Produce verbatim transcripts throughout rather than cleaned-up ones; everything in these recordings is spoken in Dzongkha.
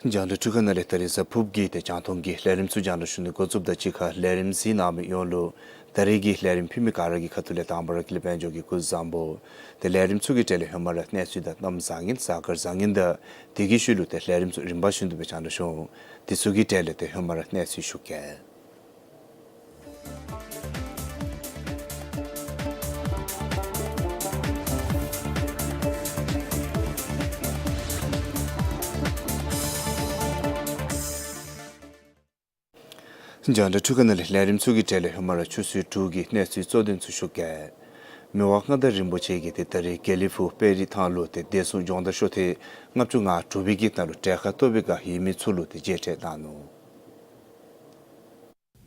རྒྱང་བསྒྲགས་འཕྲུལ་ཁང་ནང་ལས་ད་རིས་གཟའ་ཕུརཔ་གི་ཏེ་རྒྱང་མཐོང་གི་ལས་རིམ་ཚུ་རྒྱང་བསྒྲགས་ཞུ་ནི་འགོ་བཙུགསཔ་དང་གཅིག་ཁར་ལས་རིམ་གཟིགས་གནང་མི་ཡོངས་ལུ་ད་རིས་ཀྱི་ལས་རིམ་ཕུལ་མི་ག་ར་གི་ཁ་ཐུག་ལས་དང་པ་ར་ཀུན་ལེགས་དཔལ་འབྱོར་གྱི་སྐུ་གཟུགས་བཟང་པོ། ཏེ་ལས་རིམ་ཚུ་གི་གྲས་ལས་ཧེ་མ་ར་གནས་ཚུལ་དང་གནམ་བཟང་ངན་གཟའ་སྐར་བཟང་ངན་དང་དེ་གི་ཤུལ་ལུ་ཏེ་ལས་རིམ་ཚུ་རིམ་པ་བཞིན་དུ་སྦེ་རྒྱང་བསྒྲགས་ཞུ་འོང་། དེ་ཚུ་གི་གྲས་ལས་ཏེ་ཧེ་མ་ར་གནས་ཚུལ་ཞུ་གེ། རྒྱང་བསྒྲགས་འཕྲུལ་ཁང་ནང་ལས་ལས་རིམ་ཚུ་གི་གྲས་ལས་ཧེ་མ་ར་ཆུ་ཚོད་དྲུག་གི་གནས་ཚུལ་གཙོ་དོན་ཚུ་ཞུ་གེ། མི་དབང་མངའ་བདག་རིན་པོ་ཆེ་གིས་ཏེ་ད་རིས་དགེ་ལེགས་ཕུག་དཔལ་རི་ཐང་ལུ་ཏེ་བདེ་སྲུང་སྦྱོང་བརྡར་ཤོག་ཐེངས་ལྔ་བཅུ་ང་དྲུག་པའི་གི་ནང་ལུ་གྲལ་ཁར་གཏོགས་པའི་སྒང་ཡོད་མི་ཚུ་ལུ་ཏེ་མཇལ་ཕྲད་གནང་ནུག།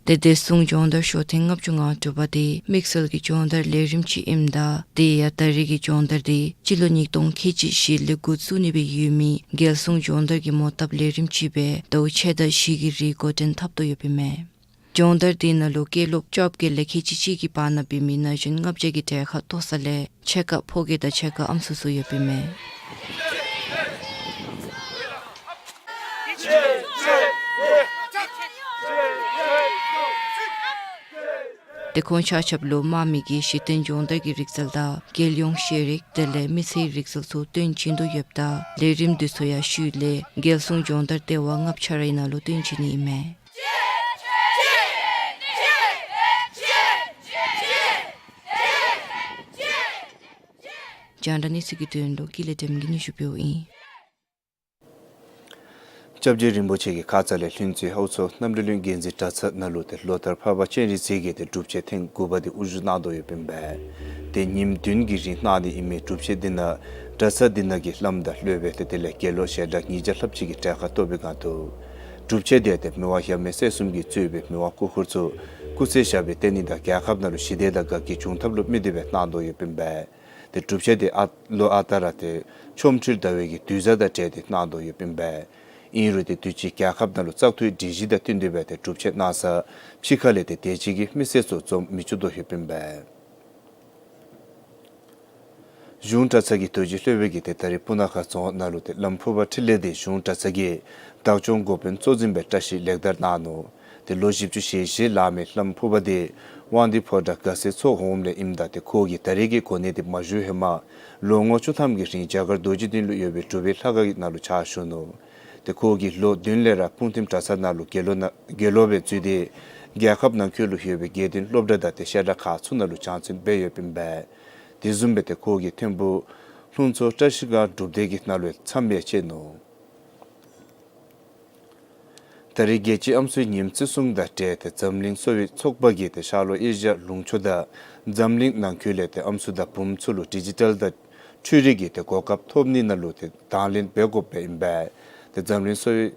ཏེ་བདེ་སྲུང་སྦྱོང་བརྡར་ཤོག་ཐེངས་ལྔ་བཅུ་ང་དྲུག་པ་དེ་དམིགས་བསལ་གྱི་སྦྱོང་བརྡར་ལས་རིམ་ཅིག་ཨིནམ་ད་དེ་ཡང་ད་རིས་ཀྱི་སྦྱོང་བརྡར་དེ་སྤྱི་ལོ་ཉིས་སྟོང་ཁལ་གཅིག་བཞི་ལས་འགོ་བཙུགས་ནི་སྦེ་ཡོད་མི་རྒྱལ་སྲུང་སྦྱོང་བརྡར་གྱི་མོ་བཏབ་ལས་རིམ་ཅིག་སྦེ་ཟླཝ་ཕྱེད་དང་བཞི་གི་རིང་འགོ་འདྲེན་འཐབ་དོ་ཡོདཔ་ཨིན་མས། སྦྱོང་བརྡར་དེ་ནང་ལུ་སྐྱེས་ལོ་བཅོ་བརྒྱད་ལས་ཁལ་གཅིག་གཅིག་གི་བར་ན་འབད་མི་ན་གཞོན་ལྔ་བརྒྱ་གིས་གྲལ་ཁར་གཏོགས་ས་ལས་ཕྱེད་ཀ་ཕོ་སྐྱེས་དང་ཕྱེད་ཀ་ཨམ་སྲུ་ཚུ་ཡོདཔ་ཨིན་མས། ཏེ་ཁོང་ཆ་ཁྱབ་ལུ་དམག་མི་གི་གཞི་རྟེན་སྦྱོང་བརྡར་གྱི་རིག་རྩལ་དང་རྒྱལ་ཡོངས་ཤེས་རིག་དེ་ལས་མི་ཚེའི་རིག་རྩལ་ཚུ་སྟོན་བྱིན་དོ་ཡོདཔ་ད་ལས་རིམ་དེ་ཚུ་ཡང་ཤུལ་ལས་རྒྱལ་སྲུང་སྦྱོང་བརྡར་ལྟེ་བ་ལྔ་ཆ་རའི་ནང་ལུ་སྟོན་བྱིན་ནི་ཨིན་མས། རྒྱང་བསྒྲགས་གནས་ཚུལ་གྱི་དོན་ལུ་ཀུན་ལེགས་དཔལ་འབྱོར་གྱིས་སྙན་ཞུ་ཕུལཝ་ཨིན། སྐྱབས་རྗེ་རིན་པོ་ཆེ་གི་ཁ་ཙ་ལས་ལྷུན་རྩེ་ཨའུ་མཚོ་གནམ་གྲུ་གླིང་དགོན་འཛིན་གྲྭ་ཚང་ནང་ལུ་ཏེ་ལོ་ལྟར་འཕགས་པ་སྤྱན་རས་གཟིགས་ཀྱི་ཏེ་སྒྲུབ་མཆོད་ཐེངས་དགུ་པ་དེ་དབུ་བཞུགས་གནང་དོ་ཡོདཔ་ཨིན་པས། ཏེ་ཉིནམ་བདུན་གྱི་རིང་གནང་ནི་ཨིན་མི་སྒྲུབ་མཆོད་འདི་ནང་གྲྭ་ཚང་འདི་ནང་གི་བླམ་དང་སློབ་དཔོན་ཏེ་དེ་ལས་དགེ་སློང་ཞལ་གྲངས་ཉིས་བརྒྱ་ལྷགཔ་ཅིག་གིས་གྲལ་ཁར་གཏོགས་པའི་སྒང་དུ་སྒྲུབ་མཆོད་དེ་ཏེ་མི་དབང་ཡབ་མེས་སྲས་གསུམ་གྱིས་གཙོས་པའི་མི་དབང་སྐུ་འཁོར་ཚུ་སྐུ་ཚེ་ཞབས་པད་བརྟན་ནི་དང་རྒྱལ་ཁབ་ནང་ལུ་ཞི་བདེ་དང་དགའ་སྐྱིད་འབྱུང་ཐབས་ལུ་དམིགས་ཏེ་སྦེ་གནང་དོ་ཡོདཔ་ཨིན་པས། ཏེ་སྒྲུབ་མཆོད་དེ་ཨ་ལོ་ཨ་རྟག་ར་ཏེ་ཆོ་འཕྲུལ་ཟླ་བའི་གི་དུས་བཟང་དང་འབྲེལ་ཏེ་གནང་དོ་ཡོདཔ་ཨིན་པས། ཨིན་རུང་ཏེ་དུས་ཅི་རྒྱལ་ཁབ་ནང་ལུ་བཙག་འཐུའི་སྒྲིག་གཞི་དང་བསྟུན་ཏེ་སྦེ་ཏེ་སྒྲུབ་མཆོད་གནང་ས་ཕྱི་ཁ་ལས་ཏེ་དེ་ཅིག་གི་མི་སེར་ཚུ་འཛོམས་མི་ཚུགས་དོ་ཡོདཔ་ཨིན་པས། གཞུང་གྲྭ་ཚང་གི་རྡོ་རྗེ་སློབ་དཔོན་གྱིས་ཏེ་ད་རིས་སྤུ་ན་ཁ་རྫོང་ནང་ལུ་ཏེ་བླམ་ཕུར་པ་འཕྲིན་ལས་དེ་གཞུང་གྲྭ་ཚང་གི་བདག་སྐྱོང་འགོ་དཔོན་གཙོ་འཛིན་སྦེ་བཀྲིས་ལེགས་དར་གནང་ནུག། ཏེ་ལོ་བཞི་བཅུ་ཞེ་བཞི་ལང་མི་བླམ་ཕུར་པ་དེ་དབང་འདུས་ཕོ་བྲང་དགའ་སེང་ཚོགས་འོགམ་ལས་ཨིནམ་ད་ཏེ་ཁོ་གིས་ད་རིས་ཀྱི་གོ་གནས་དེ་མ་ཞུ་ཧེ་མ་ལོ་ངོ་བཅུ་ཐམ་གྱི་རིང་རྒྱ་གར་རྡོ་རྗེ་གདན་ལུ་ཡོད་པའི་སྒྲུབ་པའི་ལྷ་ཁང་གི་ནང་ལུ་ཕྱག་ཞུ་ནུག། ཏེ་ཁོ་གིས་ལོ་བདུན་ལས་ར་སྤུངས་ཐིམ་གྲྭ་ཚང་ནང་ལུ་དགེ་སློང་ནང་དགེ་སློང་སྦེ་བཙུགས་ཏེ་རྒྱལ་ཁབ་ནང་འཁོད་ལུ་ཡོད་པའི་དགེ་ལྡན་སློབ་གྲྭ་དང་ཏེ་བཤད་གྲྭ་ཁག་ཚུ་ནང་ལུ་སྦྱང་བརྩོན་འབད་ཡོདཔ་ཨིན་པས། དེ་བཟུམ་སྦེ་ཏེ་ཁོ་གིས་ཐིམ་ཕུག་ལྷུན་རྩེ་བཀྲིས་སྒང་སྒྲུབ་སྡེ་གི་ནང་ལུ་མཚམས་ཡང་བཅད་ནུག། ད་རིས་རྒྱལ་སྤྱིའི་ཨམ་སྲུའི་ཉིནམ་བརྩི་སྲུང་དང་འབྲེལ་ཏེ་འཛམ་གླིང་གསོ་བའི་ཚོགས་པ་གིས་ཏེ་ཤར་ལྷོ་ཨེ་ཤི་ཡ་ལུང་ཕྱོགས་དང་འཛམ་གླིང་ནང་འཁོད་ལས་ཏེ་ཨམ་སྲུ་དང་བུམོ་ཚུ་ལུ་ཌི་ཇི་ཊལ་དང་འཕྲུལ་རིག་གི་ཏེ་གོ་སྐབས་ཐོབ་ནི་ནང་ལུ་ཏེ་དང་ལེན་འབད་དགོཔ་སྦེ་ཨིན་པས། ཏེ་འཛམ་གླིང་གསོ་བའི་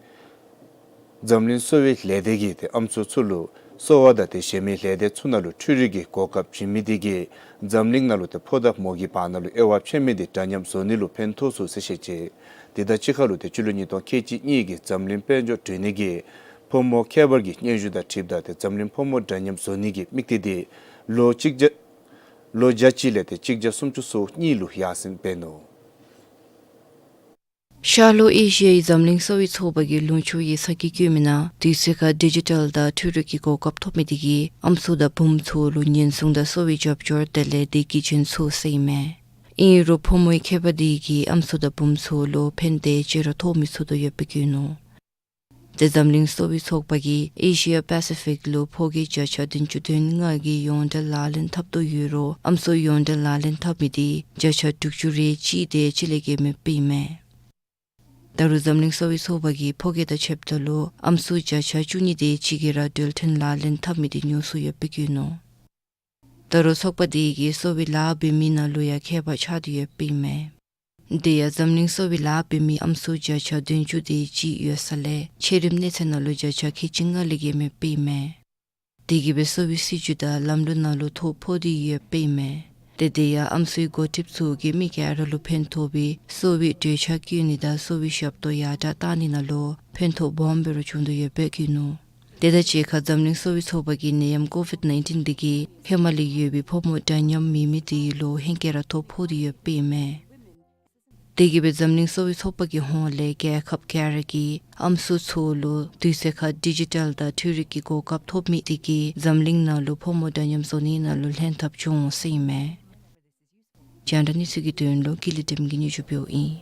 འཛམ་གླིང་གསོ་བའི་ལས་སྡེ་གིས་ཏེ་ཨམ་སྲུ་ཚུ་ལུ་ གསོ་བ་དང་ཏེ་གཞན་མི་ལས་སྡེ་ཚུ་ནང་ལུ་འཕྲུལ་རིག་གི་གོ་སྐབས་བྱིན་མི་དེ་གིས་འཛམ་གླིང་ནང་ལུ་ཏེ་ཕོ་དང་མོ་གི་བར་ན་ལུ་དབྱེ་བ་ཕྱེ་མི་དེ་འདྲ་མཉམ་བཟོ་ནི་ལུ་ཕན་ཐོགས་ཚུགས་ཟེར་བཤད་ཅི། དེ་དང་གཅིག་ཁར་ལུ་ཏེ་སྤྱི་ལོ་ཉིས་སྟོང་ཁལ་གཅིག་གཉིས་ཀྱི་འཛམ་གླིང་དཔལ་འབྱོར་སྒྲོན་ནི་གིས་ཕོ་མོ་ཁྱད་པར་གྱི་སྙན་ཞུ་དང་འཁྲིལཝ་ད་ཏེ་འཛམ་གླིང་ཕོ་མོ་འདྲ་མཉམ་བཟོ་ནི་གི་དམིགས་གཏད་དེ་ལོ་གཅིག་བརྒྱ་ལོ་བརྒྱ་གཅིག་ལས་ཏེ་གཅིག་བརྒྱ་སུམ་ཅུ་སོ་གཉིས་ལུ་ཡར་སེང་འབད་ནུག། ཤར་ལྷོ་ཨེ་ཤི་ཡའི་འཛམ་གླིང་གསོ་བའི་ཚོགས་པ་གིས་ལུང་ཕྱོགས་ཀྱི་ས་ཁྱི་བཀོད་མི་ནང་དུས་ཚོད་ཁར་ཌི་ཇི་ཊལ་དང་འཕྲུལ་རིག་གི་གོ་སྐབས་ཐོབ་མི་དེ་གིས་ཨམ་སྲུ་དང་བུམོ་ཚུ་ལུ་ཉེན་སྲུང་དང་གསོ་བའི་རྒྱབ་སྐྱོར་དེ་ལས་བདེ་སྐྱིད་ཅན་ཚུགས་ཟེར་ཨིན་མས། ཨིན་རུང་ཕོ་མོའི་ཁྱད་པར་དེ་གིས་ཨམ་སྲུ་དང་བུམོ་ཚུ་ལུ་ཕན་དེ་ཅིག་ར་ཐོགས་མི་ཚུགས་དོ་ཡོདཔ་སྦེ་བཀོད་ནུག། ཏེ་འཛམ་གླིང་གསོ་བའི་ཚོགས་པ་གིས་ཨེ་ཤི་ཡ་པ་སི་ཕིག་ལུ་ཕོ་སྐྱེས་བརྒྱ་ཆ་བདུན་ཅུ་དོན་ལྔ་གི་ཡོངས་འབྲེལ་ལག་ལེན་འཐབ་དོ་ཡོད་རུང་ཨམ་སྲུ་ཡོངས་འབྲེལ་ལག་ལེན་འཐབ་མི་དེ་བརྒྱ་ཆ་དྲུག་ཅུ་རེ་གཅིག་དེ་ཅིག་ལས་བརྒལ་མེདཔ་ཨིན་མས། ད་རུང་འཛམ་གླིང་གསོ་བའི་ཚོགས་པ་གིས་ཕོ་སྐྱེས་དང་ཕྱདཔ་ད་ལུ་ཨམ་སྲུ་བརྒྱ་ཆ་བཅུ་གཉིས་དེ་ཅིག་གིས་ར་འགྲོ་གྲོན་ལག་ལེན་འཐབ་མི་དེ་ཉུང་སུ་ཡོདཔ་སྦེ་བཀོད་ནུག། ད་རུང་ཚོགས་པ་དེ་གིས་གསོ་བའི་ལཱ་འབད་མི་ནང་ལུ་ཡང་ཁྱད་པར་ཆགས་ཏེ་ཡོདཔ་ཨིན་མས། དེ་ཡང་འཛམ་གླིང་གསོ་བའི་ལཱ་འབད་མི་ཨམ་སྲུ་བརྒྱ་ཆ་བདུན་ཅུ་དེ་ཅིག་ཡོད་ས་ལས་ཆེ་རིམ་གནས་ཚད་ནང་ལུ་བརྒྱ་ཆ་ཁལ་གཅིག་ལྔ་ལས་བརྒལ་མེདཔ་ཨིན་མས། དེ་གིས་སྦེ་གསོ་བའི་སྲིད་བྱུས་དང་ལམ་ལུགས་ནང་ལུ་ཐོ་ཕོག་སྟེ་ཡོདཔ་ཨིན་མས། ཏེ་དེ་ཡང་ཨམ་སྲུའི་འགོ་ཁྲིདཔ་ཚུ་གིས་མི་ག་ར་ལུ་ཕན་ཐོགས་པའི་གསོ་བའི་གྲོས་འཆར་བཀོད་ནི་དང་གསོ་བའི་ཞབས་ཏོག་ཡར་དྲག་བཏང་ནི་ནང་ལུ་ཕན་ཐོགས་སྦོམ་སྦེ་ར་བྱུང་དོ་ཡོདཔ་སྦེ་བཀོད་ནུག། དེ་དང་གཅིག་ཁར་འཛམ་གླིང་གསོ་བའི་ཚོགས་པ་གིས་ནད་ཡམས་ཀོ་བིཌ་ནའིན་ཊིན་དེ་གིས་ཧེ་མ་ལས་ཡོད་པའི་ཕོ་མོ་འདྲ་མཉམ་མེད་མི་དེ་ལུ་ཧེང་སྐལ་ར་ཐོ་ཕོག་སྟེ་ཡོདཔ་ཨིན་མས། དེ་གིས་སྦེ་འཛམ་གླིང་གསོ་བའི་ཚོགས་པ་གི་ཧོངས་ལས་རྒྱལ་ཁབ་ག་ར་གིས་ཨམ་སྲུ་ཚུ་ལུ་དུས་ཚོད་ཁར་ཌི་ཇི་ཊལ་དང་འཕྲུལ་རིག་གི་གོ་སྐབས་ཐོབ་མི་དེ་གིས་འཛམ་གླིང་ནང་ལུ་ཕོ་མོ་འདྲ་མཉམ་བཟོ་ནི་ནང་ལུ་ལྷན་ཐབས་འབྱུང་འོང་ཟེར་ཨིན་མས། རྒྱང་བསྒྲགས་གནས་ཚུལ་གྱི་དོན་ལུ་ཀུན་ལེགས་སྒྲོལམ་གིས་སྙན་ཞུ་ཕུལཝ་ཨིན།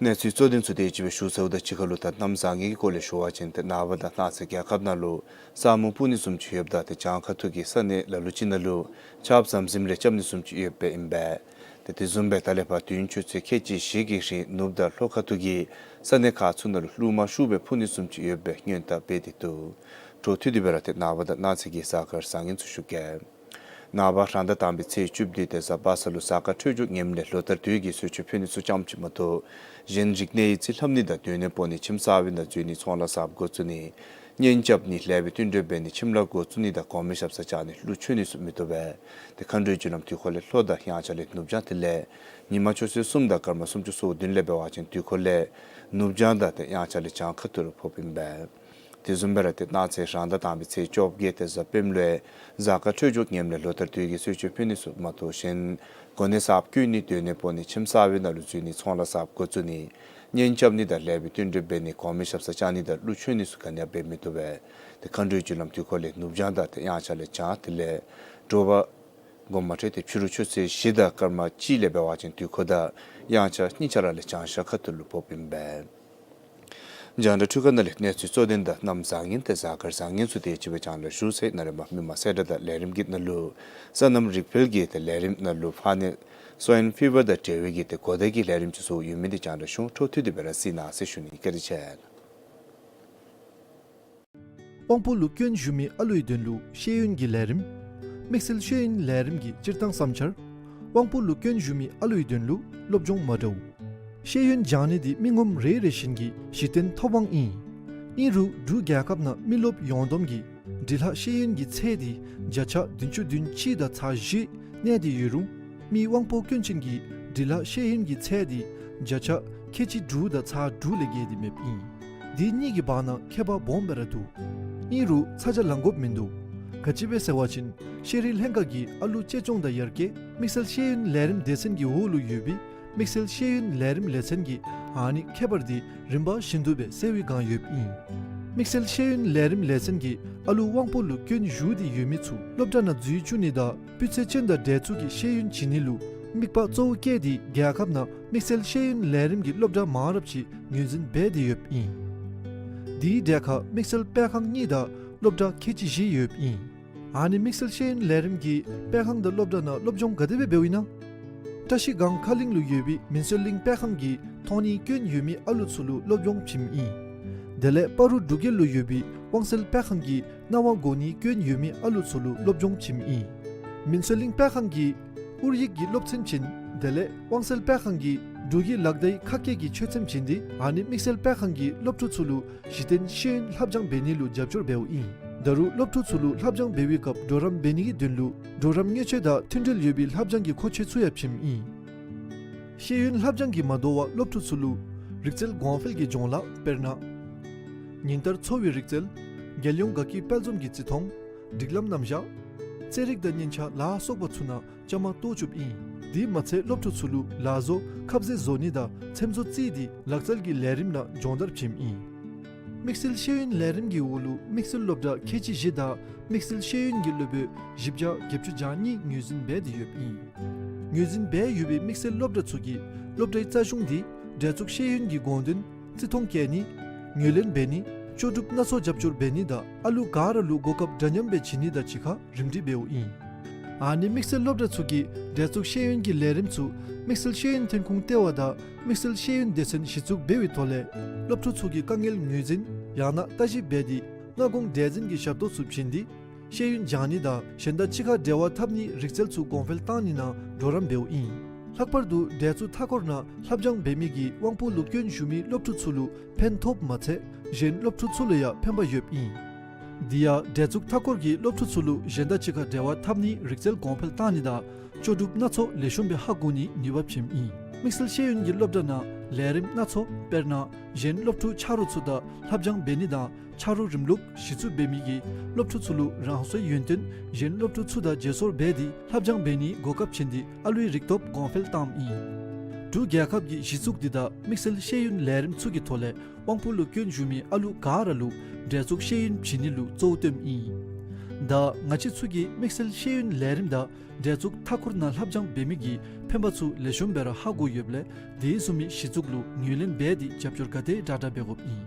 གནས་ཚུལ་གཙོ་དོན་ཚུ་དེ་ཅིག་སྦེ་ཞུ་ཚརཝ་ད་གཅིག་ཁར་ལུ་ད་གནམ་བཟང་ངན་གྱི་སྐོར་ལས་ཞུ་བ་ཅིན་ཏེ་ནངས་པ་དང་གནངས་ཚེ་རྒྱལ་ཁབ་ནང་ལུ་ས་སྨུག་སྤུབ་ནི་བཟུམ་ཅིག་ཡོདཔ་ད་ཏེ་བྱང་ཁ་ཐུག་གི་ས་གནས་ལ་ལུ་ཅིག་ནང་ལུ་ཆརཔ་ཟམ་ཟིམ་ལས་རྐྱབ་ནི་བཟུམ་ཅིག་ཡོདཔ་ཨིན་པས། ཏེ་དེ་བཟུམ་སྦེ་ད་ལས་ཕར་དུས་ཡུན་ཆུ་ཚོད་ཁལ་གཅིག་བཞི་གི་རིང་ནུབ་དང་ལྷོ་ཁ་ཐུག་གི་ས་གནས་ཁག་ཚུ་ནང་ལུ་རླུང་མ་ཤུགས་སྦེ་འཕུ་ནི་བཟུམ་ཅིག་ཡོདཔ་སྦེ་སྔོན་བརྡ་འབད་དེ་འདུག། འཕྲོ་མཐུད་དེ་སྦེ་ར་ཏེ་ནངས་པ་དང་གནངས་ཚེ་གི་གཟའ་སྐར་བཟང་ངན་ཚུ་ཞུ་གེ། ནངས་པ་རང་ཟླ་དང་པའི་ཚེས་བཅུ་བདུན་ཏེ་གཟའ་པ་སངས་ལུ་གཟའ་སྐར་འཕྲོད་སྦྱོར་ངནམ་ལས་ལོ་ལྟར་དུས་ཀྱི་གསོལ་མཆོད་ཕུལ་ནི་ཚུ་ཙམ་ཅིག་མ་གཏོགས་གཞན་རིག་གནས་ཡིག་རྩིས་ལྷབ་ནི་དང་སྡོད་གནས་སྤོ་ནི་ཁྱིམ་གསར་པའི་ནང་འཛུལ་ནི་ཚོང་ལཱ་གསརཔ་འགོ་བཙུགས་ནི་གཉེན་རྐྱབ་ནི་ལེགས་པའི་བསྟུན་གྲོས་འབད་ནི་ཁྱིམ་ལཱ་འགོ་བཙུགས་ནི་དང་གོང་མའི་ཞབས་སར་བཅར་ནི་གླུ་མཆོད་ནི་ཚུ་མི་བཏུབ་པས། ཏེ་མཁའ་འགྲོའི་རྒྱུ་ལམ་དུས་འཁོར་ལས་ལྷོ་དང་དབྱངས་འཆར་ལས་ནུབ་བྱང་དེ་ལས་ཉིན་མ་ཆུ་ཚོད་གསུམ་དང་སྐར་མ་སུམ་ཅུ་སོ་བདུན་ལས་འབད་བ་ཅིན་དུས་འཁོར་ལས་ནུབ་བྱང་དང་ཏེ་དབྱངས་འཆར་ལས་བྱང་ཁ་ཐུག་ལུ་ཕོགཔ་ཨིན་པས། དེ་བཟུམ་སྦེ་ར་ཏེ་གནངས་ཚེ་རང་ཟླ་དང་པའི་ཚེས་བཅོ་བརྒྱད་ཏེ་གཟའ་སྤེནམ་ལུ་གཟའ་སྐར་འཕྲོད་སྦྱོར་ངནམ་ལས་ལོ་ལྟར་དུས་ཀྱི་གསོལ་མཆོད་ཕུལ་ནི་ཚུ་མ་གཏོགས་གཞན་གོ་གནས་གསརཔ་བསྐོ་ནི་སྡོད་གནས་སྤོ་ནི་ཁྱིམ་གསར་པའི་ནང་ལུ་འཛུལ་ནི་ཚོང་ལཱ་གསརཔ་འགོ་བཙུགས་ནི་གཉེན་རྐྱབ་ནི་དང་ལེགས་པའི་བསྟུན་གྲོས་འབད་ནི་གོང་མའི་ཞབས་སར་བཅར་ནི་དང་གླུ་མཆོད་ནི་ཚུ་ག་ནི་ཡང་འབད་མི་བཏུབ་པས། ཏེ་མཁའ་འགྲོའི་རྒྱུ་ལམ་དུས་འཁོར་ལས་ནུབ་བྱང་དང་ཏེ་དབྱངས་འཆར་ལས་བྱང་དེ་ལས་དྲོ་པ་དགོངམ་ཁྲེལ་ཏེ་ཕྱི་རུ་ཆུ་ཚོད་བཞི་དང་སྐར་མ་གཅིག་ལས་འབད་བ་ཅིན་དུས་འཁོར་དང་དབྱངས་འཆར་གཉིས་ཆ་ར་ལས་བྱང་ཤར་ཁ་ཐུག་ལུ་ཕོགཔ་ཨིན་པས། རྒྱང་བསྒྲགས་འཕྲུལ་ཁང་ནང་ལས་གནས་ཚུལ་གཙོ་དོན་དང་གནམ་བཟང་ངན་ཏེ་གཟའ་སྐར་བཟང་ངན་ཚུ་དེ་ཅིག་སྦེ་རྒྱང་ལས་ཞུ་ཚར་ཡི། ནཱ་ལས་མར་མི་མང་གསལ་བསྒྲགས་དང་ལས་རིམ་གྱི་ནང་ལུ་སོ་ནམ་རིག་འཕེལ་གྱི་ཏེ་ལས་རིམ་ནང་ལུ་ཕར་ནི་སོའིན་ཕི་བར་དང་འབྲེལ་བའི་གི་ཏེ་གོ་བརྡ་གི་ལས་རིམ་ཅིག་ཚུ་ཡོད་མི་དེ་རྒྱང་ལས་ཞུ། འཕྲོ་མཐུད་དེ་སྦེ་ར་གཟིགས་གནང་ཟེར་ཞུ་ནི། བཀའ་དྲིན་ཆེ། དབང་པོ་ལུ་སྐྱོན་ཞུགས་མི་ཨ་ལུའི་དོན་ལུ་ཤེས་ཡོན་གྱི་ལས་རིམ། དམིགས་བསལ་ཤེས་ཡོན་ལས་རིམ་གྱི་སྤྱིར་བཏང་བསམ་འཆར། དབང་པོ་ལུ་སྐྱོན་ཞུགས་མི་ཨ་ལུའི་དོན་ལུ་སློབ་སྦྱོང་མ་འདྲཝ། ཤེས་ཡོན་སྦྱང་ནི་འདི་མི་ངོམ་རེ་རེ་བཞིན་གྱི་གཞི་རྟེན་ཐོབ་དབང་ཨིན། ཨིན་རུང་འབྲུག་རྒྱལ་ཁབ་ནང་མི་རློབས་ཡོངས་བསྡོམས་ཀྱི་འབྲི་ལྷག་ཤེས་ཡོན་གྱི་ཚད་འདི་བརྒྱ་ཆ་བདུན་ཅུ་དོན་གཅིག་དང་ཚག་བཞི་གནས་ཏེ་ཡོད་རུང་མི་དབང་པོ་སྐྱོན་ཅན་གྱི་འབྲི་ལྷག་ཤེས་ཡོན་གྱི་ཚད་འདི་བརྒྱ་ཆ་ཁལ་གཅིག་དྲུག་དང་ཚག་དྲུག་ལས་བརྒལ་ཏེ་མེདཔ་ཨིན། འདི་གཉིས་ཀྱི་བར་ན་ཁྱད་པར་སྦོམ་སྦེ་ར་འདུག། ཨིན་རུང་ཚ་གྱང་ལང་དགོཔ་མིན་འདུག། ག་ཅི་སྦེ་ཟེར་བ་ཅིན་ཤེས་རིག་ལྷན་ཁག་གིས་ཨ་ལུ་གཅེས་སྐྱོང་དང་ཡར་རྒྱས་དམིགས་བསལ་ཤེས་ཡོན་ལས་རིམ་སྡེ་ཚན་གྱི་འོག་ལུ་ཡོད་པའི་དམིགས་བསལ་ཤེས་ཡོན་ལས་རིམ་ལས་ཚན་གྱིས་ཨ་ནི་ཁྱད་པར་འདི་རིམ་པ་བཞིན་དུ་སྦེ་སེལ་བའི་བསྒང་ཡོདཔ་ཨིན། དམིགས་བསལ་ཤེས་ཡོན་ལས་རིམ་ལས་ཚན་གྱིས་ཨ་ལུ་དབང་པོ་ལུ་སྐྱོན་ཞུགས་ཏེ་ཡོད་མི་ཚུ་སློབ་གྲྭ་ནང་འཛུལ་བཅུག་ནི་དང་སྤུས་ཚད་ཅན་དང་འབྲེལ་ཚུལ་གྱི་ཤེས་ཡོན་བྱིན་ནི་ལུ་དམིགས་པ་གཙོ་བོ་བསྐྱེད་དེ་རྒྱལ་ཁབ་ནང་དམིགས་བསལ་ཤེས་ཡོན་ལས་རིམ་གྱི་སློབ་གྲྭ་མང་རབས་ཅིག་ངོས་འཛིན་འབད་དེ་ཡོདཔ་ཨིན། དེའི་གྲས་ཁར་དམིགས་བསལ་སྤེལ་ཁང་གཉིས་དང་སློབ་གྲྭ་ཁལ་གཅིག་བཞི་ཡོདཔ་ཨིན། ཨ་ནི་དམིགས་བསལ་ཤེས་ཡོན་ལས་རིམ་གྱི་སྤེལ་ཁང་དང་སློབ་གྲྭ་ནང་སློབ་སྦྱོང་ག་དེ་སྦེ་འབདཝ་ཨིན་ན། བཀྲ་ཤིས་སྒང་ཁ་གླིང་ལུ་ཡོད་པའི་མིན་སྲོལ་གླིང་སྤེལ་ཁང་གིས་མཐོང་སྣེ་སྐྱོན་ཡོད་མི་ཨ་ལུ་ཚུ་ལུ་སློབ་སྦྱོང་བྱིནམ་ཨིན། དེ་ལས་སྤ་རོ་འབྲུག་རྒྱལ་ལུ་ཡོད་པའི་དབང་གསལ་སྤེལ་ཁང་གིས་རྣ་བ་གོ་ནི་སྐྱོན་ཡོད་མི་ཨ་ལུ་ཚུ་ལུ་སློབ་སྦྱོང་བྱིནམ་ཨིན། མིན་སྲོལ་གླིང་སྤེལ་ཁང་གིས་ཨོ་རྒྱན་གྱི་སློབ་ཚན་བྱིན། དེ་ལས་དབང་གསལ་སྤེལ་ཁང་གིས་ འབྲུག་གི་ལག་བརྡའི་ཁ་སྐད་ཀྱི་ཆོས་ཚན་བྱིན་ཏེ་ཨ་ནི་དམིགས་བསལ་སྤེལ་ཁང་གིས་སློབ་ཕྲུག་ཚུ་ལུ་གཞི་རྟེན་ཤེས་ཡོན་ལྷབ་སྦྱང་འབད་ནི་ལུ་རྒྱབ་སྐྱོར་འབདཝ་ཨིན། ད་རུང་སློབ་ཕྲུག་ཚུ་ལུ་ལྷབ་སྦྱང་འབད་བའི་སྐབས་གྲོགས་རམ་འབད་ནི་གི་དོན་ལུ་གྲོགས་རམ་དངུལ་ཆས་དང་མཐུན་འབྲེལ་ཡོད་པའི་ལྷབ་སྦྱང་གི་མཁོ་ཆས་ཚུ་ཡང་བྱིནམ་ཨིན། ཤེས་ཡོན་ལྷབ་སྦྱང་གིས་མ་དོ་བར་སློབ་ཕྲུག་ཚུ་ལུ་རིག་རྩལ་གོང་འཕེལ་གྱི་སྦྱོང་ལཱ་དཔེར་ན་ཉིན་ལྟར་འཚོ་བའི་རིག་རྩལ་རྒྱལ་ཡོངས་དགའ་སྐྱིད་དཔལ་འཛོམས་ཀྱི་བརྩི་མཐོང་སྒྲིག་ལམ་རྣམ་གཞག་རྩེད་རིགས་དང་སྙན་ཆ་ལ་སོགས་པ་ཚུ་ནང་བཅའ་མར་གཏོགས་བཅུགཔ་ཨིན། དེ་མ་ཚད་སློབ་ཕྲུག་ཚུ་ལུ་ལག་བཟོ་ཁབ་ཟས་བཟོ་ནི་དང་ཚེམ་བཟོ་རྩེད་དེ་ལག་རྩལ་གྱི་ལས་རིམ་ནང་སྦྱོང་བརྡར་བྱིནམ་ཨིན། དམིགས་བསལ་ཤེས་ཡོན་ལས་རིམ་གྱི་འོག་ལུ་དམིགས་བསལ་སློབ་གྲྭ་ཁལ་གཅིག་བཞི་དང་དམིགས་བསལ་ཤེས་ཡོན་གྱི་སློབ་དཔོན་བཞི་བརྒྱ་བརྒྱད་ཅུ་གྱ་གཉིས་ངོས་འཛིན་འབད་དེ་ཡོདཔ་ཨིན། ངོས་འཛིན་འབད་ཡོད་པའི་དམིགས་བསལ་སློབ་གྲྭ་ཚུ་གིས་སློབ་གྲྭའི་རྩ་གཞུང་དེ་འབྲེལ་ཚུགས་ཤེས་ཡོན་གྱི་དགོངས་དོན་བརྩི་མཐོང་བསྐྱེད་ནི་ངོས་ལེན་འབད་ནི་ལྕོགས་གྲུབ་སྣ་ཚོགས་རྒྱབ་སྐྱོར་འབད་ནི་དང་ཨ་ལུ་ག་ར་ལུ་གོ་སྐབས་འདྲ་མཉམ་སྦེ་བྱིན་ནི་དང་གཅིག་ཁར་རིམ་སྒྲིག་འབདཝ་ཨིན། ཨ་ནི་དམིགས་བསལ་སློབ་གྲྭ་ཚུ་གིས་འབྲེལ་ཚུགས་ཤེས་ཡོན་གྱི་ལས་རིམ་ཚུ་དམིགས་བསལ་ཤེས་ཡོན་ཐོན་ཁུངས་ལྟེ་བ་དང་དམིགས་བསལ་ཤེས་ཡོན་སྡེ་ཚན་གཞི་བཙུགས་འབད་བའི་ཐོག་ལས་སློབ་ཕྲུག་ཚུ་གི་དཀའ་ངལ་ངོས་འཛིན་ཡང་ན་ལྟ་ཞིབ་འབད་དེ་སྔ་དགོང་འདྲ་འཛིན་གྱི་ཞབས་ཏོག་ཚུ་བྱིན་ཏེ་ཤེས་ཡོན་སྦྱང་ནི་དང་གཞན་དང་གཅིག་ཁར་འབྲེལ་བ་འཐབ་ནིའི་རིག་རྩལ་ཚུ་གོང་འཕེལ་གཏང་ནི་ནང་གྲོགས་རམ་འབདཝ་ཨིན། ལྷག་པར་དུ་འབྲེལ་ཚུགས་མཐའ་འཁོར་ནང་ལྷབ་སྦྱང་འབད་མི་གིས་དབང་པོ་ལུ་སྐྱོན་ཞུགས་མི་སློབ་ཕྲུག་ཚུ་ལུ་ཕན་ཐོགསཔ་མ་ཚད་གཞན་སློབ་ཕྲུག་ཚུ་ལུ་ཡང་ཕན་པ་ཡོདཔ་ཨིན། དེ་ཡང་འབྲེལ་ཚུགས་མཐའ་འཁོར་གྱིས་སློབ་ཕྲུག་ཚུ་ལུ་གཞན་དང་གཅིག་ཁར་འབྲེལ་བ་འཐབ་ནིའི་རིག་རྩལ་གོང་འཕེལ་གཏང་ནི་དང་ལྕོགས་གྲུབ་སྣ་ཚོགས་ལེགས་ཤོམ་སྦེ་ཧ་གོ་ནིའི་ནུས་པ་བྱིནམ་ཨིན། དམིགས་བསལ་ཤེས་ཡོན་གྱི་སློབ་གྲྭ་ནང་ལས་རིམ་སྣ་ཚོགས་དཔེར་ན་གཞན་སློབ་ཕྲུག་ཆ་རོགས་ཚུ་དང་ལྷབ་སྦྱང་འབད་ནི་དང་ཆ་རོགས་རིམ་ལུགས་གཞི་བཙུགས་འབད་མི་གིས་སློབ་ཕྲུག་ཚུ་ལུ་རང་སོའི་ཡོན་ཏན་གཞན་སློབ་ཕྲུག་ཚུ་དང་བརྗེ་སོར་འབད་དེ་ལྷབ་སྦྱང་འབད་ནིའི་གོ་སྐབས་བྱིན་ཏེ་ཨ་ལུའི་རིག་སྟོབས་གོང་འཕེལ་བཏངམ་ཨིན། འབྲུག་རྒྱལ་ཁབ་ཀྱི་གཞི་བཙུགས་འདི་དང་དམིགས་བསལ་ཤེས་ཡོན་ལས་རིམ་ཚུ་གི་ཐོག་ལས་དབང་པོ་ལུ་སྐྱོན་ཞུགས་མི་ཨ་ལུ་ག་ར་ལུ་འབྲེལ་ཚུགས་ཤེས་ཡོན་བྱིན་ནི་ལུ་གཙོ་བོ་བཏོནམ་ཨིན། ད་ང་བཅས་ཚུ་གིས་དམིགས་བསལ་ཤེས་ཡོན་ལས་རིམ་དང་འབྲེལ་ཚུགས་མཐའ་འཁོར་ནང་ལྷབ་སྦྱང་འབད་མི་གི་ཕན་པ་ཚུ་ལེགས་ཤོམ་སྦེ་ར་ཧ་གོ་ཡོདཔ་ལས་དེ་བཟུམ་མའི་གཞི་བཙུགས་ལུ་ངོས་ལེན་འབད་དེ་རྒྱབ་སྐྱོར་ག་དེ་དྲག་དྲག་འབད་དགོཔ་ཨིན།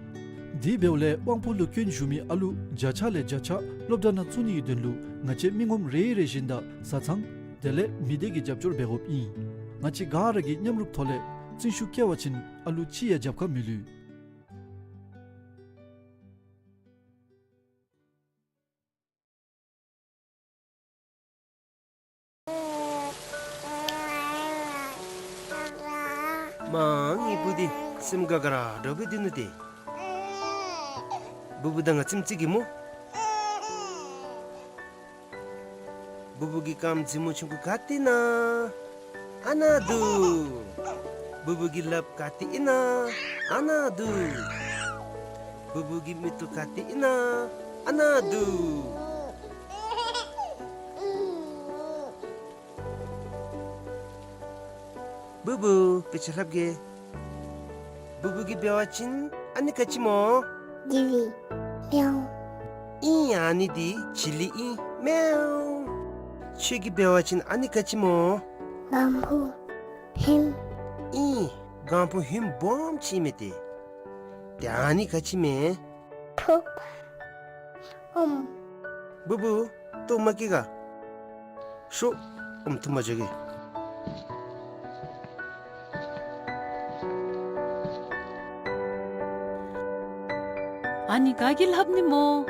དེ་འབདཝ་ལས་དབང་པོ་ལུ་སྐྱོན་ཞུགས་མི་ཨ་ལུ་བརྒྱ་ཆ་ལས་བརྒྱ་ཆ་སློབ་གྲྭ་ནང་བཙུགས་ནིའི་དོན་ལུ་ང་བཅས་མི་ངོམ་རེ་རེ་བཞིན་དང་བཟའ་ཚང་དེ་ལས་མི་སྡེ་གི་རྒྱབ་སྐྱོར་འབད་དགོཔ་ཨིན། ང་བཅས་ག་ར་གིས་མཉམ་རུབ་ཐོག་ལས་བརྩོན་ཤུགས་བསྐྱེད་པ་ཅིན་ཨ་ལུ་ཅིག་ཡང་རྒྱབ་ཁར་མི་ལུས། མ་ངེའི་བུ་འདི་སེམས་དགའ་དགའ་ར་འདྲཝ་སྦེ་སྡོད་ནུག་ཏེ། བུ་བུ་དང་ང་ཙམ་ཅིག་གིས་སྨོ། བུ་བུ་གི་རྐངམ་མཛེས་མོ་ཆུང་ཀུ་ག་ཏེ་ཨིན་ན། ཨ་ནཱ་འདུག། བུ་བུ་གི་ལགཔ་ག་ཏེ་ཨིན་ན། ཨ་ནཱ་འདུག། བུ་བུ་གི་མིག་ཏོ་ག་ཏེ་ཨིན་ན། ཨ་ནཱ་འདུག། བུ་བུ་དཔེ་ཆ་ལྷབ་གེ། བུ་བུ་གིས་འབད་བ་ཅིན་ཨ་ནི་ག་ཅི་སྨོ། ཇི་ལི། མེའུ། ཨིན། ཨ་ནི་འདི་ཇི་ལི་ཨིན། མེའུ། ཁྱོད་ཀྱིས་འབད་བ་ཅིན་ཨ་ནི་ག་ཅི་སྨོ། གང་བུ་ཧིམ། ཨིན། གང་བུ་ཧིམ་སྦོམ་ཅིག་མས་ཏེ། ཏེ་ཨ་ནི་ག་ཅི་མས། ཕུགཔ། ཨོམ། བུ་བུ། ལྟོཝ་མ་བཀྱེས་ག། ཤོག། ཨོམ་འཐུ་མ་འགྱོ་གེ། ཨ་ནི་ག་གིས་ལྷབ་ནི་སྨོ།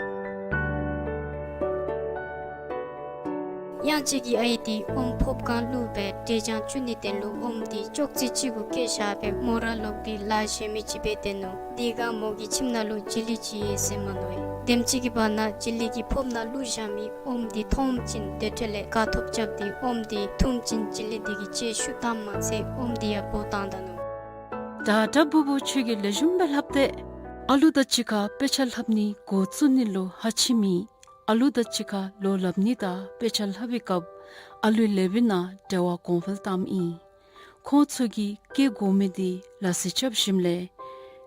གཡང་ཅིག་གི་ཨའི་འདི་ཨོམ་ཕོརཔ་སྒང་བླུགས་སྦེ་འབྲས་ལྗང་བཙུགས་ནི་དོན་ལུ་ཨོམ་འདི་ཅོག་ཙེ་ཅིག་གུ་བཀལ་བཞག་སྦེ་མོ་ར་ལོག་སྟེ་ལཱ་གཞན་མི་ཅིག་འབད་སྡོད་ནུག། དེ་སྒང་མོ་གི་ཁྱིམ་ནང་ལུ་ཇི་ལི་ཅིག་ཡོད་ཟེར་མ་མནོ་བས། དེམ་ཅིག་གི་བར་ན་ཇི་ལི་གི་ཕོརཔ་ནང་བླུགས་བཞག་མི་ཨོམ་འདི་མཐོངམ་ཅིག་དེ་འཕྲོ་ལས་དགའ་ཐོབ་རྐྱབ་སྟེ་ཨོམ་འདི་འཐུངམ་ཅིག་ཇི་ལི་འདི་གིས་ལྕེ་བཤུད་བཏངམ་མ་ཚད་ཨོམ་འདི་ཡང་འབོ་བཏང་ད་ནུག། དྲག་དྲག་བུ་བུ་ཁྱོད་ཀྱིས་ལེགས་ཤོམ་སྦེ་ལྷབ་སྟེ། ཨ་ལུ་དང་གཅིག་ཁར་དཔེ་ཆ་ལྷབ་ནི་འགོ་བཙུགས་ནི་ལུ་ཧ་ཆི་མི། ཨ་ལུ་དང་གཅིག་ཁར་ལོ་ལྷབ་ནི་དང་དཔེ་ཆ་ལྷབ་པའི་སྐབས་ཨ་ལུའི་ལགཔ་ནང་འབྲེལ་བ་གོང་འཕེལ་བཏངམ་ཨིན། ཁོང་ཚུ་གིས་བཀལ་དགོ་མི་འདི་ལག་རྩལ་རྐྱབ་ཞིནམ་ལས་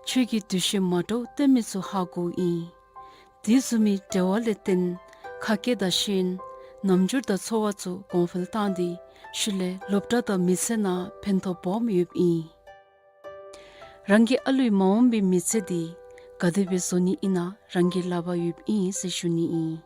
ཁྱོད་ཀྱིས་འདུ་ཤེས་མ་འདྲཝ་སྟོན་མི་ཚུ་ཧ་གོཝ་ཨིན། དེ་བཟུམ་མའི་འབྲེལ་བ་ལས་བརྟེན་ཁ་སྐད་དང་ཤེས་ཡོན་རྣམ་འགྱུར་དང་ཚོར་བ་ཚུ་གོང་འཕེལ་བཏང་སྟེ་ཤུལ་ལས་སློབ་གྲྭ་དང་མི་ཚེ་ནང་ཕན་ཐོགས་སྦོམ་ཡོདཔ་ཨིན། རང་གི་ཨ་ལུའི་མ་འོངས་པའི་མི་ཚེ་འདི་ག་དེ་སྦེ་བཟོ་ནི་ཨིན་ན་རང་གི་ལག་པར་ཡོདཔ་ཨིན་ཟེར་ཞུ་ནི་ཨིན།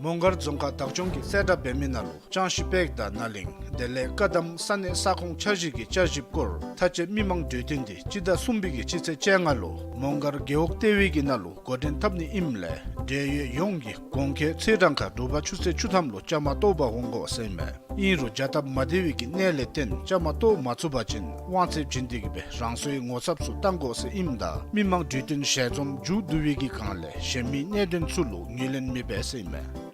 མོང་སྒར་རྫོང་ཁག་བདག་སྐྱོང་གིས་གསལ་བསྒྲགས་འབད་མི་ནང་ལུ་ཅང་ཞི་པེག་དང་ནཱ་ལིང་དེ་ལས་བཀའ་གདམས་ས་གནས་ས་ཁོངས་འཆར་གཞི་གི་བསྐྱར་ཞིབ་སྐོར་མཐའ་དཔྱད་མི་མང་གྲོས་བསྟུན་འདི་སྤྱི་ཟླ་གསུམ་པའི་གི་སྤྱི་ཚེས་བཅོ་ལྔ་ལུ་མོང་སྒར་རྒེད་འོག་ལྟེ་བའི་གི་ནང་ལུ་འགོ་འདྲེན་འཐབ་ནི་ཨིནམ་ལས་ འབྲེལ་ཡོད་ཡོངས་ཀྱིས་གོང་འཁོད་ཚེས་གྲངས་ཁར་དྲོ་པ་ཆུ་ཚོད་བཅུ་ཐམ་ལུ་བཅའ་མར་གཏོགས་པར་འོང་དགོ་ཟེར་ཨིན་མས། ཨིན་རུང་བྱ་སྟབས་མ་བདེ་བའི་གི་གནད་ལས་བརྟེན་བཅའ་མར་གཏོགས་མ་ཚུགས་པ་ཅིན་དབང་ཚད་བྱིན་ཏེ་གི་སྦེ་རང་སོའི་ངོ་ཚབ་ཚུ་བཏང་དགོ་ཟེར་ཨིནམ་ད་མི་མང་གྲོས་བསྟུན་ཞལ་འཛོམས་མཇུག་བསྡུ་བའི་གི་སྒང་ལས་གཞན་མི་གནད་དོན་ཚུ་ལུ་ངོས་ལེན་མི་འབད་ཟེར་ཨིན་མས།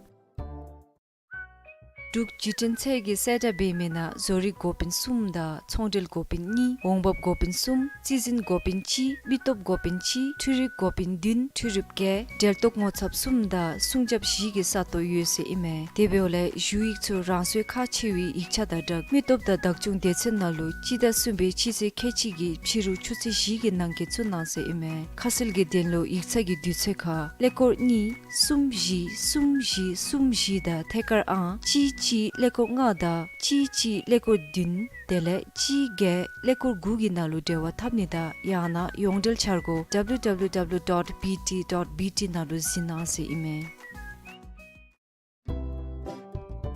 འབྲུག་བརྒྱུད་འཕྲིན་ཚད་ཀྱིས་གསལ་བསྒྲགས་འབད་མི་ནང་བཟོ་རིག་འགོ་དཔོན་གསུམ་དང་ཚོང་འབྲེལ་འགོ་དཔོན་གཉིས། འོང་འབབ་འགོ་དཔོན་གསུམ། རྩིས་འཛིན་འགོ་དཔོན་གཅིག། མི་སྟོབས་འགོ་དཔོན་གཅིག། འཕྲུལ་རིག་འགོ་དཔོན་བདུན། འཕྲུལ་རིགཔ་བརྒྱད། འབྲེལ་གཏོགས་ངོ་ཚབ་གསུམ་དང་སྲུང་རྒྱབ་བཞི་གི་ས་སྟོང་ཡོད་ཟེར་ཨིན་མས། དེ་འབདཝ་ལས་ཞུ་ཡིག་ཚུ་རང་སོའི་ཁག་ཆེ་བའི་ཡིག་ཆ་དང་སྦྲགས་མི་སྟོབས་དང་བདག་སྐྱོང་སྡེ་ཚན་ནང་ལུ་སྤྱི་ཟླ་གསུམ་པའི་སྤྱི་ཚེས་ཁལ་གཅིག་གི་ཕྱི་རུ་ཆུ་ཚོད་བཞི་གི་ནང་འཁོད་བཙུགས་གནང་ཟེར་ཨིན་མས། ཁ་གསལ་གྱི་དོན་ལུ་ཡིག་ཚང་གི་དུས་ཚོད་ཁར་ཀླད་ཀོར་གཉིས་གསུམ་བཞི་གསུམ་བཞི་གསུམ་བཞི་དང་ཐད་ཀར་ཨང་གཅིག་གཅིག་ཀླད་ཀོར་ལྔ་དང་གཅིག་གཅིག་ཀླད་ཀོར་བདུན་དེ་ལས་གཅིག་བརྒྱད་ཀླད་ཀོར་དགུ་གི་ནང་ལུ་འབྲེལ་བ་འཐབ་ནི་དང་ཡང་ན་ཡོངས་འབྲེལ་འཆར་སྒོ་W W W dot B T dot B T ནང་ལུ་གཟིགས་གནང་ཟེར་ཨིན་མས།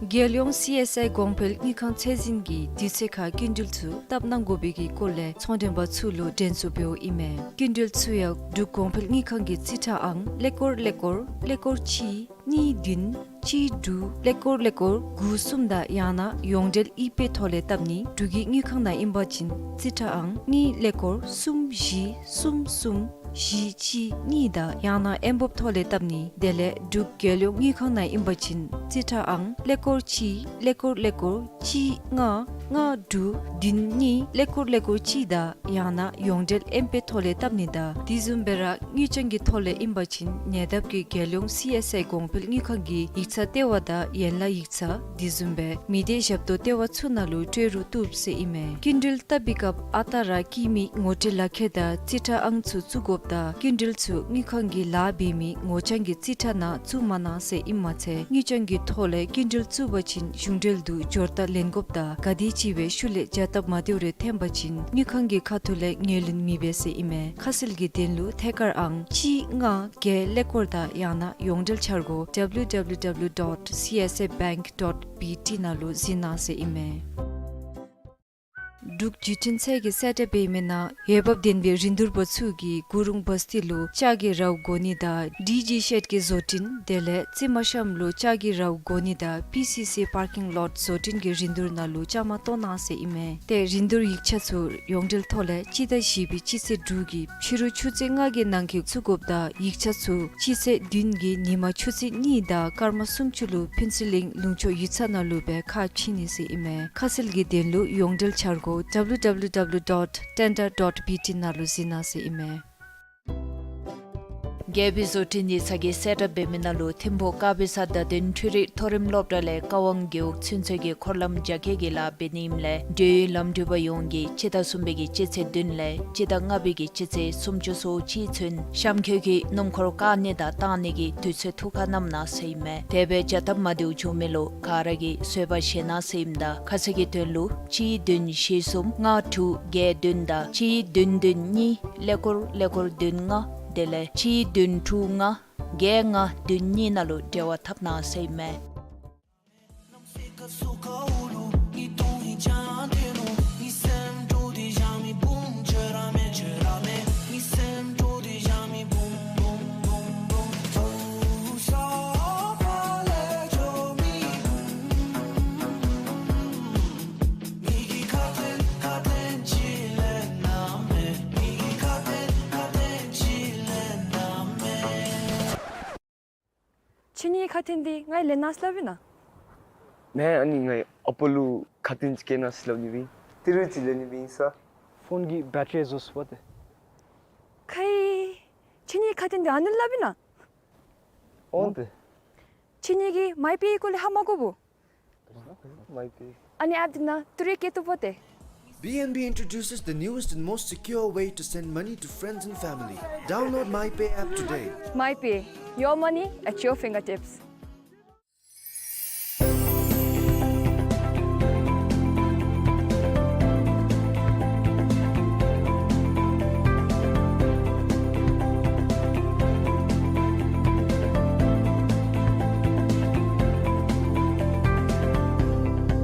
རྒྱལ་ཡོངས་སི་ཨེསི་ཨའི་གོང་འཕེལ་དངུལ་ཁང་ཚད་འཛིན་གྱིས་དུས་ཚོད་ཁར་སྐྱིན་འགྲུལ་ཚུ་བཏབ་གནང་དགོ་པའི་གི་སྐོར་ལས་ཚོང་མགྲོན་པ་ཚུ་ལུ་དྲན་གསོ་འབདཝ་ཨིན་མས། སྐྱིན་འགྲུལ་ཚུ་ཡང་འབྲུག་གོང་འཕེལ་དངུལ་ཁང་གི་རྩིས་ཁྲ་ཨང་ཀླད་ཀོར་ཀླད་ཀོར་ཀླད་ཀོར་གཅིག་གཉིས་བདུན་གཅིག་དྲུག་ཀླད་ཀོར་ཀླད་ཀོར་དགུ་གསུམ་དང་ཡང་ན་ཡོངས་འབྲེལ་ཨི་པེ་ཐོག་ལས་བཏབ་ནི། འབྲུག་གི་དངུལ་ཁང་ནང་ཨིན་པ་ཅིན་རྩིས་ཁྲ་ཨང་གཉིས་ཀླད་ཀོར་གསུམ་བཞི་གསུམ་གསུམ་བཞི་གཅིག་གཉིས་དང་ཡང་ན་ཨེམ་བོབ་ཐོག་ལས་བཏབ་ནི། དེ་ལས་འབྲུག་རྒྱལ་ཡོངས་དངུལ་ཁང་ནང་ཨིན་པ་ཅིན་རྩིས་ཁྲ་ཨང་ཀླད་ཀོར་གཅིག་ཀླད་ཀོར་ཀླད་ཀོར་གཅིག་ལྔ་ལྔ་དྲུག་བདུན་གཉིས་ཀླད་ཀོར་ཀླད་ཀོར་གཅིག་དང་ཡང་ན་ཡོངས་འབྲེལ་ཨེམ་པེ་ཐོག་ལས་བཏབ་ནི་དང་དེ་བཟུམ་སྦེ་ར་དངུལ་བྱང་གི་ཐོག་ལས་ཨིན་པ་ཅིན་ཉེ་འདབས་ཀྱི་རྒྱལ་ཡོངས་སི་ཨེསི་ཨའི་གོང་འཕེལ་དངུལ་ཁང་གི་ཡིག་ཚང་ལྟེ་བ་དང་ཡན་ལག་ཡིག་ཚང་དེ་བཟུམ་སྦེ་མི་སྡེ་ཞབས་ཏོག་ལྟེ་བ་ཚུ་ནང་ལུ་སྤྲོད་རུང་བཏུབ་ཟེར་ཨིན་མས། སྐྱིན་འགྲུལ་བཏབ་པའི་སྐབས་ཨ་རྟག་ར་དཀྱི་མི་ངོ་སྤྲོད་ལག་ཁྱེར་དང་རྩིས་ཁྲ་ཨང་ཚུ་བཙུགས་དགོཔ་དང་སྐྱིན་འགྲུལ་ཚུ་དངུལ་ཁང་གི་ལཱ་འབད་མི་ངོ་བྱང་གི་རྩིས་ཁྲ་ནང་བཙུགས་མ་གནང་ཟེར་ཨིནམ་མ་ཚད་དངུལ་བྱང་གི་ཐོག་ལས་སྐྱིན་འགྲུལ་བཙུགས་པ་ཅིན་གཞུང་འབྲེལ་དུ་འབྱོར་རྟགས་ལེན་དགོཔ་དང་ག་དེམ་ཅིག་སྦེ་ཤུལ་ལས་བྱ་སྟབས་མ་བདེཝ་རེ་ཐོན་པ་ཅིན་དངུལ་ཁང་གི་ཁ་ཐུག་ལས་ངོས་ལེན་མི་འབད་ཟེར་ཨིན་མས། ཁ་གསལ་གྱི་དོན་ལུ་ཐད་ཀར་ཨང་གཅིག་ལྔ་བརྒྱད་ཀླད་ཀོར་དང་ཡང་ན་ཡོངས་འབྲེལ་འཆར་སྒོ་W W W dot C S A bank dot B T ནང་ལུ་གཟིགས་གནང་ཟེར་ཨིན་མས། འབྲུག་བརྒྱུད་འཕྲིན་ཚད་ཀྱིས་གསལ་བསྒྲགས་འབད་མི་ནང་འོས་འབབ་ལྡན་པའི་རིན་བསྡུར་པ་ཚུ་གིས་གུ་རུང་བ་སྟི་ལུ་ལྕགས་ཀྱི་རཝ་དགོ་ནི་དང་ཌི་ཇི་ཤེཌ་ཀྱི་བཟོ་སྐྲུན་དེ་ལས་རྩི་མ་ཤམ་ལུ་ལྕགས་ཀྱི་རཝ་དགོ་ནི་དང་པི་སི་སི་པར་ཀིང་ལོཊ་བཟོ་སྐྲུན་གྱི་རིན་བསྡུར་ནང་ལུ་བཅའ་མར་གཏོགས་གནང་ཟེར་ཨིན་མས། ཏེ་རིན་བསྡུར་ཡིག་ཆ་ཚུ་ཡོངས་འབྲེལ་ཐོག་ལས་སྤྱི་ཟླ་བཞི་པའི་སྤྱི་ཚེས་དྲུག་གི་ཕྱི་རུ་ཆུ་ཚོད་ལྔ་གི་ནང་འཁོད་བཙུགས་དགོཔ་དང་ཡིག་ཆ་ཚུ་སྤྱི་ཚེས་བདུན་གྱི་ཉིན་མ་ཆུ་ཚོད་གཉིས་དང་སྐར་མ་སུམ་ཅུ་ལུ་ཕུན་ཚོགས་གླིང་ལུང་ཕྱོགས་ཡིག་ཚང་ནང་ལུ་སྦེ་ཁ་ཕྱེ་ནི་ཟེར་ཨིན་མས། ཁ་གསལ་གྱི་དོན་ལུ་ཡོངས་འབྲེལ་འཆར་སྒོ་W W W dot tender dot B T ནང་ལུ་གཟིགས་གནང་ཟེར་ཨིན་མས། རྒྱལ་པོའི་བཟོ་སྐྲུན་ཡིག་ཚང་གིས་གསལ་བསྒྲགས་འབད་མི་ནང་ལུ་ཐིམ་ཕུག་དཀར་སྦི་ས་བརྡ་དོན་འཕྲུལ་རིག་མཐོ་རིམ་སློབ་གྲྭ་ལས་ཀ་ཝང་རྒེད་འོག་ཚུན་ཚོད་ཀྱི་འཁོར་ལམ་རྒྱ་སྐྱེད་ཀྱི་ལཱ་འབད་ནི་ཨིནམ་ལས་འབྲེལ་ཡོད་ལམ་འགྲུལ་པ་ཡོངས་ཀྱིས་སྤྱི་ཟླ་གསུམ་པའི་གི་སྤྱི་ཚེས་བདུན་ལས་སྤྱི་ཟླ་ལྔ་པའི་གི་སྤྱི་ཚེས་སུམ་ཅུ་སོ་གཅིག་ཚུན་གཤམ་འཁོད་ཀྱི་སྣུམ་འཁོར་བཀག་ནི་དང་བཏང་ནི་གི་དུས་ཚོད་ཐུགས་ཁར་བསྣམ་གནང་ཟེར་ཨིན་མས། དེ་སྦེ་བྱ་སྟབས་མ་བདེཝ་བྱུང་མི་ལུ་ག་ར་གིས་བཟོད་པ་བཞེས་གནང་ཟེར་ཨིནམ་ད་ཁ་གསལ་གྱི་དོན་ལུ་གཅིག་བདུན་བཞི་གསུམ་ལྔ་དྲུག་བརྒྱད་བདུན་དང་གཅིག་བདུན་བདུན་གཉིས་ཀླད་ཀོར་ཀླད་ཀོར་བདུན་ལྔ་དེ་ལས་གཅིག་བདུན་དྲུག་ལྔ་བརྒྱད་ལྔ་བདུན་གཉིས་ནང་ལུ་འབྲེལ་བ་འཐབ་གནང་ཟེར་ཨིན་མས། ཁྱེད་གཉིས་ཁ་ཐུན་འདི་ང་ལེན་གནང་ཟེར་སླབ་ཨིན་ན། མེན། ཨ་ནི་ང་ཨ་པ་ལུ་ཁ་ཐུན་ཅིག་བསྐྱལ་གནང་ཟེར་སླབ་ནི་སྦེ་ཨིན། ཏི་རུ་ཅིག་ལེན་ནི་སྦེ་ཨིན་ས། ཕོན་གྱི་བེ་ཊ་རི་རྫོགས་སོ་པ་ཏེ། ཁའི། ཁྱེད་གཉིས་ཁ་ཐུན་འདི་ཨ་ནི་སླབ་ཨིན་ན། འོང་ཏེ། ཁྱེད་གཉིས་ཀྱིས་མའི་པེ་སྐོར་ལས་ཧ་མ་གོ་བོ། མའི་པེ། ཨ་ནི་ཨེཔ་འདི་ནང་ཏི་རུ་བསྐྱལ་བཏུབ་པ་ཏེ། B N B introduces the newest and most secure way to send money to friends and family. Download MyPay app today. MyPay, your money at your fingertips.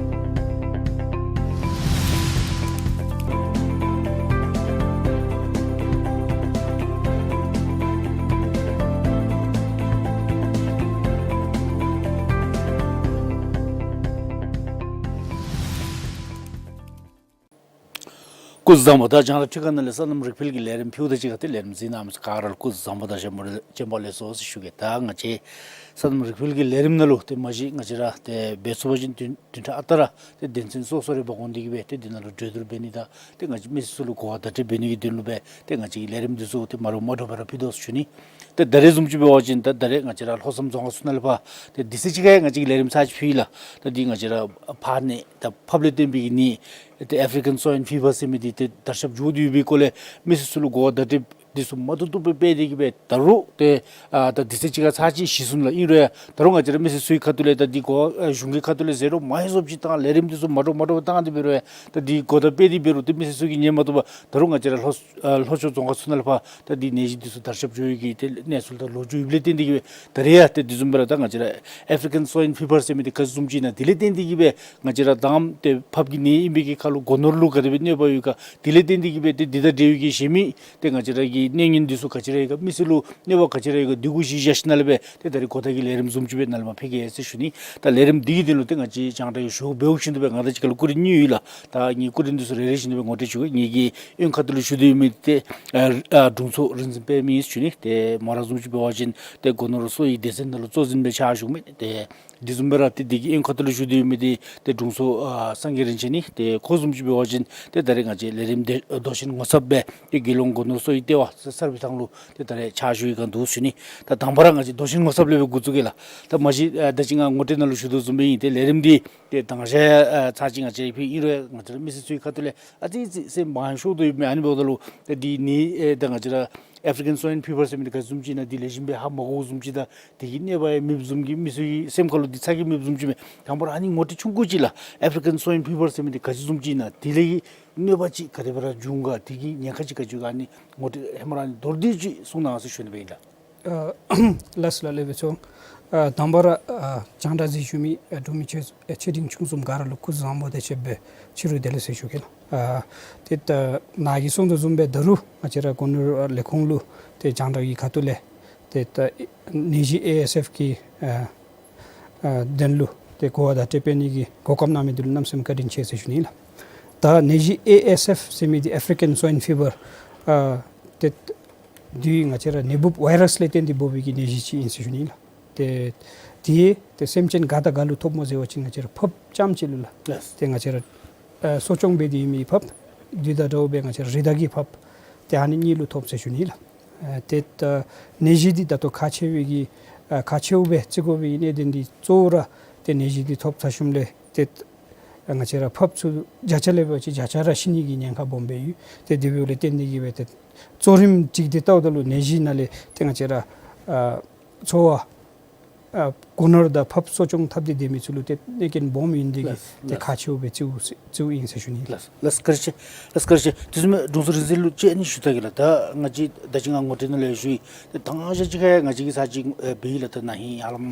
སྐུ་གཟུགས་བཟང་པོ། ད་རྒྱང་བསྒྲགས་ཁྲི་ཀ་ནང་ལས་སོ་ནམ་རིག་འཕེལ་གྱི་ལས་རིམ་ཕུལཝ་ད་གཅིག་ཁར་ཏེ་ལས་རིམ་གཟིགས་གནང་མི་ག་ར་ལུ་སྐུ་གཟུགས་བཟང་པོ་དང་བྱོན་པ་ལེགས་སོ་ཟེར་ཞུ་གེ། ད་ང་བཅས་སོ་ནམ་རིག་འཕེལ་གྱི་ལས་རིམ་ནང་ལུ་ཏེ་མ་གཞི་ང་བཅས་ར་ཏེ་འབད་ཚུགས་པ་ཅིན་བདུན་བདུན་ཕྲག་ཨ་རྟག་ར་ཏེ་སྡེ་ཚན་སོ་སོ་རེ་འབག་འོང་སྟེ་གིས་སྦེ་ཏེ་འདི་ནང་ལུ་གྲོས་བསྡུར་འབད་ནི་དང་ཏེ་ང་བཅས་མི་སེར་ཚུ་ལུ་གོ་བ་བརྡ་སྤྲོད་འབད་ནི་གི་དོན་ལུ་སྦེ་ཏེ་ང་བཅས་ཀྱི་ལས་རིམ་འདི་ཚུ་ཏེ་མ་འདྲཝ་མ་འདྲཝ་སྦེ་ར་ཕུལ་དོ་ཟེར་ཞུ་ནི། ཏེ་ད་རེས་བཟུམ་ཅིག་འབད་བ་ཅིན་ད་ད་རེས་ང་བཅས་ར་ལྷོ་བསམ་རྫོང་ཁག་ཚུ་ནང་ལས་ཕར་ཏེ་དུས་ཚོད་ཅིག་ཁར་ང་བཅས་ཀྱིས་ལས་རིམ་ཚར་ཅིག་ཕུལ་ཡི་ལགས། ད་འདི་ང་བཅས་ར་ཕར་ནད་ད་ཕགཔ་ལས་བརྟེན་པའི་གི་ནད་ཏེ་ཨེཕ་རི་ཀཱན་སོའིན་ཕི་བར་ཟེར་མི་འདི་ཏེ་དར་ཁྱབ་འགྱོ་སྟེ་ཡོད་པའི་སྐོར་ལས་མི་སེར་ཚུ་ལུ་གོ་བ་བརྡ་སྤྲོད་འདི་ཚུ་མ་བཏུབ་བཏུབ་སྦེ་འབད་དེ་གིས་སྦེ་ད་རུང་ཏེ་ཨ་ད་དུས་ཚོད་ཅིག་ཁར་ཚར་ཅིག་ཞི་སོང་ལགས། ཨིན་རུང་ཡང་ད་རུང་ང་བཅས་ར་མི་སེར་ཚུའི་ཁ་ཐུག་ལས་ད་འདི་གོ་ཨ་གཞུང་གི་ཁ་ཐུག་ལས་ཟེར་རུང་མ་ཧེ་བཟུམ་ཅིག་བཏང་ལས་རིམ་འདི་ཚུ་མ་འདྲཝ་མ་འདྲཝ་བཏང་སྟེ་འབད་རུང་ཡང་ད་འདི་གོ་བརྡ་སྤེལ་ཏེ་འབད་རུང་ཏེ་མི་སེར་ཚུ་གིས་ཉན་མ་བཏུབ་པར་ད་རུང་ང་བཅས་ར་ལྷོ་ཨ་ལྷོ་ཕྱོགས་རྫོང་ཁག་ཚུ་ནང་ལས་ཕར་ད་འདི་ནད་གཞི་འདི་ཚུ་དར་ཁྱབ་འགྱོ་ཡི་གི་ཏེ་གནས་ཚུལ་དང་ལོ་རྒྱུས་ཡོདཔ་ལས་བརྟེན་ཏེ་གིས་སྦེ་ད་རེས་ཡང་ཏེ་འདི་བཟུམ་སྦེ་ར་ད་ང་བཅས་ར་ཨེཕ་རི་ཀཱན་སོའིན་ཕི་བར་ཟེར་མི་འདི་ག་ཅི་བཟུམ་ཅིག་ཨིན་ན་དེ་ལས་བརྟེན་ཏེ་གིས་སྦེ་ང་བཅས་ར་དང་པ་ཏེ་ཕགཔ་གི་ནད་ཨིན་པའི་གི་ཁར་ལུ་སྒོ་ནོར་ལུ་ག་དེ་སྦེ་གནོད་པ་ཡོད་ག། དེ་ལས་བརྟེན་ཏེ་གིས་སྦེ་ཏེ་འདི་དང་འབྲེལ་བའི་གི་གཞན་མི་ཏེ་ང་བཅས་ར་གི་གནོད་ཉེན་འདི་ཚུ་ག་ཅི་ར་ཡོད་ག། མི་སེར་ལུ་གནོད་པ་ག་ཅི་ར་ཡོད་ག། འདི་གུ་གཞི་བཞག་ཞིནམ་ལས་སྦེ་ཏེ་ད་རེས་གོ་བརྡ་གི་ལས་རིམ་བཟུམ་ཅིག་སྦེ་ནཱ་ལས་མར་ཕུལ་གེ་ཟེར་ཞུ་ནི། ད་ལས་རིམ་འདི་གི་དོན་ལུ་ཏེ་ང་བཅས་རྒྱང་བསྒྲགས་ཀྱི་ཞུ་འབདཝ་བཞིན་དུ་སྦེ་ང་དང་གཅིག་ཁར་ལུ་སྐུ་རིམ་གཉིས་ཡོད་ལགས། ད་ངེའི་སྐུ་རིམ་འདི་ཚུ་རེ་རེ་བཞིན་དུ་སྦེ་ངོ་སྤྲོད་ཞུ་གེ། ངེ་གི་གཡོན་ཁ་ཐུག་ལུ་བཞུགས་ཏེ་ཡོད་མི་འདི་ཏེ་ཨ་ཨ་དྲུང་འཚོ་རིག་འཛིན་དཔལ་མོ་ཨིན་ཟེར་ཞུ་ནི། ཏེ་མོ་ར་བཟུམ་ཅིག་འབད་བ་ཅིན་ཏེ་སྒོ་ནོར་གསོ་བའི་སྡེ་ཚན་ནང་ལུ་གཙོ་འཛིན་སྦེ་ཕྱག་ཞུ་མི་ཏེ་འདི་བཟུམ་སྦེ་ར་ཏེ་འདི་གི་གཡོན་ཁ་ཐུག་ལུ་བཞུགས་ཏེ་ཡོད་མི་འདི་ཏེ་དྲུང་འཚོ་ཨ་སངས་རྒྱས་རིན་ཆེན་ཨིན། ཏེ་ཁོ་བཟུམ་ཅིག་འབད་བ་ཅིན་ཏེ་ད་རེས་ང་བཅས་ལས་རིམ་འདི་མདོ་ཆེན་ངོ་མཚརཔ་སྦེ་ཏེ་དགེ་སློང་སྒོ་ནོར་གསོ་བའི་ལྟེ་བ་གསར་སྦས་ཐང་ལུ་ཏེ་ད་རེས་ཕྱག་ཞུ་བའི་སྒང་འདུག་ཟེར་ཞུ་ནི། ད་དང་པ་ར་ང་བཅས་མདོ་ཆེན་ངོ་མཚརཔ་ལས་སྦེ་འགོ་བཙུགས་གེ་ལགས། ད་མ་གཞི་ཨ་ད་ཅི་ང་ངོ་སྤྲོད་ནང་ལུ་ཞུ་དོ་བཟུམ་སྦེ་ཨིན། ཏེ་ལས་རིམ་འདི་ཏེ་དང་ཤ་ཨ་ཚར་ཅིག་ང་བཅས་ཕུལ་ཨིན་རུང་ང་བཅས་ར་མི་སེར་ཚུའི་ཁ་ཐུག་ལས་ཨ་ཙི་ཙི་སེམས་མང་ཤོས་དོ་ཡོད་མི་ཨ་ནི་འབདཝ་ད་ལུ་ཏེ་འདི་ནི་ཨེ་ད་ང་བཅས་ར་ཨེཕ་རི་ཀཱན་སོའིན་ཕི་བར་ཟེར་མི་འདི་ག་བཟུམ་ཅིག་ཨིན་ན་འདི་ལེགས་ཤོམ་སྦེ་ཧ་མ་གོཝ་བཟུམ་ཅིག་དང་དེ་གི་གནོད་པ་ཡང་མེདཔ་བཟུམ་གྱི་མི་སེར་གྱི་སེམས་ཁ་ལུ་འདི་ཚ་གྱང་མེདཔ་བཟུམ་ཅིག་མས། དང་པ་ར་ཨ་ནི་ངོ་སྤྲོད་ཆུང་ཀུ་ཅིག་ལགས། ཨེཕ་རི་ཀཱན་སོའིན་ཕི་བར་ཟེར་མི་འདི་ག་ཅི་བཟུམ་ཅིག་ཨིན་ན་དེ་ལས་གནོད་པ་ཅིག་ག་དེ་སྦེ་ར་འབྱུང་ག། དེ་གི་ཉེན་ཁ་ཅིག་ག་ཅི་ཡོད་ག། ཨ་ནི་ངོ་སྤྲོད་ཧེ་མ་ར་ཨ་ནི་མདོར་བསྡུས་ཅིག་གསུང་གནང་ཟེར་ཞུ་ནི་སྦེ་ཨིན་ལགས། ཨ་ལགས་སོ་ལགས། ལེགས་པའི་ཚོགས། ཨ་དང་པ་ར་ཨ་རྒྱང་བསྒྲགས་གཟིགས་བཞུགས་མི་ཨ་འབྲུག་མི་ཆེ་ཆེ་འབྲིང་ཆུང་གསུམ་ག་ར་ལུ་སྐུ་གཟུགས་བཟང་པོ་དང་བཅས་པའི་ཕྱི་རུ་བདེ་ལེགས་ཟེར་ཞུ་གེ་ལགས། ཨ་ཏེ་ད་ནཱ་གིས་གསུངས་དོ་བཟུམ་སྦེ་ད་རུང་ང་བཅས་ར་སྒོ་ནོར་ལས་ཁུངས་ལུ་ཏེ་རྒྱང་བསྒྲགས་ཀྱི་ཁ་ཐུག་ལས་ཏེ་ད་ནད་གཞི་ཨེ་ཨེསི་ཨེཕ་གི་ཨ་ཨ་དོན་ལུ་ཏེ་གོ་བ་བརྡ་སྤྲོད་འབད་ནི་གི་གོ་སྐབས་གནང་མི་འདི་ལུ་གནམ་མེད་ས་མེད་བཀའ་དྲིན་ཆེ་ཟེར་ཞུ་ནི་ལགས། ད་ནད་གཞི་ཨེ་ཨེསི་ཨེཕ་ཟེར་མི་འདི་ཨེཕ་རི་ཀཱན་སོའིན་ཕི་བར་ཨ་ཏེ་འདི་ང་བཅས་ར་ནད་འབུཔ་ཝའི་རཱསི་ལས་བརྟེན་ཏེ་འབོ་བའི་གི་ནད་གཞི་ཅིག་ཨིན་ཟེར་ཞུ་ནི་ལགས། ཏེ་འདི་ཏེ་སེམས་ཅན་ག་དང་ག་ལུ་ཐོབ་སྨོ་ཟེར་བ་ཅིན་ང་བཅས་ར་ཕགཔ་རྐྱངམ་ཅིག་ལུ་ལགས། ལགས། ཏེ་ང་བཅས་ར་ཨ་གསོ་སྐྱོང་འབད་དེ་ཡོད་མི་ཕགཔ་འདི་དང་འདྲཝ་སྦེ་ང་བཅས་ར་རི་དྭགས་ཀྱི་ཕགཔ་ཏེ་ཨ་ནི་གཉིས་ལུ་ཐོབ་ཟེར་ཞུ་ནི་ལགས། ཨ་ཏེ་ད་ནད་གཞི་འདི་ད་ལྟོ་ཁག་ཆེ་བའི་གི་ཨ་ཁག་ཆེཝ་སྦེ་བརྩི་དགོ་པའི་གནད་དོན་འདི་གཙོ་བོ་ར་ཏེ་ནད་གཞི་འདི་ཐོབ་ཚར་ཞིནམ་ལས་ཏེ་ང་བཅས་ར་ཕགཔ་ཚུ་བརྒྱ་ཆ་ལས་འབད་བ་ཅིན་བརྒྱ་ཆ་ར་ཤི་ནི་གི་ཉེན་ཁ་སྦོམ་སྦེ་ཡོད། ཏེ་དེ་འབདཝ་ལས་བརྟེན་ཏེ་གིས་སྦེ་ཏེ་གཙོ་རིམ་ཅིག་འདི་བལྟཝ་ད་ལུ་ནད་གཞི་ནང་ལས་ཏེ་ང་བཅས་ར་ཨ་འཚོ་བ་ཨ་སྒོ་ནོར་དང་ཕགཔ་གསོ་སྐྱོང་འཐབ་སྟེ་སྡོད་མི་ཚུ་ལུ་ཏེ་གནོད་རྐྱེན་སྦོམ་ཨིན་ཏེ་གིས་ལགས་ཏེ་ལགས། ཁག་ཆེཝ་སྦེ་བརྩིཝ་བརྩིཝ་ཨིན་ཟེར་ཞུ་ནི་ལགས། ལགས་ལགས་བཀའ་དྲིན་ཆེ། ལགས་བཀའ་དྲིན་ཆེ། དེ་བཟུམ་སྦེ་དྲུང་འཚོ་རིག་འཛིན་ལུ་ཅིག་ཨ་ནི་ཞུ་ད་གེ་ལགས། ད་ང་བཅས་ད་ཅི་ང་ངོ་སྤྲོད་ནང་ལས་ཞུ་ཡི། ཏེ་དང་ཤ་ཅིག་ཁར་ང་བཅས་ཀྱིས་ཚར་ཅིག་ཨེ་འབད་ཡི་ལགས། ད་ན་ཧིང་ཧ་ལམ་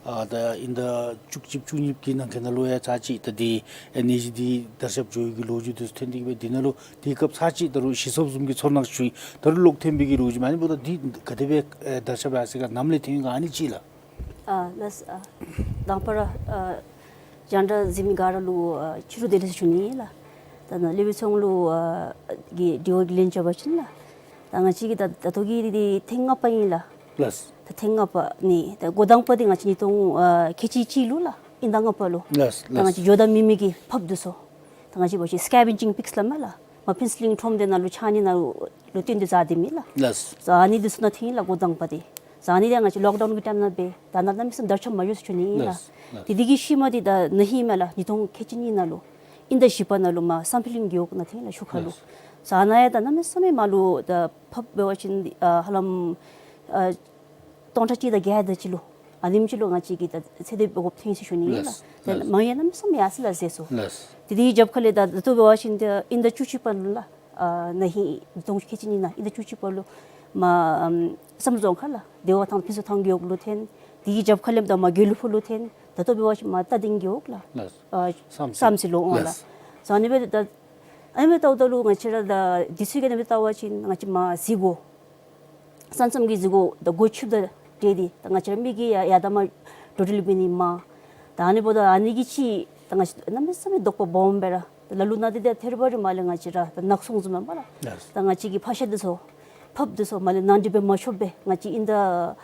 ཨ་ད་དབྱིན་ཟླ་བཅུ་གཅིག་བཅུ་གཉིས་ཀྱི་ནང་འཁོད་ནང་ལུ་ཡང་ཚར་ཅིག་ད་འདི་ཨེ་ནད་གཞི་འདི་དར་ཁྱབ་འགྱོ་ཡི་གི་ལོ་རྒྱུས་འདི་ཚུ་ཐོན་ཏེ་གིས་སྦེ་འདི་ནང་ལུ་དེའི་སྐབས་ཚར་ཅིག་ད་རུང་ཞི་སོངམ་བཟུམ་གྱི་ཚོར་སྣང་ཞུ་ཡི། ད་རུང་ལོག་ཐོན་པའི་གི་ལོ་རྒྱུས་མ་ཨ་ནི་འབདཝ་ད་འདི་ག་དེ་སྦེ་ཨེ་དར་ཁྱབ་ཡར་སོ་ཡི་ག། ནམ་ལས་ཐོན་ཡི་ག། ཨ་ནི་ཅིག་ལགས། ཨ་ལགས། ཨ་དང་པ་ར་ཨ་རྒྱང་བསྒྲགས་གཟིགས་མི་ག་ར་ལུ་ཨ་ཕྱི་རུ་བདེ་ལེགས་ཟེར་ཞུ་ནི་ལགས། ད་ནཱ་ལེགས་པའི་ཚོགས་ལུ་ཨ་གི་དྲི་བ་གི་ལན་རྐྱབ་པ་ཅིན་ལགས། ད་ང་བཅས་ཀྱིས་ད་ད་ལྟོ་གི་འདི་ཐེངས་ལྔ་པ་ཨིན་ལགས། ལགས། ད་ཐེངས་ལྔ་པ་ཨིན། ད་འགོ་དང་པ་འདི་ང་བཅས་ཉིས་སྟོང་ཨ་ཁལ་གཅིག་གཅིག་ལུ་ལགས། དབྱིན་ཟླ་ལྔ་པ་ལུ། ལགས་ད་ང་བཅས་ལགས། འགྱོ་དང་མེད་མི་གི་ཕགཔ་འདི་ཚུ་ད་ང་བཅས་འབད་བ་ཅིན་སི་ཀེ་བེན་ཇིང་པིགསི་སླབ་མས་ལགས། མ་ཕུན་ཚོགས་གླིང་ཁྲོམ་སྡེ་ནང་ལུ་ཕྱགས་སྙིགས་ནང་ལུ་ལུ་བཏོན་ཏེ་བཟའ་སྡོད་མི་ལགས། ལགས། བཟའ་ནི་འདི་ཚུ་ནང་ཐོན་ཡི་ལགས། འགོ་དང་པ་འདི་བཟའ་ནི་འདི་ང་བཅས་ལོག་ཌའུན་གྱི་ཊའིམ་ནང་འབད། ད་ནཱ་གནམ་མེད་ས་མེད་དར་ཁྱབ་མ་འགྱོ་ཟེར་ཞུ་ནི་ལགས། ལགས་ལགས། ཏེ་འདི་གི་ཤུལ་མ་འདི་ད་ན་ཧིང་མས་ལགས། ཉིས་སྟོང་ཁལ་གཅིག་གཉིས་ནང་ལུ་དབྱིན་ཟླ་བཞི་པ་ནང་ལུ་མར་སམ་ཕི་ལིང་རྒེད་འོག་ནང་ཐོན་ཡི་ལགས། ཤུལ་ཁ་ལུ། ལགས། བཟའ་ནི་ཡང་ད་གནམ་མེད་ས་མེད་མར་ལུ་ད་ཕགཔ་འབད་བ་ཅིན་ཨ་ཧ་ལམ་ཨ་སྟོང་ཕྲག་གཅིག་དང་བརྒྱད་དེ་ཅིག་ལུ་ཨ་ནེམ་ཅིག་ལུ་ང་བཅས་ཀྱིས་ད་ཚེ་འདས་འབད་དགོཔ་ཐོན་ཡི་ཟེར་ཞུ་ནི་ལགས། ལགས་ད་ལགས། མང་ཡང་གནམ་མེད་ས་མེད་ཡར་སོ་ཡི་ལགས་ཟེར་སོ། ལགས། ཏེ་དེའི་རྒྱབ་ཁ་ལས་ད་ད་ལྟོ་འབད་བ་ཅིན་ཏེ་དབྱིན་ཟླ་བཅུ་གཅིག་པ་ལུ་ལགས། ཨ་ན་ཧིང་ཉིས་སྟོང་ཁལ་གཅིག་གཉིས་ནང་དབྱིན་ཟླ་བཅུ་གཅིག་པ་ལུ་མར་ཨམ་བསམ་གྲུབ་རྫོང་ཁག་ལགས། བདེ་བ་ཐང་ཕུན་ཚོགས་ཐང་རྒེད་འོག་ལུ་ཐོན། དེའི་རྒྱབ་ཁ་ལས་ད་མར་དགེ་ལུགས་ཕུག་ལུ་ཐོན། ད་ལྟོ་འབད་བ་ཅིན་མར་རྟ་སྡིང་རྒེད་འོག་ལགས། ལགས། ཨ་བསམ་སྲིད་ལུ་འོང་ལགས། ལགས། བཟའ་ནི་འབད་ད་ཨ་ནི་འབདཝ་ད་ལུ་ང་བཅས་ར་ད་དུས་ཚོད་ཀྱི་ནང་འབད་བལྟ་བ་ཅིན་ང་བཅས་མར་གཟིགས་དགོ། ས་མཚམས་ཀྱི་གཟིགས་དགོ། ད་སྒོ་ཕྱེཝ་ད་འདྲ་འདི་ད་ང་བཅས་ར་མི་གིས་ཡར་ཡར་དང་མར་འགྲོ་འགྲུལ་འབད་ནི་མང་། ད་ཨ་ནི་འབདཝ་ད་ཨ་ནི་གི་ཅིག་ད་ང་བཅས་གནམ་མེད་ས་མེད་དོགས་པ་སྦོམ་སྦེ་ར་ ལ་ལུ་ནང་འདི་ད་ཐེར་བ་རེ་མ་ལས་ང་བཅས་ར་ད་ནག་ཚོང་བཟུམ་མ་ལ། ལགས། ད་ང་བཅས་ཀྱི་ཕག་ཤ་འདི་ཚུ་ཕགཔ་འདི་ཚུ་མ་ལས་ནང་འདྲེན་འབད་མ་ཆོགཔ་སྦེ་ང་བཅས་ཨིན་ཟླ་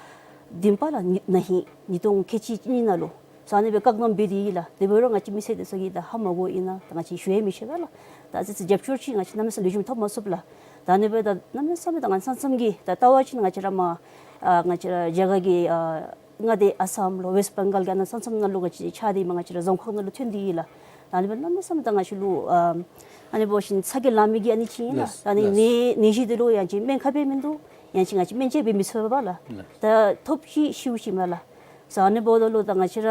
བདུན་པ་ལ་ན་ཧིང་ཉིས་སྟོང་ཁལ་གཅིག་གཉིས་ནང་ལུ་ས་གནས་སྦེ་བཀག་དམ་འབད་དེ་ཡི་ལགས། དེ་འབད་རུང་ང་བཅས་མི་སེར་འདི་ཚུ་གིས་ད་ཧ་མ་གོ་ཨིན་ན་ད་ང་བཅས་ཞུ་ཡང་མི་ཤེས་པས་ལགས། ད་ཨ་ཙི་ཙི་རྒྱབ་སྐྱོར་ཅིག་ང་བཅས་གནམ་མེད་ས་མེད་ལེགས་ཤོམ་ཐོབ་མ་ཚུགས་ལགས། ད་ཨ་ནི་སྦེ་ད་གནམ་མེད་ས་མེད་ད་ང་ས་མཚམས་ཀྱི་ད་ལྟ་བ་ཅིན་ང་བཅས་ར་མར་ཨ་ང་བཅས་ར་རྒྱ་གར་གྱི་ཨ་མངའ་སྡེ་ཨ་སམ་ལོ་ཝེསཊ་བེང་གཱལ་གྱི་ཨ་ནཱ་ས་མཚམས་ནང་ལུ་ང་བཅས་ཆགས་ཏེ་མར་ང་བཅས་ར་རྫོང་ཁག་ནང་ལུ་ཐོན་ཏེ་ཡི་ལགས། ད་ཨ་ནི་སྦེ་གནམ་མེད་ས་མེད་ད་ང་བཅས་ལུ་ཨ་ཨ་ནི་འབད་བ་ཅིན་ཚ་གྱང་ལང་མི་གི་ཨ་ནི་ཅིག་ཨིན་ལགས། ལགས། ད་ཨ་ནི་ལགས། ནད་ནད་གཞི་འདི་ལུ་ཡང་ཅིན་སྨན་ཁབ་ཡང་མིན་འདུག། ཡང་ཅིན་ང་བཅས་སྨན་བཅོས་འབད་མི་ཚུགས་པས་ལགས། ལགས། ད་ཐོབ་ཅི་ཤིཝ་ཅིག་མས་ལགས། ས་ཨ་ནི་འབདཝ་ད་ལུ་ད་ང་བཅས་ར་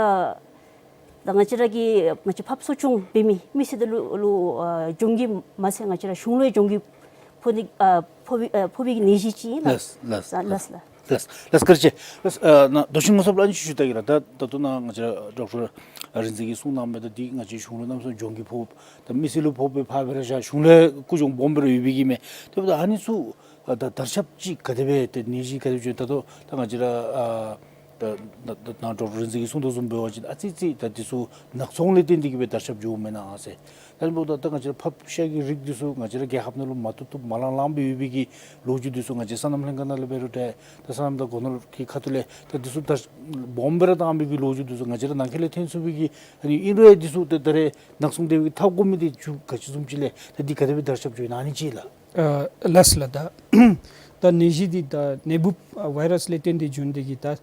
ད་ང་བཅས་ར་གི་ང་བཅས་ཕགཔ་གསོ་སྐྱོང་འབད་མི་མི་སེར་འདི་ལུ་ལུ་ཨ་གྱོང་གུད་མ་ཚད་ང་བཅས་ར་གཞུང་ལུ་ཡང་གྱོང་གུད་ཕོག་ནི་ཨ་ཕོག་པའི་ཨ་ཕོག་པའི་གི་ནད་གཞི་ཅིག་ཨིན་ལགས། ལགས་ལགས། ལགས་ལགས། ལགས་ལགས། བཀའ་དྲིན་ཆེ། ལགས། ཨ་ནཱ་མདོ་ཆེན་ངོ་ཚབ་ལུ་ཨ་ནི་ཅིག་ཞུ་ད་གེ་ལགས། ད་ད་ལྟོ་ནཱ་ང་བཅས་ར་ཌོག་ཊར་རིག་འཛིན་གྱིས་གསུངས་གནང་མི་ད་འདི་ང་བཅས་གཞུང་ལུ་གནམ་མེད་ས་མེད་གྱོང་གུད་ཕོག། ད་མི་སེར་ལུ་ཕོག་པའི་ཕར་སྦེ་ར་བཞག། གཞུང་ལུ་ཡང་ཀུ་གྱོང་སྦོམ་སྦེ་ར་ཡོད་པའི་གི་མས། དེ་འབདཝ་ད་ཨ་ནི་ཚུ་ཨ་ད་དར་ཁྱབ་ཅིག་ག་དེ་སྦེ་ཏེ་ནད་གཞི་ག་དེ་སྦེ་བྱུང་ད་ལྟོ་ད་ང་བཅས་ར་ཨ་ད་ད་ད་ནཱ་ཌོག་ཊར་རིག་འཛིན་གྱིས་གསུངས་དོ་བཟུམ་འབད་བ་ཅིན་ཨ་ཙི་ཙི་ད་འདི་ཚུ་ནག་ཚོང་ལས་བརྟེན་ཏེ་གིས་སྦེ་དར་ཁྱབ་འགྱོཝ་མེན་ན་ཟེར། ད་ཨ་ནི་འབདཝ་ད་ད་ང་བཅས་ར་ཕགཔ་ཤ་གི་རིགས་འདི་ཚུ་ང་བཅས་ར་རྒྱལ་ཁབ་ནང་ལུ་མ་བཏུབ་བཏུབ་མ་ལང་ལངམ་སྦེ་ཡོད་པའི་གི་ལོ་རྒྱུས་འདི་ཚུ་ང་བཅས་སོ་ནམ་ལྷན་ཁག་ནང་ལས་འབད་རུང་འདྲ་ད་སོ་ནམ་དང་སྒོ་ནོར་གྱི་ཁ་ཐུག་ལས་ད་འདི་ཚུ་ད་སྦོམ་སྦེ་ར་བཏང་བའི་གི་ལོ་རྒྱུས་འདི་ཚུ་ང་བཅས་ར་ནང་འཁོད་ལས་ཐོན་ཚུགས་པའི་གི་ཨ་ནི་ཨིན་རུང་ཡང་འདི་ཚུ་ད་ད་རེས་ནག་ཚོང་སྡེ་བའི་ཐག་བཀོད་མི་འདི་ཚུ་ག་ཅི་བཟུམ་ཅིག་ལས་ད་འདི་ག་དེ་སྦེ་དར་ཁྱབ་འགྱོ་ཡི་ན་ཨ་ནི་ཅིག་ལགས། ཨ་ལགས་ལགས། ད་ད་ནད་གཞི་འདི་ད་ནད་འབུཔ་ཨ་ཝའི་རཱསི་ལས་བརྟེན་ཏེ་འབྱུང་འདི་གིས་ད་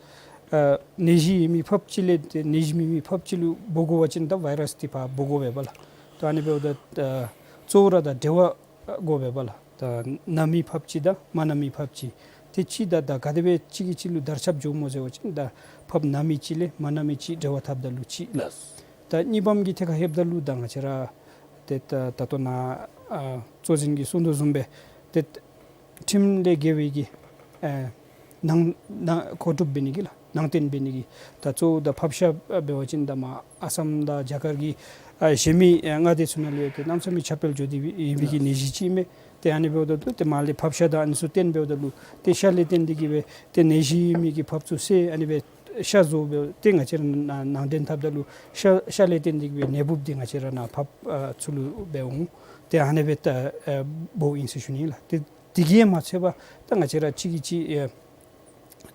ཨ་ནད་གཞི་ཡོད་མི་ཕགཔ་ཅིག་ལས་ཏེ་ནད་གཞི་མེད་མི་ཕགཔ་ཅིག་ལུ་འབོ་དགོ་པ་ཅིན་ད་ཝའི་རཱསི་འདི་ཕར་འབོ་དགོ་པས་པ་ལགས། ད་ཨ་ནི་འབདཝ་ད་ཨ་གཙོ་བོ་ར་ད་འབྲེལ་བ་དགོ་པས་པ་ལགས། ད་ན་མི་ཕགཔ་ཅིག་དང་མ་ན་མི་ཕགཔ་ཅིག་ཏེ་ཅིག་ད་ད་ག་དེ་སྦེ་གཅིག་གིས་གཅིག་ལུ་དར་ཁྱབ་འགྱོཝ་སྨོ་ཟེར་བ་ཅིན་ད་ཕགཔ་ན་མི་ཅིག་ལས་མ་ན་མི་ཅིག་འབྲེལ་བ་འཐབ་ད་ལུ་ཅིག་ལགས། ད་གཉིས་པམ་གྱི་ཐད་ཁར་ལྷོདཔ་ད་ལུ་ད་ང་བཅས་ར་ཏེ་ད་ད་ལྟོ་ནཱ་ཨ་གཙོ་འཛིན་གྱིས་གསུངས་དོ་བཟུམ་སྦེ་ཏེ་ཁྲིམས་ལས་འགལ་བའི་གི་ཨེ་ནང་ནང་མཁོ་སྒྲུབ་འབད་ནི་གི་ལགས་ནང་རྟེན་འབད་ནི་གི་ད་གཙོ་བོ་ད་ཕགཔ་ཤ་འབད་བ་ཅིན་ད་མར་ཨ་སམ་དང་རྒྱ་གར་གྱི་ཨ་གཞན་མི་ཨེ་མངའ་སྡེ་ཚུ་ནང་ལུ་ཡང་ཏེ་གནམ་མེད་ས་མེད་ཁྱབ་སྤེལ་འགྱོ་སྟེ་ཡོད་པའི་གི་ནད་གཞི་ཅིག་མས། ཏེ་ཨ་ནི་འབདཝ་ད་ལུ་ཏེ་མར་ལས་ཕགཔ་ཤ་དང་ཨ་ནི་ཚུ་བསྟེན་འབདཝ་ད་ལུ་ཏེ་ཤ་ལས་བརྟེན་ཏེ་གིས་སྦེ་ཏེ་ནད་གཞི་ཡོད་མི་གི་ཕགཔ་ཚུ་བསད་ཨ་ནི་སྦེ་ཤ་བཟོ་སྦེ་ཏེ་ང་བཅས་ར་ནཱ་ནང་རྟེན་འཐབ་ད་ལུ་ཤ་ཤ་ལས་བརྟེན་ཏེ་གིས་སྦེ་ནད་འབུཔ་འདི་ང་བཅས་ར་ནཱ་ཕགཔ་ཨ་ཚུ་ལུ་འབད་འོང་། ཏེ་ཨ་ནི་སྦེ་ད་ཨེ་འབོཝ་ཨིན་ཟེར་ཞུ་ནི་ལགས། ཏེ་དེ་གིས་མ་ཚད་པར་ད་ང་བཅས་ར་གཅིག་གིས་གཅིག་ཨེ་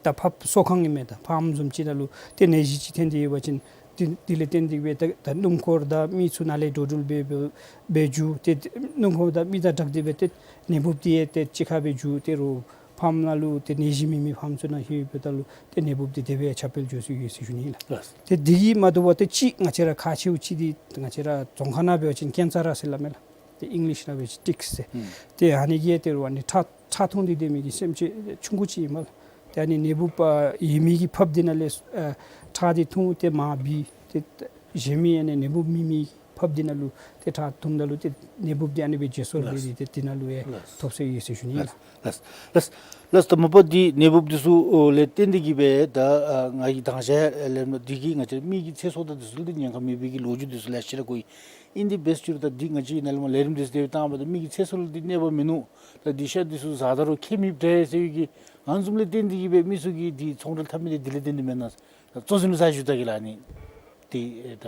ད་ཕགཔ་གསོ་ཁང་ཨིན་མས། ད་ཕཱམ་བཟུམ་ཅིག་ནང་ལུ་ཏེ་ནད་གཞི་ཅིག་ཐོན་ཏེ་ཡོད་པ་ཅིན་དེ་དེ་ལས་བརྟེན་ཏེ་སྦེ་ད་ད་སྣུམ་འཁོར་དང་མི་ཚུ་ནཱ་ལས་འགྲོ་འགྲུལ་འབད་འབད་འབད་འགྱོ། ཏེ་སྣུམ་འཁོར་དང་མི་དང་སྦྲགས་ཏེ་སྦེ་ཏེ་ནད་འབུཔ་འདི་ཡང་ཏེ་གཅིག་ཁར་སྦེ་འགྱོ་སྟེ་རུང་ཕཱམ་ནང་ལུ་ཏེ་ནད་གཞི་མེད་མི་ཕཱམ་ཚུ་ནང་ལྷོད་འབདཝ་ད་ལུ་ཏེ་ནད་འབུཔ་འདི་དེ་སྦེ་ཁྱབ་སྤེལ་འགྱོ་སྲོལ་ཡོད་ཟེར་ཞུ་ནི་ལགས། ལགས། ཏེ་དེ་གིས་མ་དོ་བར་ཏེ་གཅིག་ང་བཅས་ར་ཁག་ཆེཝ་ཅིག་འདི་ང་བཅས་ར་རྫོང་ཁ་ནང་འབད་བ་ཅིན་ཀེན་ཙར་ར་ཟེར་སླབ་མས་ལགས། ཏེ་ཨིང་ལིཤ་ནང་འབད་བ་ཅིན་ཊིཀསི་ཟེར། ཨུམ། ཏེ་ཨ་ནི་གིས་ཏེ་རུང་ཨ་ནི་ཁྲག་ཁྲག་འཐུང་སྟེ་སྡོད་མི་གི་སེམས་ཅན་ཆུང་ཀུ་ཅིག་ཨིན་མས་ལགས། ཏེ་ཨ་ནི་ནད་འབུཔ་ཨ་ཡོད་མི་གི་ཕགཔ་འདི་ནང་ལས་ཨ་ཁྲག་འདི་འཐུང་སྟེ་མར་བུད་ཏེ་གཞན་མི་ཨ་ནི་ནད་འབུཔ་མེད་མི་ཕགཔ་འདི་ནང་ལུ་ཏེ་ཁྲག་འཐུངམ་ད་ལུ་ཏེ་ནད་འབུཔ་འདི་ཨ་ནི་སྦེ་བརྗེ་སོར་འབད་དེ་ཏེ་འདི་ནང་ལུ་ཡང་ཐོབ་སྲོལ་ཡོད་ཟེར་ཞུ་ནི་ལགས། ལགས། ལགས། ལགས། ད་མ་པ་འདི་ནད་འབུཔ་འདི་ཚུ་ལས་བརྟེན་ཏེ་གིས་སྦེ་ད་ཨ་ང་གིས་དང་ཞག་ལས་མ་འདི་གིས་ང་བཅས་མི་གི་ཚེ་སྲོག་དང་འདི་ཚུ་ལུ་ཏེ་ཉེན་ཁ་མེད་པའི་གི་ལོ་རྒྱུས་འདི་ཚུ་ལེ་ཤ་ར་གོ་ཡི། ཨིན་ཏེ་འབད་རུང་ད་འདི་ང་བཅས་ནཱ་ལས་མར་ལས་རིམ་འདི་ཚུ་དེ་སྦེ་བཏང་བ་ད་མི་གི་ཚེ་སྲོག་ལུ་འདི་གནོད་པ་མིན་ནུག། ད་འདི་ཤ་འདི་ཚུ་བཟའ་ད་རུང་ཁྱད་མེདཔ་འདྲས་ཟེར་བའི་གི་ཨ་ནི་བཟུམ་ལས་བརྟེན་ཏེ་གིས་སྦེ་མི་ཚུ་གིས་འདི་ཚོང་འབྲེལ་འཐབ་མི་འདི་དེ་ལས་བརྟེན་ཏེ་མེན་ན། ད་གཙོ་འཛིན་ལུ་ས་ཞུ་ད་གེ་ལགས། ཨ་ནི་འདི་ཨེ་ད་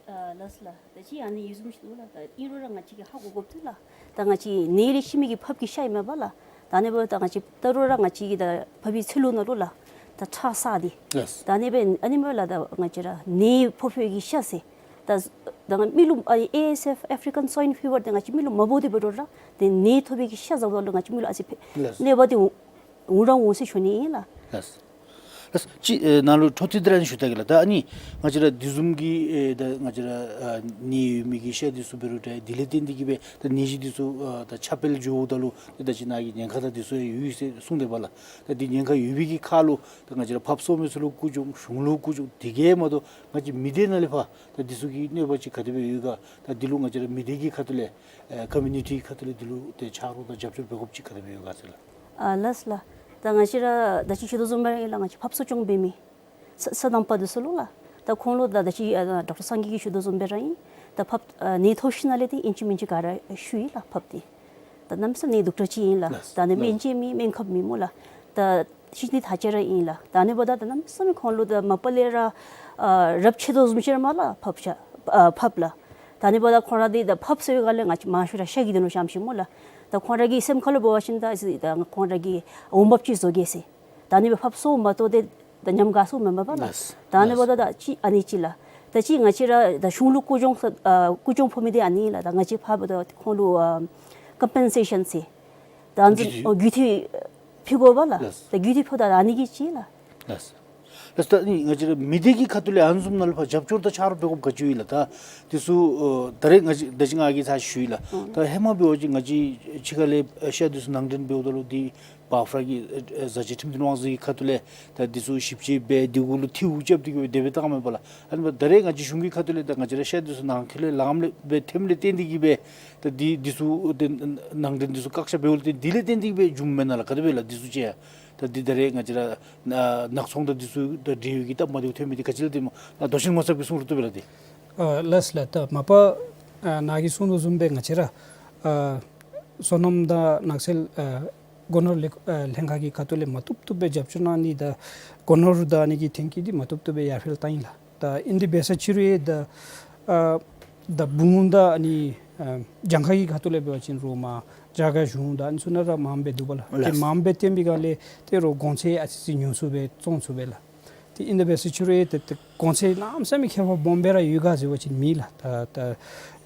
ཨ་ལགས་ལགས། ད་ཅི་ཨ་ནི་ཡོད་བཟུམ་ཅིག་འདུག་ལགས། ད་ཨིན་རུང་ར་ང་བཅས་ཀྱིས་ཧ་གོ་དགོཔ་འདུག་ལགས། ད་ང་བཅས་ནད་ལས་ཤི་མི་གི་ཕགཔ་གི་ཤ་ཨིན་མས་པ་ལགས། ད་ཨ་ནི་འབདཝ་ད་ང་བཅས་ད་རུང་ར་ང་བཅས་ཀྱི་ད་ཕགཔ་གི་ཚིལ་ལུ་ནང་ལུ་ལགས། ད་ཁྲག་བསགས་ཏེ། ལགས། ད་ཨ་ནི་སྦེ་ཨ་ནི་སྨོ་ལགས། ད་ང་བཅས་ར་ནད་ཕོག་ཕོག་གི་ཤ་ཟེར། ད་ད་མི་ལུ་ཨ་ཨེ་ཨེས་ཨེཕ་ཨེཕ་རི་ཀན་སྭའིན་ཕི་བར་འདི་ང་བཅས་མི་ལུ་མ་ཕོག་སྟེ་འབད་རུང་ར་ཏེ་ནད་ཐོབ་པའི་གི་ཤ་བཟའཝ་ད་ལུ་ང་བཅས་མི་ལུ་ཨ་ཙི་ཕན་ལགས། གནོད་པ་འདི་འོང་ར་འོང་ཟེར་ཞུ་ནི་ཨིན་ལགས། ལགས། ལགས། ཅིག་ཨེ་ནཱ་ལུ་འཕྲོ་མཐུད་དེ་ར་ཞུ་ད་གེ་ལགས། ད་ཨ་ནི་ང་བཅས་ར་འདི་བཟུམ་གྱི་ཨེ་ད་ང་བཅས་ར་ཨ་ནད་ཡོད་མི་གི་ཤ་འདི་ཚུ་འབད་རུང་ད་དེ་ལས་བརྟེན་ཏེ་གིས་སྦེ་ད་ནད་གཞི་འདི་ཚུ་ཨ་ད་ཁྱབ་སྤེལ་འགྱོཝ་ད་ལུ་ཏེ་ད་ཅི་ནཱ་གི་ཉེན་ཁ་དང་འདི་ཚུ་ཡང་ཡོད་ཟེར་གསུངས་ཏེ་པ་ལགས། ད་འདི་ཉེན་ཁ་ཡོད་པའི་གི་ཁར་ལུ་ད་ང་བཅས་ར་ཕགཔ་གསོ་མི་ཚུ་ལུ་ཀུ་ཅོ་གཞུང་ལུ་ཀུ་ཅོ་དེ་གིས་མ་དོ་ང་བཅས་མི་སྡེ་ནང་ལས་ཕར་ད་འདི་ཚུ་གི་གནོད་པ་ཅིག་ག་དེ་སྦེ་ཡོད་ག། ད་འདི་ལུ་ང་བཅས་ར་མི་སྡེ་གི་ཁ་ཐུག་ལས་ཨེ་ཀོ་མིའུ་ནི་ཊི་ཁ་ཐུག་ལས་འདི་ལུ་ཏེ་ཕྱག་རོགས་དང་རྒྱབ་སྐྱོར་འབད་དགོཔ་ཅིག་ག་དེ་སྦེ་ཡོད་ག་ཟེར་ལགས། ཨ་ལགས་ལགས། ད་ང་བཅས་ར་ད་ཅི་ཞུ་དོ་བཟུམ་སྦེ་ར་ཨིན་ལགས། ང་བཅས་ཕགཔ་གསོ་སྐྱོང་འབད་མི་ས་ས་དང་པ་འདི་ཚུ་ལུ་ལགས། ད་ཁོང་ལུ་ད་ད་ཅི་ཨ་ཌོག་ཊར་སངས་རྒྱས་ཀྱིས་ཞུ་དོ་བཟུམ་སྦེ་ར་ཨིན། ད་ཕགཔ་ཨ་ནད་ཐོབ་ཞིནམ་ལས་ཏེ་ཨིན་ཅི་མིན་ཅི་ག་ར་ཞུ་ཡི་ལགས་ཕགཔ་འདི། ད་གནམ་མེད་ས་མེད་ནད་སྡུག་དྲགས་ཅིག་ཨིན་ལགས། ལགས། ད་ཨ་ནི་སྨན་ལགས། བཅོས་མེད་སྨན་ཁབ་མེད་སྨོ་ལགས། ད་ཤི་ནི་ཐག་ཆོད་ར་ཨིན་ལགས། ད་ཨ་ནི་འབདཝ་ད་ད་གནམ་མེད་ས་མེད་ཁོང་ལུ་ད་མ་པ་ལས་ར་ཨ་རབས་ཆད་དོ་བཟུམ་ཅིག་ར་མས་ལགས་ཕགཔ་ཤ་ཨ་ཕགཔ་ལགས། ད་ཨ་ནི་འབདཝ་ད་ཁོང་ར་འདི་ད་ཕགཔ་གསོ་བའི་སྒང་ལས་ང་བཅས་མང་ཤོས་ར་ཤ་གི་དོན་ལུ་བཤམ་ཤིག་སྨོ་ལགས། ད་ཁོང་ར་གི་སེམས་ཁ་ལུ་འབད་བ་ཅིན་ད་ཨ་ཙི་ད་ཁོང་ར་གི་འོང་འབབ་ཅིག་བཟོ་གེ་ཟེར། ད་ཨ་ནི་སྦེ་ཕགཔ་གསོཝ་མ་གཏོགས་ཏེ་ད་ཉམས་དགའ་ས་མེན་པས་ལགས། ལགས། ད་ཨ་ནི་འབདཝ་ད་ད་ཅིག་ཨ་ནི་ཅིག་ལགས། ད་ཅིག་ང་བཅས་ར་ད་གཞུང་ལུ་སྐུ་གྱོང་ཨ་སྐུ་གྱོང་ཕོག་མི་འདི་ཨ་ནི་ལགས། ད་ང་བཅས་ཕར་འབདཝ་ད་ཁོང་ལུ་ཨ་ཀམ་པེན་སེ་ཤཱན་ཟེར། ད་ཨ་ནི་བཟུམ་རྒུད་འཐུས། ཨོ་རྒུད་འཐུས་ཕུལ་དགོ་པས་ལགས། ལགས། ད་རྒུད་འཐུས་ཕུལཝ་ད་ཨ་ནི་གིས་ཅིག་ལགས། ལགས། ལགས། ད་ཨ་ནི་ང་བཅས་ར་མི་སྡེ་གི་ཁ་ཐུག་ལས་ཨ་ནི་བཟུམ་ནང་ལུ་ཕར་རྒྱབ་སྐྱོར་དང་ཆ་རོགས་འབད་དགོཔ་ག་ཅི་ཡོད་ལགས། ད་འདི་ཚུ་ཨ་ད་རེས་ང་བཅས་ད་ཅི་ང་གིས་ཚར་ཞུ་ཡི་ལགས། ཨང་། ད་ཧེ་མ་འབད་བ་ཅིན་ང་བཅས་ཕྱི་ཁ་ལས་ཨེ་ཤ་འདི་ཚུ་ནང་འདྲེན་འབདཝ་ད་ལུ་འདི་བཱ་ཕ་ར་གི་ཨེ་ཨེ་བཟའ་བཅའ་ཁྲིམས་དོན་དབང་འཛིན་གྱི་ཁ་ཐུག་ལས་ད་འདི་ཚུ་ཞིབ་དཔྱད་འབད་དེ་གུ་ལུ་འཐུས་འགོ་རྐྱབ་སྟེ་གིས་སྦེ་དེ་སྦེ་བཏང་མེན་པས་ལགས། ཨ་ནི་འབདཝ་ད་ད་རེས་ང་བཅས་གཞུང་གི་ཁ་ཐུག་ལས་ད་ང་བཅས་ར་ཤ་འདི་ཚུ་ནང་འཁོད་ལས་ལངམ་ལས་སྦེ་ཐོནམ་ལས་བརྟེན་ཏེ་གིས་སྦེ་ད་འདི་འདི་ཚུ་ད་ནང་འདྲེན་འདི་ཚུ་བཀག་ཆ་འབདཝ་ལས་བརྟེན་འདི་ལས་བརྟེན་ཏེ་གིས་སྦེ་བྱུངམ་མེན་ན་ལགས། ག་དེ་སྦེ་ལགས་འདི་ཚུ་ཅིག་ཡང་ད་འདི་ད་རེས་ང་བཅས་ར་ཨ་ནག་ཚོང་དང་འདི་ཚུ་དང་འབྲེལ་ཡོད་ཀྱི་སྟབས་མ་བདེཝ་ཐོན་མི་འདི་ག་ཅི་ལགས། དེ་མ་ད་མདོ་ཆེན་ངོ་ཚབ་ཀྱིས་གསུང་རུང་བཏུབ་པས་ལགས་ཏེ། ཨ་ལགས་ལགས། ད་མ་པ་ཨ་ནཱ་གིས་གསུངས་དོ་བཟུམ་སྦེ་ང་བཅས་ར་ཨ་སོ་ནམ་དང་ནགས་ཚལ་ཨ་སྒོ་ནོར་ལས་ཨ་ལྷན་ཁག་གི་ཁ་ཐུག་ལས་མ་བཏུབ་བཏུབ་སྦེ་རྒྱབ་སྐྱོར་གནང་ནི་དང་སྒོ་ནོར་དང་ཨ་ནི་གི་ཐོན་སྐྱེད་འདི་མ་བཏུབ་བཏུབ་སྦེ་ཡར་འཕེལ་བཏང་ཡི་ལགས། ད་ཨིན་དེ་འབད་ས་ཅིག་རུང་ཡང་ད་ཨ་ད་འབུམ་དང་ཨ་ནི་ཨ་གྱངས་ཁ་གི་ཁ་ཐུག་ལས་འབད་བ་ཅིན་རུང་མར་རྒྱ་གར་གཞུང་དང་ཨ་ནི་ཚུ་ནང་ར་མངམ་སྦེ་འདུག་པས་ལགས། ལགས། ཏེ་མངམ་སྦེ་བཏོན་པའི་སྒང་ལས་ཏེ་རོགས་གོང་ཚད་ཨ་ཙི་ཅིག་ཉུང་སུ་སྦེ་བཙོང་ཚུགས་པས་ལགས། ཏེ་ཨིན་དེ་འབད་ས་ཅིག་རུང་ཡང་ཏེ་ཏེ་གོང་ཚད་གནམ་མེད་ས་མེད་ཁྱད་པར་སྦོམ་སྦེ་ར་ཡོད་ག་ཟེར་བ་ཅིན་མེད་ལགས། ད་ད་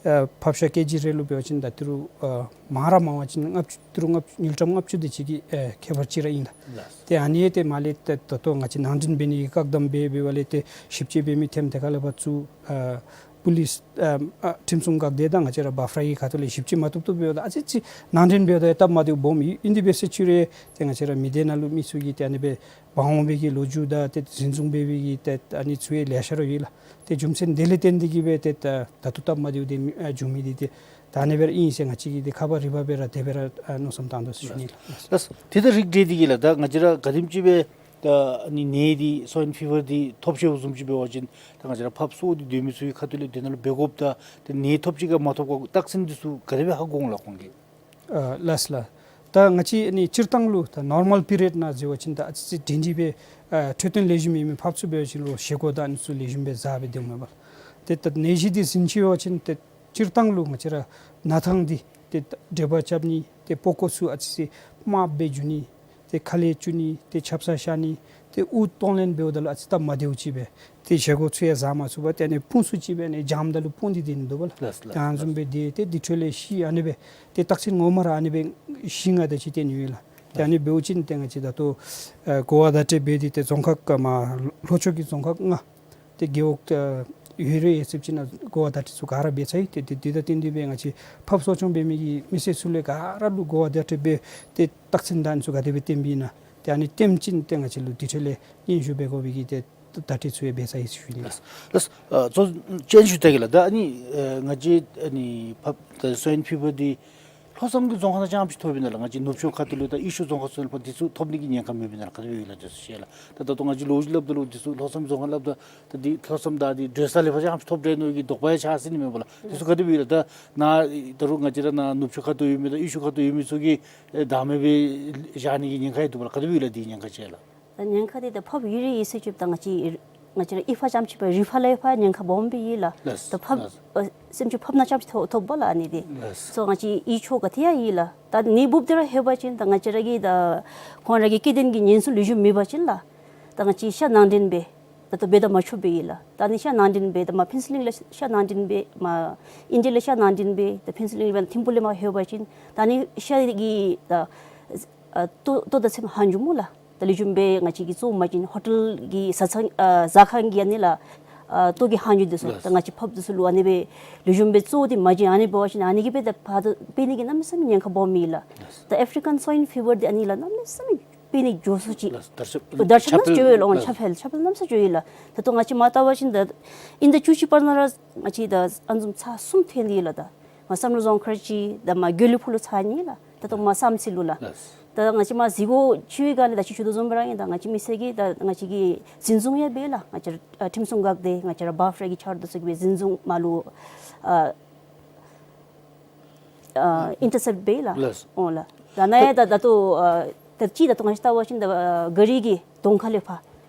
ཨ་ཕགཔ་ཤ་ཀེ་ཇི་རེ་ལུ་འབད་བ་ཅིན་ད་ཏི་རུ་ཨ་མང་ར་མང་བ་ཅིན་ལྔ་བཅུ་ཏི་རུ་ལྔ་བཅུ་དངུལ་ཀྲམ་ལྔ་བཅུ་དེ་ཅིག་གི་ཨ་ཁྱད་པར་ཅིག་ར་ཨིན་ལགས། ལགས། ཏེ་ཨ་ནི་ཡང་ཏེ་མར་ལས་ཏེ་ད་ལྟོ་ང་བཅས་ནང་འདྲེན་འབད་ནི་གི་བཀག་དམ་འབད་འབད་བ་ལས་ཏེ་ཞིབ་དཔྱད་འབད་མི་ཐེམ་དེ་ཁ་ལས་ཕར་ཚུར་ཨ་པུ་ལིསི་ཨ་ཨ་ཁྲིམས་སྲུང་འགག་སྡེ་དང་ང་བཅས་ར་བཱ་ཕ་ར་གི་ཁ་ཐུག་ལས་ཞིབ་དཔྱད་མ་བཏུབ་བཏུབ་འབདཝ་ད་ཨ་ཙི་ཅིག་ནང་འདྲེན་འབདཝ་ད་ཡང་སྟབས་མ་བདེཝ་སྦོམ་ཨིན། ཨིན་དེ་འབད་ས་ཅིག་རུང་ཡང་ཏེ་ང་བཅས་ར་མི་སྡེ་ནང་ལུ་མི་ཚུ་གིས་ཏེ་ཨ་ནི་སྦེ་འབག་འོང་བའི་གི་ལོ་རྒྱུས་དང་ཏེ་འཛིན་བཟུང་འབད་བའི་གི་ཏེ་ཨ་ནི་ཚུ་ཡང་ལེ་ཤ་ར་ཡོད་ལགས། ཏེ་རྒྱུ་མཚན་དེ་ལས་བརྟེན་ཏེ་གིས་སྦེ་ཏེ་ད་ད་ལྟོ་སྟབས་མ་བདེཝ་དེ་ཨ་བྱུང་མི་འདི་ཏེ་ད་ཨ་ནི་སྦེ་ར་ཨིན་ཟེར་ང་བཅས་ཀྱིས་ཏེ་ཁ་པར་རིག་པ་སྦེ་ར་དེ་སྦེ་ར་ཨ་མནོ་བསམ་བཏང་དོ་ཟེར་ཞུ་ནི་ལགས། ལགས། ཏེ་དེ་དང་རིགས་བསྒྲེས་ཏེ་གིས་ལགས་ད་ང་བཅས་ར་ག་དེམ་ཅིག་སྦེ་ད་ཨ་ནི་ནད་འདི་སོའིན་ཕི་བར་འདི་ཐོབ་ཅི་བཟུམ་ཅིག་འབད་བ་ཅིན་ད་ང་བཅས་ར་ཕགཔ་གསོ་སྟེ་སྡོད་མི་ཚུ་གི་ཁ་ཐུག་ལས་དེ་ནང་ལུ་འབད་དགོཔ་དང་ཏེ་ནད་ཐོབ་ཅི་ག་མ་ཐོབ་ག་རྟགས་མཚན་འདི་ཚུ་ག་དེ་སྦེ་ཧ་གོ་འོང་ལགས་ཁོང་གིས། ཨ་ལགས་ལགས། ད་ང་བཅས་ཨ་ནི་སྤྱིར་བཏང་ལུ་ད་ནོར་མཱལ་པི་རི་ཡོཌ་ནང་ཟེར་བ་ཅིན་ད་ཨ་ཙི་ཅིག་སྒྲིང་སྒྲི་སྦེ་ཨ་འཕྲོད་བསྟེན་ལེགས་ཤོམ་ཡོད་མི་ཕགཔ་ཚུ་འབད་བ་ཅིན་ལོག་བཞེས་སྒོ་དང་ཨ་ནི་ཚུ་ལེགས་ཤོམ་སྦེ་བཟའ་སྦེ་སྡོདཔ་མས་པ། ཏེ་ད་ནད་གཞི་འདི་ཟིན་ཅི་བ་ཅིན་ཏེ་སྤྱིར་བཏང་ལུ་ང་བཅས་ར་ན་ཐང་འདི་ཏེ་འདྲེད་པ་རྐྱབ་ནི་ཏེ་པགས་ཀོ་ཚུ་ཨ་ཙི་ཅིག་དམརཔོ་སྦེ་འགྱུར་ནི་ཏེ་ཁ་ལས་སྐྱུག་ནི་ཏེ་ཆབ་གསང་ཤར་ནི་ཏེ་དབུགས་གཏོང་ལེན་འབདཝ་ད་ལུ་ཨ་ཙི་སྟབས་མ་བདེཝ་ཅིག་སྦེ་ཏེ་བཞེས་སྒོ་ཚུ་ཡང་བཟའ་མ་ཚུགས་པར་ཏེ་ཨ་ནི་ཕུང་སུ་ཅིག་སྦེ་ཨ་ནི་འཇམ་ད་ལུ་སྤུངས་ཏེ་སྡོད་ནི་འདུག་པ་ལགས། ལགས་ལགས། ད་ཨ་ནི་བཟུམ་སྦེ་སྡོད་དེ་དེ་འཕྲོ་ལས་ཤི་ཨ་ནི་སྦེ་ཏེ་རྟགས་མཚན་ངོ་མ་ར་ཨ་ནི་སྦེ་བཞི་ལྔ་དེ་ཅིག་བསྟན་ཡོད་ལགས། ཏེ་ཨ་ནི་འབདཝ་ཅིན་ཏེ་ང་བཅས་ད་ལྟོ་ཨ་གོ་བ་བརྡ་སྤྲོད་འབད་དེ་ཏེ་རྫོང་ཁག་མ་ལྷོ་ཕྱོགས་ཀྱི་རྫོང་ཁག་ལྔ་ཏེ་རྒེད་འོག་ཨ་ཡོད་རེ་ཡོད་ཚད་ཅིག་ནང་གོ་བ་བརྡ་སྤྲོད་ཚུ་ག་ར་འབད་ཚར་ཡི། ཏེ་ཏེ་དེ་དང་བསྟུན་ཏེ་སྦེ་ང་བཅས་ཕགཔ་གསོ་སྐྱོང་འབད་མི་གི་མི་སེར་ཚུ་ལས་ག་ར་ལུ་གོ་བ་བརྡ་སྤྲོད་འབད་ཏེ་རྟགས་མཚན་དང་ཨ་ནི་ཚུ་ག་དེ་སྦེ་བསྟན་པས་ན་ཏེ་ཨ་ནི་བསྟནམ་ཅིན་ཏེ་ང་བཅས་ལུ་དེ་འཕྲོ་ལས་སྙན་ཞུ་འབད་དགོ་པའི་གི་ཏེ་བརྡ་སྤྲོད་ཚུ་ཡང་འབད་ཚར་ཡི་ཟེར་ཞུ་ནི་ལགས། ལགས། ལགས། ཨ་གཙོ་ཅན་ཞུ་ད་གེ་ལགས། ད་ཨ་ནི་ཨ་ང་བཅས་ཨ་ནི་ཕགཔ་ད་སོའིན་ཕི་བར་འདི་ལྷོ་མཚམས་ཀྱི་རྫོང་ཁག་ནང་རྐྱངམ་ཅིག་ཐོབ་ཨིན་ན་ལགས། ང་བཅས་ནུབ་ཕྱོགས་ཁ་ཐུག་ལུ་དང་དབུས་ཕྱོགས་རྫོང་ཁག་ཚུ་ནང་ཕར་འདི་ཚུ་ཐོབ་ནི་གི་ཉེན་ཁ་མེད་པས་ན་ལགས། ག་དེ་སྦེ་ཡོད་ལགས་འདི་ཚུ་ཤེས་ལགས། ད་ད་ལྟོ་ང་བཅས་ལོ་རྒྱུས་སླབ་ད་ལུ་འདི་ཚུ་ལྷོ་མཚམས་རྫོང་ཁག་སླབ་ད་ད་འདི་ལྷོ་མཚམས་ད་འདི་བགྲོད་ས་ལེ་ཤ་རྐྱངམ་ཅིག་ཐོབ་འདྲས་མནོ་གི་དོགས་པ་ཡང་ཆགས་སྲིད་ནི་མས་པ་ལགས། འདི་ཚུ་ག་དེ་སྦེ་ཡོད་ལགས། ད་ནཱ་ད་རུང་ང་བཅས་ར་ནཱ་ནུབ་ཕྱོགས་ཁ་ཐུག་ཡོད་མི་དང་དབུས་ཕྱོགས་ཁ་ཐུག་ཡོད་མི་ཚུ་གིས་ཨེ་བདག་མེད་སྦེ་བཞག་ནི་གི་ཉེན་ཁ་ཡང་འདུག་པ་ལགས། ག་དེ་སྦེ་ཡོད་ལགས་འདི་ཉེན་ཁ་ཅིག་ལགས། ད་ཉེན་ཁ་འདི་ད་ཕགཔ་ཡོད་རེ་ཡོད་ཟེར་ཅིག་ད་ང་བཅས་ང་བཅས་ར་ཨི་ཕར་རྐྱངམ་ཅིག་སྦེ་རི་ཕར་ལས་ཕར་ཉེན་ཁ་སྦོམ་སྦེ་ཡོད་ལགས། ལགས། ད་ཕགཔ་ལགས། ཨ་སེམས་ཅན་ཕགཔ་ནང་རྐྱངམ་ཅིག་ཐོབ་ཐོབ་པ་ལགས་ཨ་ནི་འདི། ལགས། སོ་ང་བཅས་ཨི་ཕྱོགས་ག་ཏེ་ཡང་ཡོད་ལགས། ད་ནད་འབུཔ་འདི་ར་ལྷོད་པ་ཅིན་ད་ང་བཅས་ར་གི་ད་ཁོང་ར་གི་སྐྱེ་ལྡན་གྱི་གཉན་སྲུང་ལེགས་ཤོམ་མེད་པ་ཅིན་ལགས། ད་ང་བཅས་ཤ་ནང་འདྲེན་འབད་ད་ལྟོ་འབད་དང་མ་ཆོགཔ་སྦེ་ཡོད་ལགས། ད་ནི་ཤ་ནང་འདྲེན་འབད་ད་མར་ཕུན་ཚོགས་གླིང་ལས་ཤ་ནང་འདྲེན་འབད་མར་ཨིན་ཌི་ཡ་ལས་ཤ་ནང་འདྲེན་འབད་ད་ཕུན་ཚོགས་གླིང་ལས་འབད་ཐིམ་ཕུག་ལས་མར་ལྷོད་པ་ཅིན་ད་ནི་ཤ་གི་ད་ཨ་ལྟོ་ལྟོ་དང་ཚདམ་ཧ་འགྱོཝ་སྨོ་ལགས། ད་ལེགས་ཤོམ་སྦེ་ང་བཅས་ཀྱིས་བཙོ་མ་བྱིན་ཧོ་ཊེལ་གྱི་ཟ་ཚང་ཨ་ཟ་ཁང་གི་ཨ་ནི་ལགས་ཨ་ལྟོ་གི་ཧ་འགྱོཝ་འདི་ཚུ། ལགས། ད་ང་བཅས་ཕགཔ་འདི་ཚུ་ལུ་ཨ་ནི་སྦེ་ལེགས་ཤོམ་སྦེ་བཙོ་སྟེ་མ་བྱིན་ཨ་ནི་འབད་བ་ཅིན་ཨ་ནི་གིས་སྦེ་ད་ཕར་ད་འབད་ནི་གི་གནམ་མེད་ས་མེད་ཉེན་ཁ་སྦོམ་ཡོད་ལགས། ལགས། ད་ཨེ་ཕི་རི་ཀན་སོའིན་ཕི་བར་འདི་ཨ་ནི་ལགས་གནམ་མེད་ས་མེད་འབད་ནི་འགྱོ་སུ་ཅིག། ལགས། དར་ཁྱབ་དར་ཁྱབ་གནམ་ས་མེད་འགྱོ་ཡོད་ལགས། ཁྱབ་འཕེལ་ཁྱབ་འཕེལ་གནམ་མེད་ས་མེད་འགྱོ་ཡོད་ལགས། ད་ལྟོ་ང་བཅས་མར་བལྟ་བ་ཅིན་ད་ཨིན་ཟླ་བཅུ་གཅིག་བར་ན་ར་ང་བཅས་ད་ཨ་ནི་བཟུམ་ཚར་གསུམ་ཐོན་ཏེ་ཡོད་ལགས། ད་མར་བསམ་གྲུབ་རྫོང་མཁར་གཅིག་ད་མར་དགེ་ལེགས་ཕུག་ལུ་ཚར་གཉིས་ལགས། ད་ལྟོ་མར་བསམ་རྩེ་ལུ་ལགས། ལགས། ད་ང་བཅས་མར་གཟིགས་སྐོར་ཅིག་གི་སྒང་ལས་ད་ཅི་ཞུ་དོ་བཟུམ་སྦེ་ར་ཨིན། ད་ང་བཅས་མི་སེར་གྱིས་ད་ང་བཅས་ཀྱིས་འཛིན་བཟུང་ཡང་འབད་ལགས། ང་བཅས་ཨ་ཁྲིམས་སྲུང་འགག་སྡེ་ང་བཅས་ར་བཱ་ཕ་ར་གི་ཆ་རོགས་དང་ཚུ་གིས་སྦེ་འཛིན་བཟུང་མར་ལུ་ཨ་ཨ་ཨིན་ཊར་སེབཊ་འབད་ལགས། ལགས། འོང་ལགས། ད་ནཱ་ཡང་ད་ད་ལྟོ་ཨ་ད་ཅི་ད་ལྟོ་ང་བཅས་བལྟ་བ་ཅིན་ད་ཨ་ག་རི་གི་གདོང་ཁ་ལས་ཕར་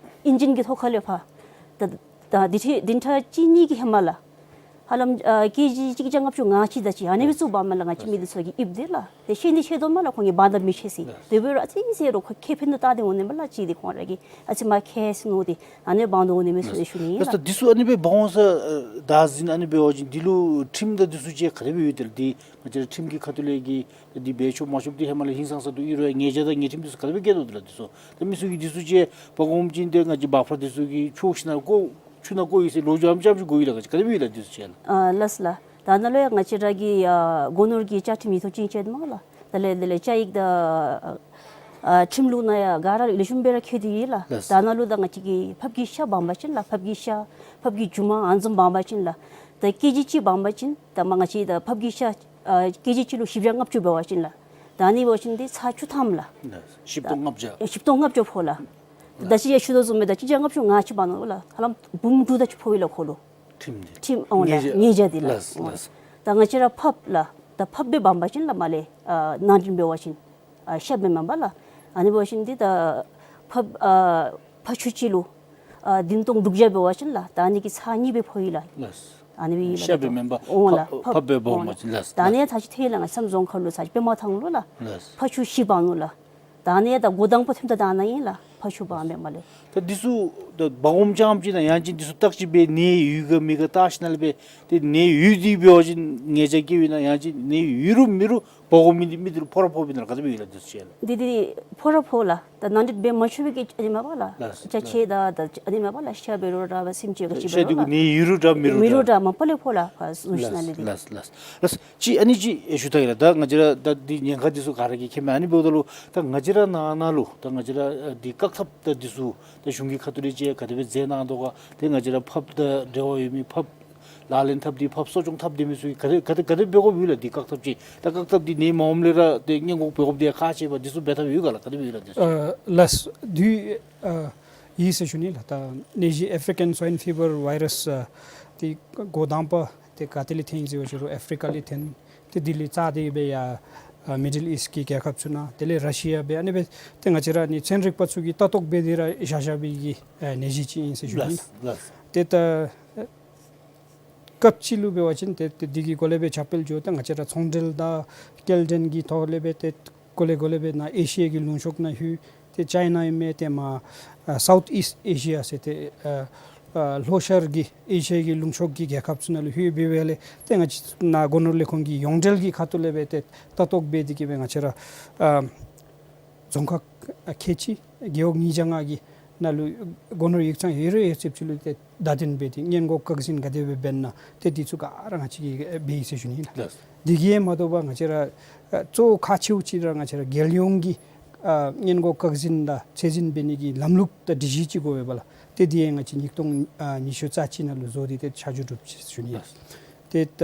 ཨིན་ཇིན་གྱི་ཐོག་ཁ་ལས་ཕར་ད་ད་འདི་ཚེ་བདུན་ཕྲག་གཅིག་གཉིས་ཀྱི་ཧེ་མ་ལགས། ཧ་ལམ་ཨ་ཀེ་ཇི་གཅིག་བརྒྱ་ལྔ་བཅུ་ང་གཅིག་དེ་ཅིག་ཨ་ནི་སྦེ་བཙུགས་འབག་མས་ལགས། ང་བཅས་མི་འདི་ཚུ་གིས་ཨིབ་དེ་ལགས། དེ་ཤེས་ནི་ཤེས་དོ་མས་ལགས། ཁོང་གིས་འབག་ད་མི་ཤེས་ཟེར། དེ་སྦེ་ར་ཨ་ཙི་ཙི་ར་ཁོ་ཁེ་ཕན་དུ་བལྟ་སྟེ་འོང་ནི་མས་ལགས། ཅིག་དེ་ཁོང་ར་གིས་ཨ་ཙི་མ་ཁེ་སི་ནོ་དེ་ཨ་ནི་འབག་འོང་ནི་མས་ཟེར་ཞུ་ནི་ཨིན་ལགས། ད་འདི་ཚུ་ཨ་ནི་སྦེ་འབག་འོང་ས་ཨ་བདག་འཛིན་ཨ་ནི་འབད་བ་ཅིན་འདི་ལུ་ཁྲིམས་དང་འདི་ཚུ་ཅིག་ག་དེ་སྦེ་ཡོད་དེ་ལགས། འདི་ང་བཅས་ར་ཁྲིམས་ཀྱི་ཁ་ཐུག་ལས་ཀྱི་ད་འདི་འབད་ཆོག་མ་ཆོག་འདི་ཧེ་མ་ལས་ཧིང་སངས་ས་འདུག། ཨིན་རུང་ཡང་ཉེས་བྱ་དང་ཉེས་ཁྲིམས་འདི་ཚུ་ག་དེ་སྦེ་བཀལ་དོ་དེ་ལགས། འདི་ཚུ་ད་མི་ཚུ་གིས་འདི་ཚུ་ཅིག་འབག་འོང་པ་ཅིན་ཏེ་ང་བཅས་འབག་ཕར་འདི་ཚུ་གིས་ཕྱོགས་ཞིན་ན་བཀོ་ཆུ་ནང་བཀོ་ཡི་ཟེར་ལོ་རྒྱུས་ཨ་ཙམ་ཅིག་གོ་ཡི་ལགས། ག་ཅི་ག་དེ་སྦེ་ཡོད་ལགས། འདི་ཚུ་ཅིག་ལགས། ཨ་ལགས་ལགས། ད་ནཱ་ལུ་ཡང་ང་བཅས་ར་གི་ཨ་སྒོ་ནོར་གྱི་བཅའ་ཁྲིམས་ཡིག་ཐོག་ཅིག་བཅད་མས་ལགས། དེ་ལས་དེ་ལས་བཅའ་ཡིག་དང་ཨ་ཁྲིམས་ལུགས་ནང་ཡང་ག་ར་ལེགས་ཤོམ་སྦེ་ར་བཀོད་དེ་ཡོད་ལགས། ལགས། ད་ནཱ་ལུ་ད་ང་བཅས་ཀྱིས་ཕགཔ་གི་ཤ་འབག་འབག་ཅིན་ལགས། ཕགཔ་གི་ཤ་ཕགཔ་གི་རྒྱུ་མ་ཨ་ནི་བཟུམ་འབག་འབག་ཅིན་ལགས། ད་ཀེ་ཇི་གཅིག་འབག་འབག་ཅིན་ད་མ་ང་བཅས་ད་ཕགཔ་གི་ཤ་ཨ་ཀེ་ཇི་གཅིག་ལུ་བཞི་བརྒྱ་ལྔ་བཅུ་འབད་བ་ཅིན་ལགས། ད་ཨ་ནི་འབད་བ་ཅིན་འདི་ཚར་བཅུ་ཐམ་ལགས། ལགས། བཞི་སྟོང་ལྔ་བརྒྱ། ཨེ་བཞི་སྟོང་ལྔ་བརྒྱ་ཕོག་ལགས། ད་ཅི་ཡང་ཞུ་དོ་བཟུམ་སྦེ་ད་གཅིག་བརྒྱ་ལྔ་བཅུ་ང་གཅིག་འབག་ནུག་ལགས། ཧ་ལམ་འབུམ་དྲུག་དེ་ཅིག་ཕོག་ཡི་ལགས་ཁོ་ལུ། ཁྲིམས་འདི། ཁྲིམས་ཨོ་ལགས། ཉེས་བྱ། ཉེས་བྱ་འདི་ལགས། ལགས་ལགས། ད་ང་བཅས་ར་ཕགཔ་ལགས། ད་ཕགཔ་སྦེ་འབག་འབག་ཅིན་ལགས་མ་ལས་ཨ་ནང་འདྲེན་འབད་བ་ཅིན་ཨ་ཤ་སྦེ་མེན་པར་ལགས། ཨ་ནི་འབད་བ་ཅིན་འདི་ད་ཕགཔ་ཨ་ཕགཔ་ཤུ་གཅིག་ལུ་ཨ་བདུན་སྟོང་དྲུག་བརྒྱ་འབད་བ་ཅིན་ལགས། ད་ཨ་ནི་གི་ཚར་གཉིས་སྦེ་ཕོག་ཡི་ལགས། ལགས། ཨ་ནི་སྦེ་ཡོད་ལགས། ཤ་སྦེ་མེན་པར་ཨོ་ལགས། ཕགཔ་ཕགཔ་སྦེ་འབག་འོང་པ་ཅིན་ལགས། ད་ཨ་ནི་ཡང་ཚར་གཅིག་ཐོན་ཡི་ལགས། ང་བསམ་རྫོང་ཁ་ལུ་ཚར་གཅིག་པདྨ་ཐང་ལུ་ལགས། ལགས། ཕགཔ་ཤུ་བཞི་འབག་ནུག་ལགས། ད་ཨ་ནི་ཡང་ད་འགོ་དང་པ་ཐོནམ་ད་ད་ཨ་ནཱ་ཨིན་ལགས། ཕགཔ་ཤུ་འབག་མས་མ་ལས། ད་འདི་ཚུ་ད་འབག་འོངམ་ཙམ་ཅིག་ནང་ཡང་ཅིན་འདི་ཚུ་བརྟག་དཔྱད་འབད་ནད་ཡོད་ག་མེད་ག་བལྟ་ཞིན་ན་ལས་འབད་ཏེ་ནད་ཡོད་དེ་འབད་བ་ཅིན་ཉེས་བྱ་བཀལཝ་ཨིན་ན་ཡང་ཅིན་ནད་ཡོད་རུང་མེད་རུང་འབག་འོང་མི་འདི་མི་འདི་ལུ་ཕོག་ར་ཕོགཔ་ཨིན་ན་ག་དེ་སྦེ་ཡོད་ལགས། འདི་ཚུ་ཅིག་ལགས། འདི་འདི་ཕོག་ར་ཕོག་ལགས། ད་ནང་འདྲེན་འབད་མ་ཆོག་པའི་གི་ཨ་ནི་མས་པ་ལགས། ལགས། ཅ་ཆས་དང་ད་ཨ་ནི་མས་པ་ལགས། ཤ་འབད་རུང་ར་སེམས་ཅན་ག་ཅི་འབད་རུང་ལགས། ཤ་འདི་གུ་ནད་ཡོད་རུང་འདྲ་མེད་རུང་འདྲ། མེད་རུང་འདྲ་མ་པ་ལས་ཕོག་ལགས། ཕར་ཟུར་ཞིན་ན་ལས་འདི། ལགས་ལགས་ལགས། ཅིག་ཨ་ནི་ཅིག་ཞུ་ད་ཡི་ལགས། ད་ང་བཅས་ར་ད་འདི་ཉེན་ཁ་འདི་ཚུ་ག་ར་གིས་མཁྱེན་མས། ཨ་ནི་འབདཝ་ད་ལུ་ད་ང་བཅས་ར་ནང་ན་ལུ་ད་ང་བཅས་ར་ཨ་འདི་བཀག་ཐབས་ད་འདི་ཚུ་ད་གཞུང་གི་ཁ་ཐུག་ལས་ཅིག་ག་དེ་སྦེ་མཛད་གནང་དོ་ག། ཏེ་ང་བཅས་ར་ཕགཔ་དང་འབྲེལ་བ་ཡོད་མི་ཕགཔ་ལག་ལེན་འཐབ་སྟེ་ཕགཔ་གསོ་སྐྱོང་འཐབ་སྡོད་མི་ཚུ་གིས་ག་དེ་ག་དེ་ག་དེ་འབད་དགོཔ་ཡོད་ལགས། འདི་བཀག་ཐབས་ཅིག་ད་བཀག་ཐབས་འདི་ནད་མ་འོངམ་ལས་ར་ཏེ་སྔོན་འགོག་འབད་དགོཔ་འདི་ཁག་ཆེ་བས། འདི་ཚུ་འབད་ཐབས་ཡོད་ག་ལགས། ག་དེ་སྦེ་ཡོད་ལགས། འདི་ཚུ། ཨ་ལགས། དུས་ཨ་ཡོད་ཟེར་ཞུ་ནི་ལགས། ད་ནད་གཞི་ཨེཕ་རི་ཀན་སུའིན་ཕི་བར་ཝའི་རཱས་ཨ་འདི་འགོ་དང་པ་འདི་ག་ཏེ་ལས་ཐོན་ཡི་ཟེར་བ་ཅིན་རུང་ཨེཕ་རི་ཀ་ལས་ཐོན། ཏེ་དེ་ལས་རྩ་དེ་སྦེ་ཡར་ཨ་མི་ཌལ་ཨིསཊ་གི་རྒྱལ་ཁབ་ཚུ་ནང་དེ་ལས་ར་ཤི་ཡ་སྦེ་ཨ་ནི་སྦེ་ཏེ་ང་བཅས་ར་ཨ་ནི་ཚན་རིག་པ་ཚུ་གིས་ལྟ་རྟོག་འབད་དེ་ར་བཞག་བཞག་པའི་གི་ཨ་ནད་གཞི་ཅིག་ཨིན་ཟེར་ཞུ་ནི་ལགས། ལགས། ཏེ་ད་སྐབས་ཅིག་ལུ་འབད་བ་ཅིན་ཏེ་ཏེ་འདི་གི་སྒོ་ལས་སྦེ་ཁྱབ་སྤེལ་འགྱོ་ད་ང་བཅས་ར་ཚོང་འབྲེལ་དང་སྐྱེལ་འདྲེན་གྱི་ཐོག་ལས་སྦེ་ཏེ་སྒོ་ལས་སྒོ་ལས་སྦེ་ནཱ་ཨེ་ཤི་ཡ་གི་ལུང་ཕྱོགས་ནང་ལྷོད། ཏེ་ཅའི་ན་ཨིན་མས། ཏེ་མར་ཨ་སའུཐ་ཨིསཊ་ཨེ་ཤི་ཡ་ཟེར་ཏེ་ཨ་ཨ་ལྷོ་ཤར་གྱི་ཨེ་ཤི་ཡ་གི་ལུང་ཕྱོགས་ཀྱི་རྒྱལ་ཁབ་ཚུ་ནང་ལུ་ལྷོད་སྦེ་སྦེ་ལས་ཏེ་ང་བཅས་ནཱ་སྒོ་ནོར་ལས་ཁུངས་ཀྱི་ཡོངས་འབྲེལ་གྱི་ཁ་ཐུག་ལས་སྦེ་ཏེ་ལྟ་རྟོག་འབད་དེ་གིས་སྦེ་ང་བཅས་ར་ཨ་རྫོང་ཁག་ཁལ་གཅིག་རྒེད་འོག་ཉིས་བརྒྱ་ལྔ་གི་ནང་ལུ་སྒོ་ནོར་ཡིག་ཚང་ཡོད་རེ་ཡོད་ཚད་ཅིག་ལུ་ཏེ་བརྡ་སྟོན་འབད་དེ་སྔོན་འགོག་བཀག་འཛིན་ག་དེ་སྦེ་འབད་ན་ཏེ་འདི་ཚུ་ག་ར་ང་བཅས་ཀྱིས་འབད་ཡི་ཟེར་ཞུ་ནི་ལགས། ལགས། དེ་གིས་མ་དོ་བར་ང་བཅས་ར་ཨ་གཙོ་བོ་ཁག་ཆེཝ་ཅིག་ར་ང་བཅས་ར་རྒྱལ་ཡོངས་ཀྱི་ཨ་སྔོན་འགོག་བཀག་འཛིན་དང་ཚད་འཛིན་འབད་ནི་གི་ལམ་ལུགས་དང་སྒྲིག་གཞི་ཅིག་དགོ་པས་ལགས། ཏེ་དེ་ཡང་ང་བཅས་ཉིས་སྟོང་ཨ་ཉི་ཤུ་རྩ་གཅིག་ནང་ལུ་བཟོ་སྟེ་ཏེ་ཆ་འཇོག་གྲུབ་ཅི་ཟེར་ཞུ་ནི་ལགས། ཏེ་ད་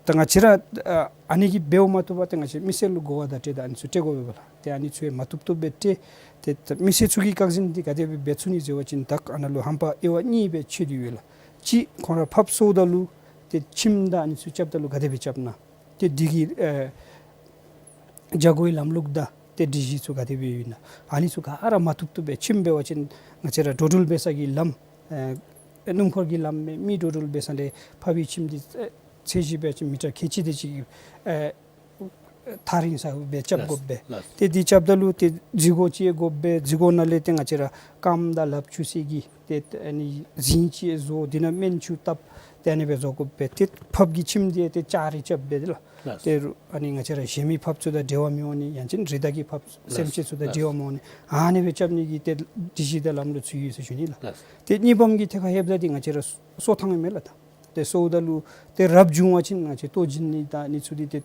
ད་ང་བཅས་ར་ཨ་ཨ་ནི་གིས་འབདཝ་མ་གཏོགས་པར་ཏེ་ང་བཅས་མི་སེར་ལུ་གོ་བ་བརྡ་སྤྲོད་དང་ཨ་ནི་ཚུ་སྤྲོད་དགོ་པས་ལགས། ཏེ་ཨ་ནི་ཚུ་ཡང་མ་བཏུབ་བཏུབ་སྦེ་སྤྲོད། ཏེ་ད་མི་སེར་ཚུ་གིས་བཀག་འཛིན་འདི་ག་དེ་སྦེ་འབད་ཚུགས་ནི་ཟེར་བ་ཅིན་ད་ཨ་ནཱ་ལུ་ཧམ་པ་དབྱེ་བ་གཉིས་སྦེ་ཕྱེ་སྟེ་ཡོད་ལགས། གཅིག་ཁོང་ར་ཕགཔ་གསོཝ་ད་ལུ་ཏེ་ཁྱིམ་དང་ཨ་ནི་ཚུ་རྐྱབ་ད་ལུ་ག་དེ་སྦེ་རྐྱབ་ན། ཏེ་འདི་གི་ཨེ་བྱ་སྒོའི་ལམ་ལུགས་དང་ཏེ་སྒྲིག་གཞི་ཚུ་ག་དེ་སྦེ་ཡོད་ན། ཨ་ནི་ཚུ་ག་ར་མ་བཏུབ་བཏུབ་སྦེ་ཁྱིམ་འབད་བ་ཅིན་ང་བཅས་ར་འགྲོ་འགྲུལ་འབད་ས་གི་ལམ་ཨེ་སྣུམ་འཁོར་གྱི་ལམ་མེན། མི་འགྲོ་འགྲུལ་འབད་ས་ལས་ཕགཔ་གི་ཁྱིམ་འདི་ཨེ་ཚད་གཞི་འབད་བ་ཅིན་མི་ཊར་ཁལ་གཅིག་དེ་ཅིག་ཨེ་ཐག་རིང་ས་སྦེ་རྐྱབ་དགོ་པས། ལགས། ཏེ་འདི་རྐྱབ་ད་ལུ་ཏེ་རྫི་གོ་ཅིག་དགོ་པས། རྫི་གོ་ནང་ལས་ཏེ་ང་བཅས་ར་རྐངམ་དང་ལགཔ་འཁྱུ་སའི་གི་ཏེ་ཨ་ནི་རྫིང་ཅིག་བཟོ། དེ་ནང་སྨན་ཆུ་བཏབ། ཏེ་ཨ་ནི་སྦེ་བཟོ་དགོ་པས། ཏེ་ཕགཔ་གི་ཁྱིམ་འདི་ཏེ་ལྕགས་རི་རྐྱབ་སྦེ་ལགས། ལགས། ཏེ་རུང་ཨ་ནི་ང་བཅས་ར་གཞན་མི་ཕགཔ་ཚུ་དང་འབྲེལ་བ་མི་འོང་ནི་ཡང་ཅིན་རི་དྭགས་ཀྱི་ཕགཔ་ལགས། སེམས་ཅན་ཚུ་དང་ལགས། འབྲེལ་བ་མི་འོང་ནི་ཨ་ནི་སྦེ་རྐྱབ་ནི་གི་ཏེ་སྒྲིག་གཞི་དང་ལམ་ལུགས་ཚུ་ཡོད་ཟེར་ཞུ་ནི་ལགས། ལགས། ཏེ་གཉིས་པམ་གི་ཐད་ཁར་ལྷོདཔ་ད་འདི་ང་བཅས་ར་གསོ་ཐངས་ཨིན་མས་ལགས། ད་ཏེ་གསོཝ་ད་ལུ་ཏེ་རབ་བྱུང་བ་ཅིན་ང་བཅས་ལྟོ་བྱིན་ནི་དང་ཨ་ནི་ཚུ་འདི་ཏེ་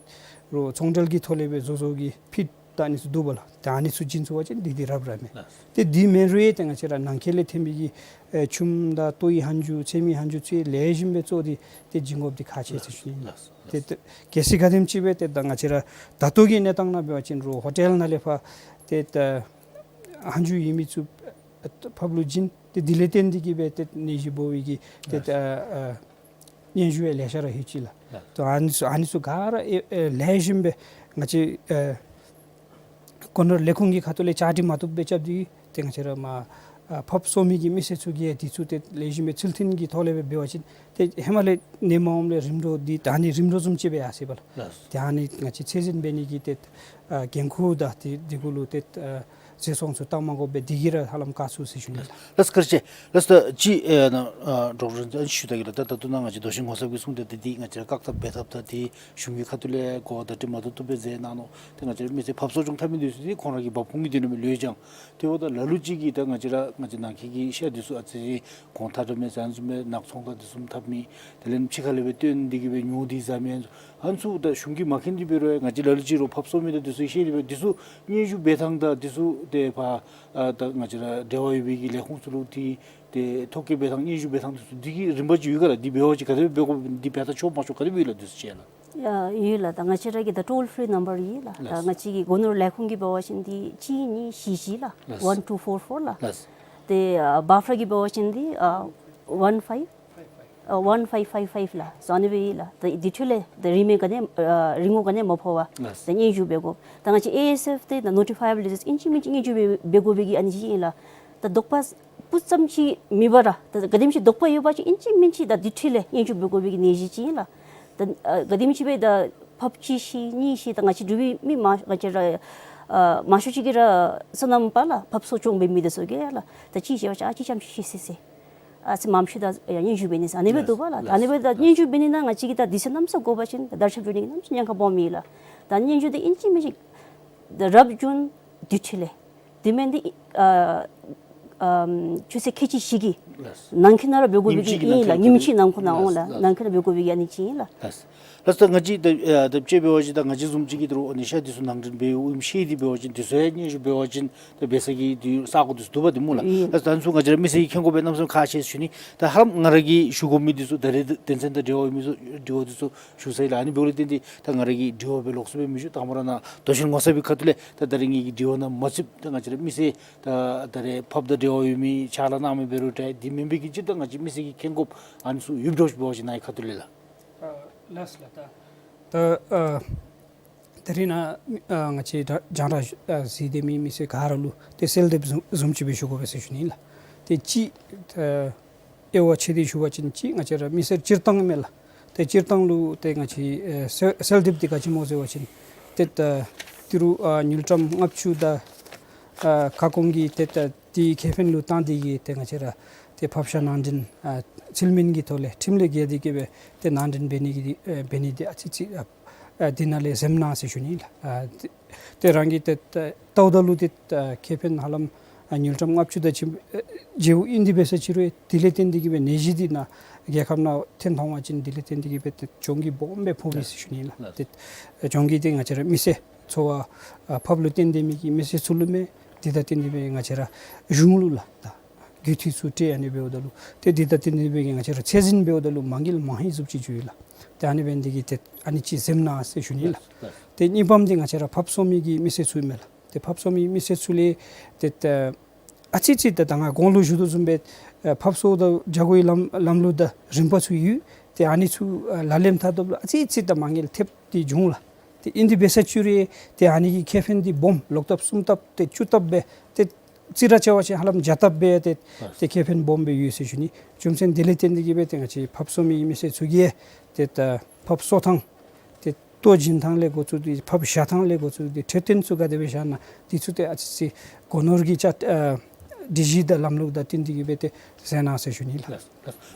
རོགས་ཚོང་འབྲེལ་གྱི་ཐོག་ལས་སྦེ་བཟོ་བཟོཝ་གི་ཕིཌ་དང་ཨ་ནི་ཚུ་འདུག་པ་ལགས། ད་ཨ་ནི་ཚུ་བྱིན་ཚུགས་པ་ཅིན་འདི་འདི་རབ་ར་མས། ལགས། ཏེ་འདི་མེན་རུང་ཡང་ཏེ་ང་བཅས་ར་ནང་འཁོད་ལས་ཐོན་པའི་གི་ཨེ་ཆུམ་དང་ལྟོའི་ལྷན་ཅུང་ཚལ་མའི་ལྷན་ཅུང་ཚུ་ལེགས་ཤོམ་སྦེ་བཙོ་སྟེ་ཏེ་བྱིན་དགོཔ་འདི་ཁག་ཆེ་ཟེར་ཞུ་ནི་ལགས། ལགས། ཏེ་ཏེ་གལ་སྲིད་ག་དེམ་ཅིག་སྦེ་ཏེ་ད་ང་བཅས་ར་ད་ལྟོ་གི་གནས་སྟངས་ནང་འབད་བ་ཅིན་རོགས་ཧོ་ཊེལ་ནང་ལས་ཕར་ཏེ་ད་ལྷན་ཅུང་ཡོད་མི་ཚུ་ཕགཔ་ལུ་བྱིན། ཏེ་འདི་ལས་བརྟེན་ཏེ་གིས་སྦེ་ཏེ་ནད་གཞི་འབོ་བའི་གི་ཏེ་ལགས། ཨ་ཨ་སྙན་ཞུ་ཡང་ལེ་ཤ་ར་ལྷོད་ཅི་ལགས། ལགས། ཏེ་ཨ་ནི་ཚུ་ཨ་ནི་ཚུ་ག་ར་ཨེ་ཨེ་ལེགས་ཤོམ་སྦེ་ང་བཅས་ཨེ་སྒོ་ནོར་ལས་ཁུངས་ཀྱི་ཁ་ཐུག་ལས་བཅའ་སྒྲིག་མ་བཏུབ་སྦེ་རྐྱབ་སྟེ་ཏེ་ང་བཅས་ར་མར་ ཨ་ཕགཔ་གསོ་མི་གི་མི་སེར་ཚུ་གིས་ཡང་འདི་ཚུ་ཏེ་ལེགས་ཤོམ་སྦེ་ཚུལ་མཐུན་གྱི་ཐོག་ལས་སྦེ་འབད་བ་ཅིན་ཏེ་ཧེ་མ་ལས་ནད་མ་འོངམ་ལས་རིམ་གྲོ་འདི་ད་ཨ་ནི་རིམ་གྲོ་བཟུམ་ཅིག་སྦེ་ཡར་སོ་ཡི་པ་ལགས། ལགས། ཏེ་ཨ་ནི་ང་བཅས་ཚད་འཛིན་འབད་ནི་གི་ཏེ་ཨ་འགན་ཁུར་དང་ཏེ་འདི་གུ་ལུ་ཏེ་ཨ་ཟད་སོང་ཚུ་བཏང་མ་དགོ་པར་འདི་གིས་ར་ཧ་ལམ་བཀག་ཚུགས་ཟེར་ཞུ་ནི་ལགས། ལགས་བཀའ་དྲིན་ཆེ། ལགས་ད་ཅི་ཨེ་ན་ཨ་ཌོག་ཊར་ཨ་ནི་ཞུ་ད་གེ་ལགས། ད་ད་ལྟོ་ནཱ་ང་བཅས་མདོ་ཆེན་ངོ་མཚར་པའི་གསུང་དེ་ད་འདི་ང་བཅས་ར་བཀག་ཐབས་འབད་ཐབས་ད་འདི་གཞུང་གི་ཁ་ཐུག་ལས་གོ་བརྡ་སྤྲོད་མ་བཏུབ་བཏུབ་སྦེ་མཛད་གནང་ནུག། ཏེ་ང་བཅས་ར་མི་སེར་ཕགཔ་གསོ་སྐྱོང་འཐབ་མི་འདི་ཚུ་འདི་ཁོང་ར་གི་འབབ་ཁུངས་ཀྱི་དོན་ལུ་ལུས་ཀྱང་ཏེ་འབདཝ་ད་ལ་ལུ་ཅིག་གིས་ད་ང་བཅས་ར་ང་བཅས་ནང་འཁོད་ཀྱི་ཤ་འདི་ཚུ་ཨ་ཙི་གོང་ཐ་དྲགས་མས་ཟེར་ཨ་ནི་བཟུམ་སྦེ་ནག་ཚོང་དང་འདི་བཟུམ་འཐབ་མི་དེ་ལས་ཕྱི་ཁ་ལས་སྦེ་བཏོན་ཏེ་གིས་སྦེ་ཉོ་སྟེ་ཟ་མི་ཨ་ནི་ཚུ་ད་གཞུང་གིས་མ་མཁྱེན་ཏེ་འབད་རུང་ང་བཅས་ལ་ལུ་ཅིག་རོགས་ཕགཔ་གསོ་མི་དང་འདི་ཚུ་ཤེས་ཏེ་སྦེ་འདི་ཚུ་སྙན་ཞུ་འབད་ཐངས་དང་འདི་ཚུ་ཏེ་ཕར་ཨ་ད་ང་བཅས་ར་འབྲེལ་བ་ཡོད་པའི་གི་ལས་ཁུངས་ཚུ་ལུ་ཏེ་ཏེ་ཐོ་བཀོད་འབད་ཐངས་སྙན་ཞུ་འབད་ཐངས་འདི་ཚུ་འདི་གི་རིམ་པ་ཅིག་ཡོད་ག་ལགས། འདི་འབད་བ་ཅིན་ག་དེ་སྦེ་འབད་དགོ་འདི་འབད་ད་ཆོག་མ་ཆོག་ག་དེ་སྦེ་ཡོད་ལགས་འདི་ཚུ་ཅིག་ལགས། ཡ་ཡོད་ལགས། ད་ང་བཅས་ར་གི་ད་ཊོལ་ཕི་རི་ནམ་བར་ཡོད་ལགས། ད་ལགས། ང་བཅས་ཀྱི་སྒོ་ནོར་ལས་ཁུངས་ཀྱིས་འབད་བ་ཅིན་འདི་གཅིག་གཉིས་བཞི་བཞི་ལགས། ལགས། ཝན་ཊུ་ཕོར་ཕོར་ལགས། ལགས། ཏེ་ཨ་བཱཕ་ར་གིས་འབད་བ་ཅིན་འདི་ཨ་ཝན་ཕའིབ་ཨ་ཝན་ཕའིབ་ཕའིབ་ཕའིབ་ལགས། ཟེར་ཨ་ནི་སྦེ་ཡོད་ལགས། ད་འདི་འཕྲོ་ལས་ད་རིན་མེད་ག་ནི་ཨ་རིན་གོང་ག་ནི་མ་ཕོག་པར་ལགས། ད་སྙན་ཞུ་འབད་དགོ། ད་ང་བཅས་ཨེ་ཨེས་ཨེཕ་ཏེ་ད་ནོ་ཊི་ཕའི་ཨེབ་ལི་ལིསཊ་ཨིན་ཅི་མིན་ཅི་སྙན་ཞུ་འབད་འབད་དགོ་པའི་གི་ཨ་ནི་ཅིག་ཨིན་ལགས། ད་དོགས་པ་སྤུ་ཙམ་ཅིག་མེད་པར་ར་ད་ག་དེམ་ཅིག་དོགས་པ་ཡོད་པ་ཅིན་ཨིན་ཅི་མིན་ཅི་ད་འདི་འཕྲོ་ལས་སྙན་ཞུ་འབད་དགོ་པའི་གི་ནད་གཞི་ཅིག་ཨིན་ལགས། ད་ཨ་ག་དེམ་ཅིག་སྦེ་ད་ཕགཔ་གཅིག་ཤི་གཉིས་ཤི་ད་ང་བཅས་འབྲུག་པའི་མི་མང་ང་བཅས་ར་ཨ་མང་ཤོས་ཅིག་གིས་ར་སོ་ནམ་པ་ལགས། ཕགཔ་གསོ་སྐྱོང་འབད་མི་འདི་ཚུ་གིས་ལགས། ད་གཅིག་ཤི་བ་ཅིན་ཨ་གཅིག་ཙམ་ཅིག་ཤི་སི་སི་ཨ་ཙི་མངམ་ཤོས་ད་ཡང་སྙན་ཞུ་འབད་ནི་ཟེར་ཨ་ནི་སྦེ་འདུག་པ་ལགས། ད་ཨ་ནི་སྦེ་ད་སྙན་ཞུ་འབད་ནི་ནང་ང་བཅས་ཀྱིས་ད་དུས་ཚོད་གནམ་མེད་ས་མེད་འགོར་བ་ཅིན་ད་བརྡར་ཤ་འགྱོ་ནི་གི་གནམ་མེད་ས་མེད་ཉེན་ཁ་སྦོམ་ཨིན་ལགས། ད་སྙན་ཞུ་འདི་ཨིན་ཅི་མིན་ཅི་ད་རབ་བྱུང་དུས་ཚོད་ལས་དེ་མེན་འདི་ཨ་ཨམ་ཆུ་ཚོད་ཁལ་གཅིག་བཞི་གི་ལགས། ནང་འཁོད་ནང་ར་འབད་དགོ་པའི་གི་ཉིནམ་གཅིག་གི་ཨིན་ལགས། ནང་འཁོད་ཉིནམ་གཅིག་ནང་འཁོད་ནང་འོང་ལགས། ལགས། ནང་འཁོད་ནང་འབད་དགོ་པའི་གི་ཨ་ནི་ཅིག་ཨིན་ལགས། ལགས། ལགས་ད་ང་བཅས་ད་ཨ་ད་དཔྱེ་འབད་བ་ཅིན་ད་ང་བཅས་བཟུམ་ཅིག་གིས་ད་རུང་ཨ་ནི་ཤ་འདི་ཚུ་ནང་འདྲེན་འབད་འོངམ་ཤེས་ཏེ་འབད་བ་ཅིན་ད་འབད་ས་གི་འདི་ས་སྒོ་འདི་ཚུ་འདུག་པ་འདི་སྨོ་ལགས། ཨིན། ལགས་ད་ཨ་ནི་ཚུ་ང་བཅས་ར་མི་སེར་གྱིས་མཁྱེན་དགོ་པའི་གནམ་མེད་ས་མེད་ཁག་ཆེ་ཟེར་ཞུ་ནི། ད་ཧ་ལམ་ང་ར་གིས་ཞུ་དགོ་མི་འདི་ཚུ་ད་རེས་དོན་ཚན་དང་འབྲེལ་བ་ཡོད་མི་ཚུ་འབྲེལ་བ་འདི་ཚུ་ཞུ་ཚར་ཡི་ལགས། ཨ་ནི་འབདཝ་ལས་བརྟེན་ཏེ་ད་ང་ར་གིས་དྲི་བ་སྦེ་ལོགས་སུ་སྦེ་མི་ཞུ། དང་པ་ར་ནཱ་མདོ་ཆེན་ངོ་མཚར་པའི་ཁ་ཐུག་ལས་ད་ད་རེས་ངེ་གི་དྲི་བ་ནང་མ་ཚུདཔ་ད་ང་བཅས་ར་མི་སེར་ད་ད་རེས་ཕགཔ་དང་འབྲེལ་བ་ཡོད་མི་ཕྱག་ལཱ་གནང་མི་འབད་རུང་འདྲ་འདི་མེན་པའི་གི་སྤྱིར་བཏང་ང་བཅས་མི་སེར་གྱིས་མཁྱེན་དགོཔ་ཨ་ནི་ཚུ་ཡོདཔ་འདྲཝ་ཅིག་འབད་བ་ཅིན་ནཱ་གི་ཁ་ཐུག་ལས་ལགས། ཨ་ལགས་ལགས། ད་ད་ཨ་ད་རིས་ནཱ་ཨ་ང་བཅས་ར་རྒྱང་བསྒྲགས་ཨ་གཟིགས་སྡོད་མི་མི་སེར་ག་ར་ལུ་ཏེ་གསལ་འདེབས་བཟུམ་བཟུམ་ཅིག་སྦེ་ཞུ་དགོ་པས་ཟེར་ཞུ་ནི་ལགས། ཏེ་གཅིག་ཨ་དབྱེ་བ་ཕྱེ་སྟེ་ཞུ་བ་ཅིན་གཅིག་ང་བཅས་ར་མི་སེར་སྤྱིར་བཏང་མས་ལགས། ཏེ་སྤྱིར་བཏང་ལུ་ཏེ་ང་བཅས་ཨེ་གསལ་གསལ་འདེབས་འདི་ག་ཅི་སྨོ་ཟེར་བ་ཅིན་ཏེ་ད་ཏི་རུ་ཨ་དངུལ་ཀྲམ་ལྔ་བཅུ་དང་ཨ་ཁ་སྐོང་གི་ཏེ་ད་འདི་ཁེ་ཕན་ལུ་བཏང་སྟེ་གིས་ཏེ་ང་བཅས་ར་ཏེ་ཕགཔ་ཤ་ནང་འདྲེན་ཨ་ཚུལ་མིན་གྱི་ཐོག་ལས་ཁྲིམས་ལས་འགལ་ཏེ་གིས་སྦེ་ཏེ་ནང་འདྲེན་འབད་ནི་གི་ཨེ་འབད་ནི་འདི་ཨ་ཙི་ཅིག་ཨ་ཨ་འདི་ནང་ལས་འཛེམ་གནང་ཟེར་ཞུ་ནི་ལགས། ཨ་ཏེ་ཏེ་རང་གིས་ཏེ་ད་ལྟཝ་ད་ལུ་ཏེ་ད་ཁེ་ཕན་ཧ་ལམ་ཨ་དངུལ་ཀྲམ་ལྔ་བཅུ་དང་ཅིག་ཨེ་བརྗེ་པོ་ཨིན། དེ་འབད་ས་ཅིག་རུང་དེ་ལས་བརྟེན་ཏེ་གིས་སྦེ་ནད་གཞི་འདི་ནཱ་རྒྱལ་ཁབ་ནང་ཐོན་འོང་བ་ཅིན་དེ་ལས་བརྟེན་ཏེ་གིས་སྦེ་ཏེ་གྱོང་གུད་སྦོམ་སྦེ་ཕོག་པས་ཟེར་ཞུ་ནི་ལགས། ལགས། ཏེ་གྱོང་གུད་འདི་ང་བཅས་ར་མི་སེར་འཚོ་བ་ཨ་ཕགཔ་ལུ་བརྟེན་ཏེ་མི་གི་མི་སེར་ཚུ་ལུ་མས། དེ་དང་བརྟེན་ཏེ་སྦེ་ང་བཅས་ར་གཞུང་ལུ་ལགས། ད་རྒུད་འཐུས་ཚུ་སྤྲོད་ཨ་ནི་འབདཝ་ད་ལུ་ཏེ་དེ་དང་བརྟེན་ཏེ་སྦེ་ང་བཅས་ར་ཚད་འཛིན་འབདཝ་ད་ལུ་མ་དངུལ་མང་ཧེང་བཟུམ་ཅིག་འགྱོ་ཡི་ལགས། ཏེ་ཨ་ནི་འབད་ནི་འདི་གིས་ཏེ་ཨ་ནི་ཅིག་འཛེམ་གནང་ཟེར་ཞུ་ནི་ལགས། ལགས། ཏེ་གཉིས་པམ་འདི་ང་བཅས་ར་ཕགཔ་གསོ་མི་གི་མི་སེར་ཚུ་མས་ལགས། ཏེ་ཕགཔ་གསོ་མི་མི་སེར་ཚུ་ལས་ཏེ་ད་ཨ་ཙི་ཅིག་ད་ད་ང་གོང་ལུ་ཞུ་དོ་བཟུམ་སྦེ་ཨ་ཕགཔ་གསོ་དང་བྱ་སྒོའི་ལམ་ལམ་ལུགས་དང་རིམ་པ་ཚུ་ཡོད། ཏེ་ཨ་ནི་ཚུ་ཨ་ལག་ལེན་འཐབ་ད་ལུ་ཨ་ཙི་ཅིག་ད་མ་དངུལ་ཐེབས་ཏེ་འགྱོ་འོང་ལགས། ཏེ་ཨིན་དེ་འབད་ས་ཅིག་རུང་ཏེ་ཨ་ནི་གི་ཁེ་ཕན་འདི་སྦོམ་ལོག་ལྟབ་གསུམ་ལྟབ་ཏེ་བཅུ་ལྟབ་སྦེ་ཏེ་རྩིས་ར་རྐྱབ་པ་ཅིན་ཧ་ལམ་བརྒྱ་ལྟབ་སྦེ་ཏེ་ལགས། ཏེ་ཁེ་ཕན་སྦོམ་སྦེ་ཡོད་ཟེར་ཞུ་ནི། རྒྱུ་མཚན་དེ་ལས་བརྟེན་ཏེ་གིས་སྦེ་ཏེ་ང་བཅས་ཕགཔ་གསོ་མི་མི་སེར་ཚུ་གིས་ཏེ་ད་ཕགཔ་གསོ་ཐངས་ཏེ་ལྟོ་བྱིན་ཐངས་ལས་འགོ་བཙུགས་ཏེ་ཕགཔ་བཞག་ཐངས་ལས་འགོ་བཙུགས་ཏེ་འཕྲོད་བསྟེན་ཚུ་ག་དེ་སྦེ་བཞག་ན་འདི་ཚུ་ཏེ་ཨ་ཙི་ཅིག་སྒོ་ནོར་གྱི་ཅ་ཨ་སྒྲིག་གཞི་དང་ལམ་ལུགས་དང་བསྟུན་ཏེ་གིས་སྦེ་ཏེ་མཛད་གནང་ཟེར་ཞུ་ནི་ལགས། ལགས་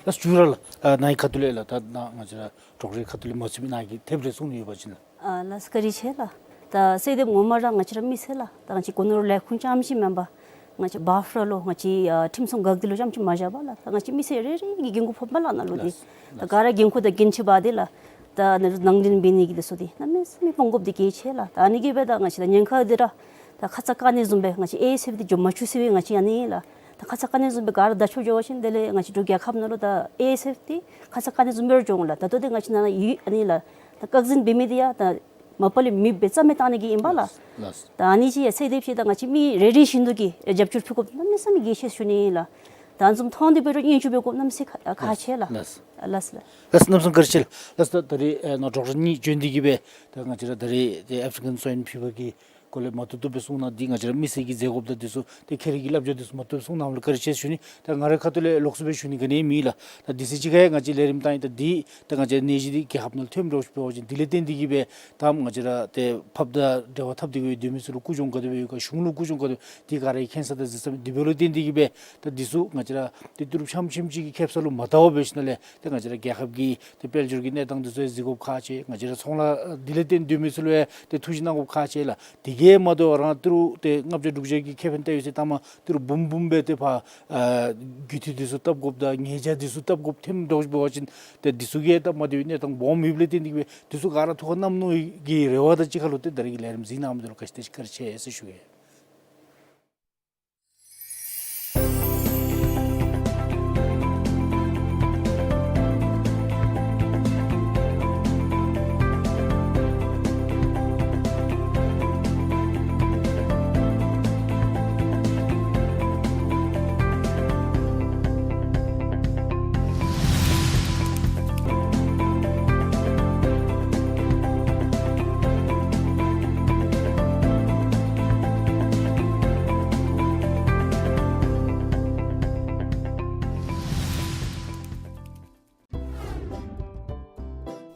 ལགས་ལགས། ཞུ་ར་ལགས། ཨ་ནཱ་གི་ཁ་ཐུག་ལས་ལགས། ད་ནཱ་ང་བཅས་ར་ཌོག་ཊར་ཁ་ཐུག་ལས་མ་ཚུད་པའི་ནཱ་གི་ཐེབས་རེ་གསུང་ནི་ཡོད་པ་ཅིན་ལགས། ཨ་ལགས་བཀའ་དྲིན་ཆེ་ལགས། ད་གསལ་འདེབས་ངོ་མ་ར་ང་བཅས་ར་མི་སེར་ལགས། ད་ང་བཅས་སྒོ་ནོར་ལས་ཁུངས་རྐྱངམ་ཅིག་མེན་པར་ང་བཅས་བཱཕ་ར་ལུ་ང་བཅས་ཨ་ཁྲིམས་སྲུང་འགག་སྡེ་ལུ་རྐྱངམ་ཅིག་མ་བཞག་པར་ལགས། ད་ང་བཅས་མི་སེར་རེ་རེ་གིས་འགན་ཁུར་ཕོགཔ་མས་ལགས་ནཱ་ལུ་འདི། ལགས་ལགས། ད་ག་ར་འགན་ཁུར་དང་འགན་འཁྲི་འབག་སྟེ་ལགས། ད་ནང་འདྲེན་འབད་ནི་གི་འདི་ཚུ་འདི་གནམ་མེད་ས་མེད་སྤོང་དགོཔ་འདི་གལ་ཆེ་ལགས། ད་ཨ་ནི་གིས་སྦེ་ད་ང་བཅས་ད་ཉེན་ཁ་འདི་ར་ད་ཁ་ཙ་བཀག་ནི་བཟུམ་སྦེ་ང་བཅས་ཨེ་ཨེས་ཨེཕ་འདི་འགྱོ་མ་བཅུག་ཟེར་བའི་ང་བཅས་ཨ་ནི་ལགས། ད་ཁ་ཙ་བཀག་ནི་བཟུམ་སྦེ་ག་ར་ད་ཆོག་འགྱོ་བ་ཅིན་དེ་ལས་ང་བཅས་འབྲུག་རྒྱལ་ཁབ་ནང་ལུ་ད་ཨེ་ཨེས་ཨེཕ་འདི་ཁ་ཙ་བཀག་ནི་བཟུམ་སྦེ་ར་འགྱོ་འོང་ལགས། ད་ལྟོ་འདི་ང་བཅས་ནཱ་ཡོད་ཨ་ནི་ལགས། ད་བཀག་འཛིན་འབད་མི་འདི་ཡང་ད་མ་པ་ལས་མེདཔ་རྩ་མེད་བཏང་ནི་གི་ཨིན་པས་ལགས། ལགས་ལགས། ད་ཨ་ནི་ཅིག་ཡང་གསལ་འདེབས་ཅིག་ད་ང་བཅས་མི་རེ་རེ་བཞིན་དུ་གིས་རྒྱབ་སྐྱོར་ཕུལ་དགོཔ་གནམ་མེད་ས་མེད་གལ་ཆེ་ཟེར་ཞུ་ནི་ཨིན་ལགས། ད་ཨ་ནི་བཟུམ་མཐོང་སྟེ་འབད་རུང་སྙན་ཞུ་འབད་དགོཔ་གནམ་མེད་ས་མེད་ཁག་ཁག་ཆེ་ལགས། ལགས་ལགས། ལགས་ལགས། ལགས་གནམ་མེད་ས་མེད་བཀའ་དྲིན་ཆེ་ལགས། ལགས་ད་ད་རེས་ཨེ་ནཱ་ཌོག་ཊར་གཉིས་བྱོན་ཏེ་གིས་སྦེ་ད་ང་བཅས་ར་ད་རེས་ཏེ་ཨེཕ་རི་ཀན་སོའིན་ཕི་བར་གྱི་ སྐོར་ལས་མ་བཏུབ་བཏུབ་སྦེ་གསུང་གནང་། འདི་ང་བཅས་ར་མི་སེར་གྱི་མཛད་དགོཔ་དང་འདི་ཚུ་ཏེ་ཁྱད་རིག་གི་བསླབ་བྱ་འདི་ཚུ་མ་བཏུབ་གསུང་གནངམ་ལུ་བཀའ་དྲིན་ཆེ་ཞུ་ནི། ད་ང་རའི་ཁ་ཐུག་ལས་ལོགས་སུ་སྦེ་ཞུ་ནི་ག་ནི་མེད་ལགས། ད་འདི་ཚེ་ཅིག་ཁར་ང་བཅས་ལས་རིམ་བཏང་ཡི། ད་འདི་ད་ང་བཅས་ནད་གཞི་འདི་རྒྱལ་ཁབ་ནང་ལུ་ཐོནམ་འདྲཝ་ཅིག་འབད་བ་ཅིན་འདི་ལས་བརྟེན་ཏེ་གིས་སྦེ་ད་ང་བཅས་ར་ཏེ་ཕབ་དང་འབྲེལ་བ་འཐབ་སྟེ་གིས་སྦེ་སྡོད་མི་ཚུ་ལུ་ཀུན་སྦྱོང་ག་དེ་སྦེ་ཡོད་ག། གཞུང་ལུ་ཀུན་སྦྱོང་ག་དེ་སྦེ་འདི་ག་ར་གི་ཁྱད་མཚར་དང་གཟིགས་ས་མེད། དེ་འབདཝ་ལས་བརྟེན་ཏེ་གིས་སྦེ་ད་འདི་ཚུ་ང་བཅས་ར་ཏེ་ཏི་རུ་ཕྱམ་ཕྱམ་ཅིག་གི་ཁེབ་ས་ལུ་མ་བལྟ་བར་འབད་ཞིནམ་ལས་ཏེ་ང་བཅས་ར་རྒྱལ་ཁབ་ཀྱི་ཏེ་དཔལ་འབྱོར་གྱི་གནས་སྟངས་འདི་ཚུ་ཡང་གཟིགས་དགོཔ་ཁག་ཆེ། ང་བཅས་ར་ཚོང་ལཱ་འདི་ལས་བརྟེན་སྡོད་མི་ཚུ་ལུ་ཡང་ཏེ་ཐུགས་ཞིབ་གནང་དགོཔ་ཁག་ཆེ་ལགས། དེ་གིས་མ་དོ་རང་ཏི་རུ་ཏེ་ལྔ་བརྒྱ་དྲུག་བརྒྱ་གི་ཁེ་ཕན་བལྟ་ཡོད་ཟེར་ད་མ་ཏི་རུ་འབུམ་འབུམ་སྦེ་ཏེ་ཕར་ཨ་རྒུད་འཐུས་འདི་ཚུ་བཏབ་དགོཔ་དང་ཉེས་བྱ་འདི་ཚུ་བཏབ་དགོཔ་ཐོནམ་འདྲཝ་ཅིག་འབད་བ་ཅིན་ཏེ་འདི་ཚུ་གིས་ད་མ་བདེ་བའི་གནས་སྟངས་སྦོམ་ཡོདཔ་ལས་བརྟེན་ཏེ་གིས་སྦེ་འདི་ཚུ་ག་ར་ཐུགས་ཁར་བསྣམ་ནི་གི་རེ་བ་དང་གཅིག་ཁར་ལུ་ཏེ་ད་རེས་ཀྱི་ལས་རིམ་གཟིགས་གནང་མི་འདི་ལུ་བཀའ་དྲིན་ཆེ་ཟེར་ཞུ་གེ།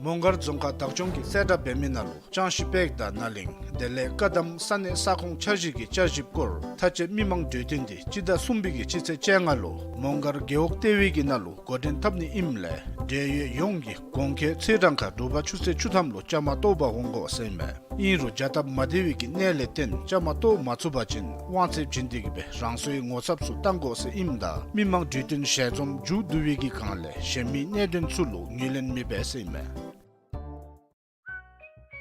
མོང་སྒར་རྫོང་ཁག་བདག་སྐྱོང་གིས་གསལ་བསྒྲགས་འབད་མི་ནང་ལུ་ལྕང་གཞི་པེག་དང་ནཱ་གླིང་དེ་ལས་བཀའ་གདམས་ས་གནས་ས་ཁོངས་འཆར་གཞི་གི་བསྐྱར་ཞིབ་སྐོར་མཐའ་དཔྱད་མི་མང་གྲོས་བསྟུན་འདི་སྤྱི་ཟླ་གསུམ་པའི་གི་སྤྱི་ཚེས་བཅོ་ལྔ་ལུ་མོང་སྒར་རྒེད་འོག་ལྟེ་བའི་གི་ནང་ལུ་འགོ་འདྲེན་འཐབ་ནི་ཨིནམ་ལས་འབྲེལ་ཡོད་ཡོངས་ཀྱིས་གོང་འཁོད་ཚེས་གྲངས་ཁར་དྲོ་པ་ཆུ་ཚོད་བཅུ་ཐམ་ལུ་བཅའ་མར་གཏོགས་པར་འོང་དགོ་ཟེར་ཨིན་མས། ཨིན་རུང་བྱ་སྟབས་མ་བདེ་བའི་གི་གནད་ལས་བརྟེན་བཅའ་མར་གཏོགས་མ་ཚུགས་པ་ཅིན་དབང་ཚད་བྱིན་ཏེ་གིས་སྦེ་རང་སོའི་ངོ་ཚབ་ཚུ་བཏང་དགོ་ཟེར་ཨིནམ་ད་མི་མང་གྲོས་བསྟུན་ཞལ་འཛོམས་མཇུག་བསྡུ་བའི་གི་སྒང་ལས་གཞན་མི་གནད་དོན་ཚུ་ལུ་ངོས་ལེན་མི་འབད་ཟེར་ཨིན་མས།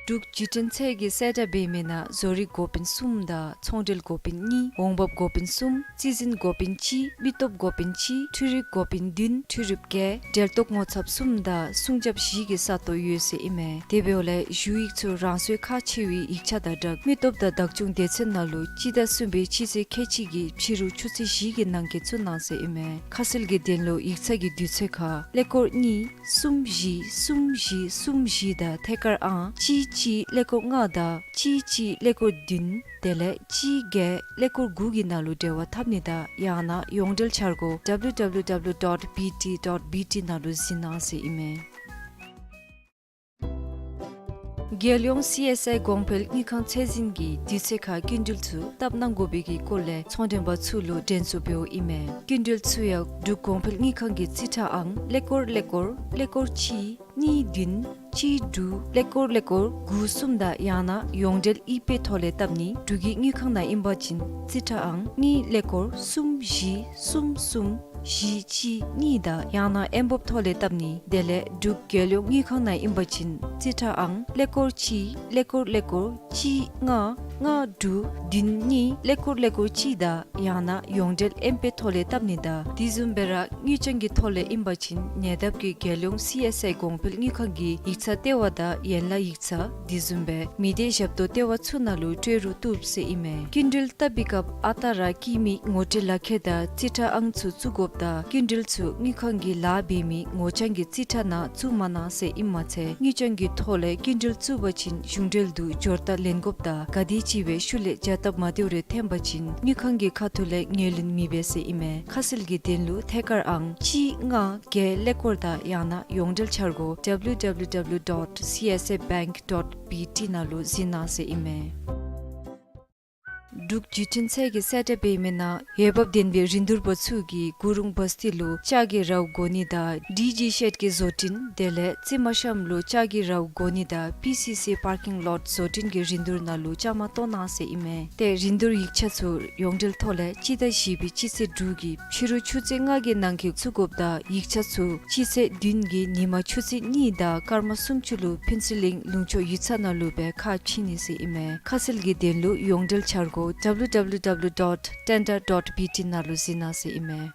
འབྲུག་བརྒྱུད་འཕྲིན་ཚད་ཀྱིས་གསལ་བསྒྲགས་འབད་མི་ནང་བཟོ་རིག་འགོ་དཔོན་གསུམ་དང་ཚོང་འབྲེལ་འགོ་དཔོན་གཉིས། འོང་འབབ་འགོ་དཔོན་གསུམ། རྩིས་འཛིན་འགོ་དཔོན་གཅིག། མི་སྟོབས་འགོ་དཔོན་གཅིག། འཕྲུལ་རིག་འགོ་དཔོན་བདུན། འཕྲུལ་རིགཔ་བརྒྱད། འབྲེལ་གཏོགས་ངོ་ཚབ་གསུམ་དང་སྲུང་སྐྱོབ་བཞི་གི་ས་སྟོང་ཡོད་ཟེར་ཨིན་མས། དེ་འབདཝ་ལས་ཞུ་ཡིག་ཚུ་རང་སོའི་ཁག་ཆེ་བའི་ཡིག་ཆ་དང་སྦྲགས་མི་སྟོབས་དང་བདག་སྐྱོང་སྡེ་ཚན་ནང་ལུ་སྤྱི་ཟླ་གསུམ་པའི་སྤྱི་ཚེས་ཁལ་གཅིག་གི་ཕྱི་རུ་ཆུ་ཚོད་བཞི་གི་ནང་འཁོད་བཙུགས་གནང་ཟེར་ཨིན་མས། ཁ་གསལ་གྱི་དོན་ལུ་ཡིག་ཚང་གི་དུས་ཚོད་ཁར་ཀླད་ཀོར་གཉིས་གསུམ་བཞི་གསུམ་བཞི་གསུམ་བཞི་དང་ཐད་ཀར་ཨང་གཅིག་གཅིག་ཀླད་ཀོར་ལྔ་དང་གཅིག་གཅིག་ཀླད་ཀོར་བདུན་དེ་ལས་གཅིག་བརྒྱད་ཀླད་ཀོར་དགུ་གི་ནང་ལུ་འབྲེལ་བ་འཐབ་ནི་དང་ཡང་ན་ཡོངས་འབྲེལ་འཆར་སྒོ་W W W dot B T dot B T ནང་ལུ་གཟིགས་གནང་ཟེར་ཨིན་མས། རྒྱལ་ཡོངས་སི་ཨེསི་ཨའི་གོང་འཕེལ་དངུལ་ཁང་ཚད་འཛིན་གྱིས་དུས་ཚོད་ཁར་སྐྱིན་འགྲུལ་ཚུ་བཏབ་གནང་དགོ་པའི་གི་སྐོར་ལས་ཚོང་མགྲོན་པ་ཚུ་ལུ་དྲན་གསོ་འབདཝ་ཨིན་མས། སྐྱིན་འགྲུལ་ཚུ་ཡང་འབྲུག་གོང་འཕེལ་དངུལ་ཁང་གི་རྩིས་ཁྲ་ཨང་ཀླད་ཀོར་ཀླད་ཀོར་ཀླད་ཀོར་གཅིག་གཉིས་བདུན་གཅིག་དྲུག་ཀླད་ཀོར་ཀླད་ཀོར་དགུ་གསུམ་དང་ཡང་ན་ཡོངས་འབྲེལ་ཨི་པེ་ཐོག་ལས་བཏབ་ནི། འབྲུག་གི་དངུལ་ཁང་ནང་ཨིན་པ་ཅིན་རྩིས་ཁྲ་ཨང་གཉིས་ཀླད་ཀོར་གསུམ་བཞི་གསུམ་གསུམ་བཞི་གཅིག་གཉིས་དང་ཡང་ན་ཨེམ་བོབ་ཐོག་ལས་བཏབ་ནི། དེ་ལས་འབྲུག་རྒྱལ་ཡོངས་དངུལ་ཁང་ནང་ཨིན་པ་ཅིན་རྩིས་ཁྲ་ཨང་ཀླད་ཀོར་གཅིག་ཀླད་ཀོར་ཀླད་ཀོར་གཅིག་ལྔ་ལྔ་དྲུག་བདུན་གཉིས་ཀླད་ཀོར་ཀླད་ཀོར་གཅིག་དང་ཡང་ན་ཡོངས་འབྲེལ་ཨེམ་པེ་ཐོག་ལས་བཏབ་ནི་དང་དེ་བཟུམ་སྦེ་ར་དངུལ་རྐྱང་གི་ཐོག་ལས་ཨིན་པ་ཅིན་ཉེ་འདབས་ཀྱི་རྒྱལ་ཡོངས་སི་ཨེསི་ཨའི་གོང་འཕེལ་དངུལ་ཁང་གི་ཡིག་ཚང་ལྟེ་བ་དང་ཡན་ལག་ཡིག་ཚང་དེ་བཟུམ་སྦེ་མི་སྡེ་ཞབས་ཏོག་ལྟེ་བ་ཚུ་ནང་ལུ་སྤྲོད་རུང་བཏུབ་ཟེར་ཨིན་མས། སྐྱིན་འགྲུལ་བཏབ་པའི་སྐབས་ཨ་རྟག་ར་བཀོད་མི་ངོ་སྤྲོད་ལག་ཁྱེར་དང་རྩིས་ཁྲ་ཨང་ཚུ་བཙུགས་དགོཔ་དང་སྐྱིན་འགྲུལ་ཚུ་དངུལ་ཁང་གི་ལཱ་འབད་མི་ངོ་རྐྱང་གི་རྩིས་ཁྲ་ནང་བཙུགས་མ་གནང་ཟེར་ཨིནམ་མ་ཚད་དངུལ་རྐྱང་གི་ཐོག་ལས་སྐྱིན་འགྲུལ་བཙུགས་པ་ཅིན་གཞུང་འབྲེལ་དུ་འབྱོར་རྟགས་ལེན་དགོཔ་དང་ག་དེ་ཅིག་སྦེ་ཤུལ་ལས་བྱ་སྟབས་མ་བདེཝ་རེ་ཐོན་པ་ཅིན་དངུལ་ཁང་གི་ཁ་ཐུག་ལས་ངོས་ལེན་མི་འབད་ཟེར་ཨིན་མས། ཁ་གསལ་གྱི་དོན་ལུ་ཐད་ཀར་ཨང་གཅིག་ལྔ་བརྒྱད་ཀླད་ཀོར་དང་ཡང་ན་ཡོངས་འབྲེལ་འཆར་སྒོ་W W W dot C S A bank dot B T ནང་ལུ་གཟིགས་གནང་ཟེར་ཨིན་མས། འབྲུག་བརྒྱུད་འཕྲིན་ཚད་ཀྱིས་གསལ་བསྒྲགས་འབད་མི་ནང་འོས་འབབ་ལྡན་པའི་རིན་བསྡུར་པ་ཚུ་གིས་གུ་རུང་བ་སྟི་ལུ་ལྕགས་ཀྱི་རཝ་དགོ་ནི་དང་ཌི་ཇི་ཤེཌ་ཀྱི་བཟོ་སྐྲུན་དེ་ལས་རྩི་མ་ཤམ་ལུ་ལྕགས་ཀྱི་རཝ་དགོ་ནི་དང་པི་སི་སི་པར་ཀིང་ལོཊ་བཟོ་སྐྲུན་གྱི་རིན་བསྡུར་ནང་ལུ་བཅའ་མར་གཏོགས་གནང་ཟེར་ཨིན་མས། ཏེ་རིན་བསྡུར་ཡིག་ཆ་ཚུ་ཡོངས་འབྲེལ་ཐོག་ལས་སྤྱི་ཟླ་བཞི་པའི་སྤྱི་ཚེས་དྲུག་གི་ཕྱི་རུ་ཆུ་ཚོད་ལྔ་གི་ནང་འཁོད་བཙུགས་དགོཔ་དང་ཡིག་ཆ་ཚུ་སྤྱི་ཚེས་བདུན་གྱི་ཉིན་མ་ཆུ་ཚོད་གཉིས་དང་སྐར་མ་སུམ་ཅུ་ལུ་ཕུན་ཚོགས་གླིང་ལུང་ཕྱོགས་ཡིག་ཚང་ནང་ལུ་སྦེ་ཁ་ཕྱེ་ནི་ཟེར་ཨིན་མས། ཁ་གསལ་གྱི་དོན་ལུ་ཡོངས་འབྲེལ་འཆར་སྒོ་W W W dot tender dot B T ནང་ལུ་གཟིགས་གནང་ཟེར་ཨིན་མས།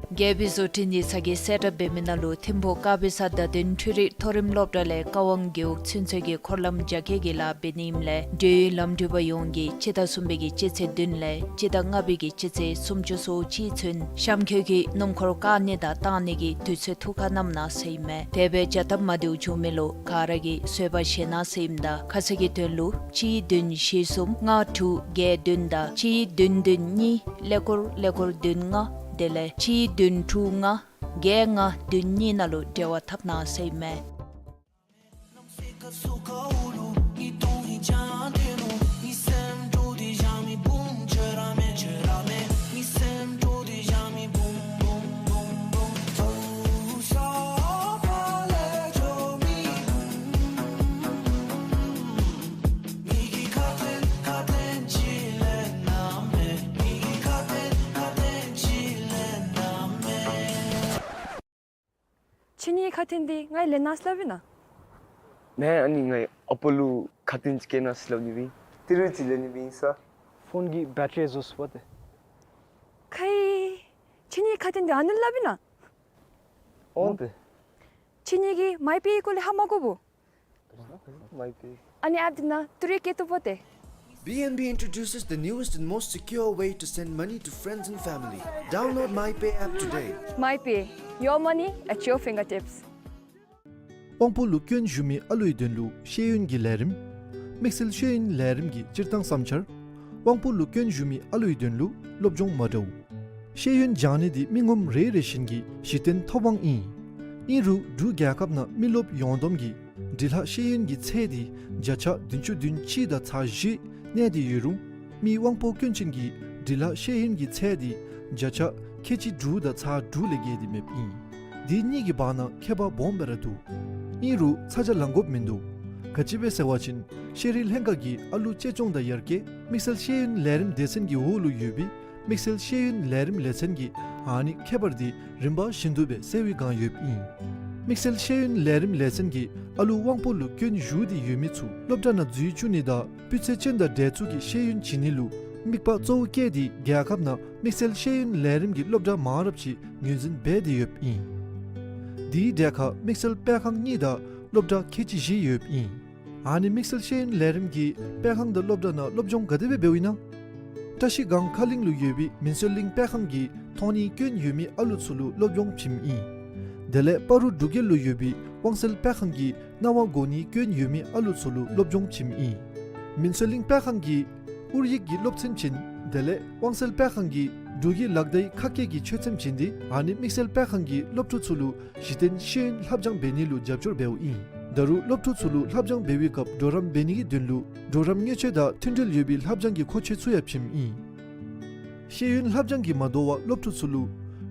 རྒྱལ་པོའི་བཟོ་སྐྲུན་ཡིག་ཚང་གིས་གསལ་བསྒྲགས་འབད་མི་ནང་ལུ་ཐིམ་ཕུག་དཀར་སྦིས་ས་བརྡ་དོན་འཕྲུལ་རིག་མཐོ་རིམ་སློབ་གྲྭ་ལས་བཀའ་དབང་རྒེད་འོག་ཚུན་ཚོད་ཀྱི་འཁོར་ལམ་རྒྱ་སྐྱེད་ཀྱི་ལཱ་འབད་ནི་ཨིནམ་ལས་འབྲེལ་ཡོད་ལམ་འགྲུལ་པ་ཡོངས་ཀྱིས་སྤྱི་ཟླ་གསུམ་པའི་གི་སྤྱི་ཚེས་བདུན་ལས་སྤྱི་ཟླ་ལྔ་པའི་གི་སྤྱི་ཚེས་སུམ་ཅུ་སོ་གཅིག་ཚུན་གཤམ་འཁོད་ཀྱི་སྣུམ་འཁོར་བཀག་ནི་དང་བཏང་ནི་གི་དུས་ཚོད་ཐུགས་ཁར་བསྣམ་གནང་ཟེར་ཨིན་མས། དེ་སྦེ་བྱ་སྟབས་མ་བདེཝ་བྱུང་མི་ལུ་ག་ར་གིས་བཟོད་པ་བཞེས་གནང་ཟེར་ཨིནམ་ད་ཁ་གསལ་གྱི་དོན་ལུ་གཅིག་བདུན་བཞི་གསུམ་ལྔ་དྲུག་བརྒྱད་བདུན་དང་གཅིག་བདུན་བདུན་གཉིས་ཀླད་ཀོར་ཀླད་ཀོར་བདུན་ལྔ་དེ་ལས་གཅིག་བདུན་དྲུག་ལྔ་བརྒྱད་ལྔ་བདུན་གཉིས་ནང་ལུ་འབྲེལ་བ་འཐབ་གནང་ཟེར་ཨིན་མས། ཁྱེད་གཉིས་ཁ་ཏོན་འདི་ང་ལེན་གནང་ཟེར་སླབ་ཨིན་ན། མེན། ཨ་ནི་ངེའི་ཨ་པ་ལུ་ཁ་ཏོན་ཅིག་བསྐྱལ་གནང་ཟེར་སླབ་ནི་སྦེ་ཨིན། ཏི་རུ་ཅིག་ལེན་ནི་སྦེ་ཨིན་ས། ཕོན་གྱི་བེ་ཊ་རི་རྫོགས་སོ་པ་ཏེ། ཁེ། ཁྱེད་གཉིས་ཁ་ཏོན་འདི་ཨ་ནི་སླབ་ཨིན་ན། འོང་ཏེ། ཁྱེད་གཉིས་ཀྱིས་མའི་པེ་སྐོར་ལས་ཧ་མ་གོ་བོ། མའི་པེ། ཨ་ནི་ཨེཔ་འདི་ནང་ཏི་རུ་བསྐྱལ་བཏུབ་པ་ཏེ། B N B introduces the newest and most secure way to send money to friends and family. Download MyPay app today. MyPay, your money at your fingertips. དབང་པོ་ལུ་སྐྱོན་ཞུགས་མི་ཨ་ལུའི་དོན་ལུ་ཤེས་ཡོན་གྱི་ལས་རིམ། དམིགས་བསལ་ཤེས་ཡོན་ལས་རིམ་གྱི་སྤྱིར་བཏང་བསམ་འཆར། དབང་པོ་ལུ་སྐྱོན་ཞུགས་མི་ཨ་ལུའི་དོན་ལུ་སློབ་སྦྱོང་མ་འདྲཝ། ཤེས་ཡོན་སྦྱང་ནི་འདི་མི་ངོམ་རེ་རེ་བཞིན་གྱི་གཞི་རྟེན་ཐོབ་དབང་ཨིན། ཨིན་རུང་འབྲུག་རྒྱལ་ཁབ་ནང་མི་རློབས་ཡོངས་བསྡོམས་ཀྱི་འབྲི་ལྷག་ཤེས་ཡོན་གྱི་ཚད་འདི་བརྒྱ་ཆ་བདུན་ཅུ་དོན་གཅིག་དང་ཚག་བཞི་གནས་ཏེ་ཡོད་རུང་མི་དབང་པོ་སྐྱོན་ཅན་གྱི་འབྲི་ལྷག་ཤེས་ཡོན་གྱི་ཚད་འདི་བརྒྱ་ཆ་ཁལ་གཅིག་དྲུག་དང་ཚག་དྲུག་ལས་བརྒལ་ཏེ་མེདཔ་ཨིན། འདི་གཉིས་ཀྱི་བར་ན་ཁྱད་པར་སྦོམ་སྦེ་ར་འདུག། ཨིན་རུང་ཚ་གྱང་ལང་དགོཔ་མིན་འདུག། ག་ཅི་སྦེ་ཟེར་བ་ཅིན་ཤེས་རིག་ལྷན་ཁག་གིས་ཨ་ལུ་གཅེས་སྐྱོང་དང་ཡར་རྒྱས་དམིགས་བསལ་ཤེས་ཡོན་ལས་རིམ་སྡེ་ཚན་གྱི་འོག་ལུ་ཡོད་པའི་དམིགས་བསལ་ཤེས་ཡོན་ལས་རིམ་ལས་ཚན་གྱིས་ཨ་ནི་ཁྱད་པར་འདི་རིམ་པ་བཞིན་དུ་སྦེ་སེལ་བའི་བསྒང་ཡོདཔ་ཨིན། དམིགས་བསལ་ཤེས་ཡོན་ལས་རིམ་ལས་ཚན་གྱིས་ཨ་ལུ་དབང་པོ་ལུ་སྐྱོན་ཞུགས་ཏེ་ཡོད་མི་ཚུ་སློབ་གྲྭ་ནང་འཛུལ་བཅུག་ནི་དང་སྤུས་ཚད་ཅན་དང་འདྲ་བཙུགས་ཀྱི་ཤེས་ཡོན་བྱིན་ནི་ལུ་དམིགས་པ་གཙོ་བོ་བསྐྱེད་དེ་རྒྱལ་ཁབ་ནང་དམིགས་བསལ་ཤེས་ཡོན་ལས་རིམ་གྱི་སློབ་གྲྭ་མང་རབས་ཅིག་ངོས་འཛིན་འབད་དེ་ཡོདཔ་ཨིན། དེའི་གྲས་ཁར་དམིགས་བསལ་སྤེལ་ཁང་གཉིས་དང་སློབ་གྲྭ་ཁལ་གཅིག་བཞི་ཡོདཔ་ཨིན། ཨ་ནི་དམིགས་བསལ་ཤེས་ཡོན་ལས་རིམ་གྱི་སྤེལ་ཁང་དང་སློབ་གྲྭ་ནང་སློབ་སྦྱོང་ག་དེ་སྦེ་འབདཝ་ཨིན་ན། བཀྲ་ཤིས་སྒང་ཁ་གླིང་ལུ་ཡོད་པའི་མིན་སྲོལ་གླིང་སྤེལ་ཁང་གིས་མཐོང་སྣེའི་སྐྱོན་ཡོད་མི་ཨ་ལུ་ཚུ་ལུ་སློབ་སྦྱོང་བྱིནམ་ཨིན། དེ་ལས་སྤ་རོ་འབྲུག་རྒྱལ་ལུ་ཡོད་པའི་དབང་གསལ་སྤེལ་ཁང་གིས་རྣ་བ་གོ་སྣེའི་སྐྱོན་ཡོད་མི་ཨ་ལུ་ཚུ་ལུ་སློབ་སྦྱོང་བྱིནམ་ཨིན། མིན་སྲོལ་གླིང་སྤེལ་ཁང་གིས་ཨུར་ཡིག་གི་སློབ་ཚན་བྱིན། དེ་ལས་དབང་གསལ་སྤེལ་ཁང་གིས་འབྲུག་གི་ལག་བརྡའི་ཁ་སྐད་ཀྱི་ཆོས་ཚན་བྱིན་ཏེ་ཨ་ནི་དམིགས་བསལ་སྤེལ་ཁང་གིས་སློབ་ཕྲུག་ཚུ་ལུ་གཞི་རྟེན་ཤེས་ཡོན་ལྷབ་སྦྱང་འབད་ནི་ལུ་རྒྱབ་སྐྱོར་འབདཝ་ཨིན། ད་རུང་སློབ་ཕྲུག་ཚུ་ལུ་ལྷབ་སྦྱང་འབད་བའི་སྐབས་གྲོགས་རམ་འབད་ནི་གི་དོན་ལུ་གྲོགས་རམ་དངོས་སྤྱོད་དང་མཐུན་འབྲེལ་ཡོད་པའི་ལྷབ་སྦྱང་གི་མཁོ་ཆས་ཚུ་ཡང་བྱིནམ་ཨིན། ཤེས་ཡོན་ལྷབ་སྦྱང་གིས་མ་དོ་བར་སློབ་ཕྲུག་ཚུ་ལུ་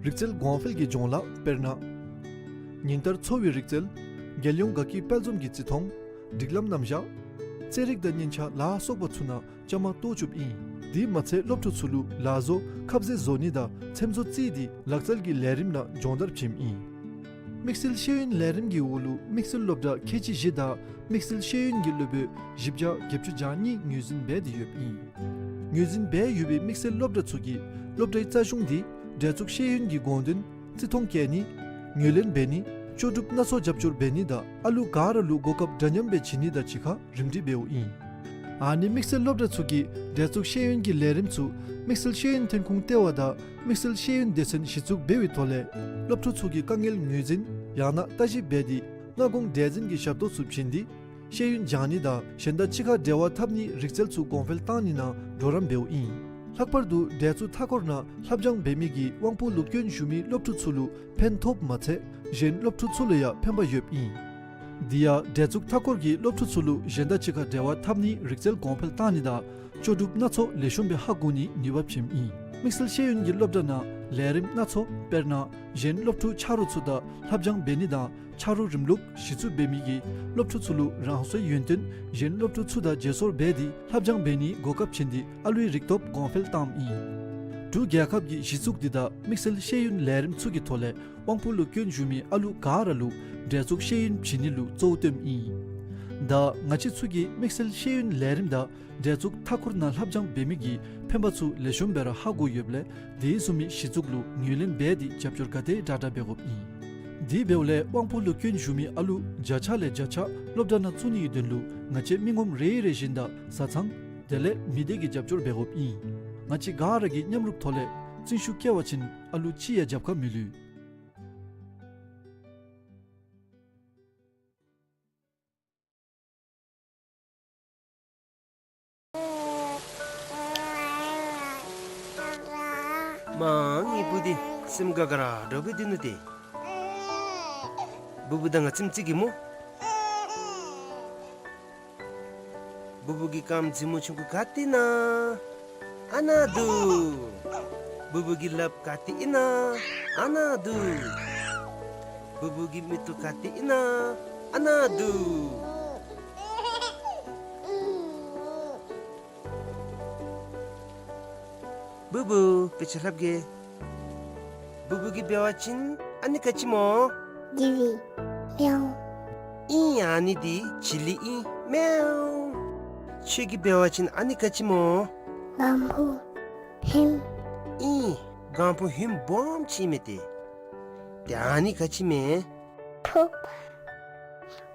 རིག་རྩལ་གོང་འཕེལ་གྱི་སྦྱོང་ལཱ་དཔེར་ན་ཉིན་ལྟར་འཚོ་བའི་རིག་རྩལ། རྒྱལ་ཡོངས་དགའ་སྐྱིད་དཔལ་འཛོམས་ཀྱི་བརྩི་མཐོང་། སྒྲིག་ལམ་རྣམ་གཞག། རྩེད་རིགས་དང་སྙན་ཆ་ལ་སོགས་པ་ཚུ་ནང་བཅའ་མར་གཏོགས་བཅུགཔ་ཨིན། དེ་མ་ཚད་སློབ་ཕྲུག་ཚུ་ལུ་ལག་བཟོ་ཁ་ཟས་བཟོ་ནི་དང་ཚེམ་བཟོ་རྩེད་དེ་ལག་རྩལ་གྱི་ལས་རིམ་ནང་སྦྱོང་བརྡར་བྱིནམ་ཨིན། དམིགས་བསལ་ཤེས་ཡོན་ལས་རིམ་གྱི་འོག་ལུ་དམིགས་བསལ་སློབ་གྲྭ་ཁལ་གཅིག་བཞི་དང་དམིགས་བསལ་ཤེས་ཡོན་གྱི་སློབ་དཔོན་བཞི་བརྒྱ་བརྒྱད་ཅུ་གྱ་གཉིས་ངོས་འཛིན་འབད་དེ་ཡོདཔ་ཨིན། ངོས་འཛིན་འབད་ཡོད་པའི་དམིགས་བསལ་སློབ་གྲྭ་ཚུ་གིས་སློབ་གྲྭའི་རྩ་གཞུང་དེ་འདྲ་བཙུགས་ཤེས་ཡོན་གྱི་དགོངས་དོན་བརྩི་མཐོང་བསྐྱེད་ནི། ངོས་ལེན་འབད་ནི། ལྕོགས་གྲུབ་སྣ་ཚོགས་རྒྱབ་སྐྱོར་འབད་ནི་དང་ཨ་ལུ་ག་ར་ལུ་གོ་སྐབས་འདྲ་མཉམ་སྦེ་བྱིན་ནི་དང་གཅིག་ཁར་རིམ་སྒྲིག་འབདཝ་ཨིན། ཨ་ནི་དམིགས་བསལ་སློབ་གྲྭ་ཚུ་གིས་འདྲ་བཙུགས་ཤེས་ཡོན་གྱི་ལས་རིམ་ཚུ་དམིགས་བསལ་ཤེས་ཡོན་ཐོན་ཁུངས་ལྟེ་བ་དང་དམིགས་བསལ་ཤེས་ཡོན་སྡེ་ཚན་གཞི་བཙུགས་འབད་བའི་ཐོག་ལས་སློབ་ཕྲུག་ཚུ་གི་དཀའ་ངལ་ངོས་འཛིན་ཡང་ན་ལྟ་ཞིབ་འབད་དེ་སྔ་དགོང་འདྲ་འཛིན་གྱི་ཞབས་ཏོག་ཚུ་བྱིན་ཏེ་ཤེས་ཡོན་སྦྱང་ནི་དང་གཞན་དང་གཅིག་ཁར་འབྲེལ་བ་འཐབ་ནིའི་རིག་རྩལ་ཚུ་གོང་འཕེལ་གཏང་ནི་ནང་གྲོགས་རམ་འབདཝ་ཨིན། ལྷག་པར་དུ་འདྲ་བཙུགས་མཐའ་འཁོར་ནང་ལྷབ་སྦྱང་འབད་མི་གི་དབང་པོ་ལུ་སྐྱོན་ཞུགས་མི་སློབ་ཕྲུག་ཚུ་ལུ་ཕན་ཐོགས་མ་ཚད་གཞན་སློབ་ཕྲུག་ཚུ་ལུ་ཡང་ཕན་པ་ཡོདཔ་ཨིན། དེ་ཡང་འདྲ་བཙུགས་མཐའ་འཁོར་གྱི་སློབ་ཕྲུག་ཚུ་ལུ་གཞན་དང་གཅིག་ཁར་འབྲེལ་བ་འཐབ་ནིའི་རིག་རྩལ་གོང་འཕེལ་གཏང་ནི་དང་ལྕོགས་གྲུབ་སྣ་ཚོགས་ལེགས་ཤོམ་སྦེ་ཧ་གོ་ནིའི་ནུས་པ་བྱིནམ་ཨིན། དམིགས་བསལ་ཤེས་ཡོན་གྱི་སློབ་གྲྭ་ནང་ལས་རིམ་སྣ་ཚོགས་དཔེར་ན་གཞན་སློབ་ཕྲུག་ཆ་རོགས་ཚུ་དང་ལྷབ་སྦྱང་འབད་ནི་དང་ཆ་རོགས་རིམ་ལུགས་གཞི་བཙུགས་འབད་མི་གིས་སློབ་ཕྲུག་ཚུ་ལུ་རང་སོའི་ཡོན་ཏན་གཞན་སློབ་ཕྲུག་ཚུ་དང་བརྗེ་སོར་འབད་དེ་ལྷབ་སྦྱང་འབད་ནིའི་གོ་སྐབས་བྱིན་ཏེ་ཨ་ལུའི་རིག་སྟོབས་གོང་འཕེལ་བཏངམ་ཨིན། འབྲུག་རྒྱལ་ཁབ་ཀྱི་གཞི་བཙུགས་འདི་དང་དམིགས་བསལ་ཤེས་ཡོན་ལས་རིམ་ཚུ་གི་ཐོག་ལས་དབང་པོ་ལུ་སྐྱོན་ཞུགས་མི་ཨ་ལུ་ག་ར་ལུ་འདྲ་བཙུགས་ཤེས་ཡོན་བྱིན་ནི་ལུ་གཙོ་བོ་བཏོནམ་ཨིན། ད་ང་བཅས་ཚུ་གིས་དམིགས་བསལ་ཤེས་ཡོན་ལས་རིམ་དང་འབྲེལ་གཏུག་མཐའ་འཁོར་ནང་ལྷབ་སྦྱང་འབད་མི་གི་ཕན་པ་ཚུ་ལེགས་ཤོམ་སྦེ་ར་ཧ་གོ་ཡོདཔ་ལས་དེ་བཟུམ་མའི་གཞི་བཙུགས་ལུ་ངོས་ལེན་འབད་དེ་རྒྱབ་སྐྱོར་ག་དེ་དྲག་དྲག་འབད་དགོཔ་ཨིན། དེ་འབདཝ་ལས་དབང་པོ་ལུ་སྐྱོན་བཞུགས་མི་ཨ་ལུ་བརྒྱ་ཆ་ལས་བརྒྱ་ཆ་སློབ་གྲྭ་ནང་བཙུགས་ནིའི་དོན་ལུ་ང་བཅས་མི་ངོམ་རེ་རེ་བཞིན་དང་བཟའ་ཚང་དེ་ལས་མི་སྡེ་གི་རྒྱབ་སྐྱོར་འབད་དགོཔ་ཨིན། ང་བཅས་ག་ར་གིས་མཉམ་རུབ་ཐོག་ལས་བརྩོན་ཤུགས་བསྐྱེད་པ་ཅིན་ཨ་ལུ་ཅིག་ཡང་རྒྱབ་ཁར་མི་ལུས། མ་ངེའི་བུ་འདི་སེམས་དགའ་དགའ་ར་འདྲཝ་སྦེ་སྡོད་ནུག་ཏེ། བུ་བུ་དང་ང་ཙམ་ཅིག་གིས་སྨོ། བུ་བུ་གི་རྐངམ་མཛེས་མོ་ཆུང་ཀུ་ག་ཏེ་ཨིན་ན། ཨ་ནཱ་འདུག། བུ་བུ་གི་ལགཔ་ག་ཏེ་ཨིན་ན། ཨ་ནཱ་འདུག། བུ་བུ་གི་མིག་ཏོ་ག་ཏེ་ཨིན་ན། ཨ་ནཱ་འདུག། བུ་བུ་དཔེ་ཆ་ལྷབ་གེ། བུ་བུ་གིས་འབད་བ་ཅིན་ཨ་ནི་ག་ཅི་སྨོ། ཇི་ལི། མེའོ། ཨིན། ཨ་ནི་འདི་ཇི་ལི་ཨིན། མེའོ། ཁྱོད་ཀྱིས་འབད་བ་ཅིན་ཨ་ནི་ག་ཅི་སྨོ། གང་ཕུ་ཧིམ། ཨིན། གང་ཕུ་ཧིམ་སྦོམ་ཅིག་མས་ཏེ། ཏེ་ཨ་ནི་ག་ཅི་མས། ཕོརཔ།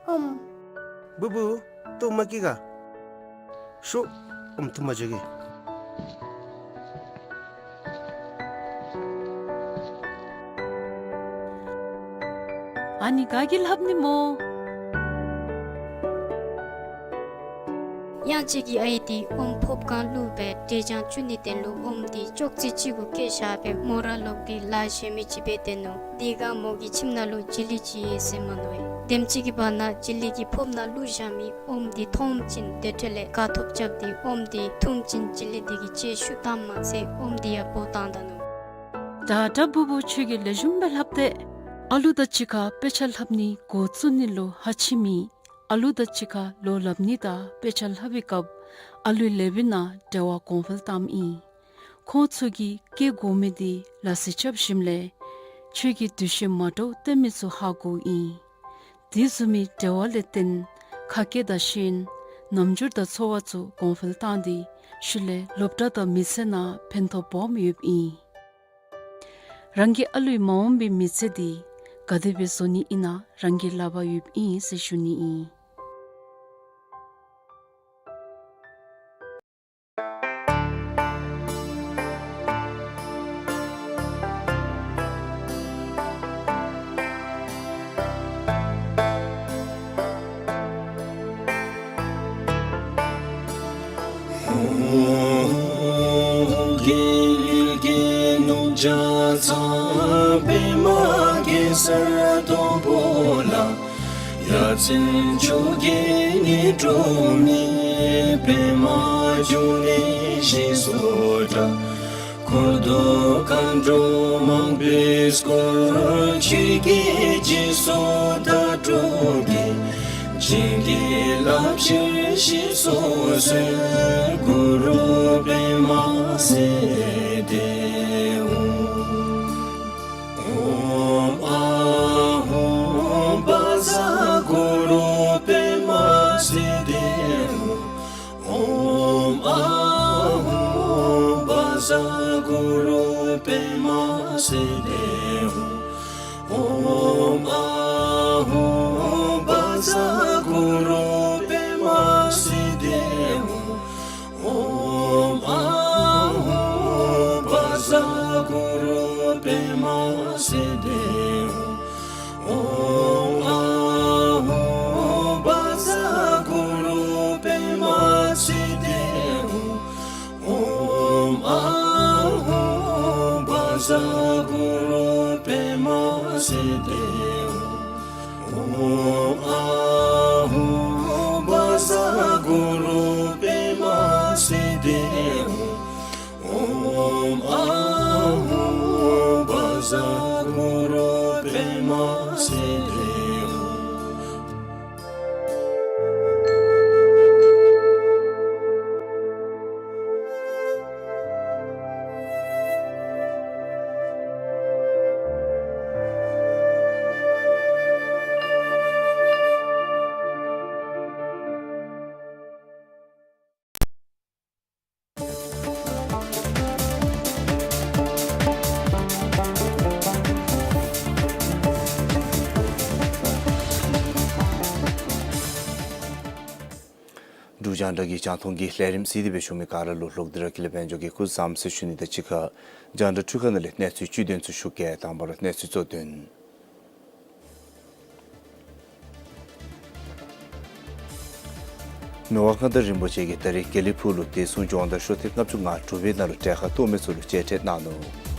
ཨོམ། བུ་བུ་ལྟོཝ་མ་བཀྱེས་ག། ཤོག། ཨོམ་འཐུ་མ་འགྱོ་གེ། ཨ་ནི་ག་གིས་ལྷབ་ནི་སྨོ། གཡང་ཅིག་གི་ཨའི་འདི་ཨོམ་ཕོརཔ་གང་བླུགས་སྦེ་འབྲས་ལྗང་བཙུགས་ནིའི་དོན་ལུ་ཨོམ་འདི་ཅོག་ཙེ་ཅིག་གུ་བཀལ་བཞག་སྦེ་མོ་ར་ལོག་སྟེ་ལཱ་གཞན་མི་ཅིག་འབད་སྡོད་ནུག། དེ་སྒང་མོ་གིས་ཁྱིམ་ནང་ལུ་ཇི་ལི་ཅིག་ཡོད་ཟེར་མ་མནོ་བས། དེམ་ཅིག་གི་བར་ན་ཇི་ལི་གི་ཕོརཔ་ནང་བླུགས་བཞག་མི་ཨོམ་འདི་མཐོངམ་ཅིག་དེ་འཕྲོ་ལས་དགའ་ཐོབ་རྐྱབ་སྟེ་ཨོམ་འདི་འཐུངམ་ཅིག་ཇི་ལི་འདི་གིས་ལྕེ་བཤུད་བཏངམ་མ་ཚད་ཨོམ་འདི་ཡང་འབོ་བཏང་ད་ནུག། ད་ད་བུ་བུ་ཁྱོད་ཀྱིས་ལེགས་ཤོམ་སྦེ་ལྷབ་སྟེ། ཨ་ལུ་དང་གཅིག་ཁར་དཔེ་ཆ་ལྷབ་ནི་འགོ་བཙུགས་ནི་ལུ་ཧ་ཆི་མི་ཨ་ལུ་དང་གཅིག་ཁར་བློ་སླབ་ནི་དང་དཔེ་ཆ་ལྷབ་པའི་སྐབས་ཨ་ལུའི་ལེགས་པའི་ནང་འབྲེལ་བ་གོང་འཕེལ་བཏངམ་ཨིན། ཁོང་ཚུ་གིས་བཀལ་དགོ་མི་འདི་ལག་རྩལ་རྐྱབ་ཞིནམ་ལས་ཁྱོད་ཀྱིས་འདུ་ཤེས་མ་འདྲཝ་སྟོན་མི་ཚུ་ཧ་གོཝ་ཨིན། དེ་བཟུམ་མའི་འབྲེལ་བ་ལས་བརྟེན་ཁ་སྐད་དང་ཤེས་ཡོན་རྣམ་འགྱུར་དང་ཚོར་བ་ཚུ་གོང་འཕེལ་བཏང་སྟེ་ཤུལ་ལས་སློབ་གྲྭ་དང་མི་ཚེ་ནང་ཕན་ཐོགས་སྦོམ་ཡོདཔ་ཨིན། རང་གི་ཨ་ལུའི་མ་འོངས་པའི་མི་ཚེ་འདི་ག་དེ་སྦེ་བཟོ་ནི་ཨིན་ན་རང་གི་ལག་པར་ཡོདཔ་ཨིན་ཟེར་ཞུ་ནི་ཨིན། རྒྱལ་གྱི་ནུབ་བྱང་ཚང་པདྨ་གེ་སར་སྡོང་པོ་ལ། ཡ་མཚན་མཆོག་གི་ཉི་སྒྲོན་མེ། པདྨ་འབྱུང་གནས་ཞེས་སུ་གྲགས། འཁོར་དང་མཁའ་འགྲོ་མང་པོས་བསྐོར། ཆོས་ཀྱི་རྗེས་སུ་བདག་སྒྲུབ་ཀྱི། བྱིན་གྱིས་བརླབ་ཕྱིར་ཞེས་སུ་གསོལ། གུ་རུ་པདྨ་སིདྡྷི་ཧཱུྃ། ཨོཾ་ཨཱཿཧཱུྃ་བཛྲ་གུ་རུ་པདྨ་སིདྡྷི་ཧཱུྃ། ཨོཾ་ཨཱཿཧཱུྃ་བཛྲ་གུ་རུ་པདྨ་སིདྡྷི་ཧཱུྃ། ཨོཾ་ཨཱཿཧཱུྃ་བཛྲ་གུ་རུ་པདྨ་སིདྡྷི་ཧཱུྃ། ཨོཾ་ཨཱཿཧཱུྃ་བཛྲ་གུ་རུ་པདྨ་སིདྡྷི་ཧཱུྃ། ཨོཾ་ཨཱཿཧཱུྃ་བཛྲ་གུ་རུ་པདྨ་སིདྡྷི་ཧཱུྃ། ཨོཾ་ཨཱཿཧཱུྃ་བཛྲ་གུ་རུ་པདྨ་སིདྡྷི་ཧཱུྃ། ཨོཾ་ཨཱཿཧཱུྃ་བཛྲ་གུ་རུ་པདྨ་སིདྡྷི་ཧཱུྃ། ཨོཾ་ཨཱཿཧཱུྃ་བཛྲ་གུ་རུ་པདྨ་སིདྡྷི་ཧཱུྃ། རྒྱང་བསྒྲགས་ཀྱི་རྒྱང་མཐོང་གི་ལས་རིམ་གཟིགས་ཏེ་སྦེ་བཞུགས་མི་ག་ར་ལུ་ལོག་སྟེ་ར་ཀུན་ལེགས་དཔལ་འབྱོར་གྱིས་སྐུ་གཟུགས་བཟང་པོ་ཟེར་ཞུ་ནི་དང་གཅིག་ཁར་རྒྱང་བསྒྲགས་འཕྲུལ་ཁང་ནང་ལས་གནས་ཚུལ་བཅུད་དོན་ཚུ་ཞུ་གེ། དང་པ་ར་གནས་ཚུལ་གཙོ་དོན། མི་དབང་མངའ་བདག་རིན་པོ་ཆེ་གིས་ད་རིས་དགེ་ལེགས་ཕུག་ལུ་བདེ་སྲུང་སྦྱོང་བརྡར་ཤོག་ཐེངས་ལྔ་བཅུ་ང་དྲུག་པའི་ནང་ལུ་གྲལ་ཁར་གཏོགས་མི་ཚུ་ལུ་མཇལ་འཕྲད་གནང་ནུག།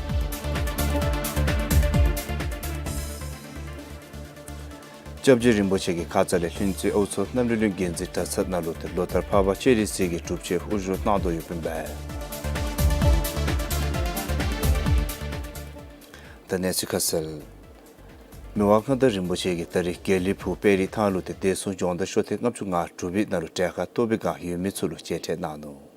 སྐྱབས་རྗེ་རིན་པོ་ཆེ་གི་ཁ་ཙ་ལས་ལྷུན་རྩེ་ཨའུ་མཚོ་གནམ་རི་གླིང་དགོན་འཛིན་གྲྭ་ཚང་ནང་ལུ་ཏེ་ལོ་ལྟར་འཕགས་པ་སྤྱན་རས་གཟིགས་ཀྱི་སྒྲུབ་མཆོད་དབུ་བཞུགས་གནང་དོ་ཡོདཔ་ཨིན་པས། ད་གནས་ཚུལ་ཁ་གསལ། མི་དབང་མངའ་བདག་རིན་པོ་ཆེ་གིས་ད་རིས་དགེ་ལེགས་ཕུག་དཔལ་རི་ཐང་ལུ་ཏེ་བདེ་སྲུང་སྦྱོང་བརྡར་ཤོག་ཐེངས་ལྔ་བཅུ་ང་དྲུག་པའི་ནང་ལུ་གྲལ་ཁར་གཏོགས་པའི་བསྒང་ཡོད་མི་ཚུ་ལུ་མཇལ་འཕྲད་གནང་ནུག།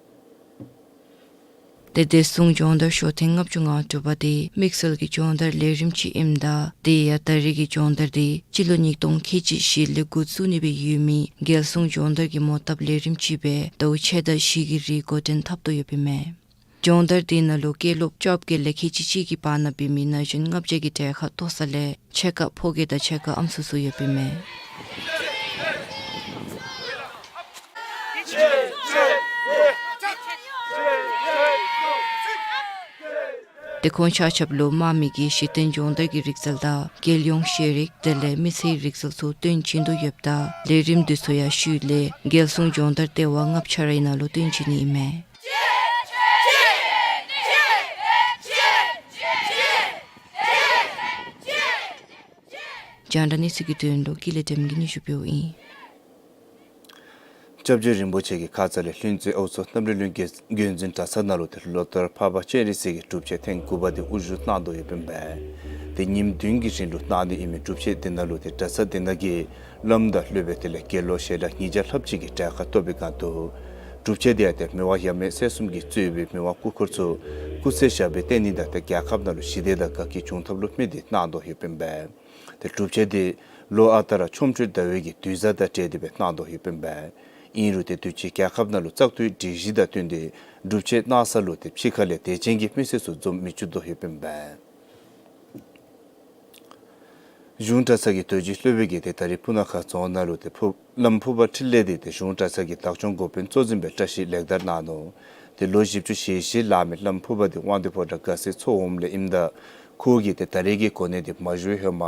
ཏེ་བདེ་སྲུང་སྦྱོང་བརྡར་ཤོག་ཐེངས་ལྔ་བཅུ་ང་དྲུག་པ་དེ་དམིགས་བསལ་གྱི་སྦྱོང་བརྡར་ལས་རིམ་ཅིག་ཨིནམ་ད་དེ་ཡང་ད་རིས་ཀྱི་སྦྱོང་བརྡར་དེ་སྤྱི་ལོ་ཉིས་སྟོང་ཁལ་གཅིག་བཞི་ལས་འགོ་བཙུགས་ནི་སྦེ་ཡོད་མི་རྒྱལ་སྲུང་སྦྱོང་བརྡར་གྱི་མོ་བཏབ་ལས་རིམ་ཅིག་སྦེ་ཟླཝ་ཕྱེད་དང་བཞི་གི་རིང་འགོ་འདྲེན་འཐབ་དོ་ཡོདཔ་ཨིན་མས། སྦྱོང་བརྡར་དེ་ནང་ལུ་སྐྱེས་ལོ་བཅོ་བརྒྱད་ལས་ཁལ་གཅིག་གཅིག་གི་བར་ན་འབད་མི་ན་གཞོན་ལྔ་བརྒྱ་གི་གྲལ་ཁར་གཏོགས་ས་ལས་ཕྱེད་ཀ་ཕོ་སྐྱེས་དང་ཕྱེད་ཀ་ཨམ་སྲུ་ཚུ་ཡོདཔ་ཨིན་མས། ཏེ་ཁོང་ཆ་ཁྱབ་ལུ་དམག་མི་གི་གཞི་རྟེན་སྦྱོང་བརྡར་གྱི་རིག་རྩལ་དང་རྒྱལ་ཡོངས་ཤེས་རིག་དེ་ལས་མི་ཚེའི་རིག་རྩལ་ཚུ་སྟོན་བྱིན་དོ་ཡོདཔ་ད་ལས་རིམ་དེ་ཚུ་ཡང་ཤུལ་ལས་རྒྱལ་སྲུང་སྦྱོང་བརྡར་ལྟེ་བ་ལྔ་ཆ་རའི་ནང་ལུ་སྟོན་བྱིན་ནི་ཨིན་མས། རྒྱང་བསྒྲགས་གནས་ཚུལ་གྱི་དོན་ལུ་ཀུན་ལེགས་བདེམ་གྱིས་སྙན་ཞུ་ཕུལཝ་ཨིན། སྐྱབས་རྗེ་རིན་པོ་ཆེ་གི་ཁ་ཙ་ལས་ལྷུན་རྩེ་ཨའུ་མཚོ་གནམ་རི་གླིང་དགོན་འཛིན་གྲྭ་ཚང་ནང་ལུ་ཏེ་ལོ་ལྟར་འཕགས་པ་སྤྱན་རས་གཟིགས་ཀྱི་སྒྲུབ་མཆོད་ཐེངས་དགུ་པ་དེ་དབུ་བཞུགས་གནང་དོ་ཡོདཔ་ཨིན་པས། ཏེ་ཉིནམ་བདུན་གྱི་རིང་ལུ་གནང་ནི་ཨིན་མི་སྒྲུབ་མཆོད་དེ་ནང་ལུ་ཏེ་གྲྭ་ཚང་དེ་ནང་གི་བླམ་དང་སློབ་དཔོན་དེ་ལས་དགེ་སློང་ཞལ་གྲངས་ཉིས་བརྒྱ་ལྷགཔ་ཅིག་གིས་གྲལ་ཁར་གཏོགས་པའི་བསྒང་དུ་སྒྲུབ་མཆོད་དེ་ཡང་ཏེ་མི་དབང་ཡབ་མེས་སྲས་གསུམ་གྱིས་གཙོས་པའི་མི་དབང་སྐུ་འཁོར་ཚུ་སྐུ་ཚེ་ཞབས་པད་བརྟན་ནི་དང་ཏེ་རྒྱལ་ཁབ་ནང་ལུ་ཞི་བདེ་དང་དགའ་སྐྱིད་འབྱུང་ཐབས་ལུ་དམིགས་ཏེ་གནང་དོ་ཡོདཔ་ཨིན་པས། ཏེ་སྒྲུབ་མཆོད་དེ་ལོ་ཨ་རྟག་ར་ཆོ་འཕྲུལ་ཟླ་བའི་གི་དུས་བཟང་དང་འབྲེལ་ཏེ་སྦེ་གནང་དོ་ཡོདཔ་ཨིན་པས། ཨིན་རུང་ཏེ་དུས་ཅི་རྒྱལ་ཁབ་ནང་ལུ་བཙག་འཐུའི་སྒྲིག་གཞི་དང་བསྟུན་ཏེ་སྒྲུབ་མཆོད་གནང་ས་ལུ་ཏེ་ཕྱི་ཁ་ལས་དད་ཅན་གྱི་མི་སེར་ཚུ་འཛོམས་མི་བཅུག་དོ་ཡོདཔ་ཨིན་པས། གཞུང་གྲྭ་ཚང་གི་རྡོ་རྗེ་སློབ་དཔོན་གྱིས་ཏེ་ད་རིས་སྤུ་ན་ཁ་རྫོང་ནང་ལུ་ཏེ་ཕུ་བླམ་ཕུར་པ་འཕྲིན་ལས་དེ་ཏེ་གཞུང་གྲྭ་ཚང་གི་བདག་སྐྱོང་འགོ་དཔོན་གཙོ་འཛིན་སྦེ་བཀྲིས་ལེགས་དར་གནང་ནུག། ཏེ་ལོ་བཞི་བཅུ་ཞེ་བཞི་ལང་མི་བླམ་ཕུར་པ་དེ་དབང་འདུས་ཕོ་བྲང་དགའ་སེང་མཚོ་འོགམ་ལས་ཨིནམ་ད་ཁོ་གིས་ཏེ་ད་རིས་ཀྱི་གོ་གནས་དེ་མ་ཞུ་བའི་ཧེ་མ་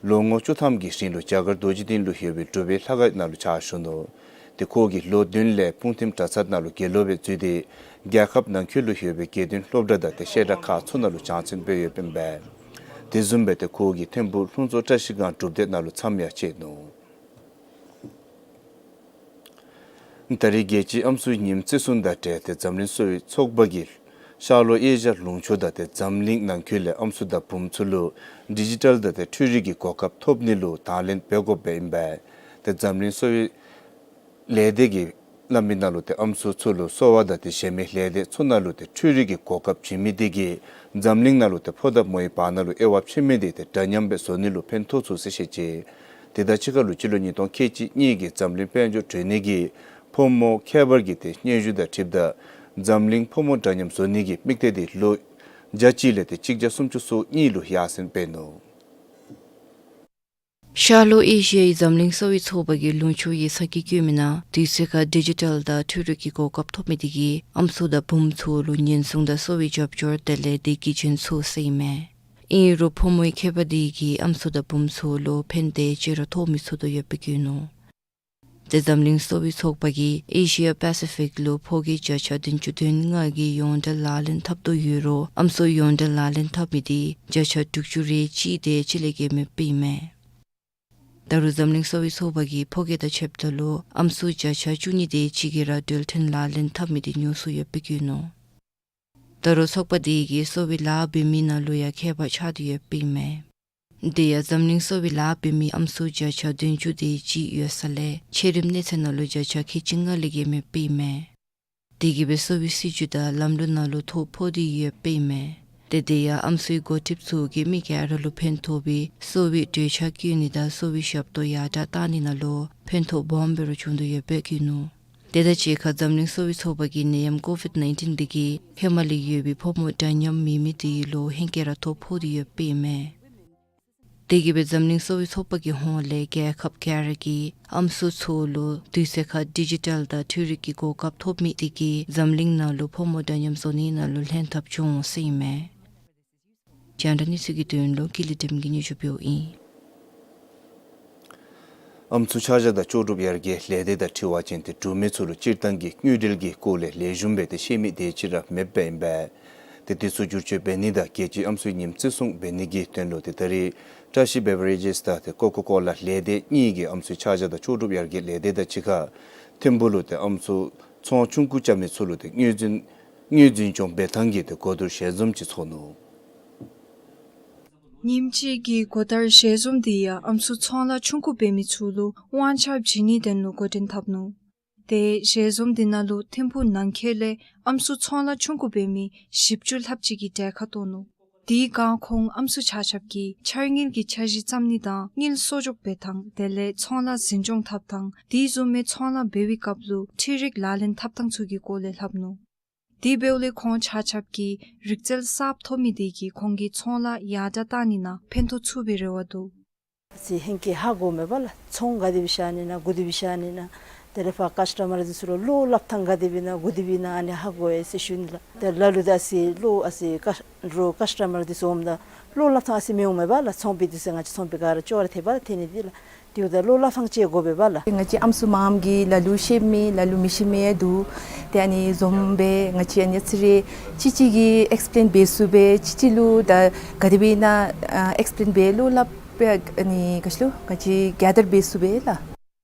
ལོ་ངོ་བཅུ་ཐམ་གྱི་རིང་ལུ་རྒྱ་གར་རྡོ་རྗེ་གདན་ལུ་ཡོད་པའི་འབྲུག་པའི་ལྷ་ཁང་ནང་ལུ་ཕྱག་ཞུ་ནུག། ཏེ་ཁོ་གིས་ལོ་བདུན་ལས་སྤུངས་ཐིམ་གྲྭ་ཚང་ནང་ལུ་དགེ་སློབ་སྦེ་འཛུལ་ཏེ་རྒྱལ་ཁབ་ནང་འཁོད་ལུ་ཡོད་པའི་དགེ་འདུན་སློབ་གྲྭ་དང་ཏེ་བཤད་གྲྭ་ཁག་ཚུ་ནང་ལུ་སྦྱང་བརྩོན་འབད་ཡོདཔ་ཨིན་པས། དེ་བཟུམ་སྦེ་ཏེ་ཁོ་གིས་ཐིམ་ཕུག་ལྷུན་རྩེ་བཀྲ་ཤིས་སྒང་སྒྲུབ་སྡེ་ནང་ལུ་མཚམས་ཡང་བཅད་ནུག། ད་རིས་རྒྱལ་སྤྱིའི་ཨམ་སྲུའི་ཉིནམ་བརྩི་སྲུང་དང་འབྲེལ་ཏེ་འཛམ་གླིང་གསོ་བའི་ཚོགས་པ་གིས་ཤར་ལྷོ་ཨེ་ཤི་ཡ་ལུང་ཕྱོགས་དང་ཏེ་འཛམ་གླིང་ནང་འཁོད་ལས་ཨམ་སྲུ་དང་བུམོ་ཚུ་ལུ་ཌི་ཇི་ཊལ་དང་ཏེ་འཕྲུལ་རིག་གི་གོ་སྐབས་ཐོབ་ནི་ལུ་དང་ལེན་འབད་དགོཔ་ཨིན་པས། ཏེ་འཛམ་གླིང་གསོ་བའི་ལས་སྡེ་གིས་སླབ་མི་ནང་ལུ་ཏེ་ཨམ་སྲུ་ཚུ་ལུ་གསོ་བ་དང་ཏེ་གཞན་མི་ལས་སྡེ་ཚུ་ནང་ལུ་ཏེ་འཕྲུལ་རིག་གི་གོ་སྐབས་བྱིན་མི་དེ་གིས་འཛམ་གླིང་ནང་ལུ་ཏེ་ཕོ་དང་མོའི་བར་ན་ལུ་དབྱེ་བ་ཕྱེ་མི་དེ་ཏེ་འདྲ་མཉམ་སྦེ་བཟོ་ནི་ལུ་ཕན་ཐོགས་ཚུགས་ཟེར་བཤད་ཅི། དེ་དང་གཅིག་ཁར་ལུ་སྤྱི་ལོ་ཉིས་སྟོང་ཁལ་གཅིག་གཉིས་ཀྱི་འཛམ་གླིང་དཔལ་འབྱོར་གྲོས་གནས་ཀྱིས་ཕོ་མོ་ཁྱད་པར་གྱི་ཏེ་སྙན་ཞུ་དང་འཁྲིལཝ་ད་འཛམ་གླིང་ཕོ་མོ་འདྲ་མཉམ་བཟོ་ནི་གི་དམིགས་གཏད་དེ་ལོ་བརྒྱ་གཅིག་ལས་ཏེ་གཅིག་བརྒྱ་སུམ་ཅུ་སོ་གཉིས་ལུ་ཡར་སེང་འབད་ནུག། ཤར་ལྷོ་ཨེ་ཤི་ཡའི་འཛམ་གླིང་གསོ་བའི་ཚོགས་པ་གིས་ལུང་ཕྱོགས་ཡིག་ཚང་གིས་བཀོད་མི་ནང་དུས་ཚོད་ཁར་ཌི་ཇི་ཊལ་དང་འཕྲུལ་རིག་གི་གོ་སྐབས་ཐོབ་མི་དེ་གིས་ཨམ་སྲུ་དང་བུམོ་ཚུ་ལུ་ཉེན་སྲུང་དང་གསོ་བའི་རྒྱབ་སྐྱོར་དེ་ལས་བདེ་སྐྱིད་བྱིན་ཚུགས་ཟེར་ཨིན་མས། ཨིན་རུང་ཕོ་མོའི་ཁྱད་པར་དེ་གིས་ཨམ་སྲུ་དང་བུམོ་ཚུ་ལུ་ཕན་བདེ་ཅིག་ར་ཐོགས་མི་ཚུགས་དོ་ཡོདཔ་སྦེ་བཀོད་ནུག། ཏེ་འཛམ་གླིང་གསོ་བའི་ཚོགས་པ་གིས་ཨེ་ཤི་ཡ་པ་སི་ཕིག་ལུ་ཕོ་སྐྱེས་བརྒྱ་ཆ་བདུན་ཅུ་དོན་ལྔ་གིས་ཡོངས་འབྲེལ་ལག་ལེན་འཐབ་དོ་ཡོད་རུང་ཨམ་སྲུ་ཡོངས་འབྲེལ་ལག་ལེན་འཐབ་མི་དེ་བརྒྱ་ཆ་དྲུག་ཅུ་རེ་གཅིག་དེ་ཅིག་ལས་བརྒལ་མེདཔ་ཨིན་མས། ད་རུང་འཛམ་གླིང་གསོ་བའི་ཚོགས་པ་གིས་ཕོ་སྐྱེས་དང་ཕྱདཔ་ད་ལུ་ཨམ་སྲུ་བརྒྱ་ཆ་བཅུ་གཉིས་དེ་ཅིག་གིས་ར་འགྲོས་མཐུན་ལག་ལེན་འཐབ་མི་དེ་ཉུང་སུ་ཡོདཔ་སྦེ་བཀོད་ནུག། ད་རུང་ཚོགས་པ་དེ་གིས་གསོ་བའི་ལཱ་འབད་མི་ནང་ལུ་ཡང་ཁྱད་པར་ཆགས་ཏེ་ཡོདཔ་ཨིན་མས། དེ་ཡང་འཛམ་གླིང་གསོ་བའི་ལཱ་འབད་མི་ཨམ་སྲུ་བརྒྱ་ཆ་བདུན་ཅུ་དེ་ཅིག་ཡོད་ས་ལས་ཆེ་རིམ་གནས་ཚད་ནང་ལུ་བརྒྱ་ཆ་ཁལ་གཅིག་ལྔ་ལས་བརྒལ་མེདཔ་ཨིན་མས། དེ་གིས་སྦེ་གསོ་བའི་སྲིད་བྱུས་དང་ལམ་ལུགས་ནང་ལུ་ཐོ་ཕོག་སྟེ་ཡོདཔ་ཨིན་མས། ཏེ་དེ་ཡང་ཨམ་སྲུའི་འགོ་ཁྲིདཔ་ཚུ་གིས་མི་ག་ར་ལུ་ཕན་ཐོགས་པའི་གསོ་བའི་གྲོས་འཆར་བཀོད་ནི་དང་གསོ་བའི་ཞབས་ཏོག་ཡར་དྲག་གཏང་ནི་ནང་ལུ་ཕན་ཐོགས་སྦོམ་སྦེ་ར་བྱུང་དོ་ཡོདཔ་སྦེ་བཀོད་ནུག། དེ་དང་གཅིག་ཁར་འཛམ་གླིང་གསོ་བའི་ཚོགས་པ་གིས་ནད་ཡམས་ཀོ་ཝིཌ་ནའིན་ཊིན་དེ་གིས་ཧེ་མ་ལས་ཡོད་པའི་ཕོ་མོ་འདྲ་མཉམ་མེད་མི་དེ་ལུ་ཧེང་སྐལ་ར་ཐོ་ཕོག་སྟེ་ཡོདཔ་ཨིན་མས། དེ་གིས་སྦེ་འཛམ་གླིང་གསོ་བའི་ཚོགས་པ་གི་ཧོངས་ལས་རྒྱལ་ཁབ་ག་ར་གི་ཨམ་སྲུ་ཚུ་ལུ་དུས་ཚོད་ཁར་ཌི་ཇི་ཊལ་དང་འཕྲུལ་རིག་གི་གོ་སྐབས་ཐོབ་མི་དེ་གིས་འཛམ་གླིང་ནང་ལུ་ཕོ་མོ་འདྲ་མཉམ་བཟོ་ནི་ནང་ལུ་ལྷན་ཐབས་བྱུང་ཟེར་ཨིན་མས། རྒྱང་བསྒྲགས་གནས་ཚུལ་གྱི་དོན་ལུ་ཀུན་ལེགས་སྒྲོལ་མ་གིས་སྙན་ཞུ་ཕུལཝ་ཨིན། ཨམ་སྲུ་ཆ་བཞག་དང་ལྕོགས་གྲུབ་ཡར་རྒྱས་ལས་སྡེ་དང་འཁྲིལ་བ་ཅིན་ཏེ་འབྲུག་མི་ཚུ་ལུ་སྤྱིར་བཏང་གི་དངུལ་འབྲེལ་གྱི་སྐོར་ལས་ལེགས་ཤོམ་སྦེ་ཏེ་ཤེས་མི་དེ་ཅིག་ར་མེདཔ་ཨིན་པས། ཏེ་དེ་ཚུ་བསྒྱུར་བཅོས་འབད་ནི་དང་རྒྱལ་སྤྱིའི་ཨམ་སྲུའི་ཉིནམ་བརྩི་སྲུང་འབད་ནི་གི་དོན་ལུ་ཏེ་ད་རེས་བཀྲ་ཤིས་བེ་བ་རེ་ཇེསི་དང་ཏེ་ཀོ་ཀོ་ཀོ་ལ་ལས་སྡེ་གཉིས་ཀྱིས་ཨམ་སྲུའི་ཆ་བཞག་དང་ལྕོགས་གྲུབ་ཡར་རྒྱས་ལས་སྡེ་དང་གཅིག་ཁར་ཐིམ་ཕུག་ལུ་ཏེ་ཨམ་སྲུ་ཚོང་ཆུང་ཀུ་རྐྱབ་མི་ཚུ་ལུ་ཏེ་དངུལ་རྫུན་དངུལ་རྫུན་སྐྱོང་འབད་ཐངས་ཀྱི་ཏེ་གོ་བསྡུར་ཞལ་འཛོམས་ཅིག་ཚོགས་ནུག། ཉིནམ་གཅིག་གི་གོ་བསྡུར་ཞལ་འཛོམས་དེ་ཡང་ཨམ་སྲུ་ཚོང་ལཱ་ཆུང་ཀུ་འབད་མི་ཚུ་ལུ་དབང་ཆ་བྱིན་ནིའི་དོན་ལུ་འགོ་འདྲེན་འཐབ་ནུག། ཏེ་ཞལ་འཛོམས་དེ་ནང་ལུ་ཐིམ་ཕུག་ནང་འཁོད་ལས་ཨམ་སྲུ་ཚོང་ལཱ་ཆུང་ཀུ་འབད་མི་བཞི་བཅུ་ལྷགཔ་ཅིག་གིས་གྲལ་ཁར་གཏོགས་ནུག། དེའི་སྒང་ཁོང་ཨམ་སྲུ་ཆ་ཁྱབ་ཀྱིས་འཆར་དངུལ་གྱི་འཆར་གཞི་བརྩམ་ནི་དང་དངུལ་གསོག་འཇོག་འབད་ཐངས་དེ་ལས་ཚོང་ལཱ་འཛིན་སྐྱོང་འཐབ་ཐངས་དེ་བཟུམ་མའི་ཚོང་ལཱ་འབད་བའི་སྐབས་ལུ་འཕྲུལ་རིག་ལག་ལེན་འཐབ་ཐངས་ཚུ་གི་སྐོར་ལས་སླབ་ནུག། དེ་འབདཝ་ལས་ཁོང་ཆ་ཁྱབ་ཀྱིས་རིག་རྩལ་གསརཔ་ཐོབ་མི་དེ་གིས་ཁོང་གི་ཚོང་ལཱ་ཡར་དྲག་གཏང་ནི་ནང་ཕན་ཐོགས་ཚུགས་པའི་རེ་བ་འདུག། ཨ་ཙི་ཧིང་གིས་ཧ་གོཝ་མས་པ་ལགས། ཚོང་ག་དེ་སྦེ་བཞག་ནི་ན་གུ་དེ་སྦེ་བཞག་ནི་ན། དེ་ལས་ཕར་ཀཱསི་ཊ་མར་འདི་ཚུ་ལུ་བློ་སླབ་ཐངས་ག་དེ་སྦེ་ན་གུ་དེ་སྦེ་ན་ཨ་ནི་ཧ་གོ་ཡི་ཟེར་ཞུ་ནི་ལགས། ཏེ་ལ་ལུ་ད་ཨ་ཙི་བློ་ཨ་ཙི་ཀཱསི་རོགས་ཀཱསི་ཊ་མར་འདི་ཚུ་འོངམ་ད་བློ་སླབ་ཐངས་ཨ་ཙི་མི་འོང་མས་པ་ལགས། ཚོང་པའི་འདི་ཚུ་ང་བཅས་ཚོང་པའི་ག་ར་ཅོག་ར་འཐདཔ་ལགས། ཏེ་ཨ་ནི་འདི་ལགས། དེ་འབདཝ་ད་བློ་སླབ་ཐངས་ཅིག་དགོ་པས་པ་ལགས། ང་བཅས་ཨམ་སྲུ་མངམ་གིས་ལ་ལུ་ཤེས་མི་ལ་ལུ་མི་ཤེས་མི་ཡང་འདུག། ཏེ་ཨ་ནི་འཛོམས་སྦེ་ང་བཅས་ཨ་ནི་ཨ་ཙི་རེ་གཅིག་གཅིག་གིས་ཨེགསི་པི་ལེན་འབད་ཚུགས་པས། གཅིག་གཅིག་ལུ་ད་ག་དེ་སྦེ་ན་ཨ་ཨེགསི་པི་ལེན་འབད་བློ་སླབ་སྦེ་ཨ་ནི་ག་ཅི་ལོ་ང་བཅས་གེ་དར་འབད་ཚུགས་པས་ལགས།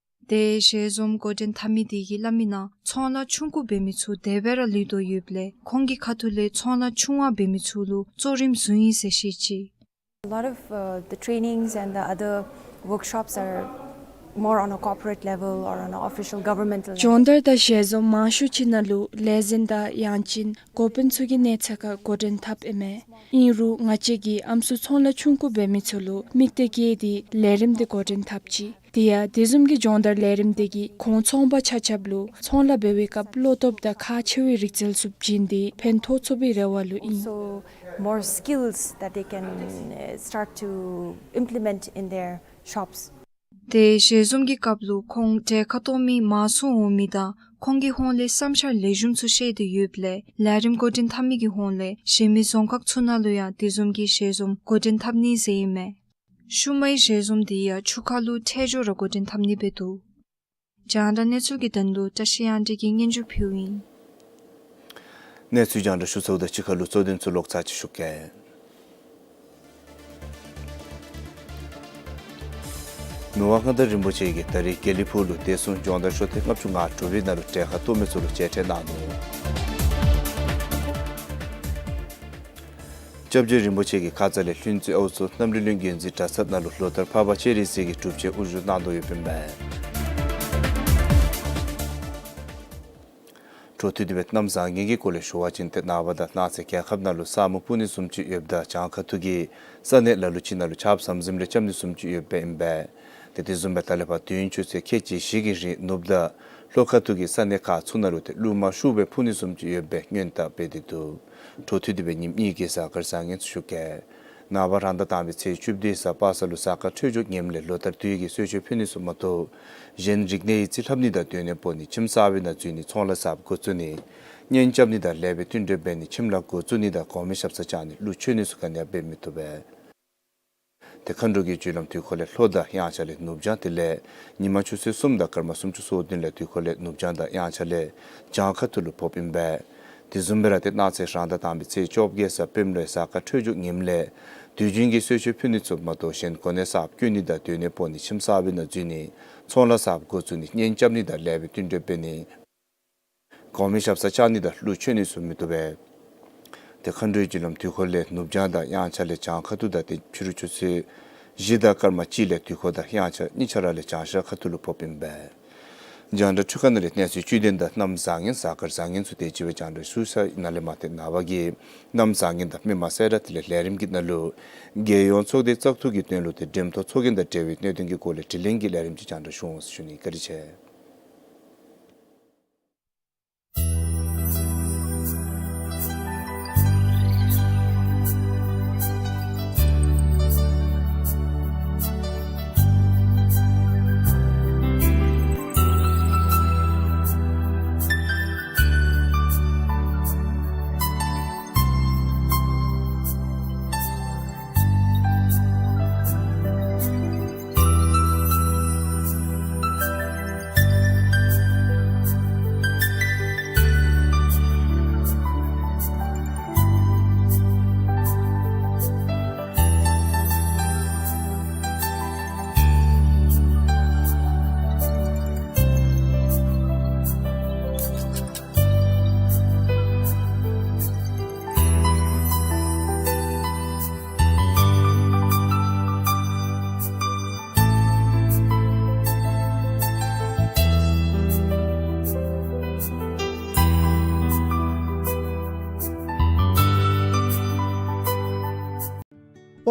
ཏེ་ཞལ་འཛོམས་འགོ་འདྲེན་འཐབ་མི་དེ་གིས་སླབ་མི་ནང་ཚོང་ལཱ་ཆུང་ཀུ་འབད་མི་ཚུ་དེ་སྦེ་ར་ལུས་དོ་ཡོདཔ་ལས་ཁོང་གི་ཁ་ཐུག་ལས་ཚོང་ལཱ་ཆུང་བ་འབད་མི་ཚུ་ལུ་གཙོ་རིམ་བཟུང་ཡི་ཟེར་བཤད་ཅི། A lot of, uh, the trainings and the other workshops are more on a corporate level or on an official governmental level. སྦྱོང་བརྡར་དང་ཞལ་འཛོམས་མང་ཤོས་ཅིག་ནང་ལུ་ལས་འཛིན་དང་ཡང་ཅིན་འགོ་དཔོན་ཚུ་གི་གནས་ཚད་ཁར་འགོ་འདྲེན་འཐབ་ཨིན་མས། ཨིན་རུང་ང་བཅས་ཀྱིས་ཨམ་སྲུ་ཚོང་ལཱ་ཆུང་ཀུ་འབད་མི་ཚུ་ལུ་དམིགས་གཏད་བསྐྱེད་དེ་ལས་རིམ་དེ་འགོ་འདྲེན་འཐབ་ཅི། དེ་ཡང་དེ་བཟུམ་གྱི་སྦྱོང་བརྡར་ལས་རིམ་དེ་གིས་ཁོང་ཚོང་པ་ཆ་ཁྱབ་ལུ་ཚོང་ལཱ་འབད་བའི་སྐབས་བློ་སྟོབས་དང་ཁག་ཆེ་བའི་རིག་རྩལ་ཚུ་བྱིན་ཏེ་ཕན་ཐོགས་ཚུགས་པའི་རེ་བ་ལུ་ཨིན། So more skills that they can, uh, start to implement in their shops. ཏེ་ཞལ་འཛོམས་ཀྱི་སྐབས་ལུ་ཁོང་གྲལ་ཁར་གཏོགས་མི་མང་སུ་འོང་མི་དང་ཁོང་གི་ཧོངས་ལས་བསམ་འཆར་ལེགས་ཤོམ་ཚུ་བཤད་དེ་ཡོདཔ་ལས་ལས་རིམ་འགོ་འདྲེན་འཐབ་མི་གི་ཧོངས་ལས་གཞན་མི་རྫོང་ཁག་ཚུ་ནང་ལུ་ཡང་དེ་བཟུམ་གྱི་ཞལ་འཛོམས་འགོ་འདྲེན་འཐབ་ནི་ཟེར་ཨིན་མས། ཤུལ་མའི་ཞལ་འཛོམས་དེ་ཡང་ཆུ་ཁ་ལུ་འཕྲལ་མགྱོགས་ར་འགོ་འདྲེན་འཐབ་ནི་སྦེ་འདུག། རྒྱང་བསྒྲགས་གནས་ཚུལ་གྱི་དོན་ལུ་བཀྲ་ཤིས་དབྱངས་སྒྲོན་གྱིས་སྙན་ཞུ་ཕུལཝ་ཨིན། གནས་ཚུལ་རྒྱང་བསྒྲགས་ཞུ་ཚརཝ་དང་གཅིག་ཁར་ལུ་གཙོ་དོན་ཚུ་ལོག་ཚར་ཅིག་ཞུ་གེ། མི་དབང་མངའ་བདག་རིན་པོ་ཆེ་གིས་ད་རིས་དགེ་ལེགས་ཕུག་ལུ་བདེ་སྲུང་སྦྱོང་བརྡར་ཤོག་ཐེངས་ལྔ་བཅུ་ང་དྲུག་པའི་ནང་ལུ་གྲལ་ཁར་གཏོགས་མི་ཚུ་ལུ་མཇལ་ཕྲད་གནང་ནུག། སྐྱབས་རྗེ་རིན་པོ་ཆེ་གིས་ཁ་ཙ་ལས་ལྷུན་རྩེ་ཨའུ་མཚོ་གནམ་རི་གླིང་བརྒྱུད་འཛིན་གྲྭ་ཚང་ནང་ལུ་ལོ་ལྟར་འཕགས་པ་སྤྱན་རས་གཟིགས་ཀྱི་སྒྲུབ་མཆོད་དབུ་བཞུགས་གནང་དོ་ཡོདཔ་ཨིན་པས། འཕྲོ་མཐུད་དེ་སྦེ་གནམ་བཟང་ངན་གྱི་སྐོར་ལས་ཞུ་བ་ཅིན་ཏེ་ནངས་པ་དང་གནངས་ཚེ་རྒྱལ་ཁབ་ནང་ལུ་ས་སྨུག་སྤུབ་ནི་བཟུམ་ཅིག་ཡོདཔ་ད་བྱང་ཁ་ཐུག་གི་ས་གནས་ལ་ལུ་ཅིག་ནང་ལུ་ཆརཔ་ཟམ་ཟིམ་རེ་རྐྱབ་ནི་བཟུམ་ཅིག་ཡོདཔ་ཨིན་པས། ཏེ་དེ་བཟུམ་སྦེ་ད་ལས་ཕར་དུས་ཡུན་ཆུ་ཚོད་ཁལ་གཅིག་བཞི་གི་རིང་ནུབ་ད་ལྷོ་ཁ་ཐུག་གི་ས་གནས་ཁག་ཚུ་ནང་ལུ་ཏེ་རླུང་མ་ཤུགས་སྦེ་འཕུ་ནི་བཟུམ་ཅིག་ཡོདཔ་སྦེ་སྔོན་བརྡ་འབད་དེ་འདུག། འཕྲོ་མཐུད་དེ་སྦེ་ཉིནམ་གཉིས་ཀྱི་གཟའ་སྐར་བཟང་ངན་ཚུ་ཞུ་གེ། ནངས་པ་རང་ཟླ་དང་པའི་ཚེས་བཅུ་བདུན་གཟའ་པ་སངས་ལུ་གཟའ་སྐར་འཕྲོད་སྦྱོར་ངནམ་ལས་ལོ་ལྟར་དུས་ཀྱི་གསོལ་མཆོད་ཕུལ་ནི་ཚུ་མ་གཏོགས་གཞན་རིག་གནས་ཡིག་རྩིས་ལྷབ་ནི་དང་སྡོད་གནས་སྤོ་ནི་ཁྱིམ་གསར་པའི་ནང་འཛུལ་ནི་ཚོང་ལཱ་གསརཔ་འགོ་བཙུགས་ནི་གཉེན་རྐྱབ་ནི་དང་ལེགས་པའི་བསྟུན་གྲོས་འབད་ནི་ཁྱིམ་ལཱ་འགོ་བཙུགས་ནི་དང་གོང་མའི་ཞབས་སར་བཅར་ནི་གླུ་མཆོད་ནི་ཚུ་ག་ནི་ཡང་འབད་མི་བཏུབ་པས། ཏེ་མཁའ་འགྲོ་གི་རྒྱུ་ལམ་དུས་འཁོར་ལས་ལྷོ་དང་དབྱངས་འཆར་ལས་ནུབ་བྱང་དེ་ལས་ཉི་མ་ཆུ་ཚོད་གསུམ་དང་སྐར་མ་སུམ་ཅུ་སོ་བདུན་ལས་དུས་འཁོར་ལས་ནུབ་བྱང་དང་དབྱངས་འཆར་ལས་བྱང་ཁ་ཐུག་ལུ་ཕོགཔ་ཨིན་པས། དེ་བཟུམ་སྦེ་ར་ཏེ་གནངས་ཚེ་རང་ཟླ་དང་པའི་ཚེས་བཅོ་བརྒྱད་གཟའ་སྤེནམ་ལུ་གཟའ་སྐར་འཕྲོད་སྦྱོར་ངནམ་ལས་དུས་རྒྱུན་གྱི་གསོལ་མཆོད་ཕུལ་ནི་ཚུ་མ་གཏོགས་གཞན་གོ་གནས་གསརཔ་བསྐོ་ནི་དང་སྡོད་གནས་སྤོ་ནི་ཁྱིམ་གསར་པའི་ནང་འཛུལ་ནི་ཚོང་ལཱ་གསརཔ་འགོ་བཙུགས་ནི་གཉེན་རྐྱབ་ནི་དང་ལེགས་པའི་བསྟུན་གྲོས་འབད་ནི་གོང་མའི་ཞབས་སར་བཅར་ནི་དང་གླུ་མཆོད་ནི་ཚུ་མི་བཏུབ་པས། ཏེ་མཁའ་འགྲོའི་རྒྱུ་ལམ་དུས་འཁོར་ལས་ནུབ་བྱང་དང་དབྱངས་འཆར་ལས་བྱང་ཁ་ཐུག་དང་ཏེ་ཕྱི་རུ་ཆུ་ཚོད་བཞི་དང་སྐར་མ་གཅིག་ལས་དུས་འཁོར་དང་དབྱངས་འཆར་གཉིས་ཆ་ར་ལས་བྱང་ཤར་ཁ་ཐུག་ལུ་ཕོགཔ་ཨིན་པས། རྒྱང་བསྒྲགས་འཕྲུལ་ཁང་ནང་ལས་གནས་ཚུལ་བཅུད་ལྡན་དང་གནམ་བཟང་ངན་གཟའ་སྐར་བཟང་ངན་ཚུ་དེ་ཅིག་སྦེ་རྒྱང་བསྒྲགས་ཞུ་ཚར་ཡི། ནཱ་ལས་མར་ཏེ་ནངས་པ་གི་གནམ་བཟང་ངན་དང་མི་མང་གསལ་བསྒྲགས་དེ་ལས་ལས་རིམ་གྱི་ནང་ལུ་རྒྱལ་ཡོངས་ཚོགས་སྡེ་བཙག་འཐུ་གི་དོན་ལུ་ཏེ་འགྲེམས་ཐོག་ཚོགས་རྒྱན་དང་འབྲེལ་བའི་གནད་དོན་གྱི་སྐོར་ལས་དྲི་ལན་གྱི་ལས་རིམ་ཅིག་རྒྱང་བསྒྲགས་ཞུ་འོང་ཟེར་ཞུ་ནི། བཀའ་དྲིན་ཆེ།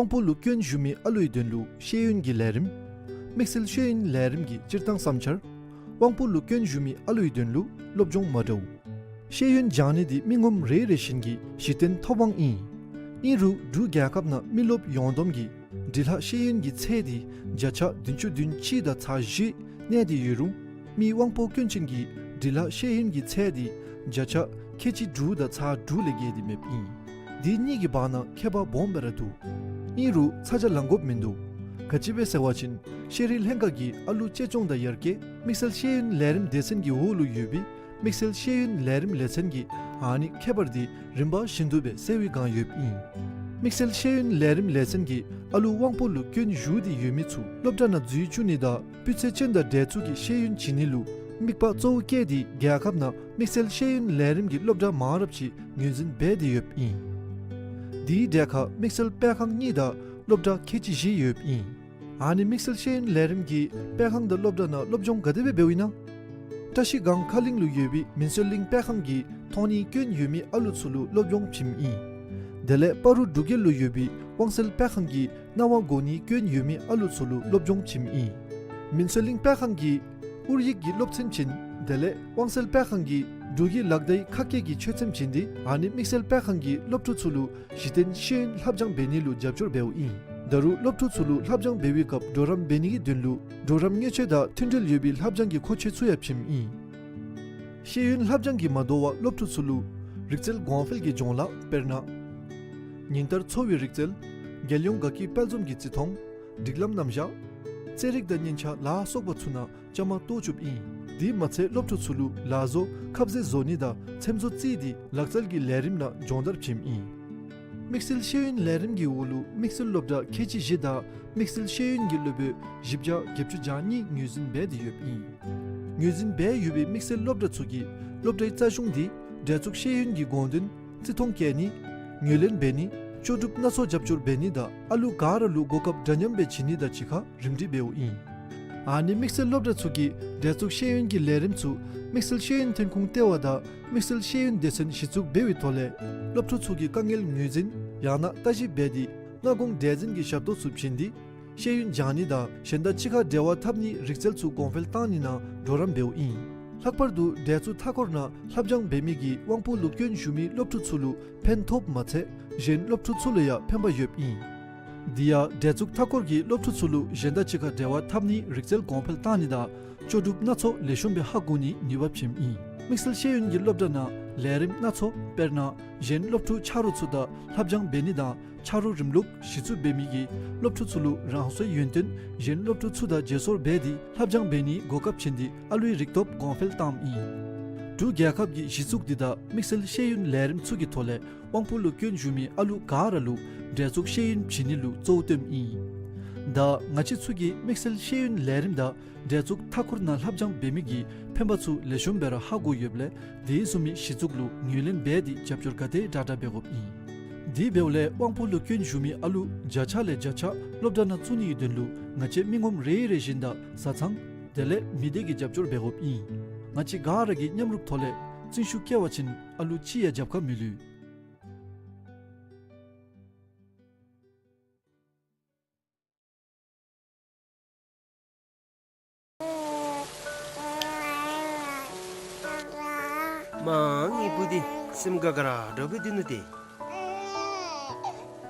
དབང་པོ་ལུ་སྐྱོན་ཞུགས་མི་ཨ་ལུའི་དོན་ལུ་ཤེས་ཡོན་གྱི་ལས་རིམ། དམིགས་བསལ་ཤེས་ཡོན་ལས་རིམ་གྱི་སྤྱིར་བཏང་བསམ་འཆར། དབང་པོ་ལུ་སྐྱོན་ཞུགས་མི་ཨ་ལུའི་དོན་ལུ་སློབ་སྦྱོང་མ་འདྲཝ། ཤེས་ཡོན་སྦྱང་ནི་འདི་མི་ངོམ་རེ་རེ་བཞིན་གྱི་གཞི་རྟེན་ཐོབ་དབང་ཨིན། ཨིན་རུང་འབྲུག་རྒྱལ་ཁབ་ནང་མི་རློབས་ཡོངས་བསྡོམས་ཀྱི་འབྲི་ལྷག་ཤེས་ཡོན་གྱི་ཚད་འདི་བརྒྱ་ཆ་བདུན་ཅུ་དོན་གཅིག་དང་ཚག་བཞི་གནས་ཏེ་ཡོད་རུང་མི་དབང་པོ་སྐྱོན་ཅན་གྱི་འབྲི་ལྷག་ཤེས་ཡོན་གྱི་ཚད་འདི་བརྒྱ་ཆ་ཁལ་གཅིག་དྲུག་དང་ཚག་དྲུག་ལས་བརྒལ་ཏེ་མེདཔ་ཨིན། འདི་གཉིས་ཀྱི་བར་ན་ཁྱད་པར་སྦོམ་སྦེ་ར་འདུག། ཨིན་རུང་ཚ་གྱང་ལང་དགོཔ་མིན་འདུག། ག་ཅི་སྦེ་ཟེར་བ་ཅིན་ཤེས་རིག་ལྷན་ཁག་གིས་ཨ་ལུ་གཅེས་སྐྱོང་དང་ཡར་རྒྱས་དམིགས་བསལ་ཤེས་ཡོན་ལས་རིམ་སྡེ་ཚན་གྱི་འོག་ལུ་ཡོད་པའི་དམིགས་བསལ་ཤེས་ཡོན་ལས་རིམ་ལས་ཚན་གྱིས་ཨ་ནི་ཁྱད་པར་འདི་རིམ་པ་བཞིན་དུ་སྦེ་སེལ་བའི་བསྒང་ཡོདཔ་ཨིན། དམིགས་བསལ་ཤེས་ཡོན་ལས་རིམ་ལས་ཚན་གྱིས་ཨ་ལུ་དབང་པོ་ལུ་སྐྱོན་ཞུགས་ཏེ་ཡོད་མི་ཚུ་སློབ་གྲྭ་ནང་འཛུལ་བཅུག་ནི་དང་སྤུས་ཚད་ཅན་དང་འདྲ་ཚུགས་ཀྱི་ཤེས་ཡོན་བྱིན་ནི་ལུ་དམིགས་པ་གཙོ་བོ་བསྐྱེད་དེ་རྒྱལ་ཁབ་ནང་དམིགས་བསལ་ཤེས་ཡོན་ལས་རིམ་གྱི་སློབ་གྲྭ་མང་རབས་ཅིག་ངོས་འཛིན་འབད་དེ་ཡོདཔ་ཨིན། དེའི་གྲས་ཁར་དམིགས་བསལ་སྤེལ་ཁང་གཉིས་དང་སློབ་གྲྭ་ཁལ་གཅིག་བཞི་ཡོདཔ་ཨིན། ཨ་ནི་དམིགས་བསལ་ཤེས་ཡོན་ལས་རིམ་གྱི་སྤེལ་ཁང་དང་སློབ་གྲྭ་ནང་སློབ་སྦྱོང་ག་དེ་སྦེ་འབདཝ་ཨིན་ན། བཀྲ་ཤིས་སྒང་ཁ་གླིང་ལུ་ཡོད་པའི་མུན་སེལ་གླིང་སྤེལ་ཁང་གིས་མཐོང་ནི་སྐྱོན་ཡོད་མི་ཨ་ལུ་ཚུ་ལུ་སློབ་སྦྱོང་བྱིནམ་ཨིན། དེ་ལས་སྤ་རོ་འབྲུག་རྒྱལ་ལུ་ཡོད་པའི་དབང་གསལ་སྤེལ་ཁང་གིས་རྣ་བ་གོ་ནི་སྐྱོན་ཡོད་མི་ཨ་ལུ་ཚུ་ལུ་སློབ་སྦྱོང་བྱིནམ་ཨིན། མུན་སེལ་གླིང་སྤེལ་ཁང་གིས་ཨོ་རྒྱན་གྱི་སློབ་ཚན་བྱིན། དེ་ལས་དབང་གསལ་སྤེལ་ཁང་གིས་འབྲུག་གི་ལག་བརྡའི་ཁ་སྐད་ཀྱི་ཆོས་ཚན་བྱིན་ཏེ་ཨ་ནི་དམིགས་བསལ་སྤེལ་ཁང་གིས་སློབ་ཕྲུག་ཚུ་ལུ་གཞི་རྟེན་ཤེས་ཡོན་ལྷབ་སྦྱང་འབད་ནི་ལུ་རྒྱབ་སྐྱོར་འབདཝ་ཨིན། ད་རུང་སློབ་ཕྲུག་ཚུ་ལུ་ལྷབ་སྦྱང་འབད་བའི་སྐབས་གྲོགས་རམ་འབད་ནི་གི་དོན་ལུ་གྲོགས་རམ་དངུལ་ཆས་དང་མཐུན་འབྲེལ་ཡོད་པའི་ལྷབ་སྦྱང་གི་མཁོ་ཆས་ཚུ་ཡང་བྱིནམ་ཨིན། ཤེས་ཡོན་ལྷབ་སྦྱང་གིས་མ་དོ་བར་སློབ་ཕྲུག་ཚུ་ལུ་རིག་རྩལ་གོང་འཕེལ་གྱི་སྦྱོང་བརྡར་དཔེར་ན་ཉིན་ལྟར་འཚོ་བའི་རིག་རྩལ། རྒྱལ་ཡོངས་དགའ་སྐྱིད་དཔལ་འཛོམས་ཀྱི་བརྩི་མཐོང་། སྒྲིག་ལམ་རྣམ་གཞག། རྩེད་རིགས་དང་སྙན་ཆ་ལ་སོགས་པ་ཚུ་ནང་བཅའ་མར་གཏོགས་བཅུགཔ་ཨིན། དེ་མ་ཚད་སློབ་ཕྲུག་ཚུ་ལུ་ལག་བཟོ་ཁ་ཟས་བཟོ་ནི་དང་ཚེམ་བཟོ་རྩེད་དེ་ལག་རྩལ་གྱི་ལས་རིམ་ནང་སྦྱོང་བརྡར་བྱིནམ་ཨིན། དམིགས་བསལ་ཤེས་ཡོན་ལས་རིམ་གྱི་འོག་ལུ་དམིགས་བསལ་སློབ་གྲྭ་ཁལ་གཅིག་བཞི་དང་དམིགས་བསལ་ཤེས་ཡོན་གྱི་སློབ་དཔོན་བཞི་བརྒྱ་བརྒྱད་ཅུ་གྱ་གཉིས་ངོས་འཛིན་འབད་དེ་ཡོདཔ་ཨིན། ངོས་འཛིན་འབད་ཡོད་པའི་དམིགས་བསལ་སློབ་གྲྭ་ཚུ་གིས་སློབ་གྲྭའི་རྩ་གཞུང་འདི་འབྲེལ་གཏུག་ཤེས་ཡོན་གྱི་དགོངས་དོན་བརྩི་མཐོང་བསྐྱེད་ནི། ངོས་ལེན་འབད་ནི། ལྕོགས་གྲུབ་སྣ་ཚོགས་རྒྱབ་སྐྱོར་འབད་ནི་དང་ཨ་ལུ་ག་ར་ལུ་གོ་སྐབས་འདྲ་མཉམ་སྦེ་བྱིན་ནི་དང་གཅིག་ཁར་རིམ་སྒྲིག་འབདཝ་ཨིན། ཨ་ནི་དམིགས་བསལ་སློབ་གྲྭ་ཚུ་གིས་འབྲེལ་གཏུག་ཤེས་ཡོན་གྱི་ལས་རིམ་ཚུ་དམིགས་བསལ་ཤེས་ཡོན་ཐོན་ཁུངས་ལྟེ་བ་དང་དམིགས་བསལ་ཤེས་ཡོན་སྡེ་ཚན་གཞི་བཙུགས་འབད་བའི་ཐོག་ལས་སློབ་ཕྲུག་ཚུ་གི་དཀའ་ངལ་ངོས་འཛིན་ཡང་ན་བརྟག་ཞིབ་འབད་དེ་སྔ་དགོང་འདྲ་འཛིན་གྱི་ཞབས་ཏོག་ཚུ་བྱིན་ཏེ་ཤེས་ཡོན་སྦྱང་ནི་དང་གཞན་དང་གཅིག་ཁར་འབྲེལ་བ་འཐབ་ནིའི་རིག་རྩལ་ཚུ་གོང་འཕེལ་བཏང་ནི་ནང་གྲོགས་རམ་འབདཝ་ཨིན། ལྷག་པར་དུ་འབྲེལ་གཏུག་མཐའ་འཁོར་ནང་ལྷབ་སྦྱང་འབད་མི་གིས་དབང་པོ་ལུ་སྐྱོན་ཞུགས་མི་སློབ་ཕྲུག་ཚུ་ལུ་ཕན་ཐོགསཔ་མ་ཚད་གཞན་སློབ་ཕྲུག་ཚུ་ལུ་ཡང་ཕན་པ་ཡོདཔ་ཨིན། དེ་ཡང་འབྲེལ་གཏུག་མཐའ་འཁོར་གྱིས་སློབ་ཕྲུག་ཚུ་ལུ་གཞན་དང་གཅིག་ཁར་འབྲེལ་བ་འཐབ་ནིའི་རིག་རྩལ་གོང་འཕེལ་བཏང་ནི་དང་ལྕོགས་གྲུབ་སྣ་ཚོགས་ལེགས་ཤོམ་སྦེ་ཧ་གོ་ནིའི་ནུས་པ་བྱིནམ་ཨིན། དམིགས་བསལ་ཤེས་ཡོན་གྱི་སློབ་གྲྭ་ནང་ལས་རིམ་སྣ་ཚོགས་དཔེར་ན་གཞན་སློབ་ཕྲུག་ཆ་རོགས་ཚུ་དང་ལྷབ་སྦྱང་འབད་ནི་དང་ཆ་རོགས་རིམ་ལུགས་གཞི་བཙུགས་འབད་མི་གིས་སློབ་ཕྲུག་ཚུ་ལུ་རང་སོའི་ཡོན་ཏན་གཞན་སློབ་ཕྲུག་ཚུ་དང་བརྗེ་སོར་འབད་དེ་ལྷབ་སྦྱང་འབད་ནིའི་གོ་སྐབས་བྱིན་ཏེ་ཨ་ལུའི་རིག་སྟོབས་གོང་འཕེལ་བཏངམ་ཨིན། འབྲུག་རྒྱལ་ཁབ་ཀྱི་གཞི་བཙུགས་འདི་དང་དམིགས་བསལ་ཤེས་ཡོན་ལས་རིམ་ཚུ་གི་ཐོག་ལས་དབང་པོ་ལུ་སྐྱོན་ཞུགས་མི་ཨ་ལུ་ག་ར་ལུ་འབྲེལ་གཏུག་ཤེས་ཡོན་བྱིན་ནི་ལུ་གཙོ་བོ་བཏོནམ་ཨིན། ད་ང་བཅས་ཚུ་གིས་དམིགས་བསལ་ཤེས་ཡོན་ལས་རིམ་དང་འབྲེལ་གཏུག་མཐའ་འཁོར་ནང་ལྷབ་སྦྱང་འབད་མི་གིས་ཕན་པ་ཚུ་ལེགས་ཤོམ་སྦེ་ར་ཧ་གོ་ཡོདཔ་ལས་དེ་བཟུམ་མའི་གཞི་བཙུགས་ལུ་ངོས་ལེན་འབད་དེ་རྒྱབ་སྐྱོར་ག་དེ་དྲག་དྲག་འབད་དགོཔ་ཨིན། དེ་འབདཝ་ལས་དབང་པོ་ལུ་སྐྱོན་ཞུགས་མི་ཨ་ལུ་བརྒྱ་ཆ་ལས་བརྒྱ་ཆ་སློབ་གྲྭ་ནང་བཙུགས་ནི་གི་དོན་ལུ་ང་བཅས་མི་ངོམ་རེ་རེ་བཞིན་དང་བཟའ་ཚང་དེ་ལས་མི་སྡེ་གིས་རྒྱབ་སྐྱོར་འབད་དགོཔ་ཨིན། ང་བཅས་ག་ར་གིས་མཉམ་རུབ་ཐོག་ལས་བརྩོན་ཤུགས་བསྐྱེད་པ་ཅིན་ཨ་ལུ་ཅིག་ཡང་རྒྱབ་ཁར་མི་ལུས། མ་ངེའི་བུ་འདི་སེམས་དགའ་དགའ་ར་འདྲཝ་སྦེ་སྡོད་ནུག་ཏེ།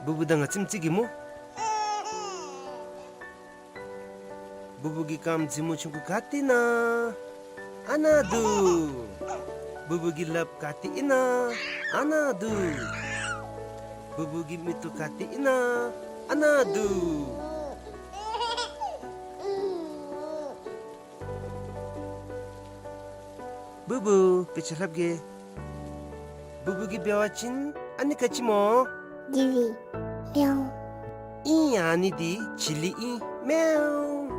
བུ་བུ་ད་ང་ཙམ་ཅིག་གིས་སྨོ། བུ་བུ་གི་རྐངམ་མཛེས་མོ་ཆུང་ཀུ་ག་ཏེ་ཨིན་ན། ཨ་ནཱ་འདུག། བུ་བུ་གི་ལགཔ་ག་ཏེ་ཨིན་ན། ཨ་ནཱ་འདུག། བུ་བུ་གི་མིག་ཏོ་ག་ཏེ་ཨིན་ན། ཨ་ནཱ་འདུག། བུ་བུ་དཔེ་ཆ་ལྷབ་གེ། བུ་བུ་གིས་འབད་བ་ཅིན་ཨ་ནི་ག་ཅི་སྨོ། ཀི་ཝི། མེའོ། ཨིན། ཨ་ནི་འདི་བྱི་ལི་ཨིན། མེའོ།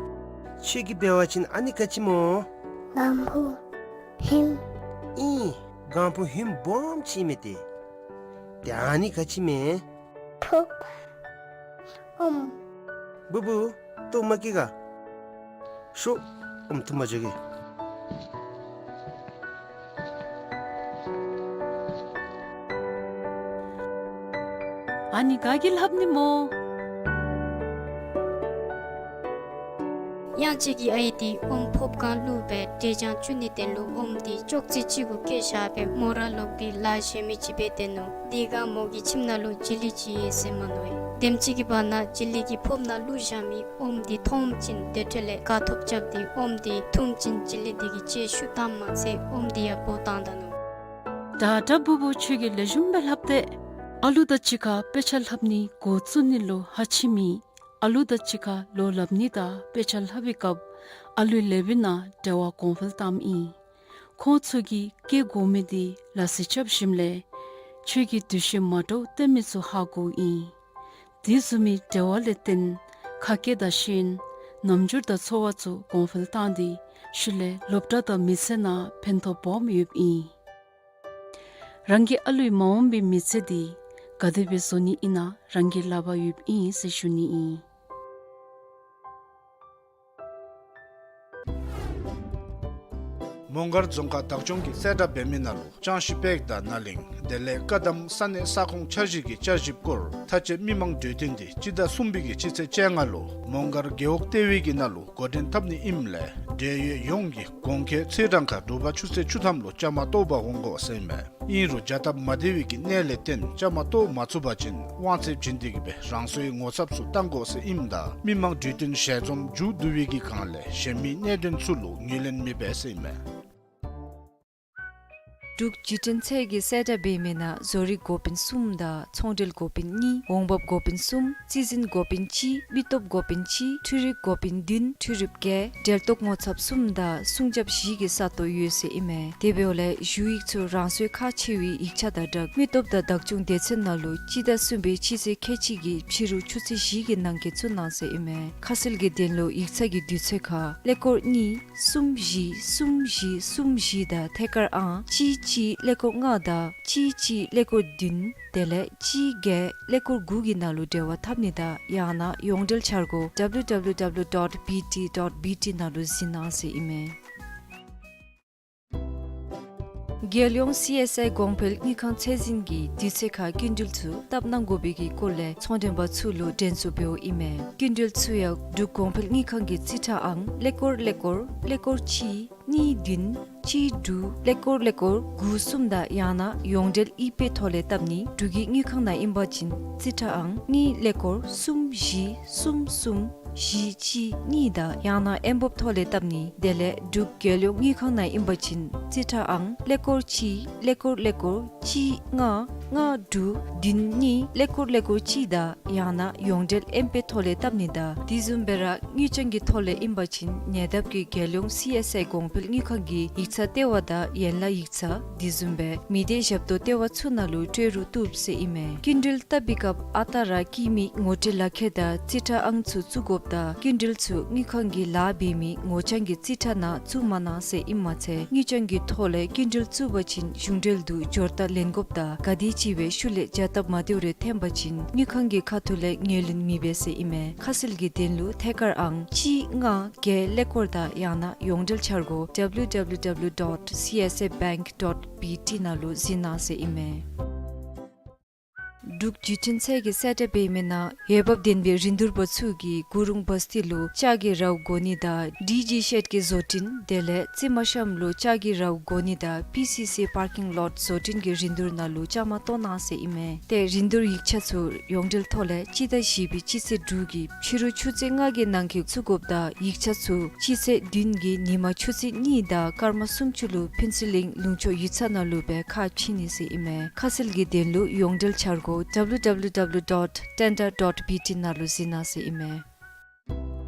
ཁྱོད་ཀྱིས་འབད་བ་ཅིན་ཨ་ནི་ག་ཅི་སྨོ། གང་ཕུ། ཧིམ། ཨིན། གང་ཕུ་ཧིམ་སྦོམ་ཅིག་མས་ཏེ། ཏེ་ཨ་ནི་ག་ཅི་མས། ཐུགཔ། ཨོམ། བུ་བུ། ལྟོཝ་མ་བཀྱེས་ག། ཤོག། ཨོམ་འཐུང་པར་འགྱོ་གེ། ཨ་ནི་ག་གིས་ལྷབ་ནི་སྨོ། གཡང་རྗེ་གི་ཨའི་འདི་ཨོམ་ཕོརཔ་སྒང་བླུགས་སྦེ་འབྲས་ལྗང་བཙུགས་ནིའི་དོན་ལུ་ཨོམ་འདི་ཅོག་ཙེ་གཅིག་གུ་བཀལ་བཞག་སྦེ་མོ་ར་ལོག་སྟེ་ལཱ་གཞན་མི་ཅིག་འབད་སྡོད་ནུག། དེ་སྒང་མོ་གི་ཁྱིམ་ནང་ལུ་བྱི་ལི་ཅིག་ཡོད་ཟེར་མནོ་ཡི། དེམ་ཅིག་གི་བར་ན་བྱི་ལི་གིས་ཕོརཔ་ནང་བླུགས་བཞག་མི་ཨོམ་འདི་མཐོངམ་ཅིག་དེ་འཕྲོ་ལས་དགའ་ཐོབ་རྐྱབ་སྟེ་ཨོམ་འདི་འཐུངམ་ཅིག་བྱི་ལི་འདི་གིས་ལྕེ་ཤུགས་བཏངམ་མ་ཚད་ཨོམ་འདི་ཡང་སྦོ་བཏང་ད་ནུག། ད་ད་བུ་བུ་ཁྱོད་ཀྱིས་ལེགས་ཤོམ་སྦེ་ལྷབ་སྟེ། ཨ་ལུ་དང་གཅིག་ཁར་དཔེ་ཆ་ལྷབ་ནི་འགོ་བཙུགས་ནི་ལུ་ཧ་ཅིག་མེད། ཨ་ལུ་དང་གཅིག་ཁར་ལོ་ལྷབ་ནི་དང་དཔེ་ཆ་ལྷབ་པའི་སྐབས་ཨ་ལུའི་ལགཔ་ནང་འབྲེལ་བ་གོང་འཕེལ་བཏངམ་ཨིན། ཁོང་ཚུ་གིས་བཀལ་དགོ་མི་འདི་ལ་སི་རྐྱབ་ཞིནམ་ལས་ཁྱོད་ཀྱིས་འདུ་ཤེས་མ་འདྲཝ་གཏང་མི་ཚུ་ཧ་གོཝ་ཨིན། དེ་བཟུམ་མའི་འབྲེལ་བ་ལས་བརྟེན་ཁ་སྐད་དང་ཤེས་ཡོན་རྣམ་འགྱུར་དང་ཚོར་བ་ཚུ་གོང་འཕེལ་བཏང་སྟེ་ཤུལ་ལས་སློབ་གྲྭ་དང་མི་ཚེ་ནང་ཕན་ཐོགས་སྦོམ་ཡོདཔ་ཨིན། རང་གི་ཨ་ལུའི་མ་འོངས་པའི་མི་ཚེ་འདི་ག་དེ་སྦེ་བཟོ་ནི་ཨིན་ན་རང་གི་ལག་པར་ཡོདཔ་ཨིན་ཟེར་ཞུ་ནི་ཨིན། མོང་སྒར་རྫོང་ཁག་བདག་སྐྱོང་གིས་གསལ་བསྒྲགས་འབད་མི་ནང་ལུ་ལྕང་གཞི་པེག་དང་ནཱ་ལིང་དེ་ལས་བཀའ་གདམས་ས་གནས་ས་ཁོངས་འཆར་གཞི་གི་བསྐྱར་ཞིབ་སྐོར་མཐའ་དཔྱད་མི་མང་གྲོས་བསྟུན་འདི་སྤྱི་ཟླ་གསུམ་པའི་གི་སྤྱི་ཚེས་བཅོ་ལྔ་ལུ་མོང་སྒར་རྒེད་འོག་ལྟེ་བའི་གི་ནང་ལུ་འགོ་འདྲེན་འཐབ་ནི་ཨིནམ་ལས་འབྲེལ་ཡོད་ཡོངས་ཀྱིས་གོང་འཁོད་ཚེས་གྲངས་ཁར་དྲོ་པ་ཆུ་ཚོད་བཅུ་ཐམ་ལུ་བཅའ་མར་གཏོགས་པར་འོང་དགོ་ཟེར་ཨིན་མས། ཨིན་རུང་བྱ་སྟབས་མ་བདེ་བའི་གི་གནད་ལས་བརྟེན་བཅའ་མར་གཏོགས་མ་ཚུགས་པ་ཅིན་དབང་ཚད་བྱིན་ཏེ་གི་སྦེ་རང་སོའི་ངོ་ཚབ་ཚུ་བཏང་དགོ་ཟེར་ཨིནམ་ད་མི་མང་གྲོས་བསྟུན་ཞལ་འཛོམས་མཇུག་བསྡུ་བའི་གི་སྒང་ལས་གཞན་མི་གནད་དོན་ཚུ་ལུ་ངོས་ལེན་མི་འབད་ཟེར་ཨིན་མས། འབྲུག་བརྒྱུད་འཕྲིན་ཚད་ཀྱིས་གསལ་བསྒྲགས་འབད་མི་ནང་བཟོ་རིག་འགོ་དཔོན་གསུམ་དང་ཚོང་འབྲེལ་འགོ་དཔོན་གཉིས་འོང་འབབ་འགོ་དཔོན་གསུམ་རྩིས་འཛིན་འགོ་དཔོན་གཅིག་མི་སྟོབས་འགོ་དཔོན་གཅིག་འཕྲུལ་རིག་འགོ་དཔོན་བདུན་འཕྲུལ་རིགཔ་བརྒྱད་འབྲེལ་གཏོགས་ངོ་ཚབ་གསུམ་དང་སྲུང་རྒྱབ་བཞི་གི་ས་སྟོང་ཡོད་ཟེར་ཨིན་མས། དེ་འབདཝ་ལས་ཞུ་ཡིག་ཚུ་རང་སོའི་ཁག་ཆེ་བའི་ཡིག་ཆ་དང་སྦྲགས་མི་སྟོབས་དང་བདག་སྐྱོང་སྡེ་ཚན་ནང་ལུ་སྤྱི་ཟླ་གསུམ་པའི་སྤྱི་ཚེས་ཁལ་གཅིག་གི་ཕྱི་རུ་ཆུ་ཚོད་བཞི་གི་ནང་འཁོད་བཙུགས་གནང་ཟེར་ཨིན་མས། ཁ་གསལ་གྱི་དོན་ལུ་ཡིག་ཚང་གི་དུས་ཚོད་ཁར་ཀླད་ཀོར་གཉིས་གསུམ་བཞི་གསུམ་བཞི་གསུམ་བཞི་དང་ཐད་ཀར་ཨང་གཅིག་གཅིག་ཀླད་ཀོར་ལྔ་དང་གཅིག་གཅིག་ཀླད་ཀོར་བདུན་དེ་ལས་གཅིག་བརྒྱད་ཀླད་ཀོར་དགུ་གི་ནང་ལུ་འབྲེལ་བ་འཐབ་ནི་དང་ཡང་ན་ཡོངས་འབྲེལ་འཆར་སྒོ་W W W dot B T dot B T ནང་ལུ་གཟིགས་གནང་ཟེར་ཨིན་མས། རྒྱལ་ཡོངས་སི་ཨེསི་ཨའི་གོང་འཕེལ་དངུལ་ཁང་ཚད་འཛིན་གྱིས་དུས་ཚོད་ཁར་སྐྱིན་འགྲུལ་ཚུ་བཏབ་གནང་དགོ་པའི་གི་སྐོར་ལས་ཚོང་མགྲོན་པ་ཚུ་ལུ་དྲན་གསོ་འབདཝ་ཨིན་མས། སྐྱིན་འགྲུལ་ཚུ་ཡང་འབྲུག་གོང་འཕེལ་དངུལ་ཁང་གི་རྩིས་ཁྲ་ཨང་ཀླད་ཀོར་ཀླད་ཀོར་ཀླད་ཀོར་གཅིག་གཉིས་བདུན་གཅིག་དྲུག་ཀླད་ཀོར་ཀླད་ཀོར་དགུ་གསུམ་དང་ཡང་ན་ཡོངས་འབྲེལ་ཨི་པེ་ཐོག་ལས་བཏབ་ནི། འབྲུག་གི་དངུལ་ཁང་ནང་ཨིན་པ་ཅིན་རྩིས་ཁྲ་ཨང་གཉིས་ཀླད་ཀོར་གསུམ་བཞི་གསུམ་གསུམ་བཞི་གཅིག་གཉིས་དང་ཡང་ན་ཨེམ་བོབ་ཐོག་ལས་བཏབ་ནི། དེ་ལས་འབྲུག་རྒྱལ་ཡོངས་དངུལ་ཁང་ནང་ཨིན་པ་ཅིན་རྩིས་ཁྲ་ཨང་ཀླད་ཀོར་གཅིག་ཀླད་ཀོར་ཀླད་ཀོར་གཅིག་ལྔ་ལྔ་དྲུག་བདུན་གཉིས་ཀླད་ཀོར་ཀླད་ཀོར་གཅིག་དང་ཡང་ན་ཡོངས་འབྲེལ་ཨེམ་པེ་ཐོག་ལས་བཏབ་ནི་དང་དེ་བཟུམ་སྦེ་ར་དངུལ་རྐྱང་གི་ཐོག་ལས་ཨིན་པ་ཅིན་ཉེ་འདབས་ཀྱི་རྒྱལ་ཡོངས་སི་ཨེསི་ཨའི་གོང་འཕེལ་དངུལ་ཁང་གི་ཡིག་ཚང་ལྟེ་བ་དང་ཡན་ལག་ཡིག་ཚང་དེ་བཟུམ་སྦེ་མི་སྡེ་ཞབས་ཏོག་ལྟེ་བ་ཚུ་ནང་ལུ་སྤྲོད་རུ་བཏུབ་ཟེར་ཨིན་མས། སྐྱིན་འགྲུལ་བཏབ་པའི་སྐབས་ཨ་རྟག་ར་བཀོད་མི་ངོ་སྤྲོད་ལག་ཁྱེར་དང་རྩིས་ཁྲ་ཨང་ཚུ་བཙུགས་དགོཔ་དང་སྐྱིན་འགྲུལ་ཚུ་དངུལ་ཁང་གི་ལཱ་འབད་མི་ངོ་རྐྱང་གི་རྩིས་ཁྲ་ནང་བཙུགས་མ་གནང་ཟེར་ཨིན་མ་ཚད་དངུལ་རྐྱང་གི་ཐོག་ལས་སྐྱིན་འགྲུལ་བཙུགས་པ་ཅིན་གཞུང་འབྲེལ་དུ་འབྱོར་རྟགས་ལེན་དགོཔ་དང་ག་དེ་ཅིག་སྦེ་ཤུལ་ལས་བྱ་སྟབས་མ་བདེཝ་རེ་ཐོན་པ་ཅིན་དངུལ་ཁང་གི་ཁ་ཐུག་ལས་ངོས་ལེན་མི་འབད་ཟེར་ཨིན་མས། ཁ་གསལ་གྱི་དོན་ལུ་ཐད་ཀར་ཨང་གཅིག་ལྔ་བརྒྱད་ཀླད་ཀོར་དང་ཡང་ན་ཡོངས་འབྲེལ་འཆར་སྒོ་W W W dot C S A bank dot B T ནང་ལུ་གཟིགས་གནང་ཟེར་ཨིན་མས། འབྲུག་བརྒྱུད་འཕྲིན་ཚད་ཀྱིས་གསལ་བསྒྲགས་འབད་མི་ནང་འོས་འབབ་ལྡན་པའི་རིན་བསྡུར་པ་ཚུ་གིས་གུ་རུང་བ་སྟི་ལུ་ལྕགས་ཀྱི་རཝ་དགོ་ནི་དང་ཌི་ཇི་ཤེཌ་ཀྱི་བཟོ་སྐྲུན་དེ་ལས་རྩི་མ་ཤམ་ལུ་ལྕགས་ཀྱི་རཝ་དགོ་ནི་དང་པི་སི་སི་པར་ཀིང་ལོཊ་བཟོ་སྐྲུན་གྱི་རིན་བསྡུར་ནང་ལུ་བཅའ་མར་གཏོགས་གནང་ཟེར་ཨིན་མས། ཏེ་རིན་བསྡུར་ཡིག་ཆ་ཚུ་ཡོངས་འབྲེལ་ཐོག་ལས་སྤྱི་ཟླ་བཞི་པའི་སྤྱི་ཚེས་དྲུག་གི་ཕྱི་རུ་ཆུ་ཚོད་ལྔ་གི་ནང་འཁོད་བཙུགས་དགོཔ་དང་ཡིག་ཆ་ཚུ་སྤྱི་ཚེས་བདུན་གྱི་ཉིན་མ་ཆུ་ཚོད་གཉིས་དང་སྐར་མ་སུམ་ཅུ་ལུ་ཕུན་ཚོགས་གླིང་ལུང་ཕྱོགས་ཡིག་ཚང་ནང་ལུ་སྦེ་ཁ་ཕྱེ་ནི་ཟེར་ཨིན་མས། ཁ་གསལ་གྱི་དོན་ལུ་ཡོངས་འབྲེལ་འཆར་སྒོ་W W W dot tender dot B T ནང་ལུ་གཟིགས་གནང་ཟེར་ཨིན་མས།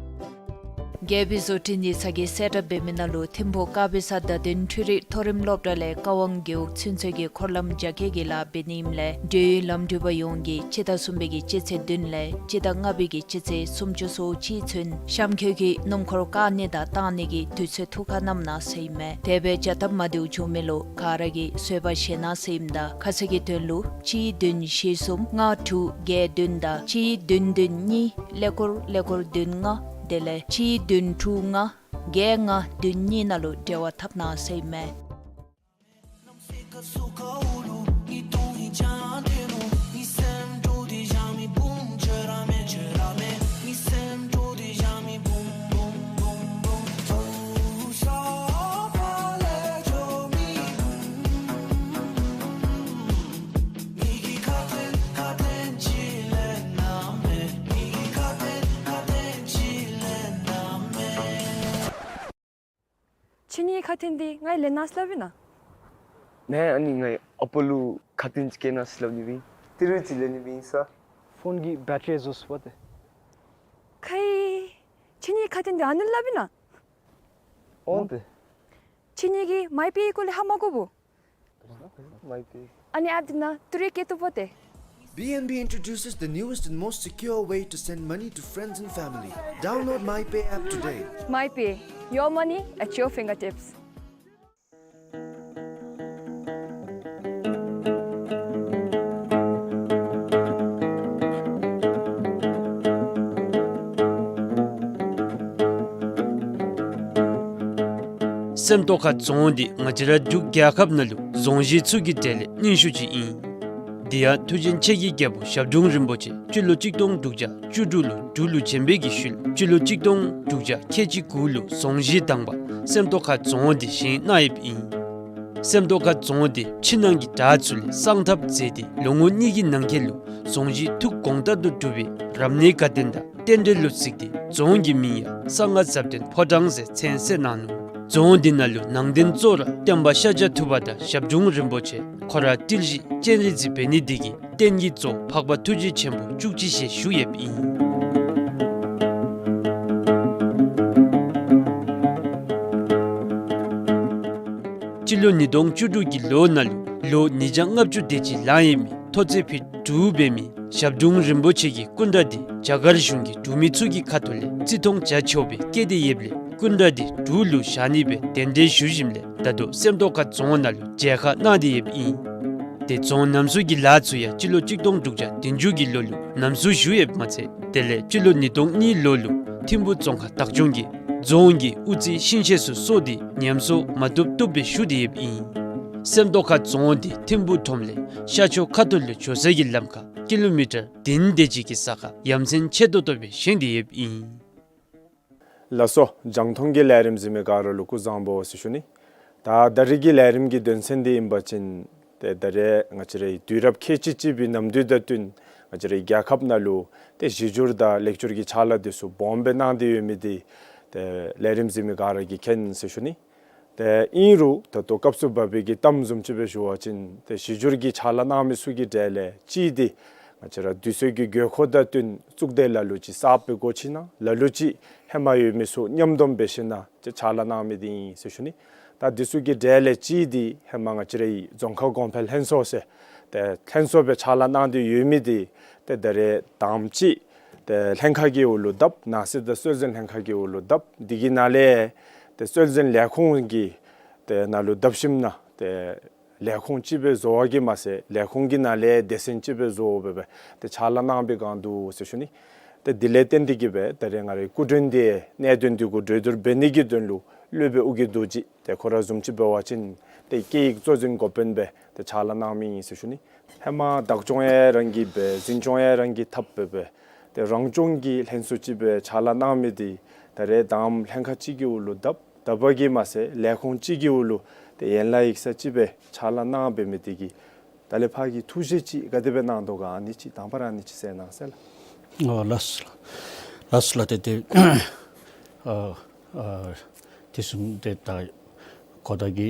རྒྱལ་པོའི་བཟོ་སྐྲུན་ཡིག་ཚང་གིས་གསལ་བསྒྲགས་འབད་མི་ནང་ལུ་ཐིམ་ཕུག་དཀར་སྦི་ས་བརྡ་དོན་འཕྲུལ་རིག་མཐོ་རིམ་སློབ་གྲྭ་ལས་ཀ་ཝང་རྒེད་འོག་ཚུན་ཚོད་ཀྱི་འཁོར་ལམ་རྒྱ་སྐྱེད་ཀྱི་ལཱ་འབད་ནི་ཨིནམ་ལས་འབྲེལ་ཡོད་ལམ་འགྲུལ་པ་ཡོངས་ཀྱིས་སྤྱི་ཟླ་གསུམ་པའི་གི་སྤྱི་ཚེས་བདུན་ལས་སྤྱི་ཟླ་ལྔ་པའི་གི་སྤྱི་ཚེས་སུམ་ཅུ་སོ་གཅིག་ཚུན་གཤམ་འཁོད་ཀྱི་སྣུམ་འཁོར་བཀག་ནི་དང་བཏང་ནི་གི་དུས་ཚོད་ཐུགས་ཁར་བསྣམ་གནང་ཟེར་ཨིན་མས། དེ་སྦེ་བྱ་སྟབས་མ་བདེཝ་བྱུང་མི་ལུ་ག་ར་གིས་བཟོད་པ་བཞེས་གནང་ཟེར་ཨིནམ་ད་ཁ་གསལ་གྱི་དོན་ལུ་གཅིག་བདུན་བཞི་གསུམ་ལྔ་དྲུག་བརྒྱད་བདུན་དང་གཅིག་བདུན་བདུན་གཉིས་ཀླད་ཀོར་ཀླད་ཀོར་བདུན་ལྔ་དེ་ལས་གཅིག་བདུན་དྲུག་ལྔ་བརྒྱད་ལྔ་བདུན་གཉིས་ནང་ལུ་འབྲེལ་བ་འཐབ་གནང་ཟེར་ཨིན་མས། ཁྱེད་གཉིས་ཁ་ཐུག་འདི་ང་ལེན་གནང་ཟེར་སླབ་ཨིན་ན། ནཱ་ཨ་ནི་ངེའི་ཨ་པ་ལུ་ཁ་ཐུག་ཅིག་བསྐྱལ་གནང་ཟེར་སླབ་ནི་སྦེ་ཨིན། ཏི་རུ་ཅིག་ལེན་ནི་སྦེ་ཨིན་ས། ཕོན་གྱི་བེ་ཊ་རི་རྫོགས་སོ་པ་ཏེ། ཁེ། ཁྱེད་གཉིས་ཁ་ཐུག་འདི་ཨ་ནི་སླབ་ཨིན་ན། འོང་ཏེ། ཁྱེད་གཉིས་ཀྱིས་མའི་པེ་སྐོར་ལས་ཧ་མ་གོ་བོ། མའི་པེ། ཨ་ནི་ཨེཔ་འདི་ནང་ཏི་རུ་བསྐྱལ་བཏུབ་པ་ཏེ། B N B introduces the newest and most secure way to send money to friends and family. Download MyPay app today. MyPay, your money at your fingertips. སེམས་རྟོགས་ཁ་རྫོང་འདི་ང་བཅས་ར་འབྲུག་རྒྱལ་ཁབ་ནང་ལུ་རྫོང་གཞི་ཚུ་གི་གྲས་ལས་རྙིང་ཤོས་ཅིག་ཨིན། དེ་ཡང་མཐུ་ཆེན་ཆེ་གི་རྒྱལ་པོ་ཞབས་དྲུང་རིན་པོ་ཆེ་སྤྱི་ལོ་གཅིག་སྟོང་དྲུག་བརྒྱ་བཅུ་དྲུག་ལུ་འབྲུག་ལུ་བྱོན་པའི་གི་ཤུལ་སྤྱི་ལོ་གཅིག་སྟོང་དྲུག་བརྒྱ་ཁལ་གཅིག་དགུ་ལུ་རྫོང་གཞི་དང་པ་སེམས་རྟོགས་ཁ་རྫོང་འདི་བཞེངས་གནང་ཡོདཔ་ཨིན། སེམས་རྟོགས་ཁ་རྫོང་འདི་ཕྱི་ནང་གི་བྲག་ཚུ་ལས་གསང་ཐབས་མཛད་དེ་ལོ་ངོ་གཉིས་ཀྱི་ནང་འཁོད་ལུ་རྫོང་གཞི་ཐུགས་དགོངས་ལྟར་དུ་གྲུབ་པའི་རབ་གནས་དགའ་སྟོན་དང་རྟེན་འབྲེལ་ལུ་གཟིགས་ཏེ་རྫོང་གི་མིང་ཡང་གསང་སྔགས་ཟབ་དོན་ཕོ་བྲང་ཟེར་མཚན་གསོལ་གནང་ནུག། རྫོང་འདི་ནང་ལུ་ནང་རྟེན་གཙོ་བོ་ར་སྟོན་པ་ཤཱཀྱ་ཐུབ་པ་དང་ཞབས་དྲུང་རིན་པོ་ཆེ་ཁོ་ར་ཏིལ་བཞི་སྤྱན་རས་གཟིགས་འབད་ནི་འདི་གིས་རྟེན་གྱི་གཙོ་འཕགས་པ་ཐུགས་རྗེ་ཆེན་པོ་བཅུ་གཅིག་ཞལ་བཞུགས་ཡོདཔ་ཨིན། སྤྱི་ལོ་ཉིས་སྟོང་བཅུ་དྲུག་གི་ལོ་ནང་ལུ་ལོ་ཉིས་བརྒྱ་ལྔ་བཅུ་དེ་ཅིག་ལང་ཡོད་མི་མཐོ་ཚད་ཕིཊ་དྲུག་འབད་མི་ཞབས་དྲུང་རིན་པོ་ཆེ་གི་སྐུ་འདྲ་འདི་རྒྱ་གར་གཞུང་གིས་འབྲུག་མི་ཚུ་གི་ཁ་ཐུག་ལས་བརྩི་མཐོང་བྱ་ཆོག་པའི་བཀོད་དེ་ཡོདཔ་ལས་སྐུ་འདྲ་འདི་འབྲུག་ལུ་བཞག་ནི་སྦེ་གདན་འདྲེན་ཞུ་ཞིནམ་ལས་ད་ལྟོ་སེམས་རྟོགས་ཁ་རྫོང་ནང་ལུ་མཇལ་ཁ་གནང་སྟེ་ཡོདཔ་ཨིན། ཏེ་རྫོང་རྣམ་གསུམ་གྱི་ལཱ་ཚུ་ཡང་སྤྱི་ལོ་གཅིག་སྟོང་དྲུག་བརྒྱ་བདུན་ཅུ་གི་ལོ་ལུ་རྣམ་གསུམ་ཞུ་ཡོདཔ་མ་ཚད་དེ་ལས་སྤྱི་ལོ་ཉིས་སྟོང་གཉིས་ལོ་ལུ་ཐིམ་ཕུག་རྫོང་ཁག་བདག་སྐྱོང་གིས་རྫོང་གི་དབུ་རྩེ་ཤིང་ཤེད་ཚུ་གསོ་སྟེ་ཉམས་གསོ་མ་བཏུབ་བཏུབ་སྦེ་ཞུ་སྟེ་ཡོདཔ་ཨིན། སེམས་རྟོགས་ཁ་རྫོང་འདི་ཐིམ་ཕུག་ཁྲོམ་ལས་ཤར་ཕྱོགས་ཁ་ཐུག་ལུ་འགྱོ་ས་གི་ལམ་ཁར་ཀི་ལོ་མི་ཊར་བདུན་དེ་ཅིག་གི་ས་ཁར་ཡ་མཚན་ཆེ་ཏོག་ཏོ་སྦེ་བཞེངས་ཏེ་ཡོདཔ་ཨིན། ལགས་སོ། རྒྱང་མཐོང་གི་ལས་རིམ་གཟིགས་མི་ག་ར་ལུ་སྐུ་གཟུགས་བཟང་པོ་ཟེར་ཞུ་ནི། ད་ད་རིས་ཀྱི་ལས་རིམ་གྱི་དོན་ཚན་འདི་ཨིན་པ་ཅིན་ཏེ་ད་རེས་ང་བཅས་རའི་དུས་རབས་ཁལ་གཅིག་གཅིག་པའི་ནམ་དུས་དང་བསྟུན་ང་བཅས་རའི་རྒྱལ་ཁབ་ནང་ལུ་ཏེ་གཞི་འགྱུར་དང་ལེགས་བསྒྱུར་གྱི་ཕྱག་ལཱ་འདི་ཚུ་སྦོམ་སྦེ་གནང་སྟེ་ཡོད་མི་འདི་ཏེ་ལས་རིམ་གཟིགས་མི་ག་ར་གིས་མཁྱེན་ཟེར་ཞུ་ནི། ཏེ་ཨིན་རུང་ད་ལྟོ་སྐབས་སུ་བབས་པའི་གི་གཏམ་བཟུམ་ཅིག་སྦེ་ཞུ་བ་ཅིན་ཏེ་གཞི་འགྱུར་གྱི་ཕྱག་ལཱ་གནང་མི་ཚུ་གི་གྲས་ལས་གཅིག་འདི་ང་བཅས་ར་དུས་ཚོད་ཀྱི་དགོས་མཁོ་དང་བསྟུན་གཙུག་སྡེ་ལ་ལུ་ཅིག་གསརཔ་སྦེ་སྒོ་ཕྱེ་གནང་། ལ་ལུ་ཅིག་ཧེ་མ་ཡོད་མི་ཚུ་མཉམ་སྡོམ་འབད་ཞིན་ན་ཅིག་ཕྱག་ལཱ་གནང་མི་འདི་ཨིན་ཟེར་ཞུ་ནི། ད་འདི་ཚུ་གི་གྲས་ལས་གཅིག་འདི་ཧེ་མ་ང་བཅས་རའི་རྫོང་ཁ་གོང་འཕེལ་ལྷན་ཚོགས་ཟེར་ཏེ་ལྷན་ཚོགས་སྦེ་ཕྱག་ལཱ་གནང་སྟེ་ཡོད་མི་འདི་ཏེ་ད་རེས་དང་པ་ཅིག་ཏེ་ལྷན་ཁག་གི་འོག་ལུ་བརྡབ། ནང་སྲིད་དང་སྲོལ་འཛིན་ལྷན་ཁག་གི་འོག་ལུ་བརྡབ། འདི་གི་ནང་ལས་ཏེ་སྲོལ་འཛིན་ལས་ཁུངས་ཀྱི་ཏེ་ནང་ལུ་བརྡབ་ཞིནམ་ན་ཏེ་ལས་ཁུངས་ཅིག་སྦེ་བཟོ་བ་གིས་མ་ཚད་ལས་ཁུངས་ཀྱི་ནང་ལས་སྡེ་ཚན་ཅིག་སྦེ་བཟོ་སྦེ་སྦེ་ཏེ་ཕྱག་ལཱ་གནང་པའི་སྒང་འདུག་ཟེར་ཞུ་ནི། ཏེ་དེ་ལས་བརྟེན་ཏེ་གིས་སྦེ་ད་རེས་ང་རའི་སྐུ་མགྲོན་འདི་གནད་དོན་འདི་གུ་གྲོས་བསྡུར་འབད་ནི་གི་དོན་ལུ་སློབ་དཔོན་ཨོ་རྒྱན་རྡོ་རྗེ་ཏེ་ཁོ་ར་བཟུམ་ཅིག་འབད་བ་ཅིན་ཏེ་སྐད་ཡིག་གཙོ་འཛིན་འགོ་དཔོན་སྦེ་ཏེ་ཕྱག་ལཱ་གནང་མི་ཨིན་ཟེར་ཞུ་ནི། ཧེ་མ་བདག་སྐྱོང་ཡང་རང་གིས་འབད་འཛིན་སྐྱོང་ཡང་རང་གིས་འཐབ་སྦེ་སྦེ་ཏེ་རང་སྐྱོང་གི་ལྷན་ཚོགས་ཅིག་སྦེ་ཕྱག་ལཱ་གནང་མི་འདི་ད་རེས་དང་པ་ལྷན་ཁག་ཅིག་གི་འོག་ལུ་བརྡབ། བརྡབ་པ་གིས་མ་ཚད་ལས་ཁུངས་ཅིག་གི་འོག་ལུ་ཏེ་ཡན་ལག་ཡིག་ཚང་ཅིག་སྦེ་ཕྱག་ལཱ་གནང་སྦེ་མི་འདི་གིས་ད་ལས་ཕར་གྱི་ཐུགས་བཞེད་ཅིག་ག་དེ་སྦེ་གནང་དོ་ག་ཨ་ནི་ཅིག་དང་པ་ར་ཨ་ནི་ཅིག་གསལ་གནང་ཟེར་ལགས། ཨོ་ལགས་སོ་ལགས། ལགས་སོ་ལགས། ཏེ་ཏེ་ཨ་ཨ་དེ་བཟུམ་ཏེ་ད་གོ་བརྡ་གི་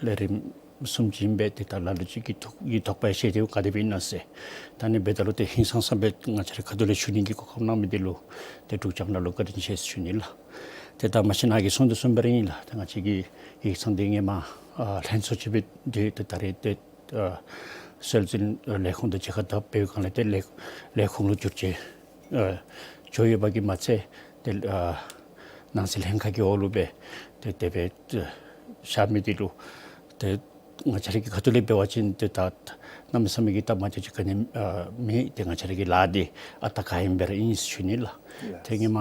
ལས་རིམ་བཟུམ་ཅིག་ཨིན་པས། ཏེ་ད་ལ་ལུ་ཅིག་གིས་ཐུགས་ཀྱི་དོགས་པ་བཞེས་ཏེ་ག་དེ་སྦེ་ཨིན་ན་ཟེར། ད་ཨ་ནི་འབདཝ་ད་ལུ་ཏེ་ཧིང་སངས་ས་སྦེ་ང་བཅས་རའི་ཁ་ཐུག་ལས་ཞུ་ནི་གི་གོ་སྐབས་གནང་མི་འདི་ལུ་ཏེ་འབྲུག་རྒྱང་ལ་ལུ་བཀའ་དྲིན་ཆེ་ཟེར་ཞུ་ནི་ལགས། ཏེ་ད་མ་གཞི་ནཱ་གིས་གསུངས་དོ་བཟུམ་སྦེ་ར་ཨིན་ལགས། ཏེ་ང་བཅས་ཀྱི་ཡིག་ཚང་འདི་སྔོན་མ་ཨ་ལྷན་ཚོགས་ཅིག་སྦེ་ཏེ་ད་རེས་ཏེ་ཨ་སྲོལ་འཛིན་ལས་ཁུངས་དང་གཅིག་ཁར་བརྡབ་པའི་སྒང་ལས་ཏེ་ལས་ལས་ཁུངས་ལུ་འགྱུར་བཅོས་ཨ་འགྱོ་ཡོད་པ་གིས་མ་ཚད་ཏེ་ཨ་ནང་སྲིད་ལྷན་ཁག་གི་འོག་ལུ་སྦེ་ཏེ་དེ་སྦེ་ཨ་བཞག་མི་འདི་ལུ་ཏེ་ང་བཅས་ར་གི་ཁ་ཐུག་ལས་འབད་བ་ཅིན་ཏེ་ད་གནམ་མེད་ས་མེད་ཀྱི་སྟབས་མ་བདེཝ་ཅིག་ག་ནི་ཨ་མེད། ཏེ་ང་བཅས་ར་གི་ལཱ་འདི་ཨ་རྟག་ག་ཨིནམ་སྦེ་ར་ཨིན་ཟེར་ཞུ་ནི་ལགས། ཏེ་སྔོན་མ་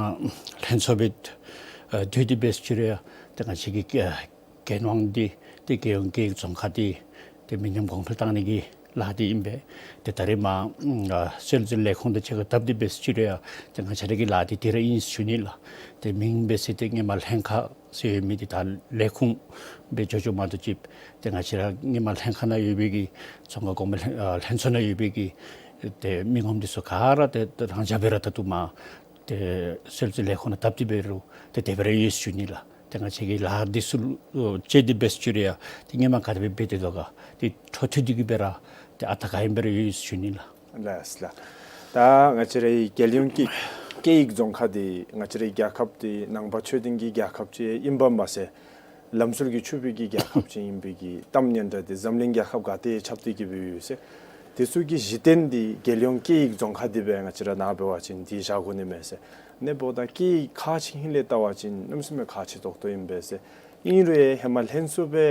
ལྷན་ཚོགས་སྦེ་ཨ་བསྡུ་སྟེ་འབད་ཟེར་ཅི་རུང་ཡང་ཏེ་ང་བཅས་ཀྱི་ཨ་འགན་དབང་འདི་ཏེ་རྒྱལ་ཡོངས་ཀྱི་རྫོང་ཁག་འདི་ཏེ་མི་ཉམས་གོང་འཕེལ་གཏང་ནི་གི་ལཱ་འདི་ཨིན་པས། ཏེ་ད་རེས་མར་ཨ་སྲོལ་འཛིན་ལས་ཁུངས་དང་གཅིག་ཁར་བརྡབ་སྟེ་འབད་ཟེར་ཅི་རུང་ཡང་ཏེ་ང་བཅས་ར་གི་ལཱ་འདི་དེ་ར་ཨིན་ཟེར་ཞུ་ནི་ལགས། ཏེ་མིང་འབད་ཟེར་ཏེ་སྔོན་མ་ལྷན་ཁག་ཟེར་ཡོད་མི་འདི་ད་ལས་ཁུངས་སྦེ་འགྱོ་འགྱོཝ་མ་གཏོགས་ཅིག་ཏེ་ང་བཅས་ར་སྔོན་མ་ལྷན་ཁག་ནང་ཡོད་པའི་གི་རྫོང་ཁག་གོང་མའི་ལྷན་ཨ་ལྷན་ཚོགས་ནང་ཡོད་པའི་གི་ཏེ་མི་ངོམ་འདི་ཚུ་ག་ར་ཏེ་ཏེ་རང་འཇགས་སྦེ་ར་ད་ལྟོ་མར་ཏེ་སྲོལ་འཛིན་ལས་ཁུངས་ནང་བརྡབ་སྟེ་འབད་རུང་ཏེ་དེ་སྦེ་ར་ཡོད་ཟེར་ཞུ་ནི་ལགས། ཏེ་ང་བཅས་ཀྱི་ལཱ་འདི་ཚུ་ལུ་ཨོ་དཔྱད་དེ་འབད་ཞུ་རུང་ཡང་ཏེ་སྔོན་མ་ག་དེ་སྦེ་འབད་དེ་དོ་ག་ཏེ་འཕྲོ་མཐུད་དེ་གི་སྦེ་ར་ཏེ་ཨ་རྟག་ཨིན་པར་ཡོད་ཟེར་ཞུ་ནི་ལགས། ལགས་ལགས། ད་ང་བཅས་རའི་རྒྱལ་ཡོངས་སྐད་སྐད་ཡིག་རྫོང་ཁ་འདི་ང་བཅས་རའི་རྒྱལ་ཁབ་འདི་ནང་པ་ཆོས་ལྡན་གྱི་རྒྱལ་ཁབ་ཅིག་ཨིནམ་མ་ཚད་ལམ་སྲོལ་གྱིས་ཕྱུག་པའི་གི་རྒྱལ་ཁབ་ཅིག་ཨིན་པའི་གི་གཏམ་སྙན་གྲགས་འདི་འཛམ་གླིང་རྒྱལ་ཁབ་ག་ཏེ་ཁྱབ་སྟེ་གི་སྦེ་ཡོད་ཟེར། དེ་ཚུ་གི་གཞི་རྟེན་འདི་རྒྱལ་ཡོངས་སྐད་ཡིག་རྫོང་ཁ་འདི་སྦེ་ང་བཅས་ར་ནཱ་འབད་བ་ཅིན་འདི་བཞག་དགོ་ནི་མས་ཟེར། ཨ་ནི་འབདཝ་ད་སྐད་ཡིག་ཁག་ཆེ་ཧིང་ལས་བལྟ་བ་ཅིན་གནམ་མེད་ས་མེད་ཁག་ཆེ་ཏོག་ཏོ་ཨིན་པས་ཟེར། ཨིན་རུང་ཧེ་མ་ལྷན་ཚོགས་སྦེ་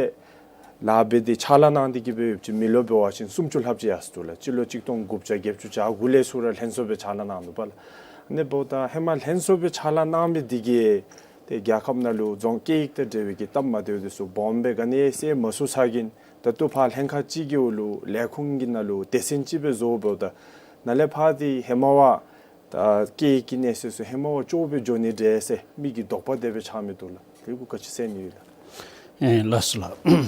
ལཱ་འབད་དེ་ཕྱག་ལཱ་གནང་སྟེ་གི་སྦེ་ཡོདཔ་ཅིག་མི་ལོ་འབད་བ་ཅིན་སུམ་ཅུ་ལྷགཔ་ཅིག་ཡར་སོང་འདུག་ལགས། སྤྱི་ལོ་གཅིག་སྟོང་དགུ་བརྒྱ་བརྒྱད་ཅུ་གྱ་དགུ་ལས་ཚུར་ར་ལྷན་ཚོགས་སྦེ་ཕྱག་ལཱ་གནང་འདུག་པ་ལགས། ཨ་ནི་འབདཝ་ད་ཧེ་མ་ལྷན་ཚོགས་སྦེ་ཕྱག་ལཱ་གནང་མི་འདི་གིས་ཏེ་རྒྱལ་ཁབ་ནང་ལུ་རྫོང་སྐད་ཡིག་དང་འབྲེལ་བའི་གི་སྟབས་མ་བདེཝ་འདི་ཚུ་སྦོམ་སྦེ་ག་ནི་ཡང་སེལ་མ་ཚུགས་ཚར་གིན་ད་ལྟོ་ཕར་ལྷན་ཁག་ཅིག་གི་འོག་ལུ་ལས་ཁུངས་ཀྱི་ནང་ལུ་སྡེ་ཚན་ཅིག་སྦེ་བཟོ་འབདཝ་ད་ནཱ་ལས་ཕར་འདི་ཧེ་མ་བ་ད་སྐད་ཡིག་གི་གནས་ཚད་ཚུ་ཧེ་མ་བ་ལྕོགས་སྦེ་འགྱོ་ནི་འདྲས་ཟེར་མི་གི་དོགས་པ་དེ་སྦེ་ཆགས་མི་འདུག་ལགས། དེ་གུ་ག་ཅི་ཟེར་ནི་ཡོད་ལགས། ཨེ་ལགས་སོ་ལགས།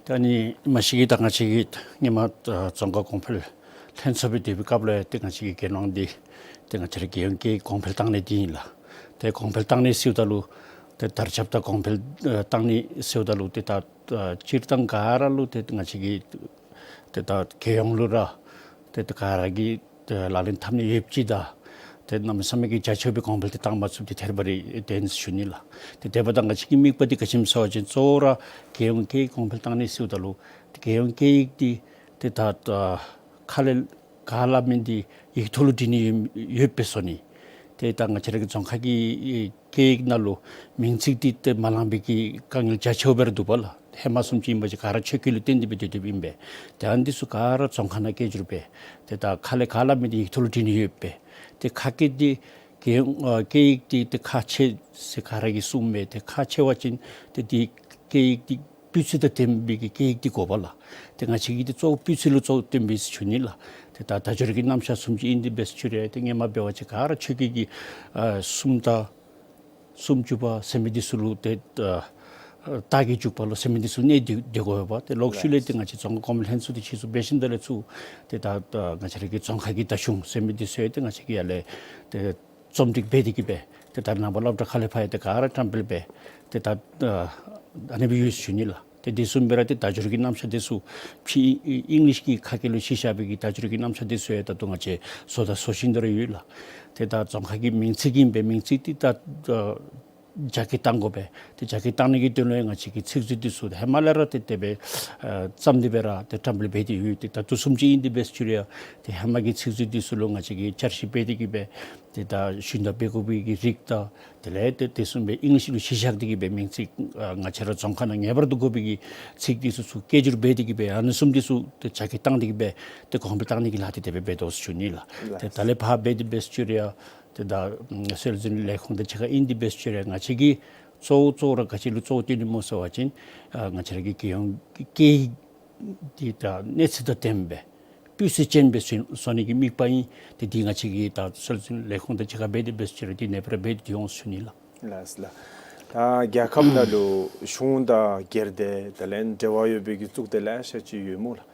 ད་ནི་མ་གཞི་གི་ད་ང་བཅས་ཀྱིས་སྔོན་མ་ཨ་རྫོང་ཁ་གོང་འཕེལ་ལྷན་ཚོགས་སྦེ་སྡོད་པའི་སྐབས་ལུ་ཡང་ཏེ་ང་བཅས་ཀྱི་རྒྱལ་ཡོངས་འདི་ཏེ་ང་བཅས་ར་རྒྱལ་ཡོངས་སྐད་ཡིག་གོང་འཕེལ་བཏང་ནི་འདི་ཨིན་ལགས། ཏེ་གོང་འཕེལ་བཏང་ནི་ཟེརཝ་ད་ལུ་ཏེ་དར་ཁྱབ་དང་གོང་འཕེལ་ཨ་བཏང་ནི་ཟེརཝ་ད་ལུ་ཏེ་ད་ཨ་སྤྱིར་བཏང་ག་ར་ལུ་ཏེ་ང་བཅས་ཀྱི་ཏེ་ད་རྒྱལ་ཡོངས་ལུ་ར་ཏེ་ད་ག་ར་གིས་ཏེ་ལག་ལེན་འཐབ་ནི་ཡོདཔ་ཅིག་དང་ཏེ་གནམ་མེད་ས་མེད་ཀྱི་རྒྱ་ཆེ་བའི་གོང་འཕེལ་འདི་བཏང་མ་ཚུགསཔ་འདི་ཐད་རི་བ་རི་དེ་ཨིན་ཟེར་ཞུ་ནི་ལགས། ཏེ་དེ་འབདཝ་ད་ང་བཅས་ཀྱི་དམིགས་པ་འདི་ག་ཅི་ཨིནམ་ཟེར་བ་ཅིན་གཙོ་བོ་ར་རྒྱལ་ཡོངས་སྐད་ཡིག་གོང་འཕེལ་བཏང་ནི་ཟེརཝ་ད་ལུ་ཏེ་རྒྱལ་ཡོངས་སྐད་ཡིག་འདི་ཏེ་ད་ཨ་ཁ་ལས་ག་སླབ་མི་འདི་ཡིག་ཐོག་ལུ་བྲིས་ནི་ཡོད་ཡོདཔ་སྦེ་བཟོ་ནི། ཏེ་ད་ང་བཅས་ར་གི་རྫོང་ཁ་གི་སྐད་ཡིག་ནང་ལུ་མིང་ཚིག་འདི་ཏེ་མ་ལང་པའི་གི་དཀའ་ངལ་རྒྱ་ཆེཝ་སྦེ་ར་འདུག་པ་ལགས། ཧེ་མ་བཟུམ་ཅིག་ཨིན་པ་ཅིན་ག་ར་ཆོས་སྐད་ལུ་བརྟེན་ཏེ་སྦེ་སྡོད་སྡོདཔ་ཨིན་པས། ཏེ་ཨ་ནི་འདི་ཚུ་ག་ར་རྫོང་ཁ་ནང་སྐད་སྒྱུར་འབད། ཏེ་ད་ཁ་ལས་ག་སླབ་མི་འདི་ཡིག་ཐོག་ལུ་བྲིས་ནི་ཡོདཔ་སྦེ། ཏེ་ཁ་སྐད་འདི་གི་ཨ་སྐད་ཡིག་འདི་ཏེ་ཁག་ཆེ་ཟེར་ག་ར་གིས་གསུངམ་མས། ཏེ་ཁག་ཆེ་བ་ཅིན་ཏེ་འདི་སྐད་ཡིག་འདི་སྤུས་ཚད་དང་ལྡན་པའི་གི་སྐད་ཡིག་འདི་དགོ་པ་ལགས། ཏེ་ང་བཅས་ཀྱིས་ཏེ་གཙོ་བོ་སྤུས་ཚད་ལུ་གཙོ་བོ་བཏོན་པས་ཟེར་ཞུ་ནི་ལགས། ཏེ་ད་བརྡ་སྦྱོར་གྱི་རྣམ་གཞག་བཟུམ་ཅིག་ཨིན་ཏེ་འབད་ཞུ་རུང་ཏེ་སྔོན་མ་འབད་བ་ཅིན་ག་ར་ཆོས་སྐད་ཀྱི་ཨ་སུམ་རྟགས་སུམ་ཅུ་པ་ཟེར་མི་འདི་ཚུ་ལུ་ཏེ་ཨ་རྟགས་ཀྱི་འཇུག་པ་ལོ་ཟེར་མི་འདི་ཚུ་གནས་ཏེ་སྡོད་དགོ་པས། ཏེ་ལོག་ཤུལ་ལས་ཏེ་ང་བཅས་རྫོང་ཁ་གོང་འཕེལ་ལྷན་ཚོགས་འདི་ཆེད་བཟུང་འབད་ཞིནམ་ད་ལས་ཚུར་ཏེ་ད་ད་ང་བཅས་ར་གི་རྫོང་ཁ་གི་བརྡ་གཞུང་ཟེར་མི་འདི་ཚུ་ཡང་ཏེ་ང་བཅས་ཀྱིས་ཡར་ལས་ཏེ་རྩོམ་སྒྲིག་འབད་དེ་གི་སྦེ་ཏེ་ད་ནང་པ་སློབ་གྲྭ་ཁ་ལས་ཕར་ཡང་ཏེ་ག་ར་བཀྲམ་སྤེལ་འབད་ཏེ་ད་ཨ་ཨ་ནི་སྦེ་ཡོད་ཟེར་ཞུ་ནི་ལགས། ཏེ་དེ་བཟུམ་སྦེ་ར་ཏེ་བརྡ་སྦྱོར་གྱི་རྣམ་གཞག་འདི་ཚུ་ཕྱི་ཨིང་ལིཤ་གི་ཁ་སྐད་ལུ་གཞི་བཞག་པའི་གི་བརྡ་སྦྱོར་གྱི་རྣམ་གཞག་འདི་ཚུ་ཡང་ད་ལྟོ་ང་བཅས་བཟོ་དང་བཟོ་བཞིན་དུ་ར་ཡོད་ལགས། ཏེ་ད་རྫོང་ཁ་གི་མིང་ཚིག་ཨིན་པས། མིང་ཚིག་འདི་ད་ཨ་རྒྱ་སྐྱེད་བཏང་དགོ་པས། ཏེ་རྒྱ་སྐྱེད་བཏང་ནི་གི་དོན་ལུ་ཡང་ང་བཅས་ཀྱིས་ཚིག་མཛོད་འདི་ཚུ་ཧེ་མ་ལས་ར་ཏེ་དེ་སྦེ་ཨ་བརྩམས་ཏེ་སྦེ་ར་ཏེ་བཀྲམ་སྤེལ་འབད་དེ་ཡོད། ཏེ་ད་ལྟོ་བཟུམ་ཅིག་ཨིན་ཏེ་འབད་ཞུ་རུང་ཡང་ཏེ་ཧེ་མ་གི་ཚིག་མཛོད་འདི་ཚུ་ལུ་ང་བཅས་ཀྱིས་བསྐྱར་ཞིབ་འབད་དེ་གི་སྦེ་ཏེ་ད་ཞུན་དག་འབད་དགོ་པའི་གི་རིགས་དང་དེ་ལས་ཏེ་དེ་བཟུམ་སྦེ་ཨིང་ལིཤ་ལུ་གཞི་བཞག་སྟེ་གི་སྦེ་མིང་ཚིག་ཨ་ང་བཅས་ར་རྫོང་ཁ་ནང་ངེས་པར་དུ་དགོ་པའི་གི་ཚིག་འདི་ཚུ་ཚུར་སྐད་སྒྱུར་འབད་དེ་གི་སྦེ་ཨ་ནི་བཟུམ་འདི་ཚུ་ཏེ་རྒྱ་སྐྱེད་བཏང་སྟེ་གི་སྦེ་ཏེ་གོང་འཕེལ་བཏང་ནི་གི་ལཱ་འདི་དེ་སྦེ་འབད་དོ་ཟེར་ཞུ་ནི་ལགས། ཏེ་ད་ལས་ཕར་འབད་དེ་འབད་ཞུ་རུང་ཡང་ཏེ་ད་སྲོལ་འཛིན་ལས་ཁུངས་དང་གཅིག་ཁར་ཨིན་ཏེ་འབད་ཞུ་རུང་ཡང་ང་བཅས་ཀྱིས་གཙོ་བོ་གཙོ་བོ་ར་ག་ཅི་ལུ་གཙོ་བོ་བཏོན་ནི་སྨོ་ཟེར་བ་ཅིན་ཨ་ང་བཅས་ར་གི་རྒྱལ་ཡོངས་ཀྱི་སྐད་ཡིག་འདི་ད་གནས་ཚད་དང་ལྡནམ་སྦེ་སྤུས་ཚད་ཅན་སྦེ་བཟོ་བཟོ་ནི་གི་དམིགས་པ་ཨིན། ཏེ་འདི་ང་བཅས་ཀྱིས་ད་སྲོལ་འཛིན་ལས་ཁུངས་དང་གཅིག་ཁར་འབད་དེ་འབད་ཞུ་རུང་འདི་ནེ་སྦེ་ར་འབད་དེ་འོང་ཟེར་ཞུ་ནི་ལགས། ལགས་ལགས། ད་རྒྱལ་ཁབ་ནང་ལུ་གཞུང་དང་སྒེར་སྡེ་དེ་ལས་འབྲེལ་བ་ཡོད་པའི་གི་གཙུག་སྡེ་ལེ་ཤ་ཅིག་ཡོད་སྨོ་ལགས།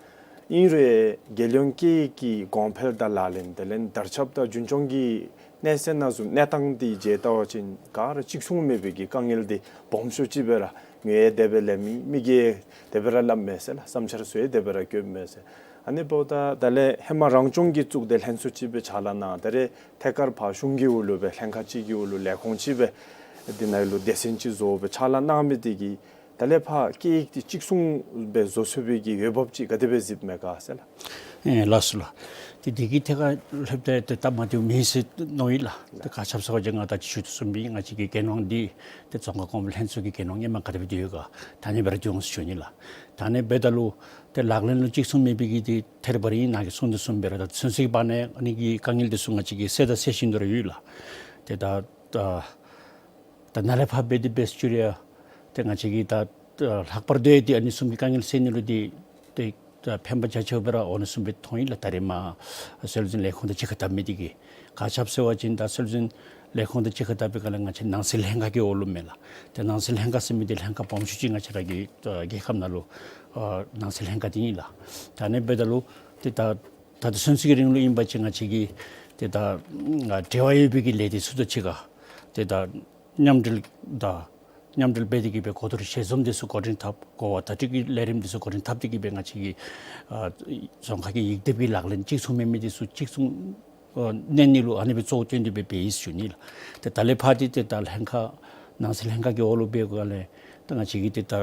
ཨིན་རུང་རྒྱལ་ཡོངས་སྐད་ཡིག་གི་གོང་འཕེལ་དང་ལག་ལེན་དེ་ལས་དར་ཁྱབ་དང་རྒྱུན་སྐྱོང་གི་གནས་ཚད་ནང་བཟུང་གནས་སྟངས་འདི་མཇལ་བལྟ་བ་ཅིན་ག་ར་གཅིག་མཚུངས་མེད་པའི་གི་དཀའ་ངལ་འདི་སྦོམ་ཤོས་ཅིག་སྦེ་ར་ངོས་དེ་སྦེ་ལེན་མི་མི་གིས་དེ་སྦེ་ར་སླབ་མས་ཟེར་ལགས། བསམ་འཆར་ཚུ་ཡང་དེ་སྦེ་ར་བཀོད་མས་ཟེར། ཨ་ནི་འབདཝ་ད་ད་ལས་ཧེ་མ་རང་སྐྱོང་གི་གཙུག་སྡེ་ལྷན་ཚོགས་ཅིག་སྦེ་ཕྱག་ལཱ་གནང་། ད་རེས་ཐད་ཀར་ཕར་གཞུང་གི་འོག་ལུ་སྦེ་ལྷན་ཁག་ཅིག་གི་འོག་ལུ་ལས་ཁུངས་ཅིག་སྦེ་འདི་ནང་ལུ་སྡེ་ཚན་ཅིག་བཟོ་སྦེ་ཕྱག་ལཱ་གནང་མི་འདི་གིས་ད་ལས་ཕར་སྐད་ཡིག་འདི་གཅིག་མཚུངས་སྦེ་བཟོ་ཚུགས་པའི་གི་འོས་འབབ་ཅིག་ག་དེ་སྦེ་གཟིགསཔ་མས་ག་ཟེར་ལགས། ཨེ་ལགས་སོ་ལགས། ཏེ་འདི་གི་ཐད་ཁར་ལྷོདཔ་ད་ཏེ་སྟབས་མ་བདེཝ་མེད་ཟེར་མནོ་ཡི་ལགས། ཏེ་ག་ཅི་སྨོ་ཟེར་བ་ཅིན་ང་ད་ཅི་ཞུ་དོ་བཟུམ་སྦེ་ང་བཅས་ཀྱི་རྒྱལ་ཡོངས་འདི་ཏེ་རྫོང་ཁ་གོང་འཕེལ་ལྷན་ཚོགས་ཀྱི་རྒྱལ་ཡོངས་ཧེ་མ་ག་དེ་སྦེ་འདི་ཡོད་ག་ད་ནི་སྦེ་ར་འདི་འོང་ཟེར་ཞུ་ནི་ལགས། ད་ནི་འབདཝ་ད་ལུ་ཏེ་ལག་ལེན་ལུ་གཅིག་མཚུངས་མེད་པའི་གི་འདི་ཐད་རི་བ་རི་ཨིན། ནཱ་གིས་གསུངས་དོ་བཟུམ་སྦེ་ར་ད་ཚུན་ཚོད་ཀྱི་བར་ན་ཨ་ནི་གི་དཀའ་ངལ་འདི་ཚུ་ང་བཅས་ཀྱིས་སེལ་དང་སེལ་བཞིན་དུ་ར་ཡོད་ལགས། ཏེ་ད་ད་ད་ནཱ་ལས་ཕར་འབད་དེ་འབད་ཞུ་རུང་ཡང་ཏེ་ང་བཅས་ཀྱིས་ད་ད་ལྷག་པར་དུ་ཡང་ཏེ་ཨ་ནི་བཟུམ་གྱི་དཀའ་ངལ་སེལ་ནི་ལུ་འདི་ཏེ་ད་ཕན་པ་རྒྱ་ཆེཝ་སྦེ་ར་འོང་ནི་བཟུམ་སྦེ་མཐོང་ཡི་ལགས། ད་རེས་མར་སྲོལ་འཛིན་ལས་ཁུངས་དང་གཅིག་ཁར་འཐབ་མི་འདི་གིས་ག་ཅི་སྨོ་ཟེར་བ་ཅིན་ད་སྲོལ་འཛིན་ལས་ཁུངས་དང་གཅིག་ཁར་འཐབ་པའི་སྐབས་ལུ་ང་བཅས་ནང་སྲིད་ལྷན་ཁག་གི་འོག་ལུ་མས་ལགས། ཏེ་ནང་སྲིད་ལྷན་ཁག་ཟེར་མི་འདི་ལྷན་ཁག་སྦོམ་ཤོས་ཅིག་ང་བཅས་ར་གི་ཨ་རྒྱལ་ཁབ་ནང་ལུ་ཨ་ནང་སྲིད་ལྷན་ཁག་འདི་ཨིན་ལགས། ད་ནི་འབདཝ་ད་ལུ་ཏེ་ད་ད་ལྟོ་ཚུན་ཚོད་ཀྱི་རིང་ལུ་ཨིན་པ་ཅིན་ང་བཅས་ཀྱིས་ཏེ་ད་ཨ་འབྲེལ་བ་ཡོད་པའི་གི་ལས་སྡེ་ཚུ་དང་གཅིག་ཁར་ཏེ་ད་མཉམ་འབྲེལ་དང་ མཉམ་འབྲེལ་འབད་དེ་གིས་སྦེ་གོ་བསྡུར་ཞལ་འཛོམས་འདི་ཚུ་གོ་སྒྲིག་འཐབ་དགོ་པ་དང་གཅིག་གི་ལས་རིམ་འདི་ཚུ་གོ་སྒྲིག་འཐབ་སྟེ་གིས་སྦེ་ང་བཅས་ཀྱི་ཨ་རྫོང་ཁག་གི་ཡིག་སྡེབ་ཀྱི་ལག་ལེན་གཅིག་མཚུངས་མེད་མི་འདི་ཚུ་གཅིག་མཚུངས་ཨ་གནས་ནི་ལུ་ཨ་ནི་སྦེ་གཙོ་བོ་བཏོན་ཏེ་སྦེ་འབད་ཡི་ཟེར་ཞུ་ནི་ལགས། ཏེ་ད་ལས་ཕར་འདི་ཏེ་ད་ལྷན་ཁག་ནང་སྲིད་ལྷན་ཁག་གི་འོག་ལུ་འབད་དགོཔ་ལས་ད་ང་བཅས་ཀྱི་ཏེ་ད་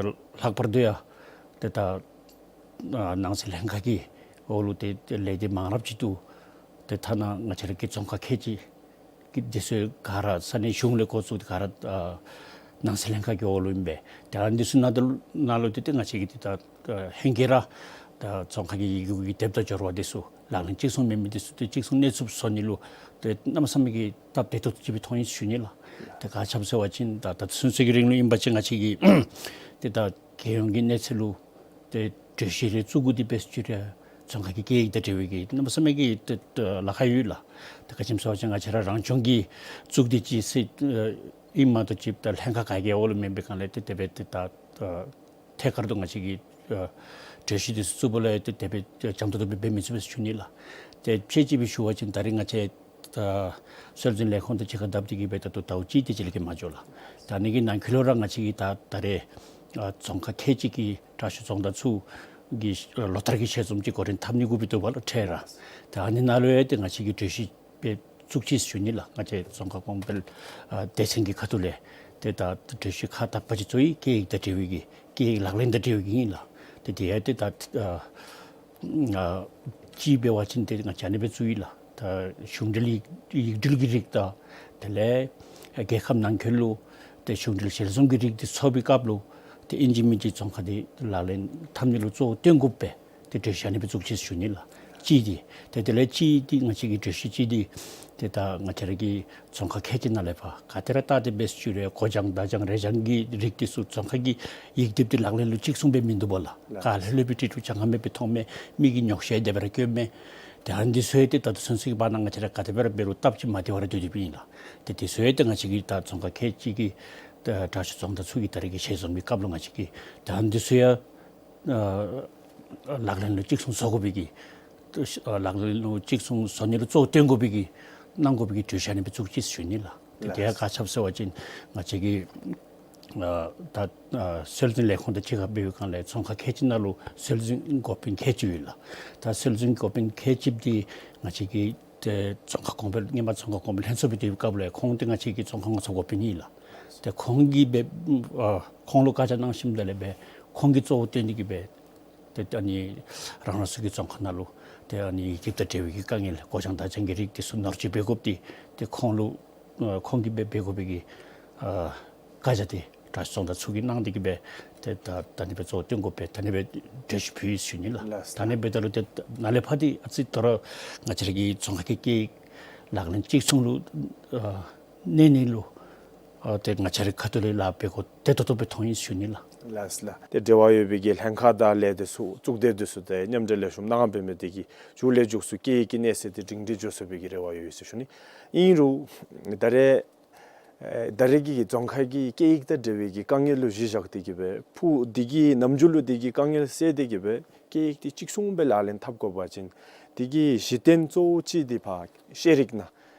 ལྷག་པར་དུ་ཡང་ཏེ་ད་ཨ་ནང་སྲིད་ལྷན་ཁག་གི་འོག་ལུ་ཏེ་ཏེ་ལས་སྡེ་མང་རབས་ཅིག་འདུག། ཏེ་ཐ་ན་ང་བཅས་ར་གི་རྫོང་ཁག་ཁལ་གཅིག་གི་འདི་ཚུ་ག་ར་ས་གནས་གཞུང་ལས་འགོ་བཙུགས་ཏེ་ག་ར་ཨ་ནང་སྲིད་ལྷན་ཁག་གི་འོག་ལུ་ཨིན་པས། ཏེ་ཨ་ནི་འདི་ཚུ་ནང་དུ་ནང་ལུ་ཏེ་ཏེ་ང་བཅས་ཀྱིས་ཏེ་ད་ཨ་ཧེང་སྐལ་ར་ད་རྫོང་ཁག་གི་ཡི་གུ་གི་དེབ་དང་སྦྱོར་བ་འདི་ཚུ་ལག་ལེན་གཅིག་མཚུངས་མེད་མི་འདི་ཚུ་ཏེ་གཅིག་མཚུངས་གནས་ཚུལ་བཟོ་ནི་ལུ་ཏེ་གནམ་མེད་ས་མེད་ཀྱི་སྟབས་བདེ་ཏོག་ཏོ་ཅིག་སྦེ་མཐོང་ཡི་ཟེར་ཞུ་ནི་ལགས། ཏེ་ག་ཅི་སྨོ་ཟེར་བ་ཅིན་ད་ད་ཚུན་ཚོད་ཀྱི་རིང་ལུ་ཨིན་པ་ཅིན་ང་བཅས་ཀྱིས་ཏེ་ད་རྒྱལ་ཡོངས་ཀྱི་གནས་ཚད་ལུ་ཏེ་གྲོས་གཞི་རེ་བཙུགས་དགོ་དེ་འབད་ཟེར་ཞུ་རུང་རྫོང་ཁག་གི་སྐད་ཡིག་དང་འབྲེལ་བའི་གི་གནམ་མེད་ས་མེད་ཀྱི་ཏེ་ཏེ་ལཱ་ཁག་ཡོད་ལགས། ཏེ་ག་ཅི་སྨོ་ཟེར་བ་ཅིན་ང་བཅས་ར་རང་སྐྱོང་གི་གཙུག་སྡེ་ཅིག་ཟེར་ཨིནམ་མ་གཏོགས་ཅིག་ད་ལྷན་ཁག་ག་གི་འོག་ལུ་མེན་པའི་སྒང་ལས་ཏེ་དེ་སྦེ་ཏེ་ད་ཐད་ཀར་དུ་ང་བཅས་ཀྱིས་ཨ་གྲོས་གཞི་འདི་ཚུ་བཙུགས་པ་ལས་ཏེ་དེ་སྦེ་འཇམ་ཏོང་ཏོ་སྦེ་འབད་མི་ཚུགས་པས་ཟེར་ཞུ་ནི་ལགས། ཏེ་དཔྱེ་ཅིག་སྦེ་ཞུ་བ་ཅིན་ད་རེས་ང་བཅས་ད་སྲོལ་འཛིན་ལས་ཁུངས་དང་གཅིག་ཁར་བསྡབས་ཏེ་གིས་སྦེ་ད་ལྟོ་ཟླཝ་གཅིག་དེ་ཅིག་ལས་བརྒལ་མ་འགྱོ་ལགས། ད་ཨ་ནི་གི་ནང་འཁོད་ལུ་ར་ང་བཅས་ཀྱིས་ད་ད་རེས་ཨ་རྫོང་ཁག་ཁལ་གཅིག་གི་དྲག་ཤོས་རྫོང་བདག་ཚུ་གི་ལོ་བསྟར་གྱི་ཞལ་འཛོམས་ཅིག་གོ་སྒྲིག་འཐབ་ནི་གུ་སྦེ་འདུག་པ་ལགས་འཕྲལ་ར། ད་ཨ་ནི་ནང་ལུ་ཡང་ཏེ་ང་བཅས་ཀྱིས་གྲོས་གཞི་སྦེ་བཙུགས་ཅི་ཟེར་ཞུ་ནི་ལགས། ང་བཅས་རྫོང་ཁག་གོང་འཕེལ་ཨ་སྡེ་ཚན་གྱི་ཁ་ཐུག་ལས་ཏེ་ད་གྲོས་གཞི་ཁག་དག་པ་ཅིག་བཙུགས་ཡི། སྐད་ཡིག་དང་འབྲེལ་བའི་གི་སྐད་ཡིག་ལག་ལེན་དང་འབྲེལ་བའི་གི་ཨིན་ལགས། ཏེ་དེ་ཡང་ཏེ་ད་ཨ་ཨ་གཅིག་འབད་བ་ཅིན་ཏེ་ང་བཅས་ཨ་ནི་སྦེ་བཙུགས་ཡི་ལགས། ད་གཞུང་འབྲེལ་ཡིག་ཡིག་འབྲེལ་གྱི་རིགས་དང་དེ་ལས་རྒྱལ་ཁབ་ནང་འཁོད་ལུ་ཏེ་གཞུང་འབྲེལ་ཞལ་འཛོམས་ཀྱི་རིགས་འདི་ཚོགས་པའི་སྐབས་ལུ་ཏེ་ཨིན་ཅི་མིན་ཅི་རྫོང་ཁག་འདི་ལག་ལེན་འཐབ་ནི་ལུ་གཙོ་བོ་བཏོན་དགོ་པས། ཏེ་གྲོས་གཞི་ཨ་ནི་སྦེ་བཙུགས་ཅི་ཟེར་ཞུ་ནི་ལགས། གཅིག་འདི། ཏེ་དེ་ལས་གཅིག་འདི་ང་བཅས་ཀྱི་གྲོས་གཞི་གཅིག་འདི་ཏེ་ད་ང་བཅས་ར་གི་རྫོང་ཁག་ཁལ་གཅིག་ནང་ལས་ཕར་ག་ཏེ་ར་བལྟ་སྟེ་འབད་ཟེར་ཞུ་རུང་གོ་སྦྱང་བརྡ་སྦྱང་རེ་སྦྱང་གི་རིགས་འདི་ཚུ་རྫོང་ཁག་གི་ཡིག་དེབ་འདི་ལག་ལེན་ལུ་གཅིག་མཚུངས་སྦེ་མིན་འདུག་པ་ལགས། ལགས། ག་ལྷོད་ལྷོད་སྦེ་ཏེ་ཏེ་གྱངས་ཁ་མེད་པར་མཐོང་མས། མི་གིས་ཉོགས་བཤད་དེ་སྦེ་ར་སྐྱོན་མས། ཏེ་ཨ་ནི་འདི་ཚུ་ཡང་ཏེ་ད་ལྟོ་ཚུན་ཚོད་ཀྱི་བར་ན་ང་བཅས་ར་ག་དེ་སྦེ་ར་འབད་རུང་སྟབས་ཅིག་མ་བདེ་བར་སྡོད་སྡོདཔ་ཨིན་ལགས། ཏེ་འདི་ཚུ་ཡང་ཏེ་ང་བཅས་ཀྱིས་ད་རྫོང་ཁག་ཁལ་གཅིག་གི་ད་དྲག་ཤོས་རྫོང་བདག་ཚུ་གི་ད་རེས་ཀྱི་ཞལ་འཛོམས་ཀྱི་སྐབས་ལུ་ང་བཅས་ཀྱིས་ད་ཨ་ནི་འདི་ཚུ་ཡང་ཨ་ལག་ལེན་ལུ་གཅིག་མཚུངས་བཟོ་དགོ་པའི་གི་ཨ་ལག་ལེན་ལུ་གཅིག་མཚུངས་བཟོ་ནི་ལུ་གཙོ་བོ་བཏོན་དགོ་པའི་གི་གནང་དགོ་པའི་གི་གྲོས་གཞི་ཨ་ནི་སྦེ་བཙུགས་ཅི་ཟེར་ཞུ་ནི་ལགས། ཏེ་དེ་ཡང་ག་ཅི་སྨོ་ཟེར་བ་ཅིན་ང་བཅས་ཀྱི་ཨ་ད་ཨ་སྲོལ་འཛིན་ལས་ཁུངས་དང་གཅིག་ཁར་འབད་བའི་སྒང་ལས་རྫོང་ཁག་ཁལ་གཅིག་ནང་ལུ་སྲོལ་འཛིན་འགོ་དཔོན་ཁལ་གཅིག་ཡོད་ལགས། ད་སྲོལ་འཛིན་འགོ་དཔོན་ཁལ་གཅིག་འདི་ང་བཅས་ཀྱི་ཏེ་རྫོང་ཁག་གོང་འཕེལ་སྔོན་མ་རྫོང་ཁག་གོང་འཕེལ་ལྷན་ཚོགས་སྦེ་སྡོད་པའི་སྐབས་ལས་ཁོང་འདི་ང་བཅས་ཀྱི་རྫོང་ཁག་ངོ་ཚབ་འགོ་དཔོན་ཨིན་ལགས། ཏེ་ཁོང་གིས་སྦེ་ཨ་ཁོང་ལུ་བཀའ་རྒྱ་གནང་ཞིནམ་ད་ལས་སྦེ་ཁོང་གིས་གཙོ་བོ་བཏོན་ཏེ་གིས་སྦེ་ཏེ་ཨ་ནི་རང་རང་སོའི་གི་རྫོང་ཁག་ནང་ལུ་ཏེ་ཨ་ནི་ཡིག་དེབ་དང་འབྲེལ་བའི་གི་དཀའ་ངལ་གོ་སྦྱང་བརྡ་སྦྱང་གི་རིགས་འདི་ཚུ་ནོར་བཅོས་འབད་དགོཔ་འདི་ཏེ་ཁོང་ལུ་ཨ་ཁོང་གིས་སྦེ་འབད་དགོ་པའི་གི་ཨ་བཀའ་རྒྱ་འདི་དྲག་ཤོས་རྫོང་བདག་ཚུ་གིས་གནང་སྟེ་གིས་སྦེ་ཏེ་ད་ད་ཨ་ནི་སྦེ་གཙོ་བོ་བཏོན་དགོ་པས། ད་ཨ་ནི་སྦེ་གྲོས་གཞི་ཕུལ་ཡི་ཟེར་ཞུ་ནི་ལགས། ལགས། ད་ཨ་ནི་འབདཝ་ད་ལུ་ཏེ་ནཱ་ལས་ཕར་འདི་ཨ་ཙི་ད་རུང་ང་བཅས་ར་གི་རྫོང་ཁག་གི་སྐད་ཡིག་ལག་ལེན་གཅིག་མཚུངས་ལུ་ཨ་གནས་ནི་ལུ་ཨ་ཏེ་ང་བཅས་རའི་ཁ་ཐུག་ལས་ལཱ་འབད་དགོཔ་བདེ་ཏོག་ཏོ་སྦེ་མཐོང་ཡི་ཟེར་ཞུ་ནི་ལགས། ལགས་ལགས། ཏེ་འབྲེལ་བ་ཡོད་པའི་གི་ལྷན་ཁག་དང་ལས་སྡེ་ཚུ་གཙུག་སྡེ་འདི་ཚུ་ཏེ་མཉམ་འབྲེལ་ལས་ཞུམ་གནང་འབད་མི་འདི་གིས་མཇུག་ལས་མཇུག་སུ་སྐད་ཡིག་གི་གནས་ཚད་འདི་སྒྲིང་སྒྲི་འགྱོ་ཚུགས་པའི་གི་རེ་བ་ཡོད་ཟེར་ཞུ་ནི། ཨིན་རུང་ད་རེས་ཨེ་ད་རེས་ཀྱི་རྫོང་ཁག་གི་སྐད་ཡིག་དང་འབྲེལ་བའི་གི་དཀའ་ངལ་ལུ་གཞི་བཞག་སྟེ་གིས་སྦེ་ཕུགས་འདི་གི་ནམ་རྒྱུན་ལུ་འདི་གི་དཀའ་ངལ་སེལ་ཏེ་གིས་སྦེ་སྐད་ཡིག་འདི་གཅིག་མཚུངས་སྦེ་ལག་ལེན་འཐབ་དགོ་པ་ཅིན་འདི་གི་གཞི་རྟེན་གཙོ་བོ་ཅིག་འདི་ཕར་ཤེས་རིག་ནང་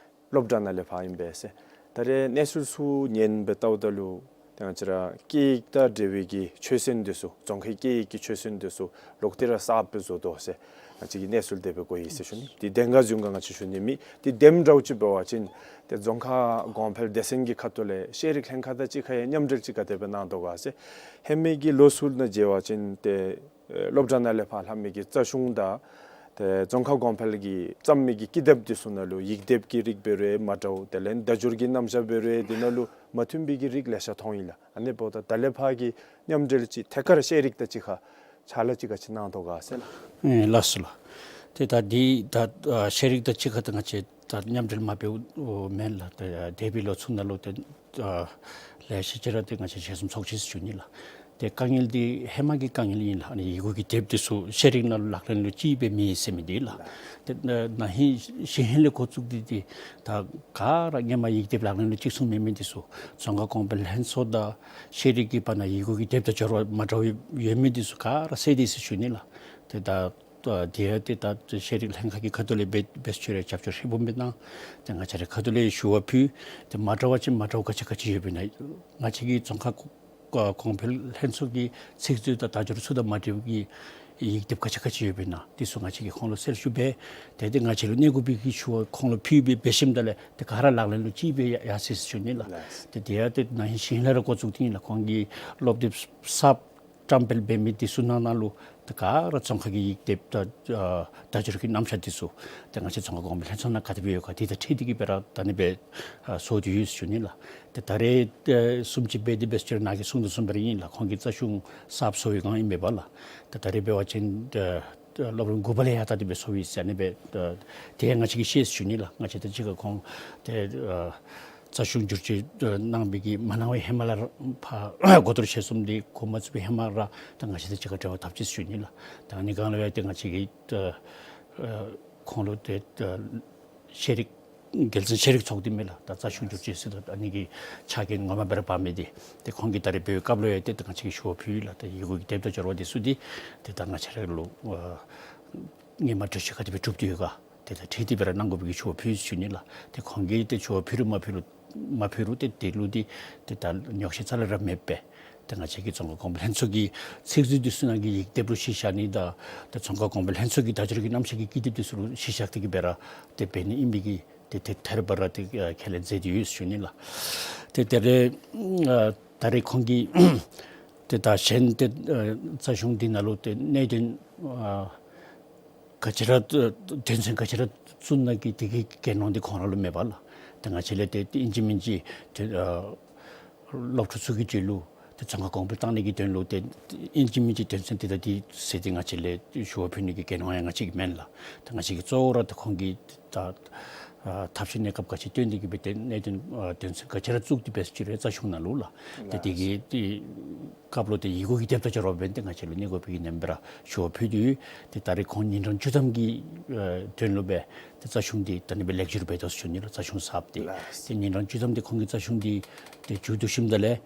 སློབ་གྲྭ་ནང་ལས་ཕར་ཨིན་པས་ཟེར། ད་རེས་གནས་ཚུལ་ཚུ་ཉན་སྦེ་བལྟཝ་ད་ལུ་ཏེ་ང་བཅས་ར་སྐད་ཡིག་དང་འབྲེལ་བའི་གི་ཆོས་ཚན་འདི་ཚུ་རྫོང་ཁའི་སྐད་ཡིག་གི་ཆོས་ཚན་འདི་ཚུ་ལོག་སྟེ་ར་གསརཔ་སྦེ་བཟོ་དོ་ཟེར་ང་བཅས་ཀྱིས་གནས་ཚུལ་དེ་སྦེ་གོ་ཡི་ཟེར་ཞུ་ནི། འདི་བདེན་ག་རྫུན་ག་ང་བཅས་ཞུ་ནི་མེད། འདི་བདེནམ་འདྲཝ་ཅིག་འབད་བ་ཅིན་ཏེ་རྫོང་ཁག་གོང་འཕེལ་སྡེ་ཚན་གྱི་ཁ་ཐུག་ལས་ཤེས་རིག་ལྷན་ཁག་དང་གཅིག་ཁར་ཡང་མཉམ་འབྲེལ་ཅིག་ག་དེ་སྦེ་གནང་དོ་ག་ཟེར། ཧེ་མའི་གི་ལོ་ཚུ་ནང་འབད་བ་ཅིན་ཏེ་ཨེ་སློབ་གྲྭ་ནང་ལས་ཕར་ལྷབ་མི་གི་རྩ་གཞུང་དང་ཏེ་རྫོང་ཁག་གོང་འཕེལ་གྱིས་བརྩམ་མི་གི་ཀི་དེབ་འདི་ཚུ་ནང་ལུ་ཡིག་དེབ་ཀྱི་རིགས་འབད་རུང་མ་འདྲཝ་དེ་ལས་བརྡ་སྦྱོར་གྱི་རྣམ་གཞག་འབད་རུང་འདི་ནང་ལུ་མ་མཐུན་པའི་གི་རིགས་ལེ་ཤ་མཐོང་ཡི་ལགས། ཨ་ནི་འབདཝ་ད་ད་ལས་ཕར་གྱི་མཉམ་འབྲེལ་ཅིག་ཐད་ཀར་ཤེས་རིག་དང་གཅིག་ཁར་ཕྱག་ལཱ་ཅིག་ག་ཅི་གནང་དོ་ག་ཟེར་ལགས། ཨེ་ལགས་སོ་ལགས། ཏེ་ད་འདི་ད་ཨ་ཤེས་རིག་དང་གཅིག་ཁར་ད་ང་བཅས་ད་མཉམ་འབྲེལ་མ་འབདཝ་མེན་ལགས། ད་འདས་པའི་ལོ་ཚུ་ནང་ལུ་ཏེ་ཨ་ལེ་ཤ་ཅིག་ར་ཏེ་ང་བཅས་ཞལ་འཛོམས་ཚོགས་ཅི་ཟེར་ཞུ་ནི་ལགས། ཏེ་དཀའ་ངལ་འདི་ཧེ་མ་གི་དཀའ་ངལ་ཨིན་ལགས། ཨ་ནི་ཡི་གུ་གི་དེབ་འདི་ཚུ་ཤེས་རིག་ནང་ལུ་ལག་ལེན་ལུ་ཅིག་སྦེ་མེད་ཟེར་མི་འདི་ལགས། ཏེ་ན་ཧིང་གཞེས་ཧིང་ལས་འགོ་བཙུགས་ཏེ་ཏེ་ད་ག་ར་སྔོན་མ་ཡིག་དེབ་ལག་ལེན་ལུ་གཅིག་མཚུངས་མེད་མི་འདི་ཚུ་རྫོང་ཁག་གོང་འཕེལ་ལྷན་ཚོགས་དང་ཤེས་རིག་གི་བར་ན་ཡི་གུ་གི་དེབ་དང་སྦྱོར་བ་མ་འདྲཝ་ཡོད་མི་འདི་ཚུ་ག་ར་སེལ་ཏེ་ཟེར་ཞུ་ནི་ལགས། ཏེ་ད་ད་དེ་ཡང་ཏེ་ད་ཤེས་རིག་ལྷན་ཁག་གི་ཁ་ཐུག་ལས་འབད་འབད་ཚུགས་རུང་རྒྱབ་སྐྱོར་ཧྲིལ་བུམ་སྦེ་གནང་། ཏེ་ང་བཅས་རའི་ཁ་ཐུག་ལས་ཞུ་བ་ཕུལ། ཏེ་མ་འདྲཝ་ཅིག་མ་འདྲཝ་ག་ཅི་ག་ཅི་ཡོདཔ་ཨིན་ན་ང་བཅས་ཀྱི་རྫོང་ཁག་ ཨ་གོང་འཕེལ་ལྷན་ཚོགས་ཀྱི་ཚིག་མཛོད་དང་བརྡ་སྦྱོར་ཚུ་དང་མ་འདྲཝ་གི་ཡིག་སྡེབ་ག་ཅི་ག་ཅི་ཡོདཔ་ཨིན་ན་དེ་ཚུ་ང་བཅས་ཀྱིས་ཁོང་ལུ་གསལ་ཞུ་འབད། ཏེ་དེ་ང་བཅས་ལུ་གནང་དགོ་པའི་གི་ཞུ་བ་ཁོང་ལུ་ཕུལ་སྦེ་འབད་ཞིནམ་ད་ལས་ཏེ་ག་ར་ལག་ལེན་ལུ་ཅིག་སྦེ་ཡར་སོ་ཡི་ཟེར་ཞུ་ནི་ལགས། ལགས། ཏེ་དེ་ཡང་ཏེ་ན་ཧིང་ཞིན་ཧེ་ལས་ར་འགོ་བཙུགས་ཏེ་ཨིན་ལགས། ཁོང་གིས་སློབ་དེབ་གསརཔ་བཀྲམ་སྤེལ་འབད་མི་དེ་ཚུ་ནང་ན་ལུ་ཏེ་ག་ར་རྫོང་ཁ་གི་ཡིག་སྡེབ་དང་ཨ་བརྡ་སྦྱོར་གྱི་རྣམ་གཞག་དེ་ཚུ་ཏེ་ང་བཅས་རྫོང་ཁ་གོང་འཕེལ་ལྷན་ཚོགས་ནང་ག་དེ་སྦེ་ཡོད་ག་དེ་དང་འཁྲིལ་ཏེ་གི་སྦེ་ར་ད་ཨ་ནི་སྦེ་ཨ་བཟོ་སྟེ་ཡོད་ཟེར་ཞུ་ནི་ལགས། ཏེ་ད་རེས་ཨེ་བཟུམ་ཅིག་འབད་དེ་འབད་ཟེར་ནཱ་གིས་གསུངས་དོ་བཟུམ་སྦེ་ར་ཨིན་ལགས། ཁོང་གིས་རྩ་གཞུང་གསརཔ་བཟོ་བའི་སྒང་ཨིན་པས་ལགས། ཏེ་ད་རེས་འབད་བ་ཅིན་ཨ་སློབ་རིམ་དགུ་པ་ལས་ཡར་ད་དེ་སྦེ་བཟོ་ཡི་ཟེར་ཨ་ནི་སྦེ་ཨ་དེ་ཡང་ང་བཅས་ཀྱིས་ཤེས་ཟེར་ཞུ་ནི་ལགས། ང་བཅས་དང་གཅིག་ཁར་ཁོང་ཏེ་ཨ་རྩ་གཞུང་བསྒྱུར་བཅོས་ཨ་གནང་བའི་གི་མ་གནང་བའི་ཧེ་མ་ལས་ར་ཕར་སྒོ་རྡོར་ཆེ་གསུམ་འདི་འགོ་མ་བཙུགས་པའི་ཧེ་མ་ར་ད་ང་བཅས་དང་གཅིག་ཁར་འབྲེལ་བ་འཐབ་ཅི་ཟེར་ཞུ་ནི་ལགས། ད་ཨ་ནི་སྒང་ལུ་ཡང་ཏེ་ང་བཅས་ཀྱིས་ཨ་ཨ་ཁོང་ལུ་ཏེ་ཨ་ཤེས་རིག་རྒྱལ་བཙུན་ཤེས་རིག་ཚོགས་སྡེ་མས་ལགས། ད་རྩ་གཞུང་བསྒྱུར་བཅོས་ཟེར་ད་ཨ་ནི་གི་ཕྱག་འགན་ངོ་མ་སྦེ་ར་འབག་མི་འདི་ཏེ་ཁོང་གིས་ད་རེས་འབད་བའི་སྐབས་ལུ་ཡང་ཏེ་ད་ང་བཅས་ཀྱིས་ཞུ་བ་ཕུལ་ཡི་ལགས། ད་ཡི་གུ་གི་དེབ་དང་སྦྱོར་བ་འདི་ཚུ་འདི་ཏེ་ད་ང་བཅས་ར་ལུ་ཨ་སྔོན་མ་གྲོས་ཆོད་ག་དེ་སྦེ་གྲུབ་སྟེ་ཡོད་ག་དེ་དང་འཁྲིལ་ཏེ་སྦེ་ར་གནང་དགོ་པའི་གི་ཞུ་བ་ཕུལ་ཞུ་ནི་ལགས། ཏེ་ཁོང་གིས་ཏེ་ཞུ་བ་ཕུལ་རུང་མ་ཕུལ་རུང་མ་ཕུལ་རུང་ཏེ་དེ་ལུ་འདི་ཏེ་ད་ཉོགས་བཤད་རྩ་ལས་ར་མེདཔ་སྦེ་ཏེ་ང་བཅས་ཀྱི་རྫོང་ཁ་གོང་འཕེལ་ལྷན་ཚོགས་ཀྱི་ཚིག་མཛོད་འདི་ཚུ་ནང་གི་ཡིག་སྡེབ་ལུ་གཞི་བཞག་ནི་དང་ཏེ་རྫོང་ཁ་གོང་འཕེལ་ལྷན་ཚོགས་ཀྱི་བརྡ་སྦྱོར་གྱི་རྣམ་གཞག་གི་ཀི་དེབ་འདི་ཚུ་ལུ་གཞི་བཞག་སྟེ་གི་སྦེ་ར་ཏེ་འབད་ནི་ཨིན་པའི་གི་ཏེ་ཏེ་ཐད་རི་བ་རི་ཏེ་ཨ་ཁས་ལེན་མཛད་དེ་ཡོད་ཞུ་ནི་ལགས། ཏེ་ད་རེས་ཨ་ད་རེས་ཁོང་གིས་ཏེ་ད་གཞན་ཏེ་ཨ་རྩ་གཞུང་འདི་ནང་ལུ་ཏེ་གནད་དོན་ཨ་ག་ཅི་ར་ཨ་དོན་ཚན་ག་ཅི་ར་བཙུགས་ན་གི་དེ་གི་འགན་དབང་འདི་ཁོང་ར་ལུ་མེད་པ་ལགས། ཏེ་ང་བཅས་ལས་ཏེ་ཏེ་ཨིན་ཅི་མིན་ཅི་ཏེ་ཨ་སློབ་ཕྲུག་ཚུ་གི་གྲས་ལུ་ཏེ་རྫོང་ཁ་གོང་འཕེལ་བཏང་ནི་གི་དོན་ལུ་ཏེ་ཨིན་ཅི་མིན་ཅི་དོན་ཚན་འདི་དང་འདི་ཟེར་ཏེ་ང་བཅས་ལས་ཞུ་བ་ཕུལ་ནི་གི་འགན་དབང་ཡང་ང་བཅས་ཀྱི་མེན་ལགས། ཏེ་ང་བཅས་ཀྱི་གཙོ་བོ་ར་ཏེ་ཁོང་གིས་ད་ཨ་ཐབས་ཤེས་གནས་སྐབས་ག་ཅི་བཏོན་ཏེ་གི་སྦེ་ཏེ་གནད་དོན་ཨ་དོན་ཚན་ག་ཅི་ར་བཙུགས་ཏེ་འབད་ཟེར་ཅི་རུང་རྩ་གཞུང་ནང་ལུ་ལགས། ཏེ་དེ་གི་ཏེ་སྐབས་ལུ་ཏེ་ཡི་གུ་གི་དེབ་དང་སྦྱོར་བ་འབད་ནི་དེ་ང་བཅས་ལུ་གནང་དགོ་པའི་གི་ནེམ་སྦེ་ར་ཞུ་བ་ཕུལ་ཏེ་ཡོད། ཏེ་ད་རེས་ཁོང་ཉིན་གྲངས་བཅུ་ཐམ་གྱི་ཨ་དོན་ལུ་སྦེ་ཏེ་རྩ་གཞུང་འདི་ད་ཨ་ནི་སྦེ་ལེགས་བསྒྱུར་འབད་དོ་ཞུ་ནི་ལགས། རྩ་གཞུང་གསརཔ་འདི་ལགས། ཏེ་ཉིན་གྲངས་བཅུ་ཐམ་འདི་ཁོང་གིས་རྩ་གཞུང་འདི་ཏེ་མཇུག་བསྡུ་ཞིནམ་ད་ལས་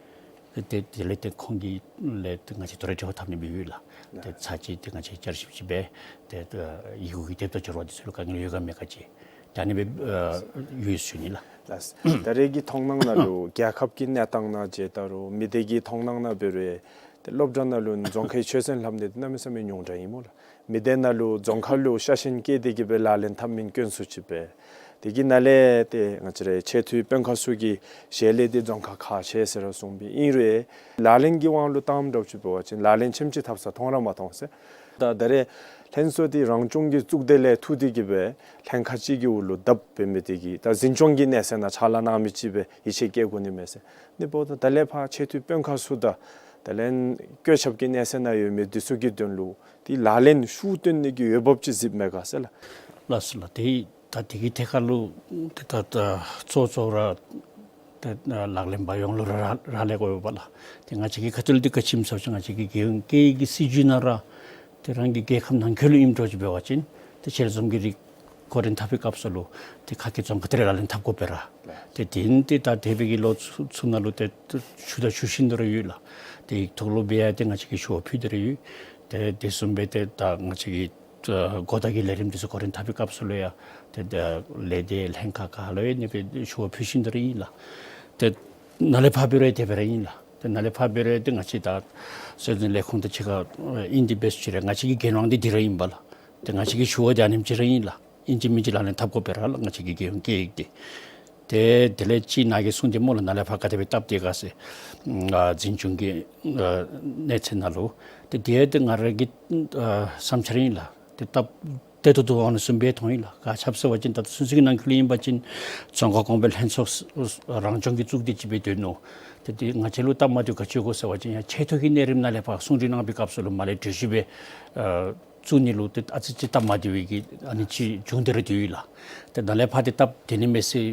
ཏེ་ཏེ་དེ་ལས་ཏེ་ཁོང་གི་ལས་ཏེ་ང་བཅས་དོ་རུང་འབྲེལ་བ་འཐབ་ནི་སྦེ་ཡོད་ལགས། ཏེ་ལགས། ཚར་གཅིག་ཏེ་ང་བཅས་བསྐྱར་ཞིབ་ཅིག་འབད་ཏེ་ཨ་ཡི་གུ་གི་དེབ་དང་སྦྱོར་བ་འདི་ཚུ་ལུ་དཀའ་ངལ་ཡོད་ག་མེད་ག་ཅིག་ད་ཨ་ནི་སྦེ་ཨ་ཡོད་ཞུ་ནི་ལགས། ལགས། ད་རེས་ཀྱི་མཐོང་སྣང་ནང་ལུ་རྒྱལ་ཁབ་ཀྱི་གནས་སྟངས་ནང་བཅས་ད་རུང་མི་སྡེ་གི་མཐོང་སྣང་ནང་འབད་རུང་ཏེ་སློབ་གྲྭ་ནང་ལུ་རྫོང་ཁའི་ཆོས་ཚན་ལྷབ་ནི་འདི་གནམ་མེད་ས་མེད་ཉུང་དྲགས་ཨིན་སྨོ་ལགས། མི་སྡེ་ནང་ལུ་རྫོང་ཁ་ལུ་ཤ་ཞེན་བསྐྱེད་དེ་གི་སྦེ་ལག་ལེན་འཐབ་མི་དཀོན་སུ་ཅིག་སྦེ། དེ་གི་ནང་ལས་ཏེ་ང་བཅས་རའི་ཆེས་མཐོའི་དཔོན་ཁག་ཚུ་གི་ཞལ་ལས་འདི་རྫོང་ཁ་ཁག་ཆེ་ཟེར་ར་གསུངས་པས། ཨིན་རུང་ལག་ལེན་གྱི་དབང་ལུ་བཏངམ་འདྲཝ་ཅིག་འབད་བ་ཅིན་ལག་ལེན་ཆེམ་ཅིག་འཐབ་ས་མཐོང་ར་མ་མཐོང་ཟེར། ད་ད་རེས་ལྷན་ཚོགས་འདི་རང་སྐྱོང་གི་གཙུག་སྡེ་ལས་འཐུ་སྟེ་གི་སྦེ་ལྷན་ཁག་ཅིག་གི་འོག་ལུ་བསྡབ་འབད་མི་དེ་གིས་ད་འཛིན་སྐྱོང་གི་གནས་ཚད་ནང་ཕྱག་ལཱ་གནང་མི་ཅིག་སྦེ་ཡིད་ཆེས་བསྐྱེད་དགོ་ནི་མས་ཟེར། ཨ་ནི་འབདཝ་ད་ད་ལས་ཕར་ཆེས་མཐོའི་དཔོན་ཁག་ཚུ་དང་ད་ལས་བཀོད་ཁྱབ་ཀྱི་གནས་ཚད་ནང་ཡོད་མི་འདི་ཚུ་གི་དོན་ལུ་ཏེ་ལག་ལེན་ཤུགས་བཏོན་ནི་གི་འོས་འབབ་ཅིག་གཟིགསཔ་མས་ག་ཟེར་ལགས། ལགས་སོ་ལགས། ཏེ་ད་དེ་གི་ཐད་ཁར་ལུ་ཏེ་ད་ད་གཙོ་གཙོ་ར་ཏེ་ལག་ལེན་པ་ཡོངས་ལུ་ར་རག་ལས་དགོ་པས་ལགས། ཏེ་ང་བཅས་ཀྱི་ཁ་ཐུག་ལས་འདི་ག་ཅི་ཨིནམ་ཟེར་བ་ཅིན་ང་བཅས་ཀྱི་རྒྱལ་ཡོངས་སྐད་ཡིག་གི་སྲིད་བྱུས་ནང་ར་ཏེ་རང་གི་རྒྱལ་ཁབ་ནང་འཁོད་ལུ་ཨིནམ་འདྲཝ་ཅིག་འབད་བ་ཅིན་ཏེ་ཆེད་རྫོང་གི་རིགས་ཁོ་ར་འཐབ་པའི་སྐབས་སུ་ལུ་ཏེ་ཁ་སྐད་རྫོང་ཁ་ཏེ་ར་ལག་ལེན་འཐབ་དགོ་པས་ར། ཏེ་དེ་ནི་ཏེ་ད་འདས་པའི་གི་ལོ་ཚུ་ཚུ་ནང་ལུ་ཏེ་ཞུ་དང་ཞུ་བཞིན་དུ་ར་ཡོད་ལགས། ཏེ་ཡིག་ཐོག་ལུ་སྦེ་ཡང་ཏེ་ང་བཅས་ཀྱིས་ཞུ་བ་ཕུལ་ཏེ་ར་ཡོད། ཏེ་དེ་བཟུམ་སྦེ་ཏེ་ད་ང་བཅས་ཀྱི་ཨ་གོ་བརྡ་གི་ལས་རིམ་འདི་ཚུ་ཁོ་ར་འཐབ་པའི་སྐབས་སུ་ལུ་ཡང་ཏེ་ད་ལས་སྡེ་ལྷན་ཁག་ག་ལུ་ཡང་ཨ་ནི་སྦེ་ཞུ་བ་ཕུལ་བཞིན་དུ་ར་ཨིན་ལགས། ཏེ་ནཱ་ལས་ཕར་འབད་རུང་ཡང་དེ་སྦེ་ར་ཨིན་ལགས། ཏེ་ནཱ་ལས་ཕར་འབད་རུང་ཡང་ཏེ་ང་བཅས་ད་སྲོལ་འཛིན་ལས་ཁུངས་དང་གཅིག་ཁར་ཨ་ཨིན་ཏེ་འབད་ཟེར་ཅི་རུང་ང་བཅས་ཀྱི་འགན་དབང་འདི་འདི་ར་ཨིན་པས་ལགས། ཏེ་ང་བཅས་ཀྱི་ཞུ་བ་འདི་ཨ་ནེམ་ཅིག་ར་ཨིན་ལགས། ཨིན་ཅི་མིན་ཅི་ལག་ལེན་འཐབ་དགོ་པས་ར་ལགས། ང་བཅས་ཀྱི་རྒྱལ་ཡོངས་སྐད་ཡིག་འདི། ཏེ་དེ་ལས་ཅིག་ནཱ་གིས་གསུངས་ཏེ་སྨོ་ལགས། ནཱ་ལས་ཕར་ག་དེ་སྦེ་བཏབ་སྟེ་ག་ཟེར། ཨ་འཛིན་སྐྱོང་གི་ཨ་གནས་ཚད་ནང་ལུ། ཏེ་དེ་ཡང་ཏེ་ང་ར་གི་ཨ་བསམ་འཆར་ཨིན་ལགས། ཏེ་སྟབས་བདེ་ཏོག་ཏོ་འོང་ནི་བཟུམ་སྦེ་མཐོང་ཡི་ལགས། ག་ཅི་སྦེ་ཟེར་བ་ཅིན་ད་ལྟོ་ཚུན་ཚོད་ཀྱི་ནང་འཁོད་ལུ་ཨིན་པ་ཅིན་རྫོང་ཁ་གོང་འཕེལ་ལྷན་ཚོགས་རང་སྐྱོང་གི་གཙུག་སྡེ་ཅིག་སྦེ་སྡོད་ནུག། ཏེ་དེ་ང་བཅས་ལུ་སྟབས་མ་བདེཝ་ག་ཅི་ཡོད་ག་ཟེར་བ་ཅིན་ཡང་ཆེ་མཐོ་གི་གནས་རིམ་ནང་ལས་ཕར་གསུང་གྲོས་གནང་བའི་སྐབས་སུ་ལུ་མར་ལས་གྲོས་གཞི་སྦེ་ཨ་བཙུགས་ནི་ལུ་ཏེ་ཨ་ཙི་ཅིག་སྟབས་མ་བདེ་བའི་གི་ཨ་ནི་ཅིག་བྱུང་སྟེ་ར་སྡོད་ཡི་ལགས། ཏེ་ནཱ་ལས་ཕར་ཏེ་སྟབས་བདེ་ནི་མས་ཟེར་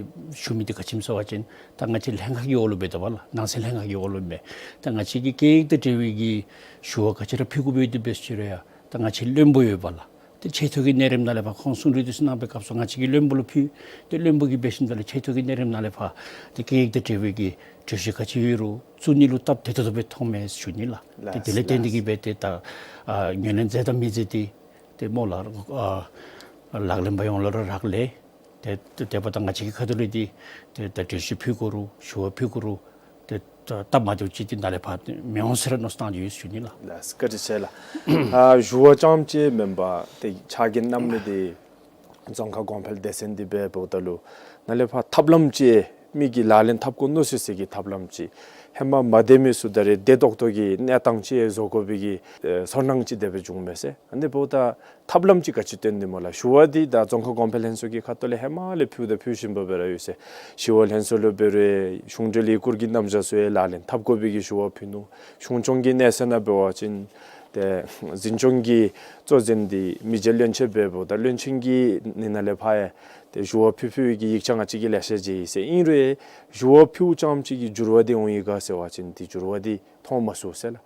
ཞུ་མི་འདི་ག་ཅི་སྦེ་ཟེར་བ་ཅིན་ད་ང་བཅས་ལྷན་ཁག་གི་འོག་ལུ་སྦེ་འདུག་པ་ལགས། ནང་སྲིད་ལྷན་ཁག་གི་འོག་ལུ་སྦེ། ད་ང་བཅས་ཀྱིས་སྐད་ཡིག་དང་འབྲེལ་བའི་གི་ཞུ་བ་ག་ཅི་ར་ཕུལ་དགོཔ་ཡོད་དེ་འབད་ཟེར་ཅི་རུང་ཡང་ད་ང་བཅས་བློན་པོ་ཡོད་པ་ལགས། ཏེ་ཆེ་མཐོ་གི་གནས་རིམ་ནང་ལས་ཕར་ཁོང་གསུང་གྲོས་འདི་ཚུ་གནང་བའི་སྐབས་སུ་ང་བཅས་ཀྱིས་བློན་པོ་ལུ་ཕུལ། ཏེ་བློན་པོ་གིས་འབད་ཞིནམ་ད་ལས་ཆེ་མཐོ་གི་གནས་རིམ་ནང་ལས་ཕར་ཏེ་སྐད་ཡིག་དང་འབྲེལ་བའི་གི་གྲོས་གཞི་ག་ཅི་ཡོད་རུང་བཙུགས་ནི་ལུ་སྟབས་བདེ་ཏོག་ཏོ་སྦེ་མཐོངམ་མས་ཞུ་ནི་ལགས། ཏེ་ལགས་དེ་ལས་བརྟེན་ཏེ་གི་སྦེ་ཏེ་ད་ཨ་ངོས་ལེན་མཛད་དང་མི་མཛད་འདི་ཏེ་སྨོ་ལགས། ཨ་ལག་ལེན་པ་ཡོངས་ལུ་ར་རག་ལས། ཏེ་ཏེ་དེ་འབདཝ་ད་ང་བཅས་ཀྱི་ཁ་ཐུག་ལས་འདི་ཏེ་ད་གྲོས་གཞི་ཕུལ་དགོ་རུང་ཞུ་བ་ཕུལ་དགོ་རུང་ཏེ་ སྟབས་མ་བདེཝ་ཅིག་འདི་ནཱ་ལས་ཕར་མི་འོང་ཟེར་མནོ་བསམ་བཏང་སྟེ་ཡོད་ཟེར་ཞུ་ནི་ལགས། ལགས་སོ། བཀའ་དྲིན་ཆེ་ལགས། ཨ་ཞུ་བ་ཙམ་ཅིག་མེན་པར་ཏེ་ཕྱག་འགན་བསྣམས་ནི་འདི་རྫོང་ཁ་གོང་འཕེལ་སྡེ་ཚན་འདི་འབདཝ་ད་ལུ་ནཱ་ལས་ཕར་ཐབས་ལམ་ཅིག་མི་གིས་ལག་ལེན་འཐབ་དགོ་མནོ་སི་སི་གི་ཐབས་ལམ་ཅིག་ཧེ་མ་མ་བདེ་མི་ཚུ་ད་རེས་བདེ་ཏོག་ཏོ་གི་གནས་སྟངས་ཅིག་བཟོ་དགོ་པའི་གི་ཨེ་ཚོར་སྣང་ཅིག་དེ་སྦེ་བྱུང་མས་ཟེར། ཨ་ནི་འབདཝ་ད་ཐབས་ལམ་ཅིག་ག་ཅི་སྟོན་ནི་སྨོ་ལགས། ཞུ་བ་འདི་ད་རྫོང་ཁ་གོང་འཕེལ་ལྷན་ཚོགས་ཀྱི་ཁ་ཐུག་ལས་ཧེ་མ་ལས་ཕུལ་དང་ཕུལ་བཞིན་པ་སྦེ་ར་ཡོད་ཟེར། ཞི་གཡོག་ལྷན་ཚོགས་ལུ་འབད་རུང་གཞུང་འབྲེལ་ཡི་གུར་གྱི་རྣམ་གཞག་ཚུ་ཡང་ལག་ལེན་འཐབ་དགོ་པའི་གི་ཞུ་བ་ཕུལ་ནུག། གཞུང་སྐྱོང་གི་གནས་ཚད་ནང་འབད་བ་ཅིན་ཏེ་འཛིན་སྐྱོང་གི་གཙོ་འཛིན་འདི་མི་རྗེ་བློན་ཆེན་འབདཝ་ད་བློན་ཆེན་གྱིས་ནི་ནཱ་ལས་ཕར་ཡང་ཏེ་ཞུ་བ་ཕུལ་ཕུལ་བའི་གི་ཡིག་ཆ་ང་བཅས་ཀྱིས་ལེ་ཤ་མཇལ་ཡི་ཟེར། ཨིན་རུང་ཞུ་བ་ཕུལཝ་ཙམ་ཅིག་གིས་འགྱུར་བ་འདི་འོང་ཡི་ག་ཟེར་བ་ཅིན་ཏེ་འགྱུར་བ་འདི་མཐོང་མ་ཚུགས་ཟེར་ལགས།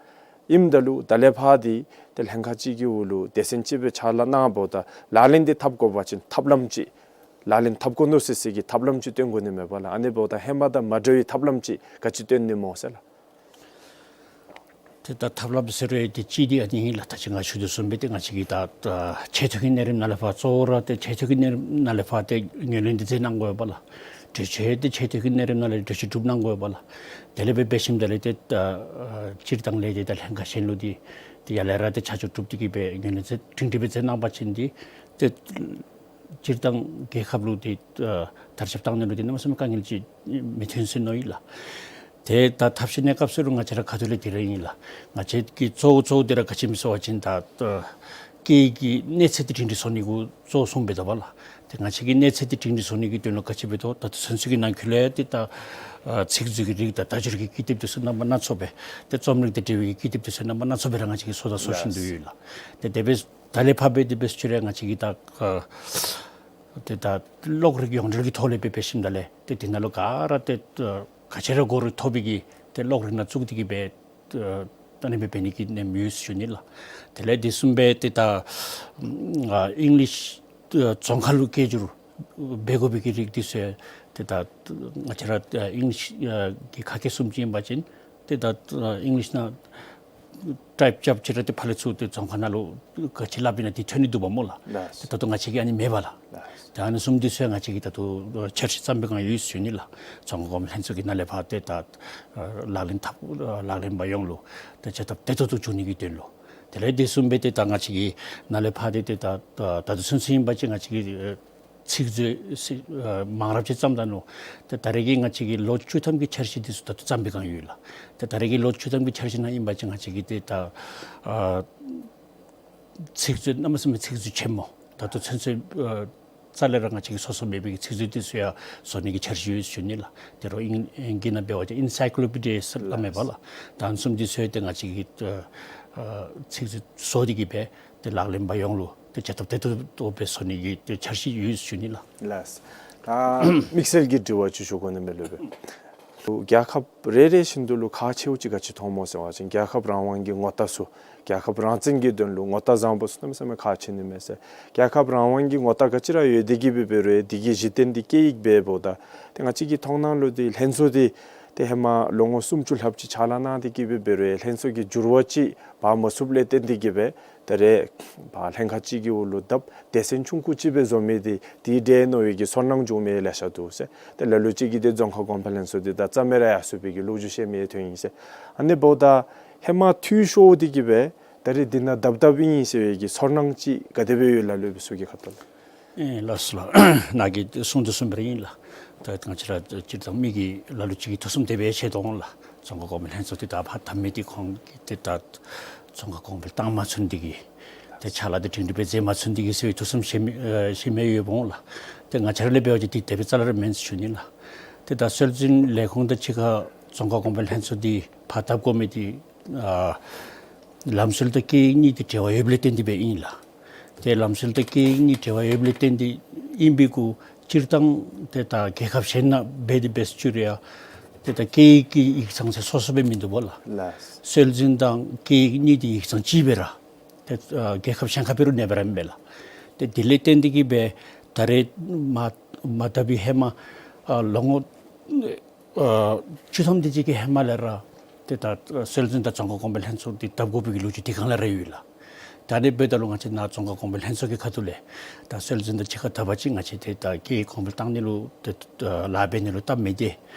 ཨིནམ་ད་ལུ་ད་ལས་ཕར་འདི་ཏེ་ལྷན་ཁག་ཅིག་གི་འོག་ལུ་སྡེ་ཚན་ཅིག་སྦེ་ཕྱག་ལཱ་གནངམ་ད་ལག་ལེན་འདི་འཐབ་དགོ་པ་ཅིན་ཐབས་ལམ་ཅིག་ལག་ལེན་འཐབ་དགོ་མནོ་སི་སི་གི་ཐབས་ལམ་ཅིག་སྟོན་དགོ་ནི་མས་པ་ལགས། ཨ་ནི་འབདཝ་ད་ཧེ་མ་དང་མ་འདྲ་བའི་ཐབས་ལམ་ཅིག་ག་ཅི་སྟོན་ནི་སྨོ་ཟེར་ལགས། ཏེ་ད་ཐབས་ལམ་ཟེར་རུང་ཏེ་གཅིག་འདི་ཨ་ནི་ཨིན་ལགས། ད་ཅི་ང་ཞུ་དོ་བཟུམ་སྦེ་ཏེ་ང་བཅས་ཀྱིས་ད་ད་ཆེ་མཐོ་གི་གནས་རིམ་ནང་ལས་ཕར་གཙོ་བོ་ར་ཏེ་ཆེ་མཐོ་གི་གནས་རིམ་ནང་ལས་ཕར་ཏེ་ངོས་ལེན་འདི་མཛད་གནང་དགོ་པ་ལགས། གྲོས་ཆོད་ཏེ་ཆེ་མཐོ་གི་གནས་རིམ་ནང་ལས་གྲོས་ཆོད་གྲུབ་གནང་དགོ་པ་ལགས། དེ་ལས་འབད་འབད་ཞིནམ་ད་ལས་ཏེ་ད་སྤྱིར་བཏང་ལས་ཏེ་ད་ལྷན་ཁག་གཞན་ལུ་འདི་ཏེ་ཡར་ལས་ར་ཏེ་ཆ་འཇོག་གྲུབ་སྟེ་གིས་སྦེ་ངོས་ལེན་མཛད་སྒྲིང་སྒྲི་སྦེ་མཛད་གནང་པ་ཅིན་འདི་ཏེ་སྤྱིར་བཏང་རྒྱལ་ཁབ་ལུ་ཏེ་ཨ་དར་ཁྱབ་བཏང་ནི་ལུ་ཏེ་གནམ་མེད་ས་མེད་དཀའ་ངལ་ཅིག་མི་ཐོན་ཟེར་མནོ་ཡི་ལགས། ཏེ་ད་ཐབས་ཤེས་གནས་སྐབས་སུ་རུང་ང་བཅས་ར་ཁ་ཐུག་ལས་དེ་ར་ཨིན་ལགས། ང་བཅས་ཀྱི་གཙོ་བོ་གཙོ་བོ་འདི་ར་ག་ཅི་སྨོ་ཟེར་བ་ཅིན་ད་ཨ་སྐད་ཡིག་གི་གནས་ཚད་འདི་སྒྲིང་སྒྲི་བཟོ་ནི་གུ་གཙོ་བོ་བཟུངམ་སྦེ་ད་པ་ལགས། ཏེ་ང་བཅས་ཀྱི་གནས་ཚད་འདི་སྒྲིང་སྒྲི་བཟོ་ནི་གི་དོན་ལུ་ག་ཅི་འབད་དོ། ད་ལྟོ་ཚུན་ཚོད་ཀྱི་ནང་འཁོད་ལས་ཏེ་ད་ཨ་ཚིག་མཛོད་ཀྱི་རིགས་དང་བརྡ་སྦྱོར་གྱི་ཀི་དེབ་འདི་ཚུ་རྣམ་པ་སྣ་ཚོགས་སྦེ་ཏེ་རྩོམ་རིག་དང་འབྲེལ་བའི་ཀི་དེབ་འདི་ཚུ་རྣམ་པ་སྣ་ཚོགས་སྦེ་ར་ང་བཅས་ཀྱིས་བཟོ་དང་བཟོ་བཞིན་དུ་ཡོད་ལགས། ཏེ་དེ་སྦེ་ད་ལས་ཕར་འབད་དེ་འབད་ཞུ་རུང་ང་བཅས་ཀྱིས་ད་ཨ་ཏེ་ད་གློག་རིག་ཡོངས་འབྲེལ་གྱི་ཐོག་ལས་འབད་འབད་ཞིནམ་ད་ལས་ཏེ་དེ་ནང་ལུ་ག་ར་ཏེ་ཨ་ག་ཅི་ར་གོ་རུང་ཐོབ་པའི་གི་ཏེ་གློག་རིག་ནང་བཙུགས་ཏེ་གིས་སྦེ་ཨ་ད་ཨ་ནི་སྦེ་འབད་ནི་གི་ནེམ་ཡོད་ཟེར་ཞུ་ནི་ལགས། དེ་ལས་དེ་བཟུམ་སྦེ་ཏེ་ད་ཨ་ཨིང་ལིཤ་ཨ་རྫོང་ཁ་ལུ་སྐད་སྒྱུར་འབད་དགོ་པའི་གི་རིགས་འདི་ཚུ་ཏེ་ད་ང་བཅས་ར་ཨ་ཨིང་ལིཤ་ཨ་གི་ཁ་སྐད་བཟུམ་ཅིག་ཨིན་པ་ཅིན་ཏེ་ད་ཨ་ཨིང་ལིཤ་ནང་ཊའིཔ་རྐྱབ་ཅི་ར་ཏེ་ཕར་ལས་ཚུར་ཏེ་རྫོང་ཁ་ནང་ལུ་ག་ཅི་སླབ་ཨིན་ན་འདི་ཐོན་ནི་འདུག་པ་སྨོ་ལགས། ལགས། ཏེ་ད་ལྟོ་ང་བཅས་ཀྱི་ཨ་ནི་མེད་པ་ལགས། ལགས། ཏེ་ཨ་ནི་བཟུམ་འདི་ཚུ་ཡང་ང་བཅས་ཀྱིས་ད་ལྟོ་འཆར་གཞི་བརྩམས་པའི་སྒང་ཡོད་ཟེར་ཞུ་ནི་ལགས། རྫོང་ཁ་གོང་འཕེལ་ལྷན་ཚོགས་ཀྱི་ནང་ལས་ཕར་ཏེ་ད་ཨ་ལག་ལེན་འཐབ་ཨ་ལག་ལེན་པ་ཡོངས་ལུ་ཏེ་བྱ་སྟབས་བདེ་ཏོག་ཏོ་འགྱོ་ནི་གི་དོན་ལུ། དེ་ལས་དེ་བཟུམ་སྦེ་ཏེ་ད་ང་བཅས་ཀྱི་ནང་ལས་ཕར་ཏེ་ཏེ་ད་ད་ད་ལྟོ་ཚུན་ཚོད་ཨིན་པ་ཅིན་ང་བཅས་ཀྱི་ཨ་ཚིག་མཛོད་སི་ཨ་མང་རབས་ཅིག་བརྩམས་ད་ནུག། ཏེ་ད་རེས་ཀྱི་ང་བཅས་ཀྱི་ལོ་བཅུ་ཐམ་གྱི་འཆར་གཞི་འདི་ཚུ་ད་ལྟོ་བརྩམས་པའི་སྒང་ཡོད་ལགས། ཏེ་ད་རེས་ཀྱི་ལོ་བཅུ་ཐམ་གྱི་འཆར་གཞི་ནང་ཨིན་པ་ཅིན་ང་བཅས་ཀྱིས་ཏེ་ད་ཨ་ཚིག་མཛོད་གནམ་མེད་ས་མེད་ཚིག་མཛོད་ཆེན་མོ་ད་ལྟོ་ཚུན་ཚོད་ཨ་རྩ་ལས་ར་ང་བཅས་ཀྱི་སོ་སོ་མེད་པའི་གི་ཚིག་མཛོད་འདི་ཚུ་ཡང་བཟོ་ནི་གི་འཆར་གཞི་ཡོད་ཟེར་ཞུ་ནི་ལགས། དེ་རུང་ཨིང་ཨིང་སྐད་ནང་འབད་བ་ཅིན་ཨིན་སའི་ཀོ་ལོ་པི་ཌི་ཡ་ཟེར་སླབ་མས་པ་ལགས། ད་ཨ་ནི་བཟུམ་འདི་ཚུ་ཡང་ཏེ་ང་བཅས་ཀྱིས་ཨ་ཨ་ཚིག་མཛོད་བཟོ་སྟེ་གིས་སྦེ་ཏེ་ལག་ལེན་པ་ཡོངས་ལུ་ཏེ་བྱ་སྟབས་བདེ་ཏོག་ཏོ་སྦེ་བཟོ་ནི་གི་ཏེ་འཆར་གཞི་ཡོད་ཟེར་ཞུ་ནི་ལགས། ལགས། ད་དམིགས་བསལ་གྱི་དྲི་བ་ཅིག་ཞུ་དགོ་ནི་མས་ལགས། རྒྱལ་ཁབ་རེ་རེ་བཞིན་དུ་ལུ་ཁག་ཆེཝ་ཅིག་ག་ཅི་མཐོངམ་སྨོ་ཟེར་བ་ཅིན་རྒྱལ་ཁབ་རང་དབང་གི་ངོ་རྟགས་ཚུ་རྒྱལ་ཁབ་རང་བཙན་གྱི་དོན་ལུ་ངོ་རྟགས་བཟང་པོ་ཚུ་གནམ་མེད་ས་མེད་ཁག་ཆེ་ནི་མས་ཟེར། རྒྱལ་ཁབ་རང་དབང་གི་ངོ་རྟགས་ག་ཅི་ར་ཡོད་དེ་གིས་འབད་འབད་རུང་དེ་གི་གཞི་རྟེན་འདི་སྐད་ཡིག་འབདཝ་ད་ཏེ་ང་བཅས་ཀྱི་མཐོང་སྣང་ལུ་འདི་ལྷན་ཚོགས་འདི་ཏེ་ཧེ་མ་ལོ་ངོ་སུམ་ཅུ་ལྷགཔ་ཅིག་ཕྱག་ལཱ་གནང་སྟེ་གིས་འབད་འབད་རུང་ལྷན་ཚོགས་ཀྱིས་འགྱུར་བ་ཅིག་འབག་མ་ཚུགསཔ་ལས་བརྟེན་ཏེ་གིས་སྦེ་ད་རེས་ཕར་ལྷན་ཁག་ཅིག་གི་འོག་ལུ་བརྡབ་སྡེ་ཚན་ཆུང་ཀུ་ཅིག་སྦེ་བཟོ་མི་འདི་དེ་འདྲས་མནོ་བའི་གི་ཚོར་སྣང་བྱུང་མི་ལེ་ཤ་འདུག་ཟེར། ཏེ་ལ་ལུ་ཅིག་གིས་ཏེ་རྫོང་ཁ་གོང་འཕེལ་ལྷན་ཚོགས་འདི་ད་རྩ་མེད་ར་ཡར་སོང་བའི་གི་ལོ་རྒྱུས་བཤད་མི་ཐོན་ཡི་ཟེར། ཨ་ནི་འབདཝ་ད་ཧེ་མ་འཐུས་ཤོར་ཏེ་གིས་སྦེ་ད་རེས་འདི་ནང་བརྡབ་བརྡབ་ཨིན་ཟེར་བའི་གི་ཚོར་སྣང་ཅིག་ག་དེ་སྦེ་ཡོད་ལགས་ལུ་སྦེ་ཚུ་གི་ཁ་ཐུག་ལས། ཨེ་ལགས་སོ་ལགས། ནཱ་གིས་གསུངས་དོ་བཟུམ་སྦེ་ར་ཨིན་ལགས། ད་ང་བཅས་ར་སྤྱིར་བཏང་མི་གིས་ལ་ལུ་ཅིག་གིས་ཐུགས་བསམ་དེ་སྦེ་བཞེས་དོ་འོང་ལགས། རྫོང་ཁ་གོང་འཕེལ་ལྷན་ཚོགས་འདི་ད་ཕར་འཐབ་མི་འདི་ཁོང་གིས་ཏེ་ད་རྫོང་ཁ་གོང་འཕེལ་བཏང་མ་ཚུགས་ནི་འདི་གིས་ཏེ་ཕྱག་ལཱ་འདི་སྒྲིང་སྒྲི་སྦེ་མཛད་མ་ཚུགས་ནི་འདི་གིས་ཟེར་བའི་ཐུགས་བསམ་བཞེས་མི་ཨེ་བཞེས་མི་ཡོདཔ་འོང་ལགས། ཏེ་ང་བཅས་ར་ལས་འབད་བ་ཅིན་འདི་དེ་སྦེ་རྩ་ལས་ར་མེན་ཟེར་ཞུ་ནི་ལགས། ཏེ་ད་སྲོལ་འཛིན་ལས་ཁུངས་དང་གཅིག་ཁར་རྫོང་ཁ་གོང་འཕེལ་ལྷན་ཚོགས་འདི་ཕར་འཐབ་དགོ་མི་འདི་ཨ་ལམ་སྲོལ་དང་སྐད་ཡིག་གཉིས་འདི་འབྲེལ་བ་ཡོདཔ་ལས་བརྟེན་ཏེ་སྦེ་ཨིན་ལགས། ཏེ་ལམ་སྲོལ་དང་སྐད་ཡིག་གཉིས་འབྲེལ་བ་ཡོདཔ་ལས་བརྟེན་ཏེ་ཨིན་པའི་གུ་སྤྱིར་བཏང་ཏེ་ད་རྒྱལ་ཁབ་གཞན་ནང་འབད་དེ་འབད་ཟེར་ཞུ་རུང་ཡང་ཏེ་ད་སྐད་ཡིག་གི་ཡིག་ཚང་ཚུ་སོ་སོ་སྦེ་མིན་འདུག་པ་ལགས། ལགས། སྲོལ་འཛིན་དང་སྐད་ཡིག་གཉིས་འདི་ཡིག་ཚང་གཅིག་སྦེ་ར་ཏེ་ཨ་རྒྱལ་ཁབ་གཞན་ཁར་འབད་རུང་ཨ་ནེ་སྦེ་ར་ཨིན་པས་ལགས། ཏེ་དེ་ལས་བརྟེན་ཏེ་གིས་སྦེ་ད་རེས་མ་མ་འཐབ་པའི་ཧེ་མ་ཨ་ལོ་ངོ་ཨ་བཅུ་ཐམ་དེ་ཅིག་གི་ཧེ་མ་ལས་ར་ཏེ་ད་སྲོལ་འཛིན་དང་རྫོང་ཁ་གོང་འཕེལ་ལྷན་ཚོགས་འདི་འཐབ་དགོ་པའི་གི་ལོ་རྒྱུས་དེ་སྒང་ལས་ར་ཡོད་ལགས། ད་ཨ་ནི་འབདཝ་ད་ལུ་ང་བཅས་ནཱ་རྫོང་ཁ་གོང་འཕེལ་ལྷན་ཚོགས་ཀྱི་ཁ་ཐུག་ལས་ད་སྲོལ་འཛིན་དང་གཅིག་ཁར་བསྡབ་པ་ཅིན་ང་བཅས་ཏེ་ད་སྐད་ཡིག་གོང་འཕེལ་བཏང་ནི་ལུ་ཏེ་ལཱ་འབད་ནི་ལུ་སྟབས་མི་བདེ།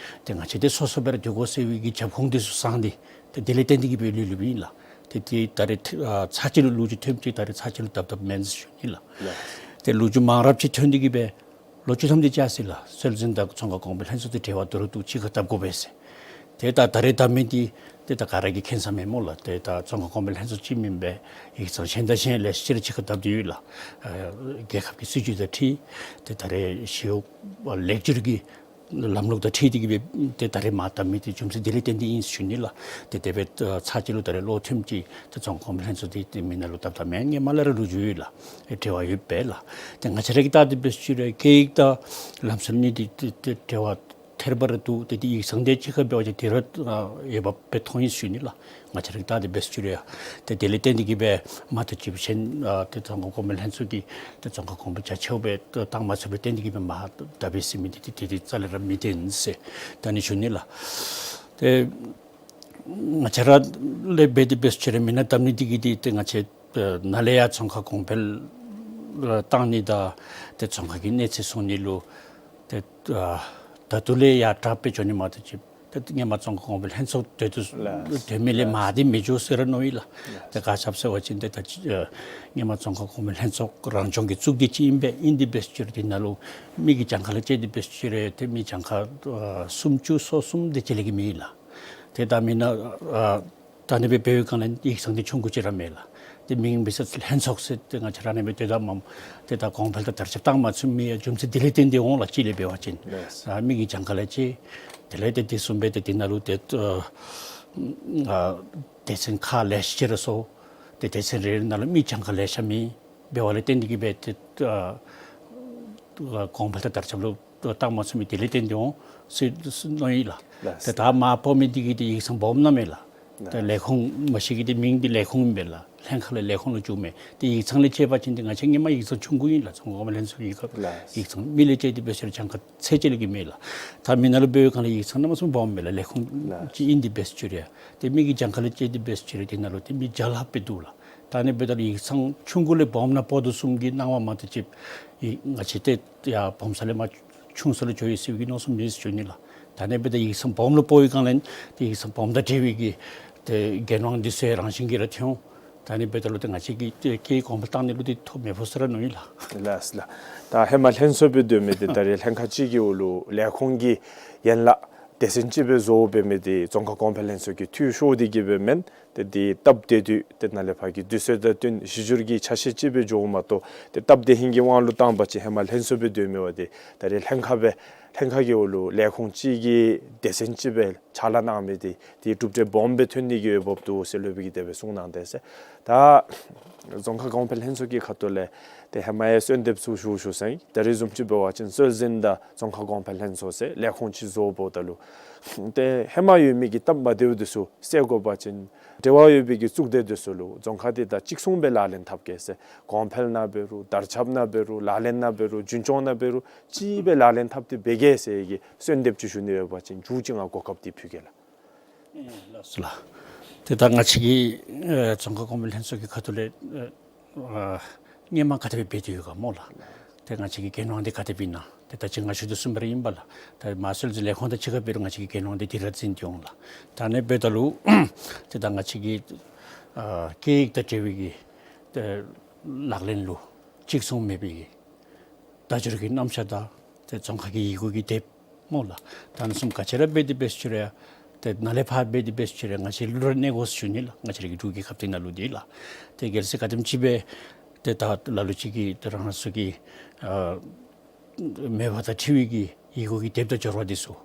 ཏེ་ང་བཅས་ཏེ་སོ་སོ་སྦེ་ར་སྡོད་དགོ་ཟེར་བའི་གི་རྒྱབ་ཁུངས་འདི་ཚུ་བཟང་སྟེ་ཏེ་དེ་ལས་བརྟེན་ཏེ་གིས་སྦེ་ལུས་ལུསཔ་ཨིན་ལགས། ཏེ་ཏེ་ད་རེས་ཨ་ཚར་གཅིག་ལུ་ལོ་རྒྱུས་ཐོནམ་ཅིག་ད་རེས་ཚར་གཅིག་ལུ་བསྡབ་བསྡབ་མེན་ཟེར་ཞུ་ནི་ལགས། ལགས། ཏེ་ལོ་རྒྱུས་མང་རབས་ཅིག་ཐོན་ཏེ་གིས་སྦེ་ལོ་བཅུ་ཐམ་དེ་ཅིག་ཡར་སོ་ཡི་ལགས། སྲོལ་འཛིན་དང་རྫོང་ཁ་གོང་འཕེལ་ལྷན་ཚོགས་དེ་འབྲེལ་བ་བསྡུ་རུང་བསྡུ་གཅིག་ཁར་བསྡབ་དགོ་པས་ཟེར། ཏེ་ད་ད་རེས་བསྡབ་མི་འདི་ཏེ་ད་ག་ར་གིས་མཁྱེན་ས་མས་སྨོ་ལགས། ཏེ་ད་རྫོང་ཁ་གོང་འཕེལ་ལྷན་ཚོགས་གཅིག་མེན་པར་ཡིག་ཚང་གཞན་དང་གཞན་ལེ་ཤ་ཅིག་ར་གཅིག་ཁར་བསྡབ་སྟེ་ཡོད་ལགས། ཨ་རྒྱལ་ཁབ་ཀྱི་སྲིད་བྱུས་དང་འཁྲིལ་ཏེ་ད་རེས་ཞི་གཡོག་ལེགས་བསྒྱུར་གྱི་ལམ་ལུགས་དང་འཁྲིལ་ཏེ་གིས་སྦེ་ཏེ་ད་རེས་མར་བསྡབ་མི་འདི་རྒྱུ་མཚན་དེ་ལས་བརྟེན་ཏེ་ཨིན་ཟེར་ཞུ་ནི་ལགས། ཏེ་དེ་སྦེ་ཚར་གཅིག་ལུ་ད་རེས་བློ་མཐུན་ཅིག་ཏེ་རྫོང་ཁ་གོང་འཕེལ་ལྷན་ཚོགས་འདི་ཏེ་མི་ནང་ལུ་བསྡབ་བསྡབ་མེན། སྔོན་མ་ལས་ར་ལོ་རྒྱུས་ཡོད་ལགས། ཨེ་འབྲེལ་བ་ཡོདཔ་སྦེ་ལགས། ཏེ་ང་བཅས་ར་གིས་བལྟ་སྟེ་འབད་ཞུ་རུང་སྐད་ཡིག་དང་ལམ་སྲོལ་གཉིས་འདི་ཏེ་ཏེ་འབྲེལ་བ་ཐེར་བ་ར་འདུག། ཏེ་ཏེ་ཡིག་ཚང་འདི་གཅིག་ཁར་འབད་བ་ཅིན་དེ་ར་ཨ་འོས་འབབ་སྦེ་མཐོང་ཡི་ཟེར་ཞུ་ནི་ལགས། ང་བཅས་ར་གིས་བལྟ་སྟེ་འབད་ཞུ་རུང་ཡང་ཏེ་དེ་ལས་བརྟེན་ཏེ་གིས་སྦེ་མ་གཏོགས་ཅིག་གཞན་ཨ་ཏེ་རྫོང་ཁ་གོང་འཕེལ་ལྷན་ཚོགས་ཀྱིས་ཏེ་རྫོང་ཁ་གོང་འཕེལ་རྒྱ་ཆེཝ་སྦེ་བཏང་མ་ཚུགསཔ་ལས་བརྟེན་ཏེ་གིས་སྦེ་མར་བསྡབ་པས་ཟེར་མི་འདི་ཏེ་ཏེ་རྩ་ལས་ར་མི་བདེན་ཟེར་ད་ཨ་ནི་ཞུ་ནི་ལགས། ཏེ་ང་བཅས་ར་ལས་འབད་དེ་འབད་ཞུ་རུང་མི་ནང་བསྡབ་ནི་འདི་གིས་འདི་ཏེ་ང་བཅས་ཨ་ནཱ་ལས་ཡར་རྫོང་ཁ་གོང་འཕེལ་ཨ་བཏང་ནི་དང་ཏེ་རྫོང་ཁ་གི་གནས་ཚད་སྲུང་ནི་ལུ་ཏེ་ཨ་ད་ལྟོ་ལས་ཡར་དྲགཔ་སྦེ་འགྱོ་ནི་མ་གཏོགས་ཅིག་ཏེ་སྔོན་མ་རྫོང་ཁ་གོང་འཕེལ་ལྷན་ཚོགས་སྡོད་དོ་ལགས། སྡོད་མི་ལས་ལགས། མར་འདི་མི་འགྱོ་ཟེར་ར་མནོ་ཡི་ལགས། ལགས། ཏེ་ག་ཅི་སྦེ་ཟེར་བ་ཅིན་ཏེ་ད་ཨ་སྔོན་མ་རྫོང་ཁ་གོང་འཕེལ་ལྷན་ཚོགས་རང་སྐྱོང་གི་གཙུག་སྡེ་ཅིག་ཨིན་པས། ཨིན་དེ་འབད་ཞུ་རུང་དེ་ནང་ལུ་མི་གི་གྱངས་ཁ་ལས་དཔྱད་དེ་འབད་ཞུ་རུང་ཏེ་མི་གྱངས་ཁ་ཨ་སུམ་ཅུ་སོ་གསུམ་དེ་ཅིག་ལས་བརྒལ་མེད་ལགས། ཏེ་ད་མི་ནང་ཨ་ད་ཨ་ནི་སྦེ་འབད་བའི་སྒང་ལས་ཡིག་ཚང་འདི་ཆུང་ཀུ་ཅིག་ར་མས་ལགས། ཏེ་མིང་འབད་ས་ལྷན་ཚོགས་ཟེར་ཏེ་ང་བཅས་ར་ཨ་ནི་སྦེ་ཏེ་ད་མ་ཏེ་ད་གོང་འཕེལ་དང་དར་ཁྱབ་བཏང་མ་ཚུགས་མི་ཡང་རྒྱུ་མཚན་དེ་ལས་བརྟེན་ཏེ་འོང་ལགས། གཅིག་ལས་འབད་བ་ཅིན་ལགས། ཨ་མི་གི་གྱངས་ཁ་ལས་ཅིག་དེ་ལས་ཏེ་དེ་བཟུམ་སྦེ་ཏེ་དེ་ནང་ལུ་ཏེ་ཨ་ཨ་སྡེ་ཚན་ཁག་ལེ་ཤ་ཅིག་ར་སོང་། ཏེ་སྡེ་ཚན་རེ་རེ་ནང་ལུ་མི་གྱངས་ཁ་ལེ་ཤ་མེད། འབད་བ་ལས་བརྟེན་ཏེ་གིས་སྦེ་ཏེ་ཨ་གོང་འཕེལ་དང་དར་ཁྱབ་ལུ་བཏང་མ་ཚུགས་མི་དེ་ལས་བརྟེན་ཏེ་འོང་ཟེར་མནོ་ཡི་ལགས། ལགས། ཏེ་ད་མར་འབོ་མི་འདི་གིས་ཏེ་ཡིག་ཚང་སྦོམ་ནང་མས་ལགས། ཏེ་ལས་ཁུངས་མ་གཞི་གི་ཏེ་མིང་འདི་ལས་ཁུངས་ཨིན་པས་ལགས། ལྷན་ཁག་ལས་ལས་ཁུངས་ལུ་འགྱུར་མས། ཏེ་ཡིག་ཚང་ལས་དཔྱད་པ་ཅིན་ཏེ་ང་བཅས་སྔོན་མ་ཡིག་ཚང་ཆུང་ཀུ་ཨིན་ལགས། རྫོང་ཁ་གོང་འཕེལ་ལྷན་ཚོགས་ཀྱི་སྐབས་ལགས། ཡིག་ཚང་མི་ལས་དཔྱད་དེ་འབད་ཞུ་རུང་གྱངས་ཁ་ཚད་ཅིག་ལས་བརྒལ་མེད་ལགས། ད་མི་ནང་ལུ་འབད་བའི་སྒང་ལས་ཡིག་ཚང་གནམ་མེད་ས་མེད་སྦོམ་མས་ལགས། ལས་ཁུངས་ལགས། ཅིག་ཨིན་དེ་འབད་ཞུ་རུང་ཡང་ཏེ་མི་གི་གྱངས་ཁ་ལས་དཔྱད་དེ་འབད་ཞུ་རུང་དེ་ནང་ལུ་ཏེ་མི་བརྒྱ་ལྷགཔ་སྦེ་འདུག་ལགས། ད་ཨ་ནི་འབདཝ་ད་ཡིག་ཚང་ཆུང་ཀུ་ལས་སྦོམ་ནང་སྤོ་དོ་བཟུམ་གྱི་སྣང་བ་མ་གཏོགས་ཅིག་ཡིག་ང་བཅས་ཏེ་ཡར་སྦོམ་ས་ལས་མར་ཆུང་ས་ལུ་འགྱོ་ཡི་ཟེར་བའི་གི་མནོ་བསམ་མེད་ཟེར་ཞུ་ནི་ལགས། ད་ཨ་ནི་འབདཝ་ད་ཡིག་ཚང་སྦོམ་ལུ་སྤོ་བའི་སྒང་ལས་ཏེ་ཡིག་ཚང་སྦོམ་དང་འབྲེལ་བའི་གི་ཏེ་འགན་དབང་འདི་ཚུ་ཡང་རང་བཞིན་གྱིས་ར་ཐོན་འོང་། ད་ཨ་ནི་འབདཝ་ད་ལུ་ཏེ་ང་བཅས་ཀྱིས་ཏེ་སྐད་ཡིག་གོང་འཕེལ་བཏང་ནི་ལུ་ཏེ་ཐོ་མེད་པས་ཟེར་ར་མནོ་ཡི་ལགས། ལགས་ལགས། ད་ཧེ་མ་ལྷན་ཚོགས་སྦེ་སྡོད་མི་འདི་ད་རེས་ལྷན་ཁག་གཅིག་གི་འོག་ལུ་ལས་ཁུངས་ཀྱི་ཡན་ལག་སྡེ་ཚན་ཅིག་སྦེ་བཟོ་འབད་མི་འདི་རྫོང་ཁ་གོང་འཕེལ་ལྷན་ཚོགས་ཀྱི་འཐུས་ཤོར་ཏེ་གིས་སྦེ་མེན། ཏེ་འདི་སྟབས་བདེ་དུས་ཏེ་ནཱ་ལས་ཕར་གྱི་དུས་ཚོད་དང་བསྟུན་གཞི་འགྱུར་གྱི་ཆ་ཤས་ཅིག་སྦེ་འགྱོཝ་མ་གཏོགས་ཏེ་སྟབས་བདེ་ཧིང་གི་དབང་ལུ་བཏང་པ་ཅིན་ཧེ་མ་ལྷན་ཚོགས་སྦེ་སྡོད་མི་འབདཝ་ད་ཏེ་ད་རེས་ལྷན་ཁག་སྦེ་ལྷན་ཁག་གི་འོག་ལུ་ལས་ཁུངས་གཅིག་གི་སྡེ་ཚན་ཅིག་སྦེ་ཕྱག་ལཱ་གནང་མི་འདི་ཏེ་གྲུབ་འབྲས་སྦོམ་སྦེ་ཐོན་ནི་གི་འོས་འབབ་འདུག་ཟེར་སློབ་དཔོན་གྱིས་དེ་སྦེ་གསུངས་གནང་དེས་ཟེར། ད་རྫོང་ཁ་གོང་འཕེལ་ལྷན་ཚོགས་ཀྱི་ཁ་ཐུག་ལས་ཏེ་ཧེ་མ་ཡང་གསོལ་འདེབས་ཚུ་ཞུ་ཞུ་ས་ཨིན། ད་རེས་བཟུམ་ཅིག་འབད་བ་ཅིན་སྲོལ་འཛིན་དང་རྫོང་ཁ་གོང་འཕེལ་ལྷན་ཚོགས་ཟེར་ལས་ཁུངས་ཅིག་བཟོ་འབདཝ་ད་ལུ་ཏེ་ཧེ་མ་ཡོད་མི་གི་སྟབས་མ་བདེཝ་འདི་ཚུ་སེལ་དགོ་པ་ཅིན་འབྲེལ་བ་ཡོད་པའི་གི་གཙུག་སྡེ་འདི་ཚུ་ལུ་རྫོང་ཁ་འདི་དང་གཅིག་མཚུངས་སྦེ་ལག་ལེན་འཐབ་གེ་ཟེར། གོང་འཕེལ་ནང་འབད་རུང་དར་ཁྱབ་ནང་འབད་རུང་ལག་ལེན་ནང་འབད་རུང་རྒྱུན་སྐྱོང་ནང་འབད་རུང་གཅིག་སྦེ་ལག་ལེན་འཐབ་སྟེ་འབད་གེ་ཟེར་གྱི་གསོལ་འདེབས་ཅིག་ཞུ་ནི་ཡོད་པ་ཅིན་མཇུག་ཅིག་ང་གོ་སྐབས་འདི་ཕུལ་གེ་ལགས། ཨེ་ལགས་སོ་ལགས། ཏེ་ད་ང་བཅས་ཀྱི་ཨེ་རྫོང་ཁ་གོང་འཕེལ་ལྷན་ཚོགས་ཀྱི་ཁ་ཐུག་ལས་ཨེ་ཨ་སྔོན་མ་ག་དེ་སྦེ་འབད་དེ་ཡོད་ག་སྨོ་ལགས། ཏེ་ང་བཅས་ཀྱི་འགན་དབང་འདི་ག་དེ་སྦེ་ཨིན་ན། ཏེ་ད་ཅི་ང་ཞུ་དོ་བཟུམ་སྦེ་ར་ཨིན་པས་ལགས། ད་མ་སྲོལ་འཛིན་ལས་ཁུངས་དང་གཅིག་ཁར་འབད་རུང་ང་བཅས་ཀྱི་འགན་དབང་འདི་དེ་ར་འཛིན་ཏེ་འོང་ལགས། ད་ཨ་ནི་འབདཝ་ད་ལུ་ཏེ་ད་ང་བཅས་ཀྱི་ཨ་སྐད་ཡིག་དང་འབྲེལ་བའི་གི་ཏེ་ལག་ལེན་ལུ་གཅིག་མཚུངས་མེད་པའི་གི་བརྡ་སྦྱོར་གྱི་རྣམ་གཞག་དང་ཏེ་རྫོང་ཁ་གི་ཡི་གུ་གི་དེབ་སྨོ་ལགས། ད་ཨ་ནི་བཟུམ་ག་ཅི་ར་འབད་དེ་འབད་ཞུ་རུང་ཡང་ཏེ་ནཱ་ལས་ཕར་འབད་དེ་འབད་ཞུ་རུང་ཡང་ང་བཅས་ལུ་ར་གནས་དགོ་ཟེར་ཞུ་ནི་ལགས། ང་བཅས་ར་གི་འབྲུག་གི་ཁ་ཐུག་ནང་ལུ་འདི་ལགས། ཏེ་གལ་སྲིད་ག་དེམ་ཅིག་སྦེ་ཏེ་ད་ལ་ལུ་ཅིག་གིས་ཏེ་རང་རང་སོ་གི་ཨ་མོས་པ་དང་འཁྲིལ་བའི་གི་ཡི་གུ་གི་དེབ་དང་སྦྱོར་བ་འདི་ཚུ་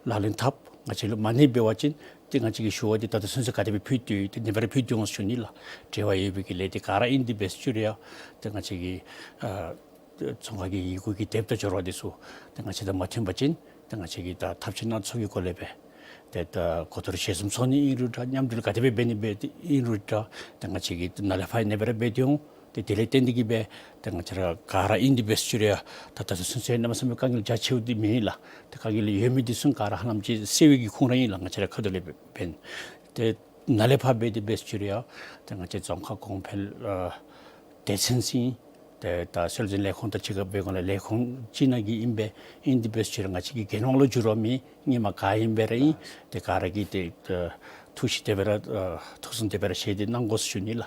ལག་ལེན་འཐབ་ང་བཅས་ལུ་མ་གནས་འབད་བ་ཅིན་ཏེ་ང་བཅས་ཀྱི་ཞུ་བ་འདི་ད་ལྟོ་ཚུན་ཚོད་ག་དེ་སྦེ་ཕུལ་ཏེ་ཡོད། ཏེ་ཨ་ནི་སྦེ་ར་ཕུལ་ཏེ་འོང་ཟེར་ཞུ་ནི་ལགས། འབྲེལ་བ་ཡོད་པའི་གི་ལས་སྡེ་ག་ར་ཨིན་དེ་འབད་ཞུ་རུང་ཡང་ཏེ་ང་བཅས་ཀྱི་ཨ་རྫོང་ཁ་གི་ཡི་གུ་གི་དེབ་དང་སྦྱོར་བ་འདི་ཚུ་ཏེ་ང་བཅས་དང་མ་མཐུན་པ་ཅིན་ཏེ་ང་བཅས་ཀྱིས་ད་ཐབས་ཤེས་སྣ་ཚོགས་ཀྱི་སྒོ་ལས་སྦེ་ཏེ་ད་གོ་བསྡུར་ཞལ་འཛོམས་ཚོགས་ནི་ཨིན་རུང་འདྲ། མཉམ་འབྲེལ་ག་དེ་སྦེ་འབད་ནི་འབད་ཨིན་རུང་འདྲ། ཏེ་ང་བཅས་ཀྱིས་ནཱ་ལས་ཕར་ཨ་ནི་སྦེ་ར་འབད་དེ་འོང་། ཏེ་དེ་ལས་བརྟེན་ཏེ་གིས་སྦེ་ཏེ་ང་བཅས་ར་ག་ར་ཨིན་དེ་འབད་ཞུ་རུང་ཡང་ད་ད་ལྟོ་ཚུན་ཚོད་གནམ་མེད་ས་མེད་དཀའ་ངལ་རྒྱ་ཆེཝ་འདི་མེན་ལགས། ཏེ་དཀའ་ངལ་ཡོད་མི་འདི་ཚུ་ག་ར་ཧ་ལམ་ཅིག་སེལ་བའི་གི་ཁུངས་ར་ཨིན་ལགས། ང་བཅས་ར་ཁ་ཐུག་ལས་འབད་འབདན་ཏེ་ ནཱ་ལས་ཕར་འབད་དེ་འབད་ཞུ་རུང་ཡང་ཏེ་ང་བཅས་རྫོང་ཁག་གོང་འཕེལ་ཨ་སྡེ་ཚན་ཟེར་ཏེ་ད་སྲོལ་འཛིན་ལས་ཁུངས་དང་གཅིག་ཁར་འབད་དགོ་ལས་ལས་ཁུངས་ཅིག་ནང་གི་ཨིན་པས། ཨིན་དེ་འབད་ཞུ་རུང་ང་བཅས་ཀྱི་འགན་དབང་ལུ་འགྱུར་བ་མེད། སྔོན་མ་ག་ཨིནམ་སྦེ་ར་ཨིན། ཏེ་ག་ར་གིས་ཏེ་ཨ་ཐུགས་ཞིབ་དེ་སྦེ་ར་ཨ་ཐུགས་བསམ་དེ་སྦེ་ར་བཞེས་ཏེ་གནང་དགོ་ཟེར་ཞུ་ནི་ལགས།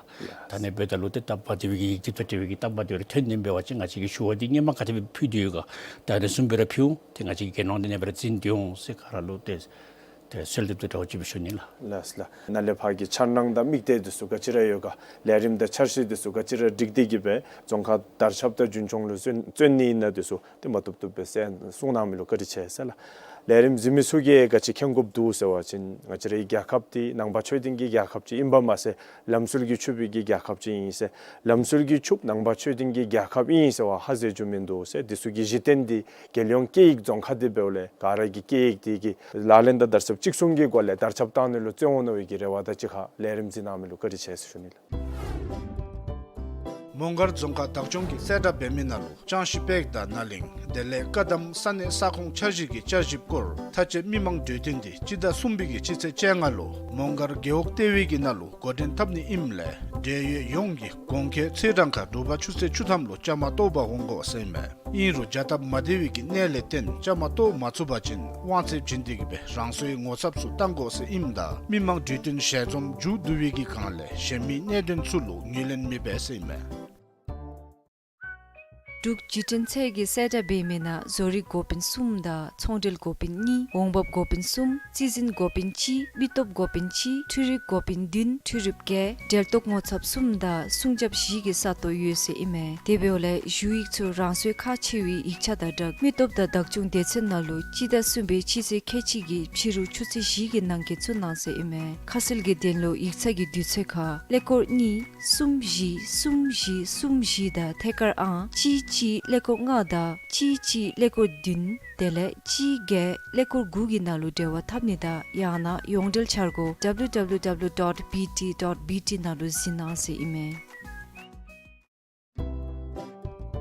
ད་ནི་འབདཝ་ད་ལུ་ཏེ་སྟབས་མ་བདེ་བའི་གི་ཡིག་དེབ་དང་འབྲེལ་བའི་གི་སྟབས་མ་བདེ་བ་རེ་ཐོན་ནི་འབད་བ་ཅིན་ང་བཅས་ཀྱིས་ཞུ་བ་འདི་སྔོན་མ་ག་དེ་སྦེ་ཕུལ་དོ་ཡོད་ག་ད་རེས་བཟུམ་སྦེ་ར་ཕུལ་འོང་། ཏེ་ང་བཅས་ཀྱིས་འགན་དབང་འདི་ནཱ་སྦེ་ར་འཛིན་སྡོད་འོང་ཟེར་ག་ར་ལུ་ཏེ་ཏེ་གསོལ་འདེབས་དང་འདྲཝ་ཅིག་སྦེ་ཞུ་ནི་ལགས། ལགས་ལགས། ནཱ་ལས་ཕར་གྱི་འཆར་སྣང་དང་དམིགས་གཏད་འདི་ཚུ་ག་ཅི་ར་ཡོད་ག་ལས་རིམ་དང་འཆར་གཞི་འདི་ཚུ་ག་ཅི་ར་སྒྲིག་སྟེ་གི་སྦེ་རྫོང་ཁག་དར་ཁྱབ་དང་རྒྱུན་འཁྱོངས་ལུ་བརྩོན་བརྩོན་ནི་ཨིན་ན་འདི་ཚུ་ཏེ་མ་བཏུབ་བཏུབ་སྦེ་གསན་གསུང་གནང་མི་ལུ་བཀའ་དྲིན་ཆེ་ཟེར་ལགས། ལས་རིམ་གཟིགས་མི་ཚུ་གིས་ག་ཅི་མཁྱེན་དགོཔ་འདུག་ཟེར་བ་ཅིན་ང་བཅས་རའི་རྒྱལ་ཁབ་འདི་ནང་པ་ཆོས་ལྡན་གྱི་རྒྱལ་ཁབ་ཅིག་ཨིན་པ་མ་ཚད་ལམ་སྲོལ་གྱིས་ཕྱུག་པའི་གི་རྒྱལ་ཁབ་ཅིག་ཨིན་ཟེར། ལམ་སྲོལ་གྱིས་ཕྱུག་ནང་པ་ཆོས་ལྡན་གྱི་རྒྱལ་ཁབ་ཨིན་ཟེར་བ་ཧ་ཟེར་རྒྱུ་མིན་འདུག་ཟེར། འདི་ཚུ་གི་གཞི་རྟེན་འདི་རྒྱལ་ཡོངས་སྐད་ཡིག་རྫོང་ཁག་འདི་འབདཝ་ལས་ག་ར་གིས་སྐད་ཡིག་འདི་གི་ལག་ལེན་དང་བརྡར་ཞབས་གཅིག་མཚུངས་ཀྱི་སྒོ་ལས་དར་ཁྱབ་གཏང་ནི་ལུ་བརྩོན་འོང་མནོ་བའི་གི་རེ་བ་དང་གཅིག་ཁར་ལས་རིམ་གཟིགས་གནང་མི་ལུ་བཀའ་དྲིན་ཆེ་ཟེར་ཞུ་ནི་ལགས། མོང་སྒར་རྫོང་ཁག་བདག་སྐྱོང་གིས་གསལ་བསྒྲགས་འབད་མི་ནང་ལུ་ལྕང་གཞི་པེག་དང་ནཱ་གླིང་དེ་ལས་བཀའ་གདམས་ས་གནས་ས་ཁོངས་འཆར་གཞི་གི་བསྐྱར་ཞིབ་སྐོར་མཐའ་དཔྱད་མི་མང་གྲོས་བསྟུན་འདི་སྤྱི་ཟླ་གསུམ་པའི་གི་སྤྱི་ཚེས་བཅོ་ལྔ་ལུ་མོང་སྒར་རྒེད་འོག་ལྟེ་བའི་གི་ནང་ལུ་འགོ་འདྲེན་འཐབ་ནི་ཨིནམ་ལས་འབྲེལ་ཡོད་ཡོངས་ཀྱིས་གོང་ཁེ་ཚེས་གྲངས་ཁར་དྲོ་པ་ཆུ་ཚོད་བཅུ་ཐམ་ལུ་བཅའ་མར་གཏོགས་པར་འོང་དགོ་ཟེར་ཨིན་མས། ཨིན་རུང་བྱ་སྟབས་མ་བདེ་བའི་གི་གནད་ལས་བརྟེན་བཅའ་མར་གཏོགས་མ་ཚུགས་པ་ཅིན་དབང་ཚད་བྱིན་ཏེ་གི་སྦེ་རང་སོའི་ངོ་ཚབ་ཚུ་བཏང་དགོ་ཟེར་ཨིནམ་ད་མི་མང་གྲོས་བསྟུན་ཞལ་འཛོམས་མཇུག་བསྡུ་བའི་གི་སྒང་ལས་གཞན་མི་གནད་དོན་ཚུ་ལུ་ངོས་ལེན་མི་འབད་ཟེར་ཨིན་མས། འབྲུག་བརྒྱུད་འཕྲིན་ཚད་ཀྱིས་གསལ་བསྒྲགས་འབད་མི་ནང་བཟོ་རིག་འགོ་དཔོན་གསུམ་དང་ཚོང་འབྲེལ་འགོ་དཔོན་གཉིས་འོང་འབབ་འགོ་དཔོན་གསུམ་རྩིས་འཛིན་འགོ་དཔོན་གཅིག་མི་སྟོབས་འགོ་དཔོན་གཅིག་འཕྲུལ་རིག་འགོ་དཔོན་བདུན་འཕྲུལ་རིགཔ་བརྒྱད་འབྲེལ་གཏོགས་ངོ་ཚབ་གསུམ་དང་སྲུང་སྐྱོབ་བཞི་གི་ས་སྟོང་ཡོད་ཟེར་ཨིན་མས། དེ་འབདཝ་ལས་ཞུ་ཡིག་ཚུ་རང་སོའི་ཁག་ཆེ་བའི་ཡིག་ཆ་དང་སྦྲགས་མི་སྟོབས་དང་བདག་སྐྱོང་སྡེ་ཚན་ནང་ལུ་སྤྱི་ཟླ་གསུམ་པའི་སྤྱི་ཚེས་ཁལ་གཅིག་གི་ཕྱི་རུ་ཆུ་ཚོད་བཞི་གི་ནང་འཁོད་བཙུགས་གནང་ཟེར་ཨིན་མས། ཁ་གསལ་གྱི་དོན་ལུ་ཡིག་ཚང་གི་དུས་ཚོད་ཁར་ཀླད་ཀོར་གཉིས་གསུམ་བཞི་གསུམ་བཞི་གསུམ་བཞི་དང་ཐད་ཀར་ཨང་གཅིག་གཅིག་ཀླད་ཀོར་ལྔ་དང་གཅིག་གཅིག་ཀླད་ཀོར་བདུན་དེ་ལས་གཅིག་བརྒྱད་ཀླད་ཀོར་དགུ་གི་ནང་ལུ་འབྲེལ་བ་འཐབ་ནི་དང་ཡང་ན་ཡོངས་འབྲེལ་འཆར་སྒོ་W W W dot B T dot B T ནང་ལུ་གཟིགས་གནང་ཟེར་ཨིན་མས།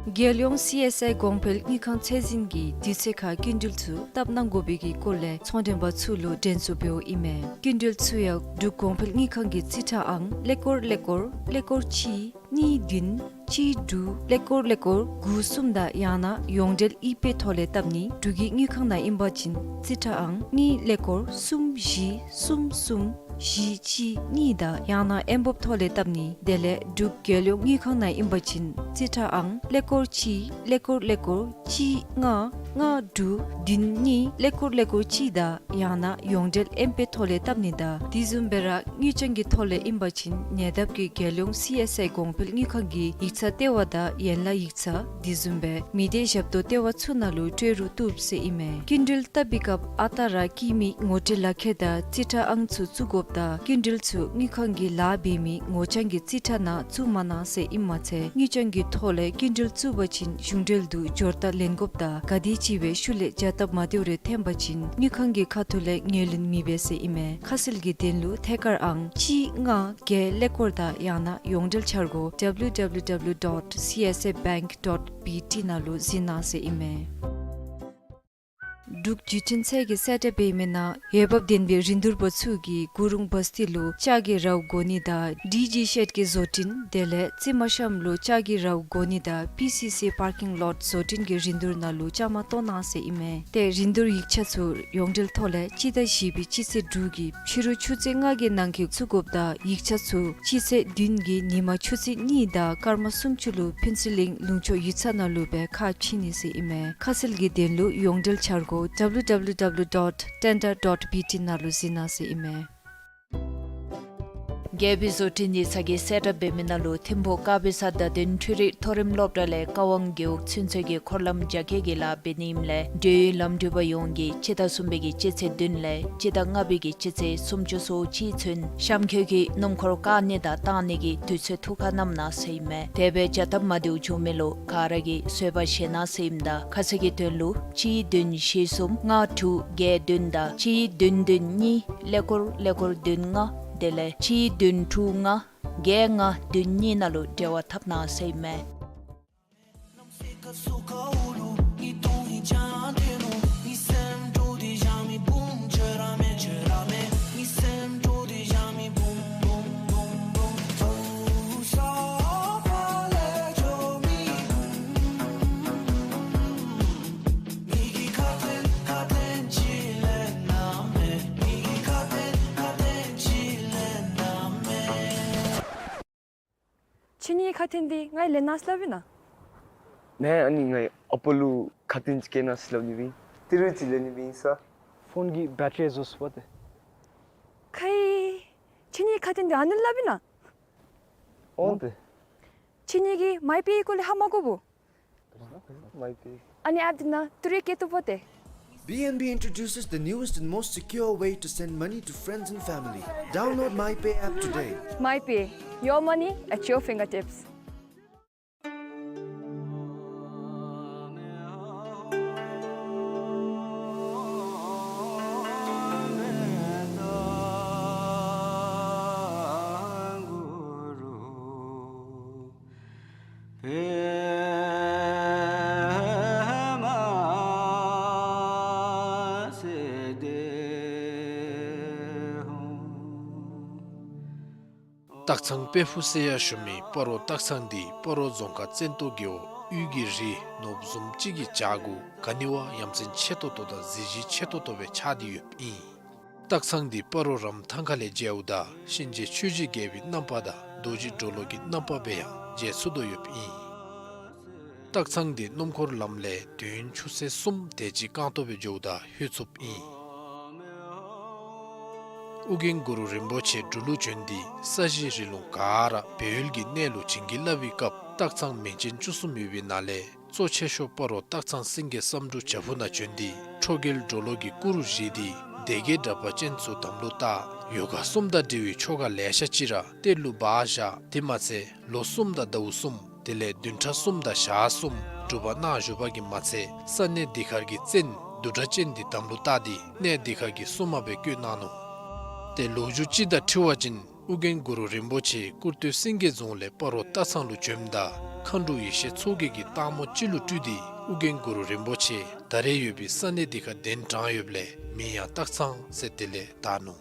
རྒྱལ་ཡོངས་སི་ཨེསི་ཨའི་གོང་འཕེལ་དངུལ་ཁང་ཚད་འཛིན་གྱིས་དུས་ཚོད་ཁར་སྐྱིན་འགྲུལ་ཚུ་བཏབ་གནང་དགོ་པའི་གི་སྐོར་ལས་ཚོང་མགྲོན་པ་ཚུ་ལུ་དྲན་གསོ་འབདཝ་ཨིན་མས། སྐྱིན་འགྲུལ་ཚུ་ཡང་འབྲུག་གོང་འཕེལ་དངུལ་ཁང་གི་རྩིས་ཁྲ་ཨང་ཀླད་ཀོར་ཀླད་ཀོར་ཀླད་ཀོར་གཅིག་གཉིས་བདུན་གཅིག་དྲུག་ཀླད་ཀོར་ཀླད་ཀོར་དགུ་གསུམ་དང་ཡང་ན་ཡོངས་འབྲེལ་ཨི་པེ་ཐོག་ལས་བཏབ་ནི། འབྲུག་གི་དངུལ་ཁང་ནང་ཨིན་པ་ཅིན་རྩིས་ཁྲ་ཨང་གཉིས་ཀླད་ཀོར་གསུམ་བཞི་གསུམ་གསུམ་བཞི་གཅིག་གཉིས་དང་ཡང་ན་ཨེམ་བོབ་ཐོག་ལས་བཏབ་ནི། དེ་ལས་འབྲུག་རྒྱལ་ཡོངས་དངུལ་ཁང་ནང་ཨིན་པ་ཅིན་རྩིས་ཁྲ་ཨང་ཀླད་ཀོར་གཅིག་ཀླད་ཀོར་ཀླད་ཀོར་གཅིག་ལྔ་ལྔ་དྲུག་བདུན་གཉིས་ཀླད་ཀོར་ཀླད་ཀོར་གཅིག་དང་ཡང་ན་ཡོངས་འབྲེལ་ཨེམ་པེ་ཐོག་ལས་བཏབ་ནི་དང་དེ་བཟུམ་སྦེ་ར་དངུལ་བྱང་གི་ཐོག་ལས་ཨིན་པ་ཅིན་ཉེ་འདབས་ཀྱི་རྒྱལ་ཡོངས་སི་ཨེསི་ཨའི་གོང་འཕེལ་དངུལ་ཁང་གི་ཡིག་ཚང་ལྟེ་བ་དང་ཡན་ལག་ཡིག་ཚང་དེ་བཟུམ་སྦེ་མི་སྡེ་ཞབས་ཏོག་ལྟེ་བ་ཚུ་ནང་ལུ་སྤྲོད་རུང་བཏུབ་ཟེར་ཨིན་མས། སྐྱིན་འགྲུལ་བཏབ་པའི་སྐབས་ཨ་རྟག་ར་དཀྱི་མི་ངོ་སྤྲོད་ལག་ཁྱེར་དང་རྩིས་ཁྲ་ཨང་ཚུ་བཙུགས་དགོཔ་དང་སྐྱིན་འགྲུལ་ཚུ་དངུལ་ཁང་གི་ལཱ་འབད་མི་ངོ་བྱང་གི་རྩིས་ཁྲ་ནང་བཙུགས་མ་གནང་ཟེར་ཨིན་མ་ཚད་དངུལ་བྱང་གི་ཐོག་ལས་སྐྱིན་འགྲུལ་བཙུགས་པ་ཅིན་གཞུང་འབྲེལ་དུ་འབྱོར་རྟགས་ལེན་དགོཔ་དང་ག་དེམ་ཅིག་སྦེ་ཤུལ་ལས་བྱ་སྟབས་མ་བདེཝ་རེ་ཐོན་པ་ཅིན་དངུལ་ཁང་གི་ཁ་ཐུག་ལས་ངོས་ལེན་མི་འབད་ཟེར་ཨིན་མས། ཁ་གསལ་གྱི་དོན་ལུ་ཐད་ཀར་ཨང་གཅིག་ལྔ་བརྒྱད་ཀླད་ཀོར་དང་ཡང་ན་ཡོངས་འབྲེལ་འཆར་སྒོ་W W W dot C S A bank dot B T ནང་ལུ་གཟིགས་གནང་ཟེར་ཨིན་མས། འབྲུག་བརྒྱུད་འཕྲིན་ཚད་ཀྱིས་གསལ་བསྒྲགས་འབད་མི་ནང་འོས་འབབ་ལྡན་པའི་རིན་བསྡུར་པ་ཚུ་གིས་གུ་རུང་བ་སྟི་ལུ་ལྕགས་ཀྱི་རཝ་དགོ་ནི་དང་ཌི་ཇི་ཤེཌ་ཀྱི་བཟོ་སྐྲུན་དེ་ལས་རྩི་མ་ཤམ་ལུ་ལྕགས་ཀྱི་རཝ་དགོ་ནི་དང་པི་སི་སི་པར་ཀིང་ལོཊ་བཟོ་སྐྲུན་གྱི་རིན་བསྡུར་ནང་ལུ་བཅའ་མར་གཏོགས་གནང་ཟེར་ཨིན་མས། ཏེ་རིན་བསྡུར་ཡིག་ཆ་ཚུ་ཡོངས་འབྲེལ་ཐོག་ལས་སྤྱི་ཟླ་བཞི་པའི་སྤྱི་ཚེས་དྲུག་གི་ཕྱི་རུ་ཆུ་ཚོད་ལྔ་གི་ནང་འཁོད་བཙུགས་དགོཔ་དང་ཡིག་ཆ་ཚུ་སྤྱི་ཚེས་བདུན་གྱི་ཉིན་མ་ཆུ་ཚོད་གཉིས་དང་སྐར་མ་སུམ་ཅུ་ལུ་ཕུན་ཚོགས་གླིང་ལུང་ཕྱོགས་ཡིག་ཚང་ནང་ལུ་སྦེ་ཁ་ཕྱེ་ནི་ཟེར་ཨིན་མས། ཁ་གསལ་གྱི་དོན་ལུ་ཡོངས་འབྲེལ་འཆར་སྒོ་W W W dot tender dot B T ནང་ལུ་གཟིགས་གནང་ཟེར་ཨིན་མས། རྒྱལ་པོའི་བཟོ་སྐྲུན་ཡིག་ཚང་གིས་གསལ་བསྒྲགས་འབད་མི་ནང་ལུ་ཐིམ་ཕུག་དཀར་པོའི་ས་བརྡ་དོན་འཕྲུལ་རིག་མཐོ་རིམ་སློབ་གྲྭ་ལས་ཀ་ཝང་རྒེད་འོག་ཚུན་ཚོད་ཀྱི་འཁོར་ལམ་རྒྱ་སྐྱེད་ཀྱི་ལཱ་འབད་ནི་ཨིནམ་ལས་འབྲེལ་ཡོད་ལམ་འགྲུལ་པ་ཡོངས་ཀྱིས་སྤྱི་ཟླ་གསུམ་པའི་གི་སྤྱི་ཚེས་བདུན་ལས་སྤྱི་ཟླ་ལྔ་པའི་གི་སྤྱི་ཚེས་སུམ་ཅུ་སོ་གཅིག་ཚུན་གཤམ་འཁོད་ཀྱི་སྣུམ་འཁོར་བཀག་ནི་དང་བཏང་ནི་གི་དུས་ཚོད་ཐུགས་ཁར་བསྣམ་གནང་ཟེར་ཨིན་མས། དེ་སྦེ་བྱ་སྟབས་མ་བདེཝ་བྱུང་མི་ལུ་ག་ར་གིས་བཟོད་པ་བཞེས་གནང་ཟེར་ཨིནམ་ད་ཁ་གསལ་གྱི་དོན་ལུ་གཅིག་བདུན་བཞི་གསུམ་ལྔ་དྲུག་བརྒྱད་བདུན་དང་གཅིག་བདུན་བདུན་གཉིས་ཀླད་ཀོར་ཀླད་ཀོར་བདུན་ལྔ་དེ་ལས་གཅིག་བདུན་དྲུག་ལྔ་བརྒྱད་ལྔ་བདུན་གཉིས་ནང་ལུ་འབྲེལ་བ་འཐབ་གནང་ཟེར་ཨིན་མས། ཁྱེད་གཉིས་ཁ་ཐུག་འདི་ང་ལེན་གནང་སླབ་ཨིན་ན། ནེ་ཨ་ནི་ངེའི་ཨ་པ་ལུ་ཁ་ཐུག་ཅིག་བསྐྱལ་གནང་སླབ་ནི་སྦེ་ཨིན། ཏི་རུ་ཅིག་ལེན་ནི་སྦེ་ཨིན་ས། ཕོན་གྱི་བེ་ཊ་རི་རྫོགས་སོཔ་ཏེ། ཁེ། ཁྱེད་གཉིས་ཁ་ཐུག་འདི་ཨ་ནི་སླབ་ཨིན་ན། འོང་ཏེ། ཁྱེད་གཉིས་ཀྱིས་མའི་པེ་སྐོར་ལས་ཧ་མ་གོ་བོ། མའི་པེ། ཨ་ནི་ཨེཔ་འདི་ནང་ཏི་རུ་བསྐྱལ་བཏུབ་པ་ཏེ། B N B introduces the newest and most secure way to send money to friends and family. Download MyPay app today. MyPay, your money at your fingertips. སྟག་ཚང་དཔལ་ཕུག་ཟེར་ཡང་ཞུ་མི་སྤ་རོ་སྟག་ཚང་འདི་སྤ་རོ་རྫོང་ཁག་བཙན་ཏོ་རྒེད་འོག་དབུས་ཀྱི་རི་ནོར་བུ་བཟུམ་ཅིག་གི་བྱག་གུ་ག་ནི་བ་ཡ་མཚན་ཆེ་ཏོག་ཏོ་དང་གཟི་བརྗིད་ཆེ་ཏོག་ཏོ་སྦེ་ཆགས་ཏེ་ཡོདཔ་ཨིན། སྟག་ཚང་འདི་སྤ་རོ་རམ་ཐང་ཁ་ལས་མཇལཝ་ད་གཤིན་རྗེ་ཆོས་ཀྱི་རྒྱལ་པོའི་རྣམ་པ་དང་རྡོ་རྗེ་གྲོ་ལོད་ཀྱི་རྣམ་པ་སྦེ་ཡང་མཇལ་ཚུགས་དོ་ཡོདཔ་ཨིན། སྟག་ཚང་འདི་སྣུམ་འཁོར་ལམ་ལས་དུས་ཡུན་ཆུ་ཚོད་གསུམ་དེ་ཅིག་རྐང་སྟོང་སྦེ་འགྱོཝ་ད་ལྷོད་ཚུགསཔ་ཨིན། ཨོ་རྒྱན་གུ་རུ་རིན་པོ་ཆེ་འབྲུག་ལུ་བྱོན་ཏེ་ས་གཞི་རི་ལུང་ག་ར་སྦས་ཡུལ་གྱི་གནས་ལུ་བྱིན་གྱིས་བརླབས་པའི་སྐབས་སྟག་ཚང་མིང་ཅན་བཅུ་གསུམ་ཡོད་པའི་ནང་ལས་གཙོ་ཆེ་ཤོས་སྤ་རོ་སྟག་ཚང་སེང་གེ་བསམ་འགྲུབ་བྱག་ཕུག་ནང་བྱོན་ཏེ་ཁྲོ་རྒྱལ་གྲོ་ལོད་ཀྱི་སྐུ་རུ་བཞེངས་ཏེ་སྡེ་བརྒྱད་དྲེགས་པ་ཅན་ཚུ་དམ་ལུ་བཏགས། ཡོ་ག་གསུམ་དང་འབྲེལ་བའི་ཆོ་ག་ལེ་ཤ་ཅིག་ར་གཏེར་ལུ་སྦ་བཞག། དེ་མ་ཚད་ལོ་གསུམ་དང་ཟླཝ་གསུམ་དེ་ལས་བདུན་ཕྲག་གསུམ་དང་ཞག་གསུམ་སྒྲུབ་པ་གནང་བཞུགས་པ་གིས་མ་ཚད་ས་གནས་འདི་ཁར་གྱི་བཙན་བདུད་སྒྲ་ཅན་འདི་དམ་ལུ་བཏགས་ཏེ་གནས་འདི་ཁར་གྱི་སྲུང་མ་སྦེ་བསྐོས་གནང་ནུག། ཏེ་ལོ་རྒྱུས་ཅིག་དང་འཁྲིལ་བ་ཅིན་ཨོ་རྒྱན་གུ་རུ་རིན་པོ་ཆེ་སྐུར་སྟོད་སེང་གེ་རྫོང་ལས་སྤ་རོ་སྟག་ཚང་ལུ་བྱོནམ་ད་མཁའ་འགྲོ་ཡེ་ཤེས་མཚོ་རྒྱལ་གྱིས་སྟག་མོ་ཅིག་ལུ་སྤྲུལ་ཏེ་ཨོ་རྒྱན་གུ་རུ་རིན་པོ་ཆེ་ད་རེས་ཡོད་པའི་ས་གནས་འདི་ཁར་གདན་དྲངས་ཡོདཔ་ལས་མིང་ཡང་སྟག་ཚང་ཟེར་དེ་ལས་བཏགས་ནུག།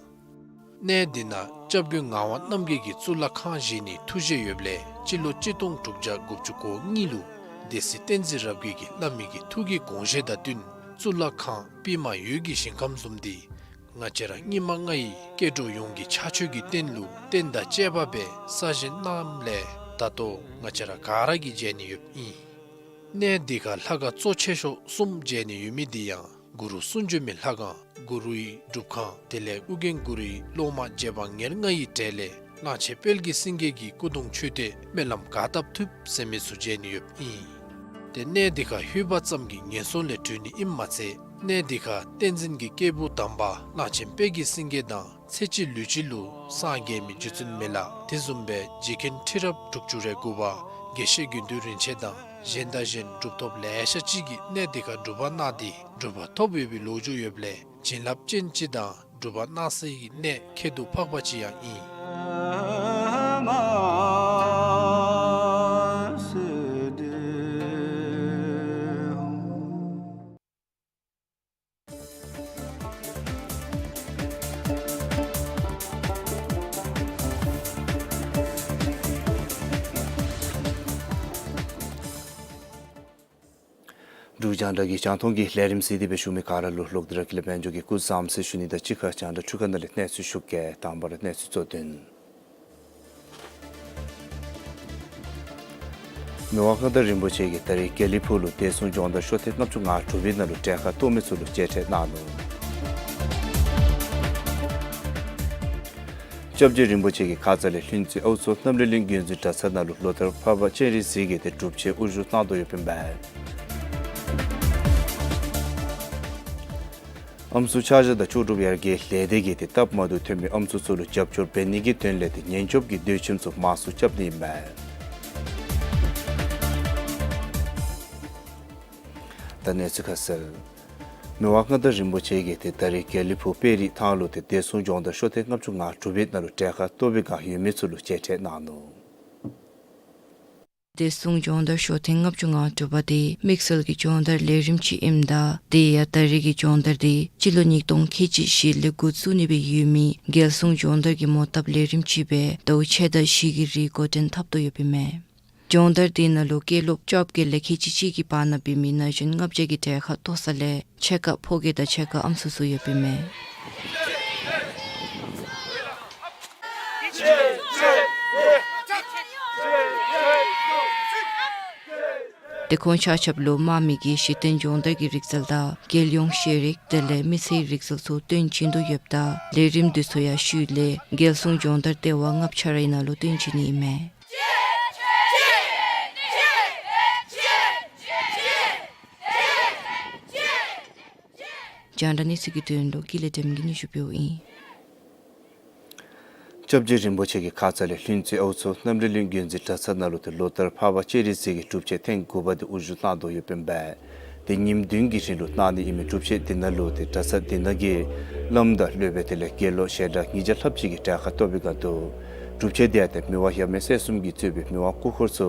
གནས་འདི་ནང་སྐྱབས་མགོན་ངག་དབང་རྣམ་རྒྱལ་གྱིས་གཙུག་ལག་ཁང་བཞེངས་ནིའི་ཐུགས་བཞེད་ཡོདཔ་ལས་སྤྱི་ལོ་གཅིག་སྟོང་དྲུག་བརྒྱ་དགུ་བཅུ་གོ་གཉིས་ལུ་སྡེ་སྲིད་བསྟན་འཛིན་རབ་རྒྱས་ཀྱིས་བླ་མའི་གི་ཐུགས་ཀྱི་དགོངས་བཞེད་དང་བསྟུན་གཙུག་ལག་ཁང་པདྨ་འོད་ཀྱི་ཞིང་ཁམས་བཟུམ་འདི་ང་བཅས་ར་སྙིགས་མ་ལྔ་ཡི་སྐྱེ་འགྲོ་ཡོངས་ཀྱི་ཕྱག་མཆོད་ཀྱི་རྟེན་ལུ་རྟེན་དང་བཅས་པ་སྦེ་གསར་བཞེངས་གནངམ་ལས་ད་ལྟོ་ང་བཅས་ར་ག་ར་གིས་མཇལ་ནི་ཡོདཔ་ཨིན། གནས་འདི་ཁར་ལྷ་ཁང་གཙོ་ཆེ་ཤོས་གསུམ་མཇལ་ནི་ཡོད་མི་འདི་ཡང་གུ་རུ་གསུང་བྱོན་མའི་ལྷ་ཁང་གུ་རུའི་སྒྲུབ་ཁང་དེ་ལས་ཨོ་རྒྱན་གུ་རུའི་སློབ་མ་རྗེ་འབངས་ཉེར་ལྔ་ཡི་གྲས་ལས་གླང་ཆེན་དཔལ་གྱི་སེང་གེ་གི་སྐུ་གདུང་མཆོད་རྟེན་སྨོན་ལམ་ག་བཏབ་ཐུབ་ཟེར་མི་ཚུ་མཇལ་ནི་ཡོདཔ་ཨིན། ཏེ་གནས་འདི་ཁར་ལྷོད་པ་ཙམ་གྱིས་ངན་སོང་ལས་གྲོལ་ནི་ཨིནམ་མ་ཚད་གནས་འདི་ཁར་བསྟན་འཛིན་གྱི་སྐྱེས་བུ་དམ་པ་གླང་ཆེན་དཔལ་གྱི་སེང་གེ་དང་ཚེ་གཅིག་ལུས་གཅིག་ལུ་སངས་རྒྱས་མི་རྗེ་བཙུན་མི་ལ་དེ་བཟུམ་སྦེ་རྗེ་མཁན་ཁྲི་རབས་དྲུག་ཅུ་རེ་དགུ་པ་དགེ་བཤེས་དགེ་འདུན་རིན་ཆེན་དང་གཞན་དང་གཞན་གྲུབ་ཐོབ་ལེ་ཤ་ཅིག་གིས་གནས་འདི་ཁར་སྒྲུབ་པ་གནང་སྟེ་གྲུབ་པ་ཐོབ་ཡོད་པའི་ལོ་རྒྱུས་ཡོདཔ་ལས་བྱིན་རླབས་ཅན་ཅིག་དང་སྒྲུབ་པ་གནང་སའི་གནས་ཁྱད་དུ་འཕགས་པ་ཅིག་ཡང་ཨིན། འབྲུག་རྒྱང་བསྒྲགས་ཀྱི་རྒྱང་མཐོང་གི་ལས་རིམ་གཟིགས་ཏེ་སྦེ་བཞུགས་མི་ག་ར་ལུ་ལོག་སྟེ་ར་ཀུན་ལེགས་དཔལ་འབྱོར་གྱིས་སྐུ་བཟང་ཟེར་ཞུ་ནི་དང་གཅིག་ཁར་རྒྱང་བསྒྲགས་འཕྲུལ་ཁང་ནང་ལས་གནས་ཚུལ་ཞུ་གེ། དང་པ་ར་གནས་ཚུལ་གཙོ་དོན། མི་དབང་མངའ་བདག་རིན་པོ་ཆེ་གིས་ད་རིས་དགེ་ལེགས་ཕུག་ལུ་བདེ་སྲུང་སྦྱོང་བརྡར་ཤོག་ཐེངས་ལྔ་བཅུ་ང་དྲུག་པའི་ནང་ལུ་གྲལ་ཁར་གཏོགས་མི་ཚུ་ལུ་མཇལ་འཕྲད་གནང་ནུག། སྐྱབས་རྗེ་རིན་པོ་ཆེ་གི་ཁ་ཙ་ལས་ལྷུན་རྩེ་ཨའུ་མཚོ་གནམ་རི་གླིང་དགོན་འཛིན་གྲྭ་ཚང་ནང་ལུ་ལོ་ལྟར་འཕགས་པ་སྤྱན་རས་གཟིགས་ཀྱི་ཏེ་སྒྲུབ་ཆེན་དབུ་བཞུགས་གནང་དོ་ཡོདཔ་ཨིན་པས། ཨམ་སྲུ་ཆ་བཞག་དང་ལྕོགས་གྲུབ་ཡར་རྒྱས་ལས་སྡེ་གིས་ཏེ་སྟབས་མ་བདེཝ་ཐོན་མི་ཨམ་སྲུ་ཚུ་ལུ་རྒྱབ་སྐྱོར་འབད་ནི་གི་དོན་ལས་ཏེ་ཉེན་སྐྱོབ་ཀྱི་སྡོད་ཁྱིམ་ཚུ་མང་སུ་རྐྱབ་ནི་ཨིན་པས། ད་གནས་ཚུལ་ཁ་གསལ། མི་དབང་མངའ་བདག་རིན་པོ་ཆེ་གིས་ཏེ་ད་རིས་དགེ་ལེགས་ཕུག་དཔལ་རི་ཐང་ལུ་ཏེ་བདེ་སྲུང་སྦྱོང་བརྡར་ཤོག་ཐེངས་ལྔ་བཅུ་ང་དྲུག་པའི་ནང་ལུ་གྲལ་ཁར་གཏོགས་པའི་བསྒང་ཡོད་མི་ཚུ་ལུ་མཇལ་འཕྲད་གནང་ནུག། བདེ་སྲུང་སྦྱོང་བརྡར་ཤོག་ཐེངས་ལྔ་བཅུ་ང་དྲུག་པ་དེ་དམིགས་བསལ་གྱི་སྦྱོང་བརྡར་ལས་རིམ་ཅིག་ཨིནམ་ད་དེ་ཡང་ད་རེས་ཀྱི་སྦྱོང་བརྡར་དེ་སྤྱི་ལོ་ཉིས་སྟོང་ཁལ་གཅིག་བཞི་ལས་འགོ་བཙུགས་ནི་སྦེ་ཡོད་མི་རྒྱལ་སྲུང་སྦྱོང་བརྡར་གྱི་མོ་བཏབ་ལས་རིམ་ཅིག་སྦེ་ཟླཝ་ཕྱེད་དང་བཞི་གི་རིང་འགོ་འདྲེན་འཐབ་དོ་ཡོདཔ་ཨིན་མས། སྦྱོང་བརྡར་དེ་ནང་ལུ་སྐྱེས་སློབ་བཅོ་བརྒྱད་ལས་ཁལ་གཅིག་གཅིག་གི་བར་ན་འབད་མི་ན་གཞོན་ལྔ་བརྒྱ་གི་གྲལ་ཁར་གཏོགས་ས་ལས་ཕྱེད་ཀ་ཕོ་སྐྱེས་དང་ཕྱེད་ཀ་ཨམ་སྲུ་ཚུ་ཡོདཔ་ཨིན་མས། ཏེ་ཁོང་ཆ་ཁྱབ་ལུ་དམག་མི་གིས་གཞི་རྟེན་སྦྱོང་བརྡར་གྱི་རིག་རྩལ་དང་རྒྱལ་ཡོངས་ཤེས་རིག་དེ་ལས་མི་ཚེའི་རིག་རྩལ་ཚུ་སྟོན་བྱིན་དོ་ཡོདཔ་ད་ལས་རིམ་འདི་ཚུ་ཡང་ཤུལ་ལས་རྒྱལ་སྲུང་སྦྱོང་བརྡར་ལྟེ་བ་ལྔ་པ་ཆ་རའི་ནང་ལུ་སྟོན་བྱིན་ནི་ཨིན་མས། རྒྱང་བསྒྲགས་གནས་ཚུལ་གྱི་དོན་ལུ་ཀུན་ལེགས་སྒྲོལ་མ་གིས་སྙན་ཞུ་ཕུལཝ་ཨིན། སྐྱབས་རྗེ་རིན་པོ་ཆེ་གི་ཁ་ཙ་ལས་ལྷུན་རྩེ་ཨའུ་མཚོ་གནམ་རི་གླིང་དགོན་འཛིན་གྲྭ་ཚང་ནང་ལུ་ཏེ་ལོ་ལྟར་འཕགས་པ་སྤྱན་རས་གཟིགས་ཀྱི་སྒྲུབ་ཆེན་ཐེངས་དགུ་པ་འདི་དབུ་བཞུགས་གནང་དོ་ཡོདཔ་ཨིན་པས། ཏེ་ཉིནམ་བདུན་གྱི་རིང་ལུ་གནང་ནི་ཨིན་མི་སྒྲུབ་ཆེན་འདི་ནང་ལུ་ཏེ་གྲྭ་ཚང་འདི་ནང་གི་བླམ་དང་སློབ་དཔོན་དེ་ལས་དགེ་སློང་ཞལ་གྲངས་ཉིས་བརྒྱ་ལྷགཔ་ཅིག་གིས་གྲལ་ཁར་གཏོགས་པའི་སྒང་དུ་སྒྲུབ་ཆེན་འདི་ཡང་ཏེ་མི་དབང་ཡབ་མེས་སྲས་གསུམ་གྱིས་གཙོས་པའི་མི་དབང་སྐུ་འཁོར་ཚུ་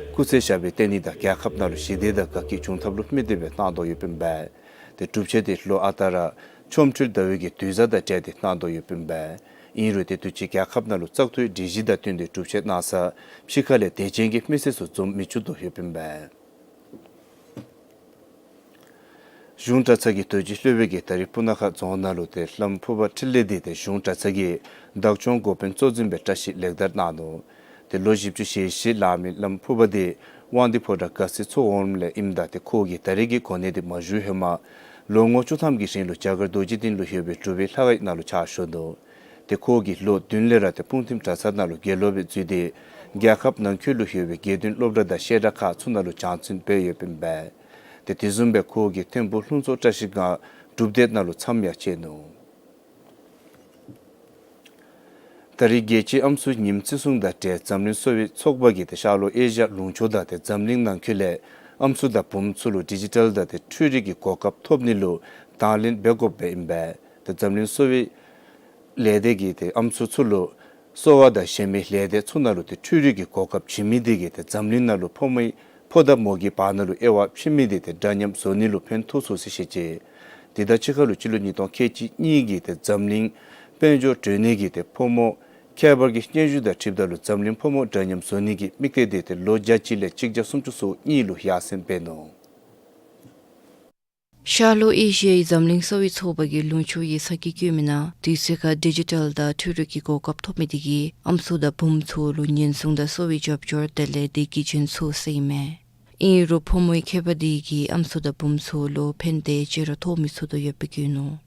སྐུ་ཚེ་ཞབས་པད་བརྟན་ནི་དང་རྒྱལ་ཁབ་ནང་ལུ་ཞི་བདེ་དང་དགའ་སྐྱིད་འབྱུང་ཐབས་ལུ་དམིགས་ཏེ་སྦེ་གནང་དོ་ཡོདཔ་ཨིན་པས། ཏེ་སྒྲུབ་ཆེན་འདི་ལོ་ཨ་རྟག་ར་ཆོ་འཕྲུལ་ཟླ་བའི་གི་དུས་བཟང་དང་འབྲེལ་ཏེ་གནང་དོ་ཡོདཔ་ཨིན་པས། ཨིན་རུང་ཏེ་དུས་ཅི་རྒྱལ་ཁབ་ནང་ལུ་བཙག་འཐུའི་སྒྲིག་གཞི་དང་བསྟུན་ཏེ་སྒྲུབ་ཆེན་གནང་སར་ཕྱི་ཁ་ལས་དད་ཅན་གྱི་མི་སེར་ཚུ་འཛོམས་མི་བཅུག་དོ་ཡོདཔ་ཨིན་པས། གཞུང་གྲྭ་ཚང་གི་དོལ་གྱི་སློབ་དཔོན་གྱིས་ད་རིས་སྤུ་ན་ཁ་རྫོང་ནང་ལུ་ཏེ་བླམ་ཕུར་པ་འཕྲིན་ལས་འདི་ཏེ་གཞུང་གྲྭ་ཚང་གི་བདག་སྐྱོང་འགོ་དཔོན་གཙོ་འཛིན་སྦེ་བཀྲ་ཤིས་ལེགས་དར་གནང་ནུག། ཏེ་ལོ་བཞི་བཅུ་ཞེ་བཞི་ལང་མི་བླམ་ཕུར་པ་འདི་དབང་འདུས་ཕོ་བྲང་དགའ་ཚལ་ཚོགས་འོགམ་ལས་ཨིནམ་ད་ཏེ་ཁོ་གིས་ད་རིས་ཀྱི་གོ་གནས་འདི་མ་ཞུ་ཧེ་མ་ལོ་ངོ་བཅུ་ཐམ་གྱི་རིང་ལུ་རྒྱ་གར་རྡོ་རྗེ་གདན་ལུ་ཡོད་པའི་གྲུབ་པའི་ལྷ་ཁང་ནང་ལུ་ཕྱག་ཞུ་ནུག། ཏེ་ཁོ་གིས་ལོ་བདུན་ལས་ར་ཏེ་སྤུངས་ཐིམ་གྲྭ་ཚང་ནང་ལུ་དགེ་སློང་སྦེ་འཛུལ་ཏེ་རྒྱལ་ཁབ་ནང་འཁོད་ལུ་ཡོད་པའི་དགེ་འདུན་སློབ་གྲྭ་དང་བཤད་གྲྭ་ཁག་ཚུ་ནང་ལུ་སྦྱང་བརྩོན་འབད་ཡོདཔ་ཨིན་པས། ཏེ་དེ་བཟུམ་སྦེ་ཁོ་གིས་ཐིམ་ཕུག་ལྷུན་རྩེ་བཀྲ་ཤིས་སྒང་སྒྲུབ་སྡེ་ནང་ལུ་མཚམས་ཡང་བཅད་ནུག། ད་རིས་རྒྱལ་སྤྱིའི་ཨམ་སྲུའི་ཉིནམ་བརྩི་སྲུང་དང་འབྲེལ་འཛམ་གླིང་གསོ་བའི་ཚོགས་པ་གིས་ཏེ་ཤར་ལྷོ་ཨེ་ཤི་ཡ་ལུང་ཕྱོགས་དང་ཏེ་འཛམ་གླིང་ནང་འཁོད་ལས་ཨམ་སྲུ་དང་བུམོ་ཚུ་ལུ་ཌི་ཇི་ཊལ་དང་ཏེ་འཕྲུལ་རིག་གི་གོ་སྐབས་ཐོབ་ནི་ལུ་དང་ལེན་འབད་དགོཔ་སྦེ་ཨིན་པས། ཏེ་འཛམ་གླིང་གསོ་བའི་ལས་སྡེ་གིས་ཏེ་ཨམ་སྲུ་ཚུ་ལུ་གསོ་བ་དང་གཞན་མི་ལས་སྡེ་ཚུ་ནང་ལུ་ཏེ་འཕྲུལ་རིག་གི་གོ་སྐབས་བྱིན་མི་འདི་གིས་ཏེ་འཛམ་གླིང་ནང་ལུ་ཕོ་མོའི་ཕོ་དང་མོ་གི་བར་ན་ལུ་དབྱེ་བ་ཕྱེ་མི་འདི་ཏེ་འདྲ་མཉམ་བཟོ་ནི་ལུ་ཕན་ཐོགས་ཚུགས་ཟེར་བཤད་ཅི། དེ་དང་གཅིག་ཁར་ལུ་སྤྱི་ལོ་ཉིས་སྟོང་ཁལ་གཅིག་གཉིས་ཀྱི་ཏེ་འཛམ་གླིང་དཔལ་འབྱོར་སྤྲོད་ནི་གི་ཏེ་ཕོ་མོ་ཁྱད་པར་གྱི་སྙན་ཞུ་དང་འཁྲིལཝ་ད་ལུ་འཛམ་གླིང་ཕོ་མོ་འདྲ་མཉམ་བཟོ་ནི་གི་དམིགས་གཏད་འདི་ཏེ་ལོ་བརྒྱ་གཅིག་ལས་གཅིག་བརྒྱ་སུམ་ཅུ་སོ་གཉིས་ལུ་ཡར་སེང་འབད་ནུག། ཤར་ལྷོ་ཨེ་ཤི་ཡའི་འཛམ་གླིང་གསོ་བའི་ཚོགས་པ་གིས་ལུང་ཕྱོགས་ཀྱི་ས་ཁྱད་བཀོད་མི་ནང་དུས་ཚོད་ཁར་ཌི་ཇི་ཊལ་དང་འཕྲུལ་རིག་གི་གོ་སྐབས་ཐོབ་མི་འདི་གིས་ཨམ་སྲུ་དང་བུམོ་ཚུ་ལུ་ཉེན་སྲུང་དང་གསོ་བའི་རྒྱབ་སྐྱོར་དེ་ལས་བདེ་སྐྱིད་ཅན་ཚུགས་ཟེར་ཨིན་མས། ཨིན་རུང་ཕོ་མོའི་ཁྱད་པར་འདི་གིས་ཨམ་སྲུ་དང་བུམོ་ཚུ་ལུ་ཕན་བདེ་ཅིག་ར་ཐོགས་མི་ཚུགས་དོ་ཡོདཔ་སྦེ་བཀོད་ནུག།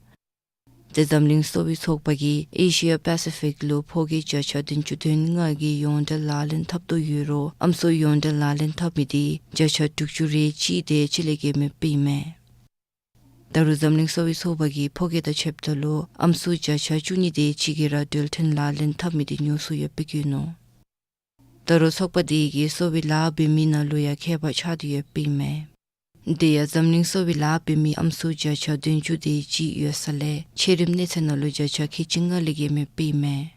ཏེ་འཛམ་གླིང་གསོ་བའི་ཚོགས་པ་གིས་ཨེ་ཤི་ཡ་པ་སི་ཕིག་ལུ་ཕོ་སྐྱེས་བརྒྱ་ཆ་བདུན་ཅུ་དོན་ལྔ་གི་ཡོངས་འབྲེལ་ལག་ལེན་འཐབ་དོ་ཡོད་རུང་ཨམ་སྲུ་ཡོངས་འབྲེལ་ལག་ལེན་འཐབ་མི་འདི་བརྒྱ་ཆ་དྲུག་ཅུ་རེ་གཅིག་དེ་ཅིག་ལས་བརྒལ་མེདཔ་ཨིན་མས། ད་རུང་འཛམ་གླིང་གསོ་བའི་ཚོགས་པ་གིས་ཕོ་སྐྱེས་དང་ཕྱདཔ་ད་ལུ་ཨམ་སྲུ་བརྒྱ་ཆ་བཅུ་གཉིས་དེ་ཅིག་གིས་ར་འགྲུལ་འཕྲིན་ལག་ལེན་འཐབ་མི་འདི་ཉུང་སུ་ཡོདཔ་སྦེ་བཀོད་ནུག། ད་རུང་ཚོགས་པ་འདི་གིས་གསོ་བའི་ལཱ་འབད་མི་ནང་ལུ་ཡང་ཁྱད་པར་ཆགས་ཏེ་ཡོདཔ་ཨིན་མས། དེ་ཡང་འཛམ་གླིང་གསོ་བའི་ལཱ་འབད་མི་ཨམ་སྲུ་བརྒྱ་ཆ་བདུན་ཅུ་དེ་ཅིག་ཡོད་ས་ལས་ཆེ་རིམ་གནས་ཚད་ནང་ལུ་བརྒྱ་ཆ་ཁལ་གཅིག་ལྔ་ལས་བརྒལ་མེདཔ་ཨིན་མས།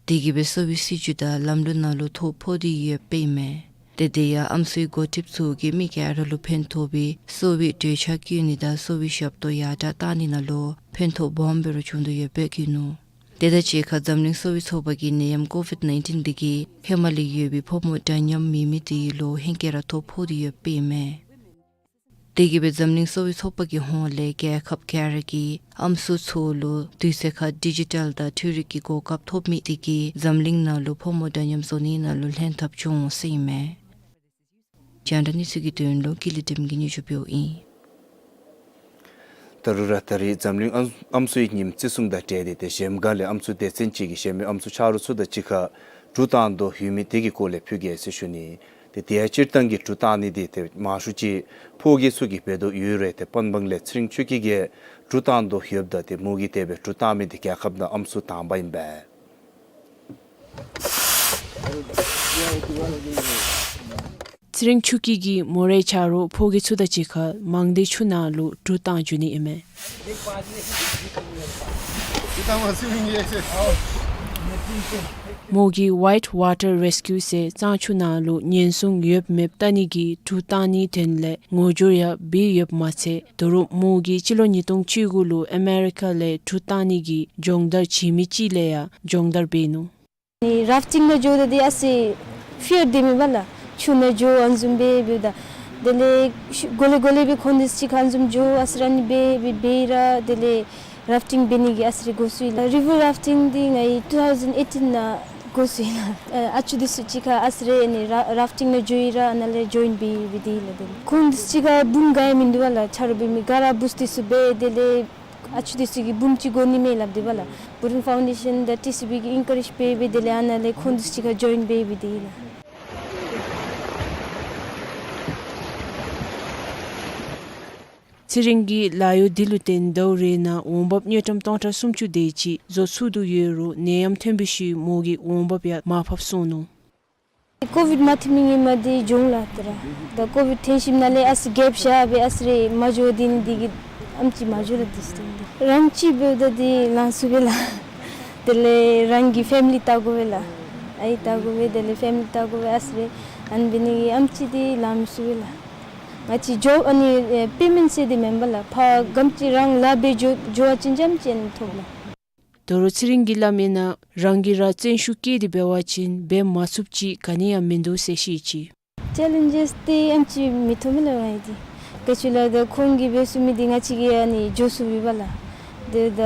དེ་གིས་སྦེ་གསོ་བའི་སྲིད་བྱུས་དང་ལམ་ལུགས་ནང་ལུ་ཐོ་ཕོག་སྟེ་ཡོདཔ་ཨིན་མས། ཏེ་དེ་ཡང་ཨམ་སྲུའི་འགོ་ཁྲིདཔ་ཚུ་གིས་མི་ག་ར་ལུ་ཕན་ཐོགས་པའི་གསོ་བའི་གྲོས་འཆར་བཀོད་ནི་དང་གསོ་བའི་ཞབས་ཏོག་ཡར་དྲག་བཏང་ནི་ནང་ལུ་ཕན་ཐོགས་སྦོམ་སྦེ་ར་བྱུང་དོ་ཡོདཔ་སྦེ་བཀོད་ནུག། དེ་དང་གཅིག་ཁར་འཛམ་གླིང་གསོ་བའི་ཚོགས་པ་གིས་ནད་ཡམས་ཀོ་ཝིཌ་ནའིན་ཊིན་འདི་གིས་ཧེ་མ་ལས་ཡོད་པའི་ཕོ་མོ་འདྲ་མཉམ་མེད་མི་དེ་ལུ་ཧེང་སྐལ་ར་ཐོ་ཕོག་སྟེ་ཡོདཔ་ཨིན་མས། དེ་གིས་སྦེ་འཛམ་གླིང་གསོ་བའི་ཚོགས་པ་གི་ཧོངས་ལས་རྒྱལ་ཁབ་ག་ར་གིས་ཨམ་སྲུ་ཚུ་ལུ་དུས་ཚོད་ཁར་ཌི་ཇི་ཊལ་དང་འཕྲུལ་རིག་གི་གོ་སྐབས་ཐོབ་མི་དེ་གིས་འཛམ་གླིང་ནང་ལུ་ཕོ་མོ་འདྲ་མཉམ་བཟོ་ནི་ནང་ལུ་ལྷན་ཐབས་འབྱུང་འོང་ཟེར་ཨིན་མས། རྒྱང་བསྒྲགས་གནས་ཚུལ་གྱི་དོན་ལུ་ཀུན་ལེགས་སྒྲོལ་མ་གིས་སྙན་ཞུ་ཕུལཝ་ཨིན། ད་རུང་ར་ད་རིས་འཛམ་གླིང་ཨམ་ཨམ་སྲུའི་ཉིནམ་བརྩི་སྲུང་དང་འབྲེལ་ཏེ་ཏེ་གཞལམ་སྒང་ལས་ཨམ་སྲུ་སྡེ་ཚན་ཅིག་གིས་གཞན་མི་ཨམ་སྲུ་ཆ་རོགས་ཚུ་དང་གཅིག་ཁར་གྲུ་བཏང་དོ་ཡོད་མི་དེ་གི་སྐོར་ལས་ཕུལ་གེ་ཟེར་ཞུ་ནི། ཏེ་དེ་ཡང་སྤྱིར་བཏང་གི་གྲུ་བཏང་ནི་འདི་ཏེ་མང་ཤོས་ཅིག་ཕོ་སྐྱེས་ཚུ་གིས་འབད་དོ་ཡོད་རུང་ཏེ་དཔལ་འབངས་ལས་ཚེ་རིང་ཆོས་སྐྱིད་ཀྱིས་གྲུ་བཏང་དོ་ཡོདཔ་ད་ཏེ་མོ་གིས་དེ་སྦེ་གྲུ་བཏང་མི་འདི་རྒྱལ་ཁབ་ནང་ཨམ་སྲུ་དང་པ་ཨིན་པས། ཚེ་རིང་ཆོས་སྐྱིད་ཀྱིས་མོ་རའི་ཆ་རོགས་ཕོ་སྐྱེས་ཚུ་དང་གཅིག་ཁར་མང་སྡེ་ཆུ་ནང་ལུ་གྲུ་བཏང་འགྱོ་ནི་ཨིན་མས། མོ་གིས་ཝའིཊ་ཝ་ཊར་རེས་ཀིའུ་ཟེར་གཙང་ཆུ་ནང་ལུ་ཉེན་སྲུང་ཡོདཔ་མེདཔ་བལྟ་ནི་གི་གྲུ་བཏང་ནིའི་དོན་ལས་ངོ་སྦྱོར་ཡང་འབད་ཡོདཔ་མ་ཚད་ད་རུང་མོ་གིས་སྤྱི་ལོ་ཉིས་སྟོང་བཅུ་དགུ་ལུ་ཨ་མེ་རི་ཀ་ལས་གྲུ་བཏང་ནི་གི་སྦྱོང་བརྡར་བྱིན་མི་ཅིག་ལས་ཡང་སྦྱོང་བརྡར་འབད་ནུག། ནི་རཱཕ་ཊིང་ནང་འགྱོཝ་ད་འདི་ཨ་ཙི་ཕིར་འདི་མེད་པ་ལགས། ཆུ་ནང་འགྱོ་ཨ་ནི་བཟུམ་སྦེ་འབདཝ་ད། དེ་ལས་གོ་ལེ་གོ་ལེ་སྦེ་ཁོང་འདི་ཅིག་ཁར་ཨ་ནི་བཟུམ་འགྱོ་ཨ་ཙི་ར་ནི་འབད་འབད་འབད་ར་དེ་ལས་རཱཕ་ཊིང་འབད་ནི་གི་ཨ་ཙི་རེ་འགོ་བཙུགས་ཡི་ལགས། རི་ཝར་རཱཕ་ཊིང་འདི་ང་གིས་ཊུ་ཐའུ་ཟེན་ཨེ་ཊིན་ནང་ དགོས་སོ་ཡི་ལགས། ཨ་ཨ་ཅུ་འདི་ཚུ་གཅིག་ཁར་ཨ་ཙི་རེ་ཨ་ནི་ར་རཱཕ་ཊིང་ནང་འགྱོ་ཡི་ར་ཨ་ནཱ་ལས་ཇོའིན་འབད་འབད་དེ་ཡི་ལགས། དེ་ཁོང་འདི་ཚུ་གཅིག་ཁར་འབུམ་ག་ཡང་མིན་འདུག་པ་ལགས། ཆ་རོགས་འབད་མི་ག་ར་བུཚ་འདི་ཚུ་འབད་དེ་ལས་ཨ་ཅུ་འདི་ཚུ་གིས་འབུམ་གཅིག་དགོ་ནི་མས་སླབ་སྟེ་པ་ལགས། བྷུ་ཊཱན་ཕའུན་ཌེ་ཤཱན་དང་ཊི་སི་བི་གིས་ཨེན་ཀ་རེཇ་འབད་འབད་དེ་ལས་ཨ་ནཱ་ལས་ཁོང་འདི་ཚུ་གཅིག་ཁར་ཇོའིན་འབད་འབད་དེ་ཡི་ལགས། ཚེ་རིང་གི་ལཱ་གཡོག་འདི་ལུ་བརྟེན་ཟླཝ་རེ་ནང་འོང་འབབ་དངུལ་ཀྲམ་སྟོང་ཕྲག་སུམ་ཅུ་དེ་ཅིག་བཟོ་ཚུགས་དོ་ཡོད་རུང་ནད་ཡམས་ཐོན་པའི་ཤུལ་མོ་གི་འོང་འབབ་ཡང་མར་ཕབ་སོང་ནུག། ཀོ་ཝིཌ་མ་ཐོན་མི་སྔོན་མ་འདི་བྱུང་ལགས། ད་ར་ད་ཀོ་ཝིཌ་ཐོན་ཞིནམ་ལས་ཨ་ཙི་གེཔ་བཞག་སྦེ་ཨ་ཙི་རེ་མ་འགྱོ། དེ་ནི་འདི་གིས་ཨམ་ཆི་མ་འགྱོ་ར་འདི་ཚུ་སྟེ་འདི་རང་གཅིག་འབདཝ་ད་འདི་ལང་ཚུགས་པས་ལགས། དེ་ལས་རང་གི་ཕེ་མི་ལི་བལྟ་དགོ་པས་ལགས། ཨའི་བལྟ་དགོ་པས། དེ་ལས་ཕེ་མི་ལི་བལྟ་དགོ་པས། ཨ་ཙི་རེ་ཨ་ནི་འབད་ནི་གིས་ཨམ་ཆི་འདི་ལང་མི་ཚུགས་པས་ལགས། ང་བཅས་འགྱོ་ཨ་ནི་ཨེ་པེ་མེནཊ་ཟེར་འདི་མེན་པ་ལགས། ཕར་ག་ཅི་རང་ལཱ་འབད་འགྱོ་འགྱོ་བ་ཅིན་ཅམ་ཅིག་ཨ་ནི་ཐོབ་ལགས། དོ་རུང་ཚེ་རིང་གིས་སླབ་མིའི་ནང་རང་གིས་ར་བརྩོན་ཤུགས་བསྐྱེད་དེ་འབད་བ་ཅིན་འབད་མ་ཚུགསཔ་ཅིག་ག་ནི་ཡང་མིན་འདུག་ཟེར་བཤད་ཅི། ཅེ་ལེནཇེསི་འདི་ཨམ་ཆི་མི་ཐོན་མས་ལགས་ང་ཡི་འདི། ག་ཅི་ལགས་ད་ཁོང་གིས་འབད་ཚུགས་མི་འདི་ང་བཅས་ཀྱིས་ཨ་ནི་འགྱོ་ཚུགས་པས་པ་ལགས། དེ་ད་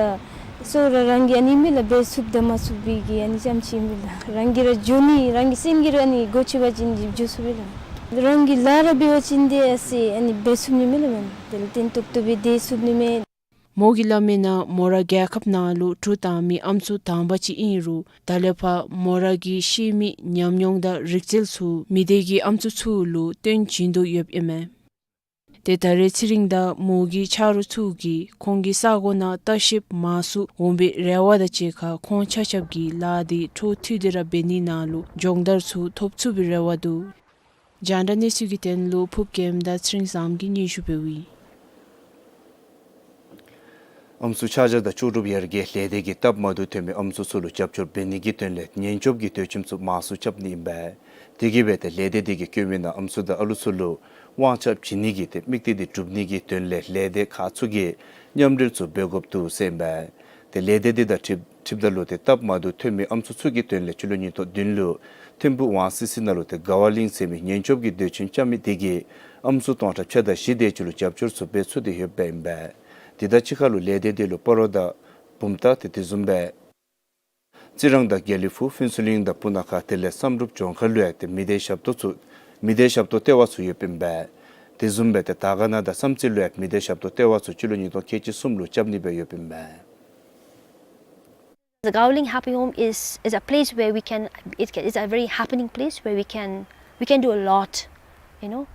སོ་ར་རང་གིས་ཨ་ནི་མས་ལགས། འབད་ཚུགསཔ་དང་མ་ཚུགསཔ་འབད་གི་ཨ་ནི་ཅམ་ཅིག་མས་ལགས། རང་གིས་ར་འགྱོ་ནི་རང་གི་སེམས་ཀྱིས་ར་ཨ་ནི་དགོ་ཅི་བ་ཅིན་འགྱོ་ཚུགས་པས་ལགས། རང་གི་ལཱ་ར་འབད་བ་ཅིན་འདི་ཨ་ཙི་ཨ་ནི་འབད་ཚུགས་ནི་མས་ལགས། མེན་དེ་ལས་བརྟན་ཏོག་ཏོ་སྦེ་སྡོད་ཚུགས་ནི་མས། མོ་གིས་སླབ་མིའི་ནང་མོ་ར་རྒྱལ་ཁབ་ནང་ལུ་གྲུ་བཏང་མི་ཨམ་སྲུ་དང་པ་ཅིག་ཨིན་རུང་ད་ལས་ཕར་མོ་ར་གིས་ཤེས་མི་ཉམས་མྱོང་དང་རིག་རྩལ་ཚུ་མི་སྡེ་གི་ཨམ་སྲུ་ཚུ་ལུ་སྟོན་བྱིན་དོ་ཡོདཔ་ཨིན་མས། ཏེ་ད་རེས་ཚེ་རིང་དང་མོ་གི་ཆ་རོགས་ཚུ་གིས་ཁོང་གི་ས་གོ་ནང་ལྟ་བཤལཔ་མང་སུ་འོང་བའི་རེ་བ་དང་གཅིག་ཁར་ཁོང་ཆ་ཁྱབ་ཀྱིས་ལཱ་འདི་འཕྲོ་མཐུད་དེ་ར་འབད་ནི་ནང་ལུ་སྦྱོང་བརྡར་ཚུ་ཐོབ་ཚུགས་པའི་རེ་བ་འདུག། རྒྱང་བསྒྲགས་གནས་ཚུལ་གྱི་དོན་ལུ་ཕུརཔ་རྒྱལམ་དང་ཚེ་རིང་བཟངམོ་གིས་སྙན་ཞུ་འབདཝ་ཨིན། ཨམ་སྲུ་ཆ་བཞག་དང་ལྕོགས་གྲུབ་ཡར་རྒྱས་ལས་སྡེ་གིས་སྟབས་མ་བདེཝ་ཐོན་མི་ཨམ་སྲུ་ཚུ་ལུ་རྒྱབ་སྐྱོར་འབད་ནི་གི་དོན་ལས་ཉེན་སྐྱོབ་ཀྱི་སྡོད་ཁྱིམ་ཚུ་མང་སུ་རྐྱབ་ནི་ཨིན་པས། དེ་གིས་འབད་ཏེ་ལས་སྡེ་འདི་གིས་བཀོད་མིའི་ནང་ཨམ་སྲུ་དང་ཨ་ལུ་ཚུ་ལུ་དབང་ཆ་བྱིན་ནི་གི་ཏེ་དམིགས་གཏད་འདི་སྒྲུབ་ནི་གི་དོན་ལས་ལས་སྡེ་ཁག་ཚུ་གིས་མཉམ་འབྲེལ་ཚུ་འབད་དགོཔ་འདུག་ཟེར་ཨིན་པས། ཏེ་ལས་སྡེ་འདི་དང་འཁྲིལ་འཁྲིལཝ་ད་ལུ་ཏེ་སྟབས་མ་བདེཝ་ཐོན་མི་ཨམ་སྲུ་ཚུ་གི་དོན་ལས་སྤྱི་ལོ་ཉིས་སྟོང་བདུན་ལུ་ཐིམ་ཕུག་ཝང་སི་སི་ནང་ལུ་ཏེ་དགའ་བ་གླིང་ཟེར་མི་ཉེན་སྐྱོབ་ཀྱི་སྡོད་ཁྱིམ་རྐྱབ་མི་དེ་གིས་ཨམ་སྲུ་སྟོང་ཕྲག་ཕྱེད་དང་བཞི་དེ་ཅིག་ལུ་རྒྱབ་སྐྱོར་ཚུ་འབད་ཚུགས་ཏེ་ཡོདཔ་ཨིན་པས། དེ་དང་གཅིག་ཁར་ལུ་ལས་སྡེ་འདི་ལུ་སྤ་རོ་དང་བུམ་ཐང་ཏེ་དེ་བཟུམ་སྦེ་རྩི་རང་དང་དགེ་ལེགས་ཕུག་ཕུན་ཚོགས་གླིང་དང་སྤུ་ན་ཁ་དེ་ལས་བསམ་གྲུབ་ལྗོངས་མཁར་ལུ་ཡང་ཏེ་མི་སྡེ་ཞབས་ཏོག་ཚུ་མི་སྡེ་ཞབས་ཏོག་ལྟེ་བ་ཚུ་ཡོདཔ་ཨིན་པས། དེ་བཟུམ་སྦེ་ཏེ་དར་དཀར་ན་དང་བསམ་རྩེ་ལུ་ཡང་མི་སྡེ་ཞབས་ཏོག་ལྟེ་བ་ཚུ་སྤྱི་ལོ་ཉིས་སྟོང་ཁལ་གཅིག་གསུམ་ལུ་རྐྱབ་ནི་སྦེ་ཡོདཔ་ཨིན་པས། The Gawaling Happy Home is, is a place where we can, it can, it's a very happening place where we can, we can do a lot, you know.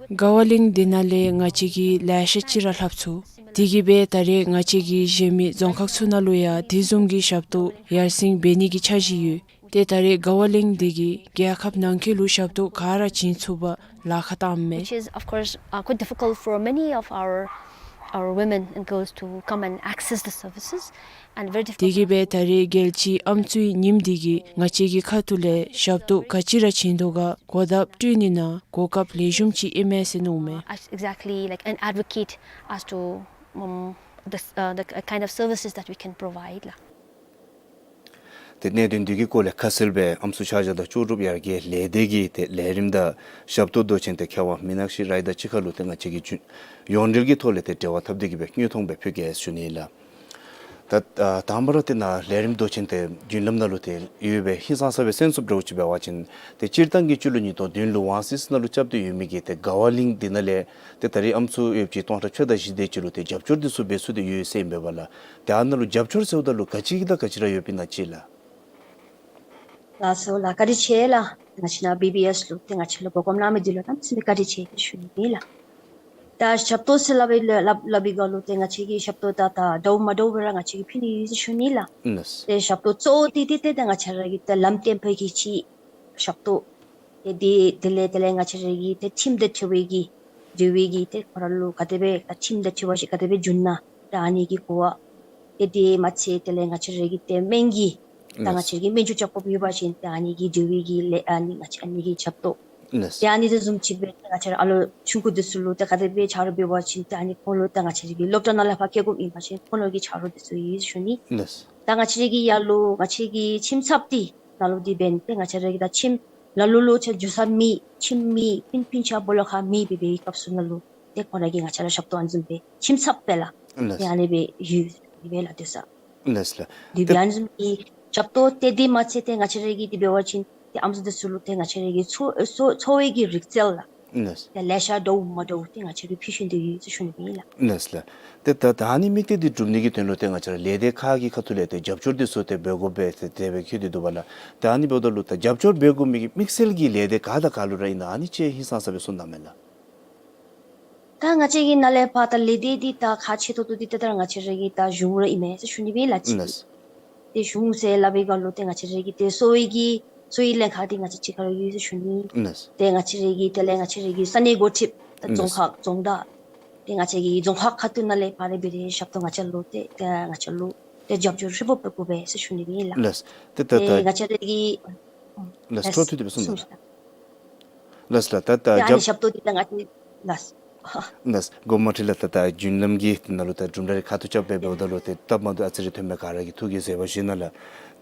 དགའ་བ་གླིང་འདི་ནང་ལས་ང་བཅས་ཀྱིས་ལེ་ཤ་ཅིག་ར་ལྷབ་ཚུགས། དེ་གིས་འབད་ད་རེས་ང་བཅས་ཀྱི་གཞན་མི་རྫོང་ཁག་ཚུ་ནང་ལུ་ཡང་དེ་བཟུམ་གྱི་ཞབས་ཏོག་ཡར་སེང་འབད་ནི་གི་འཆར་གཞི་ཡོད། ཏེ་ད་རེས་དགའ་བ་གླིང་འདི་གིས་རྒྱལ་ཁབ་ནང་འཁོད་ལུ་ཞབས་ཏོག་ག་ར་བྱིན་ཚུགས་པར་ལཱ་ཁག་བཏངམ་མས། Which is, of course, uh, quite difficult for many of our, our women and girls to come and access the services, and very difficult. དེ་གིས་འབད་ད་རེས་རྒྱལ་སྤྱིའི་ཨམ་སྲུའི་ཉིནམ་འདི་གིས་ང་བཅས་ཀྱི་ཁ་ཐུག་ལས་ཞབས་ཏོག་ག་ཅི་ར་བྱིན་དོ་ག་གོ་བརྡ་སྤྲོད་ནི་ནང་གོ་སྐབས་ལེགས་ཤོམ་ཅིག་ཨིན་མས་ཟེར་མནོཝ་མས། As-, exactly, like, an advocate as to, um, the s-, uh, the k-, kind of services that we can provide ལགས། ཏེ་གནད་དོན་འདི་གི་སྐོར་ལས་ཁ་གསལ་སྦེ་ཨམ་སྲུ་ཆ་བཞག་དང་ལྕོགས་གྲུབ་ཡར་རྒྱས་ལས་སྡེ་གི་ཏེ་ལས་རིམ་དང་ཞབས་ཏོག་མདོ་ཆེན་ཏེ་མཁས་དབང་མི་ནག་ཤི་ར་ཡི་དང་གཅིག་ཁར་ལུ་ཏེ་ང་བཅས་ཀྱིས་རྒྱུན་ཡོངས་འབྲེལ་གྱི་ཐོག་ལས་ཏེ་འབྲེལ་བ་འཐབ་སྟེ་གི་སྦེ་དངོས་མཐོང་སྦེ་ཕུལ་གེ་ཟེར་ཞུ་ནི་ལགས། ད་ཨ་དང་པ་ར་ཏེ་ནཱ་ལས་རིམ་མདོ་ཆེན་ཏེ་རྒྱུན་ལམ་ནང་ལུ་ཏེ་ཡོད་པའི་ཧིང་སངས་ས་སྦེ་གསན་ཚུགསཔ་འདྲཝ་ཅིག་འབད་བ་ཅིན་ཏེ་སྤྱིར་བཏང་གི་སྤྱི་ལོ་ཉིས་སྟོང་བདུན་ལུ་ཝང་སི་སི་ནང་ལུ་རྐྱབ་སྟེ་ཡོད་མི་གི་ཏེ་དགའ་བ་གླིང་འདི་ནང་ལས་ཏེ་ད་རེས་ཨམ་སྲུ་ཡོདཔ་ཅིག་སྟོང་ཕྲག་ཕྱེད་དང་བཞི་དེ་ཅིག་ལུ་ཏེ་རྒྱབ་སྐྱོར་འདི་ཚུ་འབད་ཚུགས་ཏེ་ཡོད་ཟེར་ཨིན་པས་པ་ལགས། ཏེ་ཨ་ནཱ་ལུ་རྒྱབ་སྐྱོར་ཟེརཝ་ད་ལུ་ག་ཅི་གི་དང་ག་ཅི་ར་ཡོདཔ་ཨིན་ན་ཅིག་ལགས། ལགས་སོ་ལགས། བཀའ་དྲིན་ཆེ་ལགས། ང་བཅས་ནཱ་བི་བི་ཨེསི་ལུ་ཏེ་ང་བཅས་ལུ་གོ་སྐབས་གནང་མི་འདི་ལུ་གནམ་མེད་ས་མེད་བཀའ་དྲིན་ཆེ་ཟེར་ཞུ་ནི་ལགས། ད་ཞབས་ཏོག་ཟེར་སླབ་པའི་ལ་སླབ་སླབ་པའི་སྒང་ལུ་ཏེ་ང་བཅས་ཀྱི་ཞབས་ཏོག་ད་ད་འདྲཝ་མ་འདྲཝ་སྦེ་ར་ང་བཅས་ཀྱིས་ཕུལ་ནི་ཟེར་ཞུ་ནི་ལགས། ལགས། ཏེ་ཞབས་ཏོག་གཙོ་བོ་འདི་འདི་ཏེ་ད་ང་བཅས་ར་གི་ཏེ་ལམ་སྟོན་པའི་གི་ཅིག་ཞབས་ཏོག་ཏེ་འདི་དེ་ལས་དེ་ལས་ང་བཅས་ར་གི་ཏེ་ཁྲིམས་དང་འཁྲིལ་བའི་གི་འབྲེལ་བའི་གི་ཏེ་ཁོང་ར་ལུ་ག་དེ་སྦེ་ད་ཁྲིམས་དང་འཁྲིལ་བ་ཅིན་ག་དེ་སྦེ་འགྱོ་ན་ད་ཨ་ནི་གི་གོ་བ། ཏེ་དེ་མ་ཚད་དེ་ལས་ང་བཅས་ར་གི་ཏེ་སྨན་གྱི་ད་ང་བཅས་ར་གི་སྨན་བཅོས་རྐྱབ་དགོཔ་ཡོད་པ་ཅིན་ད་ཨ་ནི་གི་འབྲེལ་བའི་གི་ལས་ཨ་ནི་ང་བཅས་ཨ་ནི་གི་ཞབས་ཏོག། ལགས། ཏེ་ཨ་ནི་དེ་བཟུམ་ཅིག་སྦེ་ཏེ་ང་བཅས་ར་ཨ་ལོ་ཆུང་ཀུ་འདི་ཚུ་ལུ་ཏེ་ག་དེ་སྦེ་ཆ་རོགས་འབད་བ་ཅིན་ཏེ་ཨ་ནི་ཁོང་ལུ་ཏེ་ང་བཅས་ར་གི་སློབ་གྲྭ་ནང་ལས་ཕར་སྐྱེལ་དགོཔ་ཨིན་པ་ཅིན་ཁོང་ལུ་གི་ཆ་རོགས་འདི་ཚུ་ཡོད་ཟེར་ཞུ་ནི། ལགས། ད་ང་བཅས་ར་གི་ཡར་ལུ་ང་བཅས་ར་གི་ཁྱིམ་ཚབ་འདི་ནང་ལུ་འདི་འབདན་ཏེ་ང་བཅས་ར་གི་ད་ཁྱིམ་ལ་ལུ་ལུ་ཆ་འགྱོ་ས་མེད། ཁྱིམ་མེད། སྤུན་སྤུན་ཆ་སྦོ་ལོགས་ཁར་མེད་པའི་སྦེ་སྐབས་སུ་ནང་ལུ་ཏེ་ཁོང་ར་གིས་ང་བཅས་ར་ཞབས་ཏོག་ཨ་ནི་བཟུམ་སྦེ་ཁྱིམ་ཚབ་སྦེ་ལགས། ལགས། ཏེ་ཨ་ནི་སྦེ་ཡོད་ཟེར་ཨ་ནི་སྦེ་ལགས། ཏེ་ས། ལགས་ལགས། དེ་སྦེ་ཨ་ནི་བཟུམ་གྱི་ ཞབས་ཏོག་དེ་འདི་མ་ཚད་ཏེ་ང་བཅས་ར་གིས་འདི་འབད་བ་ཅིན་ཏེ་ཨམ་སྲུ་འདི་ཚུ་ལུ་ཏེ་ང་བཅས་ར་གིས་འཚོ་འཚོ་འཚོ་བའི་གི་རིག་རྩལ་ལགས། ལགས། ཏེ་ལེ་ཤ་འདྲཝ་མ་འདྲཝ་ཏེ་ང་བཅས་ར་གིས་ཕུལ་བཞིན་དུ་ཡོད་ཟེར་ཞུ་ནི་ཨིན་ལགས། ལགས་ལགས། ཏེ་ད་ད་ཨ་ནི་དམིགས་གཏད་འདི་སྒྲུབ་ནི་གི་དོན་ལུ་ཏེ་ང་བཅས་ར་ལས་སྡེ་ཁག་གི་ཁ་ཐུག་ལས་ཏེ་རྒྱབ་སྐྱོར་འདི་ཚུ་ཏེ་འབད་དགོ་པས་ཟེར་དེ་སྦེ་བཀོད་དེ་འདུག་པ་ལགས། ད་ཨ་ནི་འབདཝ་ད་ལུ་ད་རྒྱབ་སྐྱོར་འབད་དགོ་མི་གི་དམིགས་བསལ་གྱི་ལས་སྡེ་ག་དང་ག་ལུ་ར་ཨིན་ན་ཨ་ནི་ཅིག་ཧིང་སངས་ས་སྦེ་གསུང་གནང་མས་ལགས། ད་ང་བཅས་ཀྱི་ནང་ལས་ཕར་ད་ལས་སྡེ་འདི་ད་ཁག་ཆེ་ཏོག་ཏོ་འདི་ཏེ་ད་ང་བཅས་ར་གི་ད་གཞུང་ར་ཨིན་མས་ཟེར་ཞུ་ནི་སྦེ་ལགས་ཅིག། ལགས། ཏེ་གཞུང་ཟེར་སླབ་པའི་སྒང་ལུ་ཏེ་ང་བཅས་ར་གི་ཏེ་གསོ་བའི་གི་གསོ་བའི་ལྷན་ཁག་འདི་ང་བཅས་གཅིག་ཁར་ཡོད་ཟེར་ཞུ་ནི། ལགས། ཏེ་ང་བཅས་ར་གི་དེ་ལས་ང་བཅས་ར་གི་ས་གནས་འགོ་ཁྲིདཔ་ད་རྫོང་ཁག་རྫོང་བདག་ཏེ་ང་བཅས་ཀྱི་རྫོང་ཁག་ཁ་ཐུག་ནང་ལས་ཕར་ར་འབད་རུང་ཞབས་ཏོག་ང་བཅས་ལུ་ཏེ་ཏེ་ང་བཅས་ལུ་ཏེ་རྒྱབ་སྐྱོར་ཧྲིལ་བུ་འབད་དགོ་པས་ཟེར་ཞུ་ནི་སྦེ་ལགས། ལགས། ཏེ་ད་ཏེ་ད་ང་བཅས་ར་གི་ལགས། ལགས། འཕྲོ་མཐུད་དེ་སྦེ་གསུངས་ད་ལགས། ལགས་ལགས། ད་ད་ཏེ་ཨ་ནི་རྒྱབ་ཞབས་ཏོག་འདི་ད་ང་བཅས་ལགས། ལགས། འགོ་མ་འཁྲིད་ལགས། ད་ད་རྒྱུན་ལམ་གྱི་ནང་ལུ་ད་གྲུབ་འབྲས་རེ་ཁ་ཐུག་རྐྱབ་སྦེ་འབདཝ་ད་ལུ་ཏེ་སྟབས་མ་བདེཝ་ཨ་ཙི་རེ་ཐོན་མས། ག་ར་གིས་ཐུགས་ཀྱིས་བཟོད་པ་བཞེས་གནང་ལགས།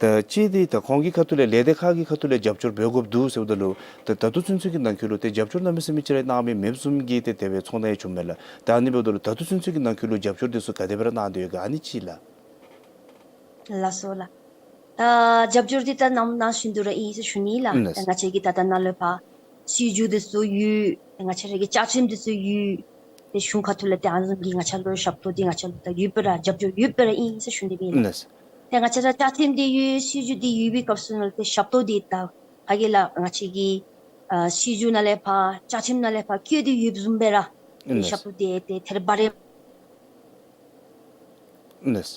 ད་ཅི་འདི་ད་ཁོང་གི་ཁ་ཐུག་ལས་ལས་སྡེ་ཁག་གི་ཁ་ཐུག་ལས་རྒྱབ་སྐྱོར་འབད་དགོཔ་འདུག་ཟེརཝ་ད་ལུ་ད་ད་ལྟོ་ཚུན་ཚོད་ཀྱི་ནང་འཁོད་ལུ་ཏེ་རྒྱབ་སྐྱོར་གནམ་མེད་ས་མེད་ཅིག་ར་གནང་མི་མེདཔ་བཟུམ་གྱི་ཏེ་དེ་སྦེ་ཚོར་སྣང་ཡང་བྱུངམ་མས་ལགས། ད་ཨ་ནི་འབདཝ་ད་ལུ་ད་ལྟོ་ཚུན་ཚོད་ཀྱི་ནང་འཁོད་ལུ་རྒྱབ་སྐྱོར་འདི་ཚུ་ག་དེ་སྦེ་ར་གནང་དོ་ཡོད་ག་ཨ་ནི་ཅིག་ལགས། ལགས་སོ་ལགས། ད་རྒྱབ་སྐྱོར་འདི་ད་གནམ་གནམ་བཞིན་དུ་ར་ཨིན་ཟེར་ཞུ་ནི་ལགས། ལགས། ད་ང་བཅས་ཀྱི་ད་ད་ནཱ་ལས་ཕར་སྲིད་བྱུས་འདི་ཚུ་ཡོད། ད་ང་བཅས་ར་གི་བཅའ་ཁྲིམས་འདི་ཚུ་ཡོད། ཏེ་གཞུང་ཁ་ཐུག་ལས་ཏེ་ཨ་ནི་བཟུམ་གྱི་ང་བཅས་ལུ་ཞབས་ཏོག་འདི་ང་བཅས་ལུ་ད་ཡོད་པ་ར་རྒྱབ་སྐྱོར་ཡོད་པ་ར་ཨིན་ཟེར་ཞུ་ནི་སྦེ་ལགས། ལགས། ཏེ་ང་བཅས་ར་བཅའ་ཁྲིམས་འདི་ཡོད་སྲིད་བྱུས་འདི་ཡོད་པའི་སྐབས་སུ་ནང་ལུ་ཏེ་ཞབས་ཏོག་འདི་ད་ག་གིས་ལགས་ང་བཅས་ཀྱི་ཨ་སྲིད་བྱུས་ནང་ལས་ཕར་བཅའ་ཁྲིམས་ནང་ལས་ཕར་བཀོད་དེ་ཡོདཔ་བཟུམ་སྦེ་ར་ཏེ་ལགས། ཞབས་ཏོག་འདི་ཏེ་ཐད་རི་བ་རི་ལགས།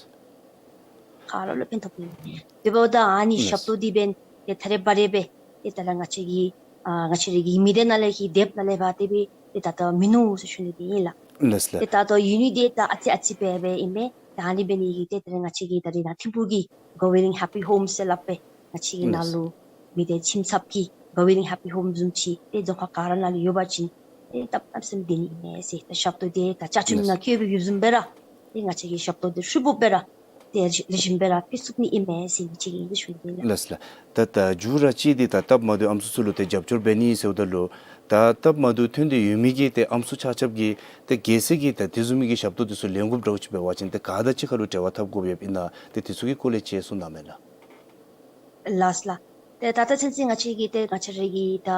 ག་ལུ་ལུ་ཕན་ཐོགས་ནི། དེ་འབདཝ་ད་ཨ་ནི་ལགས། ཞབས་ཏོག་འདི་འབདན་ཏེ་ཐད་རི་བ་རི་སྦེ་ཏེ་ད་ར་ང་བཅས་ཀྱི་ཨ་ང་བཅས་ར་གི་མི་སྡེ་ནང་ལས་ཀྱི་སྡེཔ་ནང་ལས་འབད་དེ་སྦེ་ཏེ་ད་ལྟོ་མིན་ནུག་ཟེར་ཞུ་ནི་འདི་ཨིན་ལགས། ལགས་ལགས། ཏེ་ད་ལྟོ་ཡོད་ནི་འདི་ད་ཨ་ཙི་ཨ་ཙི་སྦེ་སྦེ་ཨིན་པས། ད་ཨ་ནི་འབད་ནི་གིས་ཏེ་ད་ར་ང་བཅས་ཀྱི་ད་རེས་ནཱ་ཐིམ་ཕུག་གི་Go Wheeling Happy Home ཟེར་སླབ་སྦེ་ང་བཅས་ཀྱི་ནང་ལུ་མི་སྡེ་ཁྱིམ་ཚབ་ཀྱི་Go Wheeling Happy Home བཟུམ་ཅིག་ཏེ་རྫོང་ཁག་ག་ར་ནང་ལུ་ཡོད་པ་ཅིན་ཏེ་སྟབས་སྟབས་ཟེར་མི་འདི་ནི་ཨིན་མས་ཟེར། ད་ཞབས་ཏོག་འདི་ད་བཅའ་ཁྲིམས་ནང་བཀོད་པའི་བཟུམ་སྦེ་ར་ཏེ་ང་བཅས་ཀྱིས་ཞབས་ཏོག་འདི་ཧྲིལ་བུམ་སྦེ་ར་ཏེ་ལེགས་ཤོམ་སྦེ་ར་ཕུལ་ཚུགས་ནི་ཨིན་མས་ཟེར་མི་ཅིག་ཨིན་ཟེར་ཞུ་ནི་ཨིན་ལགས། ལགས་ལགས། ད་ད་མཇུག་ར་ཅིག་འདི་ད་སྟབས་མ་བདེཝ་ཨམ་སྲུ་ཚུ་ལུ་ཏེ་རྒྱབ་སྐྱོར་འབད་ནི་ཟེརཝ་ད་ལུ་ད་སྟབས་མ་བདེཝ་ཐོན་ཏེ་ཡོད་མི་གི་ཏེ་ཨམ་སྲུ་ཆ་ཁྱབ་ཀྱིས་ཏེ་གལ་སྲིད་ཀྱི་ད་དེ་བཟུམ་མའི་གི་ཞབས་ཏོག་འདི་ཚུ་ལེན་དགོཔ་འདྲཝ་ཅིག་འབད་བ་ཅིན་ཏེ་ག་དང་གཅིག་ཁར་ལུ་འབྲེལ་བ་འཐབ་དགོཔ་ཡོདཔ་ཨིན་ན་ཏེ་དེ་ཚུ་གི་སྐོར་ལས་ཅིག་གསུང་གནང་མས་ལགས། ལགས་ལགས། ཏེ་ད་ད་ཚུན་ཚོད་ང་བཅས་ཀྱིས་ཏེ་ང་བཅས་ར་གི་ད་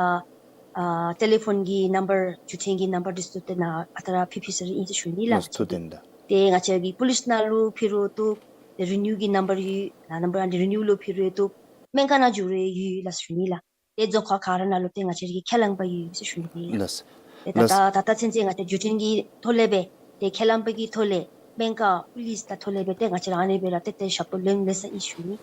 ཨ་ཊེ་ལི་ཕོན་གྱི་ནམ་བར་བརྒྱུད་འཕྲིན་གྱི་ནམ་བར་འདི་ཚུ་ཏེ་ནཱ་ཨ་རྟག་ར་ཕུལ་ཕུལ་ས་ར་ཨིན་ཟེར་ཞུ་ནི་ལགས། ལགས་ཐུགས་བདེན་ལགས། ཏེ་ང་བཅས་ཀྱིས་པོ་ལིསི་ནང་ལུ་ཕུལ་རུང་བཏུབ། ཏེ་རི་ནིའུ་གི་ནམ་བར་ཡོད། ནཱ་ནམ་བར་ཨ་ནི་རི་ནིའུ་ལུ་ཕུལ་རུང་བཏུབ། སྨན་ཁང་ནང་འགྱོ་རུང་ཡོད་ལགས་ཟེར་ཞུ་ནི་ལགས། ཏེ་རྫོང་ཁག་ག་ར་ནང་ལུ་ཏེ་ང་བཅས་ར་གི་ཁས་བླངས་པ་ཡོད་ཟེར་ཞུ་ནི་ཨིན་ལགས། ལགས། ཏེ་ད་ལགས། ད་ད་ད་ཚུན་ཚོད་ང་བཅས་བརྒྱུད་འཕྲིན་གྱི་ཐོག་ལས་སྦེ་ཏེ་ཁས་བླངས་པ་གི་ཐོག་ལས་སྨན་ཁང་པོ་ལིསི་དང་ཐོག་ལས་སྦེ་ཏེ་ང་བཅས་ར་ཨ་ནི་སྦེ་ར་ཏེ་ཏེ་ཞབས་ཏོག་ལེན་ལེན་ས་ཨིན་ཞུ་ནི།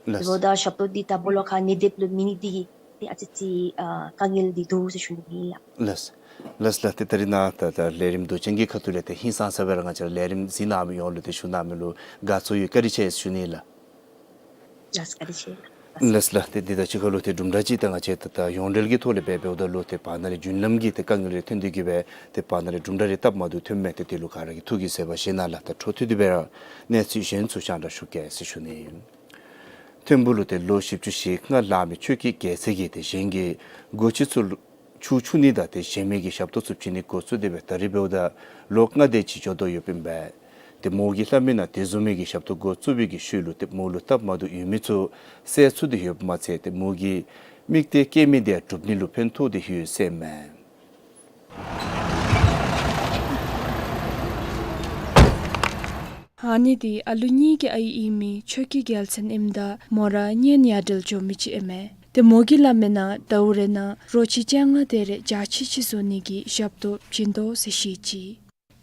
ལགས། དེ་འབདཝ་ད་ཞབས་ཏོག་འདི་ད་སྦོ་ལོགས་ཁར་ཉེ་སྡེཔ་ལུ་མེད་ནི་འདི་གིས་ཏེ་ཨ་ཙི་ཅིག་ཨ་དཀའ་ངལ་འདི་འདུག་ཟེར་ཞུ་ནི་ཨིན་ལགས། ལགས། ལགས་ལགས། ཏེ་ད་རིས་ནཱ་ད་ད་ལས་རིམ་མདོ་ཆེན་གྱི་ཁ་ཐུག་ལས་ཏེ་ཧིང་སངས་ས་སྦེ་ར་ང་བཅས་ར་ལས་རིམ་གཟིགས་གནང་མི་ཡོངས་ལུ་ཏེ་ཞུ་གནང་མི་ལུ་དགའ་ཚོར་ཡོད། བཀའ་དྲིན་ཆེ་ཟེར་ཞུ་ནི་ཨིན་ལགས། ལགས་བཀའ་དྲིན་ཆེ་ལགས། ལགས་ལགས། ཏེ་འདི་དང་གཅིག་ཁར་ལུ་ཏེ་གྲུབ་འབྲས་ཅིག་ད་ང་བཅས་ད་ད་ཡོངས་འབྲེལ་གྱི་ཐོག་ལས་སྦེ་འབདཝ་ད་ལུ་ཏེ་བར་ན་རེ་རྒྱུན་ལམ་གྱི་ཏེ་དཀའ་ངལ་རེ་ཐོན་ཏེ་གིས་སྦེ་ཏེ་བར་ན་རེ་གྲུབ་འབྲས་རེ་སྟབས་མ་བདེཝ་ཐོན་མས། ཏེ་དེ་ལུ་ག་ར་གིས་ཐུགས་ཀྱིས་བཟོད་པ་བཞེས་གནང་ལགས། ད་འཕྲོ་མཐུད་དེ་སྦེ་ར་གནས་ཚུལ་གཞན་ཚུ་ཤང་ར་ཞུ་གེ་ཟེར་ཞུ་ནི་ཨིན། ཐིམ་ཕུག་ལུ་ཏེ་ལོ་བཞི་བཅུ་ཞེ་ལྔ་ལང་མི་ཆོས་སྐྱིད་རྒྱལ་མཚན་གྱིས་ཏེ་གཞན་གྱི་སྒོ་ཁྱི་ཚུ་ལུ་ཆུ་འཁྱུ་ནི་དང་ཏེ་གཞན་མི་གི་ཞབས་ཏོག་ཚུ་བྱིན་ནི་འགོ་བཙུགས་ཏེ་སྦེ་ད་རིས་འབདཝ་ད་ལོ་ལྔ་དེ་ཅིག་འགྱོ་དོ་ཡོདཔ་ཨིན་པས། ཏེ་མོ་གིས་སླབ་མི་ནང་དེ་བཟུམ་མའི་གི་ཞབས་ཏོག་འགོ་བཙུགས་པའི་གི་ཤུལ་ལུ་ཏེ་མོ་ལུ་སྟབས་མ་བདེཝ་ཡོད་མི་ཚུ་སེལ་ཚུགས་ཏེ་ཡོདཔ་མ་ཚད་ཏེ་མོ་གི་དམིགས་གཏད་བསྐྱེད་མི་དེ་ཡང་འགྲུབ་ནི་ལུ་ཕན་ཐོགས་ཏེ་ཡོད་ཟེར་མས། ཨ་ནི་འདི་ཨ་ལུ་གཉིས་ཀྱི་ཨའི་ཨིན་མི་ཆོས་སྐྱིད་རྒྱལ་མཚན་ཨིནམ་ད་མོ་ར་གཉེན་ཡ་བྲལ་འགྱོ་མི་ཅིག་ཨིན་མས། ཏེ་མོ་གིས་སླབ་མི་ནང་ཟླཝ་རེ་ནང་རོ་ཁྱི་བཅོ་ལྔ་དེ་རེ་བྱ་ཁྱི་ཅིག་བཟོ་ནི་གི་ཞབས་ཏོག་བྱིན་དོ་ཟེར་བཤད་ཅི།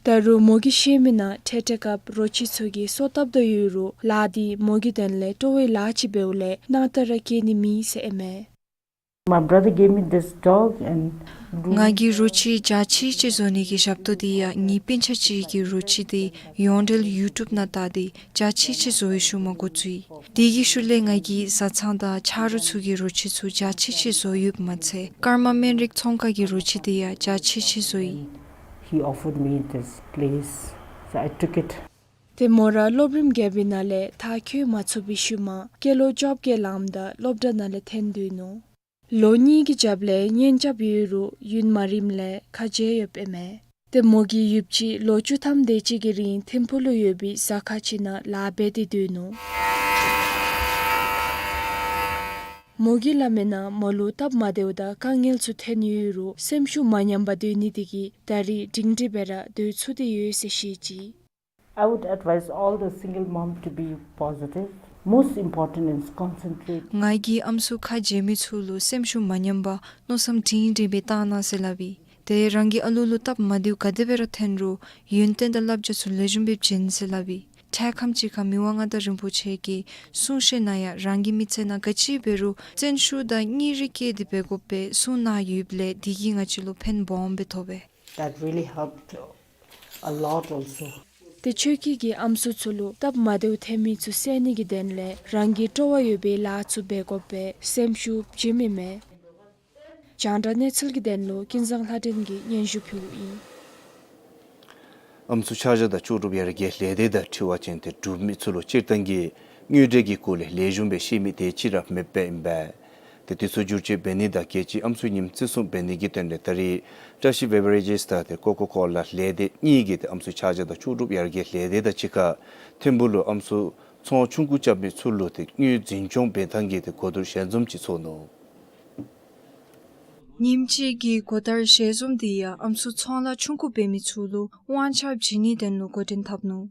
ད་རུང་མོ་གིས་བཤད་མི་ནང་འཕྲལ་འཕྲལ་སྐབས་རོ་ཁྱི་ཚུ་གིས་སོ་བཏབ་དོ་ཡོད་རུང་ལཱ་འདི་མོ་གི་དོན་ལས་སྤྲོ་བའི་ལཱ་ཅིག་འབདཝ་ལས་སྣང་དག་ར་སྐྱེ་ནི་མེད་ཟེར་ཨིན་མས། My brother gave me this dog and ང་གིས་རོ་ཁྱི་བྱ་ཁྱི་ཅིག་བཟོ་ནི་གི་ཞབས་ཏོག་འདི་ཡང་ངེའི་སྤུན་ཆ་ཅིག་གིས་རོ་ཁྱི་འདི་ཡོངས་འབྲེལ་ཡུ་ཊུབ་ནང་བལྟ་སྟེ་བྱ་ཁྱི་ཅིག་བཟོ་བའི་ཤུལ་མ་འགོ་བཙུགས་ཡི། དེ་གི་ཤུལ་ལས་ང་གིས་བཟའ་ཚང་དང་ཆ་རོགས་ཚུ་གི་རོ་ཁྱི་ཚུ་བྱ་ཁྱི་ཅིག་བཟོ་ཡོདཔ་མ་ཚད་ཀརྨ་སྨན་རིག་ཚོང་ཁང་གི་རོ་ཁྱི་འདི་ཡང་བྱ་ཁྱི་ཅིག་བཟོ་ཡི། He offered me this place, so I took it. ཏེ་མོ་ར་སློབ་རིམ་བརྒྱད་པའི་ནང་ལས་མཐར་འཁྱོལ་མ་ཚུགས་པའི་ཤུལ་མ་སྐྱེས་ལོ་བཅོ་བརྒྱད་ལངམ་ད་སློབ་གྲྭ་ནང་ལས་འཐོན་སྡོད་ནུག། ལོ་གཉིས་ཀྱི་རྒྱབ་ལས་གཉེན་རྐྱབ་ཡོད་རུང་ཡུན་མ་རིངམ་ལས་ཁ་བྱལ་ཡོདཔ་ཨིན་མས། ཏེ་མོ་གིས་ཡུདཔ་ཅིག་ལོ་བཅུ་ཐམ་དེ་ཅིག་གི་རིང་ཐིམ་ཕུག་ལུ་ཡོད་པའི་ཟ་ཁང་ཅིག་ནང་ལཱ་འབད་དེ་སྡོད་ནུག། མོ་གིས་སླབ་མིའི་ནང་མོ་ལུ་སྟབས་མ་བདེཝ་དང་དཀའ་ངལ་ཚུ་འཐོན་ཡོད་རུང་སེམས་ཤུགས་མ་ཉམས་པར་སྡོད་ནི་དེ་གིས་ད་རེས་སྒྲིང་སྒྲི་སྦེ་ར་སྡོད་ཚུགས་ཏེ་ཡོད་ཟེར་བཤད་ཅི། I would advise all the single mom to be positive. Most important is concentrate. ང་གིས་ཨམ་སྲུ་ཁ་རྗེ་མི་ཚུ་ལུ་སེམས་ཤུགས་མ་ཉམས་པར་མནོ་བསམ་སྒྲིང་སྒྲིང་སྦེ་བཏང་གནང་ཟེར་སླབ་ཨིན། ཏེ་རང་གི་ཨ་ལུ་ལུ་སྟབས་མ་བདེཝ་ག་དེ་སྦེ་ར་འཐོན་རུང་ཡོན་ཏན་དང་བསླབ་བྱ་ཚུ་ལེགས་ཤོམ་སྦེ་བྱིན་ཟེར་སླབ་ཨིན། འཕྲལ་ཁམས་ཅིག་ཁར་མི་དབང་མངའ་བདག་རིན་པོ་ཆེ་གི་གསུང་བཤད་ནང་ཡང་རང་གི་མི་ཚེ་ནང་ག་ཅི་འབད་རུང་བརྩོན་ཤུགས་དང་གཉིས་རེ་བསྐྱེད་དེ་འབད་དགོ་པའི་གསུང་གནང་ཡོདཔ་ལས་དེ་གིས་ང་བཅས་ལུ་ཕན་སྦོམ་སྦེ་ཐོགས་པས། That really helped a lot also. ཏེ་ཆོས་སྐྱིད་ཀྱིས་ཨམ་སྲུ་ཚུ་ལུ་སྟབས་མ་བདེཝ་འཐོན་མི་ཚུ་བསལ་ནི་གི་དོན་ལས་རང་གིས་སྤྲོ་བ་ཡོད་པའི་ལཱ་ཚུ་འབད་དགོ་པའི་སེམས་ཤུགས་བྱིནམ་ཨིན་མས། རྒྱང་བསྒྲགས་གནས་ཚུལ་གྱི་དོན་ལུ་ཀུན་བཟང་ལྷ་སྒྲོན་གྱིས་སྙན་ཞུ་ཕུལཝ་ཨིན། ཨམ་སྲུ་ཆ་བཞག་དང་ལྕོགས་གྲུབ་ཡར་རྒྱས་ལས་སྡེ་དང་འཁྲིལ་བ་ཅིན་ཏེ་འབྲུག་མི་ཚུ་ལུ་སྤྱིར་བཏང་གི་དངུལ་འབྲེལ་གྱི་སྐོར་ལས་ལེགས་ཤོམ་སྦེ་ཤེས་མི་དེ་ཅིག་ར་མེདཔ་ཨིན་པས། ཏེ་དེ་ཚུ་བསྒྱུར་བཅོས་འབད་ནི་དང་རྒྱལ་སྤྱིའི་ཨམ་སྲུ་ཉིནམ་བརྩི་སྲུང་འབད་ནི་གི་དོན་ལས་ད་རེས་བཀྲ་ཤིས་བེ་བ་རེ་ཇེསི་དང་ཏེ་ཀོ་ཀོ་ཀོ་ལ་ལས་སྡེ་གཉིས་ཀྱིས་ཏེ་ཨམ་སྲུ་ཆ་བཞག་དང་ལྕོགས་གྲུབ་ཡར་རྒྱས་ལས་སྡེ་དང་གཅིག་ཁར་ཐིམ་ཕུག་ལུ་ཨམ་སྲུ་ཚོང་ཆུང་ཀུ་རྐྱབ་མི་ཚུ་ལུ་ཏེ་དངུལ་འཛིན་སྐྱོང་འབད་ཐངས་ཀྱི་ཏེ་གོ་བསྡུར་ཞལ་འཛོམས་ཅིག་ཚོགས་ནུག། ཉིནམ་གཅིག་གི་གོ་བསྡུར་ཞལ་འཛོམས་འདི་ཡང་ཨམ་སྲུ་ཚོང་ལཱ་ཆུང་ཀུ་འབད་མི་ཚུ་ལུ་དབང་ཆ་བྱིན་ནིའི་དོན་ལུ་འགོ་འདྲེན་འཐབ་ནུག།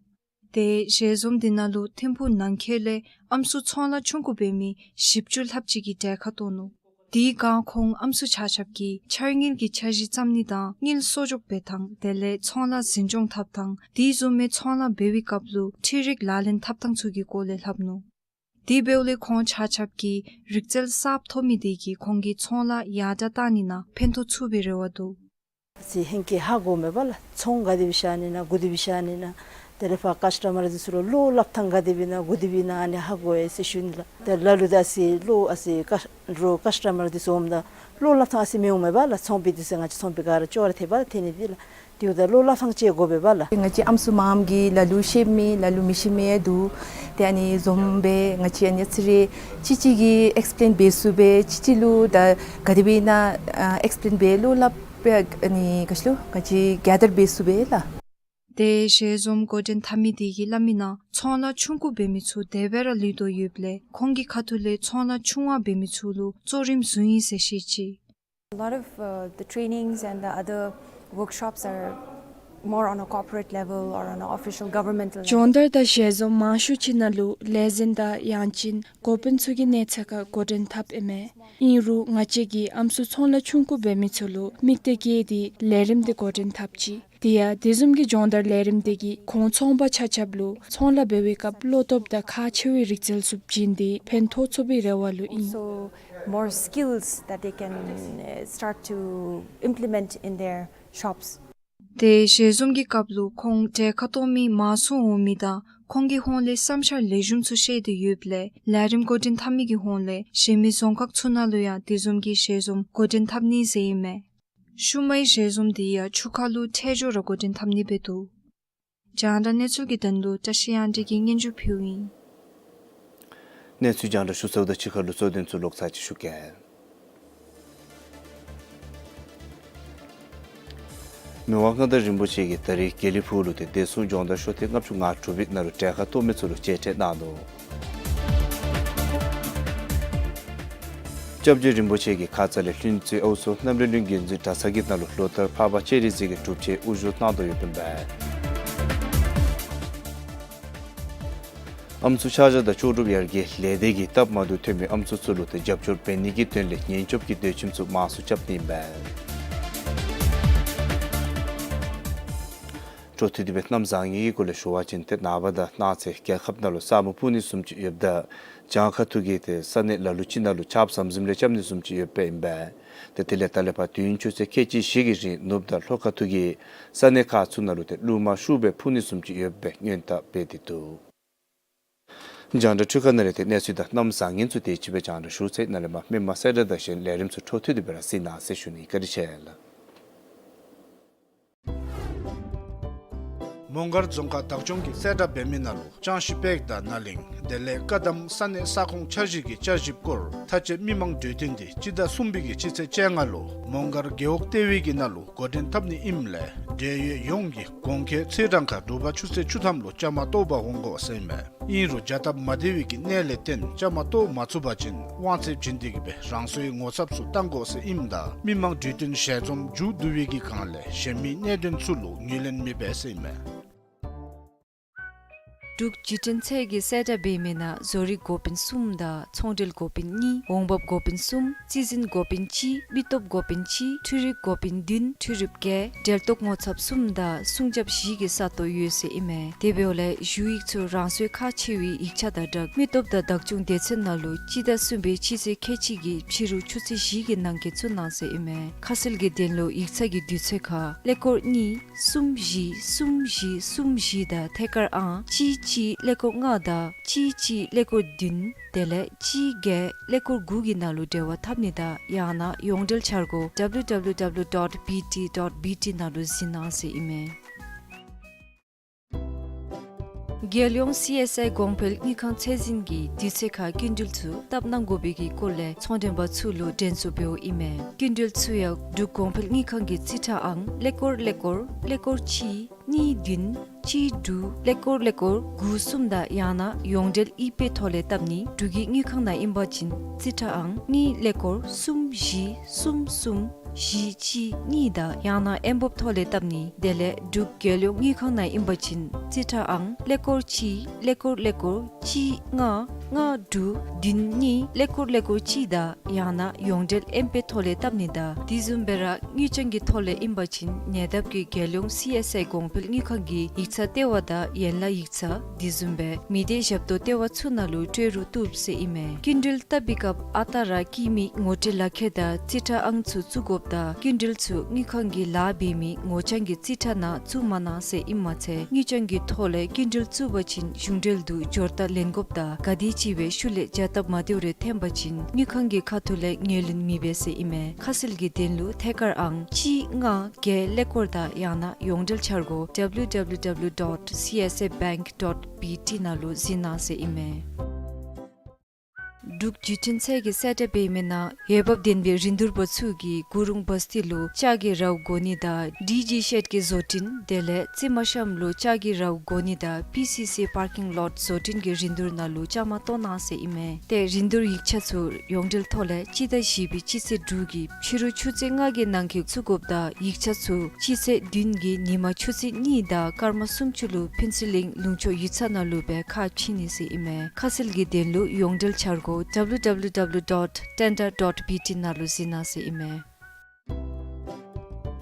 ཏེ་ཞལ་འཛོམས་འདི་ནང་ལུ་ཐིམ་ཕུག་ནང་འཁོད་ལས་ཨམ་སྲུ་ཚོང་ལཱ་ཆུང་ཀུ་འབད་མི་བཞི་བཅུ་ལྷགཔ་ཅིག་གིས་གྲལ་ཁར་གཏོགས་ནུག། དེའི་སྒང་ཁོང་ཨམ་སྲུ་ཆ་ཁྱབ་ཀྱིས་འཆར་དངུལ་གྱི་འཆར་གཞི་བརྩམ་ནི་དང་དངུལ་གསོག་འཇོག་འབད་ཐངས་དེ་ལས་ཚོང་ལཱ་འཛིན་སྐྱོང་འཐབ་ཐངས་དེ་བཟུམ་མའི་ཚོང་ལཱ་འབད་བའི་སྐབས་ལུ་འཕྲུལ་རིག་ལག་ལེན་འཐབ་ཐངས་ཚུ་གི་སྐོར་ལས་སླབ་ནུག། དེ་འབདཝ་ལས་ཁོང་ཆ་ཁྱབ་ཀྱིས་རིག་རྩལ་གསརཔ་ཐོབ་མི་དེ་གིས་ཁོང་གི་ཚོང་ལཱ་ཡར་དྲག་བཏང་ནི་ནང་ཕན་ཐོགས་ཚུགས་པའི་རེ་བ་འདུག། ཨ་ཙི་ཧིང་གིས་ཧ་གོཝ་མས་པ་ལགས། ཚོང་ག་དེ་སྦེ་བཞག་ནི་ན་ག་དེ་སྦེ་བཞག་ནི་ན། དེ་ལས་ཕར་ཀཱསི་ཊ་མར་འདི་ཚུ་ལུ་བློ་སླབ་ཐངས་ག་དེ་སྦེ་ན་ག་དེ་སྦེ་ན་ཨ་ནི་ཧ་གོ་ཡི་ཟེར་ཞུ་ནི་ལགས། ཏེ་ལ་ལུ་ད་ཨ་ཙི་བློ་ཨ་ཙི་ཀཱསི་ཀཱསི་ཊ་མར་འདི་ཚུ་འོངམ་ད་བློ་སླབ་ཐངས་ཨ་ཙི་མི་འོང་མས་པ་ལགས། ཚོང་པའི་འདི་ཚུ་ང་བཅས་ཚོང་པའི་ག་ར་ཅོག་ར་འཐད་པ་ལགས། འཐད་ནི་འདི་ལགས། དེ་འབདཝ་ད་བློ་སླབ་ཐངས་ཅིག་དགོ་པས་པ་ལགས། ང་བཅས་ཨམ་སྲུ་མངམ་གིས་ལ་ལུ་ཤེས་མི་ལ་ལུ་མི་ཤེས་མི་ཡང་འདུག། ཏེ་ཨ་ནི་འཛོམས་སྦེ་ང་བཅས་ཨ་ནི་ཨ་ཙི་རེ་གཅིག་གཅིག་གིས་ཨེགསི་པི་ལེན་འབད་ཚུགས་པས། གཅིག་གཅིག་ལུ་ད་ག་དེ་སྦེ་ན་ཨ་ཨེགསི་པི་ལེན་འབད་བློ་སླབ་པས། ཨ་ནི་ག་ཅི་ལོ་ང་བཅས་གེ་དར་འབད་ཚུགས་པས་ལགས། ཏེ་ཞལ་འཛོམས་འགོ་འདྲེན་འཐབ་མི་དེ་གིས་སླབ་མིའི་ནང་ཚོང་ལཱ་ཆུང་ཀུ་འབད་མི་ཚུ་དེ་སྦེ་ར་ལུས་དོ་ཡོདཔ་ལས་ཁོང་གི་ཁ་ཐུག་ལས་ཚོང་ལཱ་ཆུང་བ་འབད་མི་ཚུ་ལུ་གཙོ་རིམ་བཟུང་ཡི་ཟེར་བཤད་ཅི། A lot of, uh, the trainings and the other workshops are more on a corporate level or on a official governmental level. སྦྱོང་བརྡར་དང་ཞལ་འཛོམས་མང་ཤོས་ཅིག་ནང་ལུ་ལས་འཛིན་དང་ཡང་ཅིན་འགོ་དཔོན་ཚུ་གི་གནས་ཚད་ཁར་འགོ་འདྲེན་འཐབ་ཨིན་མས། ཨིན་རུང་ང་བཅས་ཀྱིས་ཨམ་སྲུ་ཚོང་ལཱ་ཆུང་ཀུ་འབད་མི་ཚུ་ལུ་དམིགས་གཏད་བསྐྱེད་དེ་ལས་རིམ་དེ་འགོ་འདྲེན་འཐབ་ཅི། དེ་ཡང་དེ་བཟུམ་གྱི་སྦྱོང་བརྡར་ལས་རིམ་དེ་གིས་ཁོང་ཚོང་པ་ཆ་ཁྱབ་ལུ་ཚོང་ལཱ་འབད་བའི་སྐབས་བློ་སྟོབས་དང་ཁག་ཆེ་བའི་རིག་རྩལ་ཚུ་བྱིན་ཏེ་ཕན་ཐོགས་ཚུགས་པའི་རེ་བ་ལུ་ཨིན། So more skills that they can, uh, start to implement in their shops. ཏེ་ཞལ་འཛོམས་ཀྱི་སྐབས་ལུ་ཁོང་གྲལ་ཁར་གཏོགས་མི་མང་སུ་འོང་མི་དང་ཁོང་གི་ཧོངས་ལས་བསམ་འཆར་ལེགས་ཤོམ་ཚུ་བཤད་དེ་ཡོདཔ་ལས་ལས་རིམ་འགོ་འདྲེན་འཐབ་མི་གི་ཧོངས་ལས་གཞན་མི་རྫོང་ཁག་ཚུ་ནང་ལུ་ཡང་དེ་བཟུམ་གྱི་ཞལ་འཛོམས་འགོ་འདྲེན་འཐབ་ནི་ཟེར་ཨིན་མས། ཤུལ་མའི་ཞལ་འཛོམས་དེ་ཡང་ཆུ་ཁ་ལུ་འཕྲལ་མགྱོགས་ར་འགོ་འདྲེན་འཐབ་ནི་སྦེ་འདུག། རྒྱང་བསྒྲགས་གནས་ཚུལ་གྱི་དོན་ལུ་བཀྲ་ཤིས་དབྱངས་སྒྲོན་གྱིས་སྙན་ཞུ་ཕུལཝ་ཨིན། གནས་ཚུལ་རྒྱང་བསྒྲགས་ཞུ་ཚརཝ་དང་གཅིག་ཁར་ལུ་གཙོ་དོན་ཚུ་ལོག་ཚར་ཅིག་ཞུ་གེ། མི་དབང་མངའ་བདག་རིན་པོ་ཆེ་གིས་ད་རིས་དགེ་ལེགས་ཕུག་ལུ་ཏེ་བདེ་སྲུང་སྦྱོང་བརྡར་ཤོག་ཐེངས་ལྔ་བཅུ་ང་དྲུག་པའི་ནང་ལུ་གྲལ་ཁར་གཏོགས་མི་ཚུ་ལུ་མཇལ་འཕྲད་གནང་ནུག། སྐྱབས་རྗེ་རིན་པོ་ཆེ་གིས་ཁ་ཙ་ལས་ལྷུན་རྩེ་ཨའུ་ཚོ་གནམ་རི་གླིང་དགོན་འཛིན་གྲྭ་ཚང་གི་ནང་ལུ་ལོ་ལྟར་འཕགས་པ་སྤྱན་རས་གཟིགས་ཀྱི་སྒྲུབ་ཆེན་དབུ་བཞུགས་གནང་དོ་ཡོདཔ་ཨིན་པས། ཨམ་སྲུ་ཆ་བཞག་དང་ལྕོགས་གྲུབ་ཡར་རྒྱས་ལས་སྡེ་གིས་སྟབས་མ་བདེཝ་ཐོན་མི་ཨམ་སྲུ་ཚུ་ལུ་ཏེ་རྒྱབ་སྐྱོར་འབད་ནི་གི་དོན་ལས་ཉེན་སྐྱོབ་ཀྱི་སྡོད་ཁྱིམ་ཚུ་མང་སུ་རྐྱབ་ནི་ཨིན་པས། འཕྲོ་མཐུད་དེ་སྦེ་གནམ་བཟང་ངན་གྱི་སྐོར་ལས་ཞུ་བ་ཅིན་ཏེ་ནངས་པ་དང་གནངས་ཚེ་རྒྱལ་ཁབ་ནང་ལུ་ས་སྨུག་སྤུབ་ནི་བཟུམ་ཅིག་ཡོདཔ་ད་བྱང་ཁ་ཐུག་གི་ཏེ་ས་གནས་ལ་ལུ་ཅིག་ནང་ལུ་ཆརཔ་ཟམ་ཟིམ་རེ་རྐྱབ་ནི་བཟུམ་ཅིག་ཡོདཔ་ཨིན་པས། ཏེ་དེ་ལས་ད་ལས་ཕར་དུས་ཡུན་ཆུ་ཚོད་ཁལ་གཅིག་བཞི་གི་རིང་ནུབ་དང་ལྷོ་ཁ་ཐུག་གི་ས་གནས་ཁག་ཚུ་ནང་ལུ་ཏེ་རླུང་མ་ཤུགས་སྦེ་འཕུ་ནི་བཟུམ་ཅིག་ཡོདཔ་སྦེ་སྔོན་བརྡ་འབད་དེ་འདུག། རྒྱང་བསྒྲགས་འཕྲུལ་ཁང་ནང་ལས་ཏེ་གནས་ཚུལ་དང་གནམ་བཟང་ངན་ཚུ་དེ་ཅིག་སྦེ་རྒྱང་བསྒྲགས་ཞུ་ཚར། ནཱ་ལས་མར་མི་མང་གསལ་བསྒྲགས་དང་གཞན་ལས་རིམ་ཚུ་འཕྲོ་མཐུད་དེ་སྦེ་ར་གཟིགས་གནང་ཟེར་ཞུ་ནི། བཀའ་དྲིན་ཆེ་ལགས། མོང་སྒར་རྫོང་ཁག་བདག་སྐྱོང་གིས་གསལ་བསྒྲགས་འབད་མི་ནང་ལུ་ལྕང་གཞི་པེག་དང་ནཱ་ལིང་དེ་ལས་ཀ་དམ་ས་གནས་ས་ཁོངས་འཆར་གཞི་གི་བསྐྱར་ཞིབ་སྐོར་མཐའ་དཔྱད་མི་མང་གྲོས་བསྟུན་འདི་སྤྱི་ཟླ་གསུམ་པའི་གི་སྤྱི་ཚེས་བཅོ་ལྔ་ལུ་མོང་སྒར་རྒེད་འོག་ལྟེ་བའི་གི་ནང་ལུ་འགོ་འདྲེན་འཐབ་ནི་ཨིནམ་ལས་ འབྲེལ་ཡོད་ཡོངས་ཀྱིས་གོང་འཁོད་ཚེས་གྲངས་ཁར་དྲོ་པ་ཆུ་ཚོད་བཅུ་ཐམ་ལུ་བཅའ་མར་གཏོགས་པར་འོང་དགོ་ཟེར་ཨིན་མས། ཨིན་རུང་བྱ་སྟབས་མ་བདེ་བའི་གི་གནད་ལས་བརྟེན་བཅའ་མར་གཏོགས་མ་ཚུགས་པ་ཅིན་དབང་ཚད་བྱིན་ཏེ་གི་སྦེ་རང་སོའི་ངོ་ཚབ་ཚུ་བཏང་དགོ་ཟེར་ཨིནམ་ད་མི་མང་འདུས་སྟོན་ཞལ་འཛོམས་མཇུག་བསྡུ་བའི་གི་སྒང་ལས་གཞན་མི་གནད་དོན་ཚུ་ལུ་ངོས་ལེན་མི་འབད་ཟེར་ཨིན་མས། འབྲུག་བརྒྱུད་འཕྲིན་ཚད་ཀྱི་གསལ་བསྒྲགས་འབད་མི་ནང་བཟོ་རིག་འགོ་དཔོན་གསུམ་དང་ཚོང་འབྲེལ་འགོ་དཔོན་གཉིས། འོང་འབབ་འགོ་དཔོན་གསུམ། རྩིས་འཛིན་འགོ་དཔོན་གཅིག། མི་སྟོབས་འགོ་དཔོན་གཅིག། འཕྲུལ་རིག་འགོ་དཔོན་བདུན། འཕྲུལ་རིགཔ་བརྒྱད། འབྲེལ་གཏོགས་ངོ་ཚབ་གསུམ་དང་སྲུང་རྒྱབ་བཞི་གི་ས་སྟོང་ཡོད་ཟེར་ཨིན་མས། དེ་འབདཝ་ལས་ཞུ་ཡིག་ཚུ་རང་སོའི་ཁག་ཆེ་བའི་ཡིག་ཆ་དང་སྦྲགས་མི་སྟོབས་དང་བདག་སྐྱོང་སྡེ་ཚན་ནང་ལུ་སྤྱི་ཟླ་གསུམ་པའི་སྤྱི་ཚེས་ཁལ་གཅིག་གི་ཕྱི་རུ་ཆུ་ཚོད་བཞི་གི་ནང་འཁོད་བཙུགས་གནང་ཟེར་ཨིན་མས། ཁ་གསལ་གྱི་དོན་ལུ་ཡིག་ཚང་གི་དུས་ཚོད་ཁར་ཀླད་ཀོར་གཉིས་གསུམ་བཞི་གསུམ་བཞི་གསུམ་བཞི་དང་ཐད་ཀར་ཨང་གཅིག་གཅིག་ཀླད་ཀོར་ལྔ་དང་གཅིག་གཅིག་ཀླད་ཀོར་བདུན་དེ་ལས་གཅིག་བརྒྱད་ཀླད་ཀོར་དགུ་གི་ནང་ལུ་འབྲེལ་བ་འཐབ་ནི་དང་ཡང་ན་ཡོངས་འབྲེལ་འཆར་སྒོ་W W W dot B T dot B T ནང་ལུ་གཟིགས་གནང་ཟེར་ཨིན་མས། རྒྱལ་ཡོངས་སི་ཨེསི་ཨའི་གོང་འཕེལ་དངུལ་ཁང་ཚད་འཛིན་གྱིས་དུས་ཚོད་ཁར་སྐྱིན་འགྲུལ་ཚུ་བཏབ་གནང་དགོ་པའི་གི་སྐོར་ལས་ཚོང་མགྲོན་པ་ཚུ་ལུ་དྲན་གསོ་འབདཝ་ཨིན་མས། སྐྱིན་འགྲུལ་ཚུ་ཡང་འབྲུག་གོང་འཕེལ་དངུལ་ཁང་གི་རྩིས་ཁྲ་ཨང་ཀླད་ཀོར་ཀླད་ཀོར་ཀླད་ཀོར་གཅིག་གཉིས་བདུན་གཅིག་དྲུག་ཀླད་ཀོར་ཀླད་ཀོར་དགུ་གསུམ་དང་ཡང་ན་ཡོངས་འབྲེལ་ཨི་པེ་ཐོག་ལས་བཏབ་ནི། འབྲུག་གི་དངུལ་ཁང་ནང་ཨིན་པ་ཅིན་རྩིས་ཁྲ་ཨང་གཉིས་ཀླད་ཀོར་གསུམ་བཞི་གསུམ་གསུམ་བཞི་གཅིག་གཉིས་དང་ཡང་ན་ཨེམ་བོབ་ཐོག་ལས་བཏབ་ནི། དེ་ལས་འབྲུག་རྒྱལ་ཡོངས་དངུལ་ཁང་ནང་ཨིན་པ་ཅིན་རྩིས་ཁྲ་ཨང་ཀླད་ཀོར་གཅིག་ཀླད་ཀོར་ཀླད་ཀོར་གཅིག་ལྔ་ལྔ་དྲུག་བདུན་གཉིས་ཀླད་ཀོར་ཀླད་ཀོར་གཅིག་དང་ཡང་ན་ཡོངས་འབྲེལ་ཨེམ་པེ་ཐོག་ལས་བཏབ་ནི་དང་དེ་བཟུམ་སྦེ་ར་དངུལ་བྱང་གི་ཐོག་ལས་ཨིན་པ་ཅིན་ཉེ་འདབས་ཀྱི་རྒྱལ་ཡོངས་སི་ཨེསི་ཨའི་གོང་འཕེལ་དངུལ་ཁང་གི་ཡིག་ཚང་ལྟེ་བ་དང་ཡན་ལག་ཡིག་ཚང་དེ་བཟུམ་སྦེ་མི་སྡེ་ཞབས་ཏོག་ལྟེ་བ་ཚུ་ནང་ལུ་སྤྲོད་རུང་བཏུབ་ཟེར་ཨིན་མས། སྐྱིན་འགྲུལ་བཏབ་པའི་སྐབས་ཨ་རྟག་ར་བཀོད་མི་ངོ་སྤྲོད་ལག་ཁྱེར་དང་རྩིས་ཁྲ་ཨང་ཚུ་བཙུགས་དགོཔ་དང་སྐྱིན་འགྲུལ་ཚུ་དངུལ་ཁང་གི་ལཱ་འབད་མི་ངོ་བྱང་གི་རྩིས་ཁྲ་ནང་བཙུགས་མ་གནང་ཟེར་ཨིན་མ་ཚད་དངུལ་བྱང་གི་ཐོག་ལས་སྐྱིན་འགྲུལ་བཙུགས་པ་ཅིན་གཞུང་འབྲེལ་དུ་འབྱོར་རྟགས་ལེན་དགོཔ་དང་ག་དེམ་ཅིག་སྦེ་ཤུལ་ལས་བྱ་སྟབས་མ་བདེཝ་རེ་ཐོན་པ་ཅིན་དངུལ་ཁང་གི་ཁ་ཐུག་ལས་ངོས་ལེན་མི་འབད་ཟེར་ཨིན་མས། ཁ་གསལ་གྱི་དོན་ལུ་ཐད་ཀར་ཨང་གཅིག་ལྔ་བརྒྱད་ཀླད་ཀོར་དང་ཡང་ན་ཡོངས་འབྲེལ་འཆར་སྒོ་W W W dot C S A bank dot B T ནང་ལུ་གཟིགས་གནང་ཟེར་ཨིན་མས། འབྲུག་བརྒྱུད་འཕྲིན་ཚད་ཀྱི་གསལ་བསྒྲགས་འབད་མི་ནང་འོས་འབབ་ལྡན་པའི་རིན་བསྡུར་པ་ཚུ་གིས་གུ་རུང་བ་སྟི་ལུ་ལྕགས་ཀྱི་རཝ་བགོ་ནི་དང་ཌི་ཇི་ཤེཌ་ཀྱི་བཟོ་སྐྲུན་དེ་ལས་རྩི་མ་ཤམ་ལུ་ལྕགས་ཀྱི་རཝ་བགོ་ནི་དང་པི་སི་སི་པར་ཀིང་ལོཊ་བཟོ་སྐྲུན་གྱི་རིན་བསྡུར་ནང་ལུ་བཅའ་མར་གཏོགས་གནང་ཟེར་ཨིན་མས། ཏེ་རིན་བསྡུར་ཡིག་ཆ་ཚུ་ཡོངས་འབྲེལ་ཐོག་ལས་སྤྱི་ཟླ་བཞི་པའི་སྤྱི་ཚེས་དྲུག་གི་ཕྱི་རུ་ཆུ་ཚོད་ལྔ་གི་ནང་འཁོད་བཙུགས་དགོཔ་དང་ཡིག་ཆ་ཚུ་སྤྱི་ཚེས་བདུན་གྱི་ཉིན་མ་ཆུ་ཚོད་གཉིས་དང་སྐར་མ་སུམ་ཅུ་ལུ་ཕུན་ཚོགས་གླིང་ལུང་ཕྱོགས་ཡིག་ཚང་ནང་ལུ་སྦེ་ཁ་ཕྱེ་ནི་ཟེར་ཨིན་མས། ཁ་གསལ་གྱི་དོན་ལུ་ཡོངས་འབྲེལ་འཆར་སྒོ་W W W dot tender dot B T ནང་ལུ་གཟིགས་གནང་ཟེར་ཨིན་མས།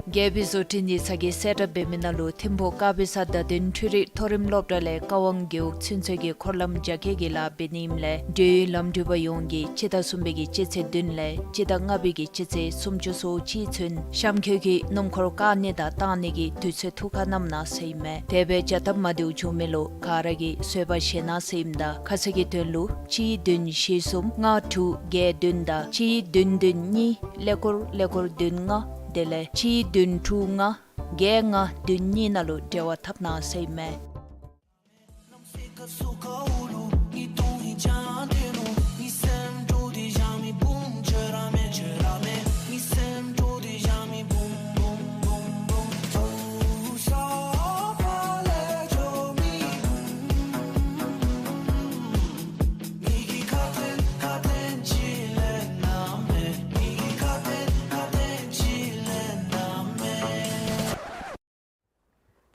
རྒྱལ་པོའི་བཟོ་སྐྲུན་ཡིག་ཚང་གི་གསལ་བསྒྲགས་འབད་མི་ནང་ལུ་ཐིམ་ཕུག་དཀར་སྦིས་ས་བརྡ་དོན་འཕྲུལ་རིག་མཐོ་རིམ་སློབ་གྲྭ་ལས་བཀའ་དབང་རྒེད་འོག་ཚུན་ཚོད་ཀྱི་འཁོར་ལམ་རྒྱ་སྐྱེད་ཀྱི་ལཱ་འབད་ནི་ཨིནམ་ལས་འབྲེལ་ཡོད་ལམ་འགྲུལ་པ་ཡོངས་ཀྱིས་སྤྱི་ཟླ་གསུམ་པའི་གི་སྤྱི་ཚེས་བདུན་ལས་སྤྱི་ཟླ་ལྔ་པའི་གི་སྤྱི་ཚེས་སུམ་ཅུ་སོ་གཅིག་ཚུན་གཤམ་འཁོད་ཀྱི་སྣུམ་འཁོར་བཀག་ནི་དང་བཏང་ནི་གི་དུས་ཚོད་ཐུགས་ཁར་བསྣམ་གནང་ཟེར་ཨིན་མས། དེ་སྦེ་བྱ་སྟབས་མ་བདེཝ་བྱུང་མི་ལུ་ག་ར་གིས་བཟོད་པ་བཞེས་གནང་ཟེར་ཨིནམ་ད་ཁ་གསལ་གྱི་དོན་ལུ་གཅིག་བདུན་བཞི་གསུམ་ལྔ་དྲུག་བརྒྱད་བདུན་དང་གཅིག་བདུན་བདུན་གཉིས་ཀླད་ཀོར་ཀླད་ཀོར་བདུན་ལྔ་དེ་ལས་གཅིག་བདུན་དྲུག་ལྔ་བརྒྱད་ལྔ་བདུན་གཉིས་ནང་ལུ་འབྲེལ་བ་འཐབ་གནང་ཟེར་ཨིན་མས།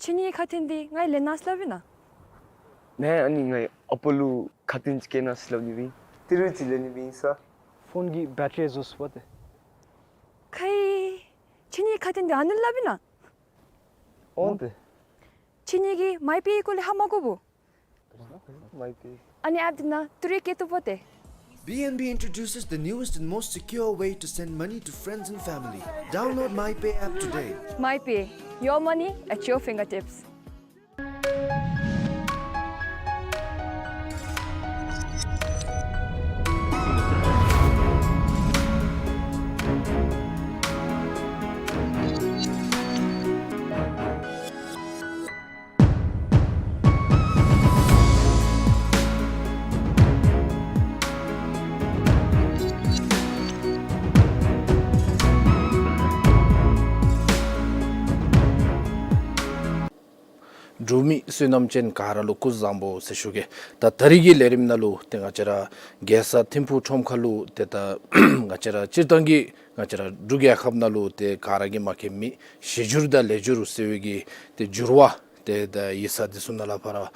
ཁྱེད་གཉིས་ཁ་ཐུན་འདི་ང་ལེན་གནང་ཟེར་སླབ་ཨིན་ན། ནཱ་ཨ་ནི་ངེའི་ཨ་པ་ལུ་ཁ་ཐུན་ཅིག་བཀལ་གནང་ཟེར་སླབ་ནི་སྦེ་ཨིན། ཏི་རུ་ཅིག་ལེན་ནི་སྦེ་ཨིན་ས། ཕོན་གྱི་བེ་ཊ་རི་རྫོགས་སོ་པ་ཏེ། ཁའི། ཁྱེད་གཉིས་ཁ་ཐུན་འདི་ཨ་ནི་སླབ་ཨིན་ན། འོང་ཏེ། ཁྱེད་གཉིས་ཀྱིས་མའི་པེ་ཡི་སྐོར་ལས་ཧ་མ་གོ་བོ། མའི་པེ། ཨ་ནི་ཨེཔ་འདི་ནང་ཏི་རུ་བཀལ་བཏུབ་པ་ཏེ། B N B introduces the newest and most secure way to send money to friends and family. Download MyPay app today. MyPay, your money at your fingertips. འབྲུག་མི་བསོད་ནམས་ཅན་ག་ར་ལུ་སྐུ་གཟུགས་བཟང་པོ་ཟེར་ཞུ་གེ། ད་ད་རིས་ཀྱི་ལས་རིམ་ནང་ལུ་ཏེ་ང་བཅས་ར་རྒྱལ་ས་ཐིམ་ཕུག་ཁྲོམ་ཁ་ལུ་ཏེ་ད་ང་བཅས་ར་སྤྱིར་བཏང་གི་ང་བཅས་ར་འབྲུག་རྒྱལ་ཁབ་ནང་ལུ་ཏེ་ག་ར་གིས་མ་མཁྱེན་མི་གཞི་འགྱུར་དང་ལེགས་འགྱུར་ཟེར་བའི་གི་ཏེ་འགྱུར་བ་ཏེ་ད་ཡིག་ཚང་འདི་ཚུ་ནང་ལས་ཕར་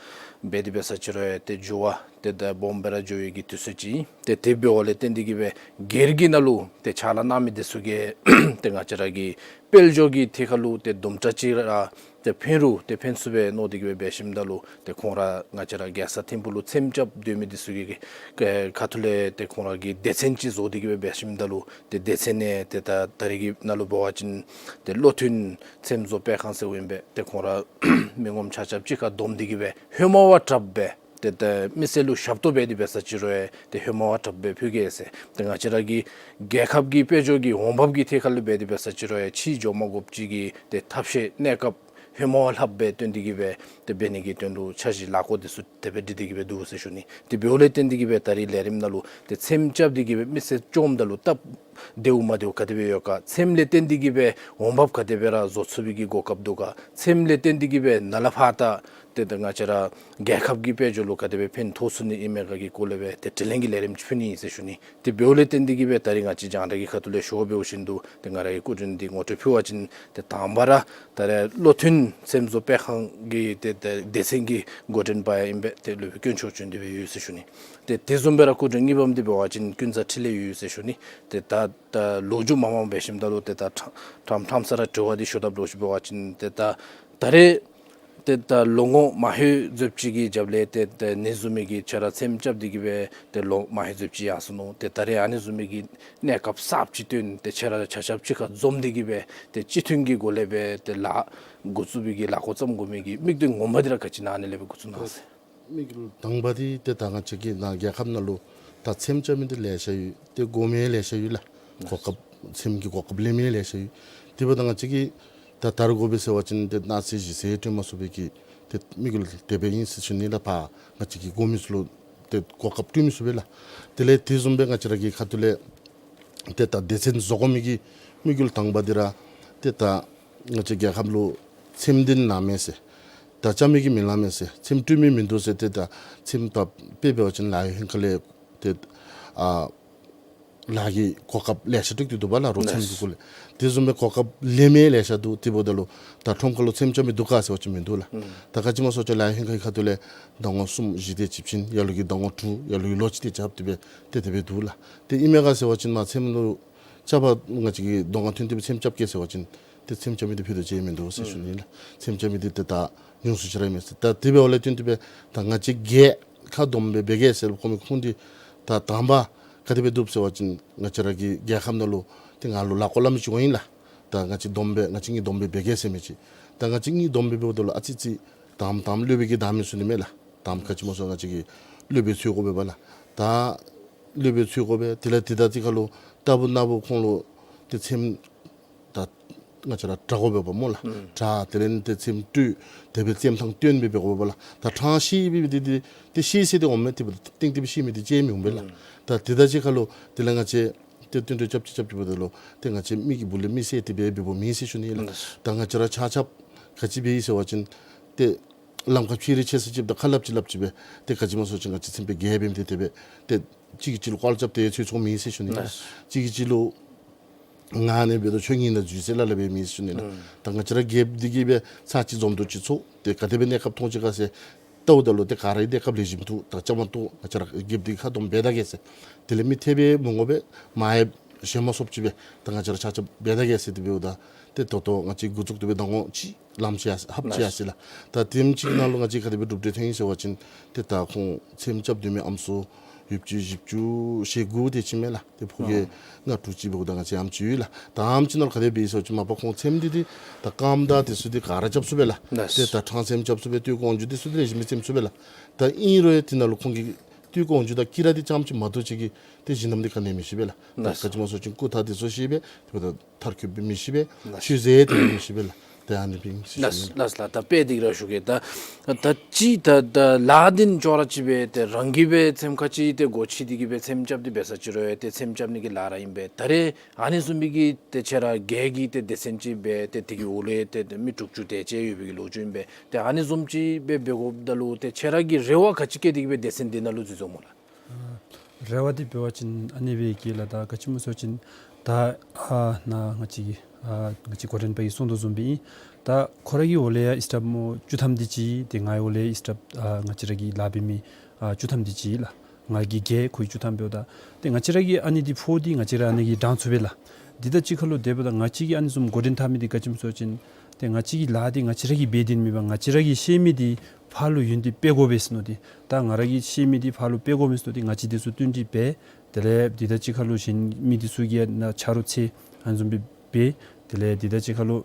འབད་དེ་འབད་ས་ཅིག་རུང་ཡང་ཏེ་འགྱུར་བ་ཏེ་ད་སྦོམ་སྦེ་ར་འགྱོ་བའི་གི་དུས་ཚོད་ཅིག། ཏེ་དེ་འབདཝ་ལས་བརྟེན་ཏེ་གིས་སྦེ་སྒེར་གྱི་ནང་ལུ་ཏེ་ཕྱག་ལཱ་གནང་མི་འདི་ཚུ་གིས་ཏེ་ང་བཅས་ར་གི་དཔལ་འབྱོར་གྱི་ཐད་ཁར་ལུ་ཏེ་དུམ་གྲ་ཅིག་ར་ཏེ་ཕན་རུང་ཏེ་ཕན་ཚུགས་པས་མནོ་སྟེ་གིས་སྦེ་འབད་ཞིནམ་ད་ལུ་ཏེ་ཁོང་ར་ང་བཅས་ར་རྒྱལ་ས་ཐིམ་ཕུག་ལུ་ཚེམ་རྐྱབ་སྡོད་མི་འདི་ཚུ་གི་ཁ་ཐུག་ལས་ཏེ་ཁོང་ར་གི་སྡེ་ཚན་ཅིག་བཟོ་སྟེ་གིས་སྦེ་འབད་ཞིནམ་ད་ལུ་ཏེ་སྡེ་ཚན་ནང་ཏེ་ད་ད་རིས་ཀྱི་ནང་ལུ་འབད་བ་ཅིན་ཏེ་བློ་མཐུན་ཚེམ་བཟོ་སྤེལ་ཁང་ཟེར་ཨིན་པས། ཏེ་ཁོང་ར་མི་ངོམ་ཆ་ཁྱབ་གཅིག་ཁར་བསྡོམས་ཏེ་གིས་སྦེ་ཧེ་མ་བ་དྲགཔ་སྦེ་ཏེ་ད་མི་སེར་ལུ་ཞབས་ཏོག་འབད་དེ་འབད་ས་ཅིག་རུང་ཡང་ཏེ་ཧེ་མ་བ་དྲགཔ་སྦེ་ཕུལ་གེ་ཟེར། ཏེ་ང་བཅས་ར་གི་རྒྱལ་ཁབ་ཀྱི་དཔལ་འབྱོར་གྱི་འོང་འབབ་ཀྱི་ཐད་ཁར་ལུ་འབད་དེ་འབད་ས་ཅིག་རུང་ཡང་ཕྱི་འགྱོ་མ་དགོཔ་ཅིག་གི་ཏེ་ཐབས་ཤེས་གནས་སྐབས་ཧེ་མ་བ་ལྷགཔ་སྦེ་བཏོན་ཏེ་གིས་སྦེ་ཏེ་འབད་ནི་གི་དོན་ལུ་འཆར་གཞི་ལས་འགུལ་འདི་ཚུ་དེ་སྦེ་སྒྲིག་སྟེ་གིས་སྦེ་འདུག་ཟེར་ཞུ་ནི། དེ་འབདཝ་ལས་བརྟེན་ཏེ་གིས་སྦེ་ད་རིས་ལས་རིམ་ནང་ལུ་ཏེ་ཚེམ་རྐྱབ་སྟེ་གིས་སྦེ་མི་སེར་བཅོམ་ད་ལུ་སྟབས་བདེཝ་མ་བདེཝ་ག་དེ་སྦེ་ཡོད་ག། ཚེམ་ལས་བརྟེན་ཏེ་གིས་སྦེ་འོང་འབབ་ག་དེ་སྦེ་ར་བཟོ་ཚུགས་པའི་གི་གོ་སྐབས་འདུག་ག། ཚེམ་ལས་བརྟེན་ཏེ་གིས་སྦེ་ནཱ་ལས་ཕར་ད་ཏེ་ད་ང་བཅས་ར་རྒྱལ་ཁབ་ཀྱི་དཔལ་འབྱོར་ལུ་ག་དེ་སྦེ་ཕན་ཐོགས་ཚུགས་ནི་ཨིན་མས་ག་གི་སྐོར་ལས་སྦེ་ཏེ་དྲི་ལན་གྱི་ལས་རིམ་ཅིག་ཕུལ་ནི་ཨིན་ཟེར་ཞུ་ནི། དེ་འབདཝ་ལས་བརྟེན་ཏེ་གིས་སྦེ་ད་རིས་ང་བཅས་རྒྱང་བསྒྲགས་ཀྱི་ཁ་ཐུག་ལས་ཞུ་བ་འབད་བ་ཅིན་ཏེ་ང་ར་གི་སྐུ་མགྲོན་འདི་ངོ་སྤྲོད་ཕུལ་བ་ཅིན་ཏེ་དང་པ་ར་ད་རེས་བློ་མཐུན་ཚེམ་བཟོ་སྤེལ་ཁང་གི་ཏེ་ཏེ་སྡེ་ཚན་གྱི་འགོ་འདྲེན་པ་ཡང་ཨིན་པས། ཏེ་སློབ་དཔོན་དཀོན་མཆོག་བྱོན་ཏེ་སྦེ་ཡོད་ཟེར་ཞུ་ནི། ཏེ་དེ་བཟུམ་སྦེ་ར་སྐུ་མགྲོན་གཉིས་པམ་འདི་འབད་བ་ཅིན་ཀུན་བཟང་འཕྲིན་ལས་ཡོད་ཟེར་ཞུ་ནི། ཏེ་ད་ད་ལོ་རྒྱུས་མང་མང་འབད་ཞིནམ་ད་ལུ་ཏེ་ད་ཕྲང་ཕྲང་ཕྲང་ས་ར་དྲི་བ་འདི་ཞུ་དཔ་ལོ་ཞུ་འབད་བ་ཅིན་ཏེ་ད་ད་རེས་ཏེ་ད་ལོ་ངོ་མ་ཧེ་ཟེརཝ་ཅིག་གི་རྒྱབ་ལས་ཏེ་ཏེ་ཨ་ནི་བཟུམ་མའི་གི་ཁྱོད་ར་ཚེམ་རྐྱབ་སྟེ་གིས་སྦེ་ཏེ་ལོ་མ་ཧེ་ཟེརཝ་ཅིག་ཡར་སོ་ནུག། ཏེ་ད་རེས་ཨ་ནི་བཟུམ་མའི་གི་གནས་སྐབས་གསརཔ་ཅིག་བཏོན་ཏེ་ཁྱོད་ར་ཆ་ཁྱབ་གཅིག་ཁར་འཛོམས་ཏེ་གིས་སྦེ་ཏེ་སྤྱི་མཐུན་གྱི་སྒོ་ལས་སྦེ་ཏེ་ལཱ་འགོ་བཙུགས་པའི་གི་ལཱ་འགོ་བརྩམ་དགོ་མི་གི་དམིགས་དོན་ངོ་མ་འདི་ར་ག་ཅི་ཨིན་ན་ཨ་ནི་ལས་སྦེ་འགོ་བཙུགས་གནང་ཟེར། དམིགས་ཡུལ་དང་པ་འདི་ཏེ་ད་ང་བཅས་ཀྱི་ནཱ་རྒྱལ་ཁབ་ནང་ལུ་ད་ཚེམ་རྐྱབ་མི་འདི་ལེ་ཤ་ཡོད། ཏེ་དགོ་མི་ལེ་ཤ་ཡོད་ལགས། གོ་སྐབས་ཚེམ་གྱི་གོ་སྐབས་ལེན་མི་ལེ་ཤ་ཡོད། དེ་འབདཝ་ད་ང་བཅས་ཀྱིས་ད་ད་རུང་དགོ་པས་ཟེར་བ་ཅིན་ཏེ་གནངས་ཚེ་གཞེས་ཚེ་སྤྲོད་མ་ཚུགས་པའི་གི་ཏེ་དམིགས་ཡུལ་དེ་སྦེ་ཨིན་ཟེར་ཞུ་ནི་ལགས། ཕར་ང་བཅས་ཀྱིས་དགོ་མི་ཚུ་ལུ་ཏེ་གོ་སྐབས་སྤྲོད་མི་ཚུགས་པས་ལགས། དེ་ལས་དེ་བཟུམ་སྦེ་ང་བཅས་ར་གི་ཁ་ཐུག་ལས་ཏེ་ད་སྡེ་ཚན་བཟོ་དགོ་མི་གི་དམིགས་ཡུལ་དང་པ་འདི་ར་ཏེ་ད་ང་བཅས་རྒྱལ་ཁབ་ལུ་ཚེམ་འདི་ནང་མེད་ཟེར། ད་རྐྱབ་མི་གི་མི་ལང་མེད་ཟེར། ཚེམ་སྤྲོད་མི་མིན་འདུག་ཟེར། ཏེ་ད་ཚེམ་ད་དཔེ་འབད་བ་ཅིན་ལཱ་གཡོག་ལྷན་ཁག་ལས་ཏེ་ཨ་ལཱ་གི་གོ་སྐབས་ལེ་ཤ་སྤྲོད་དེ་འདུག་པ་ལགས། རོགས་ཚེམ་གྱི་སྐོར་ལས། དེ་བཟུམ་སྦེ་གོ་སྐབས་ལེན་མི་ལེ་ཤ་འདུག། དེ་འབདཝ་ད་ལུ་ད་ཁྲོམ་ཁ་ལུ་ཚེམ་རྐྱབ་མི་འདུག་ག་ཟེར་བ་ཅིན་མིན་འདུག་ལགས། ད་ག་ཅི་སྨོ་ཟེར་བ་ཅིན་ལཱ་གཡོག་ལྷན་ཁག་གི་ཁ་ཐུག་ལས་ཟླ་ངོ་གསུམ་བཞི་དེ་ཅིག་བྱིན། ཡར་ལུ་གི་ཟླ་ངོ་དྲུག། ཡར་ལུ་གི་ལོ་གཅིག་དེ་ཅིག་ལྷག་སྟེ་སྦེ་ཏེ་དེ་སྦེ་འདུག་ལགས། ཏེ་ཨིན་མས་ག་ཟེར་བ་ཅིན་མ་ཚེམ་ལུ་རྐྱབ་པར་ང་བཅས་ཀྱིས་གདོང་ཁར་ཐོན་ཏེ་སྦེ་ཚེམ་རྐྱབ་གེ་ཟེར་བ་ཅིན་ཏེ་ཚེམ་རྐྱབ་མི་འདི་ཕུད་རྡོག་ཅིག་མིན་འདུག་ཟེར་ཞུ་ནི་ལགས། ཚེམ་རྐྱབ་མི་འདི་ཏེ་ད་ཉུང་སུ་ཅིག་ར་ཨིན་མས་ཟེར། ད་དེ་འབདཝ་ལས་བརྟེན་ཏེ་སྦེ་ད་ང་བཅས་སྒེར་ཁ་བསྡོམས་སྦེ་འབད་གེ་ཟེར་ཁོང་མི་ཁོང་འདི་ད་དང་པ་ག་དེ་སྦེ་འདུག་ཟེར་བ་ཅིན་ང་བཅས་ར་གི་རྒྱལ་ཁབ་ནང་ལུ་ཏེ་ང་ལུ་ལཱ་འགོ་ལམ་ཅིག་འོང་ཡི་ལགས། ད་ང་བཅས་བསྡོམས་སྦེ་ང་བཅས་གཉིས་བསྡོམས་སྦེ་འབད་གེ་ཟེར་མི་ཅིག། ད་ང་བཅས་གཉིས་བསྡོམས་སྦེ་འབདཝ་ད་ལུ་ཨ་ཙི་ཙི་དང་པ་དང་པ་སློབ་དཔོན་གྱིས་བདའ་མི་ཚུགས་ནི་མས་ལགས། དང་པ་ག་ཅི་སྨོ་ཟེར་བ་ཅིན་ང་བཅས་ཀྱིས་སློབ་དཔོན་འཚོལ་དགོ་པས་པ་ལགས། ད་སློབ་དཔོན་འཚོལ་དགོ་པས། དེ་ལས་དེ་དང་གཅིག་ཁར་ལུ་ལྟ་བུ་ན་བུ་ཁོང་ལུ་ཏེ་ཚེམ་ད་ང་བཅས་ར་དྲག་དགོ་པས་པ་སྨོ་ལགས། དྲག་དེ་ལས་ཏེ་ཚེམ་སྤྲོད་དེ་སྦེ་ཚེམ་ཐང་བཏོན་སྦེ་འབད་དགོ་པས་པ་ལགས། ད་ཐང་ཤེས་པའི་འདི་འདི་ཏེ་ཤེས་ཚད་འདི་འོང་མས། ཏེ་ཏན་ཏན་སྦེ་ཤེས་མི་འདི་ཅིག་མི་འོང་པས་ལགས། ད་དེ་དང་གཅིག་ཁར་ལུ་དེ་ལས་ང་བཅས་ཏེ་བསྟུན་གྲོས་རྐྱབ་ཅི་རྐྱབ་ཅི་འབདཝ་ད་ལུ་ཏེ་ང་བཅས་མི་གི་སྦུག་ལས་མི་སེར་དེ་སྦེ་འབད་འབདཝ་མེད་ཟེར་ཞུ་ནི་ལགས། ད་ང་བཅས་ར་ཆ་ཁྱབ་ག་ཅི་འབད་ཡི་ཟེར་བ་ཅིན་ཏེ་ལམ་ཁར་ཕྱི་རུ་ཆས་ས་ཅིག་དང་ཁ་སླབ་ཅི་སླབ་ཅི་སྦེ་ཏེ་ག་ཅི་སྨོ་ཟེར་བ་ཅིན་ང་བཅས་ཚེམ་དཔོན་བརྒྱད་འབད་མི་འདི་དེ་སྦེ་ཏེ་གཅིག་གིས་གཅིག་ལུ་བཀལ་རྐྱབ་སྟེ་ཚུད་ཚུགས་མེད་ཟེར་ཞུ་ནི་ལགས། གཅིག་གིས་གཅིག་ལུ་ང་ནི་འབད་དོ་ཁྱོད་ངེའི་ནང་འཛུལ་ཟེར་སླབ་སླབ་སྦེ་མེད་ཟེར་ཞུ་ནི་ལགས། ད་ང་བཅས་ར་བརྒྱད་འདི་གིས་སྦེ་ཚར་གཅིག་འཛོམས་དོ་ཅིག་ཚོར། ཏེ་ག་དེ་སྦེ་གནས་སྐབས་མཐོང་ཅི་ག་ཟེར་ལྟཝ་ད་ལུ་ཏེ་ག་ར་གི་གནས་སྐབས་ལེགས་ཤོམ་འདུག། ད་བཅའ་མར་གཏོགས་ང་བཅས་ར་བརྒྱད་འདི་ཁ་བསྡོམས་འབད་ད་གེ་ཟེར། དེ་ལས་མི་ཐེབས་སྦེ་མི་ངོམ་སྦེ་མ་ཡེབ་ཞེན་མ་སོཔ་ཅིག་སྦེ་ད་ང་བཅས་ར་ཆ་ཁྱབ་འབད་ད་གེ་ཟེར་དེ་འབདཝ་ད་ཏེ་ད་ལྟོ་ང་བཅས་འགོ་བཙུགས་ཏེ་སྦེ་ཟླ་ངོ་གཅིག་ལངམ་ཅིག་ཡར་ལྷགཔ་ཅིག་ཡར་སོ་ཡི་ལགས། ད་དེམ་ཅིག་ནང་ལུ་ང་བཅས་ག་དེ་སྦེ་གྲུབ་འབྲས་ཐོན་ཡི་ཟེར་བ་ཅིན་ཏེ་ད་ཁོང་ཚེམ་རྐྱབ་སྡོད་མི་ཨམ་སྲུ་ཡོདཔ་ཅིག་བཞི་བཅུ་ཞེ་དགུ་དེ་ཅིག་མས་ལགས། ཏེ་ཕོ་སྐྱེས་ལྔ་དྲུག་ཅིག་འབདཝ་ད་ང་བཅས་ཨམ་ཅིག་ཡོད་ལགས། ད་ཨམ་ཅིག་ནང་ལུ་ག་དེ་སྦེ་ཡི་ཟེར་བ་ཅིན་མ་པ་ཁོང་ཚེམ་འདི་ཏེ་ད་རྐངམ་དང་དེ་ཚུ་འདི་ག་ར་རྐྱབ་ཚུགས་པས་ལགས། ཏེ་ད་ཕྲང་ཚེམ་རྐྱབ་ཚུགས་པས། སྟོད་ཀོང་འཇུ་འདི་ཚུ་འདི་ལེགས་ཤོམ་སྦེ་ཚེམ་ཚུགས་པས་ལགས། ད་ཨིན་རུང་ཡང་དེ་ནང་ལུ་ཁོང་གིས་སྟོད་ཀོང་འཇུ་དང་དཀྱི་ར་འདི་རྐྱངམ་ཅིག་མ་གཏོགས་ཅིག་གི་ཏེ་གཞི་གནམ་འདི་ག་ནི་མི་ཤེས་པས་ལགས། ད་ག་ཅི་སྨོ་ཟེར་བ་ཅིན་རྐུ་འཐག་འདི་ཚུ་ཤེས་པས། དེ་འབདཝ་ད་མཐར་འཁྱོལ་འབད་མི་ཤེས་པས། ཆོས་ཟེར་དེ་མི་ཤེས་པས་ལགས། ཏེ་ཨ་ནི་སྦེ་ཨིན་ཟེར་ཞུ་ནི། ལགས་ལགས་ལགས། ད་དཔེ་འདི་ར་ཞུ་གེ། ད་ད་ཅི་ད་ད་ལཱ་འདི་ཅོག་ར་གཅིག་སྦེ་ཏེ་རང་གིས་སྦེ་ཚེམ་ཁ་ཅིག་ཏེ་སྒོ་ཕྱེ་སྟེ་གི་སྦེ་ཚེམ་རྐྱབ་སྟེ་འབད་ས་ཅིག་རུང་ཏེ་ཚེམ་རྐྱབ་ནི་གི་ལཱ་ར་ཨིན་པས། ད་རེས་ཨ་ནི་བཟུམ་མའི་གི་ཏེ་ཁྱེད་ར་རྒྱལ་གྱི་ཏེ་སྡེ་ཚན་ཅིག་སྦེ་ཏེ་དེ་གི་འོག་ལས་ཏེ་ཏེ་མི་དྲུག་ཅུ་དེ་ཅིག་ཡོད་པའི་གི་ལོ་རྒྱུས་ཨིན་པས། ཏེ་ཨ་ནི་བཟུམ་ཅིག་སྦེ་འབད་དགོཔ་ད་ལུ་ཏེ་ཁྱེད་ར་གིས་རེ་བ་ག་ཅི་བསྐྱེད་དེ་གི་སྦེ་སྡེ་ཚན་འདི་ནང་ལུ་འཛུལ་འཛུལཝ་སྨོ་ལགས། ཨ་རེ་བ་འདི་འབད་བ་ཅིན་ཨ་ནི་སྦེ་བསྐྱེད་ལགས། ད་ག་ཅི་སྨོ་ཟེར་བ་ཅིན་ད་ཨ་ནཱ་ང་བཅས་ཀྱི་ཨ་ང་བཅས་འགོ་འདྲེན་པ་གིས་གསུངས་དོ་བཟུམ་སྦེ་ཨིན། ད་ཁོ་ར་གི་འོག་ལས་ཡང་སི་ཊཱཕ་མོ་བཅུ་ཐམ་དེ་ཅིག་ཏེ་ངེའི་འོག་ལས་ཡང་སི་ཊཱཕ་ཨ་ང་བཅས་ར་གི་ལཱ་འབད་མི་ཨ་བཅུ་ཐམ་དེ་ཅིག་ལགས། ང་གིས་བརྒྱད་ཁོ་གིས་བཅུ་ཐམ་འབདཝ་ད་ཏེ་ང་བཅས་ར་གི་ཨ་ནི་འདི་ཕོག་སྟེ་ང་བཅས་ར་ཨ་ནི་གིས་དྲང་ཚུགས་པས་ལགས། འདི་དང་གཅིག་ཁར་ལུ་དེ་འབདཝ་ད་ང་བཅས་ཀྱིས་ཨ་ནི་བཟུམ་འགོ་འདྲེན་འཐབ་མི་འདི་ག་ཅི་སྨོ་ཟེར་བ་ཅིན་ཏེ་ང་བཅས་ཀྱི་ལཱ་འདི་ང་བཅས་ར་གིས་འབད་དེ་མེན་པར་ང་བཅས་ར་གིས་ཤེས་མི་འདི་ཕར་ལུ་ཡོན་ཏན་སྤེལ་དགོ་པས་ཟེར་མནོ་སྟེ། ད་ང་ར་གིས་ཤེས་མི་འདི་ཕར་ལུ་སྤེལ་དགོ་མི་ཟེར་མནོ་སྟེ་ང་བཅས་འདི་ཚུ་བསྟུན་གྲོས་འབད། དེ་ལས་འདི་དང་གཅིག་ཁར་ལུ་གཞན་མི་འདི་ཚུ་གིས་ཡང་ན་ཆ་རོགས་འཚོལ་ཨ་ནི་བཟུམ་སྦེ་འབད། དེ་ལས་འདི་དང་གཅིག་ཁར་ལུ་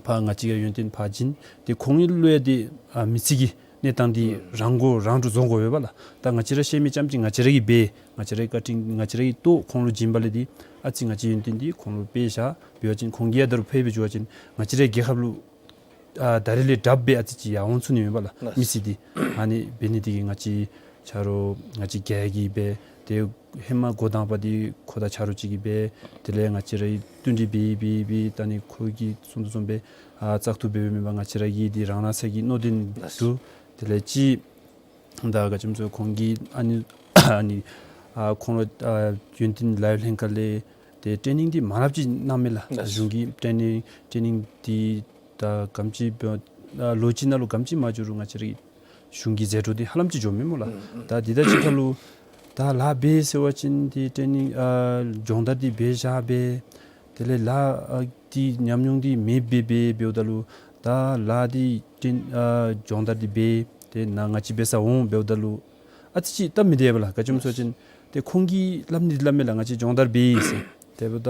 ཕར་ང་བཅས་ཀྱིས་ཡོན་ཏན་ཕར་བྱིན། ཏེ་ཁོང་གི་ལུ་ཡང་ཏེ་ཨ་མི་ཚེ་གི་གནས་སྟངས་འདི་རང་མགོ་རང་འདྲོངས་བཟོ་དགོ་པས་ལགས། ད་ང་བཅས་ར་ཤེས་མི་རྐྱངམ་ཅིག་ང་བཅས་ར་གིས་འབད། ང་བཅས་རའི་བཀའ་དྲིན་ང་བཅས་ར་གིས་བཏོག་ཁོང་ལུ་བྱིན་པ་ལས་འདི་ཨ་ཙི་ང་བཅས་ཡོན་ཏན་འདི་ཁོང་ལུ་སྤེལ་བཞག་འབད་བ་ཅིན་ཁོང་གིས་ཡང་ད་རུང་ཕར་འབད་བཅུག་པ་ཅིན་ང་བཅས་རའི་རྒྱལ་ཁབ་ལུ་ཨ་ད་རེས་ལས་དྲགཔ་སྦེ་ཨ་ཙི་ཅིག་ཡར་འོང་ཚུགས་ནི་མས་པ་ལགས། མི་ཚེ་འདི་ཨ་ནི་འབད་ནི་འདི་གིས་ང་བཅས་ཆ་རོགས་ང་བཅས་རྒྱལ་གྱིས་འབད། ཏེ་ཧེ་མ་འགོ་དང་པ་འདི་ཁོ་དང་ཆ་རོགས་ཅིག་གིས་འབད། དེ་ལས་ང་བཅས་ར་གིས་བསྟུན་གྲོས་འབད་འབད་འབད་ད་ནི་ཁོ་གིས་གསུངས་དོ་བཟུམ་སྦེ་ཨ་བཙག་འཐུ་འབད་འབདཝ་མེན་པར་ང་བཅས་ར་གི་འདི་རང་རང་སོའི་གི་མནོ་དོན་འདུག། དེ་ལས་ཅིག་ད་ག་ཅི་སྨོ་ཟེར་ཁོང་གིས་ཨ་ནི་ཨ་ནི་ཨ་ཁོང་ལུ་ཨ་ཡོན་ཏན་ལཱ་གཡོག་ལྷན་ཁག་ལས་ཏེ་ཊེ་ནིང་འདི་མང་རབས་ཅིག་གནངམ་མས་ལགས། གཞུང་གི་ཊེ་ནིང་ཊེ་ནིང་འདི་ད་ག་དེམ་ཅིག་འབད་ཨ་ལོ་གཅིག་ནང་ལུ་ག་དེམ་ཅིག་མ་འགྱོ་རུང་ང་བཅས་རའི་གཞུང་གི་ཟད་འགྲོ་འདི་ཧ་ལམ་ཅིག་འགྱོཝ་མས་སྨོ་ལགས། ད་འདི་དང་གཅིག་ཁར་ལུ་ད་ལཱ་འབད་ཟེར་བ་ཅིན་འདི་ཊེ་ནིང་ཨ་སྦྱོང་བརྡར་འདི་འབད་བཞག་སྦེ་དེ་ལས་ལཱ་ཨ་འདི་ཉམས་མྱོང་འདི་མེདཔ་སྦེ་འབད་འབདཝ་ད་ལུ་ད་ལཱ་འདི་ཊེ་ཨ་སྦྱོང་བརྡར་འདི་འབད་དེ་ནཱ་ང་བཅས་འབད་སར་འོང་འབདཝ་ད་ལུ་ཨ་ཙི་ཅིག་སྟབས་མི་བདེ་བས་ལགས། ག་ཅི་སྨོ་ཟེར་བ་ཅིན་ཏེ་ཁོང་གིས་སླབ་ནི་འདི་སླབ་མས་ལགས། ང་བཅས་སྦྱོང་བརྡར་འབད་ཡི་ཟེར། དེ་འབདཝ་ད་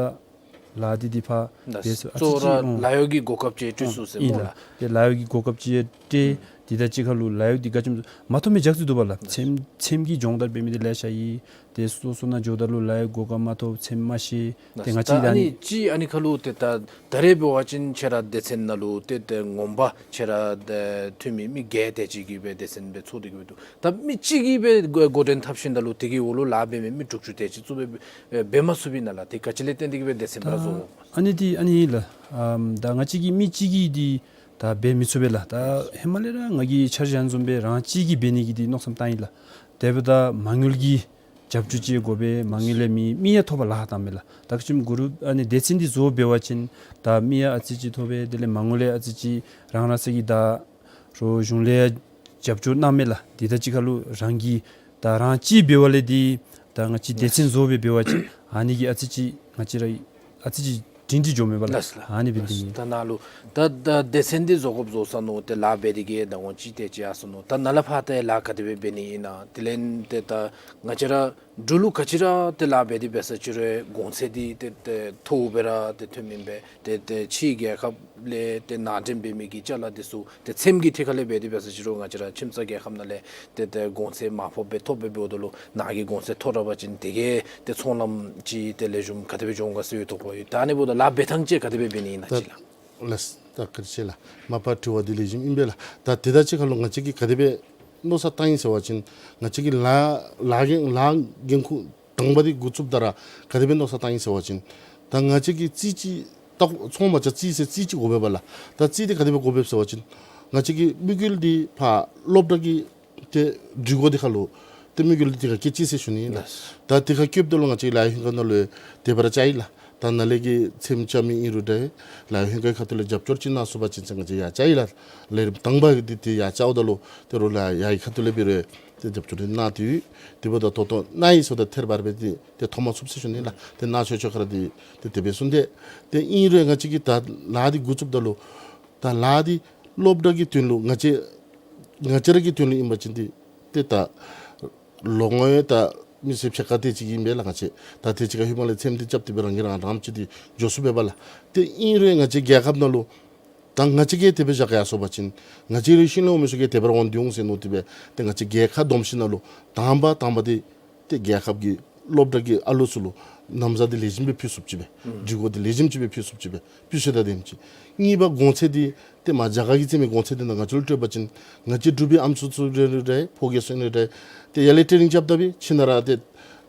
ལཱ་འདི་འདི་ཕར་འབད་ཟེར་ཨ་ཙི་ཅིག་འོང་། ལཱ་གཡོག་གི་གོ་སྐབས་ཅིག་སྤྲོད་ཚུགས་ཟེར་སྨོ་ལགས། ཏེ་ལཱ་གཡོག་གི་གོ་སྐབས་ཅིག་སྤྲོད། འདི་དང་གཅིག་ཁར་ལུ་ལཱ་གཡོག་འདི་ག་ཅི་སྨོ་ཟེར་མ་ཐོབ་མི་ཅིག་ཅིག་འདུག་པ་ལགས། ཚེམ་ཚེམ་གྱི་སྦྱོང་བརྡར་འབད་མི་འདི་ལེ་ཤ་ཡོད། ཏེ་སོ་སོ་ནང་འགྱོཝ་ད་ལུ་ལཱ་གཡོག་གོ་སྐབས་མ་ཐོབ་ཚེམ་མ་ཤེས། ཏེ་ང་བཅས་ད་ཨ་ནི་ཅིག་ཨ་ནི་ཁར་ལུ་ཏེ་ད་ད་རེས་འབད་བ་ཅིན་ཁྱེད་ར་སྡེ་ཚན་ནང་ལུ་ཏེ་ད་ངོ་མ་ཁྱེད་ར་འཐུས་མི་མི་བརྒྱད་དེ་ཅིག་གིས་སྦེ་སྡེ་ཚན་སྦེ་ཚོགས་ཏེ་གི་སྦེ་འདུག། ད་མི་གཅིག་གིས་སྦེ་འགོ་འགོ་འདྲེན་འཐབ་ཞིནམ་ད་ལུ་དེ་གི་འོག་ལུ་ལཱ་འབད་མི་མི་དྲུག་ཅུ་དེ་ཅིག་ཚུ་སྦེ་འབད་མ་ཚུགས་པས་ན་ལགས། དེ་ག་ཅི་ལས་བརྟེན་ཏེ་གི་སྦེ་སྡེ་ཚན་སྦེ་ར་བཟོ། ཨ་ནི་འདི་ཨ་ནི་ལགས། ཨམ་ད་ང་བཅས་ཀྱིས་མི་གཅིག་གིས་འདི་ད་འབད་མི་ཚུགས་པས་ལགས། ད་ཧེ་མ་ལས་ར་ང་གིས་འཆར་གཞི་བཟུམ་སྦེ་རང་གཅིག་གིས་འབད་ནི་གི་འདི་མནོ་བསམ་བཏང་ཡི་ལགས། དེ་འབདཝ་ད་མ་དངུལ་གྱི་རྒྱབ་སྐྱོར་ཅིག་དགོ་པས། མ་དངུལ་ལས་མི་མི་ཡང་ཐོབ་པར་ལཱ་ཁག་བཏངམ་མས་ལགས། ད་ག་ཅི་སྨོ་གུ་རུབ་ཨ་ནི་སྡེ་ཚན་འདི་བཟོ་འབད་བ་ཅིན་ད་མི་ཡང་ཨ་ཙི་ཅིག་ཐོབ་པས། དེ་ལས་མ་དངུལ་ལས་ཨ་ཙི་ཅིག་རང་རང་སོའི་གི་ད་རོགས་གཞུང་ལས་ཡང་རྒྱབ་སྐྱོར་གནངམ་མས་ལགས། འདི་དང་གཅིག་ཁར་ལུ་རང་གིས་ད་རང་གཅིག་འབད་བ་ལས་འདི་ད་ང་བཅས་སྡེ་ཚན་བཟོ་སྦེ་འབད་བ་ཅིན་ཨ་ནི་གིས་ཨ་ཙི་ཅིག་ང་བཅས་ར་ཨ་ཙི་ཅིག་སྒྲིང་སྒྲི་འགྱོཝ་མས་པ་ལགས། ལགས་ལགས། ཨ་ནི་འབད་ནི་འདི་ཨིན། ད་ནཱ་ལུ་ད་ད་སྡེ་ཚན་འདི་བཟོ་དགོཔ་བཟོ་ས་ནུག། ཏེ་ལཱ་འབད་དེ་གི་ཟླ་ངོ་གཅིག་དེ་ཅིག་ཡར་སོ་ནུག། ད་ནཱ་ལས་ཕར་ཏེ་ལཱ་ག་དེ་སྦེ་འབད་ནི་ཨིན་ན། དེ་ལས་ཏེ་ད་ང་བཅས་ར་འབྲུག་ལུ་ག་ཅི་ར་ཏེ་ལཱ་འབད་དེ་འབད་ས་ཅིག་རུང་གོང་ཚད་འདི་ཏེ་ཏེ་མཐོ་སྦེ་ར་ཏེ་ཐོནམ་ཨིན་པས། ཏེ་ཏེ་ཕྱིའི་རྒྱལ་ཁབ་ལས་ཏེ་ནང་འདྲེན་འབད་མི་གི་ཅ་ལ་འདི་ཚུ་ཏེ་ཚེམ་གྱི་ཐད་ཁར་ལས་འབད་དེ་འབད་ས་ཅིག་རུང་ང་བཅས་ར་ཁྱིམ་ཚང་རྒྱལ་ཁབ་ནང་ལས་ཏེ་ཏེ་གོང་ཚད་མར་ཕབ་སྦེ་ཐོབ་སྦེ་འབདཝ་ད་ལུ་ནཱ་གི་གོང་ཚད་མཐོ་དྲགས་པ་ཅིན་དེ་གིས་ཏེ་ཚོང་ལམ་ཅིག་ཏེ་ལེགས་ཤོམ་ག་དེ་སྦེ་འགྱོ་འོང་ག་ཟེར་ཡོད་དོ་ལགས། ད་ཨ་ནི་འབདཝ་ད་ལཱ་འབད་ཐངས་ཅིག་ག་དེ་སྦེ་འབད་ནི་ཨིན་ན་ཅིག་ལགས། ལགས། ད་བཀའ་དྲིན་ཆེ་ལགས། མ་པ་དྲི་བ་འདི་ལེགས་ཤོམ་ཨིན་པས་ལགས། ད་དེ་དང་གཅིག་ཁར་ལུ་ང་བཅས་ཀྱིས་ག་དེ་སྦེ་མནོ་བསམ་བཏང་ཡི་ཟེར་བ་ཅིན་ང་བཅས་ཀྱི་ལཱ་ལཱ་འགན་ལཱ་འགན་ཁུར་དང་པ་འདི་འགོ་བཙུགསཔ་ད་ར་ག་དེ་སྦེ་མནོ་བསམ་བཏང་ཡི་ཟེར་བ་ཅིན་ད་ང་བཅས་ཀྱིས་རྩིས་ཅིག་ད་ཚོང་མ་རྐྱབ་རྩིས་ཟེར་རྩིས་ཅིག་དགོ་པས་པ་ལགས། ད་རྩིས་འདི་ག་དེ་སྦེ་དགོ་པས་ཟེར་བ་ཅིན་ང་བཅས་ཀྱི་དམིགས་ཡུལ་འདི་ཕར་སློབ་གྲྭ་གི་ཏེ་སྒྲིག་གོ་འདི་ཁར་ལུ་ཏེ་དམིགས་ཡུལ་འདི་ག་བསྐྱེད་ཅི་ཟེར་ཞུ་ནི་ཨིན་ལགས། ལགས། ད་འདི་ཁར་བསྐྱེདཔ་ད་ལུ་ང་བཅས་ལཱ་གཡོག་ལྷན་ཁག་ནང་ལུ་དེ་སྦེ་ར་བཅའ་ཡི་ལགས། ད་ནཱ་ལས་ཀྱི་ཚེམ་བཅའ་མི་ཨིན་རུང་འདྲ་ལཱ་གཡོག་ལྷན་ཁག་ཁ་ཐུག་ལས་རྒྱབ་སྐྱོར་ཅིག་གནང་ཚུགས་པ་ཅིན་ཟེར་ང་བཅས་ཡར་བཅའ་ཡི་ལགས། ལས་རིམ་དང་པ་འདི་ཏེ་ཡར་བཅའཝ་ད་ལུ་ཏེ་རོགས་ལཱ་གཡོག་ཁ་ཐུག་ལས་འབད་རུང་ཏེ་རྒྱབ་སྐྱོར་འདི་གནང་སྟེ་ཡོད། དེ་འབདཝ་ད་ད་ལྟོ་གནང་ཡི་ཟེརཝ་ད་ཐད་རི་བ་རི་སྦེ་ཏེ་ཏེ་ཐོབ་མ་ཚུགས་ཟེར་ཞུ་ནི་ལགས། ཏེ་གནང་ཆོག་ཆོག་ཁར་འདི་ཏེ་དེ་སྦེ་གསུངས་ཏེ། ཏེ་ཨིན་རུང་ང་བཅས་ཀྱིས་ད་ལཱ་འདི་འགོ་བཙུགསཔ་ད་ལུ་ད་ལཱ་འདི་སློབ་གྲྭ་གི་དོན་ལུ་ང་བཅས་ང་བཅས་ར་གི་དོན་ལུ་ཨིན་པ་ཅིན་འདི་ཏེ་ད་ལོ་ངོ་ཡང་ད་མི་སེར་ཕྱེད་ཀ་དེ་ཅིག་ཨིན་པས་ལགས། ང་བཅས་ད་དེ་ཅིག་ཁར་ཧེ་མ་ལས་ཚེམ་འདི་རྐྱབ་སྟེ་སྦེ་རང་གིས་རང་རམ་ཅིག་འདི་འགྱོ་ཚུགས་པས་པ་ལགས། ཏེ་ཨིན་རུང་ང་བཅས་རྒྱལ་ཁབ་ནང་ལུ་ད་ང་བཅས་ཀྱིས་དེ་སྦེ་བཞག་ག་ཡར་སོང་པ་ཅིན་ང་བཅས་རའི་ཤུལ་ལས་འོང་མི་ཚུ་གིས་དེ་སྦེ་ར་འོང་སྟེ་འོང་ཟེར་མནོ་སྟེ་སྦེ་ཏེ་ང་བཅས་རྒྱལ་ཁ་བསྡོམས་ཞིནམ་ལས་དང་པ་དང་པ་འདི་ཏེ་རྒྱལ་ཁབ་ཀྱི་སློབ་གྲྭ་གི་ཨ་ལོ་ཚུ་ལུ་ ན་བཟའ་འདི་ལེགས་ཤོམ་སྦེ་ཕུལ་ཚུགསཔ་ཅིག་སྦེ། ཨུམ་སྒྲིག་གོ་འདི་ལེགས་ཤོམ་ཅིག་སྦེ་ཕུལ་ཚུགསཔ་ཅིག་སྦེ། སྤུས་ཚད་དང་ལྡནམ་ཅིག། གཉིས་པ་གོང་ཚད་འདི་ཏེ་མར་རྒྱ་གར་གྱི་བཙེམ་མི་གོང་ཚད་འདི་ནང་ང་བཅས་ལུ་སྤྲོད་པ་ཅིན་ང་བཅས་འབྲུག་པའི་ཨམ་སྲུ་ཚུ་རེ་རེ་རེ་ཕོ་སྐྱེས་ཚུ་རེ་རེ་ཏེ་ཡར་ལས་ཊེ་ནིང་རྐྱབ་ད་སྦེ་ཁྱིམ་ནང་ར་ཏེ་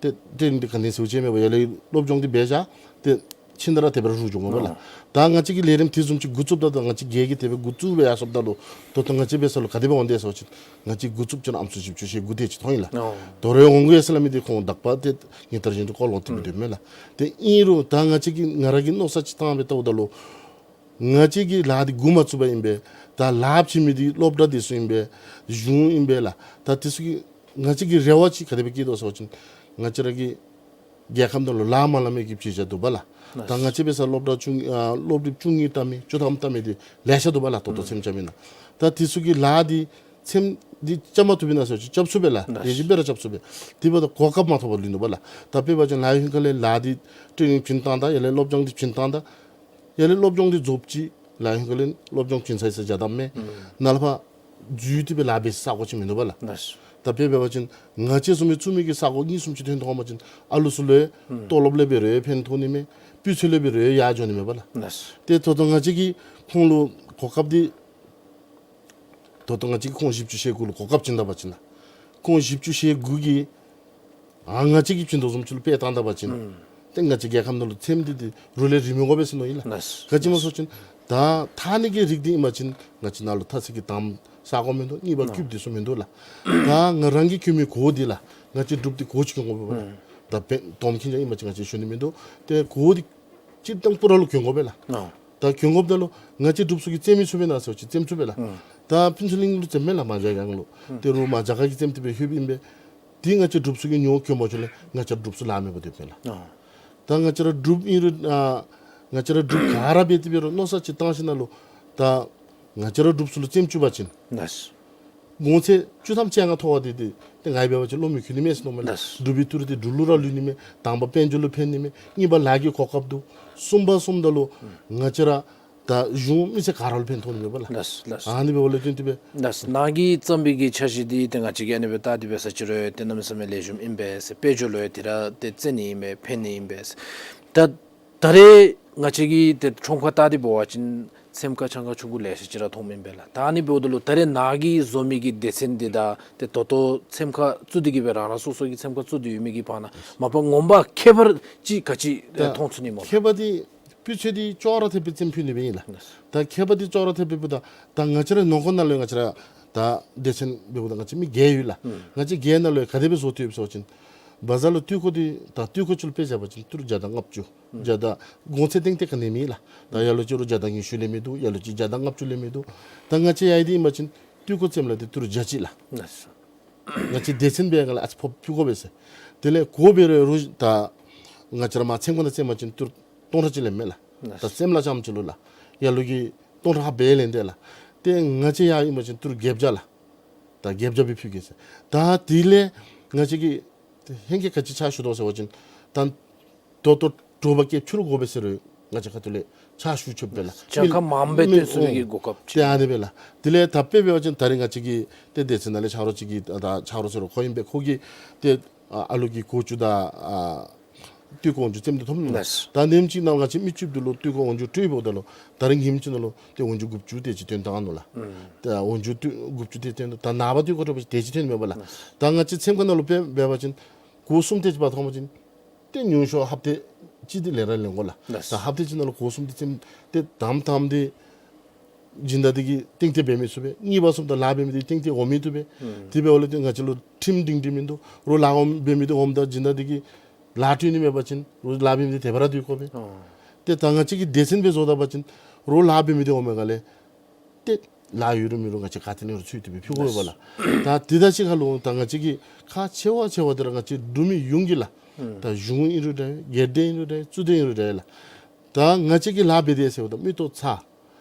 ཏེ་ཊེ་ནིང་འདི་ག་ནི་ཟེར་བ་ཅིན་མེད་པར་ཡར་ལས་སློབ་སྦྱོང་འདི་འབད་བཞག་སྟེ་ཁྱིམ་ནང་ར་དེ་སྦེ་ར་རུག་འགྱོཝ་མས་པ་ལགས། ཨ་ད་ང་བཅས་ཀྱིས་ལས་རིམ་དེ་བཟུམ་ཅིག་འགོ་བཙུགསཔ་ད་ང་བཅས་སྒེར་གྱིས་དེ་སྦེ་འགོ་བཙུགས་སྦེ་ཡར་སོངམ་ད་ལུ་ད་ལྟོ་ང་བཅས་འབད་ས་ལུ་ག་དེ་སྦེ་འོང་དེས་ཟེར་བ་ཅིན་ང་བཅས་འགོ་བཙུགསཔ་ཅིག་ཨམ་སྲུ་བཞི་བཅུ་ཞེ་དགུ་དེ་ཅིག་མཐོང་ཡི་ལགས། ཨོ་དོ་རུང་འོང་དགོ་ཟེར་སླབ་མི་འདི་ཁོང་དག་པ་ཏེ་ཉིན་ལྟར་བཞིན་དུ་ཀོལ་འོང་སྟེ་སྦེ་ཨུམ་སྡོདཔ་མས་ལགས། ཏེ་ཨིན་རུང་ད་ང་བཅས་ཀྱིས་ང་ར་གིས་མནོ་བསམ་ཅིག་བཏང་སྦེ་བལྟཝ་ད་ལུ་ང་བཅས་ཀྱིས་ལཱ་འདི་འགོ་མ་བཙུགས་པར་ཨིན་པས། ད་ལཱ་བྱིན་མི་འདི་སློབ་གྲྭ་འདི་ཚུ་ཨིན་པས། གཞུང་ཨིན་པས་ལགས། ད་དེ་ཚུ་གིས་ང་བཅས་ཀྱི་རེ་བ་ཅིག་ག་དེ་སྦེ་བསྐྱེད་དོ་ཟེར་བ་ཅིན་ང་བཅས་ར་གི་རྒྱལ་ཁབ་ནང་ལུ་ལཱ་མ་ལང་མི་གི་བྱེད་བྱ་འདུག་པ་ལགས། ལགས། ད་ང་བཅས་འབད་ས་སློབ་གྲྭ་བཅུ་ཨ་སློབ་དེབ་བཅུ་གཉིས་ལྟ་མི་བཅུ་ཐམ་ལྟ་མི་འདི་ལེ་ཤ་འདུག་པ་ལགས། ད་ལྟོ་ཨུམ་ཚེམ་རྐྱབ་མི་ནང་ད་དེ་ཚུ་གིས་ལཱ་འདི་ཚེམ་འདི་རྐྱབ་མ་བཏུབ་པས་ན་ཟེར་བ་ཅིན་རྐྱབ་ཚུགས་པས་ལགས། ལགས། ལེགས་ཤོམ་སྦེ་ར་རྐྱབ་ཚུགས་པས། དེ་འབདཝ་ད་གོ་སྐབས་མ་ཐོབ་པར་ལུས་ནུག་པ་ལགས། ད་དཔེ་འབད་བ་ཅིན་ལཱ་གཡོག་ཁང་ལས་ལཱ་འདི་ཊེ་ནིང་བྱིན་བཏང་ད་ཡར་ལས་སློབ་སྦྱོང་འདི་བྱིན་བཏང་ད་ཡར་ལས་སློབ་སྦྱོང་འདི་རྫོགསཔ་ཅིག་ལཱ་གཡོག་ཁང་ལས་སློབ་སྦྱོང་བྱིན་ཚར་ཡི་ཟེར་བྱ་དམ་མས། ཨུམ་ནཱ་ལས་ཕར་འཛུལ་ཏེ་སྦེ་ལཱ་འབད་ས་ས་གོ་ཅིག་མིན་འདུག་པ་ལགས། ལགས། ད་དཔེ་འབད་བ་ཅིན་ང་བཅས་བཟུམ་སྦེ་བཙུགས་མི་གི་ས་གོ་གཉིས་གསུམ་ཅིག་ཐོན་ཐོན་པ་ཅིན་ཨ་ལུ་ཚུ་ལུ་ཨུམ་ཏོ་ལོབ་ལས་འབད་རུང་ཕན་ཐོགས་ནི་མས། སྤུས་ཚད་ལས་འབད་རུང་ཡར་འགྱོ་ནི་མས་པ་ལགས། ལགས། ཏེ་ད་ལྟོ་ང་བཅས་ཀྱིས་ཁོང་ལུ་གོ་སྐབས་འདི་ད་ལྟོ་ང་བཅས་ཀྱིས་ཁོང་བཞི་བཅུ་ཞེ་དགུ་ལུ་གོ་སྐབས་བྱིན་ད་པ་ཅིན་ལགས། ཁོང་བཞི་བཅུ་ཞེ་དགུ་གིས་ཨ་ང་བཅས་ཀྱིས་བྱིན་དོ་བཟུམ་ཅིག་ལུ་དཔེ་བཏང་ད་པ་ཅིན་ཨུམ་ཏེ་ང་བཅས་རྒྱལ་ཁབ་ནང་ལུ་ཚེམ་འདི་འདི་རུང་ལས་རིངམོ་དགོ་པས་ཟེར་མནོ་ཡི་ལགས། ལགས། ག་ཅི་སྨོ་ཟེར་བ་ཅིན་ད་ཐ་སྙད་ཀྱི་རིགས་འདི་ཨིན་པ་ཅིན་ང་བཅས་ནཱ་ལུ་ཐ་ཚིག་གི་དང་ས་གོ་མིན་འདུག། གཉིས་པ་ཨུམ་སྐུདཔ་འདི་ཚུ་མིན་འདུག་ལགས། ད་ང་རང་གིས་གྱོན་མི་གོ་འདི་ལགས། ང་བཅས་འབྲུགཔ་འདི་གོ་ཅིག་གྱོན་དགོ་པས་པ་ལགས། ཨུམ་ད་དཔེ་དོམ་ཁྱིམ་ཅིག་ཨིན་པ་ཅིན་ང་བཅས་ཞུ་ནི་མིན་འདུག། ཏེ་གོ་འདི་སྤྱིར་བཏང་པུ་ར་ལུ་གྱོན་དགོ་པས་ལགས། ཨོ་ད་གྱོན་དགོཔ་ད་ལུ་ང་བཅས་འབྲུགཔ་ཚུ་གིས་བཙེམ་མི་ཚུགས་པས་ན་ཟེར་བ་ཅིན་བཙེམ་ཚུགས་པས་ལགས། ཨུམ་ད་ཕུན་ཚོགས་གླིང་ལུ་བཙེམ་མས་ལགས། མ་འཇའ་གང་ལུ། ཨུམ་ཏེ་རུང་མ་འཇའ་ག་གིས་བཙེམ་སྟེ་སྦེ་ལྷོདཔ་ཨིན་པས། དེ་ང་བཅས་འབྲུགཔ་ཚུ་གིས་ཉོ་གྱོན་མ་བྱུང་ལས་ང་བཅས་འབྲུགཔ་ཚུ་ལཱ་མེད་པར་སྡོདཔ་མས་ལགས། ཨོ་ད་ང་བཅས་ར་འབྲུགཔ་ཨིན་རུང་ཨ་ང་བཅས་ར་འབྲུགཔ་ག་ར་འབད་དེ་འབད་རུང་མནོ་བསམ་ཅིག་བཏང་ཞིནམ་ལས་ད་ང་བཅས་ར་འབྲུགཔ་ཚུ་ལུ་བཙེམ་བཅུག་པ་ཅིན་ལགས། གོང་ཚད་བཅུ་ཐམ་བཅོ་ལྔ་ཐོབ་པ་འདི་འདི་ཏེ་ང་གིས་འབད་བ་ཅིན་བློ་མི་འཁེལ་ནི་མས་ཟེར་མནོཝ་མས་ལགས། ལགས། འབྲུག་པའི་ཏི་རུ་འདི་འབྲུག་ལུ་ར་ལུས་ནི་མས། དང་པ་དཔལ་འབྱོར་ལུ་ཕན་ནི་མས། གཉིས་པ་ལཱ་གི་གོ་སྐབས་འདུག། གསུམ་པ་གསུངམ་ད་ལུ་ང་བཅས་ར་ད་གཞུང་མི་སེར་ག་ར་ལུ་ཕན་ཐོགས་ནི་མས་པ་ལགས། ལགས་ལགས། ཨ་ནི་འབདཝ་ལས་བརྟེན་ཏེ་སྦེ། ལགས། ནཱ་གིས་བརྩམས་པའི་གི་འཆར་གཞི་འདི་ཏེ་ང་བཅས་ཀྱིས་ཨ་ནི་སྦེ་བལྟ་སྟེ་འབད་ས་ཅིག་རུང་ཏེ་གནམ་མེད་ས་མེད་ལེགས་ཤོམ་ཨིན་པས་ཟེར། དཔལ་འབྱོར་ལུ་ཡང་དེ་ར་ཏེ་བརྩི་ནི་ཨིན་པས། ཕན་ནི་ཨིན་པས་ཟེར། ད་ད་རེས་ང་བཅས་ཀྱིས་ཏེ་ཁྲོམ་ཁར་བལྟ་སྟེ་འབད་བ་ཅིན་ཚེམ་ཁ་ཆང་ཁ་ཆུང་ཀུ་ལེ་ཤ་ཅིག་ར་མཐོངམ་ཨིན་པས་ལགས། ད་ཨ་ནི་འབདཝ་ད་ལུ་ད་རེས་ནཱ་གིས་བཟོ་མི་གི་སྡེ་ཚན་འདི་དང་ཏེ་ད་ལྟོ་ཚེམ་ཁ་བཙུགས་ཏེ་གི་སྦེ་རང་རང་སོ་སོ་གི་ཚེམ་ཁ་བཙུགས་ཏེ་ཡོད་མི་གི་བར་ན་མ་པ་ངོ་མ་ཁྱད་པར་ཅིག་ག་ཅི་ད་མཐོང་ཚུགས་ནི་སྨོ་ལགས། ཁྱད་པར་འདི་སྤུས་ཚད་འདི་ཅོག་ར་འཐདཔ་སྦེ་བཙེམ་ཕུལ་ནི་སྦེ་ཨིན་ལགས། ད་ཁྱད་པར་འདི་ཅོག་ར་འཐདཔ་སྦེ་འབདཝ་ད་ད་ང་བཅས་ར་ནང་འཁོད་ནང་ལུ་ཡང་ང་བཅས་ར་ད་སྡེ་ཚན་འབདཝ་ད་ང་བཅས་མི་བརྒྱད་ཡོད་ལགས། ཨུམ་ང་བཅས་བརྒྱད་ནང་ལུ་ཡང་ག་དེ་སྦེ་བཟོ་སྟེ་ཡོདཔ་ཟེར་བ་ཅིན་བ་ཛར་ལུ་ཏི་ཀོ་འདི་ད་ཏི་ཀོ་ཅིག་ལུ་དཔེ་བཞག་པ་ཅིན་ཏི་རུ་བརྒྱ་དང་ལྔ་བཅུ། ཨུམ་བརྒྱ་དང་གོང་ཚད་ཏན་ཏན་ག་ནི་མེད་ལགས། ད་ཡར་ལུ་ཅིག་རུང་བརྒྱ་དང་ཉི་ཤུ་ལས་མི་འདུག། ཡར་ལུ་ཅིག་བརྒྱ་དང་ལྔ་བཅུ་ལས་མི་འདུག། ད་ང་བཅས་ཡར་འདི་ཨིན་པ་ཅིན་ཏི་ཀོ་བཙེམ་ལས་འདི་ཏི་རུ་བརྒྱ་གཅིག་ལགས། ལགས། ང་བཅས་སྡེ་ཚན་འབད་བའི་སྒང་ལས་ཨ་ཙི་ཕོགཔ་ཕུལ་དགོ་པས་ཟེར། དེ་ལས་གོ་འབད་རུང་ད་ང་བཅས་ར་མར་ཚེམ་ཁ་ནང་བཙེམ་པ་ཅིན་ཏི་རུ་སྟོང་ཕྲག་གཅིག་ལས་མེད་ལགས། ད་ལགས། སེམས་ལ་ཙམ་ཅིག་ལུ་ལགས། ཡར་ལུ་གི་སྟོང་ཕྲག་ལྷགཔ་སྦེ་ལེན་དེས་ལགས། ཏེ་ང་བཅས་ཡར་ཨིན་པ་ཅིན་ཏི་རུ་བརྒྱད་བརྒྱ་ལགས། ད་བརྒྱད་བརྒྱ་སྦེ་ཕུལ་གེ་ཟེར། ད་དེ་ལས་ང་བཅས་ཀྱིས་ཏེ་ཧེང་སྐལ་ག་ཅི་ཕྱག་ཞུ་དོ་ཟེར་བ་ཅིན་ད་ད་ལྟོ་དྲོ་པ་སྐྱེལ་ཕྱི་རུ་དགོ་པས་ཟེར་རུང་ང་བཅས་ཁ་ཐུག་ལས་ཕྱག་ཞུ་ཆོགཔ་སྦེ་ལགས། གྱངས་ཁ་མངམ་སྦེ་མི་སྟོན་ཚུགས་པའི་གི་གོ་སྐབས་ཏེ་ཅིག་ཨ་ནི་སྦེ་ལགས། དེ་ལས་ད་དཔེ་འབད་བ་ཅིན་ད་རེས་ང་བཅས་ཀྱི་ཏེ་སྡེ་ཚན་ནང་ལས་ཆ་རོགས་ཅིག་གིས་ད་ཆ་རོགས་ཟེར་རུང་ཁོ་ཨིན་པས། ཁོ་གིས་ཏེ་ཨ་ཨ་ལུ་གི་གོ་བཅུད་དང་ཨ་ཏི་ཀོ་འོག་འཇུག་བཙེམ་སྟེ་ཐོབ་ནུག་ལགས། ལགས། ད་ཉིནམ་གཅིག་ནང་ང་བཅས་མི་བཅུ་བདུན་ལུ་ཏི་ཀོ་འོག་འཇུག་སྤྲོད་འབདཝ་ད་ལུ་ད་རེས་ཉིནམ་གཅིག་ནང་ལུ་ཏེ་འོག་འཇུག་དགུ་བཅུ་དེ་ཅིག་བཏོན་བཏང་ནུག་ལགས། ཨུམ་ད་འོག་འཇུག་དུ་དགུ་བཅུ་དེ་བཏོན་ད་ནངས་པ་ཏི་ཀོ་སྤྲོད་པ་ཅིན་དེ་ཅིག་བཏོན་མས་པ་ལགས། ལགས། ད་ང་བཅས་ཚེམ་ཁ་ནང་ལུ་དཔེ་འབད་བ་ཅིན་གོ་གསུམ་དེ་ཅིག་འབག་ཐོབ་པ་ཅིན་ཏེ་ཉུང་ཤོས་ཧབ་ཏ་གཅིག་འདི་ལེན་ར་ལེན་དགོ་ལགས། ལགས། ད་ཧབ་ཏ་གཅིག་ནང་ལུ་གོ་གསུམ་འདི་བཙེམ་ཏེ་དང་པ་དང་པ་འདི་སྦྱིན་བདག་འདི་གིས་གཏན་གཏན་འབད་མི་ཚུགས་པས། གཉིས་པ་གསུམ་དང་ལཱ་འབད་མི་འདི་གཏན་གཏན་འོང་མི་ཚུགས་པས། ཨུམ་དེ་འབདཝ་ལས་ཏེ་ང་བཅས་ལུ་ཁྲིམས་སྒྲིང་སྒྲིང་མིན་འདུག། རོགས་ལཱ་འོང་འབད་མི་འདི་འོངམ་ད་སྦྱིན་བདག་འདི་གིས་ལཱ་སྤྲོད་ནི་མེད་པ་ཅིན་རོགས་ལཱ་འབད་མི་འདི་དེ་སྦེ་ར་སྡོད་དགོ་པས། ཨོ་ཏེ་ད་ང་བཅས་ཀྱིས་སྡེ་ཚན་སྦེ་བཟོ་ད་པ་ཅིན་རོགས་ལཱ་འབད་མི་འདི་འོངམ་སྒང་ལས་ཏེ་ལཱ་ཡོད་རུང་མེད་རུང་ང་བཅས་ག་ཏེ་ལས་རུང་ཚུད་དེ་སྦེ་ཕུལ་དགོ་པས་ལགས། ད་དེ་དང་གཅིག་ཁར་ལུ་ད་ང་བཅས་ཀྱི་ཁག་ཆེ་བ་ཆེ་བ་འདི་ར་ང་བཅས་འབྲུག་མི་ཡོངས་ཀྱི་ལགས། ཨུམ་ད་གཞུང་ཨིན་རུང་འདྲ་སྒེར་སྡེ་ཨིན་རུང་འདྲ་གཙུག་སྡེ་ཨིན་རུང་འདྲ་ལགས། ད་ང་བཅས་ཀྱིས་ལཱ་འབད་དེས་ཟེརཝ་ད་མིག་ཏོ་ཚ་ཨོ་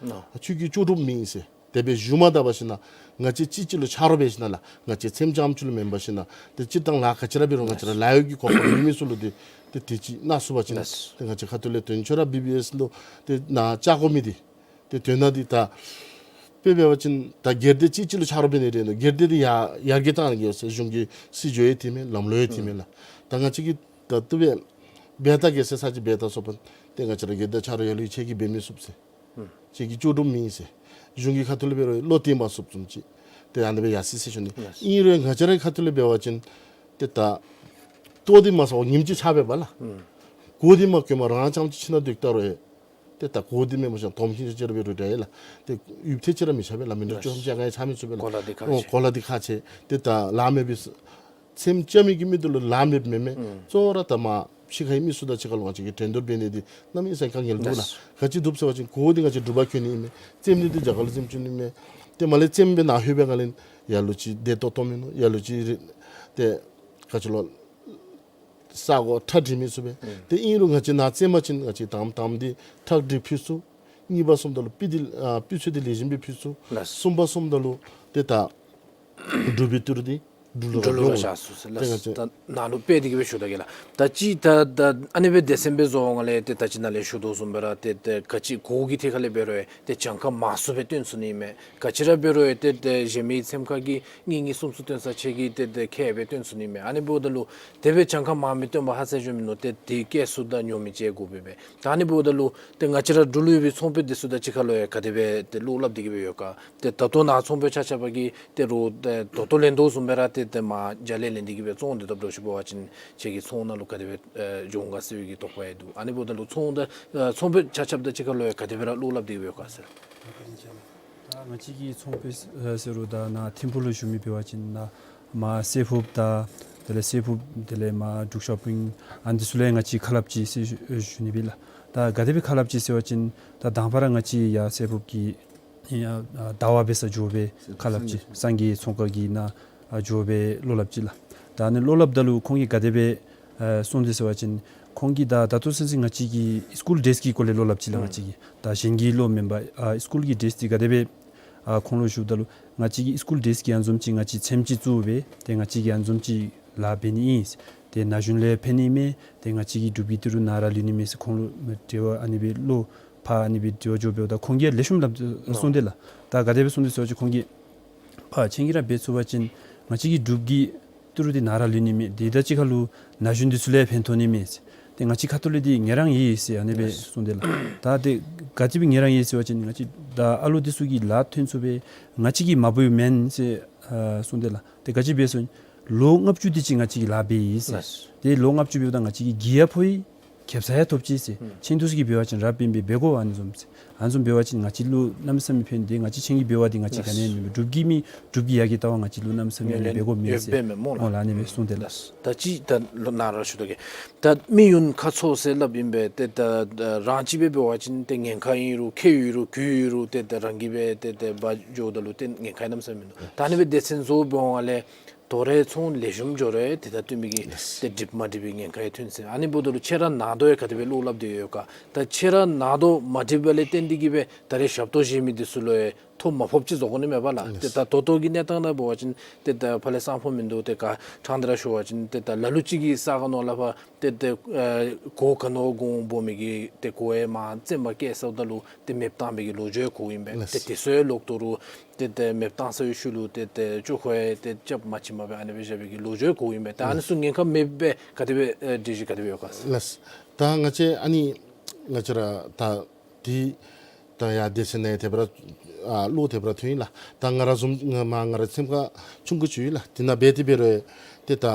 ཁྱོད་ཀྱིས་ལྕོགས་གྲུབ་མེན་ཟེར་དེ་སྦེ་ཞུ་མ་ད་པར་ཞིནམ་ལས་ང་བཅས་གཅིག་གཅིག་ལུ་ཆ་རོགས་འབད་ཞིནམ་ལས་ང་བཅས་ཚེམ་ཅིག་ཨམ་ཅིག་ལུ་མེན་པར་ཞིནམ་ལས་ཏེ་སྤྱིར་བཏང་ལཱ་ག་ཅི་ར་འབད་རུང་ང་བཅས་ར་ལཱ་གཡོག་གི་གོ་སྐབས་ཡོད་མི་ཚུ་ལུ་ཏེ་ཏེ་དེ་ཅིག་གནང་ཚུགས་པ་ཅིན་ལགས། ཏེ་ང་བཅས་ཁ་ཐུག་ལས་དོན་ཆོས་ར་བི་བི་ཨེསི་ལུ་ཏེ་ནཱ་བཅར་དགོ་མི་འདི་ཏེ་དོན་དག་འདི་ད་དཔེ་འབད་བ་ཅིན་ད་སྒེར་སྡེ་གཅིག་གཅིག་ལུ་ཆ་རོགས་འབད་ནི་རེ་ནོ་སྒེར་སྡེ་འདི་ཡར་ཡར་རྒྱས་བཏང་ནི་གི་ཟེར་གཞུང་གི་སྲིད་བྱུས་ཡང་འཐུས་མེད་ལམ་ལུགས་ཡང་འཐུས་མེད་ལགས། ད་ང་བཅས་ཀྱིས་ད་ལྟོ་སྦེ་ འབད་ད་གེ་ཟེར་ས་ཅིག་འབད་ད་སོ་པ། ཏེ་ང་བཅས་ར་གི་ད་ཆ་རོགས་ཡ་ལུ་ཁྱེད་ཀྱིས་འབད་མི་ཚུགས་ཟེར། ཁྱེད་ཀྱིས་ལྕོགས་གྲུབ་མེད་ཟེར། གཞུང་གི་ཁ་ཐུག་ལས་འབད་རུང་བློ་གཏད་མ་ཚུགསཔ་བཟུམ་ཅིག། ཏེ་ཨ་ནི་སྦེ་ཡར་སོ་ཡི་ཟེར་ཞུ་ནི། ཨིན་རུང་ང་བཅས་རའི་ཁ་ཐུག་ལས་འབད་བ་ཅིན་ཏེ་ད་ལྟོ་འདི་མ་ཟ་བར་ཉིནམ་གཅིག་ཆ་འབདཝ་ལས། གོ་འདི་མ་གོ་མ་རང་རྐྱངམ་གཅིག་ཁྱིམ་ནང་སྡོད་ད་རུང་ཡང་ཏེ་ད་གོ་འདི་མེན་མ་ཤེས་དོམ་ཁྱིམ་ཅིག་ར་འབད་རུང་འདྲ་ཡི་ལགས། ཏེ་ཡུདཔ་ཐེངས་ཅིག་ར་མི་ཆ་བས་ལགས། མི་ནུབ་བཅུ་ཐམ་ཅིག་ག་ཡང་ཆ་མི་ཚུགས་པས་ལགས། གོ་ལ་འདི་ཁག་ཆེ། གོ་ལ་འདི་ཁག་ཆེ། ཏེ་ད་ལཱ་མེད་པའི་ཚེམས་བཅའ་མི་གི་མི་འདི་ལུ་ལཱ་མེདཔ་མེན་མས། གཙོ་བོ་ར་ད་མར་ཕྱི་ཁའི་མི་ཚུ་དང་གཅིག་ཁར་ལུ་ང་བཅས་ཀྱིས་འགྲན་བསྡུར་འབད་ནི་འདི་གནམ་མེད་ས་མེད་དཀའ་ངལ་འདུག་ལགས། ག་ཅི་འདུག་ཟེར་བ་ཅིན་གོ་འདི་ང་བཅས་འབྲུག་པ་གྱོན་ནི་ཨིན་མས། ཚེམས་འདི་འདི་རྒྱ་གར་ལུ་ཚེམས་བཙུགས་ནི་མས། ཏེ་མར་ལས་ཚེམས་འབད་ནཱ་ལྷོད་པའི་སྒང་ལས་ཡར་ལུ་ཅིག་བདེ་ཏོག་ཏོ་མིན་ནུག། ཡར་ལུ་ཅིག་རི་ཏེ་ག་ཅི་ལོ་ས་གོ་ཁྲལ་འབྲི་མི་ཚུགས་པས། ཏེ་ཨིན་རུང་ང་བཅས་ནཱ་བཙེམ་པ་ཅིན་ང་བཅས་དང་པ་དང་པ་འདི་ཁྲལ་འབྲི་ཕུལ་ཚུགས། གཉིས་པ་སོངམ་ད་ལུ་སྤུས་འདི་ཨ་སྤུས་ཚད་འདི་ལེགས་ཤོམ་སྦེ་ཕུལ་ཚུགས། ལགས། གསུམ་པ་སོངམ་ད་ལུ་ཏེ་ད་འབྲུག་པའི་ཏི་རུ་འདི་འབྲུག་ལུ་འབྲུག་ལུ་ར་ཡོད། བཞག་ཚུགས་ཟེར། ཏེ་ང་ལགས། བཅས་ད་ནཱ་ལུ་སྤེལ་ཏེ་གི་སྦེ་ཞུ་ད་གེ་ལགས། ད་ཅི་ད་ད་ཨ་ནི་སྦེ་སྡེ་ཚན་སྦེ་བཟོ་བའི་སྒང་ལས་ཏེ་ད་ཅི་ནཱ་ལས་ཞུ་དོ་བཟུམ་སྦེ་ར་ཏེ་ཏེ་ག་ཅི་གོ་གི་ཐད་ཁ་ལས་འབད་རུང་ཏེ་གྱངས་ཁ་མང་སུ་སྦེ་བཏོན་ཚུགས་ནི་མས། ག་ཅི་ར་འབད་རུང་ཏེ་ཏེ་གཞན་མི་ཚེམས་ཁ་གིས་གཉིས་གཉིས་གསུམ་གསུམ་བཏོན་ས་ཅིག་གིས་ཏེ་ཏེ་ཁེ་སྦེ་བཏོན་ཚུགས་ནི་མས། ཨ་ནི་འབདཝ་ད་ལུ་དེ་སྦེ་གྱངས་ཁ་མང་མི་བཏོན་པར་ཧ་སེ་འགྱོ་མི་ནུག། ཏེ་དེ་སྐྱེལ་སུ་དང་ཉོ་མི་ཅིག་དགོ་པས་པས། ད་ཨ་ནི་འབདཝ་ད་ལུ་ཏེ་ང་བཅས་ར་འབྲུག་ལུ་ཡོད་པའི་ཚོང་དཔོན་འདི་ཚུ་དང་གཅིག་ཁར་ལུ་ཡང་ག་དེ་སྦེ་ཏེ་བློ་སླབ་སྟེ་གི་སྦེ་ཡོད་ག། ཏེ་ད་ལྟོ་ནཱ་ཚོང་དཔོན་ཆ་ཁྱབ་ཀྱིས་ཏེ་རོགས་ཏེ་ད་ལྟོ་ལེན་དོ་བཟུམ་སྦེ་ར་ཏེ་ཏེ་མར་རྒྱ་ལས་ལེན་ཏེ་གི་སྦེ་བཙོང་སྟེ་སྡོདཔ་འདྲཝ་ཅིག་འབད་བ་ཅིན་ཁྱེད་ཀྱི་ཚོང་ནང་ལུ་ག་དེ་སྦེ་ཨེ་འགྱོ་འོང་ག་ཟེར་བའི་གི་དོགས་པ་ཡང་འདུག། ཨ་ནི་འབདཝ་ད་ལུ་ཚོང་དང་ཨེ་ཚོང་དཔོན་ཆ་ཁྱབ་དང་གཅིག་ཁར་ལུ་ཡང་ག་དེ་སྦེ་ར་བློ་སླབ་སྟེ་གི་སྦེ་ཡོད་ག་ཟེར། ད་ང་བཅས་ཀྱི་ཚོང་དཔོན་ཟེར་རུང་ད་ནཱ་ཐིམ་ཕུག་ལུ་བཞུགས་མི་འབད་བ་ཅིན་ནཱ་མར་སྲད་ཕུགཔ་དང་དེ་ལས་སྲད་ཕུགཔ་དེ་ལས་མར་འབྲུག་ཤོ་པིང་ཨ་ནི་འདི་ཚུ་ལུ་ཡང་ང་བཅས་ཁ་སླབ་ཅི་ཟེར་ཞུ་ཞུ་ནི་སྦེ་ལགས། ད་ག་དེ་སྦེ་ཁ་སླབ་ཅི་ཟེར་བ་ཅིན་ད་དང་པ་ར་ང་བཅས་ཡར་སྲད་ཕུགཔ་གི་ཡ་ཨ་ཟླ་བ་འབད་སར་འགྱོ་སྦེ་ཁ་སླབ་ཅི། སངས་རྒྱས་ཚོང་ཁང་གི་ནང་ཨ་འགྱོ་སྦེ་བློ་སླབ་ཅི་ལགས། ད་ཨ་ནི་བློ་སླབ་ད་ལུ་ཁོང་གིས་ག་དེ་སྦེ་ཨ་གསུངས་དེས་ཟེར་བ་ཅིན་ཁོང་གིས་ད་ད་ལྟོ་ཚུན་ཚོད་ང་བཅས་ཀྱི་སི་ཀུལ་ཌེ་སི་ཀི་གི་སྐོར་ལས་བློ་སླབ་ཅི་ལགས། ང་བཅས་ཀྱིས་ད་གཞན་གྱི་བློ་མེན་པར་ཨ་སི་ཀུལ་གྱི་ཌེ་སི་ཀི་ག་དེ་སྦེ་ཨ་ཁོང་ལུ་ཞུཝ་ད་ལུ་ང་བཅས་ཀྱི་སི་ཀུལ་ཌེ་སི་ཀི་ཨ་ནི་བཟུམ་ཅིག་ང་བཅས་ཚེམས་ཅིག་བཙུགས་སྦེ་ཏེ་ང་བཅས་ཀྱིས་ཨ་ནི་བཟུམ་ཅིག་ལཱ་འབད་ནི་ཨིན། ཏེ་ན་གཞོན་ལུ་ཡང་ཕན་ནི་མས། ཏེ་ང་བཅས་ཀྱི་འབྲུག་པའི་ཏི་རུ་ནཱ་ར་ལུས་ནི་མས་ཟེར་ཁོང་ལུ་འབྲེལ་བ་ཨ་ནི་སྦེ་བློ་ཕར་ཨ་ནི་སྦེ་འབྲེལ་བ་འགྱོཝ་ད་ཁོང་གིས་ལེགས་ཤོམ་སླབ་གསུངས་དེས་ལགས། ད་ག་དེ་སྦེ་གསུངས་དེས་ཟེར་བ་ཅིན་ཁོང་གིས་ཕར་ཁྱེད་ཀྱིས་ར་འབད་ཚུགས་པ་ཅིན་ང་བཅས་ཀྱི་འབྲུག་གི་ཏི་རུ་འདི་ནཱ་ར་ལུས་ནི་མས། དེ་དང་གཅིག་ཁར་ལུ་ན་གཞོན་འདི་ཚུ་ལུ་ཡང་ཕན་ཐོགས་ནི་མས་ཟེར། ཏེ་ང་བཅས་ཁ་ཐུག་ལས་འདི་ངལ་རངས་ཡི་ཟེར་ཨ་ནི་སྦེ་གསུངས་དེས་ལགས། ད་ཏེ་ག་ཅི་སྦེ་ངལ་རངས་ཡི་ཟེར་བ་ཅིན་ང་བཅས་ད་ཨ་ལོ་འདི་ཚུ་གིས་ལཱ་ཐོན་ཚུགས་པས། ང་བཅས་ཀྱིས་མ་འབད་བས་མེན་ཟེར་ཨ་གསུངས་དེས་ལགས། ཏེ་ག་ཅི་སྦེ་ཟེར་ལོ་ལྔ་བཅུ་དེ་ཅིག་ང་བཅས་ཀྱིས་ལཱ་འབད་ཡི་ཟེར། ལགས། ཏེ་ལོ་ལྔ་བཅུ་འབདཝ་ད་ང་བཅས་ཀྱིས་གི་ཡང་ཕོག་ཡི། ཁེ་སང་ཡང་ཐོབ་ཅི་ཟེར། ཨུམ། ཁྱེད་འདི་ཚུ་གིས་འབད་བ་ཅིན་རབ་ཨིན་པས། འབད་དགོ་ཨ་ནི་བཟུམ་ཟེར། ཨ་ནི་བཟུམ་འབད་བ་ཅིན་ང་བཅས་ལུ་གནམ་མེད་ས་མེད་ཕན་ཏེ་ང་བཅས་ཁྱེད་ཀྱིས་འབད་བ་འདི་ང་བཅས་ག་ནི་ཡང་མེད་པས། འབྲུག་གི་མི་འབྲུག་གི་ཡ་གི་ལྟ་བ་ང་བཅས་ལུ་གནམ་མེད་ས་མེད་ཨ་ནི་འབད་དགོ་མས་ཟེར། ཡོདཔ་མས་སྨོ་ལགས། ཨོ་ལགས་ཨ་ནི་སྦེ་གསུངས་དེས་ལགས། ད་ཅི་ད་ལོག་ནཱ་ར་ཞུ་ད་གེ། ད་མི་ཡོན་ཁ་ཚོ་ཟེར་སླབ་ཨིན་པས། ཏེ་ད་ད་རང་གཅིག་སྦེ་འབད་བ་ཅིན་ཏེ་ཉེན་ཁ་ཨིན་རུང་ཁེ་ཡོད་རུང་གུ་ཡོད་རུང་ཏེ་ད་རང་གིས་སྦེ་ཏེ་ཏེ་འབག་འགྱོཝ་ད་ལུ་ཏེ་ཉེན་ཁ་གནམ་མེད་ས་མེད་མིན་འདུག། ད་ཨ་ནི་སྦེ་སྡེ་ཚན་བཟོ་འབདཝ་ལས་དོ་རུང་ཚོང་ལེགས་ཤོམ་འགྱོ་རུང་ཏེ་ད་ལྟོ་མི་གིས་ཏེ་འགྲིག་མ་འགྲིག་པའི་ཉེན་ཁ་ཡང་ཐོན་ཟེར། ཨ་ནི་འབདཝ་ད་ལུ་ཁྱེད་ར་ནང་དོག་ཡང་ག་དེ་སྦེ་བློ་སླབ་སྟེ་ཡོད་ག། ད་ཁྱེད་ར་ནང་དོག་མ་འགྲིག་པ་ལས་བརྟེན་ཏེ་གིས་སྦེ་ད་རེས་ཞབས་ཏོག་བཞེས་མི་འདི་ཚུ་ལུ་ཡང་ཐོ་མ་ཕོགཔ་ཅིག་བཟོ་དགོ་ནི་མས་པ་ལགས། ཏེ་ད་ད་ལྟོ་གི་གནས་སྟངས་ནང་འབད་བ་ཅིན་ཏེ་ད་ཕར་ལས་སང་ཕོད་མིན་འདུག། ཏེ་ག་ཕྲང་སྟེ་ར་ཞུ་བ་ཅིན་ཏེ་ད་ལ་ལུ་ཅིག་གིས་ས་ག་ནང་ལས་ཕར་ཏེ་ཏེ་ཨེ་གོ་ག་ནང་དགོ་འོང་འབོ་མི་གི་ཏེ་གོ་ཡང་མར་བཙེམ་པར་བསྐྱལ་སོཝ་ད་ལུ་ཏེ་མེདཔ་བཏང་པའི་གི་ལོ་རྒྱུས་ཡང་གོཝ་ཨིན་པས། ལགས། ཏེ་དེ་ཚུ་ཡང་ལོག་ད་རུང་ཏེ་ཏེ་མེདཔ་བཏང་ཚར་བའི་ཤུལ་ལུ་ཏེ་ཏེ་ཅོག་ཁོ་ཡང་ཏེ་རྐྱབ་མ་བྱིན་མ་འབད་ཨ་ནི་སྦེ་བཞག་པའི་གི་ལོ་རྒྱུས་ཡང་གོཝ་ཨིན་པས། ད་ཨ་ནི་ཚུ་ཉེན་ཁ་མེདཔ་སྦེ་ག་དེ་སྦེ་ཨེ་སྒྲིག་གཞི་ག་དེ་སྦེ་ཡོད་ག་ཟེར། ལགས། ད་ང་བཅས་ཨ་ནི་ང་བཅས་ར་ད་འདི་ད་ཡར་སྡེ་ཚན་ནང་ཡང་དེ་སྦེ་ར་ཨ་བློ་དེ་སྦེ་ར་ཐོན་ཡི་ལགས། ད་ང་ར་བཟུམ་ང་མར་ང་ར་ཚེམས་ཁ་ཆུང་ཀུ་ཅིག་ཡོད་ལགས། དེ་ནང་འབད་དེ་འབད་རུང་ཏེ་ད་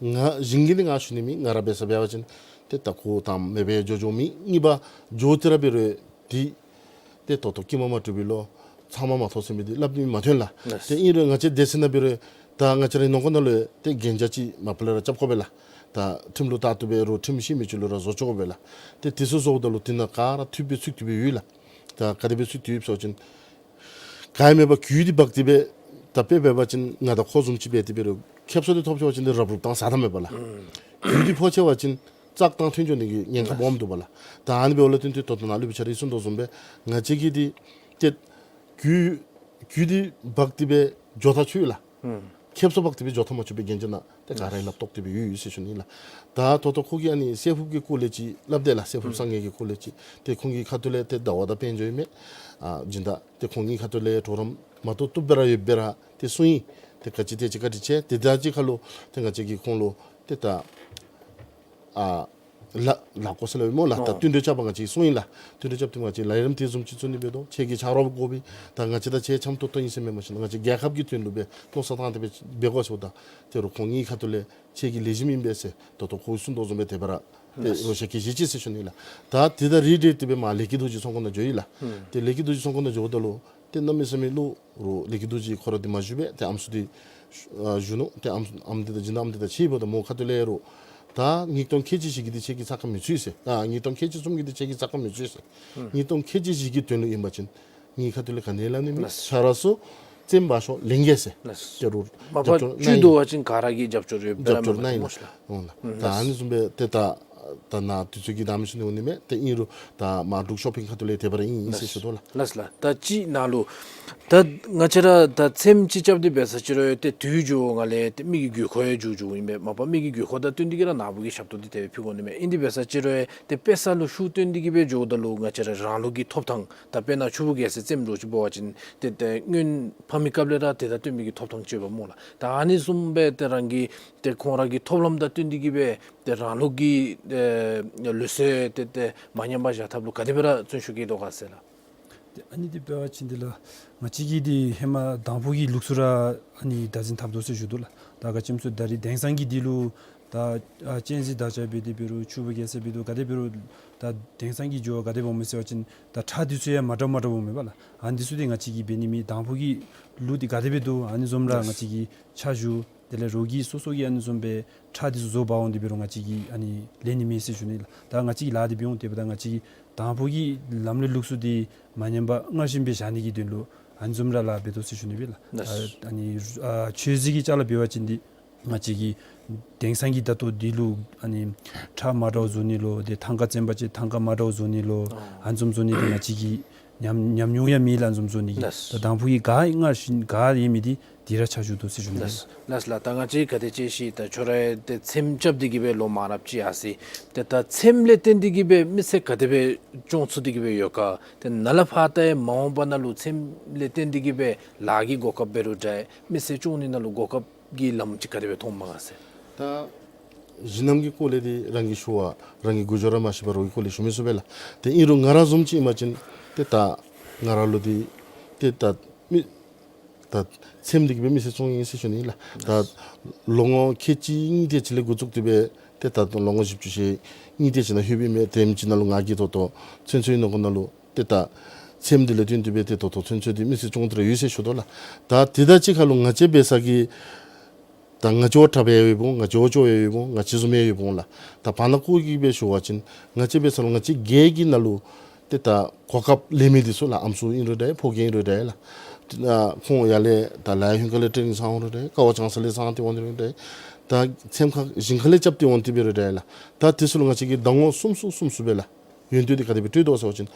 ང་གཞན་གྱིས་ནི་ང་ཞུ་ནི་མེད། ང་ར་འབད་ས་འབད་བ་ཅིན་ཏེ་ད་གོ་དང་མེད་པར་འགྱོ་འགྱོཝ་མེད། གཉིས་པ་འགྱོ་སྟེ་ར་འབད་རུང་ཏེ་ཏེ་ད་ལྟོ་ཀྱེ་མ་མ་གྲུབ་པའི་ལོ་ཚང་མ་མ་ཐོབ་ཟེར་མི་འདི་སླབ་ནི་མ་ཐོན་ལགས། ལགས། ཏེ་ཨིན་རུང་ང་བཅས་སྡེ་ཚན་ནང་འབད་རུང་ད་ང་བཅས་རའི་ནང་འཁོད་ནང་ལུ་ཏེ་གན་རྒྱ་ཅིག་མ་པ་ལས་ར་རྐྱབ་དགོ་པས་ལགས། ད་ཁྲིམས་ལུ་ལྟར་དུ་འབད་རུང་ཁྲིམས་ཤེས་མི་ཅིག་ལུ་ར་བཟོ་བཅུག་དགོ་པས་ལགས། ཏེ་དེ་ཚུ་བཟོཝ་ད་ལུ་དེ་ནང་ག་ར་འཐུས་སྦེ་ཚུད་དེ་སྦེ་ཡོད་ལགས། ད་ག་དེ་སྦེ་ཚུད་དེ་ཡོད་ཟེར་བ་ཅིན་ག་ཡང་མེད་པར་གུད་འདི་འབག་སྟེ་སྦེ་ད་དཔེ་འབད་བ་ཅིན་ང་དང་ཁོ་བཟུམ་ཅིག་འབད་དེ་འབད་རུང་ཁེབ་སང་འདི་ཐོབ་ཆེ་བ་ཅིན་འདི་རབ་རུབ་བཏང་ཟ་ད་མེད་པ་ལགས། གུད་འདི་ཕོག་ཆེ་བ་ཅིན་བཙག་བཏང་ཐོན་འགྱོ་ནི་གི་ཉེན་ཁ་སྦོམ་འདུག་པ་ལགས། ད་ཨ་ནི་འབདཝ་ལས་བརྟེན་ཏེ་ད་ལྟོ་ནཱ་ལུ་སྦེ་ཆ་རོགས་གསུང་དོ་བཟུམ་སྦེ་ང་བཅས་ཀྱིས་འདི་ཏེ་གུད་གུད་འདི་འབག་སྟེ་སྦེ་འགྱོ་ད་ཆོག་ལགས། ཁེབ་སང་འབག་སྟེ་སྦེ་འགྱོ་ད་མ་ཆོག་པའི་གན་རྒྱ་ནང་ཏེ་ག་ར་ལྷབ་བཏོག་སྟེ་སྦེ་ཡོད་ཡོད་ཟེར་ཞུ་ནི་ལགས། ད་ད་ལྟོ་ཁོ་གིས་ཨ་ནི་སྲད་ཕུགཔ་གི་སྐོར་ལས་ཅིག་སླབ་དེས་ལགས། སྲད་ཕུགཔ་སངས་རྒྱས་ཀྱི་སྐོར་ལས་ཅིག། ཏེ་ཁོང་གི་ཁ་ཐུག་ལས་ཏེ་ཟླ་བ་དང་དཔལ་འབྱོར་ཨིན་མས། ཨ་སྦྱིན་བདག་ཏེ་ཁོང་གི་ཁ་ཐུག་ལས་གྲོགས་རམ་མ་བཏུབ་བཏུབ་སྦེ་ར་ཡོད་པའི་ར་ཏེ་གསུངས་ཡི། ཏེ་ག་ཅི་ཏེ་ཅིག་བཀའ་དྲིན་ཆེ། ཏེ་ད་ཅི་ཁ་ལུ་ཏེ་ང་བཅས་ཀྱིས་ཁོང་ལུ་ཏེ་ད་ཨ་ ལཱ་ལཱ་བཀོད་ཟེར་སླབ་མས་སྨོ་ལགས། ད་ཨོ་བསྟུན་གྲོས་རྐྱབ་པར་ང་བཅས་སོང་ཡི་ལགས། བསྟུན་གྲོས་རྐྱབ་སྟེ་ང་བཅས་ལས་རིམ་དེ་བཟུམ་ཅིག་བཙུགས་ནི་འབད་དོ། ཁྱེད་ཀྱིས་ཆ་རོགས་དགོ་པས། ད་ང་བཅས་དང་ཁྱེད་འཆམ་ཏོག་ཏོ་ཨིན་ཟེར་མེན་མ་གཞི་ང་བཅས་རྒྱལ་ཁབ་ཀྱི་དོན་ལུ་སྦེ་མནོ་བསམ་བཏང་སྟེ་སྦེ་འབད་དགོ་ཟེརཝ་ད། དེ་རུང་ཁོང་གཉིས་ཁ་ཐུག་ལས་ཁྱེད་ཀྱི་ལེགས་ཤོམ་ཨིན་པས་ཟེར་ད་ལྟོ་ཁོ་གིས་གསུང་དོ་བཟུམ་སྦེ་དེ་སྦེ་ར་ཏེ་རོགས་ཞལ་གྱིས་བཞེས་ཅི་ཟེར་ཞུ་ནི་ལགས། ད་དེ་དང་རིགས་སྒྲེ་སྟེ་སྦེ་མར་ལས་ཀྱི་རྡོ་རྗེ་ཚོགས་ཁང་ནང་འགྱོ་ཡི་ལགས། ཨུམ་ཏེ་ལས་ཀྱི་རྡོ་རྗེ་ཚོགས་ཁང་ནང་འགྱོཝ་ད་ལུ་ཏེ་གནམ་མེད་ས་མེད་ལུ་རོགས་ལས་ཀྱི་རྡོ་རྗེ་ཁོ་ར་འདི་མ་བཞུགས་པས། ཏེ་ཨམ་སྲུ་འདི་ཨ་བཞུགས་ནུག། ཏེ་ཨམ་ཨམ་འདི་དང་སྦྱིན་བདག་ཨམ་འདི་དང་ཕྱད་འབདཝ་ད་མོ་ཁ་ཐུག་ལས་རོགས་ད་ཉིས་སྟོང་ཁལ་གཅིག་བཞི་གི་འདི་ཁྱེད་ཀྱི་རྩ་ཁར་མི་ཚུད་ཟེར། ཨ་ཉིས་སྟོང་ཁལ་གཅིག་གསུམ་གྱི་འདི་ཁྱེད་ཀྱི་རྩ་ཁར་མི་ཚུད་ཟེར། ཨུམ་ཉིས་སྟོང་ཁལ་གཅིག་བཞི་གི་དོན་ལུ་ཨིན་པ་ཅིན་ངེའི་ཁ་ཐུག་ལས་ག་ནི་ཡང་སླབ་ནི་མེད། ལགས། ཆ་རོགས་ཚུ་བཙེམ་འབག་ཤོག་ལེན་གེ་ཟེར། ལགས། ཏེ་རོགས་མ་པ་རྒྱབ་སྐྱོར་གནང་ཡི། བཅུད་བསྡུ་བ་ཅིན་ག་ར་གིས་རྒྱབ་སྐྱོར་ཡོདཔ་ར་རྒྱབ་སྐྱོར་གནང་ཡི་ལགས། འོང་ལགས། ཨུམ་ད་ཨ་ནི་བཟུམ་སྦེ་ཏེ་ད་ད་ནཱ་དུས་ཚོད་ཀྱི་དམ་ཤུལ་ནི་འོང་ནི་མས། ཏེ་ཨིན་རུང་ད་མར་འབྲུག་ཤོ་ཕིང་ཁ་ཐུག་ལས་དེ་སྦེ་ར་ཨིན་ཨིན་ཟེར་ཞུ་དོ་ལགས། ལགས་ལགས། ད་ཅི་ནཱ་ལུ་ད་ང་བཅས་ར་ད་ཚེམ་ཅིག་རྐྱབ་སྟེ་འབད་ས་ཅིག་རུང་ཏེ་དུས་འགྱོ་སྒང་ལས་ཏེ་མི་གི་དགོས་མཁོ་ཡང་འགྱུར་འགྱུརཝ་ཨིན་པས། མ་པ་མི་གི་དགོས་མཁོ་དང་བསྟུན་ཏེ་གིས་ར་ནཱ་བུ་གི་ཞབས་ཏོག་འདི་དེ་སྦེ་ཕུལ་དགོ་ནི་མས། ཨིན་དེ་འབད་ས་ཅིག་རུང་ཏེ་དཔེ་ས་ལུ་ཤུགས་བཏོན་ཏེ་གིས་སྦེ་འགྱོཝ་ད་ལུ་ང་བཅས་ར་རང་ལུགས་ཀྱི་ཐོབ་ཐང་ད་དཔེར་ན་ཆུ་བུར་རྒྱལ་མཚན་ཚེམ་རོགས་ཅིག་འབད་བ་ཅིན་ཏེ་ཏེ་སྔོན་ཕ་མའི་སྐབས་ལས་ར་དེ་དང་བསྟུན་མི་གི་ཐོབ་ཐང་ཅིག་ཡོདཔ་སྨོ་ལགས། ད་ཨ་ནི་བཟུམ་སྦེ་ཏེ་རང་གི་ཏེ་ཁོང་ར་གི་ཐོབ་ལམ་དང་བསྟུན་ཏེ་གིས་སྦེ་ཏེ་རང་ལུགས་ཀྱི་ཨེ་ལུགས་སྲོལ་ཏེ་ཏེ་མ་ཉམས་པར་བཞག་ཐབས་ལུ་ག་དེ་སྦེ་ར་བརྩོན་ཤུགས་བསྐྱེད་དོ་ག་ཟེར་ལགས། ཏེ་ཨ་ནི་འདི་འབད་བ་ཅིན་འདི་ལགས་ང་བཅས་ཀྱིས་འདི་ཧེ་མ་དང་ཕུ་གི་ལུགས་སྲོལ་ར་ཨ་ནི་བདག་འཛིན་འཐབ་དོ་ཟེར་ཞུ་དོ་ལགས། ད་ག་ཅི་སྨོ་ཟེར་ད་རིས་དེང་སང་གི་འདི་ལུ་ད་ཨ་གཅན་གཟན་བདག་ཅག་འབད་དེ་འབད་རུང་ཆུ་བུར་རྒྱལ་མཚན་འབད་དེ་འབད་རུང་ག་དེ་འབད་རུང་ད་དེང་སང་གི་འགྱོ་བ་ག་དེ་འབདཝ་སྨོ་ཟེར་བ་ཅིན་ད་ཁྲ་འདི་ཚུ་ཡང་མ་འདྲཝ་མ་འདྲཝ་འོངམ་མས་པ་ལགས། ཨ་ནི་འདི་ཚུ་འདི་ང་བཅས་ཀྱིས་འབད་ནི་མེད། དང་ཕུ་གི་ལུགས་འདི་ག་དེ་སྦེ་འདུག། ཨ་ནི་བཟུམ་ར་ང་བཅས་ཀྱིས་ཕྱག་ཞུ། དེ་ལས་རོགས་ཀྱིས་སོ་སོ་གིས་ཨ་ནི་བཟུམ་སྦེ་ཁྲ་འདི་ཚུ་བཟོ་འབག་འོང་དེ་འབད་རུང་ང་བཅས་ཀྱིས་ཨ་ནི་ལེན་ནི་མེད་ཟེར་ཞུ་ནི་ལགས། ད་ང་བཅས་ཀྱིས་ལཱ་འདི་འབད་འོང་དེ་འབདཝ་ད་ང་བཅས་ཀྱིས་དང་ཕུ་གི་ལམ་ལུགས་ལུགས་སྲོལ་འདི་མ་ཉམས་པར་སྔར་བཞིན་སྦེ་བཞག་ནི་གི་དོན་ལུ་ཨ་ནི་བཟུམ་ར་ལཱ་འབད་དོ་ཟེར་ཞུ་ནི་སྦེ་ལགས། ལགས། ཨ་ཨ་ནི་ཨ་མཆོད་རྫས་ཀྱི་ཅ་ལ་འབད་བ་ཅིན་འདི་ང་བཅས་ཀྱིས་དེང་སང་གི་ད་ལྟོ་འདི་ལུ་ཨ་ནི་ཁྲ་མ་འདྲཝ་བཟོ་ནི་ལོ་ཏེ་ཐང་ཀ་བཙེམ་པ་ཅིན་ཐང་ཀ་མ་འདྲཝ་བཟོ་ནི་ལོ། ཨ་ཨ་ནི་བཟུམ་བཟོ་ནི་འདི་ང་བཅས་ཀྱིས་ཉམས་ཉམས་མྱོང་ཡང་མེད་ལགས། ཨ་ནི་བཟུམ་བཟོ་ནི་གི། ལགས། ད་དང་ཕུ་གི་ག་སྔར་བཞིན་ག་ཡོད་མི་འདི་འདི་ར་ཕྱག་ཞུ་དོ་ཟེར་ཞུ་ནི། ལགས་ལགས་ལགས། ད་ང་བཅས་ག་དེ་ཅིག་ཤེས་ད་ཁྱོད་ར་ཏེ་ཚེམ་རྐྱབ་སྟེ་གིས་སྦེ་ལོ་མང་རབས་ཅིག་ཡར་སོ་ཡི། ཏེ་ད་ཚེམ་ལས་བརྟེན་ཏེ་གིས་སྦེ་མི་སེར་ག་དེ་སྦེ་སྐྱོང་ཚུགས་ཏེ་གིས་སྦེ་ཡོད་ག། ཏེ་ནཱ་ལས་ཕར་ད་ཡང་མ་འོངས་པ་ནང་ལུ་ཚེམ་ལས་བརྟེན་ཏེ་གིས་སྦེ་ལཱ་གི་གོ་སྐབས་འབད་རུང་འདྲ་མི་སེར་སྐྱོང་ནི་ནང་ལུ་གོ་སྐབས་ཀྱི་ལམ་ཅིག་ག་དེ་སྦེ་མཐོངམ་མས་ག་ཟེར། ད་གཞི་རྣམ་གྱི་སྐོར་ལས་འདི་རང་གིས་ཞུ་བ་རང་གི་འགོ་འགྱོ་ར་མ་ཤེས་པར་རོགས་ཀྱི་སྐོར་ལས་ཞུ་མི་ཚུགས་པས་ལགས། ཏེ་ཨིན་རུང་ང་ར་བཟུམ་ཅིག་ཨིན་པ་ཅིན་ཏེ་ད་ང་ར་ལུ་འདི་ཏེ་ད་མི་ད་ཚེམ་འདི་གིས་སྦེ་མི་སེར་སྐྱོང་ནི་ཨིན་ཟེར་ཞུ་ནི་ལགས། ད་ལོ་ངོ་ཁལ་གཅིག་གཉིས་དེ་ཅིག་ལས་འགོ་བཙུགས་ཏེ་སྦེ་ཏེ་ད་ལྟོ་ལོ་ངོ་བཞི་བཅུ་ཞེ་གཉིས་དེ་ཅིག་ནང་ལྷོད་པའི་མི་དེམ་ཅིག་ནང་ལུ་ང་གིས་ད་ལྟོ་ཚུན་ཚོད་ནང་འཁོད་ནང་ལུ་ཏེ་ད་ཚེམ་འདི་ལས་བརྟེན་ཏེ་སྦེ་ཏེ་ད་ལྟོ་ཚུན་ཚོད་འདི་མི་སེར་སྐྱོང་སྟེ་ར་ཡོད་ཟེར་ཞུ་དོ་ལགས། ད་དེ་དང་གཅིག་ཁར་ལུ་ང་བཅས་འབད་ས་གི་ད་ང་བཅས་བ་དྲག་པའི་ཡོདཔ་འོང་། ང་བཅས་བ་སྐྱོ་བའི་ཡོདཔ་འོང་། ང་བཅས་བཟུམ་མའི་ཡོདཔ་འོང་ལགས། ད་བར་ན་ཁོ་གིས་སྦེ་ཞུ་བ་ཅིན་ང་བཅས་འབད་ས་ལུ་ང་བཅས་རྒེད་འོག་གི་ནང་ལུ་ཏེ་ད་གོ་སྐབས་ལེན་མི་འདི་ཚུ་ལགས་ཨམ་སྲུ་ཨིན་རུང་འདྲ་ཕོ་རྒས་ཨིན་རུང་འདྲ་ལགས། ཏེ་ད་ཁོང་ཡར་ལས་ད་ལ་ཡ་ཧུན་ཁ་ལས་ཊེ་ནིང་ཚང་འོང་རུང་འདྲ་ཀ་བ་ལྕང་ས་ལས་ཚང་སྟེ་འོང་རུང་འདྲ་ད་ཚེམ་ཁ་ཞིང་ཁ་ལས་རྐྱབ་སྟེ་འོང་སྟེ་འབད་རུང་འདྲ་ལགས། ད་དེ་ཚུ་ལུ་ང་བཅས་ཀྱིས་ཟླ་ངོ་གསུམ་གསུམ་གསུམ་གསུམ་སྦེ་ལགས་ཡོན་ཏན་འདི་ག་དེ་སྦེ་སྤྲོད་དོ་ཟེར་བ་ཅིན་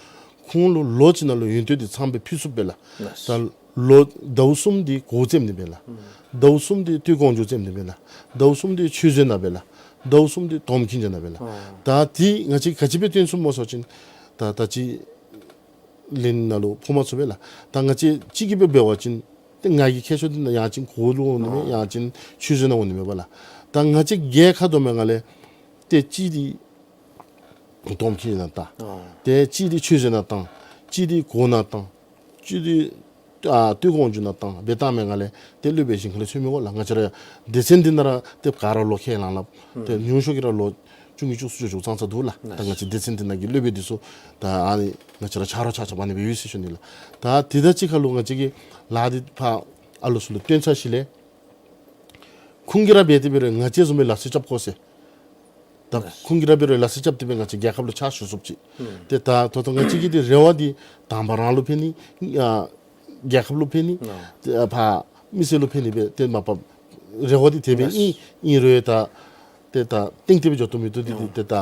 ཁོང་ལུ་ལོ་གཅིག་ནང་ལུ་ཡོན་ཏན་འདི་ཚངམ་སྦེ་ཕུལ་ཚུགསཔ་སྦེ་ལགས། ལགས། ད་ལོ་ཟླཝ་གསུམ་འདི་གོ་བཙེམ་ནི་སྦེ་ལགས། ཨུམ་ཟླཝ་གསུམ་འདི་ཏེ་ཀོང་ཇོ་བཙེམ་ནི་སྦེ་ལགས། ཟླཝ་གསུམ་འདི་ཆོས་བཟོ་ནི་སྦེ་ལགས། ཟླཝ་གསུམ་འདི་དོམ་ཁྱེར་འགྱོ་ནི་སྦེ་ལགས། ཨོ་ད་འདི་ང་བཅས་ག་ཅི་སྦེ་སྟོན་ཚུགསཔ་སྨོ་ཟེར་བ་ཅིན་ད་ད་ཅི་ལེན་ནང་ལུ་ཕོག་མ་ཚུགས་པས་ལགས། ད་ང་བཅས་གཅིག་གིས་སྦེ་འབད་བ་ཅིན་ཏེ་ང་གི་ཁྱད་ཆོས་འདི་ནང་ཡང་ཅིན་གོ་ལུ་འོང་ནི་མས། ཨོ་ཡང་ཅིན་ཆོས་བཟོ་ནང་འོང་ནི་མས་པ་ལགས། ད་ང་བཅས་རྒེད་ཁ་དོ་མའི་ནང་ལས་ཏེ་གཅིག་འདི་དོམ་ཁྱེར་ནང་བཏང་། ཨོ་ཏེ་གཅིག་འདི་ཆོས་བཟོ་ནང་བཏང་། གཅིག་འདི་གོ་ནང་བཏང་། གཅིག་འདི་ཨ་ཏེ་ཀོང་ཇོ་ནང་བཏང་སྦེ་བཏང་མའི་ནང་ལས་ཏེ་སློབ་དཔོན་ཞིང་ཁ་ལས་ཚུད་མི་དགོ་ལགས། ང་བཅས་ར་སྡེ་ཚན་འདི་ནང་ར་ཏེ་ག་ར་ལོ་ཁས་བླངས་སླབ། ཏེ་ཉུང་ཤོས་ཀྱི་ར་ལོ་བཅུ་གཉིས་བཅུ་གསུམ་བཅུ་བཅུ་ཙང་ཙ་འདུག་ལགས། ད་ང་བཅས་སྡེ་ཚན་འདི་ནང་གི་སློབ་དཔོན་འདི་ཚུ་ད་ཨ་ནི་ང་བཅས་ར་ཆ་རོགས་ཆ་ཁྱབ་ཨ་ནི་སྦེ་ཡོད་ཟེར་ཞུ་ནི་ལགས། ད་དེ་དང་གཅིག་ཁར་ལུ་ང་བཅས་ཀྱིས་ལཱ་འདི་ཕར་ཨ་ལོ་ཚུ་ལུ་སྟོན་ཚར་ཞིནམ་ལས་ཁོང་གིས་ར་འབད་དེ་འབད་རུང་ང་བཅས་བཟུམ་སྦེ་ལག་རྩལ་རྐྱབ་དགོ་ཟེར། ད་ཁོང་གིས་ར་འབད་རུང་ལག་རྩལ་རྐྱབ་སྟེ་སྦེ་ང་བཅས་རྒྱལ་ཁབ་ལུ་ཕྱག་ཞུ་ཚུགསཔ་ཅིག། ཨུམ་ཏེ་ད་ད་ལྟོ་ང་བཅས་ཀྱི་འདི་རེ་བ་འདི་དང་པ་རང་ལུ་ཕན་ནི་ཨ་རྒྱལ་ཁབ་ལུ་ཕན་ནི་ཨ་ཏེ་ཨ་ཕར་མི་སེར་ལུ་ཕན་ནི་སྦེ་ཏེ་མ་པ་རེ་བ་འདི་དེ་སྦེ་ཨིན། ཨིན་རུང་ད་ཏེ་ད་གཏིང་སྟེ་སྦེ་འགྱོ་བཏུབ་མི་བཏུབ་འདི་འདི་ཏེ་ད་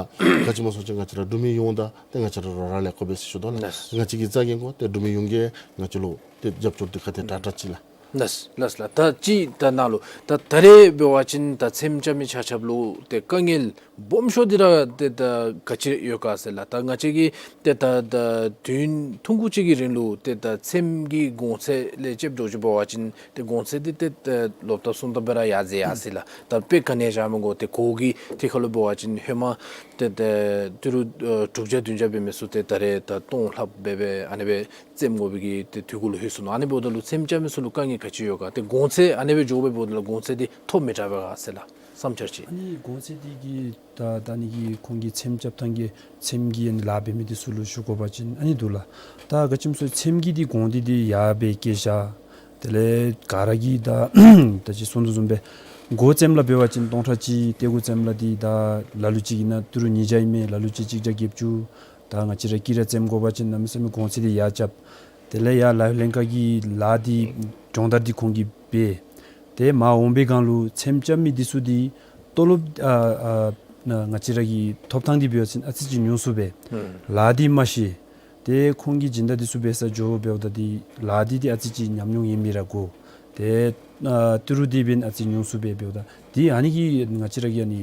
ག་ཅི་སྨོ་ཟེར་བ་ཅིན་ང་བཅས་ར་འབྲུག་མི་ཡོངས་དང་ཏེ་ང་བཅས་ར་རོགས་ར་ལས་དགོ་པས་ཟེར་ཞུ་དོ་ལགས། ང་བཅས་ཀྱིས་རྩ་འགེངས་དགོ། ཏེ་འབྲུག་མི་ཡོངས་ཀྱིས་ང་བཅས་ལུ་ཏེ་རྒྱབ་སྐྱོར་འདི་ག་དེ་དྲག་དྲག་ཅིག་ལགས། ལགས་ལགས་ལགས། ད་ཅི་ད་ནཱ་ལུ་ད་ད་རེས་འབད་བ་ཅིན་ད་ཚེམ་རྐྱབ་མི་ཆ་ཁྱབ་ལུ་ཏེ་དཀའ་ངལ་སྦོམ་ཤོས་འདི་ར་ཏེ་ད་ག་ཅི་ཡོད་ག་ཟེར་ལགས། ད་ང་བཅས་ཀྱིས་ཏེ་ད་ད་དུས་ཐུང་ཀུ་ཅིག་གི་རིང་ལུ་ཏེ་ད་ཚེམ་གྱི་གོང་ཚད་ལས་ཅིག་འགྱོ་འགྱོ་འབད་བ་ཅིན་ཏེ་གོང་ཚད་འདི་ཏེ་ད་ལོག་ལྟབ་སོང་ལྟབ་སྦེ་ར་ཡར་འཛེགས་ཡར་སོ་ཡི་ལགས། ད་དཔེ་ག་ནི་ཡང་བཞག་མི་དགོ། ཏེ་གོ་གི་ཐད་ཁར་ལུ་འབད་བ་ཅིན་ཧེ་མ་ཏེ་ད་ཏི་རུ་ཨ་དྲུག་བརྒྱ་བདུན་བརྒྱ་འབད་མི་ཚུ་ཏེ་ད་རེས་ད་སྟོང་ལྷགཔ་སྦེ་སྦེ་ཨ་ནི་སྦེ་ཚེམ་དགོ་པའི་གི་ཏེ་དུས་འཁོར་ལུ་ལྷོད་སོ་ནུག། ཨ་ནི་འབདཝ་ད་ལུ་ཚེམ་རྐྱབ་མི་ཚུ་ལུ་དཀའ་ངལ་ག་ཅི་ཡོད་ག། ཏེ་གོང་ཚད་ཨ་ནི་སྦེ་འགྱོ་སྦེ་འབདཝ་ད་ལུ་གོང་ཚད་འདི་མཐོ་མི་དྲག་པས་ག་ཟེར་ལགས། བསམ་འཆར་ཅིག། ཨ་ནི་གོང་ཚད་འདི་གིས་ད་ད་ཨ་ནི་གི་ཁོང་གི་ཚེམ་རྐྱབ་ཐངས་ཀྱི་ཚེམ་གྱི་ཨ་ནི་ལཱ་འབད་མི་འདི་ཚུ་ལུ་ཞུ་དགོ་པ་ཅིན་ཨ་ནི་འདུག་ལགས། ད་ག་ཅི་སྨོ་ཟེར་ཚེམ་གྱི་འདི་གོང་འདི་འདི་ཡར་སྦེ་བཀལ་བཞག། དེ་ལས་ག་ར་གིས་ད་ད་ཅི་གསུང་དོ་བཟུམ་སྦེ་གོ་ཚེམ་ལགས་འབད་བ་ཅིན་སྟོང་ཕྲག་གཅིག། ཏེ་གོ་ཚེམ་ལགས་འདི་ད་ལ་ལུ་ཅིག་ཨིན་ན་ཏི་རུ་ཉིས་བརྒྱ་ཨིན་མས། ལ་ལུ་ཅིག་གཅིག་བརྒྱ་བརྒྱད་ཅུ། ད་ང་བཅས་ར་དཀྱི་ར་ཚེམ་དགོ་པ་ཅིན་གནམ་མེད་ས་མེད་གོང་ཚད་འདི་ཡར་རྐྱབ། དེ་ལས་ཡར་ལཱ་གཡོག་ལྷན་ཁག་གི་ལཱ་འདི་སྦྱོང་བརྡར་འདི་ཁོང་གིས་འབད། ཏེ་མར་འོང་པའི་སྒང་ལུ་ཚེམ་རྐྱབ་མི་འདི་ཚུ་འདི་ཏོ་ལོབ་ཨ་ཨ་ང་བཅས་ར་གི་ཐོབ་ཐངས་འདི་འབད་བ་ཅིན་ཨ་ཙི་ཅིག་ཉུང་སུ་སྦེ། ལཱ་འདི་མ་ཤེས། ཏེ་ཁོང་གི་སྦྱིན་བདག་འདི་ཚུ་འབད་སར་འགྱོ་འབདཝ་ད་འདི་ལཱ་འདི་འདི་ཨ་ཙི་ཅིག་ཉམས་མྱོང་ཡོད་མི་ར་དགོ། ཏེ་ཨ་ཏི་རུ་འདི་འབདན་ཨ་ཙི་ཉུང་སུ་སྦེ་འབདཝ་ད་འདི་ཨ་ནི་གིས་ང་བཅས་ར་གི་ཨ་ནི་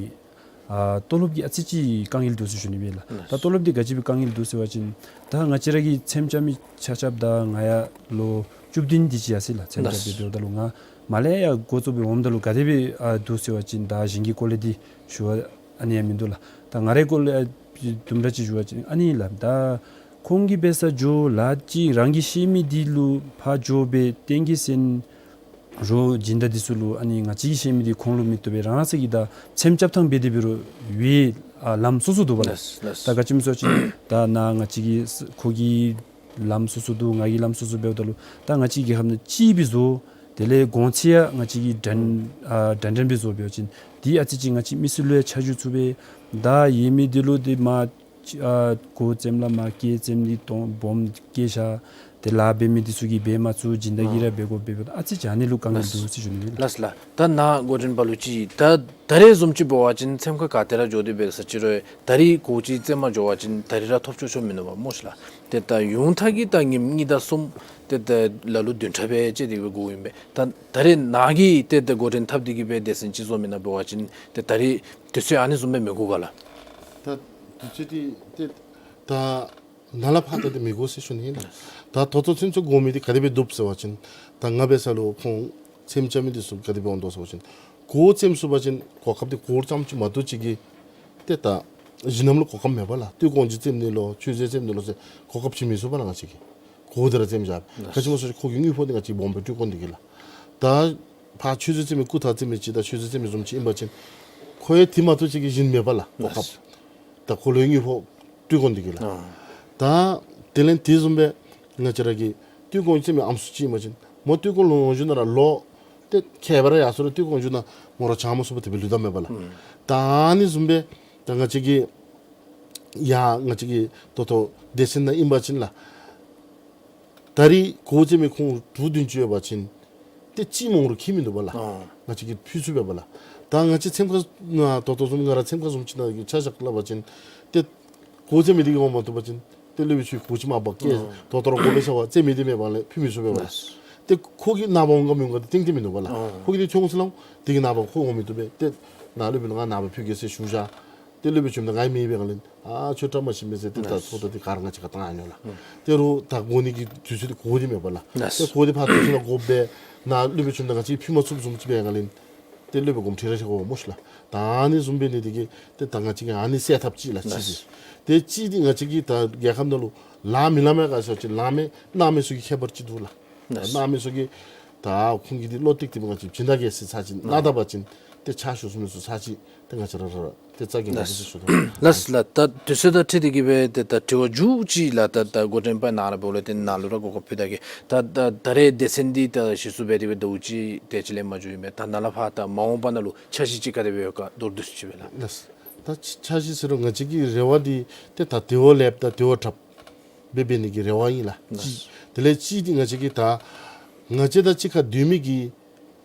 ཨ་ཏོ་ལོབ་ཀྱི་ཨ་ཙི་ཅིག་དཀའ་ངལ་འདུག་ཟེར་ཞུ་ནི་སྦེ་ལགས། ད་ཏོ་ལོབ་འདི་ག་ཅི་སྦེ་དཀའ་ངལ་འདུག་ཟེར་བ་ཅིན་ད་ང་བཅས་ར་གི་ཚེམ་རྐྱབ་མི་ཆ་ཁྱབ་ད་ང་ཡང་ལོ་བཅུ་བདུན་འདི་ཅིག་ཡར་སོ་ཡི་ལགས། ཚེམ་རྐྱབ་སྦེ་འབདཝ་ད་ལུ་ང་མར་ལས་ཡར་འགོ་བཙུགས་སྦེ་འོངམ་ད་ལུ་ག་དེ་སྦེ་ཨ་འདུག་ཟེར་བ་ཅིན་ད་གཞན་གྱི་སྐོར་ལས་འདི་ཞུ་བ་ཨ་ནི་ཡང་མིན་འདུག་ལགས། ད་ང་རའི་སྐོར་ལས་ཨ་དུམ་གྲ་ཅིག་ཞུ་བ་ཅིན་ཨ་ནི་ལགས། ད་ཁོང་གིས་འབད་སར་འགྱོ་ལཱ་ཅིག་རང་གིས་ཤེས་མི་འདི་ལུ་ཕར་འགྱོ་སྦེ་གཏན་གྱི་སེམས་རོགས་སྦྱིན་བདག་འདི་ཚུ་ལུ་ཨ་ནི་ང་བཅས་ཀྱིས་ཤེས་མི་འདི་ཁོང་ལུ་མི་བསྟོད་པས། རང་རང་སོ་གིས་ད་ཚེམ་རྐྱབ་ཐངས་འབད་དེ་འབད་རུང་ཡོད་ཨ་ལམ་སོ་སོ་འདུག་པ་ལགས། ལགས་ལགས། ད་ག་ཅི་སྨོ་ཟེར་བ་ཅིན་ད་ནཱ་ང་བཅས་ཀྱི་ཁོ་གི་ལམ་སོ་སོ་འདུག། ང་གི་ལམ་སོ་སོ་འབདཝ་ད་ལུ་ད་ང་བཅས་རྒྱལ་ཁབ་ནང་གཅིག་སྦེ་བཟོ། དེ་ལས་གོང་ཚད་ཡང་ང་བཅས་ཀྱིས་འདྲན་ཨ་འདྲན་འདྲ་སྦེ་བཟོ་འབད་བ་ཅིན་འདི་ཨ་ཙི་ཅིག་ང་བཅས་མི་སེར་ལུ་ཡང་ཆ་འཇོག་ཚུགས་པས། ད་ཡོད་མི་འདི་ལུ་འདི་མར་ཅིག་ཨ་གོ་ཚེམ་ལགས་མར་བཀལ། ཚེམ་འདི་སྟོང་སྦོམ་བཀལ་བཞག། ཏེ་ལཱ་འབད་མི་འདི་ཚུ་གིས་འབད་མ་ཚུགས། སྦྱིན་བདག་གིས་ར་འབད་དགོ་པས། ཨ་ཙི་ཅིག་ཨ་ནི་ལུ་དཀའ་ངལ་འདུག་ཟེར་ཞུ་ནི་ཨིན་ལགས། ལགས་ལགས། ད་ནཱ་འགོ་འདྲེན་པ་ལུ་ཅིག་ད་ད་རེས་བཟུམ་ཅིག་འབད་བ་ཅིན་ཚེམ་ཁ་ག་ཏེ་ར་འགྱོ་སྟེ་འབད་ས་ཅིག་རུང་ད་རེས་གོ་ཅིག་ཚེམ་མར་འགྱོ་བ་ཅིན་ད་རེས་ར་ཐོབ་ཆོག་ཆོག་མིན་འདུག་པ་སྨོ་ཤིག་ལགས། ཏེ་ད་ཡོངས་གྲགས་ཀྱི་ད་ཉིནམ་གཉིས་དང་གསུམ་ཏེ་ད་ལ་ལུ་བདུན་ཕྲག་སྦེ་བཅད་དེ་སྦེ་དགོཔ་ཨིན་པས། ད་ད་རེས་ནཱ་གིས་ཏེ་ད་འགོ་འདྲེན་འཐབ་སྟེ་གི་སྦེ་སྡེ་ཚན་ཅིག་བཟོ་མི་ནང་འབད་བ་ཅིན་ཏེ་ད་རེས་དུས་ཚོད་ཨ་ནི་བཟུམ་སྦེ་མི་འགོར་ག་ལགས། ད་དུས་ཚོད་འདི་ཏེ་ད་ནཱ་ལས་ཕར་ད་ཏེ་མི་འགོར་ཟེར་ཞུ་ནི་ཨིན་ལགས། ད་ད་ལྟོ་ཚེམ་ཚུ་དགོ་མི་འདི་ག་དེ་སྦེ་འདུག་ཟེར་བ་ཅིན་ད་ང་འབད་ས་ལུ་ཁོང་ཚེམ་རྐྱབ་མི་འདི་ཚུ་ག་དེ་སྦེ་འོང་དོ་ཟེར་བ་ཅིན་གོ་ཚེམ་ཚུགས་པ་ཅིན་གོ་སྐབས་འདི་གོ་ཙམ་ཅིག་མ་གཏོགས་ཅིག་གིས་ཏེ་ད་གཞི་ནམ་ལུ་གོ་སྐབས་མེད་པས་ལགས། ཏི་གོང་ཅིག་ཚེམ་ནི་ལོ་ཆོས་རྫས་ཚེམ་ནི་ལོ་ཟེར་གོ་སྐབས་ཅིག་མི་ཚུགས་པས་ལགས། ང་བཅས་ཀྱིས་གོ་འདི་ར་ཚེམ་བཞག། ག་ཅི་སྨོ་ཟེར་བ་ཅིན་ཁོ་གི་དངུལ་ཕོགས་འདི་ང་བཅས་སྦོམ་སྦེ་སྤྲོད་དགོ་ནི་འདི་གིས་ལགས། ད་ཕར་ཆོས་རྫས་ཚེམ་མི་རྐུ་འཐག་ཚེམ་མི་ཅིག་དང་ཆོས་རྫས་ཚེམ་མི་བཟུམ་ཅིག་ཨིན་པ་ཅིན་ཁོ་ཡང་འདི་མ་གཏོགས་ཅིག་གིས་གཞན་མེད་པས་ལགས། གོ་སྐབས་ད་ཁོ་ལུ་ཡང་དངུལ་ཕོགས་སྤྲོད་དགོ་ནི་འདི་གིས་ལགས། ད་དེ་ལས་དེ་བཟུམ་སྦེ་ང་བཅས་ར་གི་ཏི་གོང་ཚེམ་མི་ཨམ་སྲུ་ཅིག་ཨིན་པ་ཅིན་མོ་ཏི་གོང་ལུ་ལོངས་སྤྱོད་ནང་ར་ལོ་ཏེ་ཁྱད་པར་ཡར་སོང་རུང་ཏི་གོང་ཅིག་ནང་མོ་ར་བྱང་མ་སོང་བར་དེ་སྦེ་ལུས་ད་མེད་པས་ལགས། ད་ཨ་ནི་བཟུམ་སྦེ་ད་ང་བཅས་ཀྱི་ཡ་ང་བཅས་ཀྱི་ད་ལྟོ་སྡེ་ཚན་ནང་ཨིན་པ་ཅིན་ལགས། ད་རེས་གོ་ཚེམ་མི་ཁོང་དྲུག་བདུན་ཅིག་ཡོད་པ་ཅིན་ཏེ་གཅིག་མང་རུང་ཁྱད་མིན་འདུག་པས་ལགས། ཨ་ང་བཅས་ཀྱིས་ཕུལ་ཚུགས་པས་ལགས། ད་ང་བཅས་ཚེམ་ཁ་ན་ད་ལྟོ་བཟུམ་ང་ར་ཚེམ་ཁ་བཟུམ་ཅིག་ནང་གི་ཆ་བཞག་སླབ་པ་ཅིན་ཏེ་གོ་ཚེམ་མི་འདི་གིས་འོང་མ་བཏུབ་པ་ཅིན་ཏེ་སློབ་དཔོན་ཚུ་གིས་གོ་ཅིག་མ་འབག་སྐད་ཨ་ད་ལྟོ་ར་གོ་སྦེ་ཟེར་བ་ཚེམ་མི་འདི་མེད་པ་ལས་ཕུལ་མི་ཚུགས་པས་ལགས། ཏེ་ཁོ་གི་ནངས་པ་འོང་ག་མི་འོང་ག་འདི་གཏན་གཏན་མིན་འདུག་པས་ལགས། ཨ་ཁོ་གིས་འདི་ཁྱོད་འོང་ཟེར་སླབ་འོང་། འདི་གི་ནངས་པ་ཁོ་འོང་མི་བཏུབ་པས། ཏེ་ནཱ་སློབ་དཔོན་ལུ་ང་ནངས་པ་ཕུལ་གེ་ཟེར་ཞུ་བཞག། ཏེ་སློབ་དཔོན་ཚུ་གིས་ང་མེད་པའི་སྒང་ལས་ཨ་ཁྱོད་བཀྲ་མ་ཤིས་མས་ཟེར་ཏེ་ད་ཚོགས་གྲལ་འདི་ག་ར་ང་བཅས་ཀྱིས་བཏང་ཡར་འགྱོ་ལགས། ཏེ་རུང་ད་གོ་ནི་གི་དུས་ཚོད་འདི་གོ་སྟེ་མེད་པས་ལགས། ཏེ་གོ་སྟེ་ཕར་དུས་ཚོད་ནང་གོཝ་སྦེ་ནཱ་སློབ་དཔོན་ཚུ་གིས་ང་བཅས་ཕུལ་མ་ཚུགསཔ་བཟུམ་ཅིག་འབད་བའི་སྒང་ལས་ཏེ་སློབ་དཔོན་དགོངསམ་ཁྲེལ་ར་ཆགས་དགོཔ་སྨོ་ཤིག་ལགས། ད་ཨ་ནི་བཟུམ་འབད་ནི་འདི་གིས་ཏེ་ད་ང་བཅས་ཀྱིས་ཨ་ནི་སེལ་ཐབས་ཅིག་ལགས་གཅིག་འདི། ཏེ་གཅིག་འདི་ང་བཅས་ཀྱི་ད་རྒྱལ་ཁབ་ནང་ལུ་ལཱ་མི་ལཱ་མེད་ག་ཟེར་བ་ཅིན་ལཱ་མེད་གནང་མི་ཚུ་གི་ཁྱད་པར་ཅིག་འདུག་ལགས། གནང་མི་ཚུ་གིས་ད་ཁོང་གིས་འདི་བློ་གཏད་དེ་ང་བཅས་སྦྱིན་བདག་གིས་ཟེར་ཚར་ཅིག་གནང་ད་པ་ཅིན་ཏེ་ཕྱག་ཞུ་ཚུགས་མི་ཚུ་ཚར་ཅིག་ཏེ་ང་བཅས་ར་ར་ཏེ་རྩ་འགེངས་དགོ་ཟེར་ཞུ་དོ། ལགས་ལགས། ད་དུས་ཚོད་དང་འཁྲིལ་ཏེ་གི་སྦེ་ཏེ་ད་དྲི་བ་མཇུག་ཅིག་ལགས། ད་ད་འགོ་འདྲེན་པ་ནཱ་ར་འབདཝ་ལས་ཏེ་ནཱ་ལུ་ར་གོ་སྐབས་ཕུལ་ད་གེ། ད་ད་ད་རེས་སྡེ་ཚན་འདི་ད་གཞི་བཙུགས་འབད་དེ་སྦེ་ཟླཝ་གཅིག་དེ་ཅིག་ལས་མ་འགྱོ་ཡི་མས། ད་ནཱ་ལས་ཕར་ད་མ་འོངས་པ་ནང་ལུ་འཆར་གཞི་ཅིག་ག་དེ་སྦེ་ཡོད་ག་མདོར་བསྡུས་ཅིག་སྦེ་ལགས། ལགས། ད་འཆར་གཞི་ཟེར་རུང་ང་བཅས་ཀྱི་རེ་བ་འདི་ཏེ་ད་དེ་བ་ལེགསཔ་ད་དེ་བ་དྲགཔ་སྦེ་འབད་ནི་གི་རེ་བ་ཨིན་ལགས། གཅིག། དེ་ལས་གཅིག་འདི་ང་བཅས་ཀྱི་ད་ང་བཅས་དང་གཅིག་ཁར་སྡོད་མི་གི་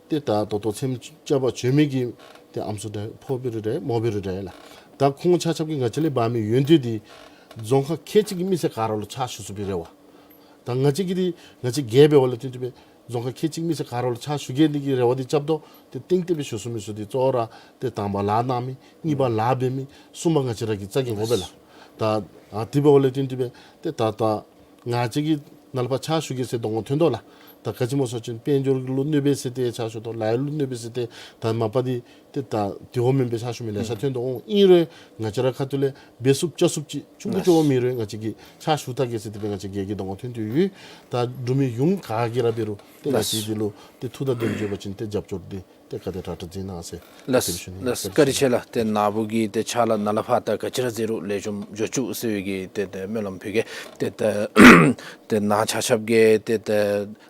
ཏེ་ད་ད་ལྟོ་ཚེམ་རྐྱབ་པར་བྱོན་མི་གི་ཏེ་ཨམ་སྲུ་འདྲ་ཕོ་འབད་རུང་འདྲ་མོ་འབད་རུང་འདྲ་ལགས། ད་ཁོང་ཆ་ཁྱབ་ཀྱིས་ང་བཅས་ལས་འབག་མི་ཡོན་ཏན་འདི་རྫོང་ཁག་ཁལ་གཅིག་གི་མི་སེར་ག་ར་ལུ་ཕྱག་ཞུ་ཚུགས་པའི་རེ་བ། ད་ང་བཅས་ཀྱི་འདི་ང་བཅས་སྒེར་འབདཝ་ལས་བརྟེན་ཏེ་སྦེ་ རྫོང་ཁག་ཁལ་གཅིག་མི་སེར་ག་ར་ལུ་ཕྱག་ཞུ་གེ་འདི་གི་རེ་བ་འདི་རྐྱབ་དོ། ཏེ་གཏན་གཏན་སྦེ་ཞུ་ཚུགས་མི་ཚུ་འདི་གཙོ་བོ་ར་ཏེ་དང་པ་ལཱ་གནང་མི་གཉིས་པ་ལཱ་འབད་མི་གསུམ་པ་ང་བཅས་ར་གི་རྩ་འགེངས་དགོ་པས་ལགས། ད་ཨ་དེ་འབདཝ་ལས་བརྟེན་ཏེ་སྦེ་ཏེ་ད་ད་ང་བཅས་ཀྱིས་ནཱ་ལས་ཕར་ཕྱག་ཞུ་གེ་ཟེར་གདོང་ཁར་ཐོན་དོ་ལགས། ད་ག་ཅི་སྨོ་ཟེར་བ་ཅིན་དཔལ་འབྱོར་ལུ་གནོདཔ་ཨིན་ཟེར་ཏེ་ཕྱག་ཞུ་དོ། ལཱ་གཡོག་ལུ་གནོདཔ་ཨིན་ཟེར་ཏེ་ད་མ་པ་འདི་ཏེ་ད་དེ་འོང་མེན་པའི་ཕྱག་ཞུ་མི་ལེ་ཤ་ཐོན་དོ། ཨིན་རུང་ང་བཅས་ར་ཁ་ཐུག་ལས་འབད་ཚུགསཔ་རྐྱབ་ཚུགསཔ་ཅིག་ཆུང་ཀུ་ཅིག་འོང་མེན་རུང་ང་བཅས་ཀྱིས་ཕྱག་ཞུ་ད་གེ་ཟེར་ཏེ་སྦེ་ང་བཅས་རྒྱལ་ཁའི་གདོང་ཁར་ཐོན་ཏེ་ཡོད། ད་འབྲུག་མི་ཡོངས་ག་གིས་ར་འབད་རུང་ཏེ་ང་བཅས་འདི་ལུ་ཏེ་ཐུགས་དང་ལྡན་འགྱོ་བ་ཅིན་ཏེ་རྒྱབ་སྐྱོར་འདི་ཏེ་ག་དེ་དྲག་དྲག་མཛད་གནང་ཟེར། ལགས་སོ་ལགས་སོ། བཀའ་དྲིན་ཆེ་ལགས། ཏེ་ནཱ་བུ་གིས་ཏེ་ཕྱག་ལཱ་ནཱ་ལས་ཕར་ད་ག་ཅི་ར་མཛད་རུང་ལེགས་ཤོམ་འགྱོ་བཅུག་ཟེར་བའི་གི་ཏེ་ཏེ་སྨོན་ལམ་ཕུལ་གེ། ཏེ་ཏེ་ཏེ་ནཱ་ཆ་ཁྱབ་ཀྱིས་ཏེ་ཏེ་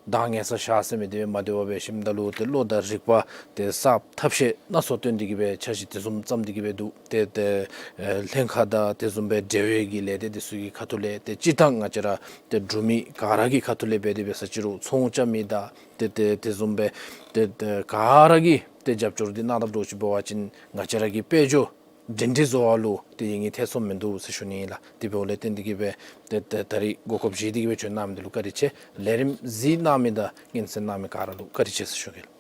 གདངས་ངན་ས་བཞག་ཟེར་མི་འདི་སྦེ་མ་སྡོད་པར་སྦེ་ཞིནམ་ད་ལུ་ཏེ་བློ་དང་རིག་པ་ཏེ་གསརཔ་ཐབས་ཤེས་སྣ་ཚོགས་བཏོན་ཏེ་གི་སྦེ་འཆར་གཞི་དེ་བཟུམ་བརྩམས་ཏེ་གི་སྦེ་འདུག། ཏེ་ཏེ་ཨེ་ལྷན་ཁག་དང་དེ་བཟུམ་སྦེ་འབྲེལ་བའི་གི་ལས་སྡེ་དེ་ཚུ་གི་ཁ་ཐུག་ལས་ཏེ་སྤྱིར་བཏང་ང་བཅས་ར་ཏེ་འབྲུག་མི་ག་ར་གི་ཁ་ཐུག་ལས་འབད་དེ་འབད་ས་ཅི་རུང་ཚོང་རྐྱབ་མི་དང་ཏེ་ཏེ་དེ་བཟུམ་སྦེ་ཏེ་ཏེ་ག་ར་གིས་ཏེ་རྒྱབ་སྐྱོར་འདི་གནང་དཔ་འདྲཝ་ཅིག་འབད་བ་ཅིན་ང་བཅས་ར་གི་དཔལ་འབྱོར་སྒྲིང་སྒྲི་བཟོ་བ་ལུ་ཏེ་ཡིད་གཉིས་ཐེ་ཚོམ་མིན་འདུག་ཟེར་ཞུ་ནི་ཨིན་ལགས། དེ་འབདཝ་ལས་བརྟེན་ཏེ་གི་སྦེ་ཏེ་ཏེ་ད་རིས་གོ་སྐབས་བཞེས་ཏེ་གི་སྦེ་བྱོན་གནང་མི་འདི་ལུ་བཀའ་དྲིན་ཆེ། ལས་རིམ་གཟིགས་གནང་མི་དང་སྙན་གསན་གནང་མི་ག་ར་ལུ་བཀའ་དྲིན་ཆེ་ཟེར་ཞུ་གེ་ལགས།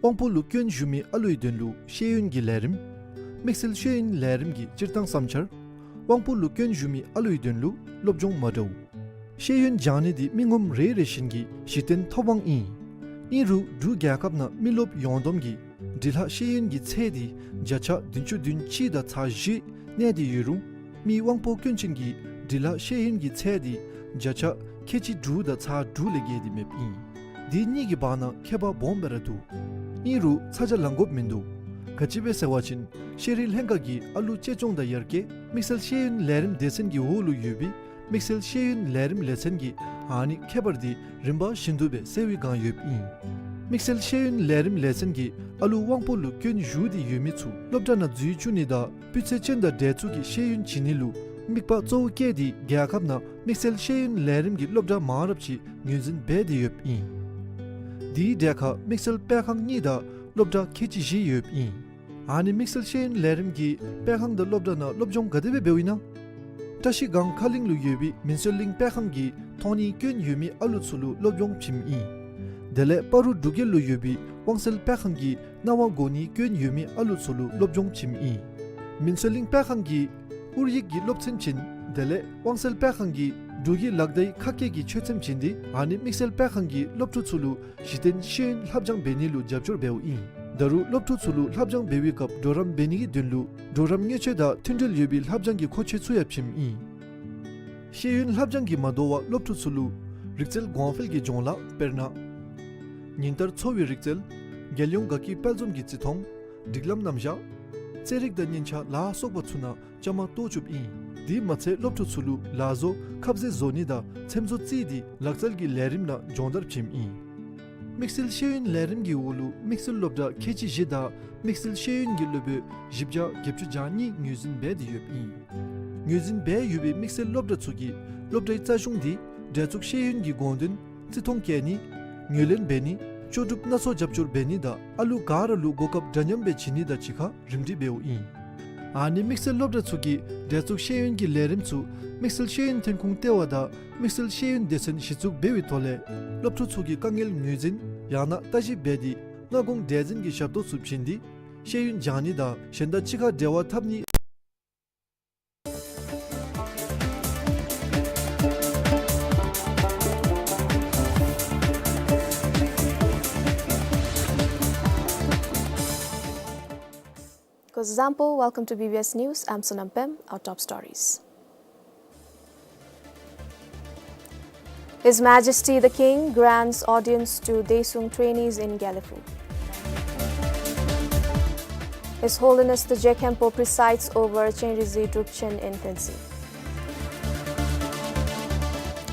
དབང་པོ་ལུ་སྐྱོན་ཞུགས་མི་ཨ་ལུའི་དོན་ལུ་ཤེས་ཡོན་གྱི་ལས་རིམ། དམིགས་བསལ་ཤེས་ཡོན་ལས་རིམ་གྱི་སྤྱིར་བཏང་བསམ་འཆར། དབང་པོ་ལུ་སྐྱོན་ཞུགས་མི་ཨ་ལུའི་དོན་ལུ་སློབ་སྦྱོང་མ་འདྲཝ། ཤེས་ཡོན་སྦྱང་ནི་འདི་མི་ངོམ་རེ་རེ་བཞིན་གྱི་གཞི་རྟེན་ཐོབ་དབང་ཨིན། ཨིན་རུང་འབྲུག་རྒྱལ་ཁབ་ནང་མི་རློབས་ཡོངས་བསྡོམས་ཀྱི་འབྲི་ལྷག་ཤེས་ཡོན་གྱི་ཚད་འདི་བརྒྱ་ཆ་བདུན་ཅུ་དོན་གཅིག་དང་ཚག་བཞི་གནས་ཏེ་ཡོད་རུང་མི་དབང་པོ་སྐྱོན་ཅན་གྱི་འབྲི་ལྷག་ཤེས་ཡོན་གྱི་ཚད་འདི་བརྒྱ་ཆ་ཁལ་གཅིག་དྲུག་དང་ཚག་དྲུག་ལས་བརྒལ་ཏེ་མེདཔ་ཨིན། འདི་གཉིས་ཀྱི་བར་ན་ཁྱད་པར་སྦོམ་སྦེ་ར་འདུག། ཨིན་རུང་ཚ་གྱང་ལང་དགོཔ་མིན་འདུག། ག་ཅི་སྦེ་ཟེར་བ་ཅིན་ཤེས་རིག་ལྷན་ཁག་གིས་ཨ་ལུ་གཅེས་སྐྱོང་དང་ཡར་རྒྱས་དམིགས་བསལ་ཤེས་ཡོན་ལས་རིམ་སྡེ་ཚན་གྱི་འོག་ལུ་ཡོད་པའི་དམིགས་བསལ་ཤེས་ཡོན་ལས་རིམ་ལས་ཚན་གྱི་ཨ་ནི་ཁྱད་པར་འདི་རིམ་པ་བཞིན་དུ་སྦེ་གསལ་བའི་སྒང་ཡོདཔ་ཨིན། དམིགས་བསལ་ཤེས་ཡོན་ལས་རིམ་ལས་ཚན་གྱིས་ཨ་ལུ་དབང་པོ་ལུ་སྐྱོན་ཞུགས་ཏེ་ཡོད་མི་ཚུ་སློབ་གྲྭ་ནང་འཛུལ་བཅུག་ནི་དང་སྤུས་ཚད་ཅན་དང་འདྲ་ཚུགས་ཀྱི་ཤེས་ཡོན་བྱིན་ནི་ལུ་དམིགས་པ་གཙོ་བོ་བསྐྱེད་དེ་རྒྱལ་ཁབ་ནང་དམིགས་བསལ་ཤེས་ཡོན་ལས་རིམ་གྱི་སློབ་གྲྭ་མང་རབས་ཅིག་ངོས་འཛིན་འབད་དེ་ཡོདཔ་ཨིན། དེའི་གྲས་ཁར་དམིགས་བསལ་སྤེལ་ཁང་གཉིས་དང་སློབ་གྲྭ་ཁལ་གཅིག་བཞི་ཡོདཔ་ཨིན། ཨ་ནི་དམིགས་བསལ་ཤེས་ཡོན་ལས་རིམ་གྱི་སྤེལ་ཁང་དང་སློབ་གྲྭ་ནང་སློབ་སྦྱོང་ག་དེ་སྦེ་འབདཝ་ཨིན་ན། བཀྲ་ཤིས་སྒང་ཁ་གླིང་ལུ་ཡོད་པའི་མིན་སྲོལ་གླིང་སྤེལ་ཁང་གིས་མཐོང་སྣེ་སྐྱོན་ཡོད་མི་ཨ་ལུ་ཚུ་ལུ་སློབ་སྦྱོང་བྱིནམ་ཨིན། དེ་ལས་སྤ་རོ་འབྲུག་རྒྱལ་ལུ་ཡོད་པའི་དབང་གསལ་སྤེལ་ཁང་གིས་རྣ་བ་གོ་སྣེ་སྐྱོན་ཡོད་མི་ཨ་ལུ་ཚུ་ལུ་སློབ་སྦྱོང་བྱིནམ་ཨིན། མིན་སྲོལ་གླིང་སྤེལ་ཁང་གིས་ཨོ་རྒྱན་གྱི་སློབ་ཚན་བྱིན། དེ་ལས་དབང་གསལ་སྤེལ་ཁང་གིས་འབྲུག་གི་ལག་བརྡའི་ཁ་སྐད་ཀྱི་ཆོས་ཚན་བྱིན་ཏེ་ཨ་ནི་དམིགས་བསལ་སྤེལ་ཁང་གིས་སློབ་ཕྲུག་ཚུ་ལུ་གཞི་རྟེན་ཤེས་ཡོན་ལྷབ་སྦྱང་འབད་ནི་ལུ་རྒྱབ་སྐྱོར་འབདཝ་ཨིན། ད་རུང་སློབ་ཕྲུག་ཚུ་ལུ་ལྷབ་སྦྱང་འབད་བའི་སྐབས་གྲོགས་རམ་འབད་ནི་གི་དོན་ལུ་གྲོགས་རམ་དངུལ་ཆས་དང་མཐུན་འབྲེལ་ཡོད་པའི་ལྷབ་སྦྱང་གི་མཁོ་ཆས་ཚུ་ཡང་བྱིནམ་ཨིན། ཤེས་ཡོན་ལྷབ་སྦྱང་གིས་མ་དོ་བར་སློབ་ཕྲུག་ཚུ་ལུ་རིག་རྩལ་གོང་འཕེལ་གྱི་སྦྱོང་ལཱ་དཔེར་ན་ཉིན་ལྟར་འཚོ་བའི་རིག་རྩལ། རྒྱལ་ཡོངས་དགའ་སྐྱིད་དཔལ་འཛོམས་ཀྱི་བརྩི་མཐོང་། སྒྲིག་ལམ་རྣམ་གཞག། རྩེད་རིགས་དང་སྙན་ཆ་ལ་སོགས་པ་ཚུ་ནང་བཅའ་མར་གཏོགས་བཅུགཔ་ཨིན། དེ་མ་ཚད་སློབ་ཕྲུག་ཚུ་ལུ་ལག་བཟོ་ཁ་ཟས་བཟོ་ནི་དང་ཚེམ་བཟོ་རྩེད་དེ་ལག་རྩལ་གྱི་ལས་རིམ་ནང་སྦྱོང་བརྡར་བྱིནམ་ཨིན། དམིགས་བསལ་ཤེས་ཡོན་ལས་རིམ་གྱི་འོག་ལུ་དམིགས་བསལ་སློབ་གྲྭ་ཁལ་གཅིག་བཞི་དང་དམིགས་བསལ་ཤེས་ཡོན་གྱི་སློབ་དཔོན་བཞི་བརྒྱ་བརྒྱད་ཅུ་གྱ་གཉིས་ངོས་འཛིན་འབད་དེ་ཡོདཔ་ཨིན། ངོས་འཛིན་འབད་ཡོད་པའི་དམིགས་བསལ་སློབ་གྲྭ་ཚུ་གི་སློབ་གྲྭའི་རྩ་གཞུང་དེ་འདྲ་ཚུགས་ཤེས་ཡོན་གྱི་དགོངས་དོན་བརྩི་མཐོང་བསྐྱེད་ནི། ངོས་ལེན་འབད་ནི། ལྕོགས་གྲུབ་སྣ་ཚོགས་རྒྱབ་སྐྱོར་འབད་ནི་དང་ཨ་ལུ་ག་ར་ལུ་གོ་སྐབས་འདྲ་མཉམ་སྦེ་བྱིན་ནི་དང་གཅིག་ཁར་རིམ་སྒྲིག་འབདཝ་ཨིན། ཨ་ནི་དམིགས་བསལ་སློབ་གྲྭ་ཚུ་གིས་འདྲ་ཚུགས་ཤེས་ཡོན་གྱི་ལས་རིམ་ཚུ་དམིགས་བསལ་ཤེས་ཡོན་ཐོན་ཁུངས་ལྟེ་བ་དང་དམིགས་བསལ་ཤེས་ཡོན་སྡེ་ཚན་གཞི་བཙུགས་འབད་བའི་ཐོག་ལས་སློབ་ཕྲུག་ཚུ་གི་དཀའ་ངལ་ངོས་འཛིན་ཡང་ན་ལྟ་ཞིབ་འབད་དེ་སྔ་དགོང་འདྲ་འཛིན་གྱི་ཞབས་ཏོག་ཚུ་བྱིན་ཏེ་ཤེས་ཡོན་སྦྱང་ནི་དང་གཞན་དང་གཅིག་ཁར་འབྲེལ་བ་འཐབ་ནི། Kuzuzangpo, welcome to B B S News. I'm Sonam Pem. Our top stories. His Majesty the King grants audience to Desuung trainees in Gelephu. His Holiness the Je Khenpo presides over Chenrezig Drukchen in Khonsa.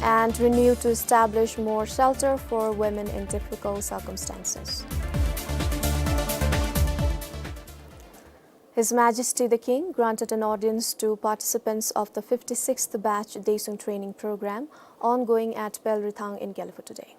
and RENEW to establish more shelter for women in difficult circumstances. His Majesty the King granted an audience to participants of the fifty-sixth batch Daesung training program ongoing at Pelrithang in Gelephu today.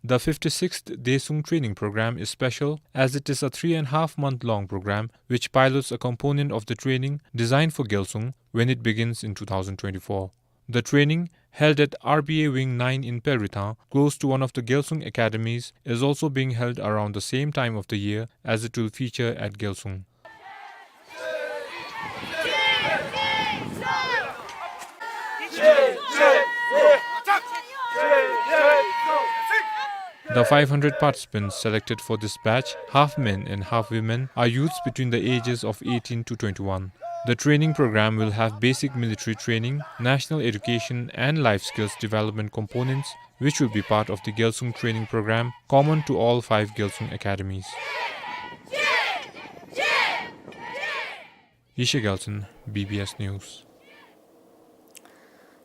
The fifty-sixth Daesung training program is special as it is a three and a half month long program which pilots a component of the training designed for Gyalsung when it begins in two thousand twenty-four. The training, held at R B A Wing nine in Pelrithang, close to one of the Gyalsung academies, is also being held around the same time of the year as it will feature at Gyalsung. The five hundred participants selected for this batch, half men and half women, are youths between the ages of eighteen to twenty-one. The training program will have basic military training, national education and life skills development components, which will be part of the Gyalsung training program common to all five Gyalsung academies. Yeshe Gyaltshen, B B S News.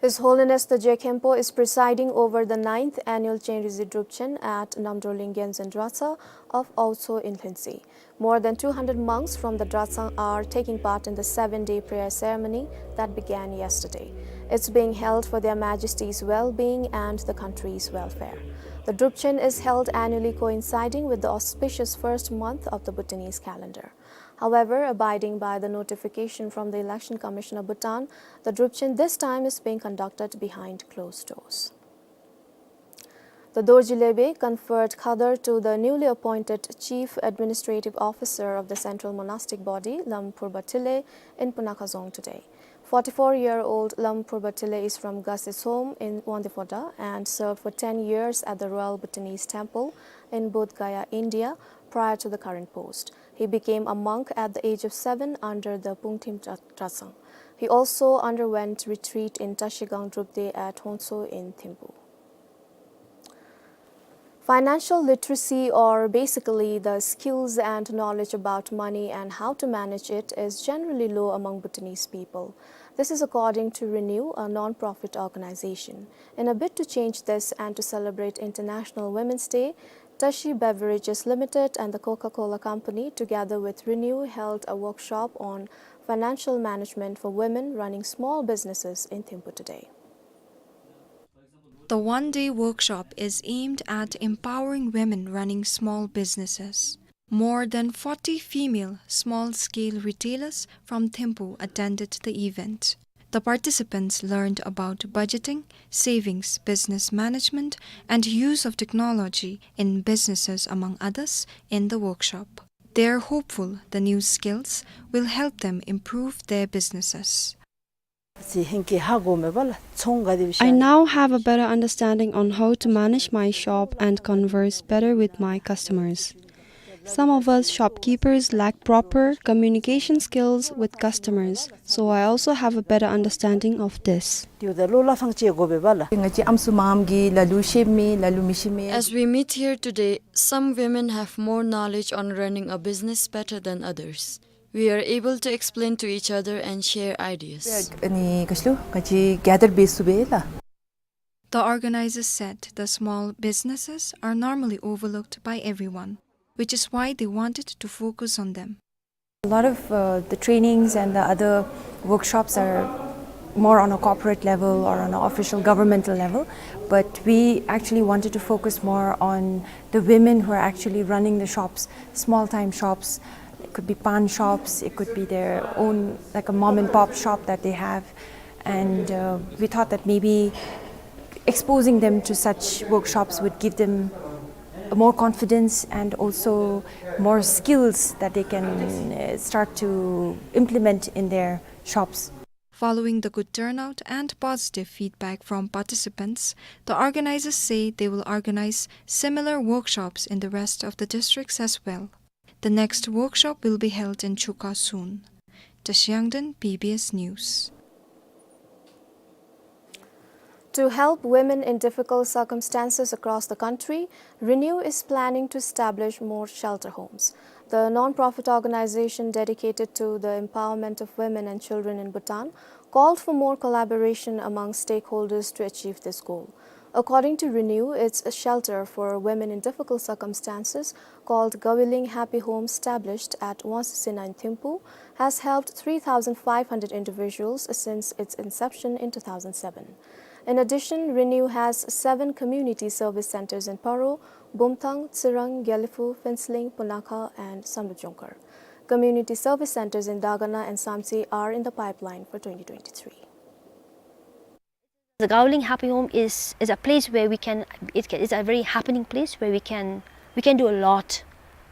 His Holiness the Je Khenpo is presiding over the ninth annual Chenrezig Drupchen at Namdrolling Genzin Dratshang of Aotso in Lhuentse. More than two hundred monks from the Dratshang are taking part in the seven-day prayer ceremony that began yesterday. It's being held for Their Majesties' well-being and the country's welfare. The Drupchen is held annually coinciding with the auspicious first month of the Bhutanese calendar. However, abiding by the notification from the Election Commission of Bhutan, the Drupchen this time is being conducted behind closed doors. The Dorji Lebe conferred Khadar to the newly appointed Chief Administrative Officer of the Central Monastic Body, Lam Phurba Thile, in Punakhazong today. Forty-four-year-old Lam Phurba Thile is from Gase Tshom in Wangdue Phodrang and served for ten years at the Royal Bhutanese Temple in Bodh Gaya, India, prior to the current post. He became a monk at the age of seven under the Pungtim Dra-, Dratshang. He also underwent retreat in Trashigang Drupdey at Hongtso in Thimphu. Financial literacy, or basically the skills and knowledge about money and how to manage it, is generally low among Bhutanese people. This is according to RENEW, a non-profit organization. In a bid to change this and to celebrate International Women's Day, Tashi Beverages Limited and the Coca-Cola Company, together with RENEW, held a workshop on financial management for women running small businesses in Thimphu today. The one-day workshop is aimed at empowering women running small businesses. More than forty female small-scale retailers from Thimphu attended the event. The participants learned about budgeting, savings, business management, and use of technology in businesses, among others, in the workshop. They are hopeful the new skills will help them improve their businesses. I now have a better understanding on how to manage my shop and converse better with my customers. Some of us shopkeepers lack proper communication skills with customers, so I also have a better understanding of this. As we meet here today, some women have more knowledge on running a business better than others. We are able to explain to each other and share ideas. ཨ་ནི་ག་ཅི་ལོ་ང་བཅས་ཀྱིས་ཀ་ཏེར་འབད་ཚུགས་པས་ལགས། The organizers said the small businesses are normally overlooked by everyone, which is why they wanted to focus on them. A lot of, uh, the trainings and the other workshops are more on a corporate level or on an official governmental level, but we actually wanted to focus more on the women who are actually running the shops, small-time shops. It could be pan shops, it could be their own, like, a mom and pop shop that they have. And, uh, we thought that maybe exposing them to such workshops would give them more confidence and also more skills that they can, uh, start to implement in their shops. Following the good turnout and positive feedback from participants, the organizers say they will organize similar workshops in the rest of the districts as well. The next workshop will be held in Chuka soon. Tashi Yangden, B B S News. To help women in difficult circumstances across the country, RENEW is planning to establish more shelter homes. The non-profit organization dedicated to the empowerment of women and children in Bhutan called for more collaboration among stakeholders to achieve this goal. According to Renew, its shelter for women in difficult circumstances, called Gawiling Happy Home, established at Wansusena in Thimphu, has helped three thousand five hundred individuals since its inception in two thousand seven. In addition, Renew has seven community service centers in Paro, Bumthang, Tsirang, Gelephu, Phuentsholing, Punakha, and Samdrup Jongkhar. Community service centers in Dagana and Samtse are in the pipeline for twenty twenty-three. The Gawiling Happy Home is, is a place where we can, it can, it's a very happening place where we can, we can do a lot,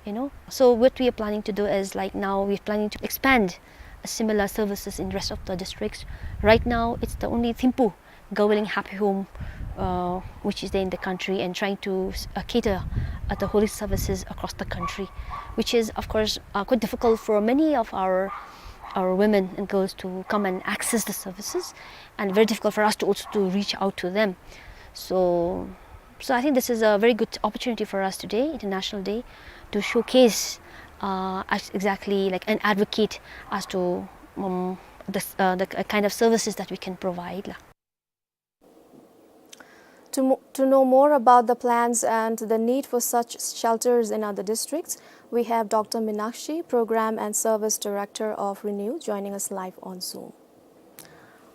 you know. So what we are planning to do is, like, now we're planning to expand similar services in rest of the districts. Right now, it's the only Thimphu Gawiling Happy Home, uh, which is there in the country, and trying to, uh, cater at the holistic services across the country, which is, of course, uh, quite difficult for many of our, our women and girls to come and access the services, and very difficult for us to also to reach out to them. So, so I think this is a very good opportunity for us today, International Day, to showcase, uh, as exactly, like, and advocate as to, um, this, uh, the k-, kind of services that we can provide la. To mo-, to know more about the plans and the need for such shelters in other districts, we have Doctor Minakshi, Program and Service Director of Renew, joining us live on Zoom.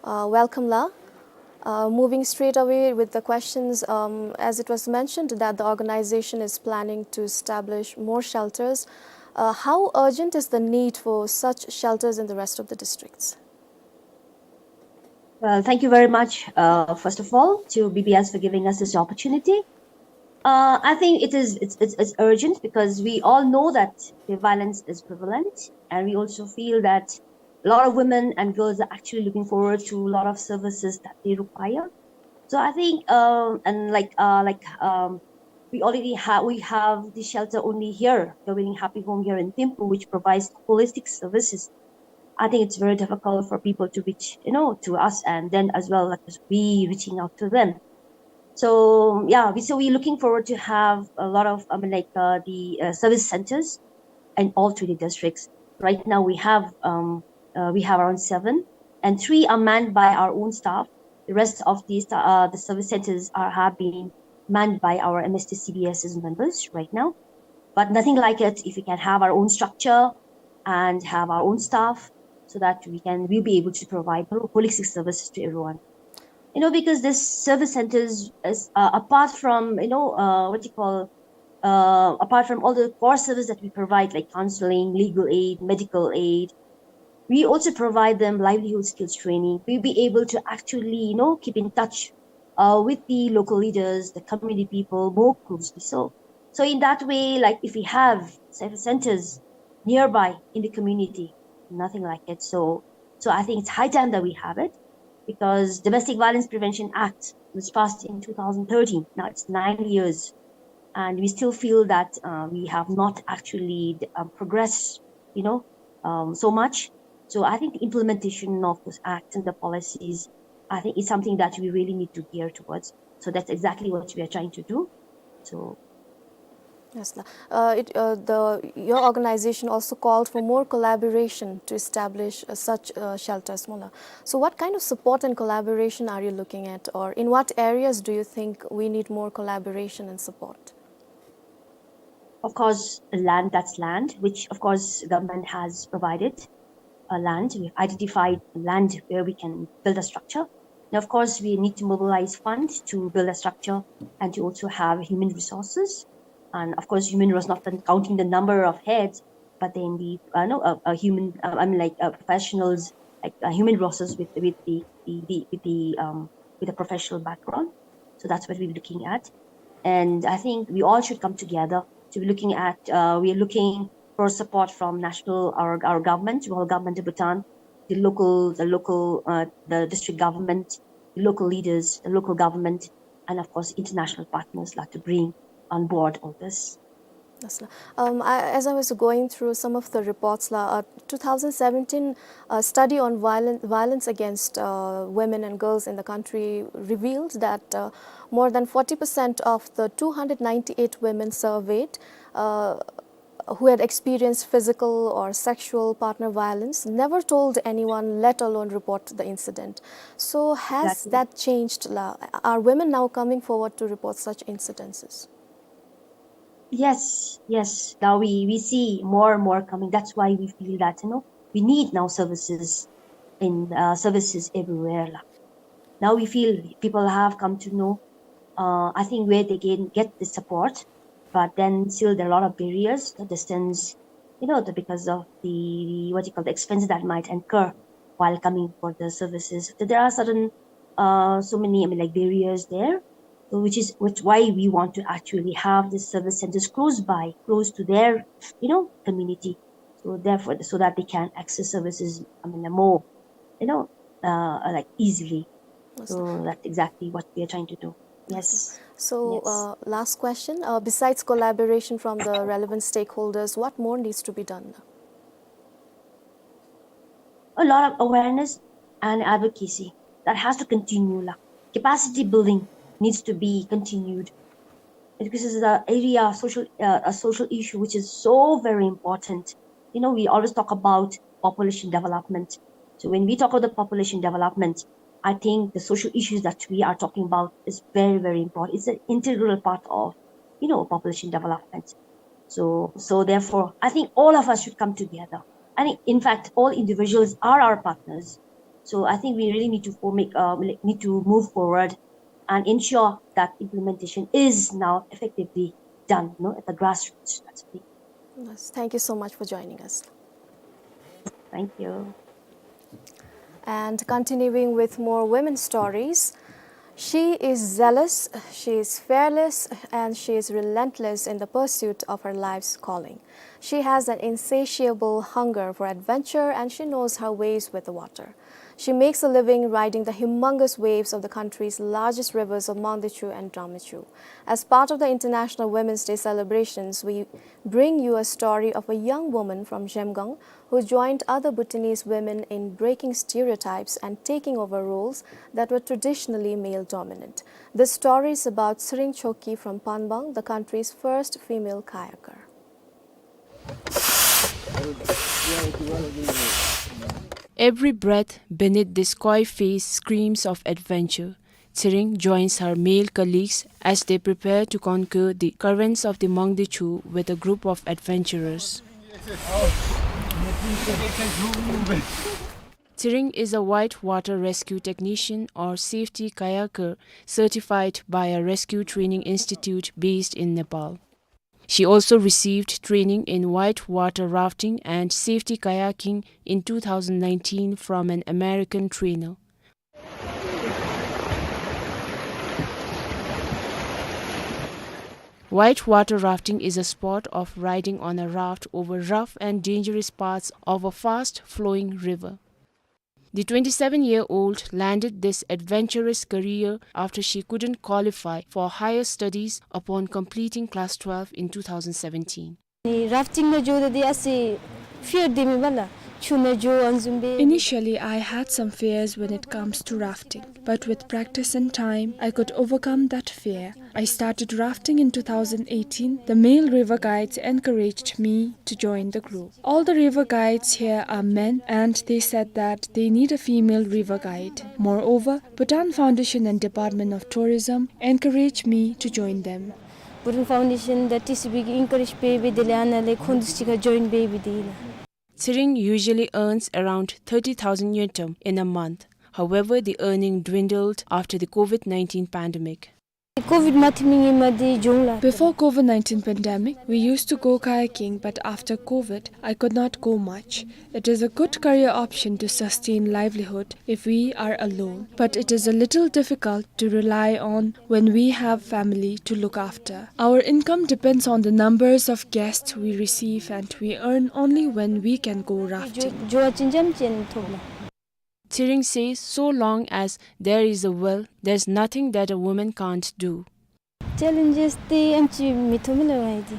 Uh, welcome la. Uh, moving straight away with the questions, um, as it was mentioned that the organization is planning to establish more shelters, uh, how urgent is the need for such shelters in the rest of the districts? Well, thank you very much, uh, first of all, to B B S for giving us this opportunity. Uh, I think it is, it's, it's, it's urgent because we all know that the violence is prevalent, and we also feel that a lot of women and girls are actually looking forward to a lot of services that they require. So I think, um, and like, uh, like, um, we already have, we have the shelter only here, the Gawiling Happy Home here in Thimphu, which provides holistic services. I think it's very difficult for people to reach, you know, to us, and then as well, like, we reaching out to them. So yeah, we, so we're looking forward to have a lot of, I mean, like, uh, the, uh, service centers in all twenty districts. Right now we have, um, uh, we have around seven, and three are manned by our own staff. The rest of these, uh, the service centers are, have been manned by our M S T C B S S members right now. But nothing like it if we can have our own structure and have our own staff, so that we can, we'll be able to provide hol-, holistic services to everyone. You know, because this service centers is, uh, apart from, you know, uh, what you call, uh, apart from all the core services that we provide, like counseling, legal aid, medical aid, we also provide them livelihood skills training. We'll be able to actually, you know, keep in touch, uh, with the local leaders, the community people more closely. So, so in that way, like, if we have service centers nearby in the community, nothing like it. So, so I think it's high time that we have it, because Domestic Violence Prevention Act was passed in two thousand thirteen. Now it's nine years, and we still feel that, uh, we have not actually, um, progressed, you know, um, so much. So I think the implementation of those acts and the policies, I think, is something that we really need to gear towards. So that's exactly what we are trying to do. So yes, la. Uh, it, uh, the, your organization also called for more collaboration to establish, uh, such, uh, shelters, mo la. So what kind of support and collaboration are you looking at, or in what areas do you think we need more collaboration and support? Of course, land, that's land, which of course government has provided a land. We've identified land where we can build a structure. And of course, we need to mobilize fund to build a structure and to also have human resources. And of course, human resource, not counting the number of heads, but then the, uh, no, uh, uh, human, uh, I mean, like, uh, professionals, like, uh, human resources with, with the, the, the, with the, um, with a professional background. So that's what we're looking at. And I think we all should come together to be looking at, uh, we're looking for support from national, our, our government, our government of Bhutan, the local, the local, uh, the district government, the local leaders, the local government, and of course international partners, like, to bring on board all this. Yes, la. Um, I, as I was going through some of the reports, la, uh, two thousand seventeen, uh, study on violence, violence against, uh, women and girls in the country revealed that, uh, more than forty percent of the two hundred ninety-eight women surveyed, uh, who had experienced physical or sexual partner violence never told anyone, let alone report the incident. So has Exactly. that changed, la? Are women now coming forward to report such incidences? Yes, yes. Now we, we see more and more coming. That's why we feel that, you know, we need now services in, uh, services everywhere, la. Now we feel people have come to know, uh, I think, where they can get the support, but then still there are a lot of barriers, the distance, you know, the, because of the, what you call, the expenses that might incur while coming for the services. So there are certain, uh, so many, I mean, like, barriers there. So which is, which why we want to actually have the service centers close by, close to their, you know, community. So therefore, so that they can access services, I mean, more, you know, uh, like, easily. Yes. So that's exactly what we are trying to do. Yes. So, Yes. uh, last question. Uh, besides collaboration from the relevant stakeholders, what more needs to be done? A lot of awareness and advocacy that has to continue, la. Capacity building needs to be continued. Because this is a area, social, uh, a social issue which is so very important. You know, we always talk about population development. So when we talk about the population development, I think the social issues that we are talking about is very, very important. It's an integral part of, you know, population development. So, so therefore, I think all of us should come together. I think, in fact, all individuals are our partners. So I think we really need to for-, make, uh, need to move forward and ensure that implementation is now effectively done, you know, at the grassroots. That's the thing. Yes, thank you so much for joining us. Thank you. And continuing with more women's stories, she is zealous, she is fearless, and she is relentless in the pursuit of her life's calling. She has an insatiable hunger for adventure, and she knows her ways with the water. She makes a living riding the humongous waves of the country's largest rivers of Mangdechu and Drammechu. As part of the International Women's Day celebrations, we bring you a story of a young woman from Zhemgang who joined other Bhutanese women in breaking stereotypes and taking over roles that were traditionally male-dominant. This story is about Tshering Choki from Panbang, the country's first female kayaker. Every breath beneath these coy-faced screams of adventure, Tshering joins her male colleagues as they prepare to conquer the currents of the Mangdechu with a group of adventurers. Tshering is a whitewater rescue technician or safety kayaker certified by a rescue training institute based in Nepal. She also received training in whitewater rafting and safety kayaking in two thousand nineteen from an American trainer. Whitewater rafting is a sport of riding on a raft over rough and dangerous parts of a fast-flowing river. The twenty-seven-year-old landed this adventurous career after she couldn't qualify for higher studies upon completing class twelve in two thousand seventeen. Rafting ནང་འགྱོཝ་ད་དེ་ཨ་ཙི་ཕིར་དེ་མེད་པ་ལགས། ཆུ་ནང་འགྱོ་ཨ་ནི་བཟུམ་སྦེ། Initially, I had some fears when it comes to rafting, but with practice and time, I could overcome that fear. I started rafting in two thousand eighteen. The male river guides encouraged me to join the group. All the river guides here are men, and they said that they need a female river guide. Moreover, Bhutan Foundation and Department of Tourism encouraged me to join them. Bhutan Foundation དང་ཊི་སི་བི་གིས་ཨེན་ཀ་རེཇ་འབད་འབད་དེ་ལས་ཨ་ནཱ་ལས་ཁོང་དང་གཅིག་ཁར་ཇོའིན་འབད་འབད་དེ་ཨིན་ལགས། Tshering usually earns around thirty thousand ngultrum in a month. However, the earning dwindled after the COVID nineteen pandemic. ཀོ་ཝིཌ་མ་ཐོན་མི་སྔོན་མ་དེ་འགྱོ་འོང་ལགས། Before COVID nineteen pandemic, we used to go kayaking, but after COVID, I could not go much. It is a good career option to sustain livelihood if we are alone, but it is a little difficult to rely on when we have family to look after. Our income depends on the numbers of guests we receive, and we earn only when we can go rafting. འགྱོ་འགྱོ་བ་ཅིན་རྐྱངམ་ཅིག་ཐོབ་ལགས། Tshering says so long as there is a will, there's nothing that a woman can't do. ཅེ་ལེན་ཇེས་དེ་ཨེམ་ཅིག་མི་མཐོང་མས་ལགས་ང་ཨིན་ཏེ།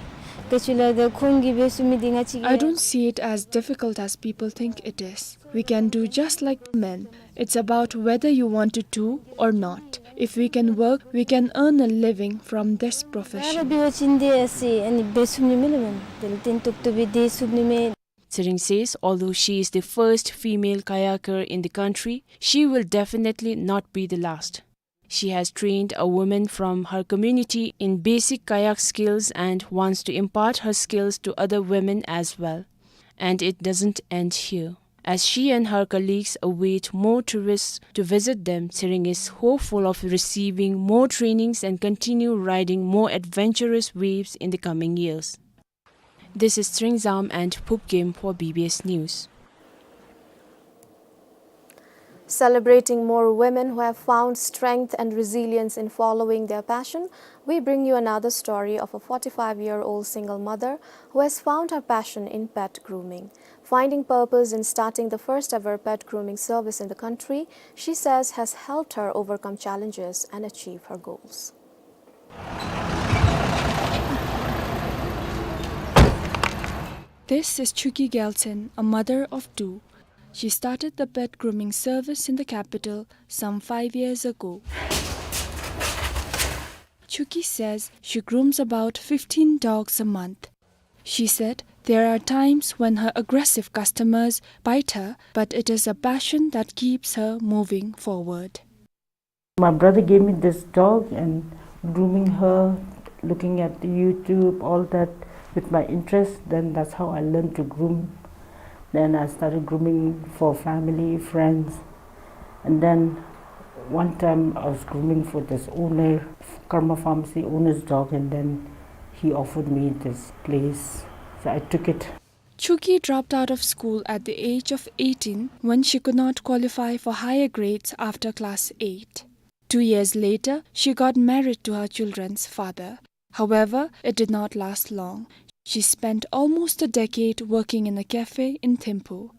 ག་ཅི་ལགས་ད་ཁོང་གིས་འབད་ཚུགས་མི་དེ་ང་བཅས་ཀྱིས། I don't see it as difficult as people think it is. We can do just like men. It's about whether you want to do or not. If we can work, we can earn a living from this profession. Tsering says although she is the first female kayaker in the country, she will definitely not be the last. She has trained a woman from her community in basic kayak skills and wants to impart her skills to other women as well. And it doesn't end here. As she and her colleagues await more tourists to visit them, Tsering is hopeful of receiving more trainings and continue riding more adventurous waves in the coming years. This is Tsering Zam and Phup Gem for B B S News. Celebrating more women who have found strength and resilience in following their passion, we bring you another story of a forty-five-year-old single mother who has found her passion in pet grooming. Finding purpose in starting the first ever pet grooming service in the country, she says has helped her overcome challenges and achieve her goals. This is Chuki Gyaltsen, a mother of two. She started the pet grooming service in the capital some five years ago. Chuki says she grooms about fifteen dogs a month. She said there are times when her aggressive customers bite her, but it is a passion that keeps her moving forward. My brother gave me this dog and grooming her, looking at the YouTube, all that with my interest. Then that's how I learned to groom. Then I started grooming for family, friends. And then one time I was grooming for this owner, Karma Pharmacy owner's dog, and then he offered me this place. So I took it. Chuki dropped out of school at the age of eighteen when she could not qualify for higher grades after class eight. Two years later, she got married to her children's father. However, it did not last long. She spent almost a decade working in a cafe in Thimphu.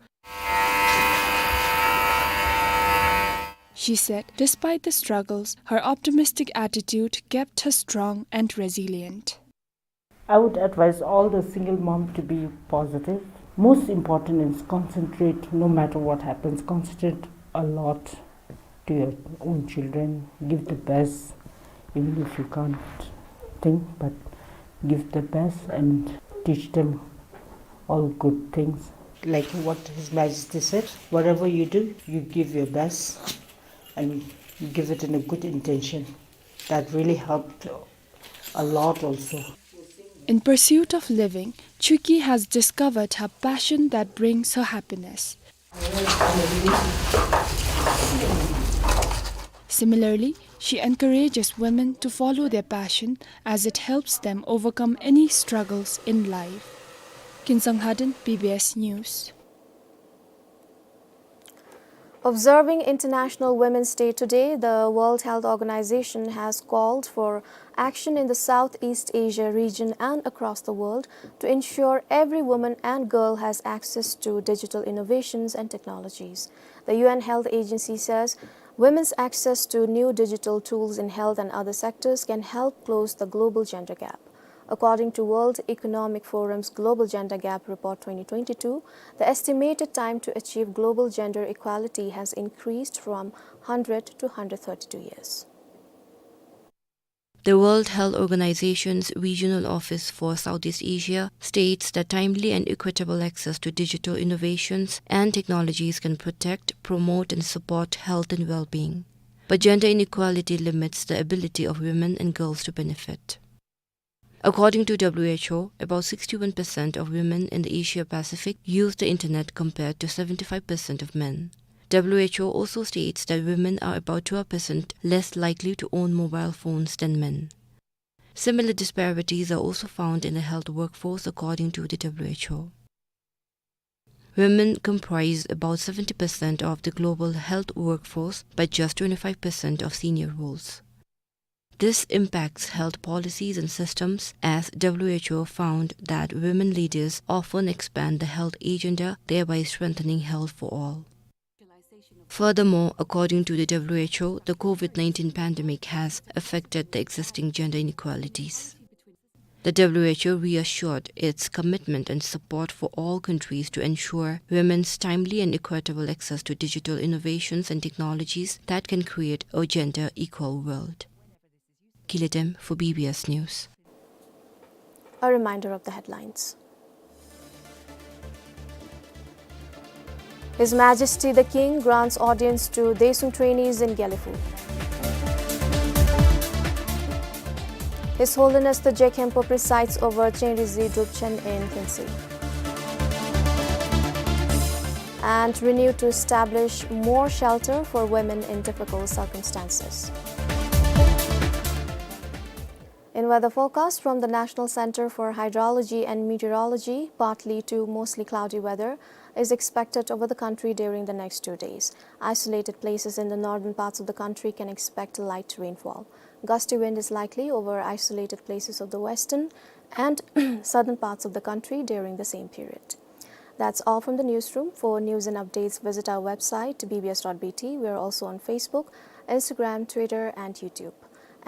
She said, despite the struggles, her optimistic attitude kept her strong and resilient. I would advise all the single mom to be positive. Most important is concentrate, no matter what happens, concentrate a lot to your own children. Give the best, even if you can't think, but give the best and teach them all good things. Like what His Majesty said, whatever you do, you give your best and give it in a good intention. That really helped a lot also. In pursuit of living, Chuki has discovered her passion that brings her happiness. Similarly, she encourages women to follow their passion as it helps them overcome any struggles in life. Kinsang Haden, B B S News. Observing International Women's Day today, the World Health Organization has called for action in the Southeast Asia region and across the world to ensure every woman and girl has access to digital innovations and technologies. The U N Health Agency says women's access to new digital tools in health and other sectors can help close the global gender gap. According to World Economic Forum's Global Gender Gap Report twenty twenty-two, the estimated time to achieve global gender equality has increased from hundred to hundred thirty-two years. The World Health Organization's Regional Office for Southeast Asia states that timely and equitable access to digital innovations and technologies can protect, promote, and support health and well-being. But gender inequality limits the ability of women and girls to benefit. According to W H O, about sixty-one percent of women in the Asia Pacific use the internet compared to seventy-five percent of men. W H O also states that women are about twelve percent less likely to own mobile phones than men. Similar disparities are also found in the health workforce, according to the W H O. Women comprise about seventy percent of the global health workforce, but just twenty-five percent of senior roles. This impacts health policies and systems, as W H O found that women leaders often expand the health agenda, thereby strengthening health for all. Furthermore, according to the W H O, the COVID nineteen pandemic has affected the existing gender inequalities. The W H O reassured its commitment and support for all countries to ensure women's timely and equitable access to digital innovations and technologies that can create a gender-equal world. Gile Dem for B B S News. A reminder of the headlines. His Majesty the King grants audience to Daesung trainees in Gelephu. His Holiness the Je Khenpo presides over Chenrezig Drupchen in Khensi. And renewed to establish more shelter for women in difficult circumstances. In weather forecast from the National Center for Hydrology and Meteorology, partly to mostly cloudy weather is expected over the country during the next two days. Isolated places in the northern parts of the country can expect light rainfall. Gusty wind is likely over isolated places of the western and southern parts of the country during the same period. That's all from the newsroom. For news and updates, visit our website, B B S dot B T. We are also on Facebook, Instagram, Twitter, and YouTube.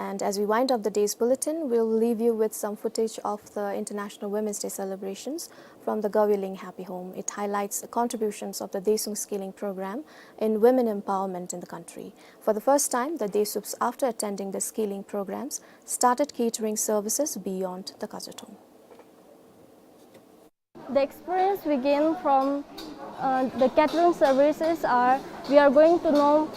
And as we wind up the day's bulletin, we'll leave you with some footage of the International Women's Day celebrations from the Gaweling Happy Home. It highlights the contributions of the Daesung Skilling Program in women empowerment in the country. For the first time, the Daesups, after attending the skilling programs, started catering services beyond the Kazatong. The experience we gain from, uh, the catering services are, we are going to know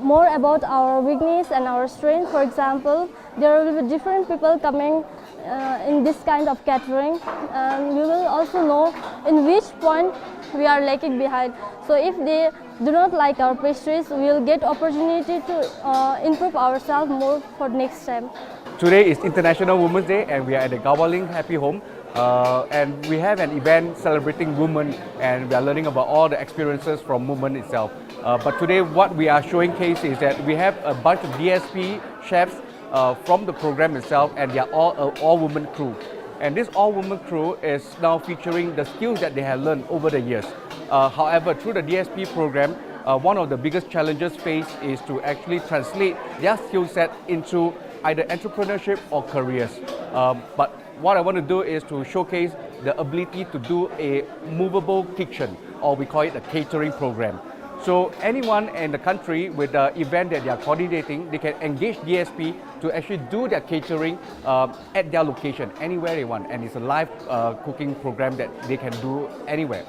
more about our weakness and our strength. For example, there will be different people coming, uh, in this kind of catering, and we will also know in which point we are lagging behind. So if they do not like our pastries, we will get opportunity to, uh, improve ourselves more for next time. Today is International Women's Day, and we are at the Gaweling Happy Home. Uh, and we have an event celebrating women, and we are learning about all the experiences from women itself. Uh, but today, what we are showing case is that we have a bunch of D S P chefs, uh, from the program itself, and they are all, uh, all-women crew. And this all-women crew is now featuring the skills that they have learned over the years. Uh, however, through the D S P program, uh, one of the biggest challenges faced is to actually translate their skill set into either entrepreneurship or careers. Um, but what I want to do is to showcase the ability to do a movable kitchen, or we call it a catering program. So anyone in the country with the event that they are coordinating, they can engage D S P to actually do their catering, uh, at their location, anywhere they want. And it's a live, uh, cooking program that they can do anywhere.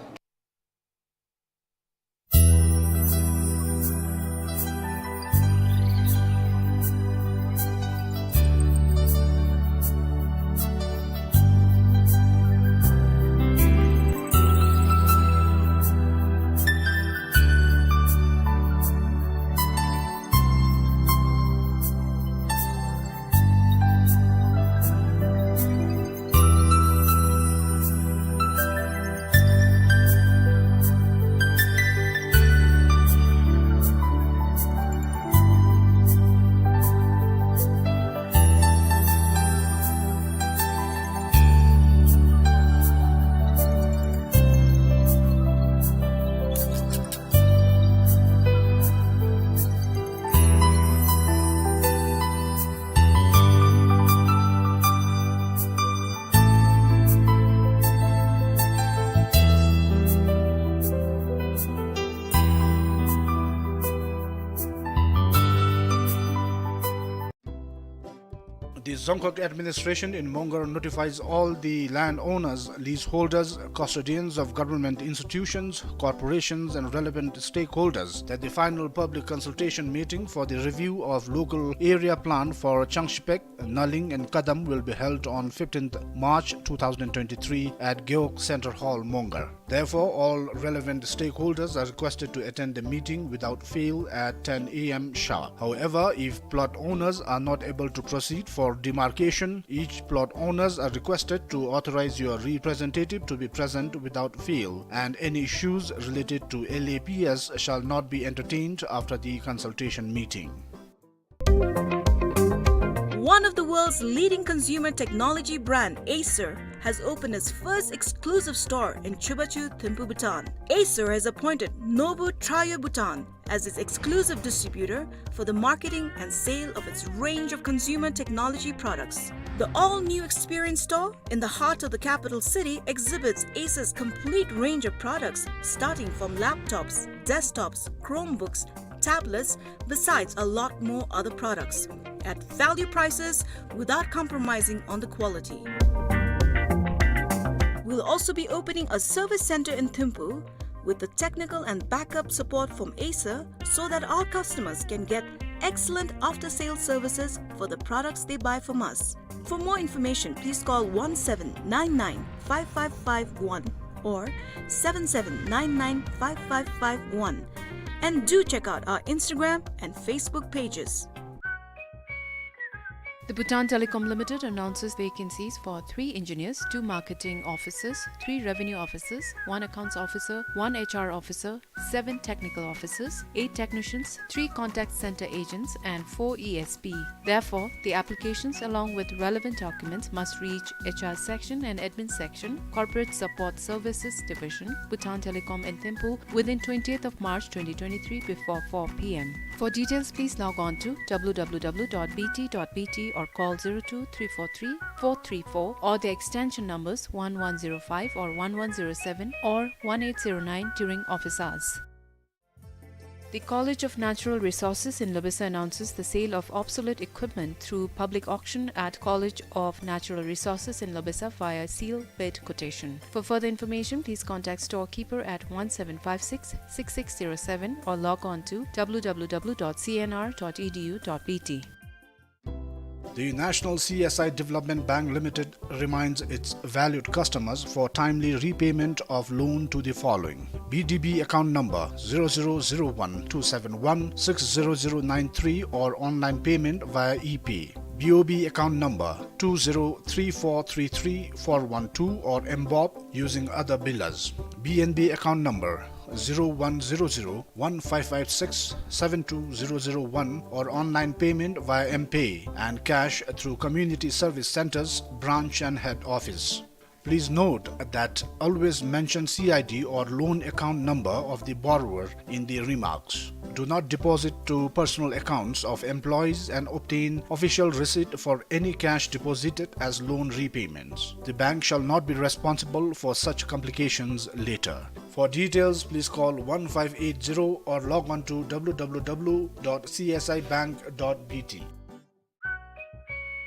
The Dzongkhag administration in Mongar notifies all the landowners, leaseholders, custodians of government institutions, corporations, and relevant stakeholders that the final public consultation meeting for the review of local area plan for Changshipek, Naling, and Kadam will be held on fifteenth March two thousand twenty-three at Gewog Centre Hall, Mongar. Therefore, all relevant stakeholders are requested to attend the meeting without fail at ten A M sharp. However, if plot owners are not able to proceed for demarcation, each plot owners are requested to authorize your representative to be present without fail, and any issues related to L A P S shall not be entertained after the consultation meeting. One of the world's leading consumer technology brand, Acer, has opened its first exclusive store in Chubachu, Thimphu, Bhutan. Acer has appointed Nobu Trio Bhutan as its exclusive distributor for the marketing and sale of its range of consumer technology products. The all-new Experience Store in the heart of the capital city exhibits Acer's complete range of products, starting from laptops, desktops, Chromebooks, tablets, besides a lot more other products at value prices without compromising on the quality. We'll also be opening a service center in Thimphu with the technical and backup support from Acer so that our customers can get excellent after-sales services for the products they buy from us. For more information, please call one seven nine nine five five five one or seven seven nine nine five five five one. And do check out our Instagram and Facebook pages. The Bhutan Telecom Limited announces vacancies for three engineers, two marketing officers, three revenue officers, one accounts officer, one H R officer, seven technical officers, eight technicians, three contact center agents, and four E S P. Therefore, the applications along with relevant documents must reach H R section and admin section, Corporate Support Services Division, Bhutan Telecom in Thimphu within twentieth of March twenty twenty-three before four P M. For details, please log on to W W W dot B T dot B T or call zero two three four three four three four or the extension numbers one one zero five or one one zero seven or one eight zero nine during office hours. The College of Natural Resources in Labasa announces the sale of obsolete equipment through public auction at College of Natural Resources in Labasa via seal bid quotation. For further information, please contact storekeeper at one seven five six six six zero seven or log on to W W W dot C N R dot E D U dot B T. The National C S I Development Bank Limited reminds its valued customers for timely repayment of loan to the following: B D B account number zero zero zero one two seven one six zero zero nine three or online payment via ePay. B O B account number two zero three four three three four one two or mBoB using other billers. B N B account number zero one zero zero one five five six seven two zero zero one or online payment via mPay and cash through community service centers, branch and head office. Please note that always mention C I D or loan account number of the borrower in the remarks. Do not deposit to personal accounts of employees and obtain official receipt for any cash deposited as loan repayments. The bank shall not be responsible for such complications later. For details, please call one five eight zero or log on to W W W dot C S I bank dot B T.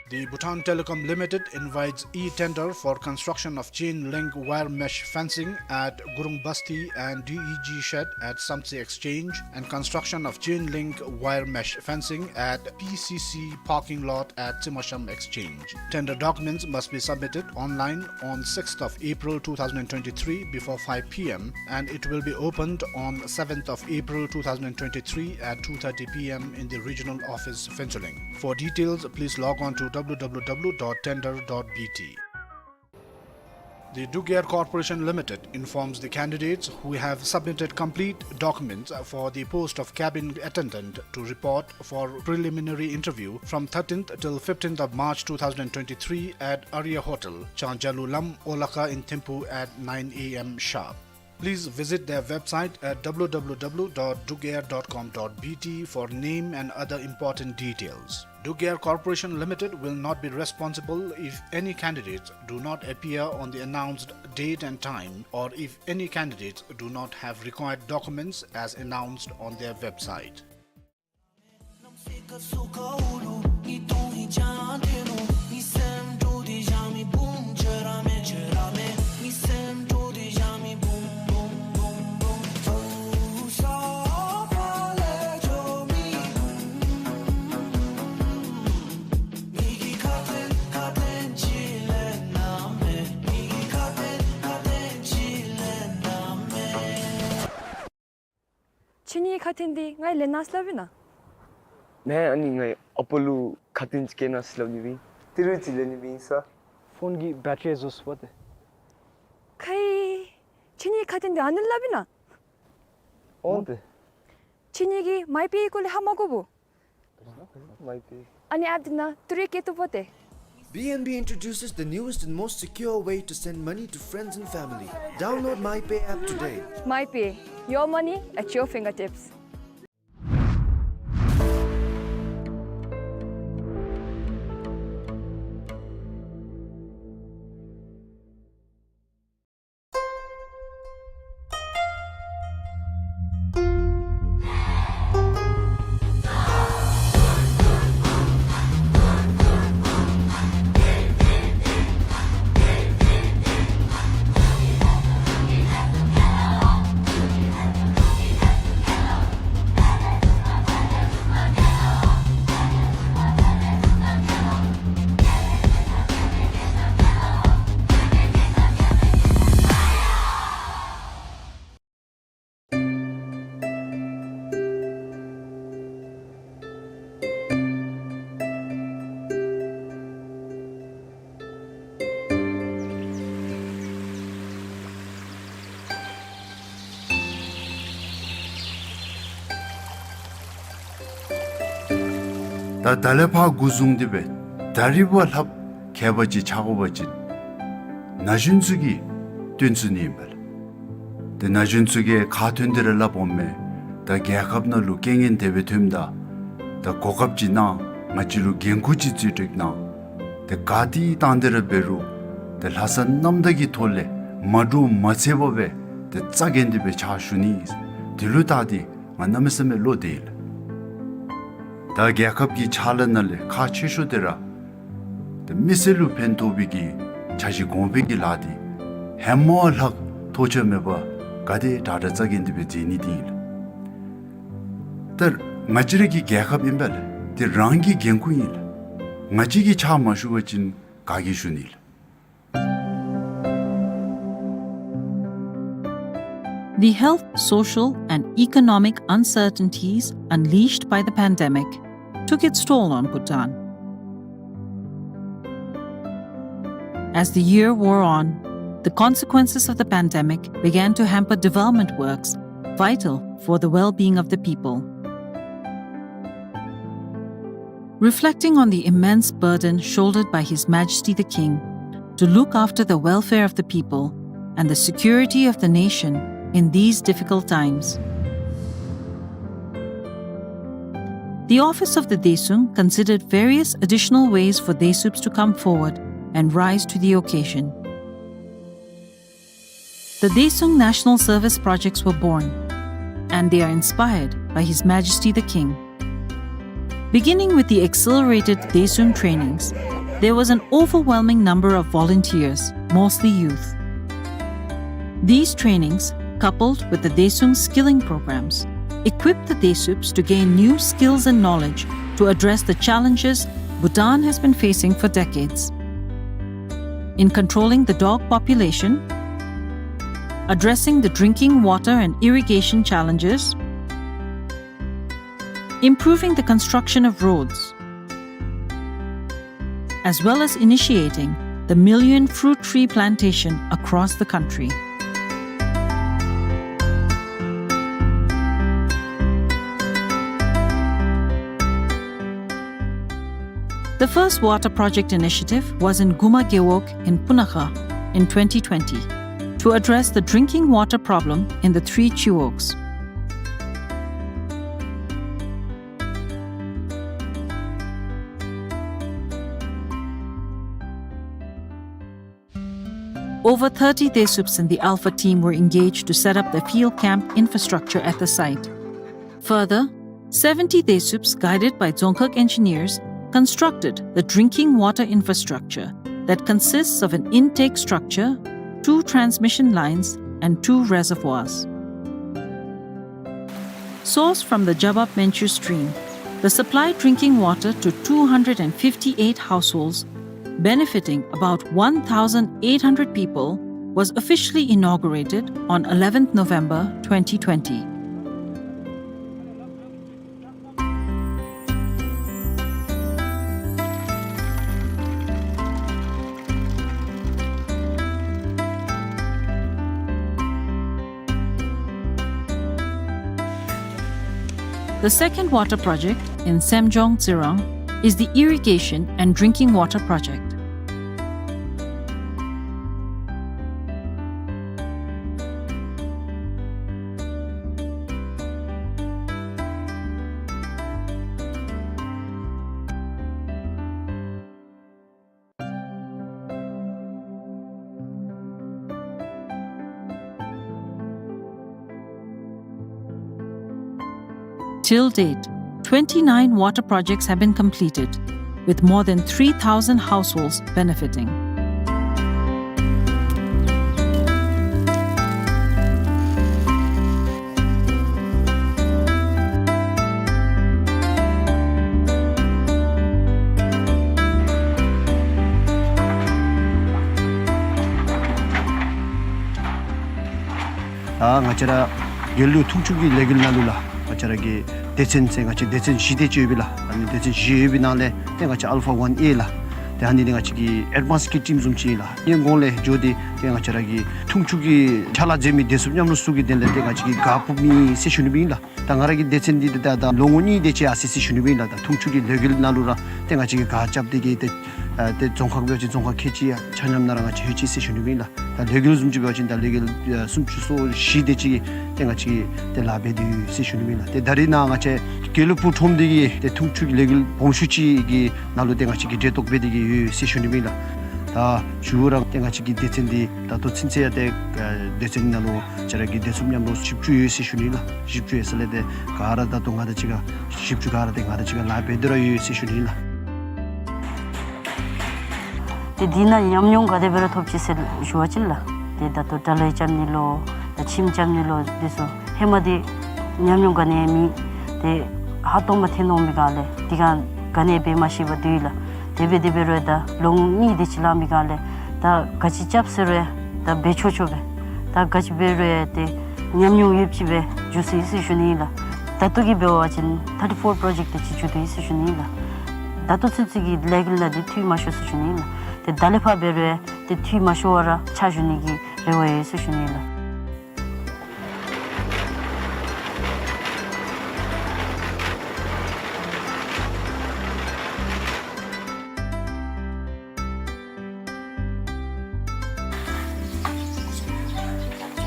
The Bhutan Telecom Limited invites e-tender for construction of chain link wire mesh fencing at Gurung Basti and D E G shed at Samtse Exchange and construction of chain link wire mesh fencing at P C C parking lot at Tsimshiha Exchange. Tender documents must be submitted online on sixth of April two thousand twenty-three before five P M and it will be opened on seventh of April two thousand twenty-three at two thirty P M in the regional office Phuentsholing. For details, please log on to W W W dot tender dot B T. The Druk Air Corporation Limited informs the candidates who have submitted complete documents for the post of cabin attendant to report for preliminary interview from thirteenth till fifteenth of March two thousand twenty-three at Arya Hotel, Changjalu Lam, Olakha in Thimphu at nine A M sharp. Please visit their website at W W W dot drukair dot com dot B T for name and other important details. Druk Air Corporation Limited will not be responsible if any candidates do not appear on the announced date and time or if any candidates do not have required documents as announced on their website. ཁྱེད་གཉིས་ཁ་ཐུན་འདི་ང་ལེན་གནང་ཟེར་སླབ་ཨིན་ན། ནཱ་ཨ་ནི་ང་ཨ་པ་ལུ་ཁ་ཐུན་ཅིག་བསྐྱལ་གནང་ཟེར་སླབ་ནི་ཨིན། ཏི་རུ་ཅིག་ལེན་ནི་ཨིན་ས། ཕོན་གྱི་བེ་ཊི་རི་རྫོགས་སོ་པ་ཏེ། ཁའི། ཁྱེད་གཉིས་ཁ་ཐུན་འདི་ཨ་ནི་སླབ་ཨིན་ན། འོང་ཏེ། ཁྱེད་གཉིས་ཀྱིས་མའི་པེ་སྐོར་ལས་ཧ་མ་གོ་བུ། མའི་པེ། ཨ་ནི་ཨེཔ་འདི་ནང་ཏི་རུ་བསྐྱལ་བཏུབ་པ་ཏེ། B N B introduces the newest and most secure way to send money to friends and family. Download MyPay app today. MyPay, your money at your fingertips. ད་ད་ལས་ཕར་འགོ་བཟུང་སྟེ་སྦེ་ད་རིས་བ་ལྷགཔ་མཁས་པ་ཅིག་ཆགས་དགོ་པ་ཅིན་ན་གཞོན་ཚུ་གིས་བཏོན་ཚུགས་ནི་ཨིན་པས་ལགས། ཏེ་ན་གཞོན་ཚུ་གིས་ཁ་ཐོན་ཏེ་ར་སླབ་འོང་མས། ད་རྒྱལ་ཁབ་ནང་ལུ་རྐྱེན་ངན་དེ་སྦེ་ཐོནམ་ད་ད་གོ་སྐབས་ཅིག་གནང་། ང་བཅས་ལུ་འགན་ཁུར་ཅིག་བརྩི་སྤྲོད་གནང་། ཏེ་ག་ཏེ་བཏང་སྟེ་ར་འབད་རུང་ཏེ་ལྷག་བསམ་རྣམ་དག་གི་ཐོག་ལས་མ་འདྲོག་མ་འཚེར་བར་སྦེ་ཏེ་རྩ་འགེངས་ཏེ་སྦེ་ཕྱག་ཞུ་ནི། དེ་ལུ་བལྟ་སྟེ་ང་གནམ་མེད་ས་མེད་བློ་བདེ་ཡི་ལགས། ད་རྒྱལ་ཁབ་ཀྱི་ཕྱག་ལཱ་ནང་ལས་ཁག་ཆེ་ཤོས་དེ་ར་ཏེ་མི་སེར་ལུ་ཕན་ཐོགས་པའི་གི་འཆར་གཞི་གོང་འཕེལ་གྱི་ལཱ་འདི་ཧེ་མ་ལྷག་ཐོགས་ཆགས་མེད་པར་ག་དེ་དྲག་དྲག་རྩ་འགེངས་ཏེ་སྦེ་མཛད་ནི་འདི་ཨིན་ལགས། ད་ང་བཅས་ར་གི་རྒྱལ་ཁབ་ཨིན་པས་ལགས། འདི་རང་གི་འགན་ཁུར་ཨིན་ལགས། ང་བཅས་ཀྱིས་ཕྱག་མ་ཞུ་བ་ཅིན་ག་གིས་ཞུ་ནི་ལགས། The health, social, and economic uncertainties unleashed by the pandemic took its toll on Bhutan. As the year wore on, the consequences of the pandemic began to hamper development works vital for the well-being of the people. Reflecting on the immense burden shouldered by His Majesty the King to look after the welfare of the people and the security of the nation in these difficult times, the office of the Daesung considered various additional ways for Daesups to come forward and rise to the occasion. The Daesung National Service projects were born, and they are inspired by His Majesty the King. Beginning with the accelerated Daesung trainings, there was an overwhelming number of volunteers, mostly youth. These trainings, coupled with the Daesung skilling programs, equipped the Daesups to gain new skills and knowledge to address the challenges Bhutan has been facing for decades in controlling the dog population, addressing the drinking water and irrigation challenges, improving the construction of roads, as well as initiating the million fruit tree plantation across the country. The first water project initiative was in Guma Gewog in Punakha in twenty twenty to address the drinking water problem in the three Chiwogs. Over thirty Daesups in the Alpha team were engaged to set up the field camp infrastructure at the site. Further, seventy Daesups, guided by Dzongkhag engineers, constructed the drinking water infrastructure that consists of an intake structure, two transmission lines, and two reservoirs. Sourced from the Jabab Menchu stream, the supply drinking water to two hundred and fifty-eight households, benefiting about one thousand eight hundred people, was officially inaugurated on eleventh November twenty twenty. The second water project in Semjong Tsirang is the irrigation and drinking water project. Till date, twenty-nine water projects have been completed, with more than three thousand households benefiting. ད་ང་བཅས་ར་དགེ་ལུགས་མཐུན་འཇུག་གི་ལས་འགུལ་ནང་ལུ་ལགས། ང་བཅས་ར་གི་སྡེ་ཚན་ཟེར་ང་བཅས་སྡེ་ཚན་བཞི་དེ་ཅིག་ཡོད་པས་ལགས། ཨ་ནི་སྡེ་ཚན་བཞི་ཡོད་པའི་ནང་ལས་ཏེ་ང་བཅས་ཨལ་ཕ་ཝན་ཨེ་ལགས། ཏེ་ཨ་ནི་འདི་ང་བཅས་ཀྱི་ཨེཌ་ཝཱནསི་ཀིཊ་ཊིམ་བཟུམ་ཅིག་ཨིན་ལགས། ཨ་ནི་གོང་ལས་འགྱོ་སྟེ་ཏེ་ང་བཅས་ར་གི་འཐུང་ཆུ་གི་ཕྱག་ལཱ་མཛད་མི་བདེ་སྲུངཔ་མཉམ་རོགས་ཚུ་གི་དོན་ལས་ཏེ་ང་བཅས་ཀྱིས་གཱ་ཕུབ་ནི་ཟེར་ཞུ་ནི་སྦེ་ཨིན་ལགས། ད་ང་ར་གི་སྡེ་ཚན་འདི་ཏེ་ད་ད་ལོ་ངོ་གཉིས་དེ་ཅིག་ཡར་སོ་ཡི་ཟེར་ཞུ་ནི་སྦེ་ཨིན་ལགས། ད་འཐུང་ཆུ་གི་ལས་འགུལ་ནང་ལུ་ར་ཏེ་ང་བཅས་ཀྱིས་གཱ་རྐྱབ་སྟེ་གི་ཏེ་ཨ་ཏེ་རྫོང་ཁག་འབད་བ་ཅིན་རྫོང་ཁག་ཁལ་གཅིག་ཡང་ཆ་མཉམ་ནང་ར་ང་བཅས་ལྷོད་ཅི་ཟེར་ཞུ་ནི་སྦེ་ཨིན་ལགས། ད་ལས་འགུལ་བཟུམ་ཅིག་འབད་བ་ཅིན་ད་ལས་འགུལ་ཨ་སུམ་ཅུ་སོ་བཞི་དེ་ཅིག་ཏེ་ང་བཅས་ཀྱིས་ཏེ་ལཱ་འབད་དེ་ཡོད་ཟེར་ཞུ་ནི་སྦེ་ཨིན་ལགས། ཏེ་ད་རེས་ནཱ་ང་བཅས་དགེ་ལུགས་པ་ཁྲོམ་འདི་གི་ཏེ་འཐུང་ཆུ་གི་ལས་འགུལ་སྦོམ་ཤོས་ཅིག་གི་ནང་ལུ་ཏེ་ང་བཅས་ཀྱིས་གྲལ་གཏོགས་འབད་དེ་གི་ཡོད་ཟེར་ཞུ་ནི་སྦེ་ཨིན་ལགས། ད་མཇུག་ར་ཏེ་ང་བཅས་ཀྱི་སྡེ་ཚན་འདི་ད་ལྟོ་ཚུན་ཚོད་ཡང་ཏེ་ཨ་སྡེ་ཚན་ནང་ལུ་ང་བཅས་ར་གི་བདེ་སྲུངཔ་མཉམ་རོགས་བཞི་བཅུ་ཡོད་ཟེར་ཞུ་ནི་ཨིན་ལགས། བཞི་བཅུ་ཡོད་ས་ལས་ཏེ་ག་ར་ད་ལྟོ་ང་དང་གཅིག་ཁར་བཞི་བཅུ་ག་ར་ཏེ་ང་དང་གཅིག་ཁར་ལཱ་འབད་དེ་ར་ཡོད་ཟེར་ཞུ་ནི་ཨིན་ལགས། ཏེ་འདི་ནང་ཉམས་མྱོང་ག་དེ་སྦེ་ར་ཐོབ་ཅི་ཟེར་ཞུ་བ་ཅིན་ལགས། ཏེ་ད་ལྟོ་དགྲ་ལན་རྐྱབ་ནི་ལོ་ད་ཁྱིམ་རྐྱབ་ནི་ལོ་འདི་ཚུ་ཧེ་མ་འདི་ཉམས་མྱོང་ག་ནི་ཡང་མེད། ཏེ་ཧ་ཏོ་མ་ཐོན་འོང་མི་ག་ལས་འདི་ག་ག་ནི་འབད་མ་ཤེས་པར་སྡོད་ཡི་ལགས། དེ་འབད་དེ་འབད་རུང་ད་ལོ་ངོ་གཉིས་དེ་ཅིག་ལང་མི་ག་ལས་ད་ག་ཅི་རྐྱབ་ཟེར་རུང་ད་འབད་ཆོག་ཆོག་སྦེ་ད་ག་ཅི་འབད་རུང་ཏེ་ཉམས་མྱོང་ཡོདཔ་ཅིག་སྦེ་འགྱོ་སོ་ཡི་ཟེར་ཞུ་ནི་ཨིན་ལགས། ད་ལྟོ་གི་འབད་བ་ཅིན་ཐར་ཊི་ཕོར་པྲོ་ཇེཀཊ་དེ་ཅིག་འགྱོ་དོ་ཡི་ཟེར་ཞུ་ནི་ཨིན་ལགས། ད་ལྟོ་ཚུན་ཚོད་ཀྱི་ལས་འགུལ་ནང་འདི་འཐུས་མ་ཤོར་ཟེར་ཞུ་ནི་ཨིན་ལགས། ཏེ་ད་ལས་ཕར་འབད་རུང་ཏེ་འཐུས་མ་ཤོར་བར་ར་ཕྱག་ཞུ་ནི་གི་རེ་བ་ཡོད་ཟེར་ཞུ་ནི་ཨིན་ལགས།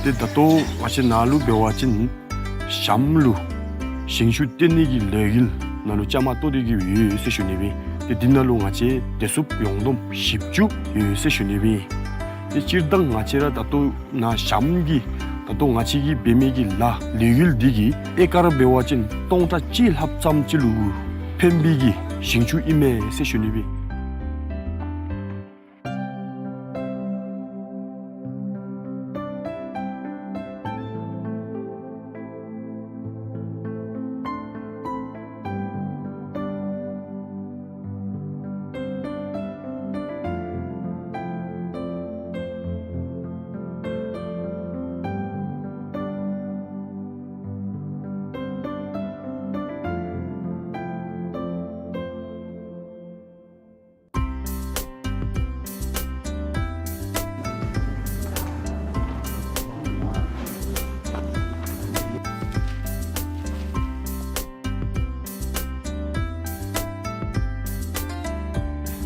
ཏེ་ད་ལྟོ་ང་བཅས་ནཱ་ལུ་འབད་བ་ཅིན་ཞྭམོ་ལུ་ཞིང་ཆུ་བཏོན་ནི་གི་ལས་འགུལ་ནང་ལུ་བཅའ་མར་གཏོགས་ཏེ་གི་ཡོད་ཟེར་ཞུ་ནི་སྦེ། ཏེ་འདི་ནང་ལུ་ང་བཅས་བདེ་སྲུངཔ་ཡོངས་བསྡོམས་བཞི་བཅུ་ཡོད་ཟེར་ཞུ་ནི་སྦེ། ཏེ་སྤྱིར་བཏང་ང་བཅས་ར་ད་ལྟོ་ནཱ་ཞྭམོ་གི་ད་ལྟོ་ང་བཅས་ཀྱིས་འབད་མི་གི་ལཱ་ལས་འགུལ་འདི་གིས་ཨེ་ཀར་འབད་བ་ཅིན་སྟོང་ཕྲག་གཅིག་ལྷགཔ་ཙམ་ཅིག་ལུ་ཕན་པའི་གི་ཞིང་ཆུ་ཨིན་མས་ཟེར་ཞུ་ནི་སྦེ།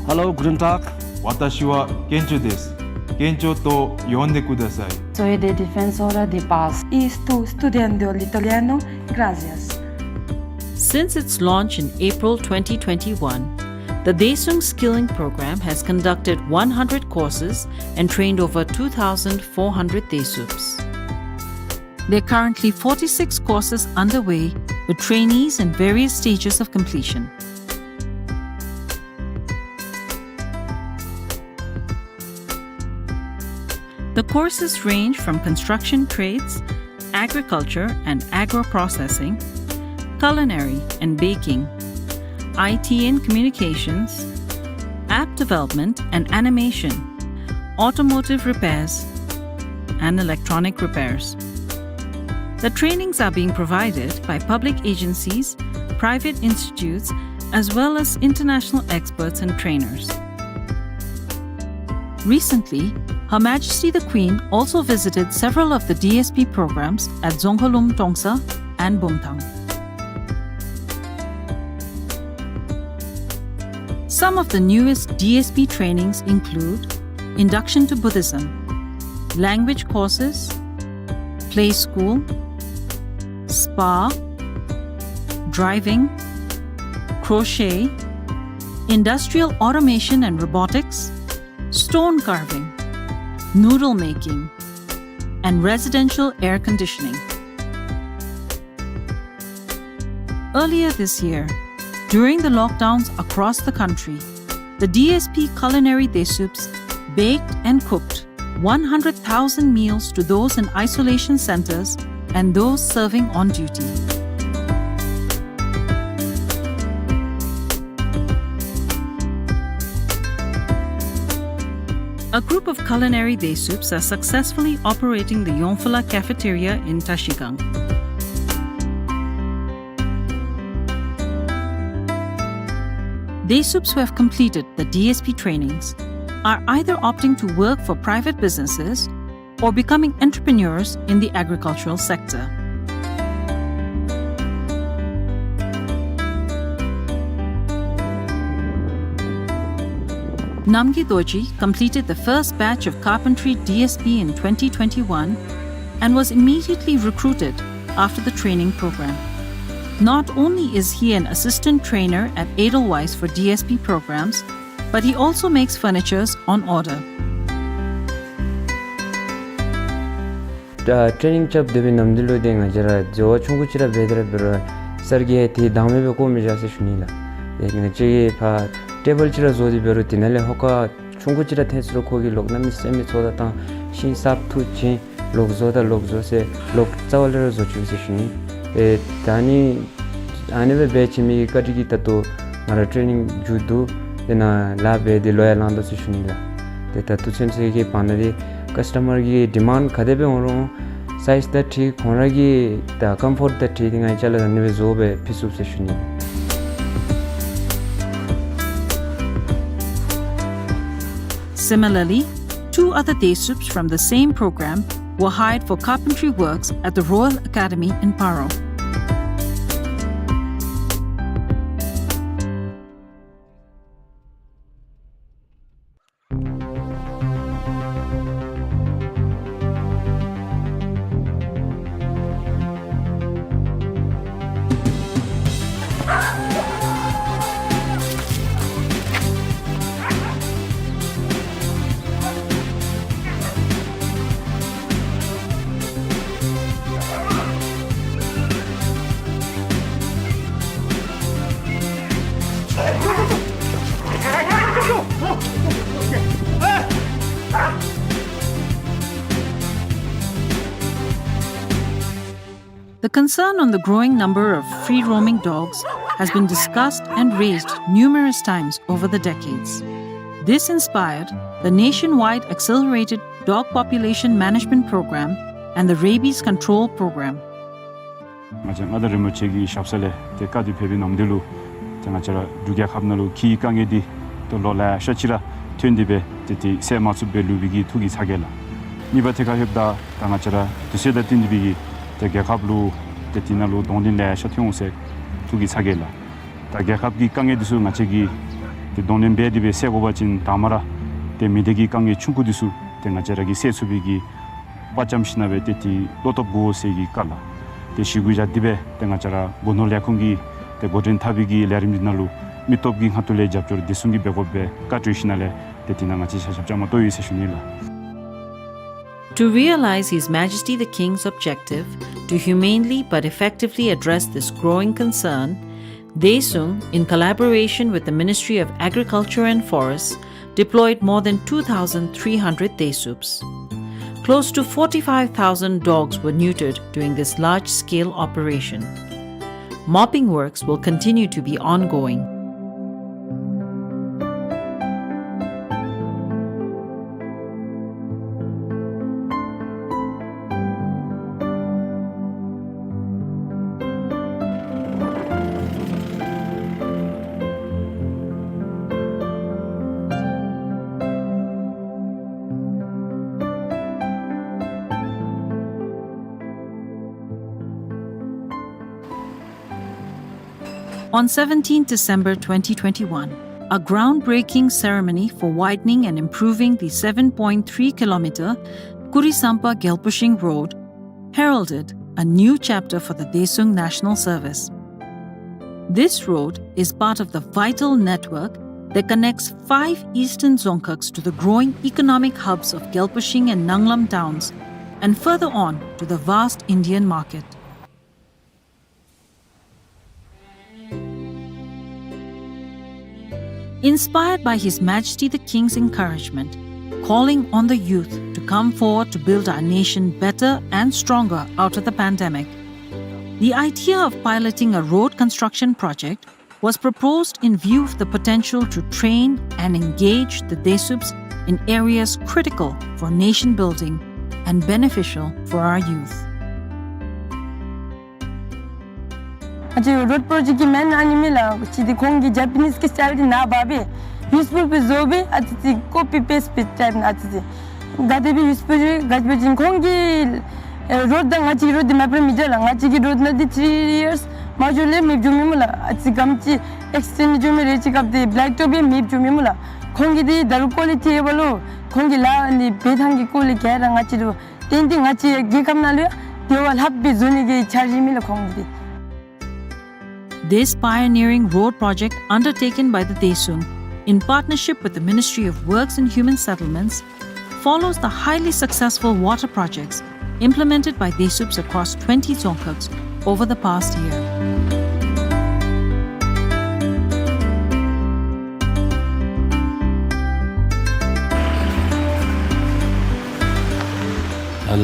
Hello, guten Tag. 私はケンチョです。ケンチョと呼んでください。Soy de Defensora de Paz. Y sto studiando l'italiano. Gracias. Since its launch in April twenty twenty-one, the Daesung Skilling Program has conducted one hundred courses and trained over two thousand four hundred Daesups. There are currently forty-six courses underway, with trainees in various stages of completion. The courses range from construction trades, agriculture and agro-processing, culinary and baking, I T and communications, app development and animation, automotive repairs, and electronic repairs. The trainings are being provided by public agencies, private institutes, as well as international experts and trainers. Recently, Her Majesty the Queen also visited several of the D S P programs at Dzongkhalum Tongsa and Bumthang. Some of the newest D S P trainings include Induction to Buddhism, language courses, play school, spa, driving, crochet, industrial automation and robotics, stone carving, noodle making, and residential air conditioning. Earlier this year, during the lockdowns across the country, the D S P Culinary Daesups baked and cooked one hundred thousand meals to those in isolation centers and those serving on duty. A group of Culinary Daesups are successfully operating the Yongphola Cafeteria in Tashigang. Desups who have completed the D S P trainings are either opting to work for private businesses or becoming entrepreneurs in the agricultural sector. Namgay Dorji completed the first batch of carpentry D S P in twenty twenty-one and was immediately recruited after the training program. Not only is he an assistant trainer at Edelweiss for D S P programs, but he also makes furnitures on order. ད་ཊེ་རེ་ནིང་རྐྱབ་སྡོད་པའི་ནམ་དུས་ལུ་ཏེ་ང་བཅས་ར་འཛོལ་བ་ཆུང་ཀུ་ཅིག་ར་འབད་དེ་ར་འབད་རུང་སར་གྱིས་ཏེ་བདག་མེད་སྦེ་བཀོ་མི་བཞག་ཟེར་ཞུ་ནི་ལགས། ཏེ་ང་བཅས་ཀྱིས་ཕར་ཊེ་བཱལ་ཅིག་ར་བཟོ་སྟེ་འབད་རུང་དེ་ནང་ལས་ཧོ་ཀ་ཆུང་ཀུ་ཅིག་ར་ཐོན་སོང་རུང་ཁོ་གིས་ལོག་གནམ་མེད་ས་མེད་ཚོགས་ད་བཏང་ཤིང་གསརཔ་འཐུ་བྱིན་ལོག་བཟོ་ད་ལོག་བཟོ་ཟེར་ལོག་རྩ་བ་ལས་ར་བཟོ་བཅུག་ཟེར་ཞུ་ནི། ཏེ་ད་ནི་ཨ་ནི་སྦེ་འབད་བྱིན་མི་གི་བཀའ་དྲིན་གྱིས་ད་ལྟོ་ང་ར་ཊེ་རེ་ནིང་མཇུག་བསྡུ་ཏེ་ནཱ་ལཱ་འབད་དེ་ལོ་ཡང་ལང་དོ་ཟེར་ཞུ་ནི་ལགས། ཏེ་ད་ལྟོ་ཚུན་ཚོད་ཀྱི་བར་ན་འདི་ཀཱསི་ཊ་མར་གྱི་ཌི་མཱནཌ་ག་དེ་སྦེ་འོང་རུང་སའིཛ་དང་འཁྲིལ་ཁོང་ར་གི་ད་ཀམ་ཕོརཊ་དང་འཁྲིལ་ཏེ་ང་བཅས་ལུ་ཨ་ནི་སྦེ་བཟོ་སྦེ་ཕུལ་ཚུགས་ཟེར་ཞུ་ནི། Similarly, two other Desups from the same program were hired for carpentry works at the Royal Academy in Paro. The concern on the growing number of free-roaming dogs has been discussed and raised numerous times over the decades. This inspired the nationwide Accelerated Dog Population Management Program and the Rabies Control Program. ང་བཅས་མངའ་བདག་རིན་པོ་ཆེ་གི་ཞབས་ས་ལས་ཏེ་བཀའ་དྲིན་ཕེབས་པའི་ནམ་དུས་ལུ་ཏེ་ང་བཅས་ར་འབྲུག་རྒྱལ་ཁབ་ནང་ལུ་འཁྱིད་དཀའ་ངལ་འདི་ཏེ་ལོ་ལེ་ཤ་ཅིག་ར་ཐོན་ཏེ་སྦེ་ཏེ་ཏེ་སེལ་མ་ཚུགསཔ་སྦེ་ལུས་པའི་གི་ཐུགས་ཀྱི་ཚ་གྱང་ལགས། གཉིས་པ་ཐད་ཁར་ལྷོདཔ་ད་ད་ང་བཅས་ར་དུས་ཚོད་དང་བསྟུན་ཏེ་སྦེ་གི་ཏེ་རྒྱལ་ཁབ་ལུ་ཏེ་དེ་ནང་ལུ་གདོང་ལེན་ལེ་ཤ་ཐོན་འོང་ཟེར་ཐུགས་ཀྱི་ཚ་གྱང་ལགས། ད་རྒྱལ་ཁབ་ཀྱི་དཀའ་ངལ་འདི་ཚུ་ང་བཅས་ཀྱིས་ཏེ་གདོང་ལེན་འབད་དེ་སྦེ་སེལ་དགོ་པ་ཅིན་དང་པ་ར་ཏེ་མི་སྡེ་གི་དཀའ་ངལ་ཆུང་ཀུ་འདི་ཚུ་ཏེ་ང་བཅས་ར་གིས་སེལ་ཚུགས་པའི་གི་དཔའ་བཅམ་ཞིན་ན་སྦེ་ཏེ་ཏེ་བློ་སྟོབས་དགོ་ཟེར་གྱི་བཀའ་ལགས། ཏེ་ཞི་གུ་བཞག་སྟེ་སྦེ་ཏེ་ང་བཅས་ར་སྒོ་ནོར་ལས་ཁུངས་ཀྱིས་ཏེ་འགོ་འདྲེན་འཐབ་པའི་གི་ལས་རིམ་འདི་ནང་ལུ་མི་སྟོབས་ཀྱི་ཁ་ཐུག་ལས་རྒྱབ་སྐྱོར་བདེ་སྲུང་གིས་འབད་དགོཔ་སྦེ་བཀའ་གྲོས་ཞིན་ན་ལས་ཏེ་དེ་ནང་ང་བཅས་ཆ་ཁྱབ་བཅའ་མར་གཏོགས་ཡི་ཟེར་ཞུ་ནི་ལགས། To realize His Majesty the King's objective to humanely but effectively address this growing concern, Daesung, in collaboration with the Ministry of Agriculture and Forests, deployed more than two thousand three hundred Daesups. Close to forty-five thousand dogs were neutered during this large-scale operation. Mopping works will continue to be ongoing. On seventeenth December twenty twenty-one, a groundbreaking ceremony for widening and improving the seven point three kilometer Kurisampa Gyalpushing Road heralded a new chapter for the Daesung National Service. This road is part of the vital network that connects five eastern Dzongkhags to the growing economic hubs of Gyalpushing and Nanglam towns, and further on to the vast Indian market. Inspired by His Majesty the King's encouragement, calling on the youth to come forward to build our nation better and stronger out of the pandemic, the idea of piloting a road construction project was proposed in view of the potential to train and engage the Daesups in areas critical for nation building and beneficial for our youth. ང་བཅས་རོཌ་པོ་རོ་ཇེཀཊ་ཀྱི་མེན་ཨ་ནི་མས་ལགས། གཅིག་འདི་ཁོང་གི་ཇ་པ་ནིས་ཀྱི་སི་ཊའིལ་འདི་ནཱ་འབག་སྦེ་ནིའུསི་པེ་པར་བཟོ་སྦེ་ཨ་ཙི་ཙི་ཀོ་པི་པེསཊ་སྦེ་ཊའིཔ་ཨ་ཙི་ཙི། ག་དེ་སྦེ་ནིའུསི་པེ་པར་ག་ཅི་འབད་བ་ཅིན་ཁོང་གི་ཨེ་རོཌ་དང་ང་བཅས་རོཌ་འདི་མེདཔ་ར་མི་འདྲ་ལགས། ང་བཅས་ཀྱི་རོཌ་ནང་འདི་ཐི་རི་ཡརསི་མ་འགྱོ་ལས་མེདཔ་འགྱོ་མི་སྨོ་ལགས། ཨ་ཙི་ག་དེམ་ཅིག་ཨེགསི་ཊེནཌ་འགྱོ་མི་རེ་ཅིག་སྐབས་འདི་བེ་ལེཀ་ཊོབ་སྦེ་མེདཔ་འགྱོ་མི་སྨོ་ལགས། ཁོང་གི་འདི་ད་རུང་ཀོ་ལི་ཊི་ཨེ་བ་ལོ། ཁོང་གི་ལཱ་ཨ་ནི་འབད་ཐངས་ཀྱི་སྐོར་ལས་ག་ར་ང་བཅས་ར་ཏན་ཏན་ང་བཅས་རྒྱལ་ཁབ་ནང་ལུ་ཡང་དེ་བ་ལྷགཔ་སྦེ་བཟོ་ནི་གི་འཆར་གཞི་མས་ལགས་ཁོང་གི་འདི། This pioneering road project undertaken by the Daesung in partnership with the Ministry of Works and Human Settlements follows the highly successful water projects implemented by Daesups across twenty dzongkhags over the past year.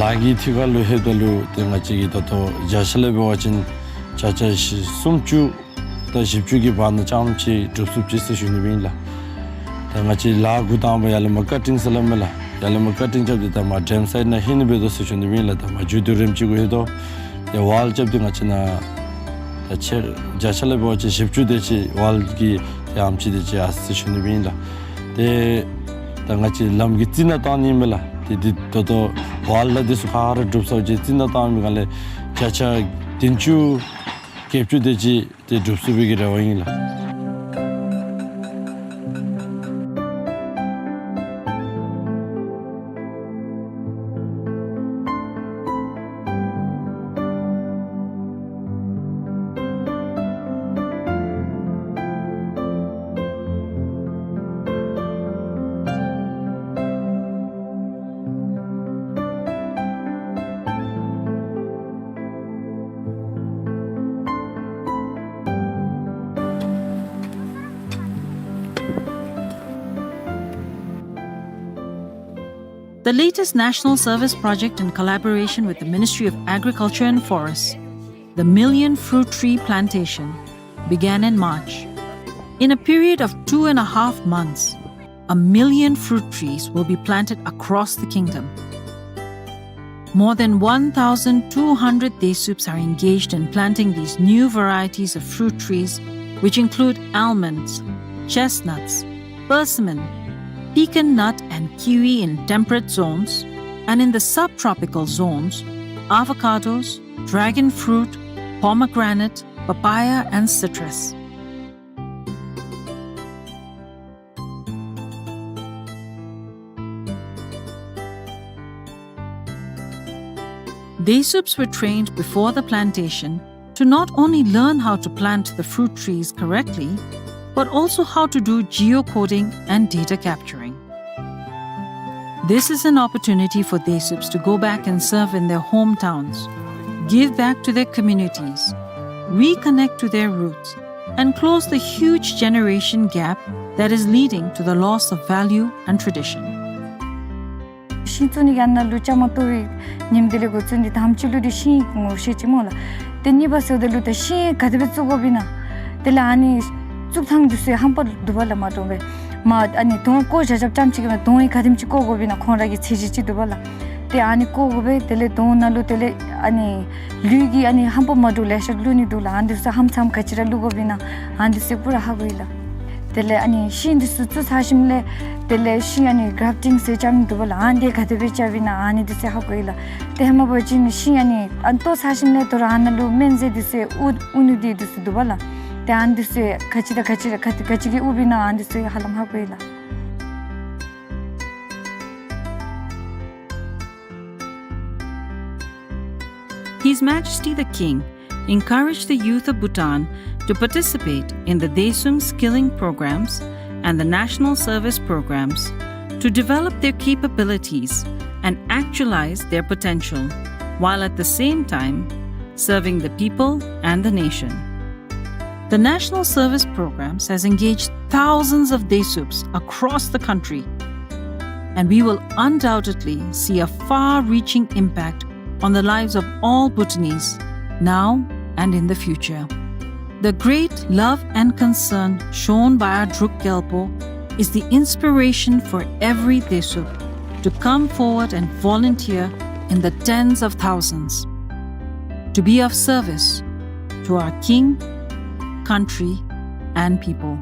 ལཱ་གི་ཐད་ཁར་ལུ་ལྷོདཔ་ད་ལུ་ཏེ་ང་བཅས་ཀྱིས་ད་ལྟོ་བརྒྱ་ཆ་ལས་འབད་བ་ཅིན་བརྒྱ་ཆ་བཞི་སུམ་ཅུ་དང་བཞི་བཅུ་གི་བར་ན་ཙམ་ཅིག་འགྲུབ་ཚུགས་ཅི་ཟེར་ཞུ་ནི་ཨིན་ལགས། ད་ང་བཅས་ལཱ་འགོ་དང་པ་ཡར་ལས་མར་ཀ་ཊིང་ཟེར་སླབ་མས་ལགས། ཡར་ལས་མར་ཀ་ཊིང་རྐྱབ་སྟེ་ད་མར་ཌེམ་སའིཌ་ནང་ལྷོད་ནི་འབད་དོ་ཟེར་ཞུ་ནི་ཨིན་ལགས། ད་མར་མཇུག་བསྡུ་རནམ་ཅིག་གུ་ལྷོད་དོ། ཏེ་ཝཱལ་རྐྱབ་སྟེ་ང་བཅས་ནཱ་ད་ཆེ་བརྒྱ་ཆ་ལས་འབད་བ་ཅིན་བཞི་བཅུ་དེ་ཅིག་ཝཱལ་གྱི་ཏེ་ཨེམ་ཆི་དེ་ཅིག་ཡར་སོ་ཡི་ཟེར་ཞུ་ནི་ཨིན་ལགས། ཏེ་ད་ང་བཅས་ལམ་གྱི་རྩི་ནག་བཏང་ནི་མས་ལགས། ཏེ་འདི་ད་ལྟོ་ཝཱལ་དང་འདི་ཚུ་ག་ར་འགྲུབ་ཚར་བའི་རྩི་ནག་བཏང་མི་སྒང་ལས་བརྒྱ་ཆ་བདུན་ཅུ་བརྒྱད་ཅུ་དེ་ཅིག་ཏེ་འགྲུབ་ཚུགས་པའི་གི་རེ་བ་ཨིན་ལགས། The latest national service project in collaboration with the Ministry of Agriculture and Forests, the Million Fruit Tree Plantation, began in March. In a period of two and a half months, a million fruit trees will be planted across the kingdom. More than one thousand two hundred Desups are engaged in planting these new varieties of fruit trees, which include almonds, chestnuts, persimmon, pecan nut and kiwi in temperate zones, and in the subtropical zones, avocados, dragon fruit, pomegranate, papaya, and citrus. Desups were trained before the plantation to not only learn how to plant the fruit trees correctly, but also how to do geocoding and data capturing. This is an opportunity for Desups to go back and serve in their hometowns, give back to their communities, reconnect to their roots, and close the huge generation gap that is leading to the loss of value and tradition. ཤིང་བཙུགས་ནི་གི་ཨ་ནཱ་ལུ་བཅའ་མར་གཏོགས་པའི་ཉིནམ་དེ་ལས་འགོ་བཙུགས་ཏེ་དང་པ་ཅིག་ལུ་འདི་ཤིང་ངོ་ཤེས་ཅི་སྨོ་ལགས། ཏེ་གཉིས་པ་ཟེརཝ་ད་ལུ་ད་ཤིང་ག་དེ་སྦེ་བཙུགས་དགོཔ་ཨིན་ན། དེ་ལས་ཨ་ནི་བཙུགས་ཐངས་འདི་ཚུ་ཧམ་པ་འདུག་པ་ལགས། མ་འདྲཝ་སྦེ་མ་ཨ་ནི་དོང་བརྐོ་བཞག་བཞགཔ་ཙམ་ཅིག་གིས་མ་དོང་ཡང་ག་དེམ་ཅིག་བརྐོ་དགོཔ་ཨིན་ན་ཁོང་ར་གི་ཚད་གཞི་ཅིག་འདུག་པ་ལགས། ཏེ་ཨ་ནི་བརྐོ་དགོ་པས། དེ་ལས་དོང་ནང་ལུ་དེ་ལས་ཨ་ནི་ལུད་ཀྱི་ཨ་ནི་ཧམ་པ་མ་འདྲཝ་ལེ་ཤ་བླུག་ནི་འདུག་ལགས། ཨ་ནི་འདི་ཚུ་ཧམ་ཚམ་ག་ཅི་ར་བླུག་དགོཔ་ཨིན་ན་ཨ་ནི་འདི་ཚུ་པུ་ར་ཧ་གོ་ཡི་ལགས། དེ་ལས་ཨ་ནི་ཤིང་འདི་ཚུ་བཙུགས་ཚར་ཞིནམ་ལས་དེ་ལས་ཤིང་ཨ་ནི་གརབ་ཊིང་ཟེར་རྐྱབ་ནི་འདུག་པ་ལགས། ཨ་ནི་འདི་ག་དེ་སྦེ་རྐྱབ་ཨིན་ན་ཨ་ནི་འདི་ཚུ་ཧ་གོ་ཡི་ལགས། ཏེ་ཧེ་མ་འབད་བ་ཅིན་ཤིང་ཨ་ནི་ཨ་ནི་བཏོག་ཚར་ཞིནམ་ལས་དོ་རུང་ཨ་ནཱ་ལུ་སྨན་རྫས་འདི་ཚུ་དབུ་དབུ་ནི་འདི་འདི་ཚུ་འདུག་པ་ལགས། ཏེ་ཨ་ནི་འདི་ཚུ་ག་ཅི་དང་ག་ཅི་ར་ག་ག་ཅི་གིས་དབུཝ་ཨིན་ན་ཨ་ནི་འདི་ཚུ་ཧ་ལམ་ཧ་གོ་ཡི་ལགས། His Majesty the King encouraged the youth of Bhutan to participate in the Daesung skilling programs and the national service programs to develop their capabilities and actualize their potential, while at the same time serving the people and the nation. The national service programs has engaged thousands of Desups across the country, and we will undoubtedly see a far-reaching impact on the lives of all Bhutanese, now and in the future. The great love and concern shown by our Druk Gyalpo is the inspiration for every Desup to come forward and volunteer in the tens of thousands, to be of service, to our king, country, and people.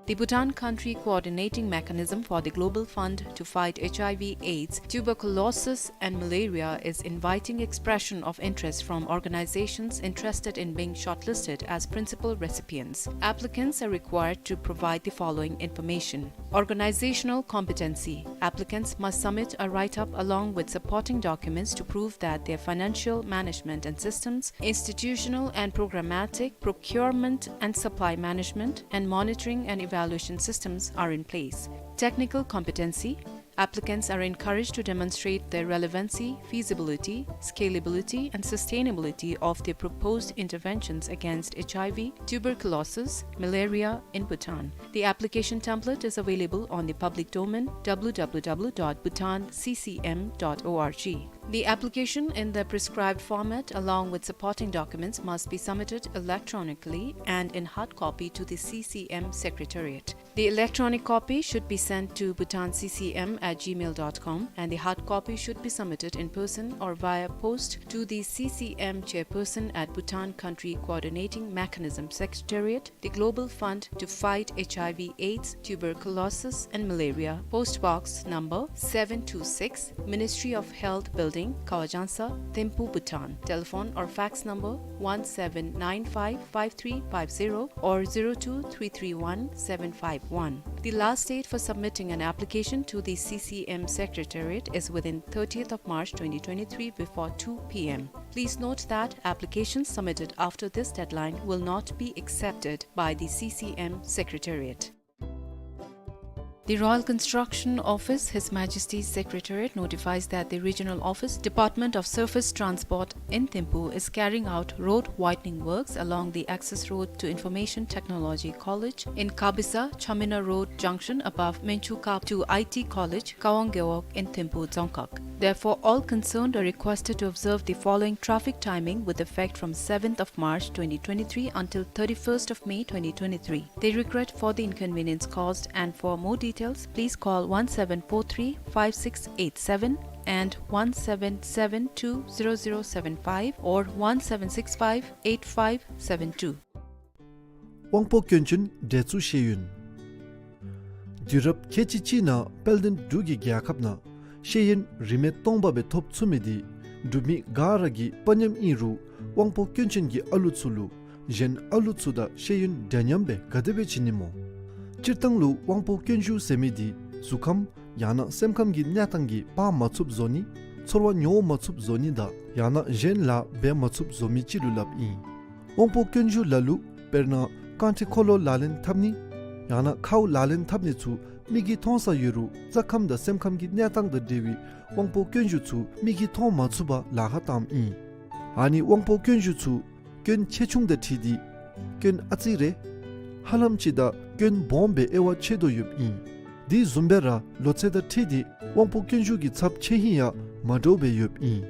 The Bhutan Country Coordinating Mechanism for the Global Fund to Fight H I V AIDS, Tuberculosis, and Malaria is inviting expression of interest from organizations interested in being shortlisted as principal recipients. Applicants are required to provide the following information. Organizational competency. Applicants must submit a write-up along with supporting documents to prove that their financial management and systems, institutional and programmatic, procurement and supply management, and monitoring and evaluation systems are in place. Technical competency. Applicants are encouraged to demonstrate the relevancy, feasibility, scalability, and sustainability of the proposed interventions against H I V, tuberculosis, malaria in Bhutan. The application template is available on the public domain, w w w dot bhutan c c m dot org. The application in the prescribed format, along with supporting documents, must be submitted electronically and in hard copy to the C C M Secretariat. The electronic copy should be sent to bhutan c c m at gmail dot com, and the hard copy should be submitted in person or via post to the C C M Chairperson at Bhutan Country Coordinating Mechanism Secretariat, the Global Fund to Fight H I V AIDS, Tuberculosis, and Malaria, Post Box number seven two six, Ministry of Health Building, Kawajangsa, Thimphu, Bhutan. Telephone or fax number one seven nine five five three five zero or zero two three three one seven five one. The last date for submitting an application to the C C M Secretariat is within thirtieth of March twenty twenty-three before two p m. Please note that applications submitted after this deadline will not be accepted by the C C M Secretariat. The Royal Construction Office, His Majesty's Secretariat, notifies that the Regional Office, Department of Surface Transport in Thimphu, is carrying out road widening works along the access road to Information Technology College in Kabisa, Chamina Road junction above Menchuka to I T College, Kawang Gewog in Thimphu Dzongkhag. Therefore, all concerned are requested to observe the following traffic timing with effect from seventh of March twenty twenty-three until thirty-first of May twenty twenty-three. They regret for the inconvenience caused, and for more details, please call one seven four three five six eight seven and one seven seven two zero zero seven five or one seven six five eight five seven two. དབང་པོ་སྐྱོན་ཅན་འདྲེ་ཚུ་ཤེས་ཡོན། དུས་རབས་ཁལ་གཅིག་གཅིག་ནང་དཔལ་ལྡན་འབྲུག་གི་རྒྱལ་ཁབ་ནང་ཤེས་ཡོན་རིན་མེད་སྟོང་པ་སྦེ་ཐོབ་ཚུགས་མི་འདི་འབྲུག་མི་ག་ར་གི་དཔའ་ཉམས་ཨིན་རུང་དབང་པོ་སྐྱོན་ཅན་གྱི་ཨ་ལུ་ཚུ་ལུ་གཞན་ཨ་ལུ་ཚུ་དང་ཤེས་ཡོན་འདྲ་མཉམ་སྦེ་ག་དེ་སྦེ་བྱིན་ནི་སྨོ། སྤྱིར་བཏང་ལུ་དབང་པོ་སྐྱོན་ཞུགས་ཟེར་མི་འདི་གཟུགས་ཁམས་ཡང་ན་སེམས་ཁམས་ཀྱི་གནས་སྟངས་ཀྱིས་འབག་མ་ཚུགསཔ་བཟོ་ནི། ཚོར་བ་མྱོང་མ་ཚུགསཔ་བཟོ་ནི་དང་ཡང་ན་གཞན་ལཱ་འབད་མ་ཚུགསཔ་བཟོ་མི་ཅིག་ལུ་སླབ་ཨིན། དབང་པོ་སྐྱོན་ཞུགས་ལ་ལུ་དཔེར་ན་རྐང་ཁྲི་འཁོར་ལོ་ལག་ལེན་འཐབ་ནི་ཡང་ན་ཁཝ་ལག་ལེན་འཐབ་ནི་ཚུ་མིག་གིས་མཐོང་ས་ཡོད་རུང་རྩ་ཁམས་དང་སེམས་ཁམས་ཀྱི་གནས་སྟངས་དང་འབྲེལ་བའི་དབང་པོ་སྐྱོན་ཞུགས་ཚུ་མིག་གིས་མཐོང་མ་ཚུགས་པར་ལཱ་ཁག་བཏངམ་ཨིན། ཨ་ནི་དབང་པོ་སྐྱོན་ཞུགས་ཚུ་སྐྱོན་ཆེ་ཆུང་དང་འཁྲིལ་ཏེ་སྐྱོན་ཨ་ཙི་རེ་ཧ་ལམ་ཅིག་དང་སྐྱོན་སྦོམ་སྦེ་དབྱེ་བ་ཕྱེ་དོ་ཡོདཔ་ཨིན། དེ་བཟུམ་སྦེ་ར་ལོ་ཚད་དང་འཁྲིལ་ཏེ་དབང་པོ་སྐྱོན་ཞུགས་ཀྱི་ཚབས་ཆེ་ཧིང་ཡང་མ་འདྲཝ་སྦེ་ཡོདཔ་ཨིན།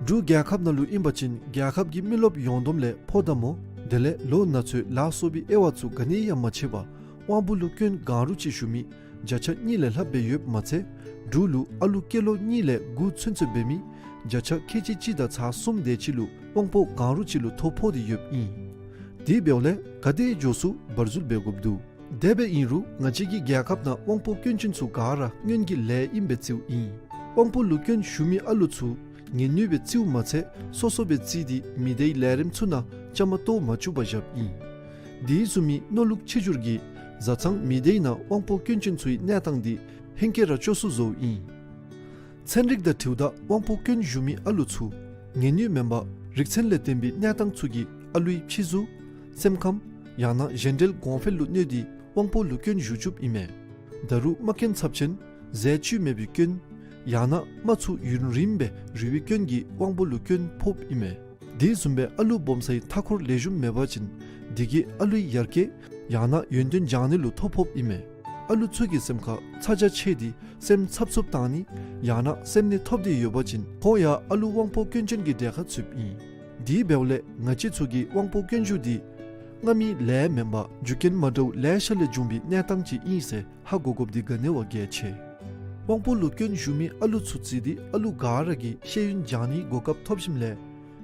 འབྲུག་རྒྱལ་ཁབ་ནང་ལུ་ཨིན་པ་ཅིན་རྒྱལ་ཁབ་ཀྱི་མི་རློབས་ཡོངས་བསྡོམས་ལས་ཕོ་དང་མོ་དེ་ལས་ལོ་ན་ཚོད་ལ་སོགས་པའི་དབྱེ་བ་ཚུ་ག་ནི་ཡང་མ་ཕྱེ་བར་དབང་པོ་ལུ་སྐྱོན་གང་རུང་ཅིག་ཞུགས་མི་བརྒྱ་ཆ་གཉིས་ལས་ལྷགཔ་སྦེ་ཡོདཔ་མ་ཚད་འབྲུག་ལུ་ཨ་ལུ་སྐྱེས་ལོ་གཉིས་ལས་དགུ་ཚུན་ཚོད་འབད་མི་བརྒྱ་ཆ་ཁལ་གཅིག་གཅིག་དང་ཚག་གསུམ་དེ་ཅིག་ལུ་དབང་པོ་གང་རུང་ཅིག་ལུ་ཐོ་ཕོག་སྟེ་ཡོདཔ་ཨིན། དེ་འབདཝ་ལས་ག་དེ་མགྱོགས་སུ་བར་འཛུལ་འབད་དགོཔ་འདུག། དེ་སྦེ་ཨིན་རུང་ང་བཅས་ཀྱི་རྒྱལ་ཁབ་ནང་དབང་པོ་སྐྱོན་ཅན་ཚུ་ག་ར་སྔོན་གྱི་ལས་ཨིནམ་སྦེ་བརྩིཝ་ཨིན། དབང་པོ་ལུ་སྐྱོན་ཞུགས་མི་ཨ་ལུ་ཚུ་ངལ་ནུས་སྦེ་བརྩིཝ་མ་ཚད་སོ་སོ་སྦེ་བརྩིས་ཏེ་མི་སྡེའི་ལས་རིམ་ཚུ་ནང་བཅའ་མར་གཏོགས་མ་བཅུག་པར་བཞགཔ་ཨིན། དེ་བཟུམ་མའི་མནོ་ལུགས་ཆེ་འགྱུར་གྱིས་བཟའ་ཚང་མི་སྡེའི་ནང་དབང་པོ་སྐྱོན་ཅན་ཚུའི་གནས་སྟངས་འདི་ཧེང་སྐལ་ར་སྐྱོ་སུ་བཟོཝ་ཨིན། ཚན་རིག་དང་འཁྲིལཝ་ད་དབང་པོ་སྐྱོན་ཞུགས་མི་ཨ་ལུ་ཚུ་ངལ་ནུས་མེན་པར་རིག་ཚན་ལས་བརྟེན་པའི་གནས་སྟངས་ཚུ་གིས་ཨ་ལུའི་ཕྱི་གཟུགས་སེམས་ཁམས་ཡང་ན་གཞན་འབྲེལ་གོང་འཕེལ་ལུ་གནོད་དེ་དབང་པོ་ལུ་སྐྱོན་ཞུགས་བཅུགཔ་ཨིན་མས། ད་རུང་རྨ་སྐྱོན་ཚབས་ཆེན་ཟས་བཅུད་མེད་པའི་སྐྱོན་ཡང་ན་རྨ་ཚུ་ཡུན་རིངམོ་སྦེ་རུལ་བའི་སྐྱོན་གྱིས་དབང་པོ་ལུ་སྐྱོན་ཕོགཔ་ཨིན་མས། དེ་བཟུམ་སྦེ་ཨ་ལུ་སྦོམ་སའི་མཐའ་འཁོར་ལེགས་ཤོམ་མེད་པ་ཅིན་དེ་གིས་ཨ་ལུའི་ཡར་རྒྱས་ཡང་ན་ཡོན་ཏན་སྦྱང་ནི་ལུ་ཐོ་ཕོགཔ་ཨིན་མས། ཨ་ལུ་ཚུ་གི་སེམས་ཁར་ཚ་གྱང་ཆད་དེ་སེམས་འཚབ་འཚུབ་བཏང་ནི་ཡང་ན་སེམས་ནད་ཐོབ་སྟེ་ཡོད་པ་ཅིན་ཁོང་ཡང་ཨ་ལུ་དབང་པོ་སྐྱོན་ཅན་གྱི་གྲས་ཁར་ཚུདཔ་ཨིན། དེ་འབདཝ་ལས་ང་བཅས་ཚུ་གིས་དབང་པོ་སྐྱོན་ཞུགས་འདི་སྔ་མའི་ལས་མེན་པར་རྒྱུ་རྐྱེན་མ་འདྲཝ་ལེ་ཤ་ལས་བྱུང་བའི་གནས་སྟངས་ཅིག་ཨིན་ཟེར་ཧ་གོ་དགོཔ་འདི་ག་ནི་བ་གལ་ཆེ། དབང་པོ་ལུ་སྐྱོན་ཞུགས་མི་ཨ་ལུ་ཚུ་རྩིས་ཏེ་ཨ་ལུ་ག་ར་གིས་ཤེས་ཡོན་སྦྱང་ནིའི་གོ་སྐབས་ཐོབ་ཞིནམ་ལས་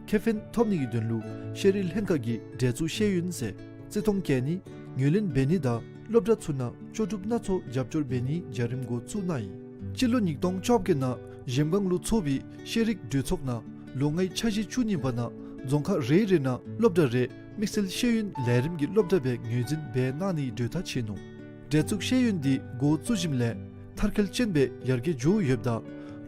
ཁེ་ཕན་ཐོབ་ནིའི་དོན་ལུ་ཤེས་རིག་ལྷན་ཁག་གིས་འདྲེས་བཙུགས་ཤེས་ཡོན་ཟེར་བརྩི་མཐོང་བསྐྱེད་ནི་ངོས་ལེན་འབད་ནི་དང་སློབ་གྲྭ་ཚུ་ནང་ལྕོགས་གྲུབ་སྣ་ཚོགས་རྒྱབ་སྐྱོར་འབད་ནིའི་བྱ་རིམ་འགོ་བཙུགས་གནང་ཡི། སྤྱི་ལོ་ཉིས་སྟོང་བཅོ་བརྒྱད་ནང་གཞལམ་སྒང་ལུ་ཚོགས་པའི་ཤེས་རིག་གྲོས་ཚོགས་ནང་ལོ་ལྔའི་འཆར་གཞི་བཅུ་གཉིས་པ་ནང་རྫོང་ཁག་རེ་རེ་ནང་སློབ་གྲྭ་རེ་དམིགས་བསལ་ཤེས་ཡོན་ལས་རིམ་གྱི་སློབ་གྲྭ་སྦེ་ངོས་འཛིན་འབད་གནང་ནིའི་གྲོས་ཐག་བཅད་ནུག། འདྲེས་བཙུགས་ཤེས་ཡོན་འདི་འགོ་བཙུགས་ཞིནམ་ལས་མཐར་འཁྱོལ་ཅན་སྦེ་ཡར་རྒྱས་འགྱོ་ཡོདཔ་ད་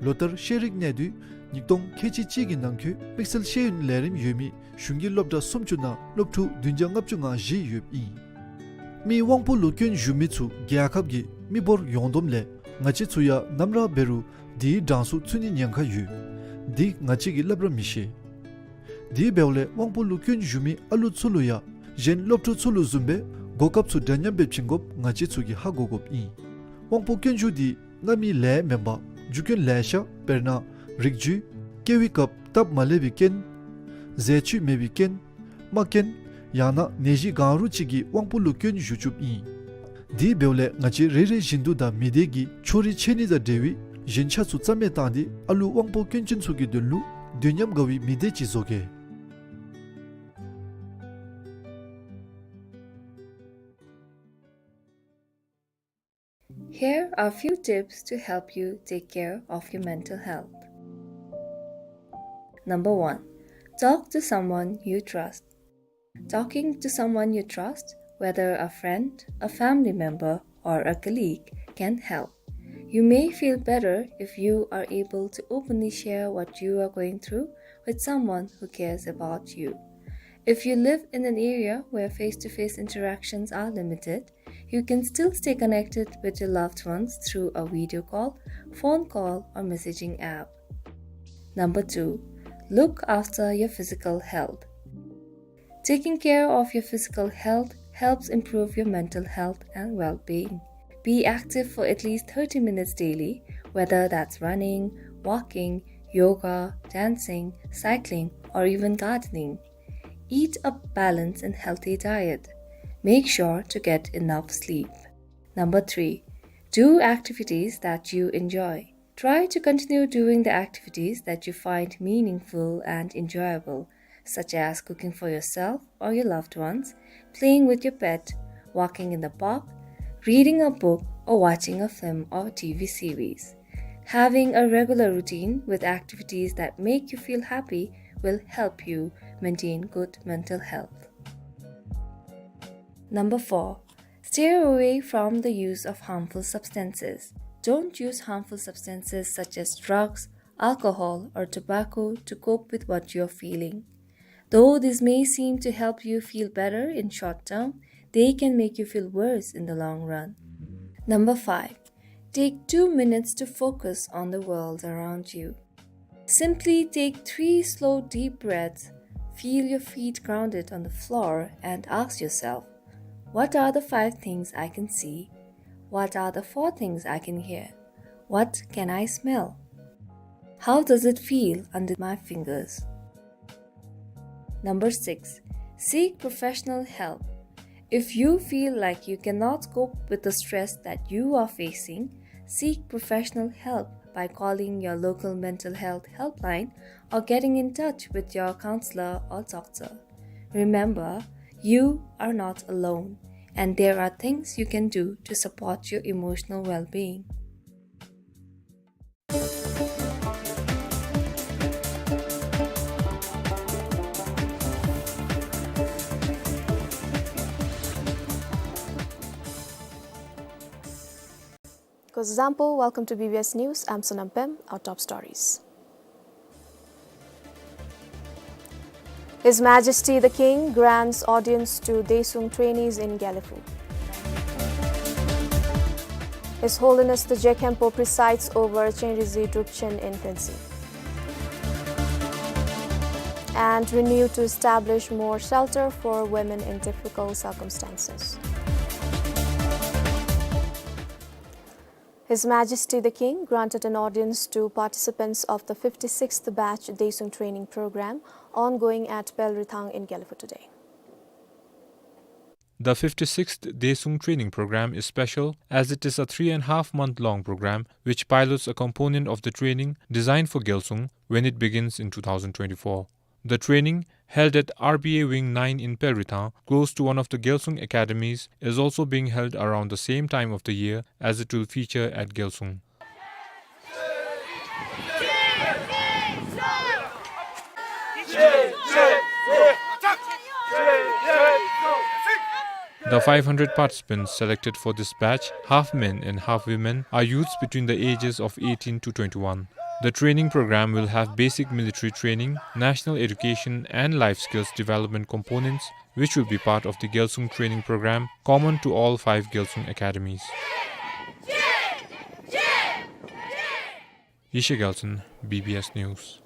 ལོ་ལྟར་ཤེས་རིག་གནས་དུས་ཉིས་སྟོང་ཁལ་གཅིག་གཅིག་གི་ནང་འཁོད་དམིགས་བསལ་ཤེས་ཡོན་ལས་རིམ་ཡོད་མི་གཞུང་གི་སློབ་གྲྭ་སུམ་ཅུ་ནང་སློབ་ཕྲུག་བདུན་བརྒྱ་ལྔ་བཅུ་ང་བཞི་ཡོདཔ་ཨིན། མི་དབང་པོ་ལུ་སྐྱོན་ཞུགས་མི་ཚུ་རྒྱལ་ཁབ་ཀྱི་མི་འབོར་ཡོངས་བསྡོམས་ལས་ང་བཅས་ཚུ་ཡང་ནམ་ར་འབད་རུང་དེའི་གྲངས་སུ་ཚུད་ནིའི་ཉེན་ཁ་ཡོད། འདི་ང་བཅས་ཀྱིས་སླབ་ར་མི་ཤེས། དེ་འབདཝ་ལས་དབང་པོ་ལུ་སྐྱོན་ཞུགས་མི་ཨ་ལུ་ཚུ་ལུ་ཡང་གཞན་སློབ་ཕྲུག་ཚུ་ལུ་བཟུམ་སྦེ་གོ་སྐབས་ཚུ་འདྲ་མཉམ་སྦེ་བྱིན་དགོཔ་ང་བཅས་ཚུ་གིས་ཧ་གོ་དགོཔ་ཨིན། དབང་པོ་སྐྱོན་ཞུགས་འདི་སྔ་མའི་ལས་མེན་པར་རྒྱུ་རྐྱེན་ལེ་ཤ་དཔེར་ན་རིགས་རྒྱུད་སྐྱེ་བའི་སྐབས་སྟབས་མ་ལེགས་པའི་རྐྱེན་ཟས་བཅུད་མེད་པའི་རྐྱེན་རྨ་རྐྱེན་ཡང་ན་ནད་གཞི་གང་རུང་ཅིག་གིས་དབང་པོ་ལུ་སྐྱོན་ཞུགས་བཅུགཔ་ཨིན། དེ་འབདཝ་ལས་ང་བཅས་རེ་རེ་བཞིན་དུ་དང་མི་སྡེ་གི་ཕྱོགས་རིས་ཆད་ནི་དང་འབྲེལ་བའི་ཞེན་ཆགས་ཚུ་རྩ་མེད་བཏང་སྟེ་ཨ་ལུ་དབང་པོ་སྐྱོན་ཅན་ཚུ་གི་དོན་ལུ་དུས་མཉམ་དགའ་བའི་མི་སྡེ་ཅིག་བཟོ་གེ། Here are few tips to help you take care of your mental health. Number one, talk to someone you trust. Talking to someone you trust, whether a friend, a family member, or a colleague, can help. You may feel better if you are able to openly share what you are going through with someone who cares about you. If you live in an area where face-to-face interactions are limited, you can still stay connected with your loved ones through a video call, phone call, or messaging app. Number two, look after your physical health. Taking care of your physical health helps improve your mental health and well-being. Be active for at least thirty minutes daily, whether that's running, walking, yoga, dancing, cycling, or even gardening. Eat a balanced and healthy diet. Make sure to get enough sleep. Number three, do activities that you enjoy. Try to continue doing the activities that you find meaningful and enjoyable, such as cooking for yourself or your loved ones, playing with your pet, walking in the park, reading a book, or watching a film or T V series. Having a regular routine with activities that make you feel happy will help you maintain good mental health. Number four, steer away from the use of harmful substances. Don't use harmful substances such as drugs, alcohol, or tobacco to cope with what you're feeling. Though this may seem to help you feel better in short term, they can make you feel worse in the long run. Number five, take two minutes to focus on the world around you. Simply take three slow, deep breaths, feel your feet grounded on the floor, and ask yourself, "What are the five things I can see? What are the four things I can hear? What can I smell? How does it feel under my fingers?" Number six, seek professional help. If you feel like you cannot cope with the stress that you are facing, seek professional help by calling your local mental health helpline or getting in touch with your counselor or doctor. Remember, you are not alone, and there are things you can do to support your emotional well-being. Kozo zampo, welcome to B B S News. I'm Sonam Pem. Our top stories. His Majesty the King grants audience to Desuung trainees in Gelephu. His Holiness the Je Khenpo presides over Chenrezig Drukchen in Khuensing. And renew to establish more shelter for women in difficult circumstances. His Majesty the King granted an audience to participants of the fifty-sixth batch Daesung training program ongoing at Pelrithang in Gelephu today. The fifty-sixth Daesung training program is special as it is a three and a half month long program which pilots a component of the training designed for Gelsung when it begins in two thousand twenty-four. The training, held at R B A Wing nine in Pelrithang, close to one of the Gelsung academies, is also being held around the same time of the year as it will feature at Gelsung. The five hundred participants selected for this batch, half men and half women, are youths between the ages of eighteen to twenty-one. The training program will have basic military training, national education and life skills development components, which will be part of the Gelsung training program common to all five Gelsung academies. Yeshe Gyaltsen, B B S News.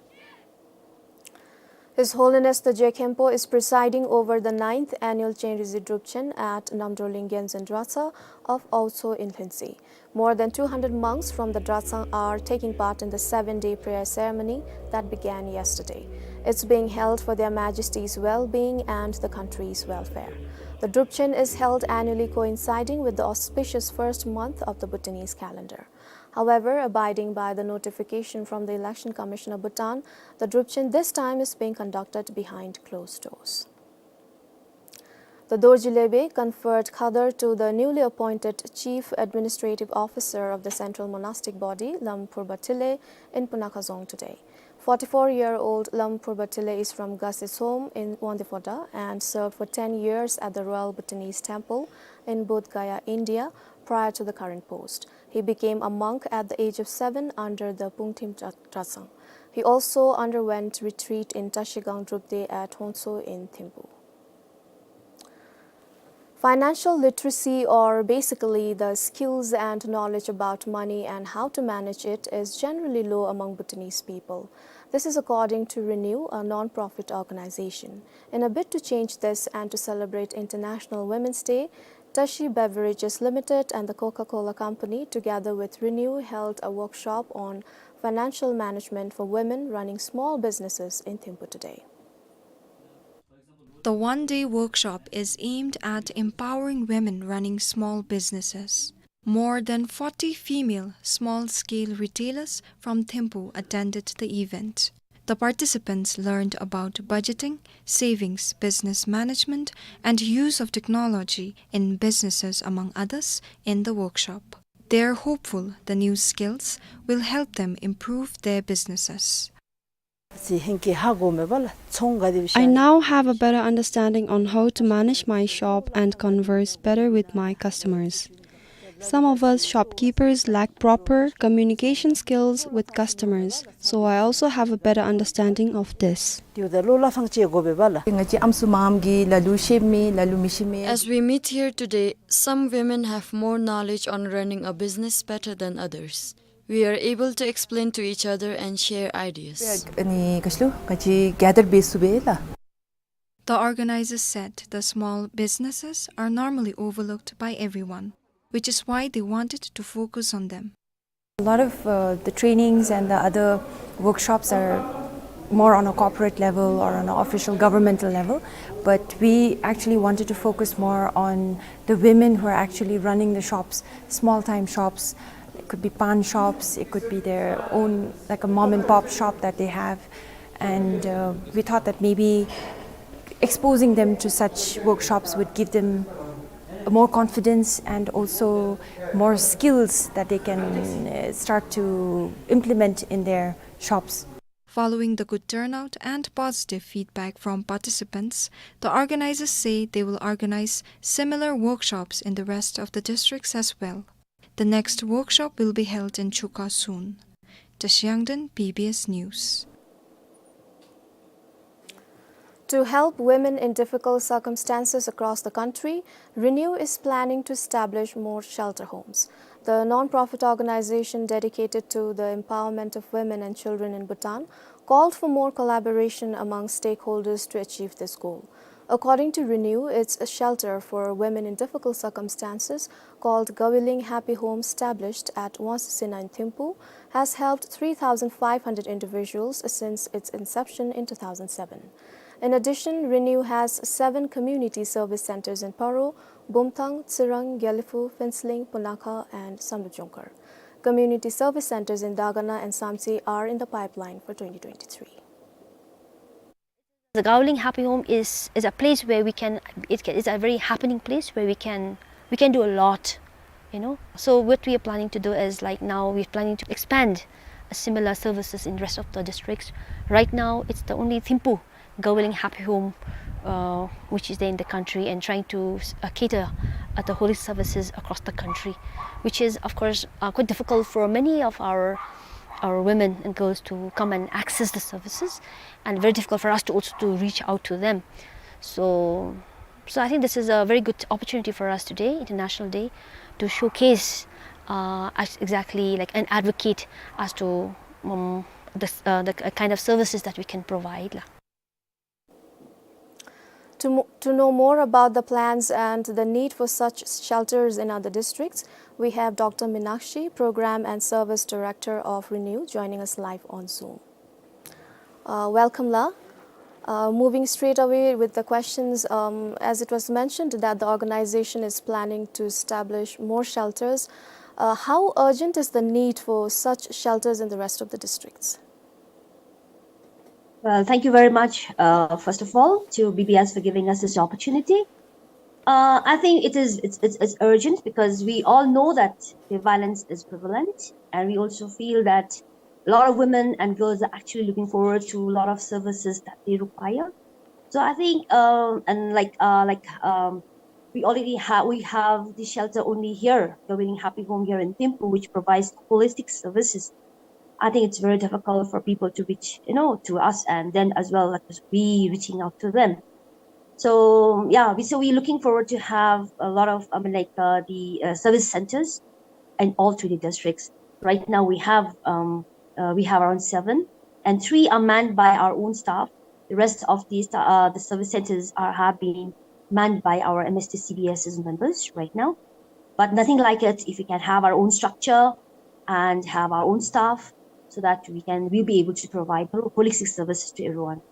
His Holiness the Je Khenpo is presiding over the ninth annual Chenrizi Drupchen at Namdrolling Genzin Dratshang of Aotso in Lhuentse. More than two hundred monks from the Dratshang are taking part in the seven-day prayer ceremony that began yesterday. It's being held for Their Majesty's well-being and the country's welfare. The Drupchen is held annually coinciding with the auspicious first month of the Bhutanese calendar. However, abiding by the notification from the Election Commission of Bhutan, the Drupchen this time is being conducted behind closed doors. The Dorji Lebe conferred Khadar to the newly appointed Chief Administrative Officer of the Central Monastic Body, Lam Phurba Thile, in Punakhazong today. Forty-four-year-old Lam Phurba Thile is from Gase Tshom in Wangdue Phodrang and served for ten years at the Royal Bhutanese Temple in Bodh Gaya, India, prior to the current post. He became a monk at the age of seven under the Pungtim Dra-, Dratshang. He also underwent retreat in Trashigang Drupdey at Hongtso in Thimphu. Financial literacy, or basically the skills and knowledge about money and how to manage it, is generally low among Bhutanese people. This is according to Renew, a non-profit organization. In a bid to change this and to celebrate International Women's Day, Tashi Beverages Limited and the Coca-Cola Company, together with Renew, held a workshop on financial management for women running small businesses in Thimphu today. The one-day workshop is aimed at empowering women running small businesses. More than forty female small-scale retailers from Thimphu attended the event. The participants learned about budgeting, savings, business management, and use of technology in businesses, among others, in the workshop. They are hopeful the new skills will help them improve their businesses. I now have a better understanding on how to manage my shop and converse better with my customers. Some of us shopkeepers lack proper communication skills with customers, so I also have a better understanding of this. As we meet here today, some women have more knowledge on running a business better than others. We are able to explain to each other and share ideas. The organizers said the small businesses are normally overlooked by everyone, which is why they wanted to focus on them. A lot of, uh, the trainings and the other workshops are more on a corporate level or on an official governmental level, but we actually wanted to focus more on the women who are actually running the shops, small-time shops. It could be pan shops, it could be their own, like, a mom and pop shop that they have. And, uh, we thought that maybe exposing them to such workshops would give them more confidence and also more skills that they can, uh, start to implement in their shops. Following the good turnout and positive feedback from participants, the organizers say they will organize similar workshops in the rest of the districts as well. The next workshop will be held in Chuka soon. Tashi Yangden, B B S News. To help women in difficult circumstances across the country, Renew is planning to establish more shelter homes. The non-profit organization dedicated to the empowerment of women and children in Bhutan called for more collaboration among stakeholders to achieve this goal. According to Renew, its shelter for women in difficult circumstances, called Gawiling Happy Home, established at Wansusena in Thimphu, has helped three thousand five hundred individuals since its inception in two thousand seven. In addition, Renew has seven community service centers in Paro, Bumthang, Tsirang, Gelephu, Phuentsholing, Punakha, and Samdrup Jongkhar. Community service centers in Dagana and Samtse are in the pipeline for twenty twenty-three. The Gawiling Happy Home is, is a place where we can, it can, it's a very happening place where we can, we can do a lot, you know. So what we are planning to do is, like, now we're planning to expand similar services in rest of the districts. Right now, it's the only Thimphu Gawiling Happy Home, uh, which is there in the country, and trying to, uh, cater at the holistic services across the country, which is, of course, uh, quite difficult for many of our, our women and girls to come and access the services, and very difficult for us to also to reach out to them. So, so I think this is a very good opportunity for us today, International Day, to showcase, uh, as exactly, like, and advocate as to, um, the, uh, the k-, kind of services that we can provide, la. To mo-, to know more about the plans and the need for such shelters in other districts, we have Doctor Minakshi, Program and Service Director of Renew, joining us live on Zoom. Uh, welcome, la. Uh, moving straight away with the questions, um, as it was mentioned that the organization is planning to establish more shelters, uh, how urgent is the need for such shelters in the rest of the districts? Well, thank you very much, uh, first of all, to B B S for giving us this opportunity. Uh, I think it is, it's, it's, it's urgent because we all know that the violence is prevalent, and we also feel that a lot of women and girls are actually looking forward to a lot of services that they require. So I think, um, and like, uh, like, um, we already have, we have the shelter only here, the Gawiling Happy Home here in Thimphu, which provides holistic services. I think it's very difficult for people to reach, you know, to us, and then as well, like, we reaching out to them. So yeah, we, so we're looking forward to have a lot of, I mean, like, uh, the, uh, service centers in all twenty districts. Right now, we have, um, uh, we have around seven, and three are manned by our own staff. The rest of these, uh, the service centers are, have been manned by our M S T C B S's members right now. But nothing like it if we can have our own structure and have our own staff, so that we can, we'll be able to provide hol-, holistic services to everyone.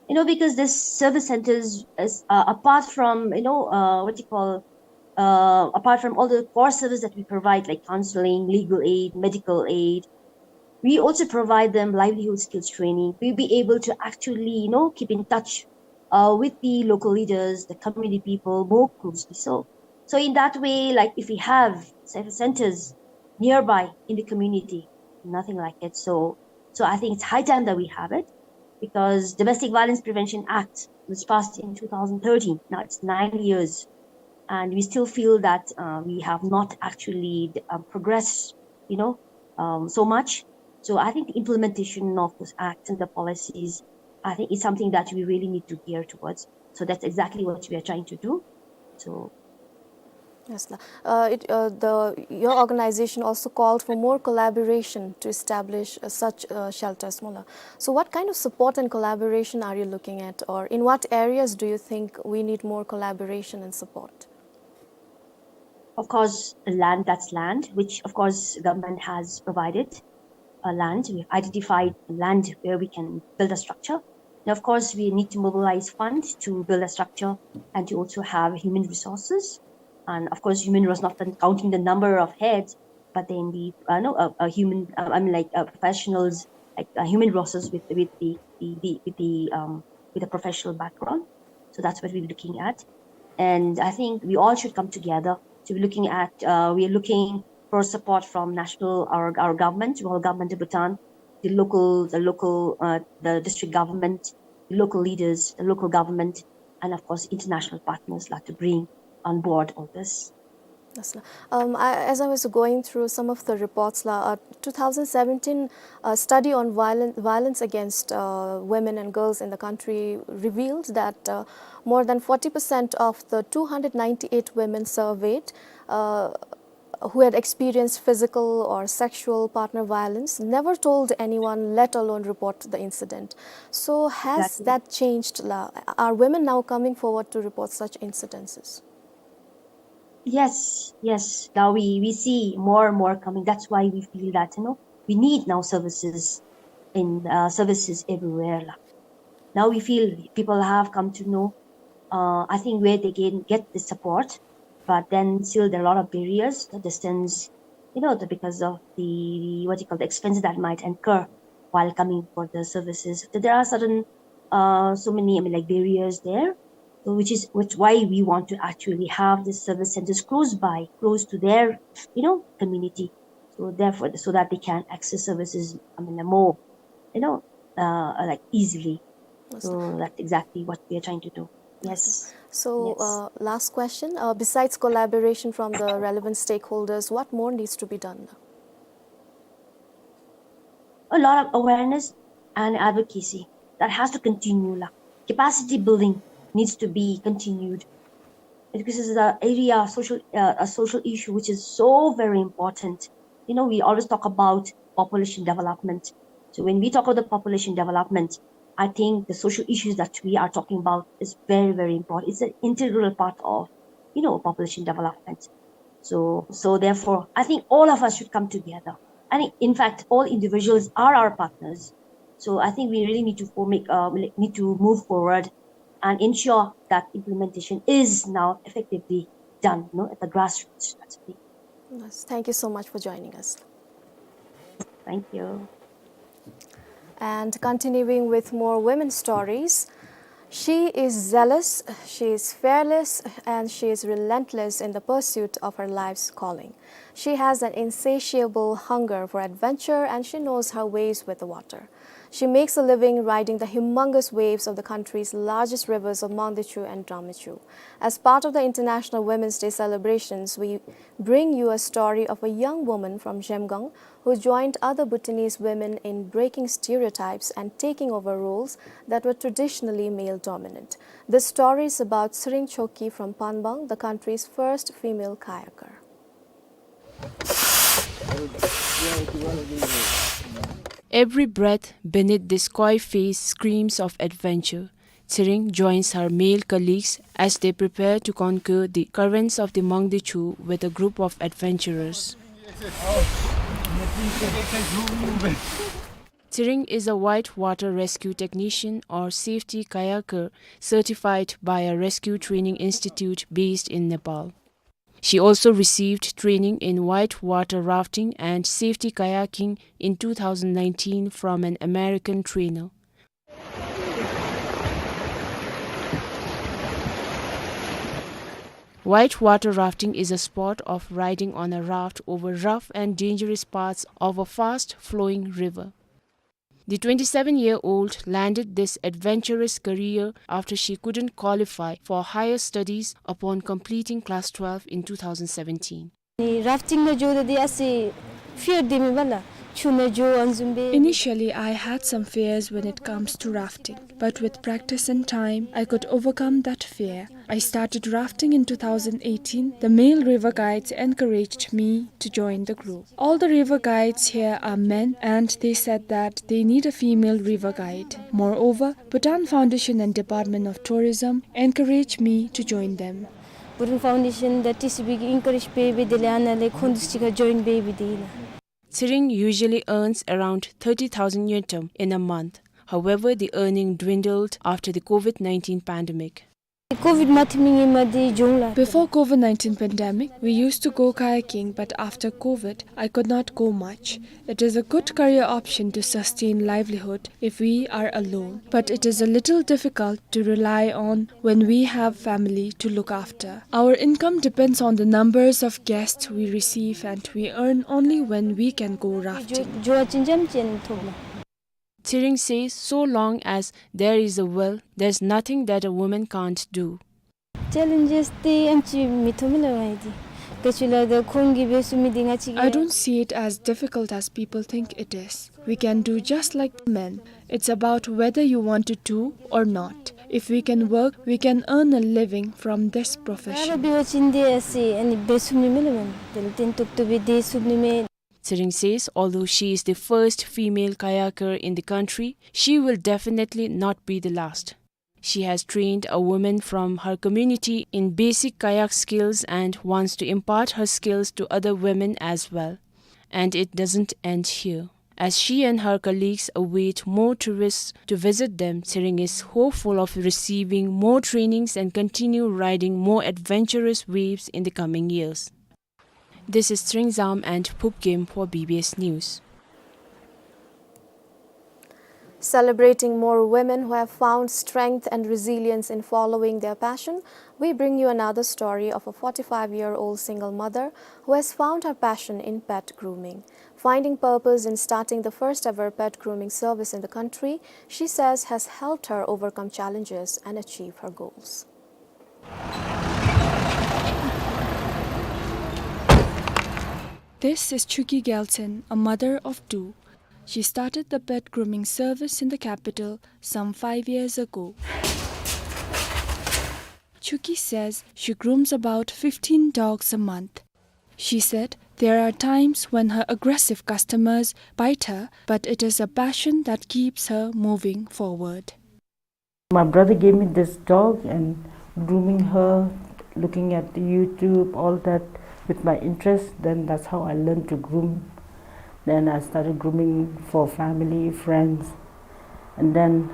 You know, because this service centers is, uh, apart from, you know, uh, what you call, uh, apart from all the core service that we provide, like counseling, legal aid, medical aid, we also provide them livelihood skills training. We'll be able to actually, you know, keep in touch, uh, with the local leaders, the community people more closely. So, so in that way, like, if we have service centers nearby in the community, nothing like it. So, so I think it's high time that we have it, because Domestic Violence Prevention Act was passed in two thousand thirteen. Now it's nine years, and we still feel that, uh, we have not actually, um, progressed, you know, um, so much. So I think the implementation of those acts and the policies, I think, is something that we really need to gear towards. So that's exactly what we are trying to do. So Yes, la. Uh, it, uh, the, your organization also called for more collaboration to establish, uh, such, uh, shelters, mo la. So what kind of support and collaboration are you looking at, or in what areas do you think we need more collaboration and support? Of course, land, that's land, which of course government has provided, uh, land. We've identified land where we can build a structure. And of course, we need to mobilize fund to build a structure and to also have human resources. And of course, human resources, not counting the number of heads, but then the, uh, no, uh, uh, human, uh, I mean, like, uh, professionals, like, uh, human resources with, with the, the, the, with the, um, with a professional background. So that's what we're looking at. And I think we all should come together to be looking at, uh, we are looking for support from national, our, our government, Royal Government of Bhutan, the local, the local, uh, the district government, the local leaders, the local government, and of course international partners, la, to bring on board all this. Yes, la. Um, I, as I was going through some of the reports, la, uh, two thousand seventeen, uh, study on violence, violence against, uh, women and girls in the country revealed that, uh, more than forty percent of the two hundred ninety-eight women surveyed, uh, who had experienced physical or sexual partner violence never told anyone, let alone report the incident. So has that changed, la? Are women now coming forward to report such incidences? Yes, yes. Now we, we see more and more coming. That's why we feel that, you know, we need now services in, uh, services everywhere, la. Now we feel people have come to know, uh, I think, where they can get the support, but then still there are a lot of barriers, the distance, you know, the, because of the, what you call, the expenses that might incur while coming for the services. So there are certain, uh, so many, I mean, like, barriers there, so which is, which why we want to actually have the service centers close by, close to their, you know, community. So therefore, so that they can access services, I mean, more, you know, uh, like, easily. So that's exactly what we are trying to do. Yes. So, uh, last question. Uh, besides collaboration from the relevant stakeholders, what more needs to be done? A lot of awareness and advocacy that has to continue, la. Capacity building needs to be continued. Because this is a area, social, uh, a social issue which is so very important. You know, we always talk about population development. So when we talk about the population development, I think the social issues that we are talking about is very, very important. It's an integral part of, you know, population development. So, so therefore, I think all of us should come together. I think, in fact, all individuals are our partners. So I think we really need to fo-, make, uh, need to move forward and ensure that implementation is now effectively done, you know, at the grassroots. That's it. Yes, thank you so much for joining us. Thank you. And continuing with more women's stories, she is zealous, she is fearless, and she is relentless in the pursuit of her life's calling. She has an insatiable hunger for adventure, and she knows her ways with the water. She makes a living riding the humongous waves of the country's largest rivers of Mangdechu and Drammechu. As part of the International Women's Day celebrations, we bring you a story of a young woman from Zhemgang who joined other Bhutanese women in breaking stereotypes and taking over roles that were traditionally male-dominant. This story is about Tshering Choki from Panbang, the country's first female kayaker. Every breath beneath these coy-faced screams of adventure, Tshering joins her male colleagues as they prepare to conquer the currents of the Mangdechu with a group of adventurers. Tshering is a white water rescue technician or safety kayaker certified by a rescue training institute based in Nepal. She also received training in white water rafting and safety kayaking in two thousand nineteen from an American trainer. White water rafting is a sport of riding on a raft over rough and dangerous parts of a fast-flowing river. The twenty-seven-year-old landed this adventurous career after she couldn't qualify for higher studies upon completing class twelve in two thousand seventeen. Ni rafting ནང་འགྱོཝ་ད་དེ་ཨ་ཙི་ཕིར་དེ་མེད་པ་ལགས། ཆུ་ནང་འགྱོ་ཨ་ནི་བཟུམ་སྦེ། Initially, I had some fears when it comes to rafting, but with practice and time, I could overcome that fear. I started rafting in two thousand eighteen. The male river guides encouraged me to join the group. All the river guides here are men, and they said that they need a female river guide. Moreover, Bhutan Foundation and Department of Tourism encouraged me to join them. Bhutan Foundation དང་ཊི་སི་བི་གིས་ཨིན་ཀ་རེཇ་འབད་འབད་དེ་ལས་ཨ་ནཱ་ལས་ཁོང་དང་གཅིག་ཁར་ཇོའིན་འབད་འབད་དེ་ཨིན་ལགས། Tshering usually earns around thirty thousand ngultrum in a month. However, the earning dwindled after the COVID nineteen pandemic. ཀོ་ཝིཌ་མ་ཐོན་མི་སྔོན་མ་དེ་འགྱོ་འོང་ལགས། Before COVID nineteen pandemic, we used to go kayaking, but after COVID, I could not go much. It is a good career option to sustain livelihood if we are alone, but it is a little difficult to rely on when we have family to look after. Our income depends on the numbers of guests we receive, and we earn only when we can go rafting. འགྱོ་བ་ཅིན་འཇམ་ཅིག་ཐོབ་ལགས། Tshering says so long as there is a will, there's nothing that a woman can't do. ཅེ་ལེན་ཇེས་དེ་ཨེམ་ཅིག་མི་མཐོང་མས་ལགས་ང་ཡི་དེ། ག་ཅི་ལགས་ད་ཁོང་གིས་འབད་ཚུགས་མི་དེ་ང་བཅས་ཀྱིས། I don't see it as difficult as people think it is. We can do just like the men. It's about whether you want to do or not. If we can work, we can earn a living from this profession. Tsering says although she is the first female kayaker in the country, she will definitely not be the last. She has trained a woman from her community in basic kayak skills and wants to impart her skills to other women as well. And it doesn't end here. As she and her colleagues await more tourists to visit them, Tsering is hopeful of receiving more trainings and continue riding more adventurous waves in the coming years. This is Tsering Zam and Phub Gem for B B S News. Celebrating more women who have found strength and resilience in following their passion, we bring you another story of a forty-five-year-old single mother who has found her passion in pet grooming. Finding purpose in starting the first ever pet grooming service in the country, she says has helped her overcome challenges and achieve her goals. This is Chuki Gyaltsen, a mother of two. She started the pet grooming service in the capital some five years ago. Chuki says she grooms about fifteen dogs a month. She said there are times when her aggressive customers bite her, but it is a passion that keeps her moving forward. My brother gave me this dog and grooming her, looking at the YouTube, all that with my interest. Then that's how I learned to groom. Then I started grooming for family, friends. And then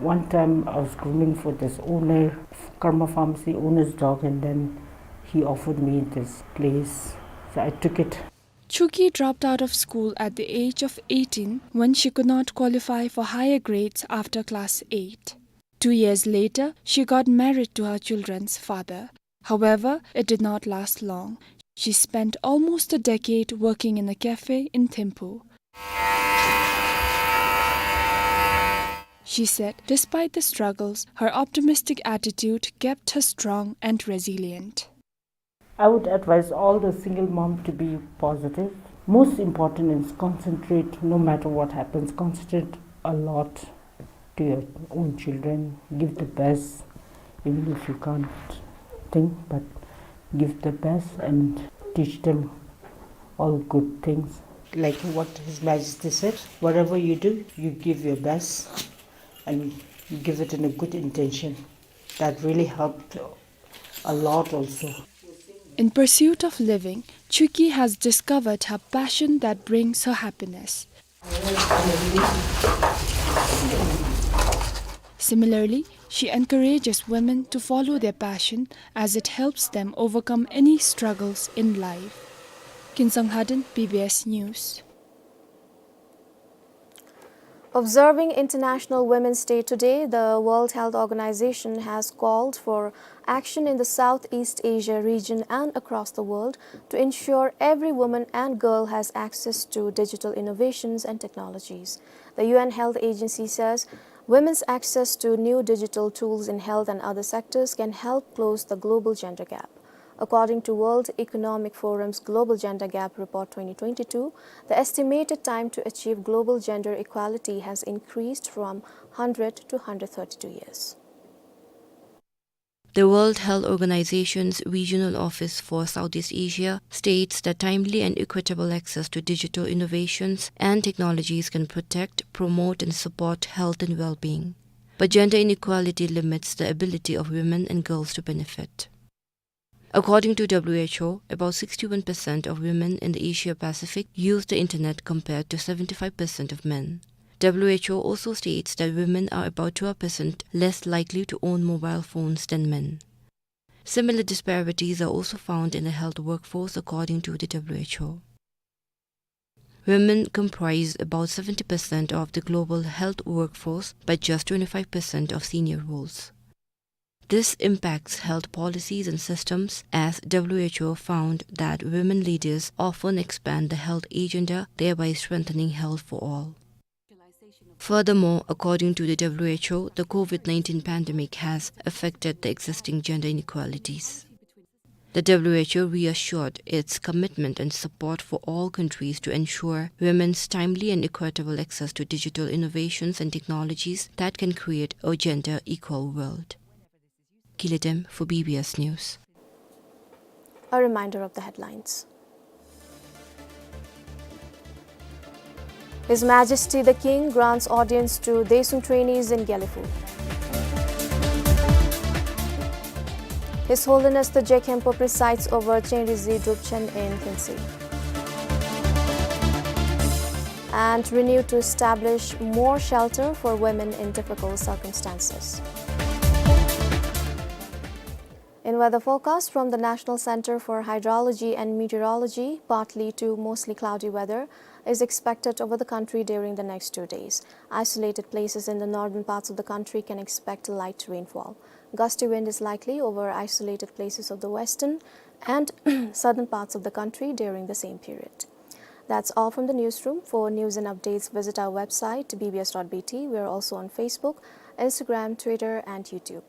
one time I was grooming for this owner, Karma Pharmacy owner's dog, and then he offered me this place. So I took it. Chuki dropped out of school at the age of eighteen when she could not qualify for higher grades after class eight. Two years later, she got married to her children's father. However, it did not last long. She spent almost a decade working in a cafe in Thimphu. She said, despite the struggles, her optimistic attitude kept her strong and resilient. I would advise all the single mom to be positive. Most important is concentrate, no matter what happens, concentrate a lot to your own children. Give the best, even if you can't think, but give the best and teach them all good things. Like what His Majesty said, whatever you do, you give your best and you give it in a good intention. That really helped a lot also. In pursuit of living, Chuki has discovered her passion that brings her happiness. Similarly, she encourages women to follow their passion as it helps them overcome any struggles in life. Kinsong Haden, B B S News. Observing International Women's Day today, the World Health Organization has called for action in the Southeast Asia region and across the world to ensure every woman and girl has access to digital innovations and technologies. The U N Health Agency says women's access to new digital tools in health and other sectors can help close the global gender gap. According to World Economic Forum's Global Gender Gap Report twenty twenty-two, the estimated time to achieve global gender equality has increased from hundred to hundred thirty-two years. The World Health Organization's Regional Office for Southeast Asia states that timely and equitable access to digital innovations and technologies can protect, promote, and support health and well-being. But gender inequality limits the ability of women and girls to benefit. According to W H O, about sixty-one percent of women in the Asia Pacific use the internet compared to seventy-five percent of men. W H O also states that women are about twelve percent less likely to own mobile phones than men. Similar disparities are also found in the health workforce, according to the W H O. Women comprise about seventy percent of the global health workforce, but just twenty-five percent of senior roles. This impacts health policies and systems, as W H O found that women leaders often expand the health agenda, thereby strengthening health for all. Furthermore, according to the W H O, the COVID nineteen pandemic has affected the existing gender inequalities. The W H O reassured its commitment and support for all countries to ensure women's timely and equitable access to digital innovations and technologies that can create a gender-equal world. Gile Dem for B B S News. A reminder of the headlines. His Majesty the King grants audience to Daesung trainees in Gelephu. His Holiness the Je Khenpo presides over Chenrezig Drupchen in Khensi. And renewed to establish more shelter for women in difficult circumstances. In weather forecast from the National Center for Hydrology and Meteorology, partly to mostly cloudy weather is expected over the country during the next two days. Isolated places in the northern parts of the country can expect light rainfall. Gusty wind is likely over isolated places of the western and southern parts of the country during the same period. That's all from the newsroom. For news and updates, visit our website, B B S dot B T. We are also on Facebook, Instagram, Twitter, and YouTube.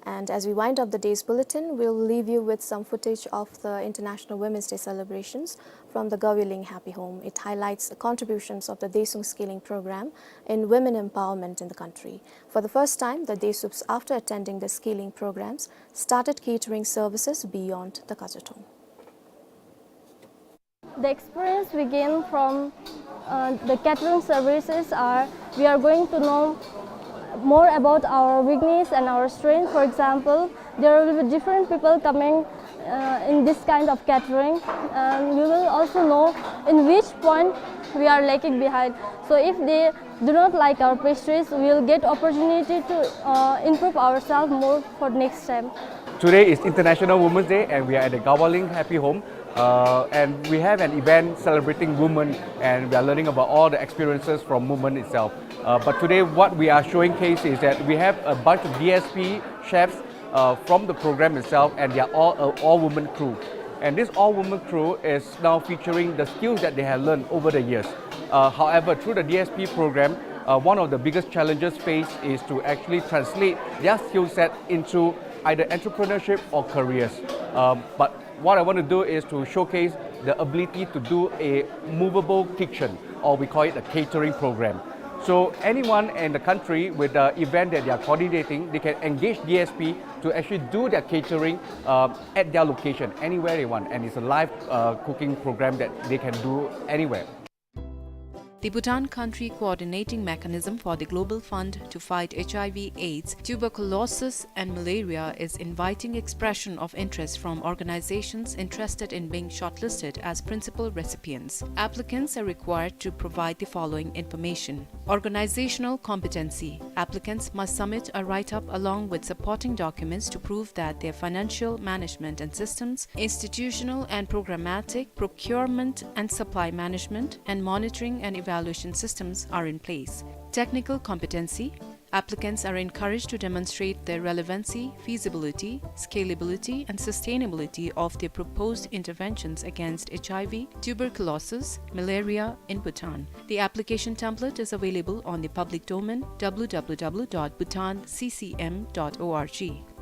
And as we wind up the day's bulletin, we'll leave you with some footage of the International Women's Day celebrations from the Gaviling Happy Home. It highlights the contributions of the Daesung Skilling Program in women empowerment in the country. For the first time, the Daesups, after attending the skilling programs, started catering services beyond the Kazatoum. The experience we gain from, uh, the catering services are, we are going to know more about our weakness and our strength. For example, there will be different people coming, uh, in this kind of catering, and we will also know in which point we are lagging behind. So if they do not like our pastries, we will get opportunity to, uh, improve ourselves more for next time. Today is International Women's Day, and we are at the Gaviling Happy Home. Uh, and we have an event celebrating women, and we are learning about all the experiences from women itself. Uh, but today, what we are showing case is that we have a bunch of D S P chefs, uh, from the program itself, and they are all, uh, all-women crew. And this all-women crew is now featuring the skills that they have learned over the years. Uh, however, through the D S P program, uh, one of the biggest challenges faced is to actually translate their skill set into either entrepreneurship or careers. Um, but what I want to do is to showcase the ability to do a movable kitchen, or we call it a catering program. So anyone in the country with the event that they are coordinating, they can engage D S P to actually do their catering, uh, at their location, anywhere they want. And it's a live, uh, cooking program that they can do anywhere. The Bhutan Country Coordinating Mechanism for the Global Fund to Fight H I V AIDS, Tuberculosis and Malaria is inviting expression of interest from organizations interested in being shortlisted as principal recipients. Applicants are required to provide the following information. Organizational competency. Applicants must submit a write-up along with supporting documents to prove that their financial management and systems, institutional and programmatic, procurement and supply management, and monitoring and evaluation systems are in place. Technical competency. Applicants are encouraged to demonstrate the relevancy, feasibility, scalability, and sustainability of their proposed interventions against H I V, tuberculosis, malaria in Bhutan. The application template is available on the public domain, W W W dot bhutan C C M dot org.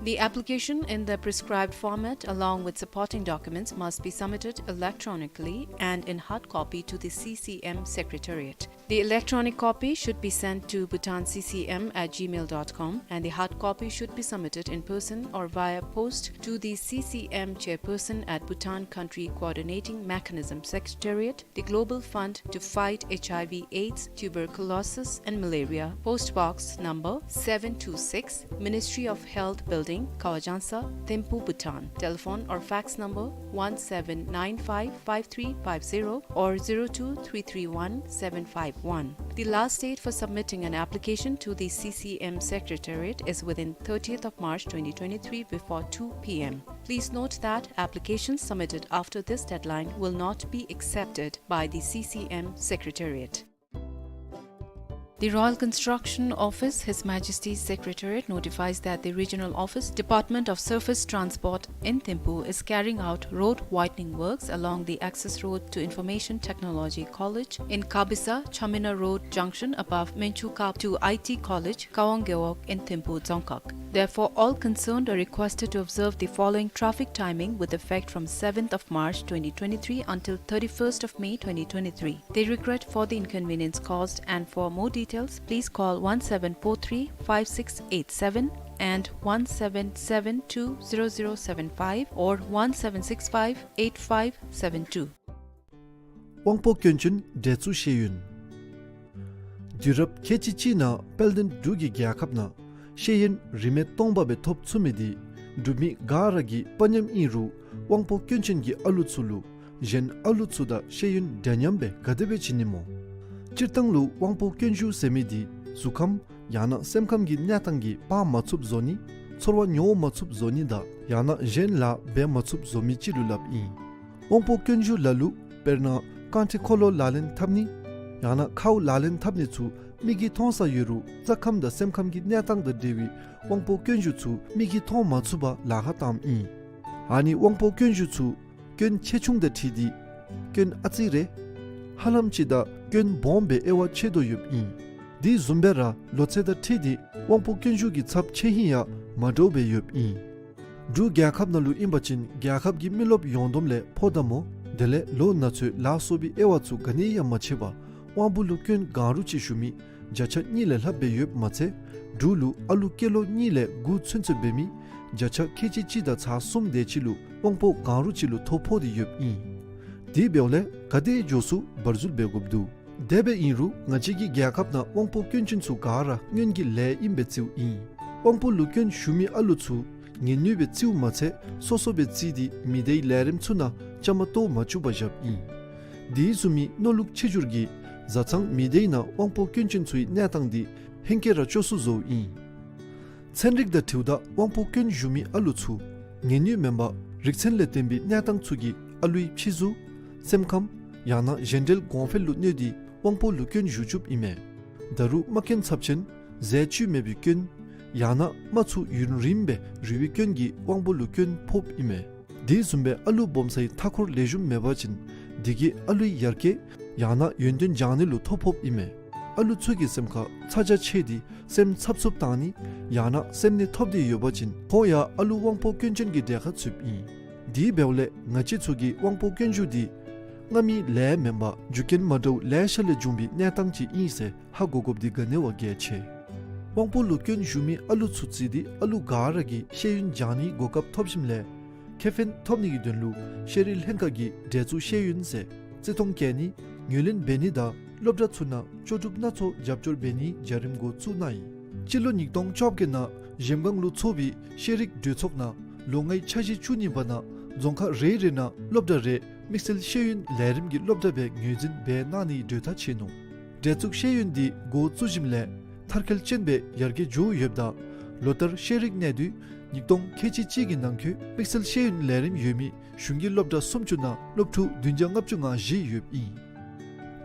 The application in the prescribed format, along with supporting documents, must be submitted electronically and in hard copy to the C C M Secretariat. The electronic copy should be sent to bhutan C C M at gmail dot com, and the hard copy should be submitted in person or via post to the C C M Chairperson at Bhutan Country Coordinating Mechanism Secretariat, the Global Fund to Fight H I V AIDS, Tuberculosis and Malaria, Post Box number seven two six, Ministry of Health Building, Kawajangsa, Thimphu, Bhutan. Telephone or fax number one seven nine five five three five zero or zero two three three one seven five one. The last date for submitting an application to the C C M Secretariat is within thirtieth of March twenty twenty-three before two P M. Please note that applications submitted after this deadline will not be accepted by the C C M Secretariat. The Royal Construction Office, His Majesty's Secretariat, notifies that the Regional Office, Department of Surface Transport in Thimphu, is carrying out road widening works along the access road to Information Technology College in Kabisa, Chamina Road junction above Menchuka to I T College, Kawang Gewog in Thimphu, Dzongkhag. Therefore, all concerned are requested to observe the following traffic timing with effect from seventh of March twenty twenty-three until thirty-first of May twenty twenty-three. They regret for the inconvenience caused, and for more details, please call one seven four three five six eight seven and one seven seven two zero zero seven five or one seven six five eight five seven two. དབང་པོ་སྐྱོན་ཅན་འདྲེ་བཙུགས་ཤེས་ཡོན། དུས་རབས་ཁལ་གཅིག་གཅིག་ནང་དཔལ་ལྡན་འབྲུག་གི་རྒྱལ་ཁབ་ནང་ཤེས་ཡོན་རིན་མེད་སྟོང་པ་སྦེ་ཐོབ་ཚུགས་མི་འདི་འབྲུག་མི་ག་ར་གི་དཔའ་ཉམས་ཨིན་རུང་དབང་པོ་སྐྱོན་ཅན་གྱི་ཨ་ལུ་ཚུ་ལུ་གཞན་ཨ་ལུ་ཚུ་དང་ཤེས་ཡོན་འདྲ་མཉམ་སྦེ་ག་དེ་སྦེ་བྱིན་ནི་སྨོ། སྤྱིར་བཏང་ལུ་དབང་པོ་སྐྱོན་ཞུགས་ཟེར་མི་འདི་གཟུགས་ཁམས་ཡང་ན་སེམས་ཁམས་ཀྱི་གནས་སྟངས་ཀྱིས་སྤང་མ་ཚུགསཔ་བཟོ་ནི། ཚོར་བ་མྱོང་མ་ཚུགསཔ་བཟོ་ནི་དང་ཡང་ན་གཞན་ལཱ་འབད་མ་ཚུགསཔ་བཟོ་མི་ཅིག་ལུ་སླབ་ཨིན། དབང་པོ་སྐྱོན་ཞུགས་ལ་ལུ་དཔེར་ན་རྐང་ཁྲི་འཁོར་ལོ་ལག་ལེན་འཐབ་ནི་ཡང་ན་ཁཝ་ལག་ལེན་འཐབ་ནི་ཚུ་མིག་གིས་མཐོང་ས་ཡོད་རུང་རྩ་ཁམས་དང་སེམས་ཁམས་ཀྱི་གནས་སྟངས་དང་འབྲེལ་བའི་དབང་པོ་སྐྱོན་ཞུགས་ཚུ་མིག་གིས་མཐོང་མ་ཚུགས་པར་ལཱ་ཁག་བཏངམ་ཨིན། ཨ་ནི་དབང་པོ་སྐྱོན་ཞུགས་ཚུ་སྐྱོན་ཆེ་ཆུང་དང་འཁྲིལ་ཏེ་སྐྱོན་ཨ་ཙི་རེ་ཧ་ལམ་ཅིག་དང་སྐྱོན་སྦོམ་སྦེ་དབྱེ་བ་ཕྱེ་དོ་ཡོདཔ་ཨིན། དེ་བཟུམ་སྦེ་ར་ལོ་ཚད་དང་འཁྲིལ་ཏེ་དབང་པོ་སྐྱོན་ཞུགས་ཀྱི་ཚབས་ཆེ་ཧིང་ཡང་མ་འདྲཝ་སྦེ་ཡོདཔ་ཨིན། འབྲུག་རྒྱལ་ཁབ་ནང་ལུ་ཨིན་པ་ཅིན་རྒྱལ་ཁབ་ཀྱི་མི་རློབས་ཡོངས་བསྡོམས་ལས་ཕོ་དང་མོ་དེ་ལས་ལོ་ན་ཚོད་ལ་སོགས་པའི་དབྱེ་བ་ཚུ་ག་ནི་ཡང་མ་ཕྱེ་བར་དབང་པོ་ལུ་སྐྱོན་གང་རུང་ཅིག་ཞུགས་མི་བརྒྱ་ཆ་གཉིས་ལས་ལྷགཔ་སྦེ་ཡོདཔ་མ་ཚད་འབྲུག་ལུ་ཨ་ལུ་སྐྱེས་ལོ་གཉིས་ལས་དགུ་ཚུན་ཚོད་འབད་མི་བརྒྱ་ཆ་ཁལ་གཅིག་གཅིག་དང་ཚག་གསུམ་དེ་ཅིག་ལུ་དབང་པོ་གང་རུང་ཅིག་ལུ་ཐོ་ཕོག་སྟེ་ཡོདཔ་ཨིན། དེ་འབདཝ་ལས་ག་དེ་མགྱོགས་སུ་བར་འཛུལ་འབད་དགོཔ་འདུག། དེ་སྦེ་ཨིན་རུང་ང་བཅས་ཀྱི་རྒྱལ་ཁབ་ནང་དབང་པོ་སྐྱོན་ཅན་ཚུ་ག་ར་སྔོན་གྱི་ལས་ཨིནམ་སྦེ་བརྩིཝ་ཨིན། དབང་པོ་ལུ་སྐྱོན་ཞུགས་མི་ཨ་ལུ་ཚུ་ངལ་ནུས་སྦེ་བརྩིཝ་མ་ཚད་སོ་སོ་སྦེ་བརྩིས་ཏེ་མི་སྡེའི་ལས་རིམ་ཚུ་ནང་བཅའ་མར་གཏོགས་མ་བཅུག་པར་བཞགཔ་ཨིན། དེ་བཟུམ་མའི་མནོ་ལུགས་ཆེ་འགྱུར་གྱིས་བཟའ་ཚང་མི་སྡེའི་ནང་དབང་པོ་སྐྱོན་ཅན་ཚུའི་གནས་སྟངས་འདི་ཧེང་སྐལ་ར་སྐྱོ་སུ་བཟོཝ་ཨིན། ཚན་རིག་དང་འཁྲིལཝ་ད་དབང་པོ་སྐྱོན་ཞུགས་མི་ཨ་ལུ་ཚུ་ངལ་ནུས་མེན་པར་རིག་ཚན་ལས་བརྟེན་པའི་གནས་སྟངས་ཚུ་གིས་ཨ་ལུའི་ཕྱི་གཟུགས་སེམས་ཁམས་ཡང་ན་གཞན་འབྲེལ་གོང་འཕེལ་ལུ་གནོད་དེ་དབང་པོ་ལུ་སྐྱོན་ཞུགས་བཅུགཔ་ཨིན་མས། ད་རུང་རྨ་སྐྱོན་ཚབས་ཆེན་ཟས་བཅུད་མེད་པའི་སྐྱོན་ཡང་ན་རྨ་ཚུ་ཡུན་རིངམོ་སྦེ་རུལ་བའི་སྐྱོན་གྱིས་དབང་པོ་ལུ་སྐྱོན་ཕོགཔ་ཨིན་མས། དེ་བཟུམ་སྦེ་ཨ་ལུ་སྦོམ་སའི་མཐའ་འཁོར་ལེགས་ཤོམ་མེད་པ་ཅིན་དེ་གིས་ཨ་ལུའི་ཡར་རྒྱས་ཡང་ན་ཡོན་ཏན་སྦྱང་ནི་ལུ་ཐོ་ཕོགཔ་ཨིན་མས། ཨ་ལུ་ཚུ་གི་སེམས་ཁར་ཚ་གྱང་ཆེ་སྟེ་སེམས་འཚབ་འཚུབ་བཏང་ནི་ཡང་ན་སེམས་ནད་ཐོབ་སྟེ་ཡོད་པ་ཅིན་ཁོང་ཡང་ཨ་ལུ་དབང་པོ་སྐྱོན་ཅན་གྱི་གྲལ་ཁར་ཚུདཔ་ཨིན། དེ་འབདཝ་ལས་ང་བཅས་ཚུ་གི་དབང་པོ་སྐྱོན་ཞུགས་འདི་སྔ་མའི་ལས་མེན་པར་རྒྱུ་རྐྱེན་མ་འདྲཝ་ལེ་ཤ་ལས་བྱུང་བའི་གནས་སྟངས་ཅིག་ཨིན་ཟེར་ཧ་གོ་དགོཔ་འདི་ག་ནི་བ་གལ་ཆེ། དབང་པོ་ལུ་སྐྱོན་ཞུགས་མི་ཨ་ལུ་ཚུ་བརྩིས་ཏེ་ཨ་ལུ་ག་ར་གིས་ཤེས་ཡོན་སྦྱང་ནིའི་གོ་སྐབས་ཐོབ་ཞིནམ་ལས་ཁེ་ཕན་ཐོབ་ནི་གི་དོན་ལུ་ཤེས་རིག་ལྷན་ཁག་གིས་འདྲེ་བཙུགས་ཤེས་ཡོན་ཟེར་བརྩི་མཐོང་བསྐྱེད་ནི་ངོས་ལེན་འབད་ནི་དང་སློབ་གྲྭ་ཚུ་ནང་ལྕོགས་གྲུབ་སྣ་ཚོགས་རྒྱབ་སྐྱོར་འབད་ནིའི་བྱ་རིམ་འགོ་བཙུགས་གནང་ཡི། སྤྱི་ལོ་ཉིས་སྟོང་བཅོ་བརྒྱད་ནང་གཞལམ་སྒང་ལུ་ཚོགས་པའི་ཤེས་རིག་གྲོས་ཚོགས་ནང་ལོ་ལྔའི་འཆར་གཞི་བཅུ་གཉིས་པ་ནང་རྫོང་ཁག་རེ་རེ་ནང་སློབ་གྲྭ་རེ་དམིགས་བསལ་ཤེས་ཡོན་ལས་རིམ་གྱི་སློབ་གྲྭ་སྦེ་ངོས་འཛིན་འབད་གནང་ནིའི་གྲོས་ཐག་བཅད་ནུག། འདྲེ་བཙུགས་ཤེས་ཡོན་འདི་འགོ་བཙུགས་ཞིནམ་ལས་མཐར་འཁྱོལ་ཅན་སྦེ་ཡར་རྒྱས་འགྱོ་ཡོདཔ་ད་ལོ་ལྟར་ཤེས་རིག་གནས་སྡུད་ཉིས་སྟོང་ཁལ་གཅིག་གཅིག་གི་ནང་འཁོད་དམིགས་བསལ་ཤེས་ཡོན་ལས་རིམ་ཡོད་མི་གཞུང་གི་སློབ་གྲྭ་སུམ་ཅུ་ནང་སློབ་ཕྲུག་བདུན་བརྒྱ་ལྔ་བཅུ་ང་བཞི་ཡོདཔ་ཨིན།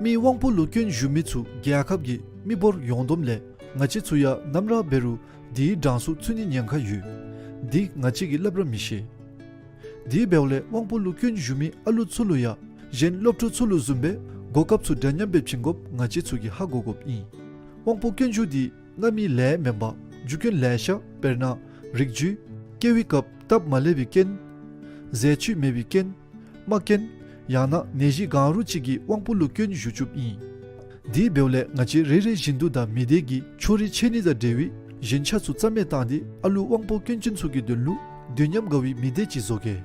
མིའི་དབང་པོ་ལུ་སྐྱོན་ཞུགས་མི་ཚུ་རྒྱལ་ཁབ་ཀྱི་མི་འབོར་ཡོངས་བསྡོམས་ལས་ང་བཅས་ཚུ་ཡང་ནམ་ར་འབད་རུང་དེའི་གྲངས་སུ་ཚུད་ནིའི་ཉེན་ཁ་ཡོད། འདི་ང་བཅས་ཀྱིས་སླབ་ར་མི་ཤེས། དེ་འབདཝ་ལས་དབང་པོ་ལུ་སྐྱོན་ཞུགས་མི་ཨ་ལུ་ཚུ་ལུ་ཡང་གཞན་སློབ་ཕྲུག་ཚུ་ལུ་བཟུམ་སྦེ་གོ་སྐབས་ཚུ་འདྲ་མཉམ་སྦེ་བྱིན་དགོཔ་ང་བཅས་ཚུ་གིས་ཧ་གོ་དགོཔ་ཨིན། དབང་པོ་སྐྱོན་ཞུགས་འདི་སྔ་མའི་ལས་མེན་པར་རྒྱུ་རྐྱེན་ལེ་ཤ་དཔེར་ན་རིགས་རྒྱུད་སྐྱེ་བའི་སྐབས་སྟབས་མ་ལེགས་པའི་རྐྱེན་ཟས་བཅུད་མེད་པའི་རྐྱེན་རྨ་སྐྱོན་ཡང་ན་ནད་གཞི་གང་རུང་ཅིག་གིས་དབང་པོ་ལུ་སྐྱོན་ཞུགས་བཅུགཔ་ཨིན། དེ་འབདཝ་ལས་ང་བཅས་རེ་རེ་བཞིན་དུ་དང་མི་སྡེ་གི་ཕྱོགས་རིས་ཆད་ནི་དང་འབྲེལ་བའི་ཞན་ཆ་ཚུ་རྩ་མེད་བཏང་སྟེ་ཨ་ལུ་དབང་པོ་སྐྱོན་ཅན་ཚུ་གི་དོན་ལུ་དུས་མཉམ་དགའ་བའི་མི་སྡེ་ཅིག་བཟོ་གེ།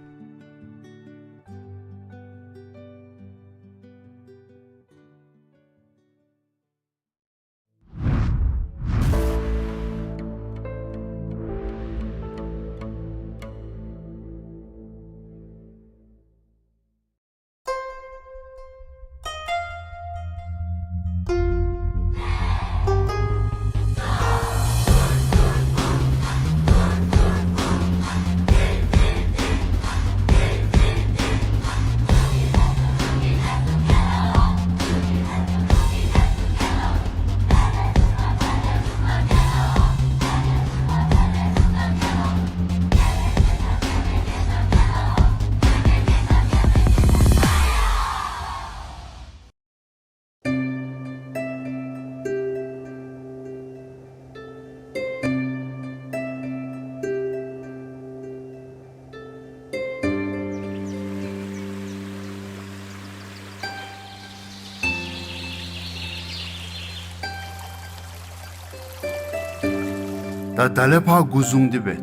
ད་ལས་ཕར་འགོ་བཟུང་སྟེ་སྦེ་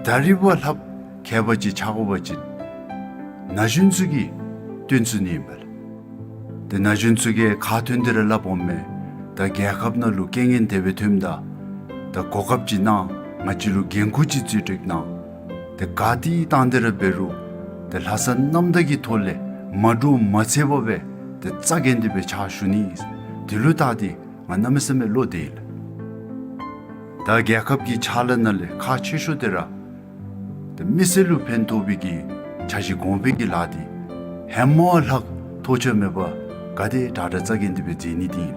ད་རིས་བ་ལྷགཔ་མཁས་པ་ཅིག་ཆགས་དགོ་པ་ཅིན་ན་གཞོན་ཚུ་གིས་བཏོན་ཚུགས་ནི་ཨིན་པས་ལགས། ཏེ་ན་གཞོན་ཚུ་གིས་ཁ་ཐོན་ཏེ་ར་སླབ་འོང་མས། ད་རྒྱལ་ཁབ་ནང་ལུ་རྐྱེན་ངན་དེ་སྦེ་ཐོནམ་ད་ད་གོ་སྐབས་ཅིག་གནང་། ང་བཅས་ལུ་འགན་ཁུར་ཅིག་རྩིས་སྤྲོད་གནང་། ཏེ་ག་ཏེ་བཏང་སྟེ་ར་འབད་རུང་ཏེ་ལྷག་བསམ་རྣམ་དག་གི་ཐོག་ལས་མ་འདྲོག་མ་འཚེར་བར་སྦེ་ཏེ་རྩ་འགེངས་ཏེ་སྦེ་ཕྱག་ཞུ་ནི། དེ་ལུ་བལྟ་སྟེ་ང་གནམ་མེད་ས་མེད་བློ་བདེ་ཡི་ལགས། ད་རྒྱལ་ཁབ་ཀྱི་ཕྱག་ལཱ་ནང་ལས་ཁག་ཆེ་ཤོས་དེ་ར་ཏེ་མི་སེར་ལུ་ཕན་ཐོགས་པའི་གི་འཆར་གཞི་གོང་འཕེལ་གྱི་ལཱ་འདི་ཧེ་མ་ལྷག་ཐོགས་ཆགས་མེད་པར་ག་དེ་དྲག་དྲག་རྩ་འགེངས་ཏེ་སྦེ་མཛད་ནི་འདི་ཨིན་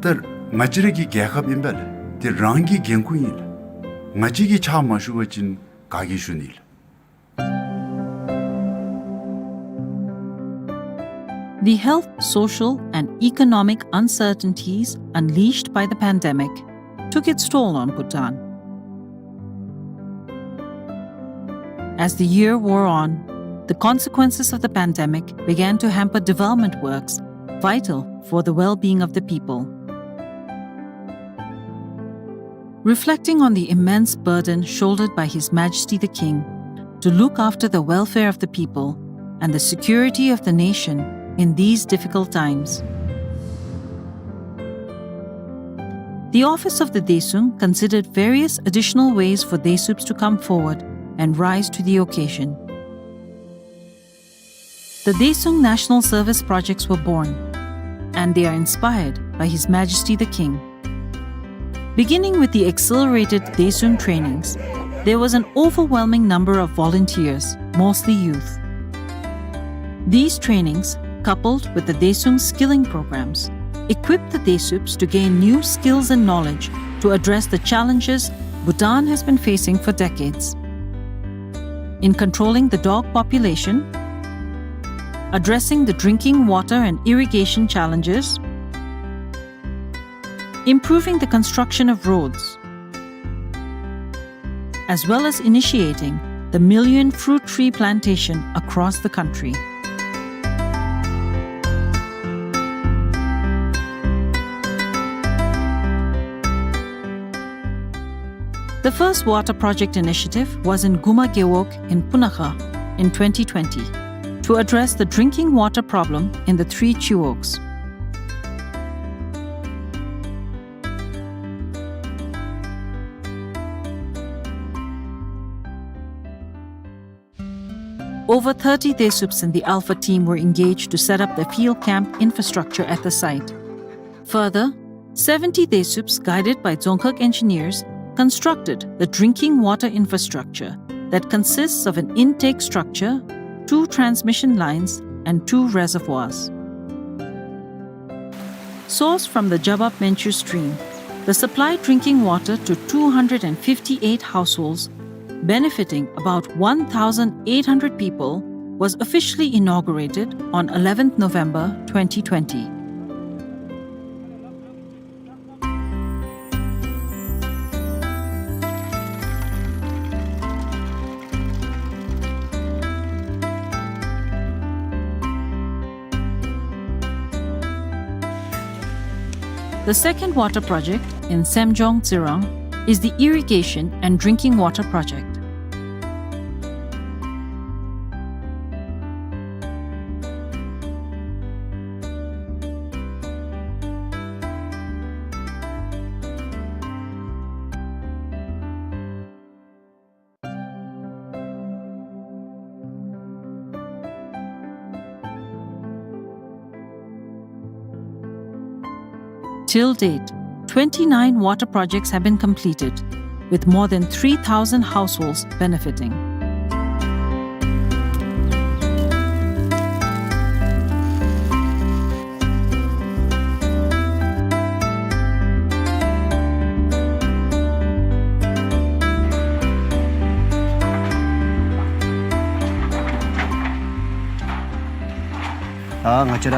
ལགས། ད་ང་བཅས་ར་གི་རྒྱལ་ཁབ་ཨིན་པས་ལགས། འདི་རང་གི་འགན་ཁུར་ཨིན་ལགས། ང་བཅས་ཀྱིས་ཕྱག་མ་ཞུ་བ་ཅིན་ག་གིས་ཞུ་ནི་ལགས། The health, social, and economic uncertainties unleashed by the pandemic took its toll on Bhutan. As the year wore on, the consequences of the pandemic began to hamper development works vital for the well-being of the people. Reflecting on the immense burden shouldered by His Majesty the King to look after the welfare of the people and the security of the nation in these difficult times, the office of the Daesung considered various additional ways for Daesups to come forward and rise to the occasion. The Daesung National Service projects were born, and they are inspired by His Majesty the King. Beginning with the accelerated Daesung trainings, there was an overwhelming number of volunteers, mostly youth. These trainings, coupled with the Daesung skilling programs, equipped the Daesups to gain new skills and knowledge to address the challenges Bhutan has been facing for decades in controlling the dog population, addressing the drinking water and irrigation challenges, improving the construction of roads, as well as initiating the million fruit tree plantation across the country. The first water project initiative was in Guma Gewog in Punakha in twenty twenty to address the drinking water problem in the three Chiwogs. Over thirty Daesups in the Alpha team were engaged to set up the field camp infrastructure at the site. Further, seventy Daesups, guided by Dzongkhag engineers, constructed the drinking water infrastructure that consists of an intake structure, two transmission lines, and two reservoirs. Sourced from the Jabab Menchu stream, the supplied drinking water to two hundred and fifty-eight households, benefiting about one thousand eight hundred people, was officially inaugurated on eleventh November twenty twenty. The second water project in Semjong Tsirang is the irrigation and drinking water project. Till date, twenty-nine water projects have been completed, with more than three thousand households benefiting. ཨ་ང་བཅས་ར་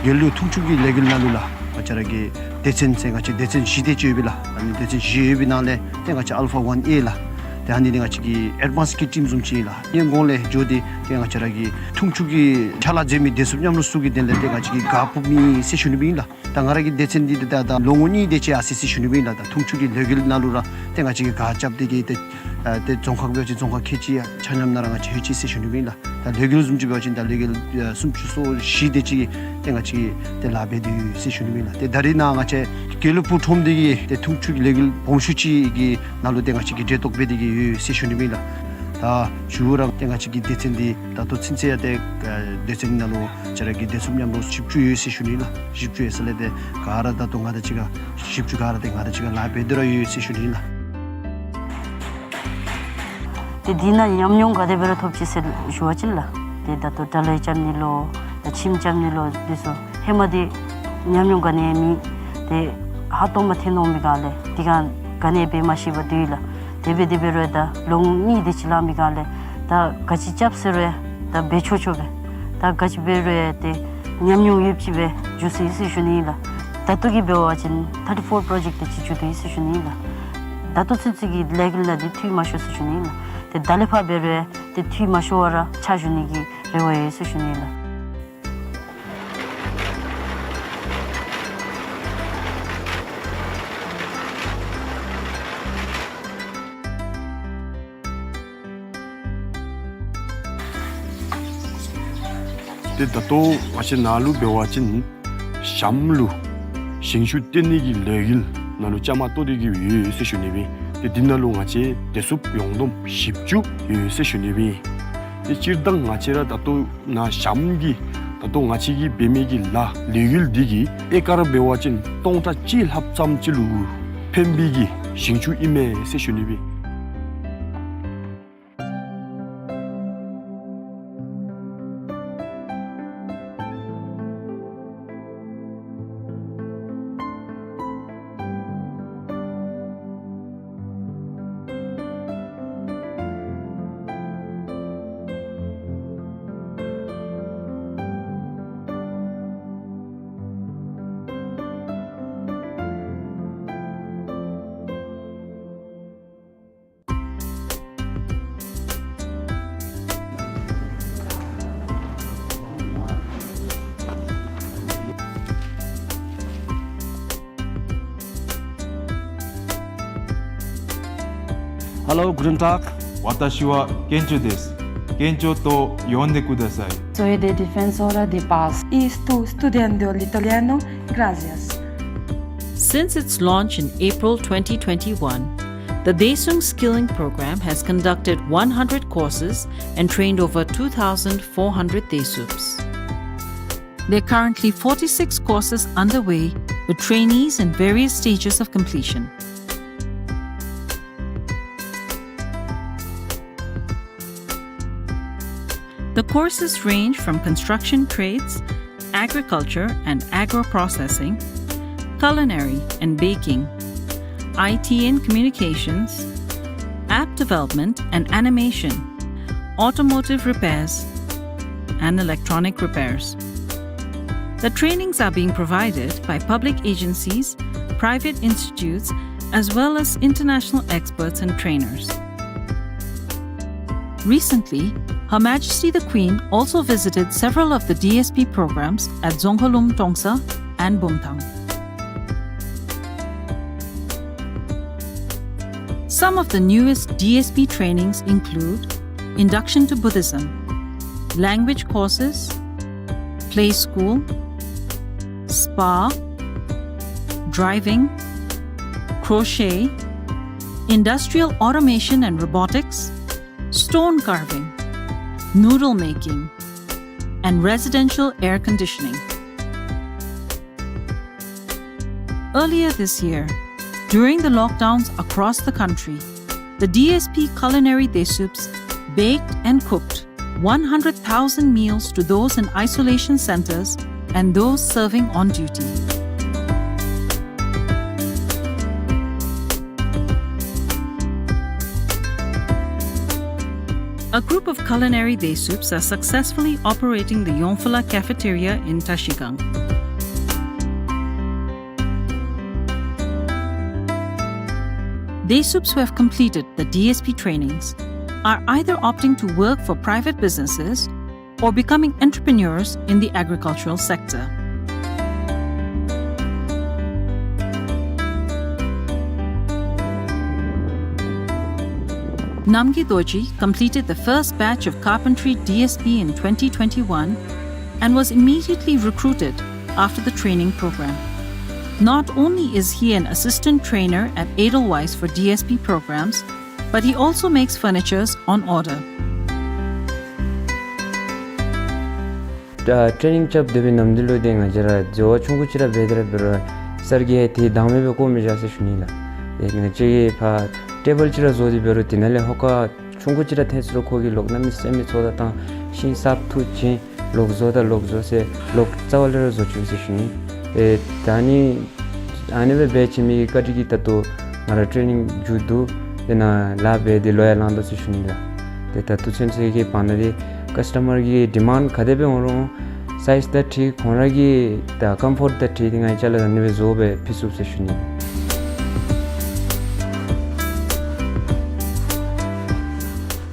དགེ་ལུགས་ཐུགས་སྤྱོད་ཀྱི་ལས་འགུལ་ནང་ལུ་ལགས། ང་བཅས་ར་གི་སྡེ་ཚན་ཟེར་ང་བཅས་སྡེ་ཚན་བཞི་དེ་ཅིག་ཡོད་པས་ལགས། ཨ་ནི་སྡེ་ཚན་བཞི་ཡོད་པའི་ནང་ལས་ཏེ་ང་བཅས་ཨལ་ཕ་ཝན་ཨེ་ལགས། ཏེ་ཨ་ནི་འདི་ང་བཅས་ཀྱི་ཨེཌ་ཝཱནསི་ཀིཊ་ཊིམ་བཟུམ་ཅིག་ཨིན་ལགས། ཨ་ནི་གོང་ལས་འགྱོ་སྟེ་ཏེ་ང་བཅས་ར་གི་འཐུང་ཆུ་གི་ཕྱག་ལཱ་མཛད་མི་བདེ་སྲུངཔ་མཉམ་རོགས་ཚུ་གི་དོན་ལས་ཏེ་ང་བཅས་ཀྱིས་གཱ་ཕུབ་ནི་ཟེར་ཞུ་ནི་སྦེ་ཨིན་ལགས། ད་ང་ར་གི་སྡེ་ཚན་འདི་ཏེ་ད་ད་ལོ་ངོ་གཉིས་དེ་ཅིག་ཨ་ཙི་ཅིག་ཞུ་ནི་སྦེ་ཨིན་ལགས། ད་འཐུང་ཆུ་གི་ལས་འགུལ་ནང་ལུ་ར་ཏེ་ང་བཅས་ཀྱིས་གཱ་རྐྱབ་སྟེ་གི་ཏེ་ཨ་ཏེ་རྫོང་ཁག་འབད་བ་ཅིན་རྫོང་ཁག་ཁལ་གཅིག་ཡང་ཆ་མཉམ་ནང་ར་ང་བཅས་ལྷོད་ཅི་ཟེར་ཞུ་ནི་སྦེ་ཨིན་ལགས། ད་ལས་འགུལ་བཟུམ་ཅིག་འབད་བ་ཅིན་ད་ལས་འགུལ་ཨ་སུམ་ཅུ་སོ་བཞི་དེ་ཅིག་ཏེ་ང་བཅས་ཀྱིས་ཏེ་ལཱ་འབད་དེ་ཡོད་ཟེར་ཞུ་ནི་སྦེ་ཨིན་ལགས། ཏེ་ད་རེས་ནཱ་ང་བཅས་དགེ་ལེགས་ཕུག་ཁྲོམ་སྡེ་གི་ཏེ་འཐུང་ཆུ་གི་ལས་འགུལ་སྦོམ་ཤོས་ཅིག་གི་ནང་ལུ་ཏེ་ང་བཅས་ཀྱིས་གྲལ་གཏོགས་འབད་དེ་གི་ཡོད་ཟེར་ཞུ་ནི་སྦེ་ཨིན་ལགས། ད་མཇུག་ར་ཏེ་ང་བཅས་ཀྱི་སྡེ་ཚན་འདི་ད་ལྟོ་ཚུན་ཚོད་ཡང་ཏེ་ཨ་སྡེ་ཚན་ནང་ལུ་ང་བཅས་ར་གི་བདེ་སྲུངཔ་མཉམ་རོགས་བཞི་བཅུ་ཡོད་ཟེར་ཞུ་ནི་ཨིན་ལགས། བཞི་བཅུ་ཡོད་ས་ལས་ཏེ་ག་ར་ད་ལྟོ་ང་དང་གཅིག་ཁར་བཞི་བཅུ་ག་ར་ཏེ་ང་དང་གཅིག་ཁར་ལཱ་འབད་དེ་ར་ཡོད་ཟེར་ཞུ་ནི་ཨིན་ལགས། ཏེ་འདི་ནང་ཉམས་མྱོང་ག་དེ་སྦེ་ར་ཐོབ་ཅི་ཟེར་ཞུ་བ་ཅིན་ལགས། ཏེ་ད་ལྟོ་དགྲ་ལན་རྐྱབ་ནི་ལོ་ད་ཁྱིམ་རྐྱབ་ནི་ལོ་འདི་ཚུ་ཧེ་མ་འདི་ཉམས་མྱོང་ག་ནི་ཡང་མེད། ཏེ་ཧ་སྟོང་པ་ཐོན་འོང་མི་ག་ལས་འདི་ག་ག་ནི་འབད་མ་ཤེས་པར་སྡོད་ཡི་ལགས། དེ་སྦེ་དེ་སྦེ་རུང་ད་ལོ་ངོ་གཉིས་དེ་ཅིག་ལང་མི་ག་ལས་ད་ག་ཅི་རྐྱབ་ཟེར་རུང་ད་འབད་ཆོག་ཆོག་སྦེ་ད་ག་ཅི་འབད་རུང་ཏེ་ཉམས་མྱོང་ཡོདཔ་ཅིག་སྦེ་འགྱོ་སོ་ཡི་ཟེར་ཞུ་ནི་ཨིན་ལགས། ད་ལྟོ་གི་འབད་བ་ཅིན་ཐར་ཊི་ཕོར་པྲོ་ཇེཀཊ་དེ་ཅིག་འགྱོ་དོ་ཡི་ཟེར་ཞུ་ནི་ཨིན་ལགས། ད་ལྟོ་ཚུན་ཚོད་ཀྱི་ལས་འགུལ་ནང་འདི་འཐུས་མ་ཤོར་ཟེར་ཞུ་ནི་ཨིན་ལགས། ཏེ་ད་ལས་ཕར་འབད་རུང་ཏེ་འཐུས་མ་ཤོར་བར་ར་ཕྱག་ཞུ་ནི་གི་རེ་བ་ཡོད་ཟེར་ཞུ་ནི་ཨིན་ལགས། ཏེ་ད་ལྟོ་ང་བཅས་ནཱ་ལུ་འབད་བ་ཅིན་ཞྭམོ་ལུ་ཞིང་ཆུ་བཏོན་ནི་གི་ལས་འགུལ་ནང་ལུ་བཅའ་མར་གཏོགས་ཏེ་གི་ཡོད་ཟེར་ཞུ་ནི་སྦེ། ཏེ་འདི་ནང་ལུ་ང་བཅས་བདེ་སྲུངཔ་ཡོངས་བསྡོམས་བཞི་བཅུ་ཡོད་ཟེར་ཞུ་ནི་སྦེ། ཏེ་སྤྱིར་བཏང་ང་བཅས་ར་ད་ལྟོ་ནཱ་ཞྭམོ་གི་ད་ལྟོ་ང་བཅས་ཀྱིས་འབད་མི་གི་ལཱ་ལས་འགུལ་འདི་གིས་ཨེ་ཀར་འབད་བ་ཅིན་སྟོང་ཕྲག་གཅིག་ལྷགཔ་ཙམ་ཅིག་ལུ་ཕན་པའི་གི་ཞིང་ཆུ་ཨིན་མས་ཟེར་ཞུ་ནི་སྦེ། Hello, guten Tag. 私はケンチョです。ケンチョと呼んでください。Soy de Defensora de Paz. Y sto studiando l'italiano. Gracias. Since its launch in April twenty twenty-one, the Daesung Skilling Program has conducted one hundred courses and trained over two thousand four hundred Daesups. There are currently forty-six courses underway, with trainees in various stages of completion. The courses range from construction trades, agriculture and agro-processing, culinary and baking, I T and communications, app development and animation, automotive repairs, and electronic repairs. The trainings are being provided by public agencies, private institutes, as well as international experts and trainers. Recently, Her Majesty the Queen also visited several of the D S P programs at Dzongkhalum Tongsa and Bumthang. Some of the newest D S P trainings include Induction to Buddhism, language courses, play school, spa, driving, crochet, industrial automation and robotics, stone carving, noodle making, and residential air conditioning. Earlier this year, during the lockdowns across the country, the D S P Culinary Daesups baked and cooked one hundred thousand meals to those in isolation centers and those serving on duty. A group of Culinary Daesups are successfully operating the Yongphola Cafeteria in Tashigang. Desups who have completed the D S P trainings are either opting to work for private businesses or becoming entrepreneurs in the agricultural sector. Namgay Dorji completed the first batch of carpentry D S P in twenty twenty-one and was immediately recruited after the training program. Not only is he an assistant trainer at Edelweiss for D S P programs, but he also makes furnitures on order. ད་ཊེ་རེ་ནིང་རྐྱབ་སྡོད་པའི་ནམ་དུས་ལུ་ཏེ་ང་བཅས་ར་བཟོ་བ་ཆུང་ཀུ་ཅིག་ར་འབད་དེ་ར་འབད་རུང་གསར་རྒྱག་དེ་དང་མེད་པའི་བཀོ་མི་བཞག་ཟེར་ཞུ་ནི་ལགས། ཏེ་ང་བཅས་ཀྱིས་ཕར་ཊེ་བཱལ་ཅིག་ར་བཟོ་སྟེ་འབད་རུང་དེ་ནང་ལས་ཧོ་ཀ་ཆུང་ཀུ་ཅིག་ར་ཐལ་ཚུ་རུང་ཁོ་གིས་ལོག་གནམ་མེད་ས་མེད་ཚོགས་ད་བཏང་ཤིང་གསརཔ་འཐུ་བྱིན་ལོག་བཟོ་ད་ལོག་བཟོ་ཟེར་ལོག་རྩ་བ་ལས་ར་བཟོ་བཅུག་ཟེར་ཞུ་ནི། ཏེ་ད་ནི་ཨ་ནི་སྦེ་འབད་བྱིན་མི་གི་བཀའ་དྲིན་གྱིས་ད་ལྟོ་ང་ར་ཊེ་རེ་ནིང་མཇུག་བསྡུ་ཏེ་ནཱ་ལཱ་འབད་དེ་ལོ་ཡང་ལང་དོ་ཟེར་ཞུ་ནི་ལགས། ཏེ་ད་ལྟོ་ཚུན་ཚོད་ཀྱི་བར་ན་འདི་ཀཱསི་ཊ་མར་གྱི་ཌི་མཱནཌ་ག་དེ་སྦེ་འོང་རུང་སའིཛ་དང་འཁྲིལ་ཁོང་ར་གི་ད་ཀམ་ཕོརཊ་དང་འཁྲིལ་ཏེ་ང་བཅས་ལུ་ཨ་ནི་སྦེ་བཟོ་སྦེ་ཕུལ་ཚུགས་ཟེར་ཞུ་ནི།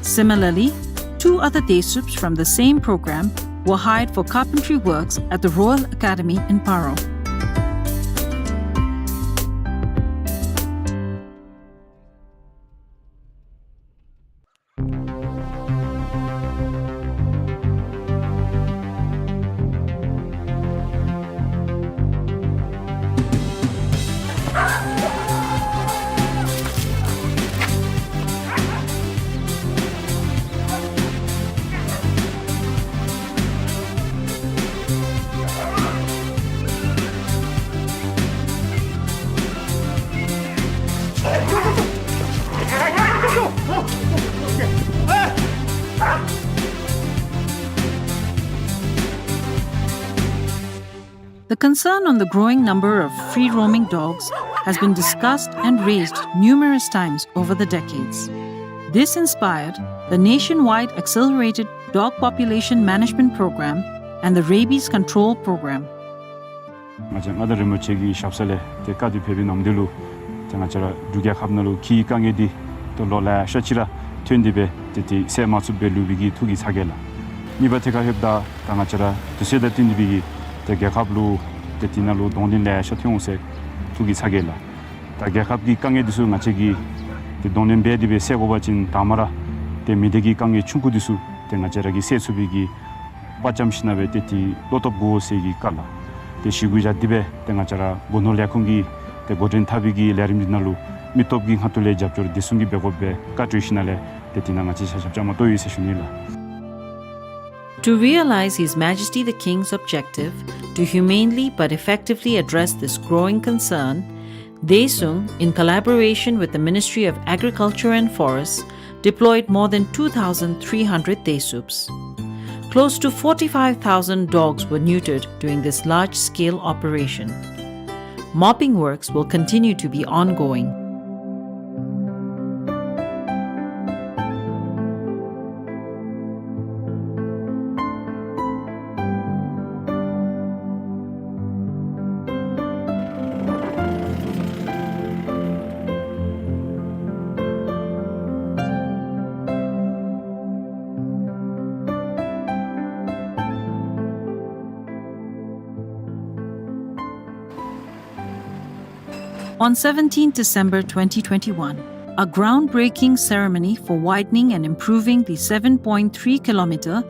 Similarly, two other Desups from the same program were hired for carpentry works at the Royal Academy in Paro. The concern on the growing number of free-roaming dogs has been discussed and raised numerous times over the decades. This inspired the nationwide Accelerated Dog Population Management Program and the Rabies Control Program. ང་བཅས་མངའ་བདག་རིན་པོ་ཆེ་གི་ཞབས་ས་ལས་ཏེ་བཀའ་དྲིན་ཕེབས་པའི་ནམ་དུས་ལུ་ཏེ་ང་བཅས་ར་འབྲུག་རྒྱལ་ཁབ་ནང་ལུ་འཁྱིད་དཀའ་ངལ་འདི་ཏེ་ལོ་ལེ་ཤ་ཅིག་ར་ཐོན་ཏེ་སྦེ་ཏེ་ཏེ་སེལ་མ་ཚུགསཔ་སྦེ་ལུས་པའི་གི་ཐུགས་ཀྱི་ཚ་གྱང་ལགས། གཉིས་པ་ཐད་ཁར་ལྷོདཔ་ད་ད་ང་བཅས་ར་དུས་ཚོད་དང་བསྟུན་ཏེ་སྦེ་གི་ཏེ་རྒྱལ་ཁབ་ལུ་ཏེ་དེ་ནང་ལུ་གདོང་ལེན་ལེ་ཤ་ཐོན་འོང་ཟེར་ཐུགས་ཀྱི་ཚ་གྱང་ལགས། ད་རྒྱལ་ཁབ་ཀྱི་དཀའ་ངལ་འདི་ཚུ་ང་བཅས་ཀྱིས་ཏེ་གདོང་ལེན་འབད་དེ་སྦེ་སེལ་དགོ་པ་ཅིན་དང་པ་ར་ཏེ་མི་སྡེ་གི་དཀའ་ངལ་ཆུང་ཀུ་འདི་ཚུ་ཏེ་ང་བཅས་ར་གིས་སེལ་ཚུགས་པའི་གི་དཔའ་བཅམ་ཞིན་ན་སྦེ་ཏེ་ཏེ་བློ་སྟོབས་དགོ་ཟེར་གྱི་བཀའ་ལགས། ཏེ་ཞི་གུ་བཞག་སྟེ་སྦེ་ཏེ་ང་བཅས་ར་སྒོ་ནོར་ལས་ཁུངས་ཀྱིས་ཏེ་འགོ་འདྲེན་འཐབ་པའི་གི་ལས་རིམ་འདི་ནང་ལུ་མི་སྟོབས་ཀྱི་ཁ་ཐུག་ལས་རྒྱབ་སྐྱོར་བདེ་སྲུང་གིས་འབད་དགོཔ་སྦེ་བཀའ་གྲོས་ཞིན་ན་ལས་ཏེ་དེ་ནང་ང་བཅས་ཆ་ཁྱབ་བཅའ་མར་གཏོགས་ཡི་ཟེར་ཞུ་ནི་ལགས། To realize His Majesty the King's objective to humanely but effectively address this growing concern, Daesung, in collaboration with the Ministry of Agriculture and Forests, deployed more than two thousand three hundred Daesups. Close to forty-five thousand dogs were neutered during this large-scale operation. Mopping works will continue to be ongoing. On seventeenth December twenty twenty-one, a groundbreaking ceremony for widening and improving the seven point three kilometer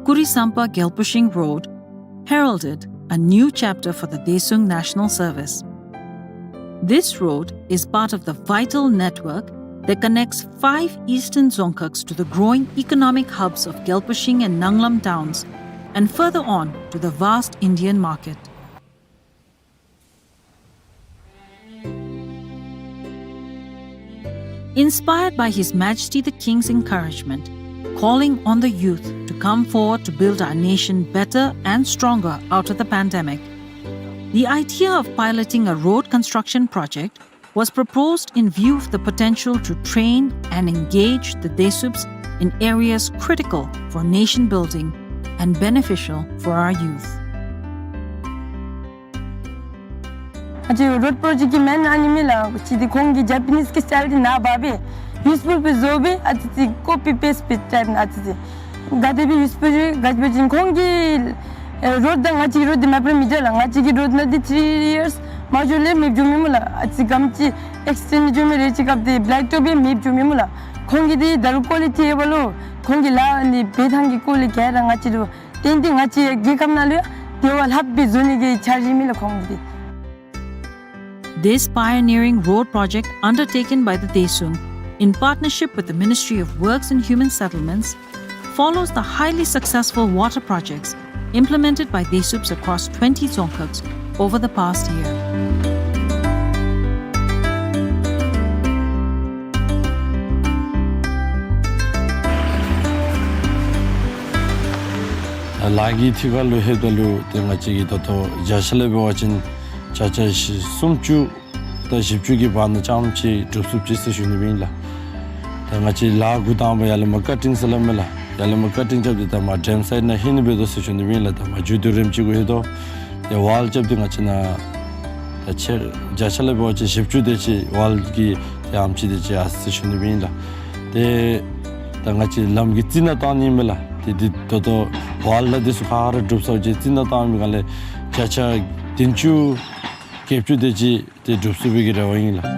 Kurisampa Gyalpushing Road heralded a new chapter for the Daesung National Service. This road is part of the vital network that connects five eastern Dzongkhags to the growing economic hubs of Gyalpushing and Nanglam towns, and further on to the vast Indian market. Inspired by His Majesty the King's encouragement, calling on the youth to come forward to build our nation better and stronger out of the pandemic, the idea of piloting a road construction project was proposed in view of the potential to train and engage the Daesups in areas critical for nation building and beneficial for our youth. ཨ་ཙི་རོཌ་པྲོ་ཇེཀཊ་གི་མེན་ཨ་ནི་མེན་ལགས། ཅི་འདི་ཁོང་གི་ཇ་པ་ནིས་ཀྱི་སི་ཊའིལ་འདི་ནཱ་འབག་སྦེ་ཡུ་སི་ཕུལ་སྦེ་བཟོ་སྦེ་ཨ་ཙི་ཙི་ཀོ་པི་པེསཊ་སྦེ་ཊའིཔ་ཨ་ཙི་ཙི་ག་དེ་སྦེ་ཡུ་སི་ཕུལ་ག་ཅི་སྦེ་ཅིན་ཁོང་གི་ཨེ་རོཌ་དང་ང་བཅས་ཀྱི་རོཌ་འདི་མ་པ་ར་མི་འདྲ་ལགས། ང་བཅས་ཀྱི་རོཌ་ནང་འདི་ཐི་རི་ཡརསི་མ་འགྱོ་ལས་མེདཔ་འགྱོ་མི་སྨོ་ལགས། ཨ་ཙི་ག་དེམ་ཅིག་ཨེག་སི་ཊེནཌ་འགྱོ་མི་རེ་ཅིག་སྐབས་འདི་བེ་ལེཀ་ཊོབ་སྦེ་མེདཔ་འགྱོ་མི་སྨོ་ལགས། ཁོང་གི་འདི་ད་རུང་ཀོ་ལི་ཊི་ཨེ་བ་ལོ་ཁོང་གི་ལཱ་ཨ་ནི་འབད་ཐངས་ཀྱི་སྐོར་ལས་ག་ར་ང་བཅས་ར་ཏན་ཏན་ང་བཅས་རྒྱལ་ཁབ་ནང་ལུ་ཡང་དེ་བ་ལྷགཔ་སྦེ་བཟོ་ནི་གི་འཆར་གཞི་མེད་ལགས་ཁོང་གི་འདི། This pioneering road project undertaken by the Desum in partnership with the Ministry of Works and Human Settlements follows the highly successful water projects implemented by Desups across twenty dzongkhags over the past year. ལཱ་གི་ཐད་ཁར་ལུ་ལྷོདཔ་ད་ལུ་ཏེ་ང་བཅས་ཀྱིས་ད་ལྟོ་བརྒྱ་ཆ་ལས་འབད་བ་ཅིན་བརྒྱ་ཆ་བཞི་སུམ་ཅུ་དང་བཞི་བཅུ་གི་བར་ན་ཙམ་ཅིག་འགྲུབ་ཚུགས་ཅི་ཟེར་ཞུ་ནི་ཨིན་ལགས། ད་ང་བཅས་ལཱ་འགོ་དང་པ་ཡར་ལས་མར་ཀ་ཊིང་ཟེར་སླབ་མས་ལགས། ཡར་ལས་མར་ཀ་ཊིང་རྐྱབ་སྟེ་ད་མར་ཌེམ་སའིཌ་ནང་ལྷོད་ནི་འབད་དོ་ཟེར་ཞུ་ནི་ཨིན་ལགས། ད་མར་མཇུག་བསྡུ་རནམ་ཅིག་གུ་ལྷོད་དོ། ཏེ་ཝཱལ་རྐྱབ་སྟེ་ང་བཅས་ནཱ་ད་ཆེ་བརྒྱ་ཆ་ལས་འབད་བ་ཅིན་བཞི་བཅུ་དེ་ཅིག་ཝཱལ་གྱི་ཏེ་ཨེམ་ཆི་དེ་ཅིག་ཡར་སོ་ཡི་ཟེར་ཞུ་ནི་ཨིན་ལགས། ཏེ་ད་ང་བཅས་ལམ་གྱི་རྩི་ནག་བཏང་ནི་མས་ལགས། ཏེ་འདི་ད་ལྟོ་ཝཱལ་ལགས་འདི་ཚུ་ག་ར་འགྲུབ་ཚར་ཅིག་རྩི་ནག་བཏང་མི་སྒང་ལས་བརྒྱ་ཆ་བདུན་ཅུ་བརྒྱད་ཅུ་དེ་ཅིག་ཏེ་འགྲུབ་ཚུགས་པའི་གི་རེ་བ་ཨིན་ལགས།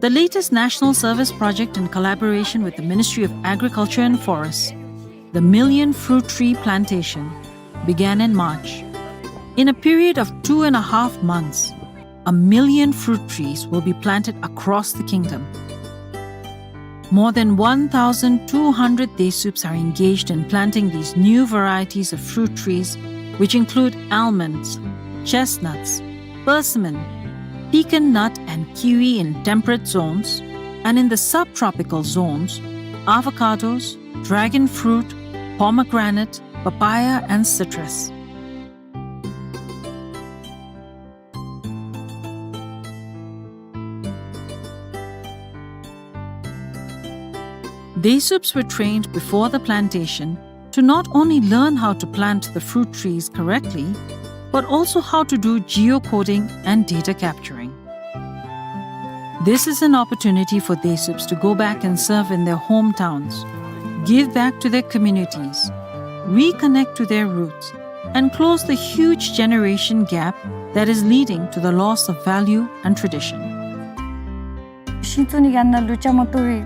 The latest national service project in collaboration with the Ministry of Agriculture and Forests, the Million Fruit Tree Plantation, began in March. In a period of two and a half months, a million fruit trees will be planted across the kingdom. More than one thousand two hundred Desups are engaged in planting these new varieties of fruit trees, which include almonds, chestnuts, persimmon, pecan nut and kiwi in temperate zones, and in the subtropical zones, avocados, dragon fruit, pomegranate, papaya, and citrus. Desups were trained before the plantation to not only learn how to plant the fruit trees correctly, but also how to do geocoding and data capturing. This is an opportunity for Desups to go back and serve in their hometowns, give back to their communities, reconnect to their roots, and close the huge generation gap that is leading to the loss of value and tradition. ཤིང་བཙུགས་ནི་གི་ཨ་ནཱ་ལུ་བཅའ་མར་གཏོགས་པའི་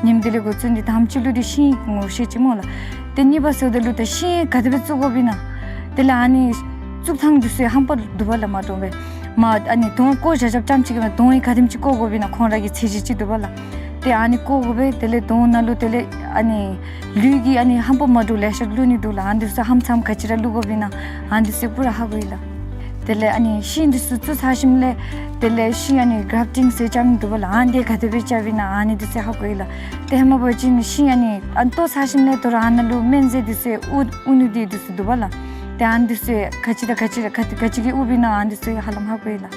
ཉིནམ་དེ་ལས་འགོ་བཙུགས་ནི་དང་པ་ཅིག་ལུ་འདི་ཤིང་ངོ་ཤེས་ཅི་སྨོ་ལགས། ཏེ་གཉིས་པ་ཟེརཝ་ད་ལུ་ད་ཤིང་ག་དེ་སྦེ་བཙུགས་དགོཔ་ཨིན་ན། དེ་ལས་ཨ་ནི་བཙུགས་ཐངས་འདི་ཚུ་ཧམ་པ་འདུག་པ་ལགས། མ་འདྲཝ་སྦེ་མ་ཨ་ནི་དོང་བརྐོ་བཞག་བཞགཔ་ཙམ་ཅིག་གིས་མ་དོང་ཡང་ག་དེམ་ཅིག་བརྐོ་དགོཔ་ཨིན་ན་ཁོང་ར་གི་ཚད་གཞི་ཅིག་འདུག་པ་ལགས། ཏེ་ཨ་ནི་བརྐོ་དགོ་པས། དེ་ལས་དོང་ནང་ལུ་དེ་ལས་ཨ་ནི་ལུད་ཀྱི་ཨ་ནི་ཧམ་པ་མ་འདྲཝ་ལེ་ཤ་བླུག་ནི་འདུག་ལགས། ཨ་ནི་འདི་ཚུ་ཧམ་ཚམ་ག་ཅི་ར་བླུག་དགོཔ་ཨིན་ན་ཨ་ནི་འདི་ཚུ་པུ་ར་ཧ་གོ་ཡི་ལགས། དེ་ལས་ཨ་ནི་ཤིང་འདི་ཚུ་བཙུགས་ཚར་ཞིནམ་ལས་དེ་ལས་ཤིང་ཨ་ནི་གརབ་ཊིང་ཟེར་རྐྱབ་ནི་འདུག་པ་ལགས། ཨ་ནི་འདི་ག་དེ་སྦེ་རྐྱབ་ཨིན་ན་ཨ་ནི་འདི་ཚུ་ཧ་གོ་ཡི་ལགས། ཏེ་ཧེ་མ་འབད་བ་ཅིན་ཤིང་ཨ་ནི་ཨ་ནི་བཏོག་ཚར་ཞིནམ་ལས་དོ་རུང་ཨ་ནཱ་ལུ་སྨན་རྫས་འདི་ཚུ་དབུར་དབུར་ནི་འདི་འདི་ཚུ་འདུག་པ་ལགས། ཏེ་ཨ་ནི་འདི་ཚུ་ག་ཅི་དང་ག་ཅི་ར་ག་ག་ཅི་གིས་དབུརཝ་ཨིན་ན་ཨ་ནི་འདི་ཚུ་ཧ་ལམ་ཧ་གོ་ཡི་ལགས།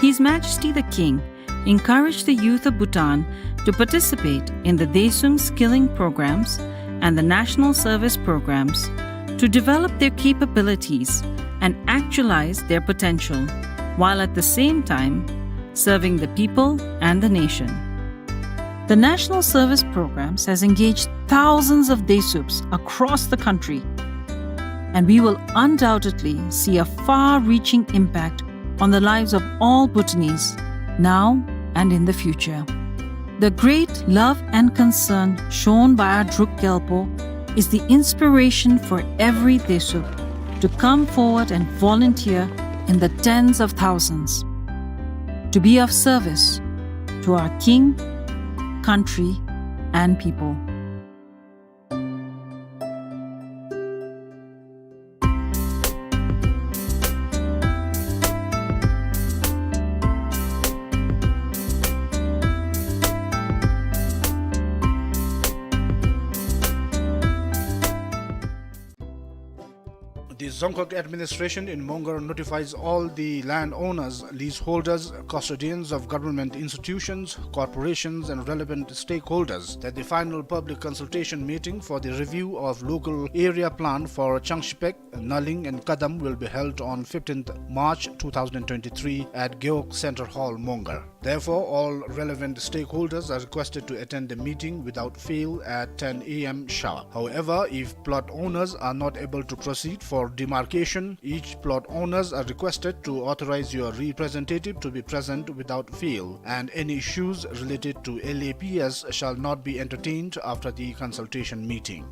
His Majesty the King encouraged the youth of Bhutan to participate in the Desum skilling programs and the national service programs to develop their capabilities and actualize their potential, while at the same time serving the people and the nation. The national service programs has engaged thousands of Desups across the country, and we will undoubtedly see a far-reaching impact on the lives of all Bhutanese, now and in the future. The great love and concern shown by our Druk Gyalpo is the inspiration for every Desup to come forward and volunteer in the tens of thousands, to be of service, to our king, country, and people. The Dzongkhag administration in Mongar notifies all the landowners, leaseholders, custodians of government institutions, corporations, and relevant stakeholders that the final public consultation meeting for the review of local area plan for Changshipek, Naling, and Kadam will be held on fifteenth March two thousand twenty-three at Gewog Centre Hall, Mongar. Therefore, all relevant stakeholders are requested to attend the meeting without fail at ten A M sharp. However, if plot owners are not able to proceed for demarcation, each plot owners are requested to authorize your representative to be present without fail, and any issues related to L A P S shall not be entertained after the consultation meeting.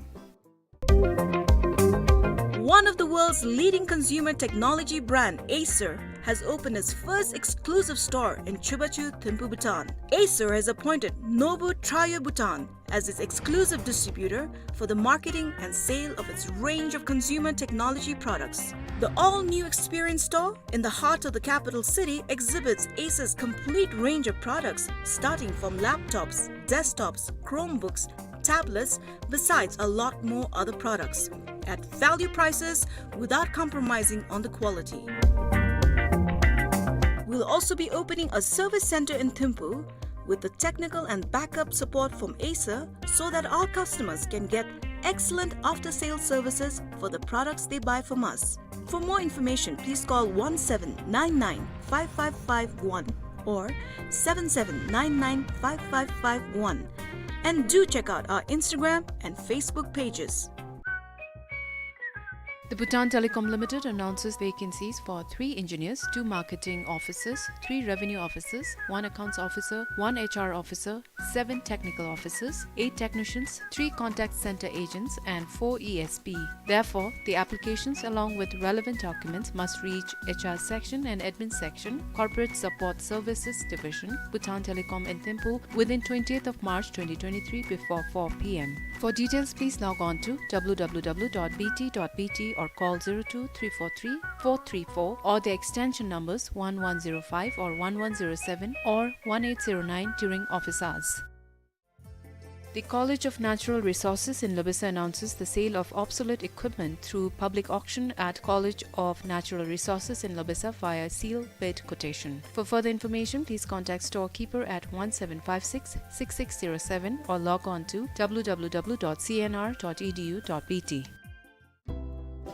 One of the world's leading consumer technology brand, Acer, has opened its first exclusive store in Chubachu, Thimphu, Bhutan. Acer has appointed Nobu Trio Bhutan as its exclusive distributor for the marketing and sale of its range of consumer technology products. The all-new experience store in the heart of the capital city exhibits Acer's complete range of products, starting from laptops, desktops, Chromebooks, tablets, besides a lot more other products at value prices without compromising on the quality. We'll also be opening a service center in Thimphu with the technical and backup support from Acer so that our customers can get excellent after-sales services for the products they buy from us. For more information, please call one seven nine nine five five five one or seven seven nine nine five five five one. And do check out our Instagram and Facebook pages. The Bhutan Telecom Limited announces vacancies for three engineers, two marketing officers, three revenue officers, one accounts officer, one H R officer, seven technical officers, eight technicians, three contact center agents, and four E S P. Therefore, the applications along with relevant documents must reach H R section and admin section, Corporate Support Services Division, Bhutan Telecom in Thimphu within twentieth of March twenty twenty-three before four P M. For details, please log on to W W W dot B T dot B T or call zero two three four three four three four or the extension numbers one one zero five or one one zero seven or one eight zero nine during office hours. The College of Natural Resources in Labasa announces the sale of obsolete equipment through public auction at College of Natural Resources in Labasa via sealed bid quotation. For further information, please contact storekeeper at one seven five six six six zero seven or log on to W W W dot C N R dot E D U dot B T.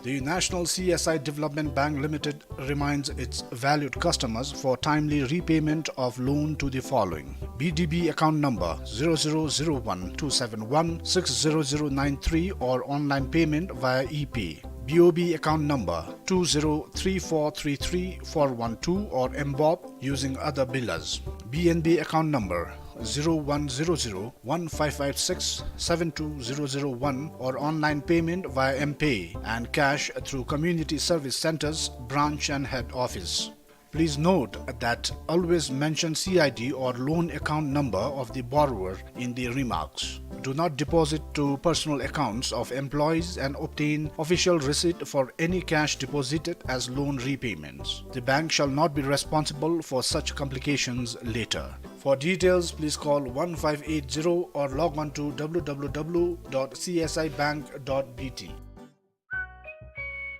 The National C S I Development Bank Limited reminds its valued customers for timely repayment of loan to the following: B D B account number zero zero zero one two seven one six zero zero nine three or online payment via ePay. B O B account number two zero three four three three four one two or mBoB using other billers. B N B account number zero one zero zero one five five six seven two zero zero one or online payment via mPay and cash through community service centers, branch and head office. Please note that always mention C I D or loan account number of the borrower in the remarks. Do not deposit to personal accounts of employees and obtain official receipt for any cash deposited as loan repayments. The bank shall not be responsible for such complications later. For details, please call one five eight zero or log on to W W W dot C S I bank dot B T.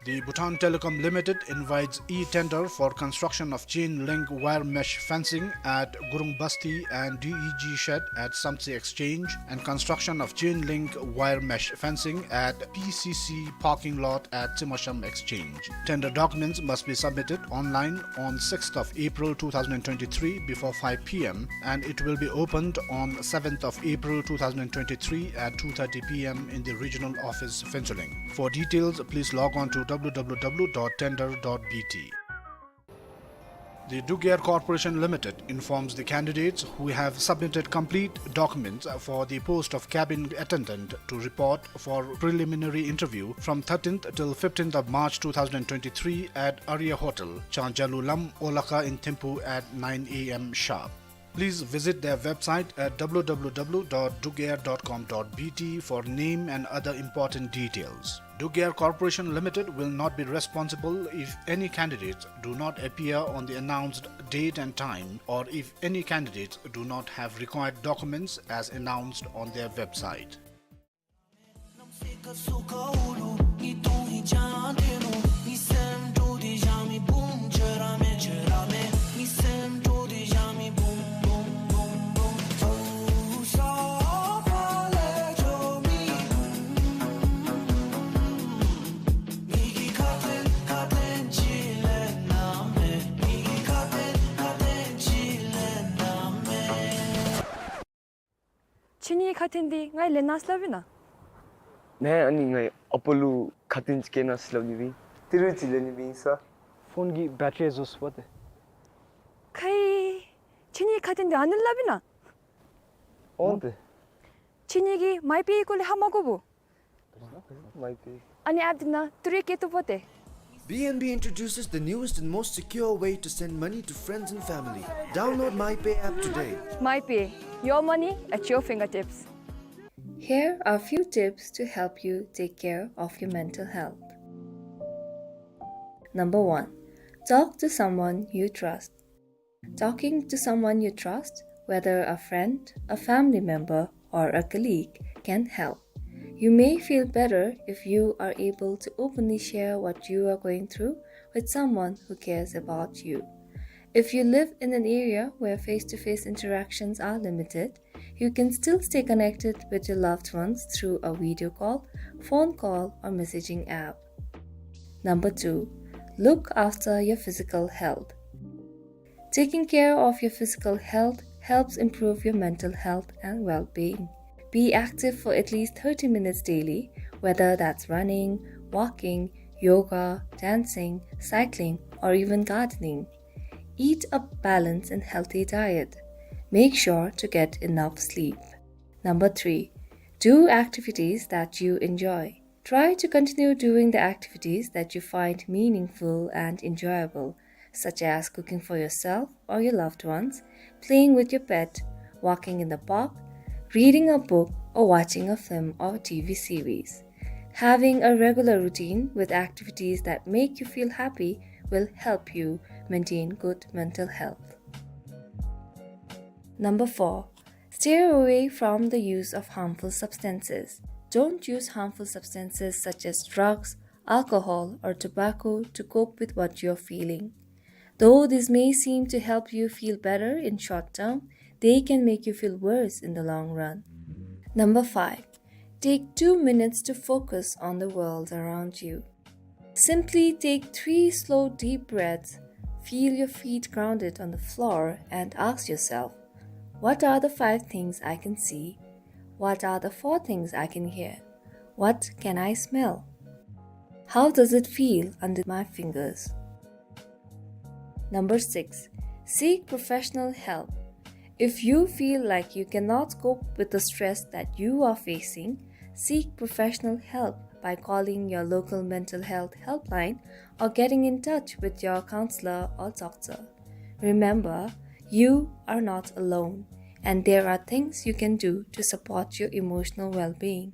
The Bhutan Telecom Limited invites e-tender for construction of chain link wire mesh fencing at Gurung Basti and D E G shed at Samtse Exchange and construction of chain link wire mesh fencing at P C C parking lot at Tsimoshem Exchange. Tender documents must be submitted online on sixth of April two thousand twenty-three before five P M and it will be opened on seventh of April two thousand twenty-three at two thirty P M in the regional office, Phuentsholing. For details, please log on to W W W dot tender dot B T. The Druk Air Corporation Limited informs the candidates who have submitted complete documents for the post of cabin attendant to report for preliminary interview from thirteenth till fifteenth of March two thousand twenty-three at Arya Hotel, Changjalu Lam, Olakha in Thimphu at nine A M sharp. Please visit their website at w w w dot dugair dot com dot b t for name and other important details. Dugair Corporation Limited will not be responsible if any candidates do not appear on the announced date and time, or if any candidates do not have required documents as announced on their website. ཁྱེད་གཉིས་ཁ་ཏོན་འདི་ང་ལེན་གནང་སླབ་ཨིན་ན། ནེ་ཨ་ནི་ངེའི་ཨ་པ་ལུ་ཁ་ཏོན་ཅིག་བཀལ་གནང་ཟེར་སླབ་ནི་སྦེ་ཨིན། ཏི་རུ་ཅིག་ལེན་ནི་སྦེ་ཨིན་ས། ཕོན་གྱི་བེ་ཊི་རི་རྫོགས་སོ་པ་ཏེ། ཁའི། ཁྱེད་གཉིས་ཁ་ཏོན་འདི་ཨ་ནི་སླབ་ཨིན་ན། འོང་ཏེ། ཁྱེད་གཉིས་ཀྱིས་མའི་པེ་སྐོར་ལས་ཧ་མ་གོ་བོ། མའི་པེ། ཨ་ནི་ཨེཔ་འདི་ནང་ཏི་རུ་བཀལ་བཏུབ་པ་ཏེ། B N B introduces the newest and most secure way to send money to friends and family. Download MyPay app today. MyPay, your money at your fingertips. Here are few tips to help you take care of your mental health. Number one, talk to someone you trust. Talking to someone you trust, whether a friend, a family member, or a colleague, can help. You may feel better if you are able to openly share what you are going through with someone who cares about you. If you live in an area where face-to-face interactions are limited, you can still stay connected with your loved ones through a video call, phone call, or messaging app. Number two, look after your physical health. Taking care of your physical health helps improve your mental health and well-being. Be active for at least thirty minutes daily, whether that's running, walking, yoga, dancing, cycling, or even gardening. Eat a balanced and healthy diet. Make sure to get enough sleep. Number three, do activities that you enjoy. Try to continue doing the activities that you find meaningful and enjoyable, such as cooking for yourself or your loved ones, playing with your pet, walking in the park, reading a book, or watching a film or T V series. Having a regular routine with activities that make you feel happy will help you maintain good mental health. Number four, steer away from the use of harmful substances. Don't use harmful substances such as drugs, alcohol, or tobacco to cope with what you're feeling. Though this may seem to help you feel better in short term, they can make you feel worse in the long run. Number five, take two minutes to focus on the world around you. Simply take three slow, deep breaths, feel your feet grounded on the floor, and ask yourself, "What are the five things I can see? What are the four things I can hear? What can I smell? How does it feel under my fingers?" Number six, seek professional help. If you feel like you cannot cope with the stress that you are facing, seek professional help by calling your local mental health helpline or getting in touch with your counselor or doctor. Remember, you are not alone, and there are things you can do to support your emotional well-being.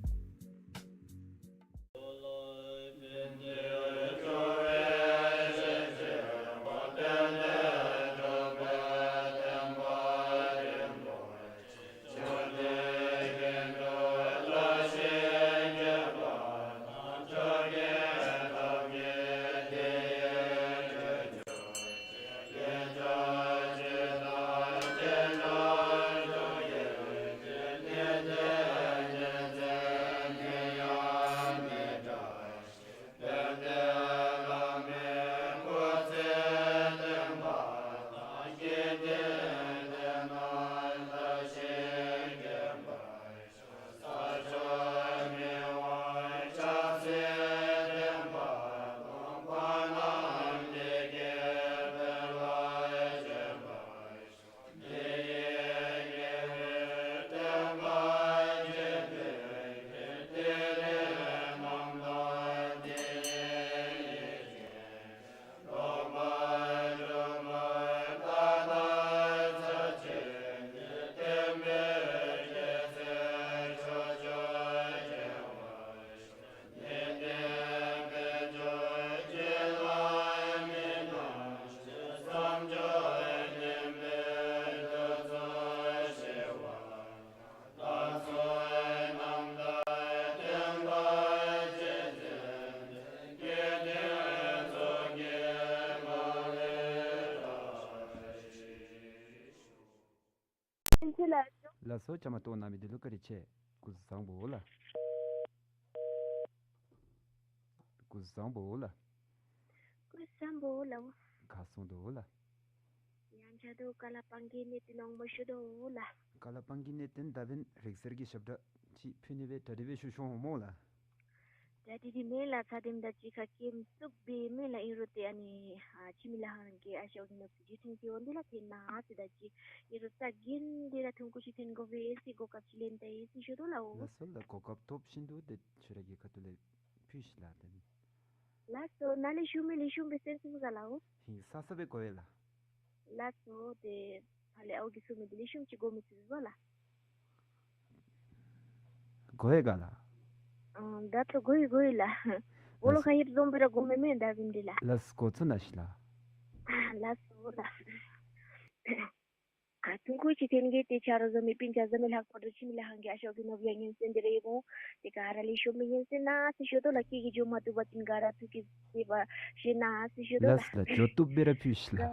ལགས་སོ། བཅའ་མར་གཏོགས་གནང་མི་འདི་ལུ་བཀའ་དྲིན་ཆེ། སྐུ་གཟུགས་བཟང་པོ་ལགས། སྐུ་གཟུགས་བཟང་པོ་ལགས། སྐུ་གཟུགས་བཟང་པོ་ལགས། ག་སོང་དོ་ལགས། ཡང་ཆ་དོ་བཀའ་སློབ་སྤང་གི་གནད་དོན་ཨོང་མ་ཞུ་དོ་ལགས། བཀའ་སློབ་སྤང་གི་གནད་དོན་ད་འབདན་རིག་གསར་གྱི་ཞབས་ཁྲ་ཅིག་ཕུལ་ནི་སྦེ་གྲ་སྒྲིག་འབད་ཞུ་ཞུཝ་ཨིན་མས་ལགས། གྲ་སྒྲིག་འདི་མེན་ལགས། ཚ་དེམ་ད་ཅིག་ཁ་སྐད་བཙུགས་པའི་མེན་ལགས། ཨིན་རུང་ཏེ་ཨ་ནི་ཨ་ཕྱི་མི་ལས་ཁང་གི་ཨ་ཞང་གི་ནོར་བུ་བརྒྱུད་འཕྲིན་གྱི་འོང་འདི་ལགས། ཏེ་ནཱ་ཟེར་ད་ཅིག་ཨིན་རུང་རྩ་འགེངས་ཏེ་ར་ཐུང་ཀུ་ཅིག་འཐོན་དགོ་པས་ཟེར་གོ་སྐབས་ཅིག་ལེན་ད་ཡི་ཟེར་ཞུ་དོ་ལགས། ལགས་སོ་ལགས། གོ་སྐབས་ཐོབ་བཞིན་དུ་ཏེ་ཁྱོད་ར་གི་ཁ་ཐུག་ལས་ཕུལ་ཤིག་ལགས། ཏེ་ལགས་སོ། ནཱ་ལས་ཞུ་མི་ལེགས་ཤོམ་སྦེ་གསན་ཚུགས་ག་ལགས། ཧིང་ས་ས་སྦེ་གོ་ཡི་ལགས། ལགས་སོ། ཏེ་ཕར་ལས་ཨའུ་གིས་གསུང་མི་འདི་ལེགས་ཤོམ་ཅིག་གོ་མི་ཚུགས་པས་ལགས། གོ་ཡི་ག་ལགས། ཨ་ད་ལྟོ་གོ་ཡི་གོ་ཡི་ལགས། སྦོ་ལོགས་ཁར་ཡིབ་བཟུམ་སྦེ་ར་གོ་མི་མེད་ད་འབདན་འདི་ལགས། ལགས་སོ། གོ་ཚུགས་གནང་ཤིག་ལགས། ལགས་སོ་ལགས། ཨ་ཐུང་ཀུ་ཅིག་འཐོན་གེ། ཏེ་ཆ་རོགས་བཟའ་མི་སྤུན་ཆ་བཟའ་མི་ལྷག་པར་དུ་ཕྱི་མི་ལས་ཁང་གི་ཨ་ཞང་གི་ནོར་བུ་ཡང་སྙན་གསན་འདི་ར་ཡོད་འོང་། ཏེ་ག་ར་ལེགས་ཤོམ་སྦེ་སྙན་གསན་གནང་ཟེར་ཞུ་དོ་ལགས། སྐད་ཀྱིས་བརྗོད་མ་བཏུབ་པ་ཅིན་ག་ར་ཐུགས་ཀྱིས་བཟོད་པ་བཞེས་གནང་ཟེར་ཞུ་དོ་ལགས། ལགས་སོ་ལགས། བརྗོད་བཏུབ་སྦེ་ར་ཕུལ་ཤིག་ལགས།